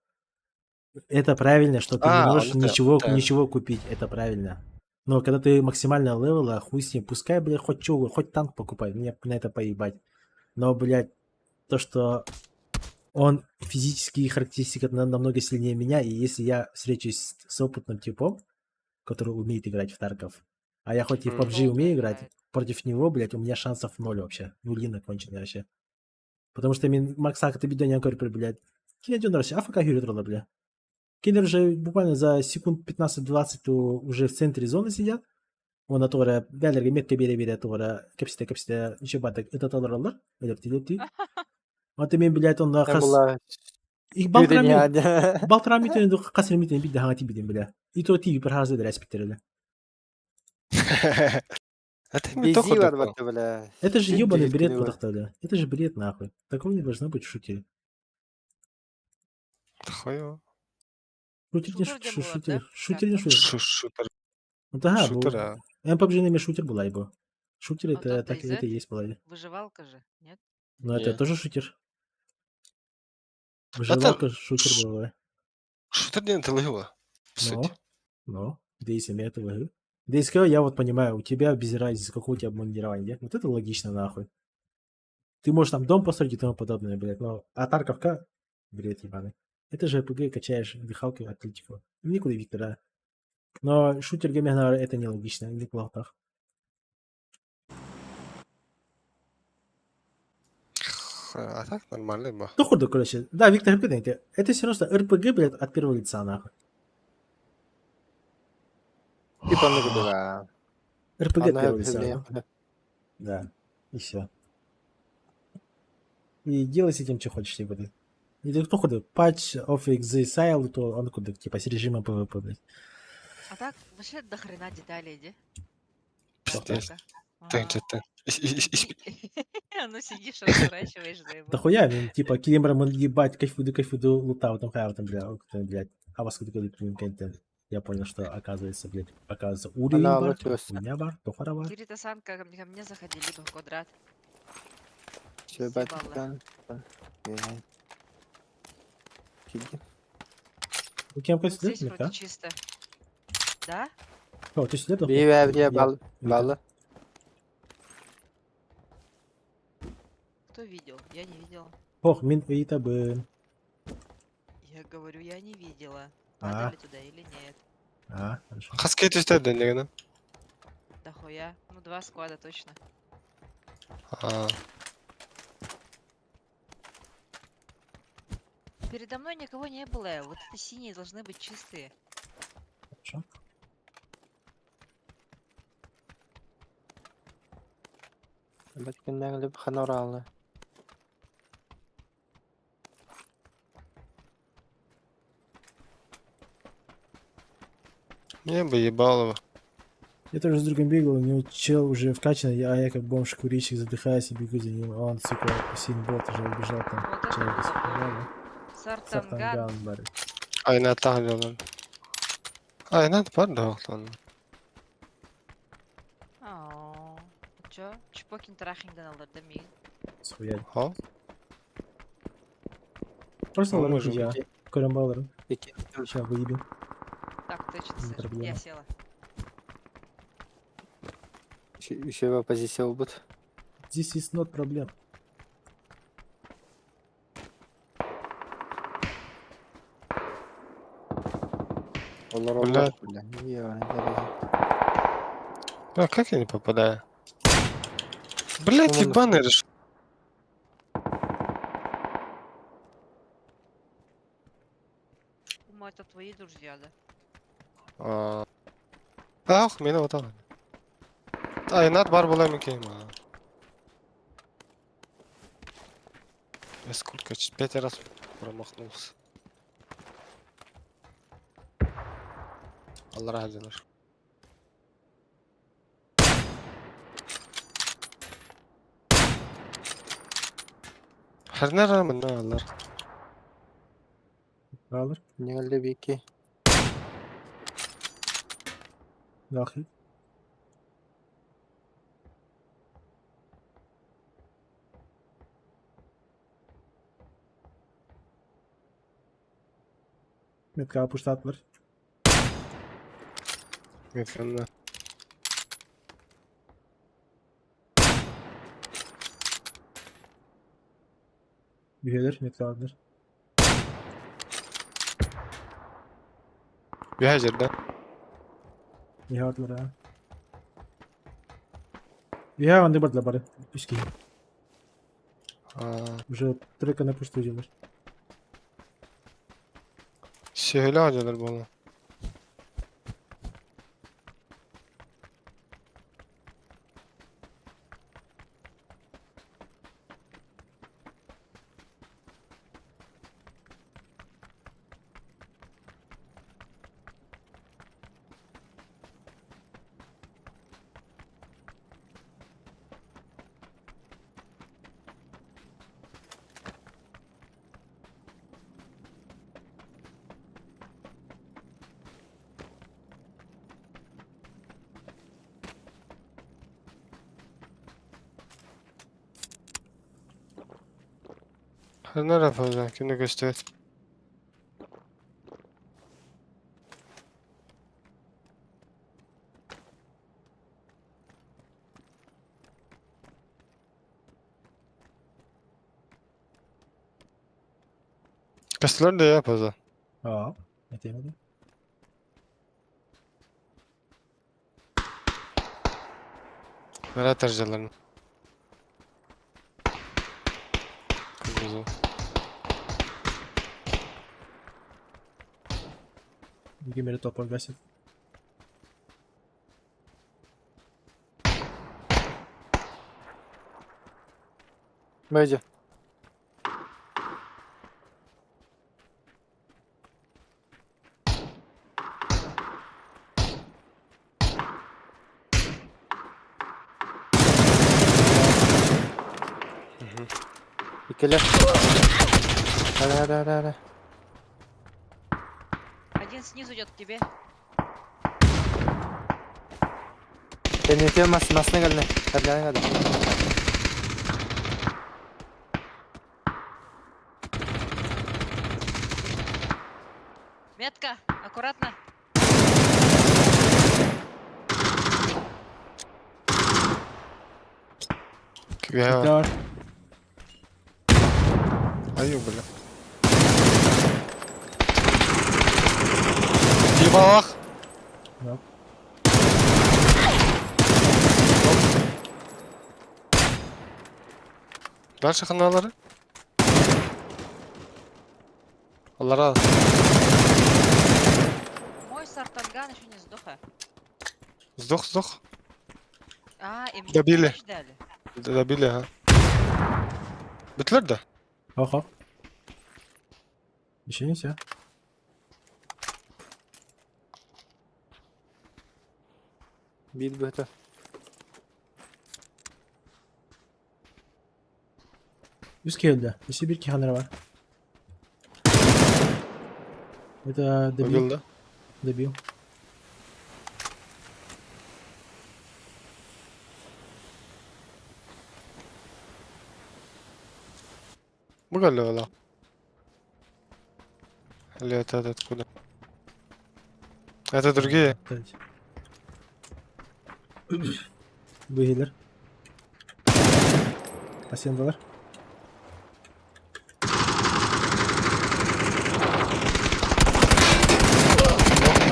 это правильно, что ты не А, можешь ну да, ничего, да. ничего купить, это правильно. Но когда ты максимально level а, хуй с ним, пускай, блядь, хоть чё, хоть танк покупай, мне на это поебать. Но, блядь, то, что он физические характеристики намного сильнее меня, и если я встречусь с опытным типом, который умеет играть в Тарков, а я хоть и в М. PUBG Долго умею играть, играет. против него, блядь, у меня шансов ноль вообще. Нулина конченый вообще. Потому что мин Максака ты бидоня говорю, блядь. Кине дёнер АФК юрит бля. Кинер уже буквально за секунд 15-20 то уже в центре зоны сидят. Он атора бәлерге метка бере бере атора кепсите кепсите ничего батык это таларалар. Элепти элепти. А ты мен, блядь, он Там хас была их балтырами Юрий балтырами тен касыр митен бидде хага тибиден бля. И то тиби бір хазы дәрәс биттереле. Это не то Вези курдук. барбата, бля. Это же ебаный бред, Күндү кудахта, бля. Это же бред, нахуй. Такого не должно быть в шутере. Хуево. Шутер не Шутер где было, шутер. да? Шутер не шутер. Шутер. Ну да, бу. Шутер, а. МПБЖ неме шутер была его. Шутер А это тот так это и DayZ? есть была. Выживалка же, нет? Но это Не. тоже шутер. Это Выживалка шутер была. шутер диэн тылыһыва, по Но, сути. но, Дейс имеет в виду. ДСК, я вот понимаю, у тебя без разницы, какое у тебя обмундирование. Вот это логично, нахуй. Ты можешь там дом построить и тому подобное, блядь, но а Тарковка, бред ебаный. Это же РПГ качаешь дыхалку атлетику. Никуда Виктора. Но шутер гейминг, это нелогично, неплохо. А так нормально ба. Ну, худо, короче. Да, Виктор РПГ, это все равно, что РПГ, блядь, от первого лица, нахуй. Типа ну да. РПГ от Она первого лица, бля. нахуй. Да, и все. И делай с этим, что хочешь, типа, ты. И ты кто ходит? Patch of Exile, то он куда, типа, с режимом PvP, блядь. А так, вообще до хрена деталей, иди. Пиздец. Ага. Ты, ты. Ну сидишь, разворачиваешь, Да заебал. хуя, блин, типа, килимбра мы ебать, кайфуду, кайфуду, лутау, там, хай, там, бля, там, блядь. А вас куда Я понял, что оказывается, блядь, оказывается, уровень Она бар, лучилась. хуйня бар, тохара бар. Кирита-сан ко мне заходи, либо в квадрат. Все, Съебала. Киди. Ну, кем Вот сюда, здесь вроде чисто. Да? О, ты сюда, Бия, бия, бал, балы. Кто видел? Я не видела. Ох, мин уита бы. Я говорю, я не видела. А. Падали туда или нет. А, хорошо. Хас кетиште дэннегена. Да хуя. Ну, два склада точно. А. Передо мной никого не было. Вот это синие должны быть чистые. Хорошо. Бәткеннән леп ханоралы. Мне бы ебалово. Я тоже с другом бегал, у него чел уже вкачанный, а я как бомж-курильщик задыхаюсь и бегу за ним. А он, сука, Усейн Болт уже убежал там. Вот это Человека было схуяли. Сартанган. Сартанган, бари. Айна тахлялар. Айна бар да оқтан. Ау. Чё? Чпокин трахингдан алар да мигин. Схуяли. Ха? Просто Ну, аларым можем я. идти. Көрем баларым. Сейчас выебем. Так, точно, Не сэр. проблема. Я села. Еще позиция убыт. This is not problem. Олороллор, Бля. бля. Ебаный дорогой. А как я не попадаю? Блять, Вон он. ебаный решил. Думаю, это твои друзья, да? А. Ах, мени отан. Айнат бар була мекен. Я сколько? Пять раз промахнулся. Allah razı. Her rağmen ne Allah. Alır. Нелли Вики. Дахil. Метка пуштатлар. Mükemmel. Üyeler метка alır. Bir hacerden. Nihatlar ha. Я он дебат бары. Пуски. Уже трека на пусту делаешь. Şehirli hacerler bana. Nerede fazla? Kimde göster. Gösterler de ya fazla. Aa, ne diyemedim. Merak tercihlerini. Kırmızı. Гиммери топор гасит. Бэдя. Икеле. Ара, ара, ара, ара. Один снизу идет к тебе. Теннете мас масны галны. Кабляны гада. Метка, аккуратно. Ya. Ayı бля. Ебалах. Да. Дальше ханалары. Allah razı. Мой сартанган еще не сдох. а. Сдох, сдох. А, и мне Добили. помощь дали. Добили, ha. Bittiler de. Ага. Еще не все. Бит бы это. Üst öldü. Üstü bir hanara var. Это добил. Убил, да? Добил. Bu galiba. Или это откуда? Это другие. Быгилер. Асендалар.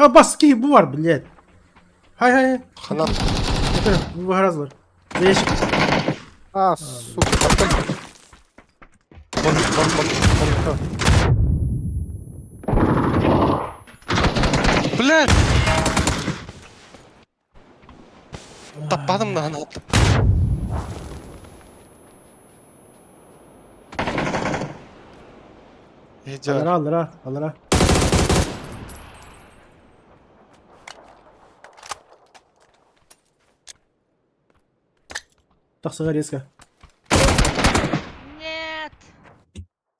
А баски баар, блядь. Хай хай. Ханан. Это выгоразлар. За ящик. А, сука, какой... Вон, вон, вон, вон. Блядь! Таппатым да аны. Идеально. Аллара, аллара, аллара. Тахсыга резко. Нет!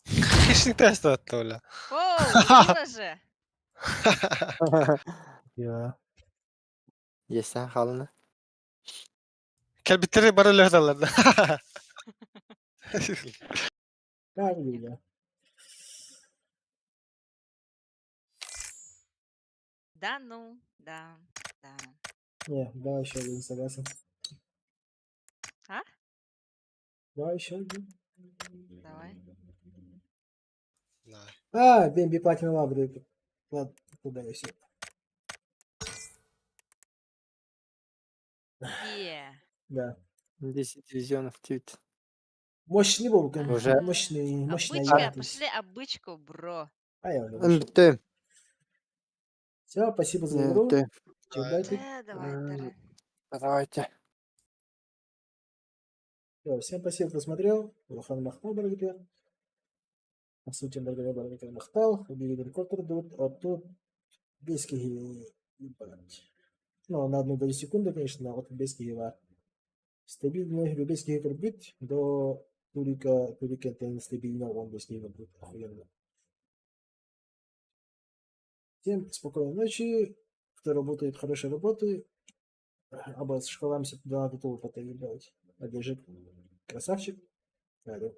Хищник тест оттуда. Оу, убила же! Я. Есть, а, халана. Кэлбиттэри бары өлөрдөллөр да. Правильно. Да ну, да, да. Не, давай еще один, согласен. А? Давай еще один. Давай. А, Бемби Платина Лабры. Ладно, туда и все. Е. Да. 10 дивизионов тють. Мощный был, конечно. Уже. Мощный, мощный. Обычка, пошли обычку, бро. А я уже вышел. Ты. Все, спасибо за игру. Ты. Давайте. Давай, Давайте. Всё, всем спасибо, кто смотрел. Улахан махтал, дорогие. По сути, дорогие дорогие махтал. Убили рекордер дут. А тут бески ебать. Ну, на одну долю секунды, конечно, но вот бески ева. Стабильный любецкий бит до турика турика стабильно он бески будет охуенно. Всем спокойной ночи. Кто работает, хорошей работы. Оба с школами туда готовы потоебать. Одержит. Красавчик. Алло.